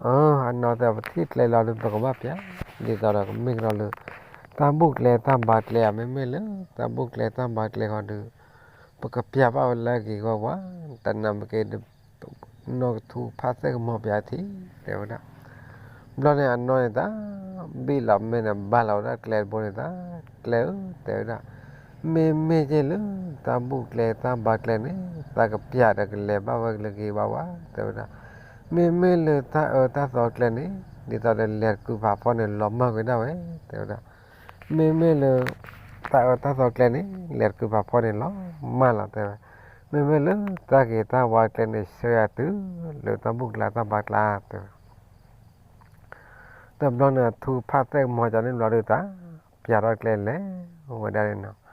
အနီၢ်တဲ ပထံၣ်ကျဲလီၤဒုး ပကဘၣ်ပျၢ်, ဒ်သိးဒီးကမ့ၢ်ကဒီးလၢ တၢ်ဘူၣ်ကျဲတၢ်ဘါကျဲဧါ မ့မ့ၢ်လၢ တၢ်ဘူၣ်ကျဲတၢ်ဘါကျဲဃီဒုး, ပကပျၢ်ဘၣ်ဝဲလၢအဂ့ၤဂီၢ်ဝါ, တနၤမ့ၢ်က့ၤဒုး နီၢ်ကထူဖးသ့ၣ်ကမီၤပျၢ်ထံၣ် တဲဝဲဒၣ် ဘျီန့ၣ်အနီၢ်န့ၣ်တၢ် ဘံၣ်လီၤမဲာ်န့ၣ် ဘါလီၤဝဲဒၣ်ကျဲတဘိန့ၣ်တၢ် ကျဲဧၢ တဲဝဲဒၣ်, မ့မ့ၢ်က့ၤလၢ တၢ်ဘူၣ်ကျဲတၢ်ဘါကျဲန့ၣ် သးကပျၢ်ဒီးကလဲၤဘၣ်ဝဲလၢဂ့ၤဝါဝါ တဲဝဲဒၣ်, မ့မ့ၢ်လၢတၢ်အၢတၢ်သီကျဲန့ၣ် ဒ်သိးဒီးလဲၤတကုးဖးဖီန့ၣ် လီၤမၢ်ကွံာ်ဒၣ်ဝဲ တဲဝဲဒၣ်, မ့မ့ၢ်လၢ တၢ်အၢတၢ်သီကျဲန့ၣ် လဲၤတကုးဖးဖီန့ၣ် လီၤမၢ်လီၤ တဲဝဲ, မ့မ့ၢ်လၢတၢ်ဂ့ၤတၢ်ဝါကျဲန့ၣ် ဆှၢအတုၤလၢတၢ်ဘူၣ်ကျဲတၢ်ဘါကျဲ တဲဝဲ တဘျီန့ၣ် ထူဖးသ့ၣ်ကမီၤကန့ၣ်ဘျီဒုးတၢ် ပျၢ်ထီၣ်ကျဲလဲၤဝဲဒၣ်န့ၣ်နီၤ,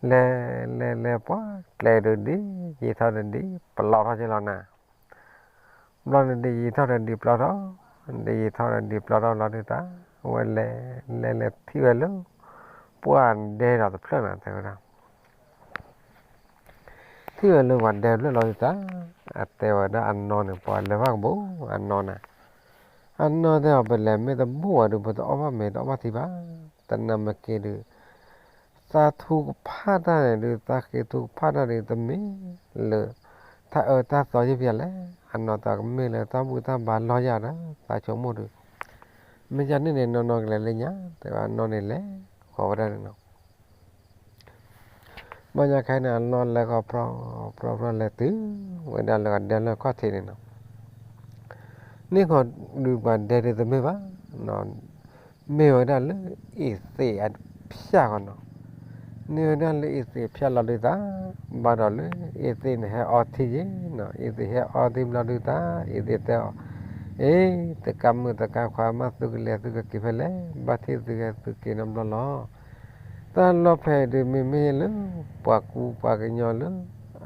လဲၤ လဲၤ လဲၤ ပှၤကျဲဒုးဒ် ယံာ်ထီၣ်ဒုးဒ် ပလီၢ်ထီၣ်က့လီၤနၤ, ဘျီန့ၣ်ဒ်ယံာ်ထီၣ်ဒုးဒ်ပလီၢ်ထီၣ်, ဒ်ယံာ်ထီၣ်ဒုးဒ်ပလီၢ်ထီၣ်လီၤဒုးတၢ်, ဝဲလဲၤ လဲၤ လဲၤထံၣ်ဝဲလၢ ပှၤဒဲဒီးတဖျၢၣ်နၤ တဲဝဲဒၣ် ထံၣ်ဝဲလၢပှၤဒဲတဖျၢၣ်လီၤဒုးတၢ်, အတဲဝဲဒၣ်အနီၢ်န့ၣ် ပှၤလဲၤဘၣ်ကဘိ အနီၢ်န့ၣ်, အနီၢ်တဲအီၤ ပလဲၤမ့ၢ်တဘူၣ်ဝဲဒုး ပတအီၣ်ဘၣ်မ့ၤတအီၣ်ဘၣ်ထံဘၣ်, တနၤမ့ၢ်က့ၤဒုး သးထူကဖၣ်တၢ်န့ၣ်ဒုး သးဃ့ထူကဖၣ်တၢ်န့ၣ် တမ့ၢ်လၢ တၢ်အၢတၢ်သီယဲၢ်ဖဲလဲၣ်, အနီၢ်တဲအီၤ ကမ့ၢ်လၢတၢ်ဘူၣ်တၢ်ဘါလီၢ်ယၤဒီး သးဆိကမိၣ်ဒုး, မ့ၢ်ယန့ၣ်န့ၣ် နီၢ်နီၢ်ကလဲၤလၢညါ တဲဝဲ အနီၢ်န့ၣ်လဲၤဃီၤဝဲဒၣ်န့ၣ်နီၤ ဘၣ်ညါခဲအံၤန့ၣ် အနီၢ်လဲၤဃီၤ ဖြီ ဖြီ ဖြီ လဲၤတုၤဝဲဒၣ်လၢအဒဲလၢအခီၣ်ထံးန့ၣ်နီၤ, န့ၢ်ဃီၤဒုးပှၤဒဲဒုးတမ့ၢ်ဘၣ်, မ့ၢ်ဝဲဒၣ်လၢအ့ၣ်သ့းအဖၠၣ်ဃီနီၤ, န့ၢ်ဝဲဒၣ်လၢအ့ၣ်သ့းအဖၠၣ်လီၤဒုးတၢ်, ဘၣ်ဒီးလၢအ့ၣ်သ့းန့ၣ်ဟဲအီထံယ့နီၤ, အ့ၣ်သ့းဟဲအီထံဘျီဒုးတၢ် အ့ၣ်သ့းတဲအီၤ, အ့ တကးမုၣ်တကးခွါ မ့ၢ်သုကလဲၤသုကက့ၤဖဲလဲၣ်, ဘၣ်ထံၣ်သုက့ၤသုက့ၤနီတဘျီလီၤ. တၢ်လီၢ်ဖဲအံၤဒုး မ့မ့ၢ်လၢ ပှၤကူပှၤကညီလၢ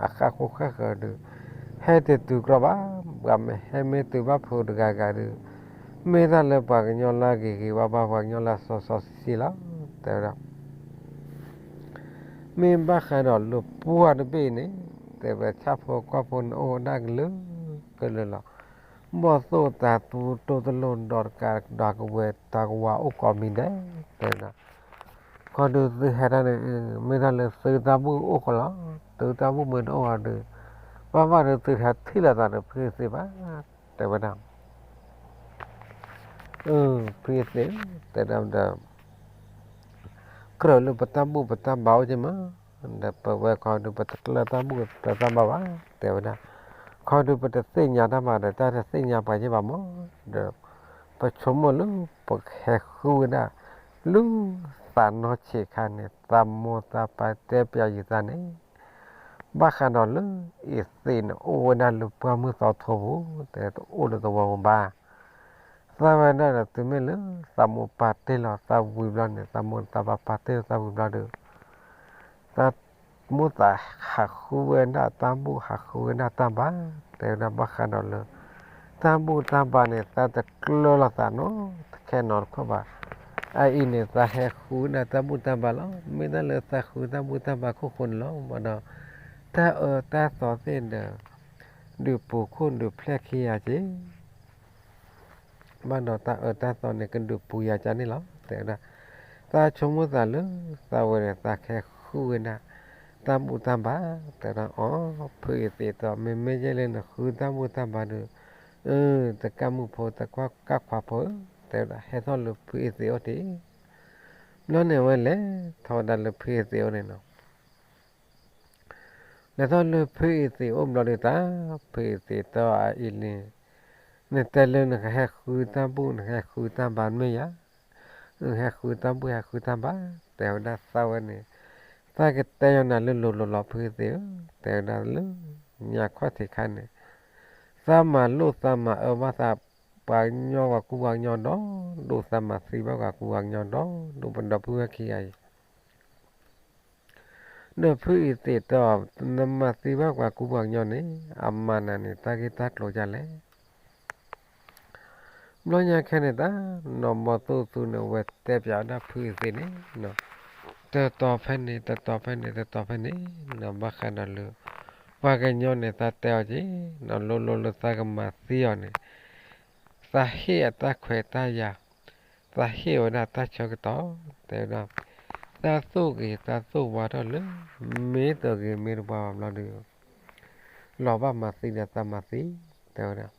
အဃၣ်ဃိဃၣ်ဃၢၤဒုး ဟဲတတုၤကြီဘၣ်, ပှၤမ့ၢ်ဟဲမ့ၢ်တုၤဘၣ်ဖိတဂၤဂၤဒုး မ့ၢ်တၢ်လၢပှၤကညီလၢအဂ့ၤဂ့ၤဝါဝါ ပှၤကညီလၢအစီစီဆှံဆှံလီၤ တဲဝဲဒၣ် မ့ၢ်ဘၣ်ဃးဒီးလၢပှၢ်တဘ့ၣ်န့ၣ် တဲဝဲဆၣ်ဖိကီၢ်ဖိန့ၣ်အိၣ်ဝဲဒၣ်ကလုာ်ကလုာ်လီၤ. ဘီၣ်သိၣ်တၤသူတိၢ်တလိၣ်ဒီးတကးဒီးကဝဲၤ တၢ်ကဝၤအိၣ်ကိးမံၤဒဲး တဲဝဲဒၣ် ခီဒုးသုဟဲတၢ်န့ၣ် မ့ၢ်တၢ်လၢသုတၢ်ဘူၣ်အိၣ်ဃီလီၤ. သုတၢ်ဘူၣ်မ့ၢ်တအိၣ်ဃီဒုး ဘၣ်ဘၣ်ဒုးသုဟဲထံၣ်လိာ်သးဒီး ဖုသ့ဘၣ် တဲဝဲဒၣ် ဖုသ့ တဲဒၣ်ဒီး ကြၢးလၢပတၢ်ဘူၣ်ပတၢ်ဘါအိၣ်က့ၤမး ဒီးပဝဲခီဒုး ပတကြၢးတၢ်ဘူၣ်တၢ်ဘါဘၣ် တဲဝဲဒၣ် ခီဒုးပတသ့ၣ်ညါတၢ်ဘၣ်ဒီး တၢ်တသ့ၣ်ညါပှၤက့ၤဘၣ်မး ဒီး ဖ ပဆိကမိၣ်လၢပကဟဲဃုဝဲဒၣ် လၢသးနီၢ်ဆံးခါန့ၣ် သးမိၢ်သးပၢ်တဲပျးယသးန့ၣ် ဘၣ်ဃးဒီးလၢအ့သ့းန့ၣ် အိၣ်ဝဲဒၣ်လၢပှၢ်မုၢ်သီထိပူၤ တဲတအိၣ်လၢသဝီပူၤဘၣ်. သးဝဲဒၣ်ဒီးတုၤမ့ၢ်လၢသးမိၢ်ပၢ်တ့ၢ်လီၤသးဝံၤဘျီန့ၣ် သးမိၢ်သးပၢ်ပၢ်တ့ၢ်လီၤသးဝံၤဘျီဒီး သးမိၢ်သးဟးဃုဝဲဒၣ်တၢ်ဘူၣ် ဟးဃုဝဲဒၣ်တၢ်ဘါ တဲဝဲဒၣ်ဘၣ်ဃးဒီးလၢ တၢ်ဘူၣ်တၢ်ဘါန့ၣ် သးတကျၢၤလိာ်သးနီတခဲနီတခီၣ်ဘၣ်. အအံၤန့ၣ် သးဟဲဃုဒၣ်တၢ်ဘူၣ်တၢ်ဘါလီၤ. မ့ၢ်တၢ်လၢသးဃုတၢ်ဘူၣ်တၢ်ဘါခိၣ်ဃိန့ၣ်လီၤ. ဘၣ်ဒီး တၢ်အၢတၢ်သီသ့ၣ်ဒီး ဒုးပူၤခိၣ်ဒုးဖျဲၣ်ခံယၤက့ၤ ဘၣ်ဒီးတၢ်အၢတၢ်သီန့ၣ် ကဒုးပူၤယၤကန့ၣ်လီၤ တဲဝဲဒၣ်. သးဆိကမိၣ်သးလၢ သးဝဲန့ၣ် သးကဟဲဃုဝဲဒၣ် တၢ်ဘူၣ်တၢ်ဘါ တဲဝဲဒၣ်. အီ ဖုအ့သ့းတဲ မ့မ့ၢ်ယဲလၢနဃုတၢ်ဘူၣ်တၢ်ဘါဒီး အၢ တကၢ်မုၣ်ဖိ တကွၢ်ကၢ်ခွါဖိဧၢ တဲဝဲဒၣ် ဟဲထီၣ်လၢဖုအ့သ့းအိၣ်တ့ၢ်. ဘျီန့ၣ် အဝဲလဲၤထီၣ်ဝဲဒၣ်လၢဖုအ့သ့းအိၣ်န့ၣ်နီၤ. လဲၤထီၣ်လၢဖုအ့သ့းအိၣ်ဘျီဒီး တၢ်ဖုအ့သ့းတဲအအံၤန့ၣ် နတဲလၢနကဟဲဃုတၢ်ဘူၣ် နကဟဲဃုတၢ်ဘါမ့ၢ်ယၤ, ဟဲဃုတၢ်ဘူၣ် ဟဲဃုတၢ်ဘါ တဲဝဲဒၣ်သးဝဲန့ၣ်, သးကတဲယၤနၤလၢလိၤလိၤလီၤ ဖုအ့သ့းဧၢ, တဲဝဲဒၣ်လၢ ညါခီၣ်ထံးခါန့ၣ် သးမၤလိာ်သးမၤအၢဘၣ်သး ပှၤကညီပှၤကူပှၤကညီဒီး ဒိၣ်သးမၤသံဘၣ်ပှၤကူပှၤကညီဒီး ဒိၣ်ပဒီပုၢ်ဝဲၢ်ခံဂၤအံၤ ဒီးဖုအ့သ့းတဲအီၤ, နမၤသံဘၣ်ပှၤကူပှၤကညီန့ၣ် အမၤနၤန့ၣ် တၢ်ဂ့ၢ်တၢ်ကျိၤဒ်လဲၣ်. ဘျီညါခဲန့ၣ်တၢ် နီၢ်ဘီသိၣ်သူန့ၣ် အဝဲတဲပၠးဝဲဒၣ်ဖုအ့သ့းန့ၣ်, တတီၤဖဲန့ၣ် တတီၤဖဲန့ၣ် တတီၤဖဲန့ၣ် နီၢ်ဘၣ်ဃးဒီးလၢ ပှၤကညီန့ၣ် သးတဲအီၤက့ၤ နီၢ်လိၤလိၤလၢသးကမၤသံအီၤန့ၣ် သးဟ့ၣ်အတၢ်ခွဲးတၢ်ယာ်, သးဟ့ၣ်ဝဲဒၣ်တၢ်ဆၢကတီၢ် တဲဝဲဒၣ်, သးသိၣ်ဂ့ၤသးသိၣ်ဝါထီၣ်လၢ မ့ၢ်တဂ့ၤမ့ၢ်တဝါဘၣ်ဘျီဒီး လီၤဘၣ်မၤသံဒီးသးမၤသံ တဲဝဲဒၣ်,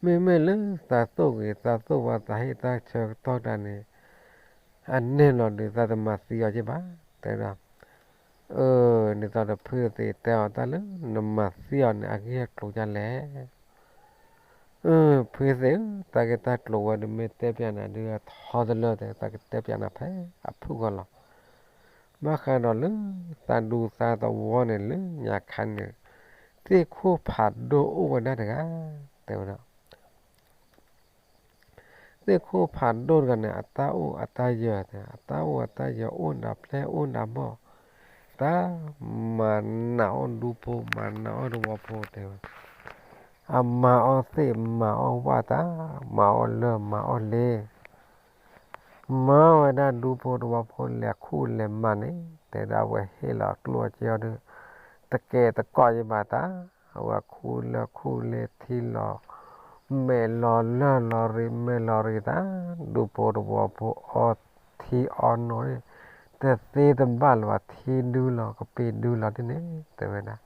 မ့မ့ၢ်လၢသးသိၣ်ဂ့ၤသးသိၣ်ဝါ သးဟ့ၣ်တၢ်ဆၢကတီၢ်တၢ်န့ၣ် အန့ၣ်လီၤဒီး သးတမၤသံအီၤက့ၤဘၣ် တဲဝဲဒၣ်. အၢ ဒ်သိးဒီးဖုအ့သ့းတဲအီၤတၢ်လၢ နမၤသံအီၤန့ၣ် အဂ့ၢ်အကျိၤဒ်လဲၣ်. ဖုအ့သ့းဧၢ, တၢ်ဂ့ၢ်တၢ်ကျိၤဝဲဒၣ်မ့ၢ်တဲပၠးနၤဒုးထီတလၢ တဲ သးကတဲပၠးနၤဖဲအဖုၣ်ဂီၢ်လီၤ. ဘၣ်ဃးဒီးလၢ သးဒူသးသဝီန့ၣ် လၢညါခါန့ၣ် သ့ၣ်ခိၣ်ဖးဒိၣ်အိၣ်ဝဲဒၣ်တဂၤ တဲဝဲဒၣ်. သ့ၣ်ခိၣ်ဖးဒိၣ်တဂၤန့ၣ် အတၢ်အိၣ်အတၢ်ယၢၤ, အတၢ်အိၣ်အတၢ်ယၢၤ အိၣ်နၤပျဲၢ်အိၣ်နၤဘီၣ်, တၢ်မၤနးအီၣ်ဒူဖိ မၤနးအီၣ်သဝီဖိ တဲဝဲ, အမၤအီၣ်သ့ၣ်မၤအီၣ်ဝၣ်တၢ်, မၤအီၣ်လၢၢ်မၤအီၣ်လ့ မၤဝဲဒၣ်ဒူဖိသဝီဖိလဲၤခူၣ်လဲၤမၤန့ၣ် တဲဒၣ်အဝဲဟ့ၣ်လီၤကျိၣ်အီၤက့ၤအီၤဒီး တကဲတကိးယဘၣ်တၢ်, အဝဲခူၣ်လၢၢ်ခူၣ်လ့ထံလီၤ, မဲာ်လီၤလၢၢ်လီၤရံး မဲာ်လီၤရံးတၢ်, ဒူဖိသဝီဖိအီထံအီနိၣ်န့ၣ် တသ့တဘၣ်လၢၤဘၣ် ထံဒုလီၤ ကပ့ၤဒုလီၤဒ်န့ၣ် တဲဝဲဒၣ်.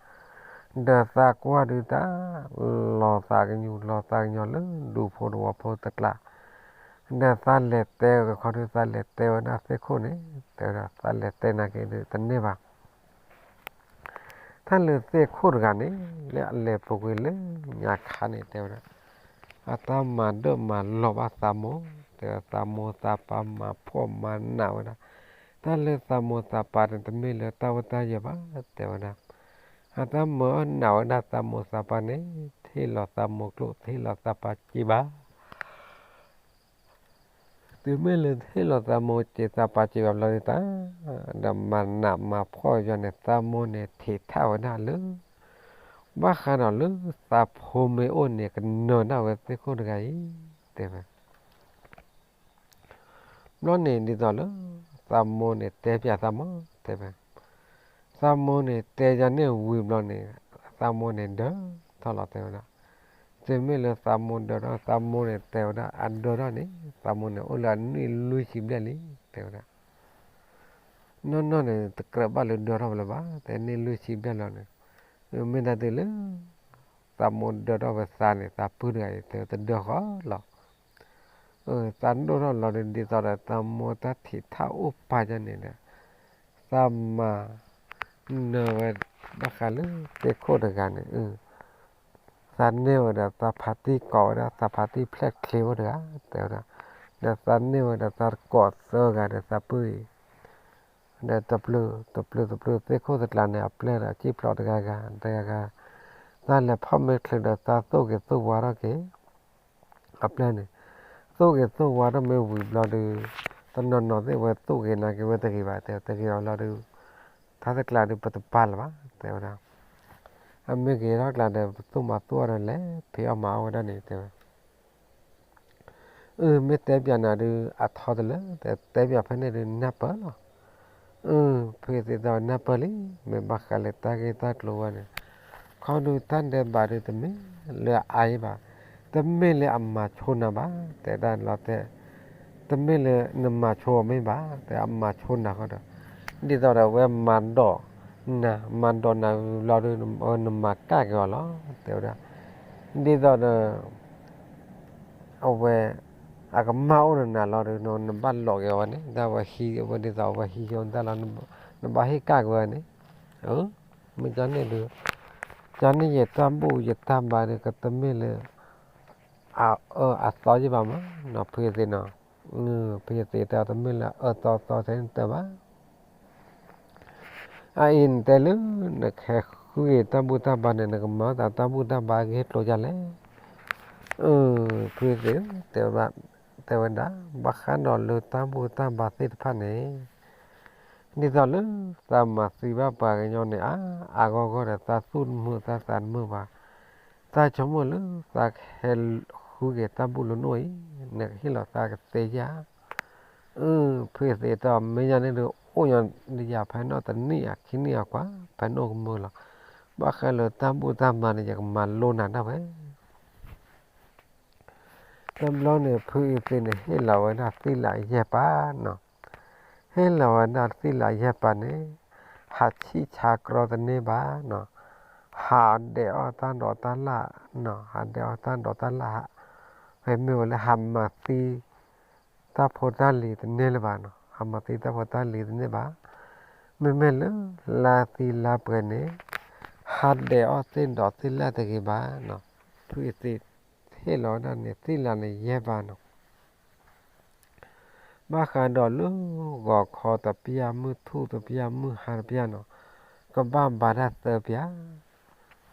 ဒီးသးကွၢ်ဒုးတၢ် လီၤသးကညီၤ လီၤသးကညီၤလၢဒူဖိသဝီဖိတကျါ, ဒီးသးလဲၤတဲကခီဒုး သးလဲၤတဲဝဲဒၣ်သ့ၣ်ခိၣ်န့ၣ် တဲဝဲဒၣ် သးလဲၤတဲနၤက့ၤဒုးတန့ၢ်ဘၣ်. တၢ်လၢသ့ၣ်ခိၣ်တဂၤန့ၣ် လၢအလဲၤပူၤကွံာ်လၢညါခါန့ၣ် တဲဝဲဒၣ်, အတၢ်မၤဒၢၣ်မၤလီၤဘၣ်သးမိၢ်, တဲဝဲသးမိၢ်သးပၢ်မၤဖှီၣ်မၤနးဝဲဒၣ်, တၢ်လၢသးမိၢ်သးပၢ်န့ၣ် တမ့ၢ်လၢတၢ်အိၣ်တၢ်ယၢၤဘၣ် တဲဝဲဒၣ်. အတၢ်မၤအီၣ်နးဝဲဒၣ်သးမိၢ်သးပၢ်န့ၣ် တဟ့ၣ်လီၤသးမိၢ်ကျိၣ် တဟ့ၣ်လီၤသးပၢ်စ့ဘၣ် တုၤမ့ၢ်လၢတဟ့ၣ်လီၤသးမိၢ်စ့သးပၢ်စ့ဘၣ်ဘျီဒုးတၢ်, ဒီးမၤနးမၤဖှီၣ်ယွၤန့ၣ် သးမိၢ်န့ၣ်ထံးထးဝဲဒၣ်လၢ, ဘၣ်ဃးဒီးလၢသးဖိမ့ၢ်အိၣ်န့ၣ် ကနၢၤဒၣ်ဝဲသ့ၣ်ခိၣ်တဂၤအံၤ တဲဝဲ ဘျီန့ၣ်ဒ်သိးလၢ သးမိၢ်န့ၣ်တဲပၠးသးမိၢ် တဲဝဲ, သးမိၢ်န့ၣ်တဲယၤန့ၣ်ဝံၤဘျီန့ၣ် သးမိၢ်န့ၣ်ဒၢထီၣ်လီၤ တဲဝဲဒၣ်. တုၤမ့ၢ်လၢသးမိၢ်ဒၢထီၣ် သးမိၢ်န့ၣ်တဲဝဲဒၣ် အဒၢထီၣ်န့ၣ် သးမိၢ်န့ၣ်အိၣ်လၢအနံၣ်လွံၢ်ဆံဘျဲၣ်လံ တဲဝဲဒၣ်. နီၢ်နီၢ်န့ၣ် တကြၢးဘၣ်လၢဒၢထီၣ်ဝဲလၢၤဘၣ် တဲနံၣ်လွံၢ်ဆံဘျဲၣ်လီၤန့ၣ်, မ့ၢ်တၢ်တုၤလၢ သးမိၢ်ဒၢထီၣ်ဝဲသးန့ၣ် သးပုၢ်တဂၤအံၤ တဲဝဲတဒၢဃီလီၤ. သးဒိၣ်ထီၣ်လီၤဒီး ဒ်သိးဒီးသးမိၢ်တၢ်ထံးထးအိၣ်ပာ်ယၤန့ၣ်ဒီး သးမၤနၢၤဝဲဘၣ်ဃးလၢသ့ၣ်ခိၣ်တဂၤန့ၣ်, သးန့ၢ်ဝဲဒီးသးဖးတံၢ်ကိးဝဲဒၣ် သးဖးတံၢ်ဖျဲၣ်ချ့အိၣ်တဂၤ တဲဝဲဒၣ်, ဒီးသးန့ၢ်ဝဲဒီးသးတကိးသၢဂၤဒီးသးပုၢ်အံၤ ဒီးတပျုာ် တပျုာ် တပျုာ်သ့ၣ်ခိၣ်သကျါန့ၣ် အပျဲၢ်ဒီးစံၣ်ဖျိးတဂၤဂၤ တဂၤဂၤ, သးလဲၤဖီၣ်မ့ၢ်ချုးဒီးသးသိၣ်က့ၤသိၣ်ဝါထီၣ်က့ၤ အပျဲၢ်န့ၣ်, သိၣ်က့ၤသိၣ်ဝါထီၣ်မ့ၢ်ဝံၤဘျီဒီး တနီၤနီၤသ့ၣ်ဝဲသိၣ်က့ၤနာ်က့ၤဝဲတဂ့ၤဘၣ် တဲတဂ့ၤအီၤလီၤဒီး ထါတကျါဒီးပတပာ်လၢၤဘၣ် တဲဝဲဒၣ်, အမ့ၢ်က့ၤထီၣ်ကျါဒီး ပသိၣ်မၤသိၣ်အီၤဒီးလဲၤဖံးအီၣ်မၤအီၣ်ဝဲဒၣ်န့ၣ် တဲဝဲ အၢ မ့ၢ်တဲပၠးနၤဒုး အထီတလၢ တဲပၠးဖဲန့ၣ်ဒုးနၢ်ပၢၢ်လီၤ. အၢ ဖုအသ့ၣ်တဲနၢ်ပၢၢ်လံ မ့ၢ်ဘၣ်ဃးလၢတၢ်ဂ့ၢ်တၢ်ကျိၤဝဲန့ၣ်, ခီဒုးတၢ်ဒဲးဘးဒုးတမ့ၢ်လၢအအါအံၤဘၣ်, တမ့ၢ်လၢအမၤဆိနၤဘၣ် တဲဒၣ်လီၤတဲ, တမ့ၢ်လၢနမၤဆိအီၤမ့ၢ်ဘၣ် တဲအမၤဆိနၤဃီဒီး, ဒ်သိးဒီးအဝဲမၤဒိးနၤ မၤဒိးနၤလီၤဒုး နမၤကၣ်က့ၤအီၤလီၤ တဲဝဲဒၣ်, ဒ်သိးဒီး အဝဲ အကမၣ်အိၣ်ဒီးနၤလီၤဒီး နဘၣ်လိးက့ၤအီၤဝဲန့ၣ် ဒ်ဝဲဟံးဝဲဒ်သိးအဝဲဟံးက့ၤအီၤဒၣ်လီၤ နဘၣ်ဟ့ၣ်ကၣ်က့ၤဝဲန့ၣ်, မ့ၢ်ကန့ၣ်ဒုး ကန့ၣ်ယတၢ်ဘူၣ်ယတၢ်ဘါဒုး ကတမ့ၢ်လၢ အအၢအသီယံၢ်ဘၣ်မးနီၤ ဖုအသ့ၣ်နီၤ, ဖုအသ့ၣ်တဲတမ့ၢ်လၢအအၢသီသီထဲန့ၣ်တၢ်ဘၣ် အအံၤနတဲလၢ နကဟဲဃုက့ၤတၢ်ဘူၣ်တၢ်ဘါန့ၣ် နကမၤသးတၢ်ဘူၣ်တၢ်ဘါဂ့ၢ်ကျိၤယါလဲၣ်. ဖုသ့ၣ်ဧၢ, တဲဝဲဒၣ်, ဘၣ်ဃးဒီးလၢတၢ်ဘူၣ်တၢ်ဘါသ့ၣ်တဖၣ်န့ၣ်, ဒ်သိးလၢသးမၤသံဘၣ်ပှၤကညီန့ၣ် အါအါဂီၢ်ဂီၢ်ဒီး သးသူၣ်တမုာ်သးသးတမုာ်ဘၣ်, တၢ်ဆိကမိၣ်လၢသးကဟဲဃုက့ၤတၢ်ဘူၣ်လၢနအိၣ်အံၤ, နကဟ့ၣ်လီၤသးကသ့ဧါ. အၢ ဖုသ့ၣ်ဧၢ, မ့ၢ်ညါန့ၣ်ဒုး အိၣ်ညီယၤဖဲနီၣ်တနံၣ်ဧါခံနံၣ်ဧါကွၢ်, ဖဲနအိၣ်ကမုာ်လီၤ. ဘၣ်ဃးလၢတၢ်ဘူၣ်တၢ်ဘါန့ၣ် ယကမၤလိနၤဒၣ်ဝဲ. တဘျီန့ၣ် ဖုအံၤသ့ၣ်န့ၣ် ဟ့ၣ်လီၤဝဲဒၣ်သ့ၣ်လးယဲၢ်ပၤနီၤ, ဟ့ၣ်လီၤဝဲဒၣ်သ့ၣ်လးယဲၢ်ပၤန့ၣ်, ဟးဆံၣ်ဆါကြီတန့ၢ်ဘၣ်နီၤ, ဟးဒဲးအီၣ်တၢ်ဒိးတၢ်လၣ်နီၤ, ဟးဒဲးအီၣ်တၢ်ဒိးတၢ်လၣ်, မ့ၢ်ဝဲလၢဟးမၤသံ တၢ်ဖိတၢ်လံၤတန့ၢ်လၢၤဘၣ်နီၤ, ဟးမၤသံတၢ်ဖိတၢ်လံၤတန့ၢ်ဘၣ်. မ့မ့ၢ်လၢလါသံလါပှဲၤန့ၣ်, ဟးဒဲးအီၣ်သ့ၣ်ဒိးသ့ၣ်လၣ်တဂ့ၤဘၣ်နီၤ, ဖုအံၤသ့ၣ်ဟ့ၣ်လီၤဝဲဒၣ်န့ၣ် သ့ၣ်လးန့ၣ်ယဲၢ်ပၤနီၤ. ဘၣ်ဃးဒီးလၢဂီၤခီတပျၢ် မုၢ်ထူၣ်တပျၢ်မုၢ်ဟါတပျၢ်နီၤ, ကဘၣ်ဘါတၢ်သၢပျၢ်.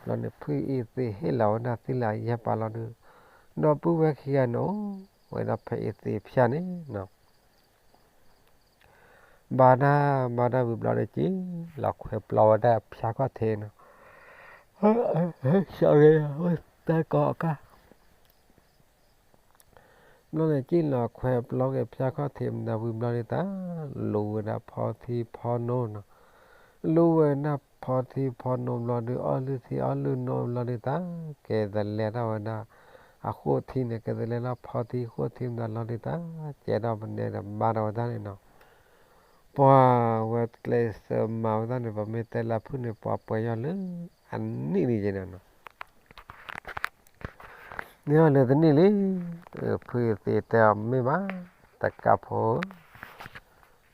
ဘျီန့ၣ် ဖုအံၤသ့ၣ်ဟ့ၣ်လီၤဝဲဒၣ်သ့ၣ်လးယဲၢ်ပၤလီၤဒုး, ဒီပုၢ်ဝဲၢ်ခံဂၤန့ၣ် အိၣ်ဝဲဒၣ်ဖဲအံၤသ့ၣ်ဖၠၣ်န့ၣ်နီၤ, ဘါတၢ် ဘါတၢ်ဝံၤဘျီဒီး က့ၤလီၤခွဲးပျီဝဲဒၣ်ဖၠါခီၣ်ထံးနီၤ, တၢ်ကီအကၢ် ဘျီန့ၣ် က့ၤလီၤခွဲးပျီက့ၤဖၠါခီၣ်ထံးမတၤဝံၤဘျီဒ်တၢ်, လူဝဲဒၣ်ဖီထံဖီနိနီၤ, လူဝဲဒၣ်ဖီထံဖီနိဘျီဒုး အီၣ်လုၢ်ထံအီၣ်လုၢ်နိဘျီဒ်တၢ်, ကဲသလဲထီၣ်ဝဲဒၣ် အဃိၣ်ထံန့ၣ် ကဲသလဲထီၣ်ဖီထံဃိၣ်ထံမတၤလီၤဒ်တၢ်, ကဲထီၣ်ပနဲဒီးဘါထီၣ်ဝဲဒၣ်န့ၣ်နီၤ, ပှၤဝဲကျဲးစၢးမၤဝဲဒၣ်န့ၣ် ပမ့ၢ်တဲလၢဖုၣ်န့ၣ် ပှၤပှဲၤယီၢ်လၢအနံၣ်ဒ်ယဲန့ၣ်နီၤ. န့ၢ်အီၤလၢတနံၣ်လံ, ဖုအံၤသ့ၣ်တဲအီၤမ့ၢ်ဘၣ်, တကးဖိဧၢ,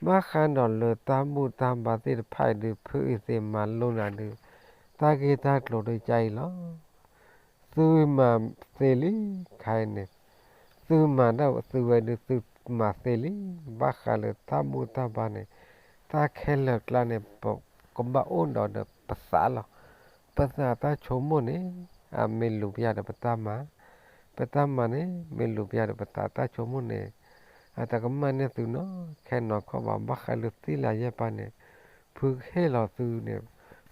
ဘၣ်ဃးဒီးလၢတၢ်ဘူၣ်တၢ်ဘါသ့ၣ်တဖၣ်အံၤဒုး ဖုအံၤသ့ၣ်မၤလိနၤဒုး, တၢ်ဂ့ၢ်တၢ်ကျိၤဒုးကအံၤလီၤ. သုမၤသ့လံ, ခါအံၤန့ၣ်, သုမၤဒၣ်သုဝဲဒုး သုမၤသ့လံ, ဘၣ်ဃးလၢတၢ်ဘူၣ်တၢ်ဘါန့ၣ်, တၢ်ခဲလၢာ်ကျါန့ၣ် ပကဘၣ်အိၣ်ဒီးဒီးပသးလီၤ. ပသးတၢ်ဆိကမိၣ်န့ၣ်, အမ့ၢ်လူၤပျၢ်ဒီးပတၢ်မၤ, ပတၢ်မၤန့ၣ် မ့ၢ်လူၤပျၢ်ဒီးပသးတၢ်ဆိကမိၣ်န့ၣ်, အတကမၣ်န့ၢ်သုနီၢ်ခဲနီၢ်ခီဘၣ်. ဘၣ်ဃးလၢသ့ၣ်လးယဲၢ်ပၤန့ၣ်, ဖုကဟ့ၣ်လီၤသုန့ၣ်,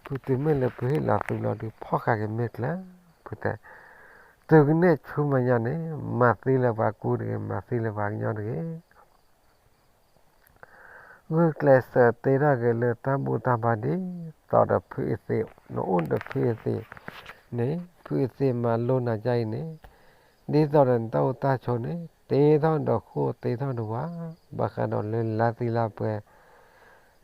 ဖုတုၤမ့ၢ်လၢဖုဟ့ၣ်လီၤသုလီၤဒုး ဖီၣ်ဃာ်က့ၤမ့ၢ်ကျၢၤ, ဖုတဲ, သုကနဲၣ်ဆူမဲာ်ညါန့ၣ်, မၤသံလၢပှၤကူတဂ့ၤ, မၤသံလၢပှၤကညီတဂ့ၤ. ဂုာ်ကျဲးစၢးတ့ထီၣ်က့ၤလၢတၢ်ဘူၣ်တၢ်ဘါဒ်သိးဒီးဖုအံၤသ့ၣ်, နအိၣ်ဒီးဖုအံၤသ့ၣ်န့ၣ်, ဖုအံၤသ့ၣ်မၤလိနၤကအံၤန့ၣ်, ဒ်သိးဒီးနတၢ်အိၣ်တၢ်ဆိးန့ၣ် တ့ထီၣ်ဒီးဃိတ့ထီၣ်ဒီးဝါ, ဘၣ်ဃးဒီးလၢလါသံလါပှဲၤ,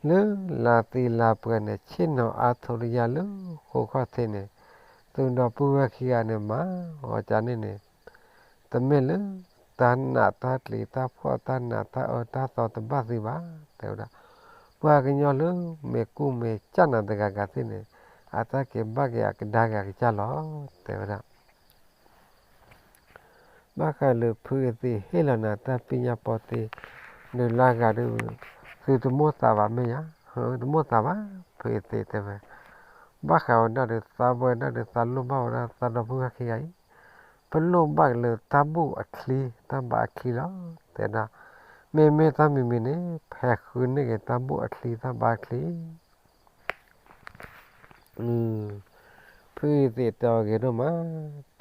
လၢလါသံလါပှဲၤန့ၣ် ဆ့ၣ်နီၤအါထိးတယါလၢဃိခီၣ်ထံးန့ၣ်, သုဒီပုၢ်ဝဲၢ်ခံဂၤန့ၣ်မၤအီၤကန့ၣ်န့ၣ်, တမ့ၢ်လၢ တၢ်နာ်တၢ်ကျံၤ တၢ်ဖှီၣ်တၢ်နးတၢ်အၢတၢ်သီတဘၣ်သုဘၣ်, တဲဝဲဒၣ်. ပှၤကညီလၢမ့ၢ်ကူၣ်မ့ၢ်ကၢ်နၤတဂၤဂၤသ့ၣ်န့ၣ်, အတၢ်က့ၤဘၣ်က့ၤအကဒါက့ၤအကစၢ်လီၤ, တဲဝဲဒၣ်. ဘၣ်ဃးလၢဖုအသ့ၣ်ဟ့ၣ်လီၤနၤတၢ်ပညၣ်ပီတ့ နုာ်လၢဂၤဒုး သုတမိၣ်သးဘၣ်မ့ၢ်ဧါ, တမိၣ်သးဘၣ်, ဖုအသ့ၣ်တဲဝဲ, ဘၣ်ဃးဝဲဒၣ်ဒီးသးဝဲဒၣ်ဒီးသးလိၣ်ဘၣ်ဝဲဒၣ်သးဒီပုၢ်ဝဲၢ်ခံဂၤအံၤ, ပလိၣ်ဘၣ်က့ၤလၢတၢ်ဘူၣ်အချံ တၢ်ဘါအချံလီၤ, တဲဒၣ်, မ့မ့ၢ်တၢ်မံၤမံၤန့ၣ် ဖဲဃုန့ၢ်က့ၤတၢ်ဘူၣ်အချံ တၢ်ဘါအချံ ဖုအသ့ၣ်တဲအီၤဂ့ၤဒိၣ်မး,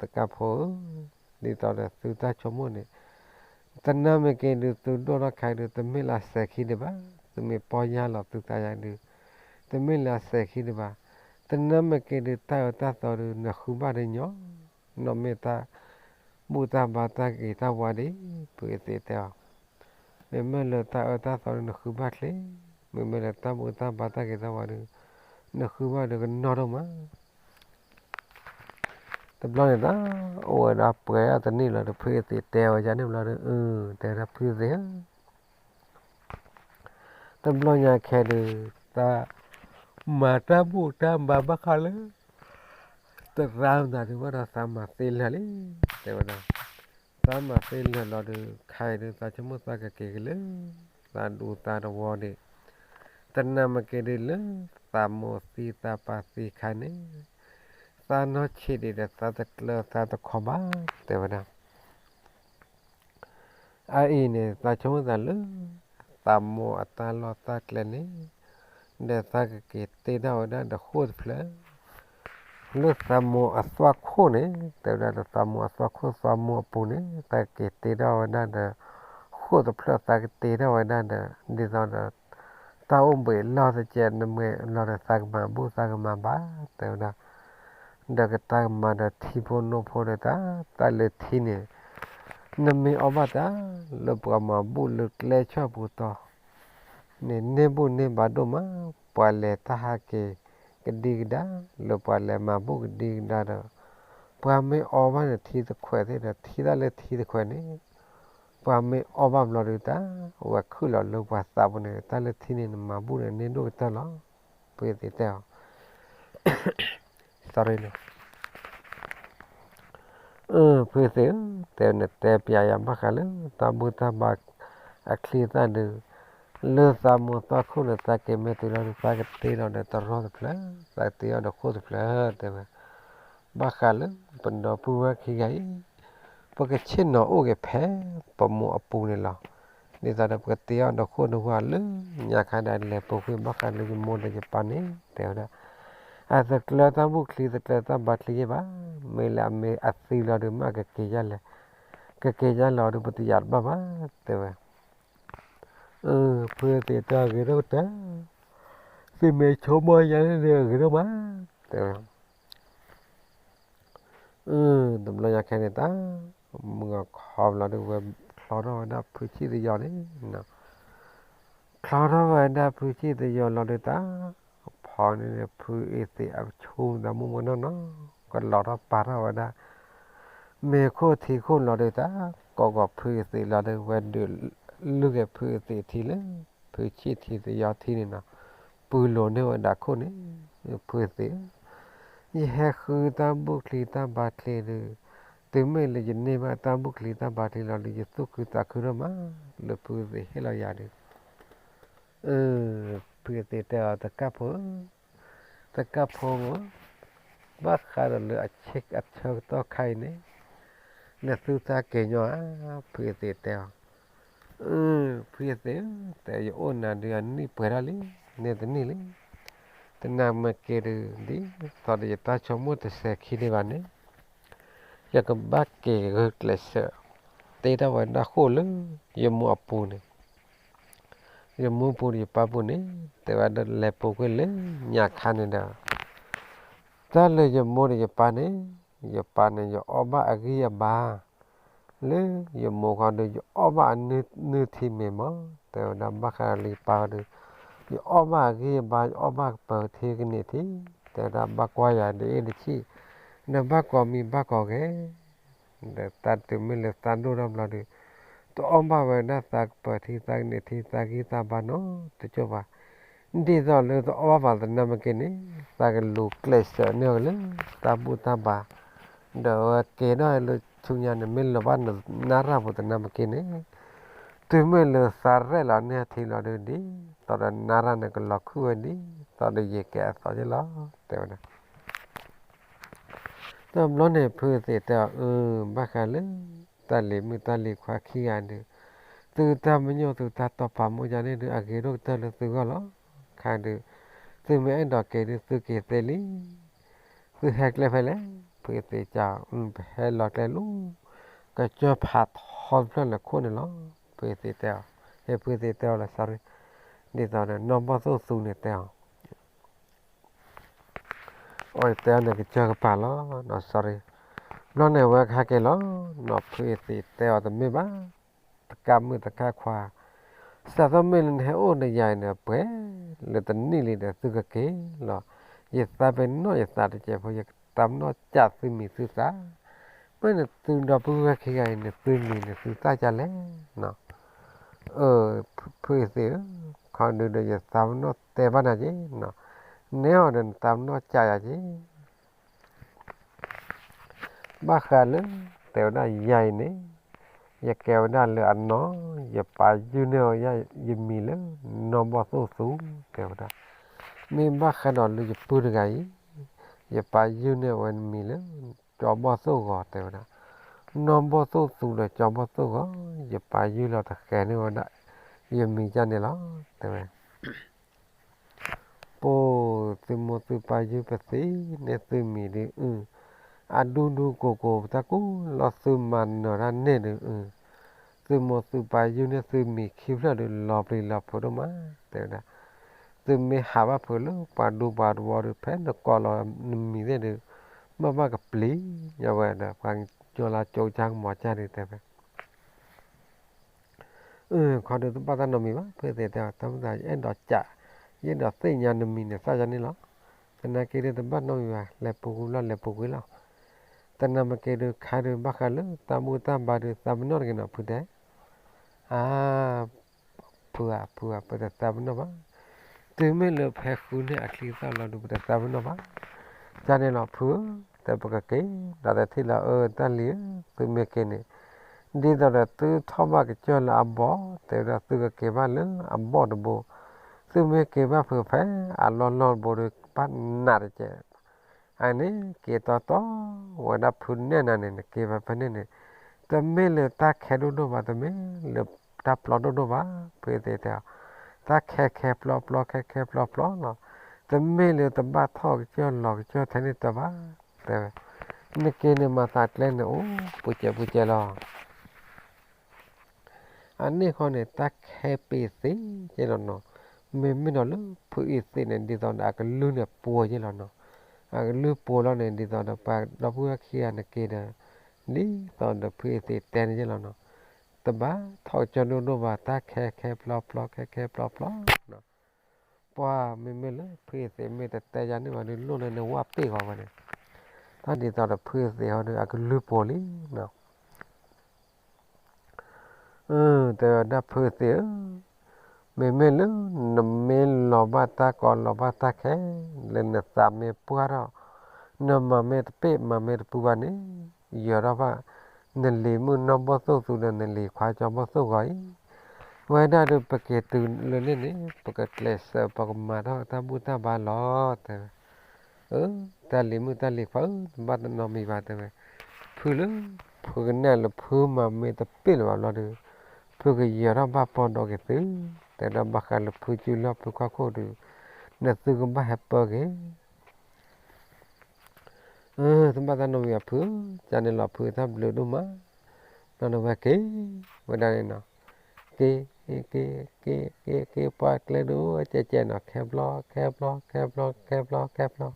တကၣ်ဖိဧၢ, ဒ်သိးဒီးသုတၢ်ဆိကမိၣ်န့ၣ်, တနၢ်မ့ၢ်က့ၤဒုးသုဒိၣ်ထီၣ်ခါဒုး တမ့ၢ်လၢအစဲၤခံဒံးဘၣ်, သုမ့ၢ်ပီၢ်ယၢ်လီၤသုသးယၤဒုး, တမ့ၢ်လၢအစဲၤခံဒံးဘၣ်, တနၢ်မ့ၢ်က့ၤဒုးတၢ်အၢတၢ်သီဒုး နဃုဘၣ်ဒုးညီ, နီၢ်မ့ၢ်တၢ်ဘူၣ်တၢ်ဘါတၢ်ဂ့ၤတၢ်ဝါဒံး, ဖုအသ့ၣ်တဲအီၤ မ့မ့ၢ်လၢတၢ်အၢတၢ်သီဒုးနဃုဘၣ်ချ့, မ့မ့ၢ်လၢတၢ်ဘူၣ်တၢ်ဘါတၢ်ဂ့ၤတၢ်ဝါဒုး နဃုဘၣ်ဒုးကနီၢ်ဒိၣ်မး, တဘျီန့ၣ်တၢ် အိၣ်ဝဲဒၣ်ပှဲၤအီၤတနံၣ်လီၤဒီး ဖုအသ့ၣ်တဲဝဲဒ်န့ၣ်ဘျီဒီး အၢ တဲဝဲဒၣ်ဖုသ့ၣ်ဧၢ တဘျီညါခဲဒုး တၢ် မၤတၢ်ဘူၣ်တၢ်ဘါဘၣ်ဃးလၢ တရါမတၤဒုးဘၣ်ဒီးသးမၤသ့လၢာ်လံ, တဲဝဲဒၣ်, သးမၤသ့လၢာ်လီၤဒုး ခါအံၤဒုး သးဆိကမိၣ်သးကက့ၤက့ၤလၢ သးဒူသးတဝီဒံး, တနၢ်မ့ၢ်က့ၤဒုးလၢ သးမိၢ်သံသးပၢ်သံခါန့ၣ်, သးနီၢ်ဆံးဒံးဒီးသးတကျၢၤသးတခီဘၣ်, တဲဝဲဒၣ် အအံၤန့ၣ် သးဆိကမိၣ်သးလၢ သးမိၢ်အတၢ်လီၢ်တၢ်ကျဲန့ၣ်, ဒီးသးကက့ၤတ့ထီၣ်ဝဲဒၣ်ဒီးဃိၣ်တဖျၢၣ်, လၢသးမိၢ်အသွၣ်ခိၣ်န့ၣ်, တဲဝဲဒၣ်ဒီးသးမိၢ်အသွၣ်ခိၣ်သးမိၢ်အပူၤန့ၣ် သးကက့ၤတ့ထီၣ်ဝဲဒၣ်ဒီး ဃိၣ်တဖျၢၣ် သးကတ့ထီၣ်ဝဲဒၣ်ဒီး ဒ်သိးဒီး တၢ်အိၣ်ဘှံးလီၢ်တကဲး နမ့ၢ်လီၤဒီးသးကမၤဘူၣ်သးကမၤဘါ တဲဝဲဒၣ် ဒီးကတၢ်ကမၤဒီးထံဖိနိဖိဒီးတၢ်, တၢ်လၢထံန့ၣ် နမ့ၢ်အီၣ်ဘၣ်တၢ် လၢပှၤမၤဘူၣ်လၢကျဲဆၢၣ်ပူၤတီၤန့ၣ် န့ၢ်ဘူၣ်န့ၢ်ဘါဒိၣ်မး, ပှၤလဲၤတၢ်ဟးက့ၤကဒံကဒါ လၢပှၤလဲၤမၤဘူၣ်ကဒံကဒါဒီး ပှၤမ့ၢ်အီၣ်ဘၣ်န့ၣ်ထံတခွဲးသ့ၣ်ဒီး ထံတၢ်လၢထံတခွဲးန့ၣ် ပှၤမ့ၢ်အီၣ်ဘၣ်ဘျီဒုးတၢ် ဝဲခုၣ်လီၤလၢပှၤသးပူၤန့ၣ် တၢ်လၢထံန့ၣ် နမၤဘူၣ်န့ၣ် န့ၢ်ဒိၣ်ကတၢၢ်လီၤ. ဖုသ့ၣ်တဲအီၤ sorry န့ၣ် ဖုသ့ၣ်ဧၢ, တဲနတဲပျးယၤဘၣ်ဃးလၢ တၢ်ဘူၣ်တၢ်ဘါအချံသၣ်ဒုး လၢသးမိၢ်သီၣ်ခိၣ်န့ၣ် သးက့ၤမ့ၢ်တုၤလီၤဒုး သးကတ့လီၤဒီးတရီတဖျၢၣ်, သးကတ့အီၤဒီးဃိၣ်တဖျၢၣ် တဲဝဲ ဘၣ်ဃးလၢပဒီပုၢ်ဝဲၢ်ခံဂၤအံၤ ပကဆ့ၣ်နီၤအိၣ်က့ၤဖဲပမိၢ်အပူၤန့ၣ်လီၤ. ဒ်သိးဒီးပကတ့အီၤဒီးဃိၣ်ဒီးဝါလၢညါခါဒီး လဲၤပူၤကွံာ်ဘၣ်ဃးလၢယမိၢ်ဒီးယပၢ်န့ၣ် တဲဝဲဒၣ်, အတကျၢၤတၢ်ဘူၣ်ချံ တကျၢၤတၢ်ဘါချံယဲၢ်ဘၣ်, မ့ၢ်လၢအမ့ၢ်အသံလီၤဒုး မ့ၢ်အကက့ၤယါလဲၣ်, ကက့ၤယါလီၤဒုး ပတယာ်တဘၣ်ဘၣ်, တဲဝဲ ဖုသ့ၣ်တဲအီၤဂ့ၤဒိၣ်ကတၢၢ်, သုမ့ၢ်ဆိကမိၣ်ယါန့ၣ်ဂ့ၤဒိၣ်မး, တဲဝဲ တဘျီညါခဲန့ၣ်တၢ် မုၢ်ဂီၤခီဘျီဒုး ဝဲချီထီၣ်ဝဲဒၣ်ဖုဆံၣ်သယီၤန့ၣ်, ချီထီၣ်ဝဲဒၣ်ဖုဆံၣ်သယီၤလီၤဒုးတၢ်, ဖီန့ၣ် ဖုအသ့ၣ်အဆူၣ်သးမုၢ်မုၢ်နီၢ်နီၢ် ကလီၤထီၣ်ပာ်ထီၣ်ဝဲဒၣ် မ့ၤခိၣ်ထံခိၣ်လီၤဒုးတၢ်, ကိးဂီၤဖုအသ့ၣ်လီၤဒုး ဝဲဒုးလုၢ်က့ၤဖုအသ့ၣ်ထံလၢ ဖုဆံၣ်ထံသယီၤထံန့ၣ်နီၤ, ပုၢ်လိာ်န့ၢ်ဝဲဒၣ်ခိၣ်န့ၣ်, ဖုသ့ၣ်ဧၢ, ယဟဲဃုတၢ်ဘူၣ်ချံတၢ်ဘါချံဒုး, တုၤမ့ၢ်လၢယန့ၢ်ဘၣ်တၢ်ဘူၣ်ချံတၢ်ဘါချံလီၤဒုး ယသူၣ်ခုသးခုဒိၣ်မး, လၢဖုသ့ၣ်ဟ့ၣ်လီၤယၤဒုး, ဖုသ့ၣ်တဲအီၤ တကၣ်ဖိဧၢ, တကၣ်ဖိဧၢ, ဘၣ်ဃးဒီးလၢအဆၢကတီၢ်ခါအံၤန့ၣ်, နသူၣ်တၢ်က့ၤညီဧါ, ဖုသ့ၣ်တဲအီၤ ဖုသ့ၣ်ဧၢ, တဲယအိၣ်နၤဒုးအနံၣ်ပှဲၤထီၣ်လံ, န့ၢ်တနံၣ်လံ, တနၤမ့ၢ်က့ၤဒုး ဒ်သိးဒီးယတၢ်ဆိကမိၣ်တစဲၤခံဒံးဘၣ်န့ၣ်, ယကဘၣ်က့ၤဂုာ်ကျဲးစၢး တ့ထီၣ်ဝဲဒၣ်ဃိၣ်လၢ ယမိၢ်အပူၤန့ၣ်, ယမိၢ်ပူၤဒီးယပၢ်ပူၤန့ၣ်, တဲဝဲဒၣ်လဲၤပူၤကွံာ်လၢညါခါန့ၣ်ဒီး တၢ်လၢယမိၢ်ဒီးယပၢ်န့ၣ်, ယပၢ်န့ၣ် ယအီၣ်ဘၣ်အဂံၢ်အဘါ လၢယမိၢ်ခီဒုး ယအီၣ်ဘၣ်အနုၢ်ထံမ့ၢ်မး, တဲဝဲဒၣ်ဘၣ်ဃးလၢယပၢ်ခီဒုး ယအီၣ်ဘၣ်အဂံၢ်အဘါ ယအီၣ်ဘၣ်ကပၢၤထံကန့ၢ်ထံ, တဲဝဲဒၣ်ဘၣ်ကွၢ်ယၤဒ်အံၤတဆံး, ဒီးဘၣ်ကိးမံၤဘၣ်ကိးဂၤ ဒီးတၢ်တုၤမ့ၢ်လၢသးဒိၣ်ထီၣ်ဘျီဒုး, တအီၣ်ဘၣ်ဝဲဒၣ်သးကပၢၤထံသးကန့ၢ်ထံ သးဂံၢ်သးဘါနီတကၠိၢ်ဘၣ်, ဒ်သိးလၢတအီၣ်ဘၣ်ဘၣ်သနာ်က့န့ၣ်, သးကလူၤကျဲးစၢးန့ၢ်အီၤလၢတၢ်ဘူၣ်တၢ်ဘါ, ဒီးအဝဲကဲထီၣ်လၢ ဆူညါန့ၣ် မ့ၢ်လီၤဘၣ်နရၣ်ပူၤသနာ်က့န့ၣ်, တုၤမ့ၢ်လၢသးရဲၣ်လီၤန့ၢ်ထံလီၤဒုး ဒ်သိးဒီးနရၣ်န့ၣ်ကလီၤခုၣ်ဝဲ ဒ်သိးဒီးယကဲအသီက့လီၤ တဲဝဲဒၣ်. တဘျီန့ၣ် ဖုအသ့ၣ်တဲအီၤ, အၢ ဘၣ်ဃးလၢ တၢ်လံၤမုၣ်တၢ်လံၤခွါခံဂၤဒုး, သုတၢ်ပညိၣ်သုတၢ်တီၢ်ပာ်မူယၤန့ၣ်ဒုး အဂ့ၤဒိၣ်ကတၢၢ်လၢသုဂီၢ်လီၤ. ခဲဒုး သုမ့ၢ်အဲၣ်ဒိးက့ၤဒုး သုက့ၤသ့လံ. သုဟဲကျဲဖဲလဲၣ်. ဖုအသ့ၣ်တဲအီၤ, ပဟဲလီၤကျဲလၢ ကစၢၢ်ဖးထီတဖျၢၣ်လၢခိၣ်န့ၣ်လီၤ. ဖုအသ့ၣ်တဲအီၤ, ဟဲဖုအသ့ၣ်တဲအီၤလၢ sorry, ဒ်သိးဒီးနီၢ်ဘီၣ်သိၣ်သူန့ၣ်တဲအီၤ အီၤတဲအီၤန့ၣ် ကစၢၢ်ကပၤလီၤနီၤ sorry. ဘျီန့ၣ်ဝဲကဟဲက့ၤလီၤနီၤ ဖုအသ့ၣ်တဲအီၤတမ့ၢ်ဘၣ်, တကးမုၣ်တကးခွါ, စးထီၣ်မ့ၢ်လၢနဟဲအိၣ်ဒီးယၤအံၤန့ၣ် ပှဲၤလၢတနံၣ်လံဒီးသုကက့ၤလီၤ. ယသးပ့ၤနီၣ်ယသးတစဲးဖိ ယသးပ့ၤနီၣ်ကးသုမံၤသုသး, မ့ၢ်နသုဒီပုၢ်ဝဲၢ်ခံဂၤအံၤန့ၣ် သုမံၤန့ၣ်သုသးကလဲၣ်နီၤ. အၢ ဖုအသ့ၣ်ဧၢ, ခီဒုဒီးယသးပ့ၤနီၣ်တဲဘၣ်နၤက့ၤနီၤ, နဲအီၤဒီးနသးပ့ၤနီၣ်ကးယၤက့ၤ ဘၣ်ဃးလၢ တဲဝဲဒၣ်ယၤအံၤန့ၣ်, ယကဲဝဲဒၣ်လၢအနီၢ်, ယပာ်ယုၢ်န့ၢ်အီၤယမံၤလၢ နီၢ်ဘီၣ်သိၣ်သူ တဲဝဲဒၣ်. မ့ၢ်ဘၣ်ဃးဒီးလၢယပုၢ်တဂၤအံၤ, ယပာ်ယုၢ်န့ၢ်အဝဲနမံၤလၢ ကၠီဘီၣ်သိၣ်ဂီၤ တဲဝဲဒၣ်. နီၢ်ဘီၣ်သိၣ်သူဒီးကၠီဘီၣ်သိၣ်ဂီၤ, ယပာ်ယုၢ်လီၤတဃဲၤန့ၢ်ဝဲဒၣ် ယမံၤကန့ၣ်လီၤ တဲဝဲ ပိာ်သုမိၢ်သုပၢ်ယုၢ်ပသ့ၣ်န့ၢ်သုမံၤဒုးအု, အဒူဒူကိၢ်ကိၢ်ပတၢ်ကူၣ်လီၤသုမၤနၢၤတၢ်န့ၣ်ဒုးအု, သုမိၢ်သုပၢ်ယုၢ်န့ၢ်သုမံၤခံဖျၢၣ်ဒုးလီၤပျံၤလီၤဖုးဒိၣ်မး တဲဝဲဒၣ်. သုမ့ၢ်ဟးဘၣ်ဖုးလၢပှၤဒူပှၤတဝီဒုး ဖဲနကိးလီၤနမံၤသ့ၣ်ဒုး မ့ၢ်ဘၣ်ကပျံၤညါဝဲဒီး ပှၤကၠိလၢကၠိကၢကမီၤကၢဒုးတဲဝဲ အၢ ခီဒုးတဘၣ်တၢ်နီတမံၤဘၣ် ဖုသ့ၣ်တဲအီၤ တၢ်မုၢ်သး ယအဲၣ်ဒိးကး, ယအဲၣ်ဒိးသ့ၣ်ညါနမံၤန့ၣ် သးယၤန့ၣ်လီၤ. သနာ်က့ဒုးတဘၣ်နီတမံၤဘၣ် လဲၤပူၤကွံာ်လီၤ လဲၤပူၤကွံာ်လီၤ. သနာ်က့ဒုးခါဒုးဘၣ်ဃးလၢတၢ်ဘူၣ်တၢ်ဘါဒုး သးပ့ၤနီၣ်တဂ့ၤနီၤ ဖုတဲ အါ ဖုဧၢ ဖုဧၢ ပတသးပ့ၤနီၣ်ဘၣ်. တုၤမ့ၢ်လၢဖဲဃုန့ၢ်အချံသၣ်လီၤဒုး ပတသးပ့ၤနီၣ်ဘၣ်. ကန့ၣ်လီၤဖုဧၢ, တဲပကက့ၤ ဒီးတထံၣ်လၢအၢ တၢ်လံၤဧၢ, သုမ့ၢ်က့ၤန့ၣ် ဒ်သိးဒီးသုထီၣ်ဘၣ်ကစၢၢ်လၢအဘီၣ် တဲဝဲဒၣ် သုကက့ၤဘၣ်လၢအဘီၣ်တဘိ, သုမ့ၢ်က့ၤဘၣ်ဖုးဖဲအလီၢ်လီၢ်တဘိဒီး ဘၣ်နးတကဲး အန့ၣ်က့ၤတီတီဝဲဒၣ်ဖုနဲၣ်နၤန့ၣ် နက့ၤဖဲဖဲန့ၣ်န့ၣ် တမ့ၢ်လၢတၢ်ခဲဒိၣ်ဒိၣ်ဘၣ် တမ့ၢ်လၢတၢ်ပျီဒိၣ်ဒိၣ်ဘၣ် ဖုသ့ၣ်တဲအီၤ, တၢ်ခဲခဲပျီပျီ ခဲခဲပျီပျီလီၤ. တမ့ၢ်လၢတဘၣ်ထီၣ်ကစၢၢ်လီၤကစၢၢ်ထဲန့ၣ်တဘၣ် တဲဝဲ, နက့ၤန့ၣ်မၤသးကျဲန့ၣ် အိၣ်ပူၤစဲးပူၤစဲးလီၤ. အန့ၣ်ဃီန့ၣ် တၢ်ခဲပ့ၤသ့က့လီၤနီၤ. မ့မ့ၢ်ဒီးလၢဖုအံၤသ့ၣ်န့ၣ် ဒ်သိးဒီးအကလုၢ်န့ၣ်ပှိၤက့လီၤနီၤ. အကလုၢ်ပှိၤလီၤန့ၣ် ဒ်သိးဒီးပှၤဒီပုၢ်ဝဲၢ်ခံဂၤန့ၣ်က့ၤဒီး ဒ်သိးဒီးဖုအံၤသ့ၣ်တဲန့ၣ်က့လီၤနီၤ. တဘၣ်ထီၣ်ကစၢၢ်ဒိၣ်ဒိၣ်ဘၣ် တၢ်ခဲခဲပျီပျီ ခဲခဲပျီပျီနီၤ. ပှၤမ့မ့ၢ်လၢဖုအံၤသ့ၣ်မ့ၢ်တတဲယၤန့ၢ်ဘၣ်ဒီး လိၣ်လၢနဝၣ်ပ့ၢ်ဃီဝဲန့ၣ်, တၢ်ဒ်သိးဒီးဖုအံၤသ့ၣ်ဟီဒီး အကလုၢ်ပှိၤလံနီၤ. တဲဝဲဒၣ်ဖုသ့ၣ်ဧၢ, မ့မ့ၢ်လၢနမ့ၢ်လီၤဘၣ်တၢ်ကီလီၤဘၣ်တၢ်ခဲ လၢနသးမ့ၢ်ပှၢ်ထီၣ်, နမၤမ့ၢ်တပ့ၢ်မၤမ့ၢ်တပူၤဘၣ်န့ၣ်, ယၢၤထီၣ်ဘၣ် နလံၤမုၣ်နီၢ်ဘီၣ်သိၣ်သူဒီးနလံၤခွါကၠီဘီၣ်သိၣ်ဂီၤအံၤ, ဝဲဒၣ်ဒီးပက့ၤတုၤလၢန့ၣ်န့ၣ် ပကကျဲးစၢးပကမၤထီၣ်တၢ်ဘူၣ်တၢ်ဘါလီၤ တဲဝဲ. အၢ တၢ်လံၤမုၣ်တၢ်လံၤခွါဧၢ, တဘၣ်တနီတမံၤဘၣ် တဲဝဲ. ဖုလၢ ဖုကနဲၣ်လၢဖုမၤမ့ၢ်တပ့ၢ်လၢၤဘၣ်ဘျီဒီး ဖုကယၢၤထီၣ်ဘၣ်ပီၢ်ဒီးက့ၤသု, တဲဒၣ်ဘၣ်ဃးလၢဖုစုလီၢ်ဖုခီၣ်ခိၣ်ဒီး နသုကဘၣ်ဟဲပၢက့ၤ တဘၣ်တၢ်နီတမံၤဘၣ်ဖု, ကန့ၣ်လီၤဖုတၢ်ဘျုးဒိၣ်မး, ဒီးနဝဲက့ၤ ဝဲဒၣ်န့ၣ်နီၤ, က့ၤ က့ၤ က့ၤ က့ၤ က့ၤ ပှၤကျဲဒိၣ်ကဲကဲနီၤ, ခဲဘျီ ခဲဘျီ ခဲဘျီ ခဲဘျီ ခဲဘျီ,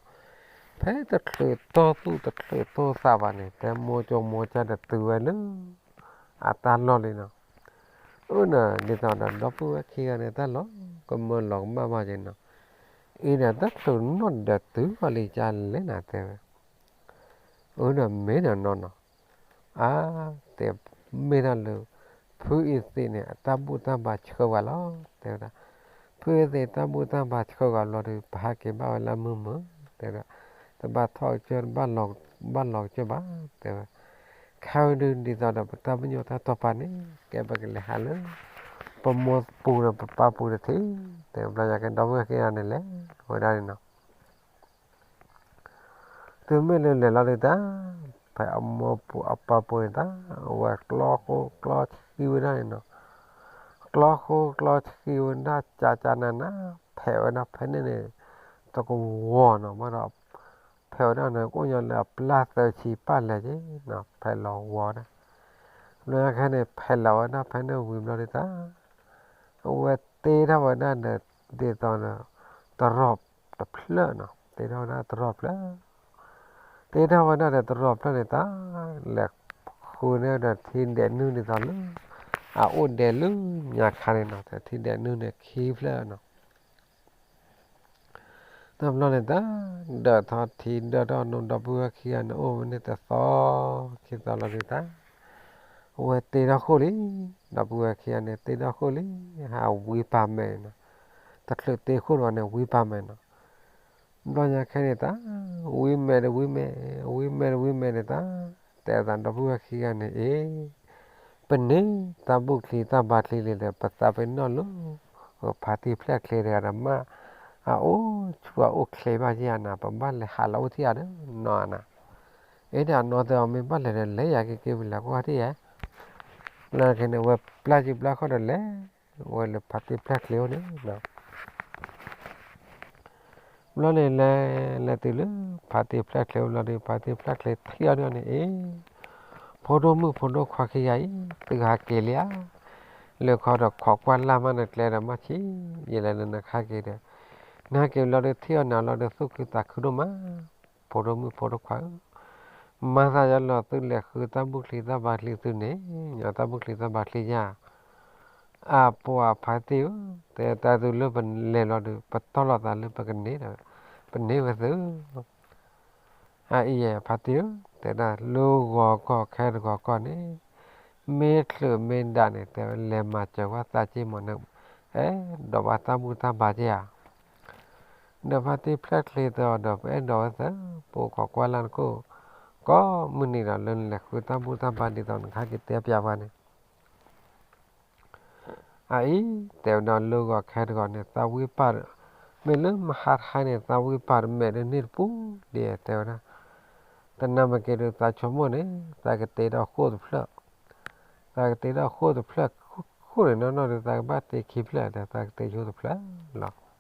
ဖဲတချုးတီၢ်သူၣ်တချုးတီၢ်သးဘၣ်န့ၣ် ဖဲမိၢ်ကၠိမိၢ်ကၠၢ်ဒီးတုၤဝဲလၢ အတၢ်လီၢ်လံနီၤ, အၢနၤ ဒ်သိးဒီးဒီပုၢ်ဝဲၢ်ခံဂၤန့ၣ် တၢ်လီၤကမၢလီၤကမၣ်ဘၣ်က့ၤနီၤ, အံၤဒီးတချုးနီၣ်ဒီးတုၤဘၣ်လံကလဲၣ်နၤတဲဝဲ, အၢနၤမ့ၢ်နီၤနီၤနီၤ, အါ တဲ မ့ၢ်တၢ်လၢ ဖုအံၤသ့ၣ်န့ၣ် အတၢ်ဘူၣ်တၢ်ဘါဆှၢဝဲလီၤ တဲဝဲဒၣ်, ဖုအံၤသ့ၣ်တၢ်ဘူၣ်တၢ်ဘါဆှၢဝဲလီၤဒီး ပဟးက့ၤဘၣ်ဝဲလၢမုၢ်မုၢ် တဲဝဲဒၣ်, တဘၣ်ထီၣ်ကစၢၢ် တဘၣ်လီၤကစၢၢ်ဘၣ် တဲဝဲ, ခဲအံၤဒုးဒ်သိးဒီးပတၢ်ပညိၣ်တၢ်တိာ်ပာ်န့ၣ် ကဲပကလဲၤဟးလၢ ပမိၢ်ပူၤဒီးပပၢ်ပူၤတထံၣ်, တဲဘျီညါကဲဒီပုၢ်ဝဲၢ်ခံဂၤန့ၣ်လဲၤဝဲဒၣ်န့ၣ်နီၤ. တုၤမ့ၢ်လၢလဲၤလီၤဒုးတၢ်, ဖဲအမိၢ်ပူၤအပၢ်ပူၤန့ၣ်တၢ်, အဝဲကျီဃိကျီဆှံဝဲဒၣ်န့ၣ်နီၤ, ကျီဃိကျီဆှံဝဲဒၣ်ကကနန, ဖဲးဝဲဒၣ်ဖဲန့ၣ်န့ၣ် တကဝီၤနီၤ, ဘၣ်ဒီး ဖဲးဝဲဒၣ်န့ၣ် ကအိၣ်ညီလၢအပျၢ်သၢဆံပၢ်လဲၤက့ၤနီၤ, ဖဲးလီၤဝီၤဒၣ်, ဘျီညါခဲန့ၣ် ဖဲးလီၤဝဲဒၣ်ဖဲန့ၣ်ဝံၤဘျီဒုးတၢ် အဝဲတ့ထီၣ်ဝဲဒၣ်ဒီး ဒ်သိးဒီး တရီးတဖျၢၣ်နီၤ, တ့ထီၣ်ဝဲဒၣ်တရီးဖျၢၣ်, တ့ထီၣ်ဝဲဒၣ်ဒီးတရီးဖျၢၣ်န့ၣ်တၢ် လဲၤဃုန့ၢ်ဒီးထံဒဲးနုၢ်ဒ်သိးလၢ အအိၣ်ဒဲးလၢညါခါန့ၣ်နီၤ, ထံဒဲးနုၢ်န့ၣ်ခံဖျၢၣ်နီၤ. တဘျီန့ၣ်တၢ် ဒၢးထီၣ်ထံဒၢးထီၣ်နိ ဒီပုၢ်ဝဲၢ်ခံဂၤန့ၣ် အိၣ်ဝဲန့ၣ်တသီ ခံသီလီၤဒုးတၢ် အဝဲတ့ထီၣ်ဃိၣ်လံ, ဒီပုၢ်ဝဲၢ်ခံဂၤန့ၣ် တ့ထီၣ်ဃိၣ်လံ, ဟးဝံပာ်မဲာ်နီၤ, တချုးတ့ဃိၣ်ဒီးန့ၣ် ဝံပာ်မဲာ်နီၤ. ဘျီညါခဲန့ၣ်တၢ် ဝံမဲာ်ဒီးဝံမဲာ်, ဝံမဲာ်ဒီးဝံမဲာ်န့ၣ်တၢ် တဲသးဒီပုၢ်ဝဲၢ်ခံဂၤန့ၣ် အ့ ပန့ၢ်တၢ်ဘူၣ်ချံတၢ်ဘါချံလံဒီး ပသးပ့ၤနီၣ်လၢ ဖါတံၢ်ဖျဲၣ်ချ့တဂၤဒီးမး အအိၣ်ဆူၣ်အအိၣ်ချ့ဘၣ်ယဲၢ်နၤ, ပဘၣ်လဲၤဟးလီၤအိၣ်ထံၣ်အီၤဒီးနီၢ်နၤ, အ့ ဒီးအနီၢ်သၢအီၤမ့ၢ်ဘၣ်လဲၤဒီးလဲၤယၤက့ၤက့ၤဝံၤလၢကီၢ်ထံၣ်ဧါ, လၢခဲန့ၣ် ဝဲပျၢ်ကံပျၢ်ခီၣ်ဒီးလဲၤ ဝဲလၢဖါတံၢ်ဖျဲၣ်ချ့အိၣ်န့ၣ် ဘျီန့ၣ်လဲၤ လဲၤတုၤလၢ ဖါတံၢ်ဖျဲၣ်ချ့အိၣ်လီၤဒီး ဖါတံၢ်ဖျဲၣ်ချ့ထံၣ်အီၤဒီးန့ၣ် အ့ ဖိဒိၣ်မုၣ်ဖိဒိၣ်ခွါခံဂၤအံၤ သုဟးက့ၤလံဧါ, လၢခီဒီးခိးကွၢ်လၢ်မးနကျဲဒီးမးဆံး, ယလဲၤလၢနခါက့ၤဒီး နဟဲက့ၤလီၤဒီးထံၣ်အီၤန့ၣ်လီၤဒီးသူၣ်ခုသးခုဒိၣ်မး, ဖိဒိၣ်မုၣ်ဖိဒိၣ်ခွါဧၢ မၤသးယလီၤသုလဲၤဃုတၢ်ဘူၣ်ချံတၢ်ဘါချံသုန့ၣ်, ညီတၢ်ဘူၣ်ချံတၢ်ဘါချံယၤ, အပှၤဖါတံၢ်ဧၢ, တဲတၢ်သုလၢပလဲၤလီၤဒီး ပတီၢ်လိာ်သးလၢပကန့ၢ်ဒီး ပန့ၢ်ဝဲသု အအံၤယဲ ဖါတံၢ်ဧၢ, တဲဒၣ်လၢဂီၤကီၢ်ခဲတဂီၤကီၢ်န့ၣ်, မ့ၢ်ချုးမ့ၢ်ဒၣ်န့ၣ် တဲဝဲလဲၤမၤစၢၤဝဲသးက့မးန့ၣ်, အဲၣ်ဒိးဘၣ်တၢ်ဘူၣ်တၢ်ဘါက့ဧါ, ဒီးဖါတံၢ်ဖျဲၣ်ချ့တဲအီၤဒီး ပအဲၣ်ဒိးဝဲသၢ, ပအိၣ်ခိးကွၢ်လၢ်နခိၣ်, ကိးမုၢ်နံၤဒီးလၢနလဲၤဃုတၢ်ဘူၣ်တၢ်ဘါဒ်သိးနခါက့ၤတဲပျးပှၤန့ၣ် အအံၤ တဲဝဲဒၣ်လၢဂီၤခဲတဂီၤန့ၣ် သးဝံပာ်, မ့ၢ်လၢမဟါတခါန့ၣ် သးဝံပာ်တမဲာ်ဒီးန့ၢ်တပူၤဒ်တဲဝဲဒၣ်, တနၤမ့ၢ်က့ၤဒီးသးဆိကမိၣ်န့ၣ် သးကတ့ထီၣ်ဃိၣ်တဖျၢၣ်, သးကတ့ထီၣ်ဃိၣ်တဖျၢၣ်ဃိၣ်န့ၣ် နီၢ်နီၢ်ဒီးသးကဘၣ်တ့ခံဖျၢၣ်ဒီး သးကတ့ဆိတဖျၢၣ်လီၤ.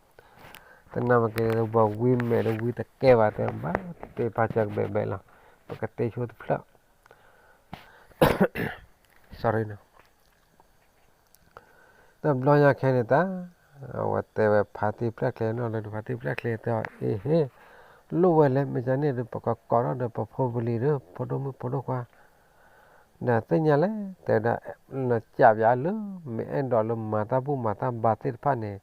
တနၤမ့ၢ်က့ၤဒီး ပှၤဝံမဲာ်ဒီးဝံတကဲဘၣ်တဲဘၣ်, တ့ပာ်စၢၤကဘဲးဘဲးလီၤ, ပကတ့ဆိတဖျၢၣ် sorry နီၤ တဘျီညါခဲန့ၣ်တၢ်, အဝဲတဲဝဲဖါတံၢ်ဖျဲၣ်ချ့နီၤလၢ ဖါတံၢ်ဖျဲၣ်ချ့တဲအီၤ အ့ဟ့, လိၣ်ဝဲလဲၣ် မ့ၢ်ကန့ၣ်ဒီး ပကကိးထီၣ်ဒီးပဖိပလံၤဒီး ဖိဒိၣ်မုၣ်ဖိဒိၣ်ခွါ, ဒီးသ့ၣ်ညါလဲၣ် တဲဝဲဒၣ်, နကးပၠးလၢ မ့ၢ်အဲၣ်ဒိးလၢမၤတၢ်ဘူၣ်မၤတၢ်ဘါသ့ၣ်တဖၣ်န့ၣ်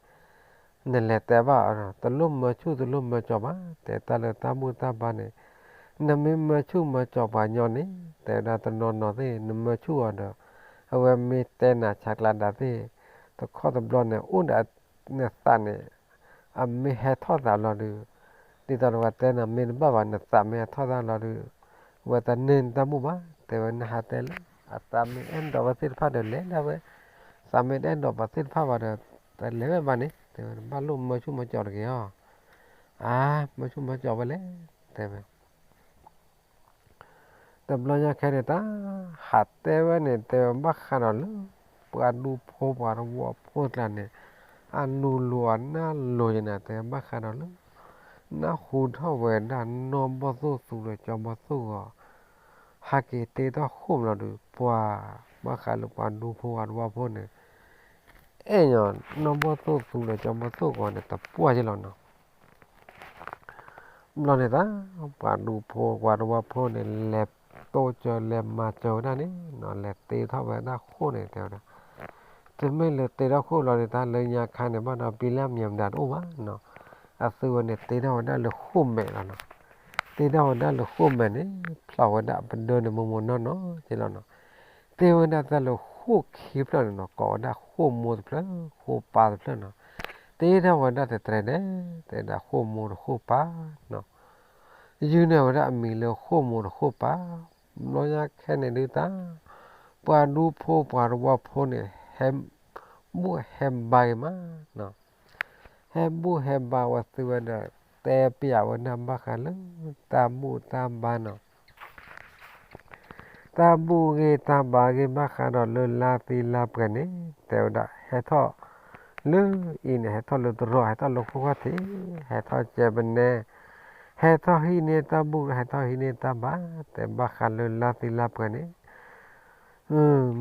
နလဲၤတဲဘၣ်အီၤ, တလိၣ်မၢဆူၣ်တလိၣ်မၢကၠီၤဘၣ်, တဲတၢ်လၢတၢ်ဘူၣ်တၢ်ဘါန့ၣ်, နမ့ၢ်မၢဆူၣ်မၢကၠီၤပှၤညီန့ၣ် တဲဝဲဒၣ်တနီၤနီၤသ့ၣ် နမၢဆူၣ်အီၤဒီး, အဝဲမ့ၢ်တဲနၤဆါကျါဒၣ်သ့ၣ်, တခီတဘျီန့ၣ် အိၣ်ဒီးနသးန့ၣ် အမ့ၢ်ဟဲထီၣ်သးလီၤဒီး, ဒ်သိးဒီးပှၤတဲနၤမ့ၢ်တဘၣ်ဘၣ် နသးမ့ၢ်ဟဲထီၣ်သးလီၤဒီး, အဝဲတန့ၢ်နတၢ်ဘူၣ်ဘၣ်, တဲဝဲနဟးတဲလၢ အသးမ့ၢ်အဲၣ်ဒိးဝဲသ့ၣ်တဖၣ်ဒီးလဲၤဒၣ်ဝဲ, သးမ့ၢ်တအဲၣ်ဒိးပှၤသ့ၣ်တဖၣ်ဘၣ်ဒီး, တလဲၤဝဲဘၣ်န့ၣ် တဲဝဲ တဘၣ်လိၣ်မၢဆူၣ်မၢကၠီၤတဂ့ၤအီၤ, အါ, မၢဆူၣ်မၢကၠီၤဝဲလဲၣ်, တဲဝဲ တဘျီညါခဲန့ၣ်တၢ်, ဟးတဲဝဲန့ၣ် တဲဝဲဘၣ်ဃးဒီးလၢ ပှၤဒူဖိပှၤသဝီဖိကျါန့ၣ်, အနူလိၤအနၢ်လိၤယဲန့ၣ် တဲဘၣ်ဃးဒီးလၢ နၢ်ဟူထီၣ်ဝဲဒၣ်နီၢ်ဘီၣ်သိၣ်သူဒီးကၠီဘီၣ်သိၣ်ဂီၤ, ဟဲက့ၤတ့ထီၣ်ဃိၣ်မးလီၤဒီး ပှၤ, ဘၣ်ဃးလၢပှၤဒူဖိပှၤသဝီဖိန့ၣ် အဲၣ်ညီ နီၢ်ဘီၣ်သိၣ်သူဒီးကၠီဘီၣ်သိၣ်ဂီၤန့ၣ် တပှၢ်က့လီၤနီၤ ဘျီန့ၣ်တၢ်, ပှၤဒူဖိပှၤသဝီဖိန့ၣ် လဲၤတိစၢၤလဲၤမၤစၢၤဝဲဒၣ်န့ၣ်နီၤ, လဲၤတ့ထီၣ်ဝဲဒၣ်ဃိၣ်န့ၣ် တဲဝဲဒၣ်, တမ့ၢ်လၢတ့ထီၣ်ဃိၣ်လီၤန့ၣ် တၢ်လၢညါခါန့ၣ် ဘၣ်ဒီးပံလၢအမံၤမတၤတအိၣ်ဘၣ်နီၤ, အသုဝဲန့ၣ် တ့ထီၣ်ဝဲဒၣ်လၢဃိၣ်မဲာ်လီၤနီၤ, တ့ထီၣ်ဝဲဒၣ်လၢဃိၣ်မဲာ်န့ၣ် ဖျိးဝဲဒၣ်ပဒၢန့ၣ်မိၢ်မိၢ်နီၢ်နီၢ်က့လီၤနီၤ, တ့ဝဲဒၣ်တၢ်လၢဃိၣ်ခံဖျၢၣ်န့ၣ်နီၤ ကိးဝဲဒၣ်ဃိၣ်မိၢ်တဖျၢၣ် ဃိၣ်ပၢ်တဖျၢၣ်နီၤ, တ့ထီၣ်ဝဲဒၣ်တတြဲၤဒဲး တဲဒၣ်ဃိၣ်မိၢ်ဒီးဃိၣ်ပၢ်နီၤ, ယုၢ်န့ၢ်ဝဲဒၣ်အမံၤလၢဃိၣ်မိၢ်ဒီးဃိၣ်ပၢ်, ဘျီညါခဲန့ၣ်ဒုးတၢ် ပှၤဒူဖိပှၤတဝီဖိန့ၣ် ဟဲဘူၣ်ဟဲဘါက့ၤမး, ဟဲဘူၣ်ဟဲဘါဝဲသုဝဲဒီး တဲပျးဝဲဒၣ်ဘၣ်ဃးလၢ တၢ်ဘူၣ်တၢ်ဘါနီၤ တၢ်ဘူၣ်ဂ့ၤတၢ်ဘါဂ့ၤဘၣ်ဃးဒီးလၢလါသံလါပှဲၤန့ၣ် တဲဝဲဒၣ် ဟဲထီၣ်လၢအံၤန့ၣ် ဟဲထီၣ်လၢတရီး ဟဲထီၣ်လၢဃိၣ်ခီၣ်ထံး ဟဲထီၣ်ကဲပနဲ ဟဲထီၣ်ဟံးန့ၢ်တၢ်ဘူၣ် ဟဲထီၣ်ဟံးန့ၢ်တၢ်ဘါ တဲဘၣ်ဃးလၢလါသံလါပှဲၤန့ၣ်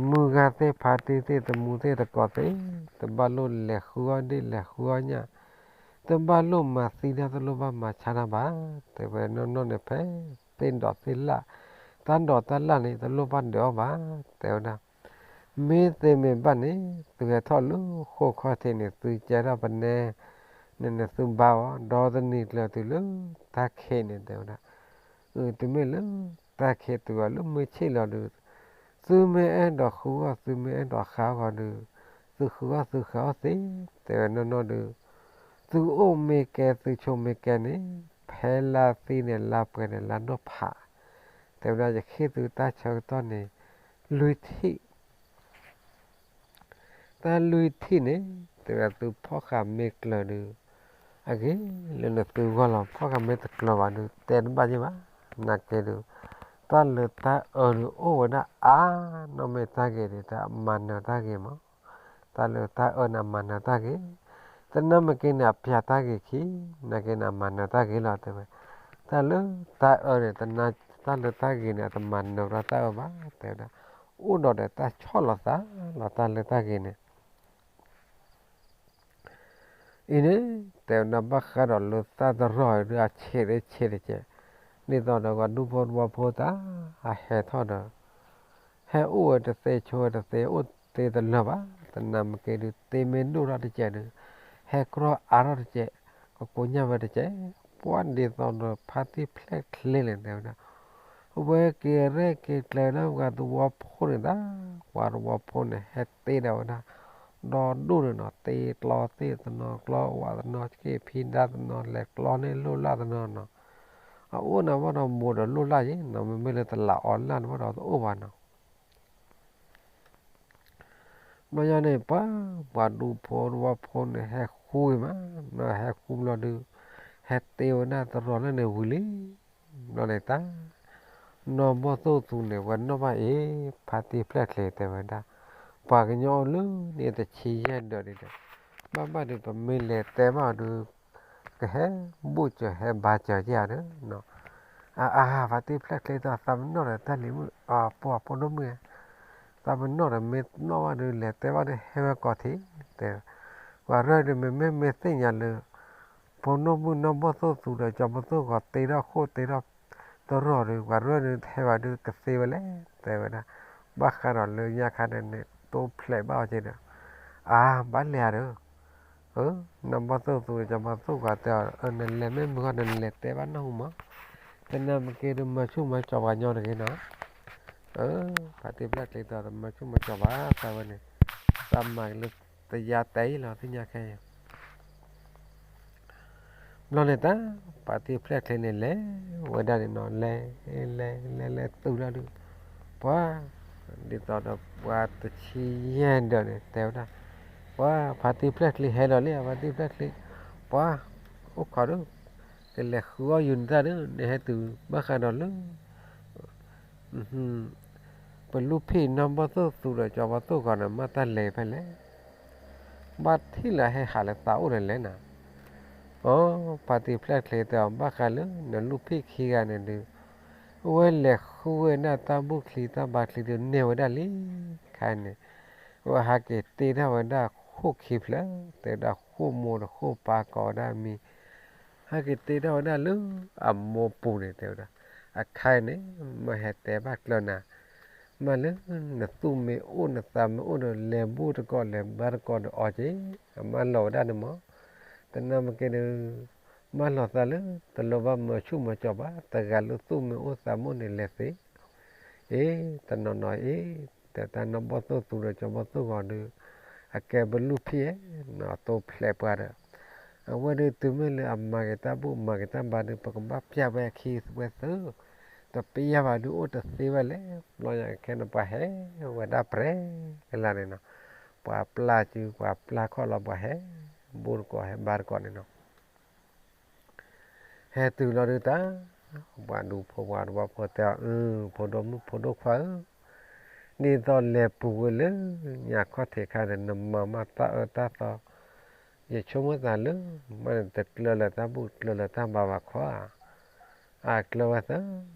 မုၢ်ဂၤသ့ၣ်ဖါတံၢ်သ့ၣ်သမူသ့ၣ်သကိးသ့ၣ် တဘၣ်လိၣ်လဲၤဃုအီၣ်ဒ့ၣ်လဲၤဃုအီၣ်ညၣ် တဘၣ်လိၣ်မၤသံတၢ် တလိၣ်ဘၣ်မၤဆါတၢ်ဘၣ်, တဲဝဲနီၢ်နီၢ်န့ၣ် ဖဲသ့ၣ်ဒိးသ့ၣ်လၣ် တၢ်ဒိးတၢ်လၣ်န့ၣ် တလိၣ်ဘၣ်ဒုးအီၣ်ဘၣ်, တဲဝဲဒၣ် မ့ၢ်သ့မ့ၢ်ဘၣ်န့ၣ် သုဟဲထီၣ်လၢဃိၣ်ခီၣ်ထံးန့ၣ် သုကဲထီၣ်ပနဲ န့ၣ်န့ၣ်သုဘါအီၤ ဒီးတနံၤကျၢၤတုၤလၢတၢ်ခံးန့ၣ် တဲဝဲဒၣ် တုၤမ့ၢ်လၢတၢ်ခံးတုၤအီၤလၢမုၢ်ဆ့ၣ်လီၤဒုး သုမ့ၢ်အဲၣ်ဒိးဃုအီၣ် သုမ့ၢ်အဲၣ်ဒိးဃုအီၣ်ဂီၤဒုး သုဃုအီၣ်သုဃုအီၣ်သ့, တဲဝဲနီၢ်နီၢ်ဒုး သုအိၣ်မ့ၢ်ကဲ သုဆိးမ့ၢ်ကဲန့ၣ် ဖဲလါသံန့ၣ် လါပှဲၤန့ၣ် လါနီၢ်ဖး, တဲဝဲဒၣ်ယဃ့ၢ်သုတၢ်ဆၢကတီၢ်န့ၣ် လွံၢ်ထံၣ် တၢ်လွံၢ်ထံၣ်န့ၣ် တဲဝဲဒၣ်သုဖီၣ်ဃာ်မ့ၢ်ကျၢၤဒုး အဂ့ၤလၢနသုဂီၢ်လီၤ, ဖီၣ်ဃာ်မ့ၢ်တကျၢၤဘၣ်ဒုး တဲတဘၣ်ယဲၢ်ဘၣ်, နာ်က့ဒုး တၢ်လၢတၢ်အၢဒုးအိၣ်ဝဲဒၣ်အါ, နီၢ်မ့ၢ်တၢ်ဂ့ၤဒုး တၢ်မၤနၢၤတၢ်ဂ့ၤမး, တၢ်လၢတၢ်အၢန့ၣ် အမၤနၢၤတၢ်ဂ့ၤ, တနာ်မ့ၢ်က့န့ၣ် အပျးတၢ်ဂ့ၤခံ, နာ်က့န့ၣ် အမၤနၢၤတၢ်ဂ့ၤလီၤ တဲဝဲ, တၢ်လၢတၢ်အၢန့ၣ် တနာ်တၢ်လၢတၢ်ဂ့ၤန့ၣ် အတမၤနၢၤဘၣ်တၢ်အၢဘၣ် တဲဝဲဒၣ်, အိၣ်ဒီးဒီးတၢ်ဆီၣ်လီၤသးလီၤတၢ်လၢတၢ်ဂ့ၤန့ၣ် အံၤန့ၣ် တဲဝဲဒၣ်ဘၣ်ဃးဒီးလၢသၣ်တရီၢ်ဒုးအဆံးတဆံးတကဲး, ဒ်သိးဒီးပှၤဒူဖိတဝီဖိတၢ် အဟဲထီၣ်ဒီး ဟဲအိၣ်ဝဲတသ့ဆိဝဲတသ့ အိၣ်သ့တလၢာ်ဘၣ်, တနာ်မ့ၢ်က့ဒုး သ့မ့ၢ်ဒိၣ်ထီၣ်တကဲးဒုး ဟဲကြီအါထီၣ်တကဲး, ကကိညၣ်ဝဲတကဲး, ပှၤဒ်သိးဒီးဖါတံၢ်ဖျဲၣ်ချ့န့ၣ် တဲဝဲဒၣ် အဝဲက့ၤရဲၣ်က့ၤကျဲၤဝဲဒၣ်ပှၤသဝီဖိန့ၣ်သၣ်, ပှၤသဝီဖိန့ၣ် ဟဲတ့ဒီးဝဲဒၣ် ဒီဒိၣ်န့ၣ်နီၤ, တ့ကျီသ့ၣ်တနီၤ ကျီဝးတနီၤ ဆ့ၣ်ဖံဒါတနီၤ လဲၤကျီန့ၢ်လိၣ်လၢ်တနီၤနီၤ, အအိၣ်န့ၣ်ဘၣ်ဒီးမိၢ်ဒီးလိၣ်လၢ်ယဲနီၤ, မ့မ့ၢ်လၢတလးအီလၢ်န့ၣ်ဘၣ်ဒီးတအိၣ်ဘၣ်နီၤ ဘျီညါန့ၣ် ပှၤ ပှၤဒူဖိတဝီဖိန့ၣ် ဟဲဃူဂ့ၤမး, ဟဲဃူဘျီဒုး ဟဲတ့ဝဲဒၣ်တရီးလၢန့ၣ်ဝံၤလံ, ဘျီန့ၣ်တၢ် နီၢ်ဘီၣ်သိၣ်သူန့ၣ် ဝဲနီၣ်ဘၣ်အံၤ ဖါတံၢ်ဖျဲၣ်ချ့တဲဝဲဒၣ်, ပှၤကညီအိၣ်လၢန့ၣ်တဆံယဲၢ်ဒၢးဒံးဒီး ဘၣ်ဘၣ်ဒုး ပမ့ၢ်လဲၤတဲဘၣ်အီၤဒုး ကဟဲဘူၣ်စၢၤဟဲဘါစၢၤက့ၤဧါဒီး အါ ဖါတံၢ်ဖျဲၣ်ချ့ဒီး သးမ့ၢ်နီၣ်ဒီးတၢ်လံၤမုၣ် အဖိအဖိဒိၣ်မုၣ်, သးမ့ၢ်နီၣ်ဒီး မ့ၢ်နီၣ်ဘၣ်ဒုး လဲၤတဲဘၣ်ဒီး ဟဲဝဲကိးထံး တဲ, ပှၤရၢၢ်ဒုး မ့မ့ၢ်မ့ၢ်သ့ၣ်ညါလၢ ဖိဒိၣ်မုၣ်နီၢ်ဘီၣ်သိၣ်သူဒီး ကၠီဘီၣ်သိၣ်ဂီၤ တ့ထီၣ်ဃိၣ်တ့ထီၣ်တရီးဒီး ပှၤရၢၢ်ဒုး ဟဲဝဲဒုး ကသ့ဝဲလဲၣ် တဲဝဲဒၣ်, ဘၣ်ဃးဒီးလၢညါခါန့ၣ်န့ၣ် တိဖျဲးဘၣ်အီၤက့ၤဒီး အါ ဘၣ်လဲၤဧါဒီး နီၢ်ဘီၣ်သိၣ်သူဒီး ကၠီဘီၣ်သိၣ်ဂီၤတဲအီၤ နလဲၤမ့ၢ်မုာ်ဂီၢ် နလဲၤတဲဘၣ်နၢ်ဟူမး, တနာ်မ့ၢ်က့ဒုး မၤဆူၣ်မၤစီၤပှၤကညီတဂ့ၤနီၤ, ဖါတံၢ်ဖျဲၣ်ချ့ဒီး တမၤဆူၣ်မၤစီၤဘၣ် သးဝဲန့ၣ်, သးမၤက့ၤလၢတယါတဲအံၤလီၤ သ့ၣ်ညါခဲအံၤ ဘျီန့ၣ်တၢ် ဖါတံၢ်ဖျဲၣ်ချ့န့ၣ် လဲၤဝဲဒၣ်န့ၣ်နီၤ လဲၤ လဲၤ လဲၤ လဲၤတုၤလီၤဒုး ပှၤ ဒ်သိးဒီးပှၤတဆံယဲၢ်ဒၢးန့ၣ် တဲဝဲဒၣ်, ပှၤ ဖါတံၢ်ဖျဲၣ်ချ့ဟဲလီၤလံ ဖါတံၢ်ဖျဲၣ်ချ့, ပှၤ အိၣ်ခိးဒုး ကလဲၤဃုအီၣ်ယုာ်နတၢ်ဒုး နဟဲတုၤဘၣ်ဃးဒီးလၢ ပလူၢ်ဖံၣ်နီၢ်ဘီၣ်သိၣ်သူဒီး ကၠီဘီၣ်သိၣ်ဂီၤန့ၣ် မ့ၢ်တၢ်လဲၤဖဲလဲၣ်, ဘၣ်ထံၣ်လၢဟဲဟးလၢသးအိၣ်န့ၣ်လဲၣ်နၤ, အိ ဖါတံၢ်ဖျဲၣ်ချ့တဲအီၤ ဘၣ်ဃးလၢနလူၢ်ဖံၣ်ခံဂၤန့ၣ်ဒုး အဝဲလဲၤဃုဝဲဒၣ်တၢ်ဘူၣ်ချံတၢ်ဘါချံဒုးန့ၢ်ဝဲဒၣ်လံ, ခဲအံၤန့ၣ် အဝဲဟးက့ၤတ့ထီၣ်ဝဲဒၣ်ဃိၣ်ခံဖျၢၣ် တဲဝဲဒၣ်ဃိၣ်မိၢ်ဒီးဃိၣ်ပၢ်ကိးဝဲဒၣ်အမံၤ ဟဲက့ၤတ့ထီၣ်ဝဲဒၣ်လၢအမိၢ်ပူၤန့ၣ် တဲဝဲဒၣ်, အခါအံၤန့ၣ် မ့ၢ်ဟဲတဲဘၣ်ကျၢၤနၤ, မ့ၢ်လၢနသူၣ်မ့ၢ်အိၣ်နသးမ့ၢ်အိၣ်ဒီး လဲၤဘူၣ်တကိးလဲၤဘါတကိးဒီးအီၤက့ၤ, အမၢလီၤဝဲဒၣ်န့ၣ်မး, တနာ်မ့ၢ်က့ဒုး မၢလီၤသးလၢ တလိၣ်ဘၣ်မၤဆူၣ်မၤစီၤဘၣ်, တဂၤလၢသူၣ်မ့ၢ်အိၣ်သးမ့ၢ်အိၣ်န့ၣ်လဲၤသ့ အ့ တနီၤနီၤအ့ တဲတၢ်နီၢ်ဘီၣ်သိၣ်သူဒီးကၠီဘီၣ်သိၣ်ဂီၤဒုး အကဲပလူၢ်ဖံၣ်ဧၢ, နတိဖျဲးပှၤဒီး အဝဲဒုးတုၤမ့ၢ်လၢအမၤက့ၤတၢ်ဘူၣ်မၤက့ၤတၢ်ဘါဒုး ပကဘၣ်ပျၢ်ဝဲအခံဝဲသု, တပျၢ်ဘၣ်ဒုးအိၣ်တသ့ဝဲလဲၣ်. ဘျီညါခဲန့ၣ် ပှၤဟဲဝဲဒၣ်ပြဲကလါန့ၣ်နီၤ, ပှၤပျၢ်စု ပှၤပျၢ်ခီၣ်လီၤ ပှၤဟဲဘူးတကိး ဟဲဘါတကိးန့ၣ်နီၤ. ဟဲတုၤလီၤဒုးတၢ်, ပှၤဒူဖိပှၤတဝီဖိတဲအီၤ, အၢ ဖိဒိၣ်မုၣ်ဖိဒိၣ်ခွါဧၢ, ဒ်သိးလဲၤပူၤကွံာ်လၢညါခီၣ်ထံးခါဒီး နမၤမးတၢ်အၢတၢ်သီ, ယဆိကမိၣ်သးလၢ မ့ၢ်နတကျၢၤလၢတၢ်ဘူၣ်ကျၢၤလၢတၢ်ဘါဘၣ်ခီဧါ. အကျၢၤဝဲသၢ,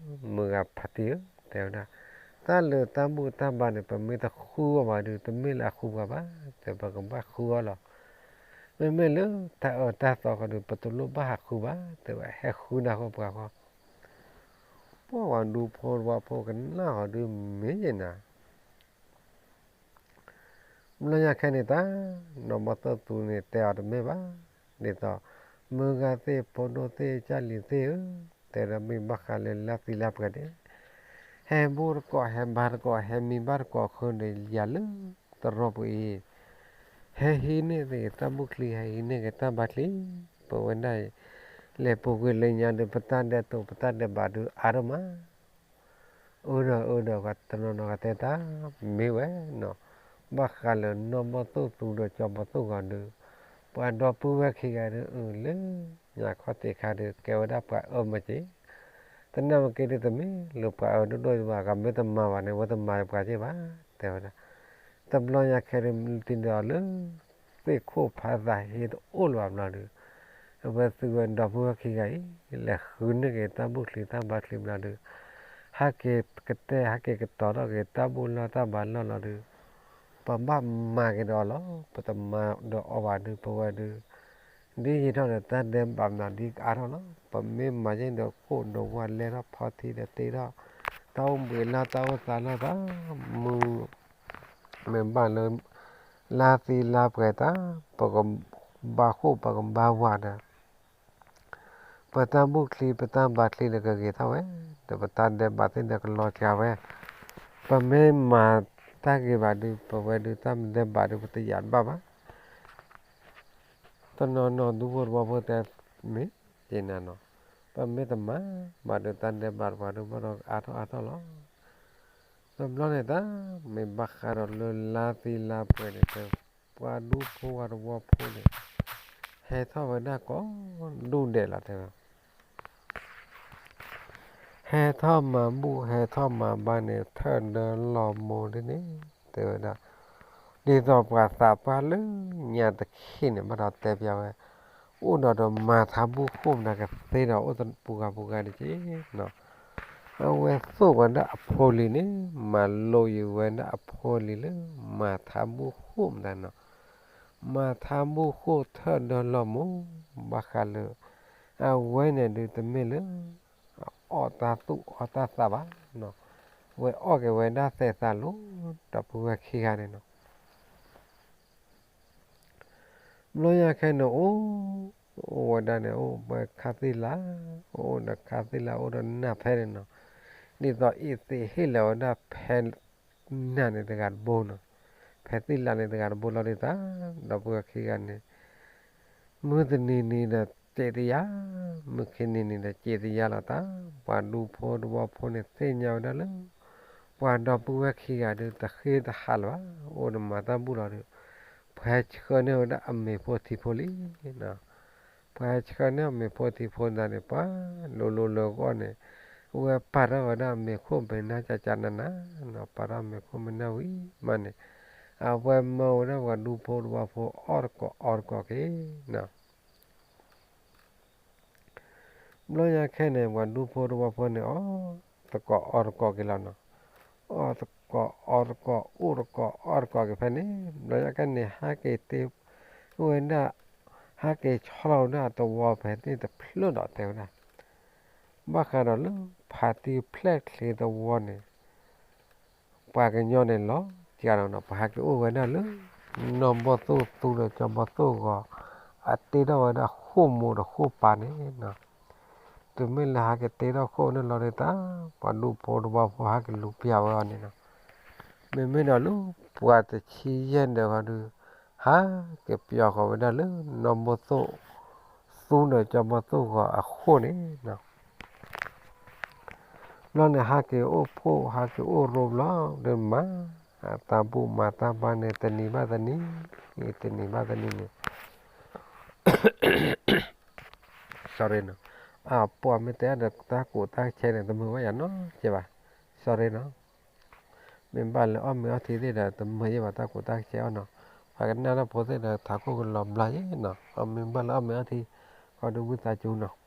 မုၢ်ဂၤဖါတံၢ်ဧၢ, တဲဝဲဒၣ်, တၢ်လၢတၢ်ဘူၣ်တၢ်ဘါန့ၣ် ပမ့ၢ်တဃုအီၤဘၣ်ဒုး တမ့ၢ်လၢအဃုပှၤဘၣ်, တဲပကဘၣ်ဃုအီၤလီၤ. မ့မ့ၢ်လၢတၢ်အၢတၢ်သီဃီဒုး ပတလိၣ်ဘၣ်ဟးဃုဘၣ်, တဲဝဲဟဲဃုနၤဃီပှၤဃီ. ပှၤဒူဖိတဝီဖိကနၣ်ဃီဒုးမ့ၢ်ယဲနၤ ဘျီညါခဲန့ၣ်တၢ်, နီၢ်ဘီၣ်သိၣ်သူန့ၣ်တဲအီၤတမ့ၢ်ဘၣ်, ဒ်သိး, မုၢ်ဂၤသ့ၣ် ဖိဒိၣ်သ့ၣ် ကၢ်လံၤသ့ၣ်ဧၢ, တဲဒီးမ့ၢ်ဘၣ်ဃးလၢလါသံလါပှဲၤန့ၣ်, ဟဲဘူးတကိး ဟဲဘါတကိး ဟဲမံဘၣ်တကိးဃုာ်ဒီးယၤလၢသရိာ်ပူၤအံၤ, ဟဲဟံးန့ၢ်သ့ၣ်တၢ်ဘူၣ်ချံ ဟဲဟံးန့ၢ်က့ၤတၢ်ဘါချံ, ပဝဲဒၣ်အံၤ, လဲၤပူၤကွံာ်လၢညါဒီး ပတၢ်ဒဲးတိာ် ပတၢ်ဒဲးဘးဒုးအါထီၣ်မး အၢဒီးအၢဒီး တနီၤနီၤကတဲတၢ်မ့ၢ်ဝဲနီၤ, ဘၣ်ဃးလၢနီၢ်ဘီၣ်သိၣ်သူဒီးကၠီဘီၣ်သိၣ်ဂီၤဒုး, ပှၤဒီပုၢ်ဝဲၢ်ခံဂၤဒုးအုၣ်လၢညါခီၣ်ထံးခါဒုး ကဲဝဲဒၣ်ပှၤအၢမ့ၢ်က့ၤ, တနာ်မ့ၢ်က့ၤဒုး တမ့ၢ်လၢပှၤအၢဒိၣ်ဒိၣ်ဘၣ်, ကမ့ၢ်တမၤဘၣ်န့ၣ် အဝဲတမၤပှၤက့ၤဘၣ်, တဲဝဲဒၣ်. တဘျီညါခဲဒုး တံၤဒီးအီၤလၢ သ့ၣ်ခိၣ်ဖးသးဟ့တအိၣ်လၢၤဘၣ်ဘျီဒုး, အဝဲသုဝဲဒီပုၢ်ဝဲၢ်ခံဂၤအံၤ လဲၤဃုန့ၢ်က့ၤတၢ်ဘူၣ်ချံတၢ်ဘါချံဘျီဒုး, ဟဲက့ၤကတဲ ဟဲက့ၤကတီၤထီၣ်က့ၤတၢ်ဘူၣ်လီၢ်တၢ်ဘါလီၢ်လီၤဒုး, ပဘၣ်မၤက့ၤဒီးအီၤလီၤ. ပတမၤဒီးအီၤဘၣ်ဒုး ပဝဲဒုး ဒ်ယံာ်ထီၣ်ဒီးတၢ်ဒဲးဘးမနုၤဒ်ကအါထီၣ်လီၤ. ပမ့ၢ်မၤယဲၢ်ဒီးခိၣ်ဒီးဝါလဲထီၣ်ဖီထံဒီးတ့ထီၣ် တၢ်အိၣ်ဘှံးလၢတၢ်အိၣ်သးလီၢ်သး မုၢ် မ့ၢ်ဘၣ်လၢ လါသံလါပှဲၤတၢ် ပကဘါခိၣ်ပကဘါဝါဒီး ပတၢ်ဘူၣ်ချံပတၢ်ဘါချံဒီးကဂ့ၤထီၣ်ဝဲ, ဒီးပတၢ်ဒဲးဘးသ့ၣ်ဒီးကလီၤစှၤဝဲ, ပမ့ၢ်မၤတၢ်ဂ့ၤဘၣ်ဒုး ပဝဲဒုးတၢ်ဒဲးဘးဒုး ပတယာ်ဘၣ်ဘၣ်. တနီၤနီၤဒူဖိတဝီဖိတဲ မ့ၢ်ယနၤနီၤ, ပမ့ၢ်တမၤဘၣ်ဒုး တၢ်ဒဲးဘးတပှၤဒုးဘၣ်ဒီးအါထီၣ်အါထီၣ်လီၤ. တဘျီန့ၣ်တၢ် မ့ၢ်ဘၣ်ဃးဒီးလၢလါသံလါပှဲၤန့ၣ် ပှၤဒူဖိဝဲတဝီဖိန့ၣ် ဟဲထီၣ်ဝဲဒၣ်ကိးဒူၣ်ဒဲးလီၤ တဲဝဲ ဟဲထီၣ်မၤဘူၣ်ဟဲထီၣ်မၤဘါန့ၣ် ထၢၣ်ဒၢလီၤမိၢ်ဒ်န့ၣ် တဲဝဲဒၣ်, ဒ်သိးပှၤသးပှၢ်လၢညါတခ့န့ၣ် ဘၣ်ဒီးတဲပျးဝဲ, အိၣ်ဒီးဒီးမၤထါဘူၣ်ဃိၣ်မနၤကသ့ဒီး အိၣ်တပူၤဂၤပူၤဂၤတက့ၢ်နီၤ. အဝဲသိၣ်ဝဲဒၣ်အဖိလံၤန့ၣ် မၤလိယံၤဝဲဒၣ်အဖိလံၤလၢ မၤထါဘူၣ်ဃိၣ်မနၤနီၤ. မၤထါဘူၣ်ဃိၣ်ထၢၣ်ဒၢလီၤမိၢ်, ဘၣ်ဃးလၢ အဝဲန့ၣ်ဒုးတမ့ၢ်လၢ အီၣ်တၢ်သူၣ်အီၣ်တၢ်သးဘၣ်နီၤ, ဝဲအီၣ်က့ၤဝဲဒၣ်သဲးသးလိၤဒီပုၢ်ဝဲၢ်ခံဂၤန့ၣ်နီၤ. ဘျီညါခဲန့ၣ်အိၣ်, အိၣ်ဝဲဒၣ်န့ၣ် အိၣ်ဝဲခါသံၣ်လါ, အိၣ်ဒီးခါသံၣ်လါ အိၣ်ဒီးနၢ်ဖဲန့ၣ်နီၤ, ဒ်သိးအံၤသ့းဟ့ၣ်လီၤဝဲဒၣ်ဖဲ နၢ်န့ၣ်တဂၤတဘိနီၤ, ဖဲသံၣ်လါန့ၣ်တဂၤတဘိလီၤဒ်သိး ဒီပုၢ်ဝဲၢ်ခံဂၤန့ၣ် မုၢ်တနံၤနံၤဒီးစံးတယါ, မုၢ်ခံနံၤနံၤဒီးစံးတယါလီၤတၢ်, ပှၤဒူဖိတဝီဖိန့ၣ်သ့ၣ်ညါဝဲဒၣ်လၢ ပှၤဒီပုၢ်ဝဲၢ်ခံဂၤဒုးတဃ့တဟးလၢၤဘၣ်, အိၣ်ဒီးမၤတၢ်ဘူၣ်လီၤဒီး ပှၤဟဲဆှၢန့ၢ်ဝဲဒၣ်အမ့ၤဖိထံဖိလံနီၤ. ပှၤဟဲဆှၢန့ၢ်အမ့ၤဖိထံဖိန့ၣ် ပှၤလိၤလိၤလၢဂီၢ်န့ၣ် အဝဲပာ်ထီၣ်ဝဲဒၣ်မ့ၤခိၣ်မ့ၤနၢ်ကကနနနီၤ, ပာ်ထီၣ်မ့ၤခိၣ်မ့ၤနၢ်ဝံၤမးန့ၣ် အဝဲမၢဝဲဒၣ်ပှၤဒူဖိတဝီဖိအီၣ်တကိးအီတကိးက့ၤနီၤ. ဘျီညါခဲန့ၣ် ပှၤဒူဖိတဝီဖိန့ၣ် အီၣ်တကိးအီတကိးက့ၤလီၤနီၤ. အီၣ်တကိးအီတကိး အိၣ်တကိးအီတကိးက့ၤဖဲန့ၣ် ဘျီညါခဲန့ၣ် ဟဲက့ၤတ့ဝဲဒၣ် ဟဲက့ၤဆီလီၤဝဲဒၣ်တဝီဖဲန့ၣ်တဖျၢၣ်ဒီးတဲဝဲဒၣ် ဘၣ်ဃးဒီးလၢဖးတံၢ်ဖျဲၣ်ချ့တဝီန့ၣ် ပှၤကညီန့ၣ်လီၤတံၢ်နီၤ ပှၤဟဲက့ၤအိၣ်ဝဲဒၣ်လၢ နီၢ်ဘီၣ်သိၣ်သူဒီးကၠီဘီၣ်သိၣ်ဂီၤ အတ့ထီၣ်ဝဲဒၣ်ဃိၣ်မိၢ်ဒီးဃိၣ်ပၢ်န့ၣ်နီၤ. တမ့ၢ်လၢဟဲက့ၤတ့ထီၣ်ဃိၣ်န့ၣ်လီၤဒ်သိး ပှၤဒူဖိတဝီဖိဟဲက့ၤလူၤပျၢ်ဝဲအီၤန့ၣ်နီၤ. မ့မ့ၢ်ဒီးလၢပှၤတဆံယဲၢ်ဒၢးဂီၤဒုး ဟဲက့ၤပျီဃီၤဝဲဒၣ်လၢ နီၢ်ဘီၣ်သိၣ်သူဒီးကၠီဘီၣ်သိၣ်ဂီၤအဃိၣ်န့ၣ်နီၤ. ဘျီန့ၣ် ဟးက့ၤအိၣ်ဖှိၣ် ဟးက့ၤအိၣ်ရိဘျီ ဒီးမၤတၢ်ဘူၣ်မၤတၢ်ဘါန့ၣ် တနံၤဘၣ်တနံၤ, တနံၤဘၣ်တနံၤန့ၣ် sorry နီၤ, အပှၤမ့ၢ်တဲဒီးတၢ်ကူၣ်တၢ်ဆဲးန့ၣ် တမုာ်ဘၣ်ယၤနီတကဲးဘၣ်, sorry နီၤ. မ့ၢ်ဘၣ်လၢအီၣ်မ့ၤအီထံသ့ၣ်ဒီး တမုာ်ယဲၢ်ဘၣ်တၢ်ကူၣ်တၢ်ဆဲးအီၣ်နီၤ, ပှၤကနၣ်တၢ်ဖိသ့ၣ်ဒီး ထးခိၣ်ကလီၤဘျါယဲၢ်နီၤ, အမ့ၢ်ဘၣ်လၢအီၣ်မ့ၤအီထံ ဃီဒုးဝံသးစူၤနီၤ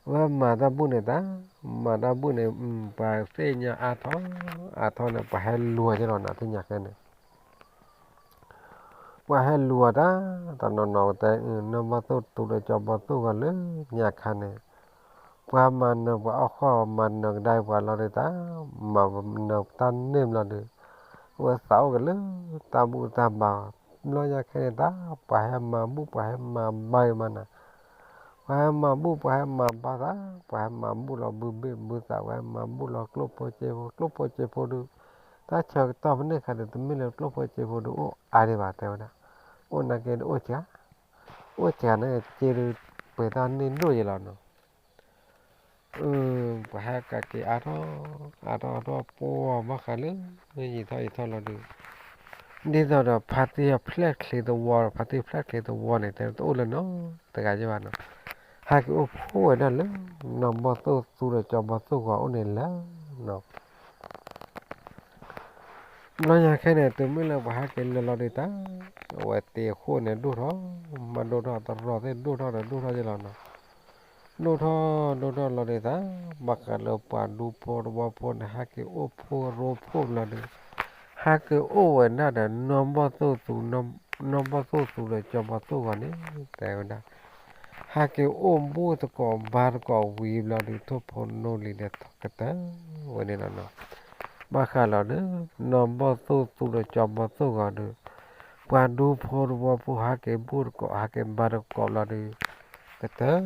ဝဲမၤတၢ်ဘူၣ်န့ၣ်တၢ်, မၤတၢ်ဘူၣ်န့ၣ် ပှၤသ့ၣ်ညါအါထီၣ်, အါထီၣ်န့ၣ် ပှၤဟဲလူၤအီၤက့လီၤနၤ သ့ၣ်ညါခဲန့ၣ်, ပှၤဟဲလူၤအီၤတၢ်, တနီၤနီၤကတဲ နီၢ်ဘီၣ်သိၣ်သူဒီးကၠီဘီၣ်သိၣ်ဂီၤလၢညါခါန့ၣ်, ပှၤမၤနၢၤပှၤအီၣ်ဃီၣ် မၤနၢၤကဒါပှၤလီၤဒုးတၢ်, မၤနၢၤတၢ်န့ၢ်ဘျီဒုး, ဝဲသးအိၣ်က့ၤလၢတၢ်ဘူၣ်တၢ်ဘါ, ဘျီညါခဲန့ၣ်တၢ်, ပှၤဟဲမၤဘူၣ် ပှၤဟဲမၤဘါဂ့ၤမးနၤ ပှၤဟဲမၤဘူၣ် ပှၤဟဲမၤဘါသး, ပှၤဟဲမၤဘူၣ်လီၤဘုဘ့ၣ်ဘုသး, ပှၤဟဲမၤဘူၣ်လီၤကျိၣ်ဖိစ့ဖိ, ကျိၣ်ဖိစ့ဖိဒုး, တၢ်ဆၢကတီၢ်ဖဲန့ၣ်အခါဒီး တမ့ၢ်လၢကျိၣ်ဖိစ့ဖိဒုးအိၣ်အါဒံးဘၣ်တဲဝဲဒၣ်, အိၣ်နာ်က့ဒုးအိၣ်စှၤ, အိၣ်စှၤန့ၣ်က့ဒုး ပှဲၤတၢ်န့ၢ်ဒိၣ်ယဲလီၤနီၤ ပှၤဟဲကးက့ၤအါထီၣ်, အါထီၣ်အါထီၣ်ပှၤဘၣ်ဃးလၢ ယံာ်ထီၣ်ယံာ်ထီၣ်လီၤဒုး, ဒ်သိးဒီးဖါတံၢ်ဖျဲၣ်ချ့သဝီ, ဖါတံၢ်ဖျဲၣ်ချ့သဝီန့ၣ် တဲတအိၣ်လၢနီတဂၤယဲၢ်ဘၣ်နီၤ, ဟဲက့ၤအိၣ်ဖှိၣ်ဝဲဒၣ်လၢ နီၢ်ဘီၣ်သိၣ်သူဒီးကၠီဘီၣ်သိၣ်ဂီၤအိၣ်န့ၣ်လၢနီၤ ဘျီညါခဲန့ၣ် တုၤမ့ၢ်လၢပှၤဟဲက့ၤလၢာ်လီၤဒုးတၢ်, အဝဲသ့ၣ်အဃိန့ၣ်ဒိၣ်ထီၣ်, မၤဒိၣ်ထီၣ်တရီသ့ၣ်ဒိၣ်ထီၣ်ဒီးဒိၣ်ထီၣ်ယဲၢ်လီၤနီၤ, ဒိၣ်ထီၣ်ဒိၣ်ထီၣ်လီၤဒုးတၢ်, ဘၣ်ဃးလၢပှၤဒူဖိတဝီဖိန့ၣ် ဟဲက့ၤအိၣ်ဖှိၣ်ရိဖှိၣ်လီၤဒုး, ဟဲက့ၤအိၣ်ဝဲဒၣ်ဒီးနီၢ်ဘီၣ်သိၣ်သူ, နီၢ်ဘီၣ်သိၣ်သူဒီးကၠီဘီၣ်သိၣ်ဂီၤန့ၣ် တဲဝဲဒၣ် ဟဲက့ၤအိၣ်ဘူၣ်သကိးဘါသကိးဝံၤဘျီဒုး ထိၣ်ဖိနီလံၤဒီးကတၢၢ်ဝဲန့ၣ်လီၤနီၤ, ဘၣ်ဃးလီၤဒုး နီၢ်ဘီၣ်သိၣ်သူဒီးကၠီဘီၣ်သိၣ်ဂီၤဒုး, ပှၤဒူဖိတဝီဖိဟဲက့ၤဘူၣ်သကိး ဟဲက့ၤဘါသကိးဘျီဒုး, ကတၢၢ်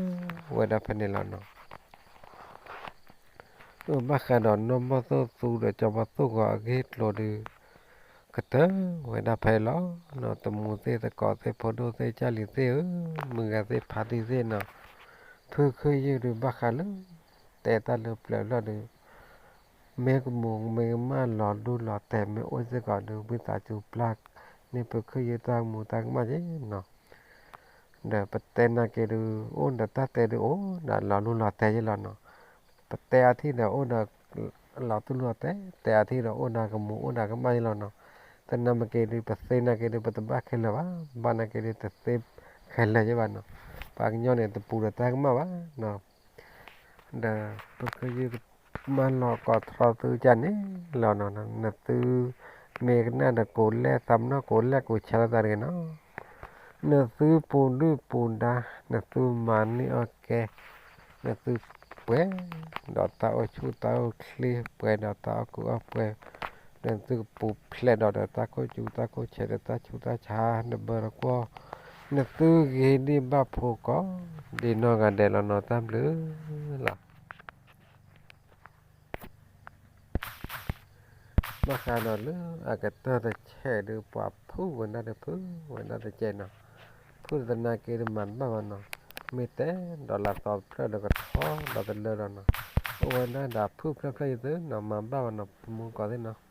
ဝဲဒၣ်ဖဲန့ၣ်လီၤနီၤ ဘၣ်ဃးဒီးနီၢ်ဘီၣ်သိၣ်သူဒီးကၠီဘီၣ်သိၣ်ဂီၤအဂ့ၢ်အကျိၤဒုး, ကတၢၢ်ဝဲဒၣ်ဖဲလီၤနီၤ, တမူၤသ့ၣ်သကိးသ့ၣ်ဖိဒိၣ်သ့ၣ်ကၢ်လံၤသ့ၣ်ဧၢ, မုၢ်ဂၤသ့ၣ်ဖါတံၢ်သ့ၣ်နီၤ, ဖုခ့ယုၢ်ဒုးဘၣ်ဃးလၢ တဲတၢ်လၢပျၢၤလီၤဒုး, မ့ၢ်ကမူၤမ့ၢ်ကမၣ်လီၤဒူလီၤတဲာ်မ့ၢ်အိၣ်စ့ၢ်ကီးဒုး ဝံသးစူၤပျၢ်န့ၢ်ဖုခ့ယုၢ်တၢ်ကမူၤတၢ်ကမၣ်က့ၤနီၤ ဒီးပတဲနာ်က့ၤဒုး အိၣ်ဒီးတၢ်တဲဒုးအိၣ်ဒီးလီၤလူလီၤတဲာ်ယဲၢ်လီၤနီၤ, ပတဲအထံၣ်ဒီးအိၣ်ဒီး လီၤတူၢ်လီၤတဲာ်, တဲအထံၣ်ဒီးအိၣ်ဒီးကမူၤအိၣ်ဒီးကမၣ်ယဲၢ်လီၤနီၤ, သနာ်က့ဒုး ပသ့နာ်က့ဒုး ပတဘၣ်ခဲလၢာ်ဘၣ်, ဘၣ်နာ်က့ဒုး တသ့ခဲလၢာ်ယဲၢ်ဘၣ်နီၤ, ပှၤကညီန့ၣ် တပူၤဒီးတၢ်ကမၣ်ဘၣ်နီၤ ဒီးပကယုၢ်မၤလီၤကိးထီၣ်သုကၢ်န့ၣ်လီၤနီၤ, နသုမ့ၢ်ကနၣ်ဒီးကိးလဲၣ် သးပနီၣ်ကိးလဲၣ်ကိးဆဲးလိာ်သးတဂ့ၤနီၤ, နသုပူၤဒုၣ်ပူၤဒါ နသုမၤန့ၢ်အီၣ်ကဲ နသုပှဲၤဒီးတၢ်အိၣ်ဆူၣ်တၢ်အိၣ်ချ့ ပှဲၤဒီးတၢ်အီၣ်ကူအီၣ်ပှဲၤ, နသုကပူၤဖျဲးဒီးဒီးတၢ်ခိၣ်စူၤတၢ်ခိၣ်ဆဲးဒီးတၢ်ဆူးတၢ်ဆါ နဘၢတကွီၢ်, နသုဂ့ၤဒံးဘၣ်ဖိကိးဒံးနီၢ်ဂၤဒဲးလီၤနီၤ တၢ်ဘျုးလီၤ. ဘၣ်ဃးဒီးလၢအကတၢၢ်တဆဲးဒုး ပှၤဖုၣ်ဝဲဒၣ်ဒီးဖုၣ်ဝဲဒၣ်တကဲးနီၤ, ဖုၣ်သနာ်က့ဒုးမၤတဘၣ်ဘၣ်နီၤ, မ့ၢ်တဲဒီးလၢသီတဖျၢၣ်ဒီးကထီဒီးတလၢဒီးနီၤ, အိၣ်ဝဲဒၣ်ဒီးဖုၣ်ဖျၢၣ်ဖျၢၣ်ယသုနီၤ မၤဘၣ်ဘၣ်နီၤ ပမူတကိးသ့ၣ်နီၤ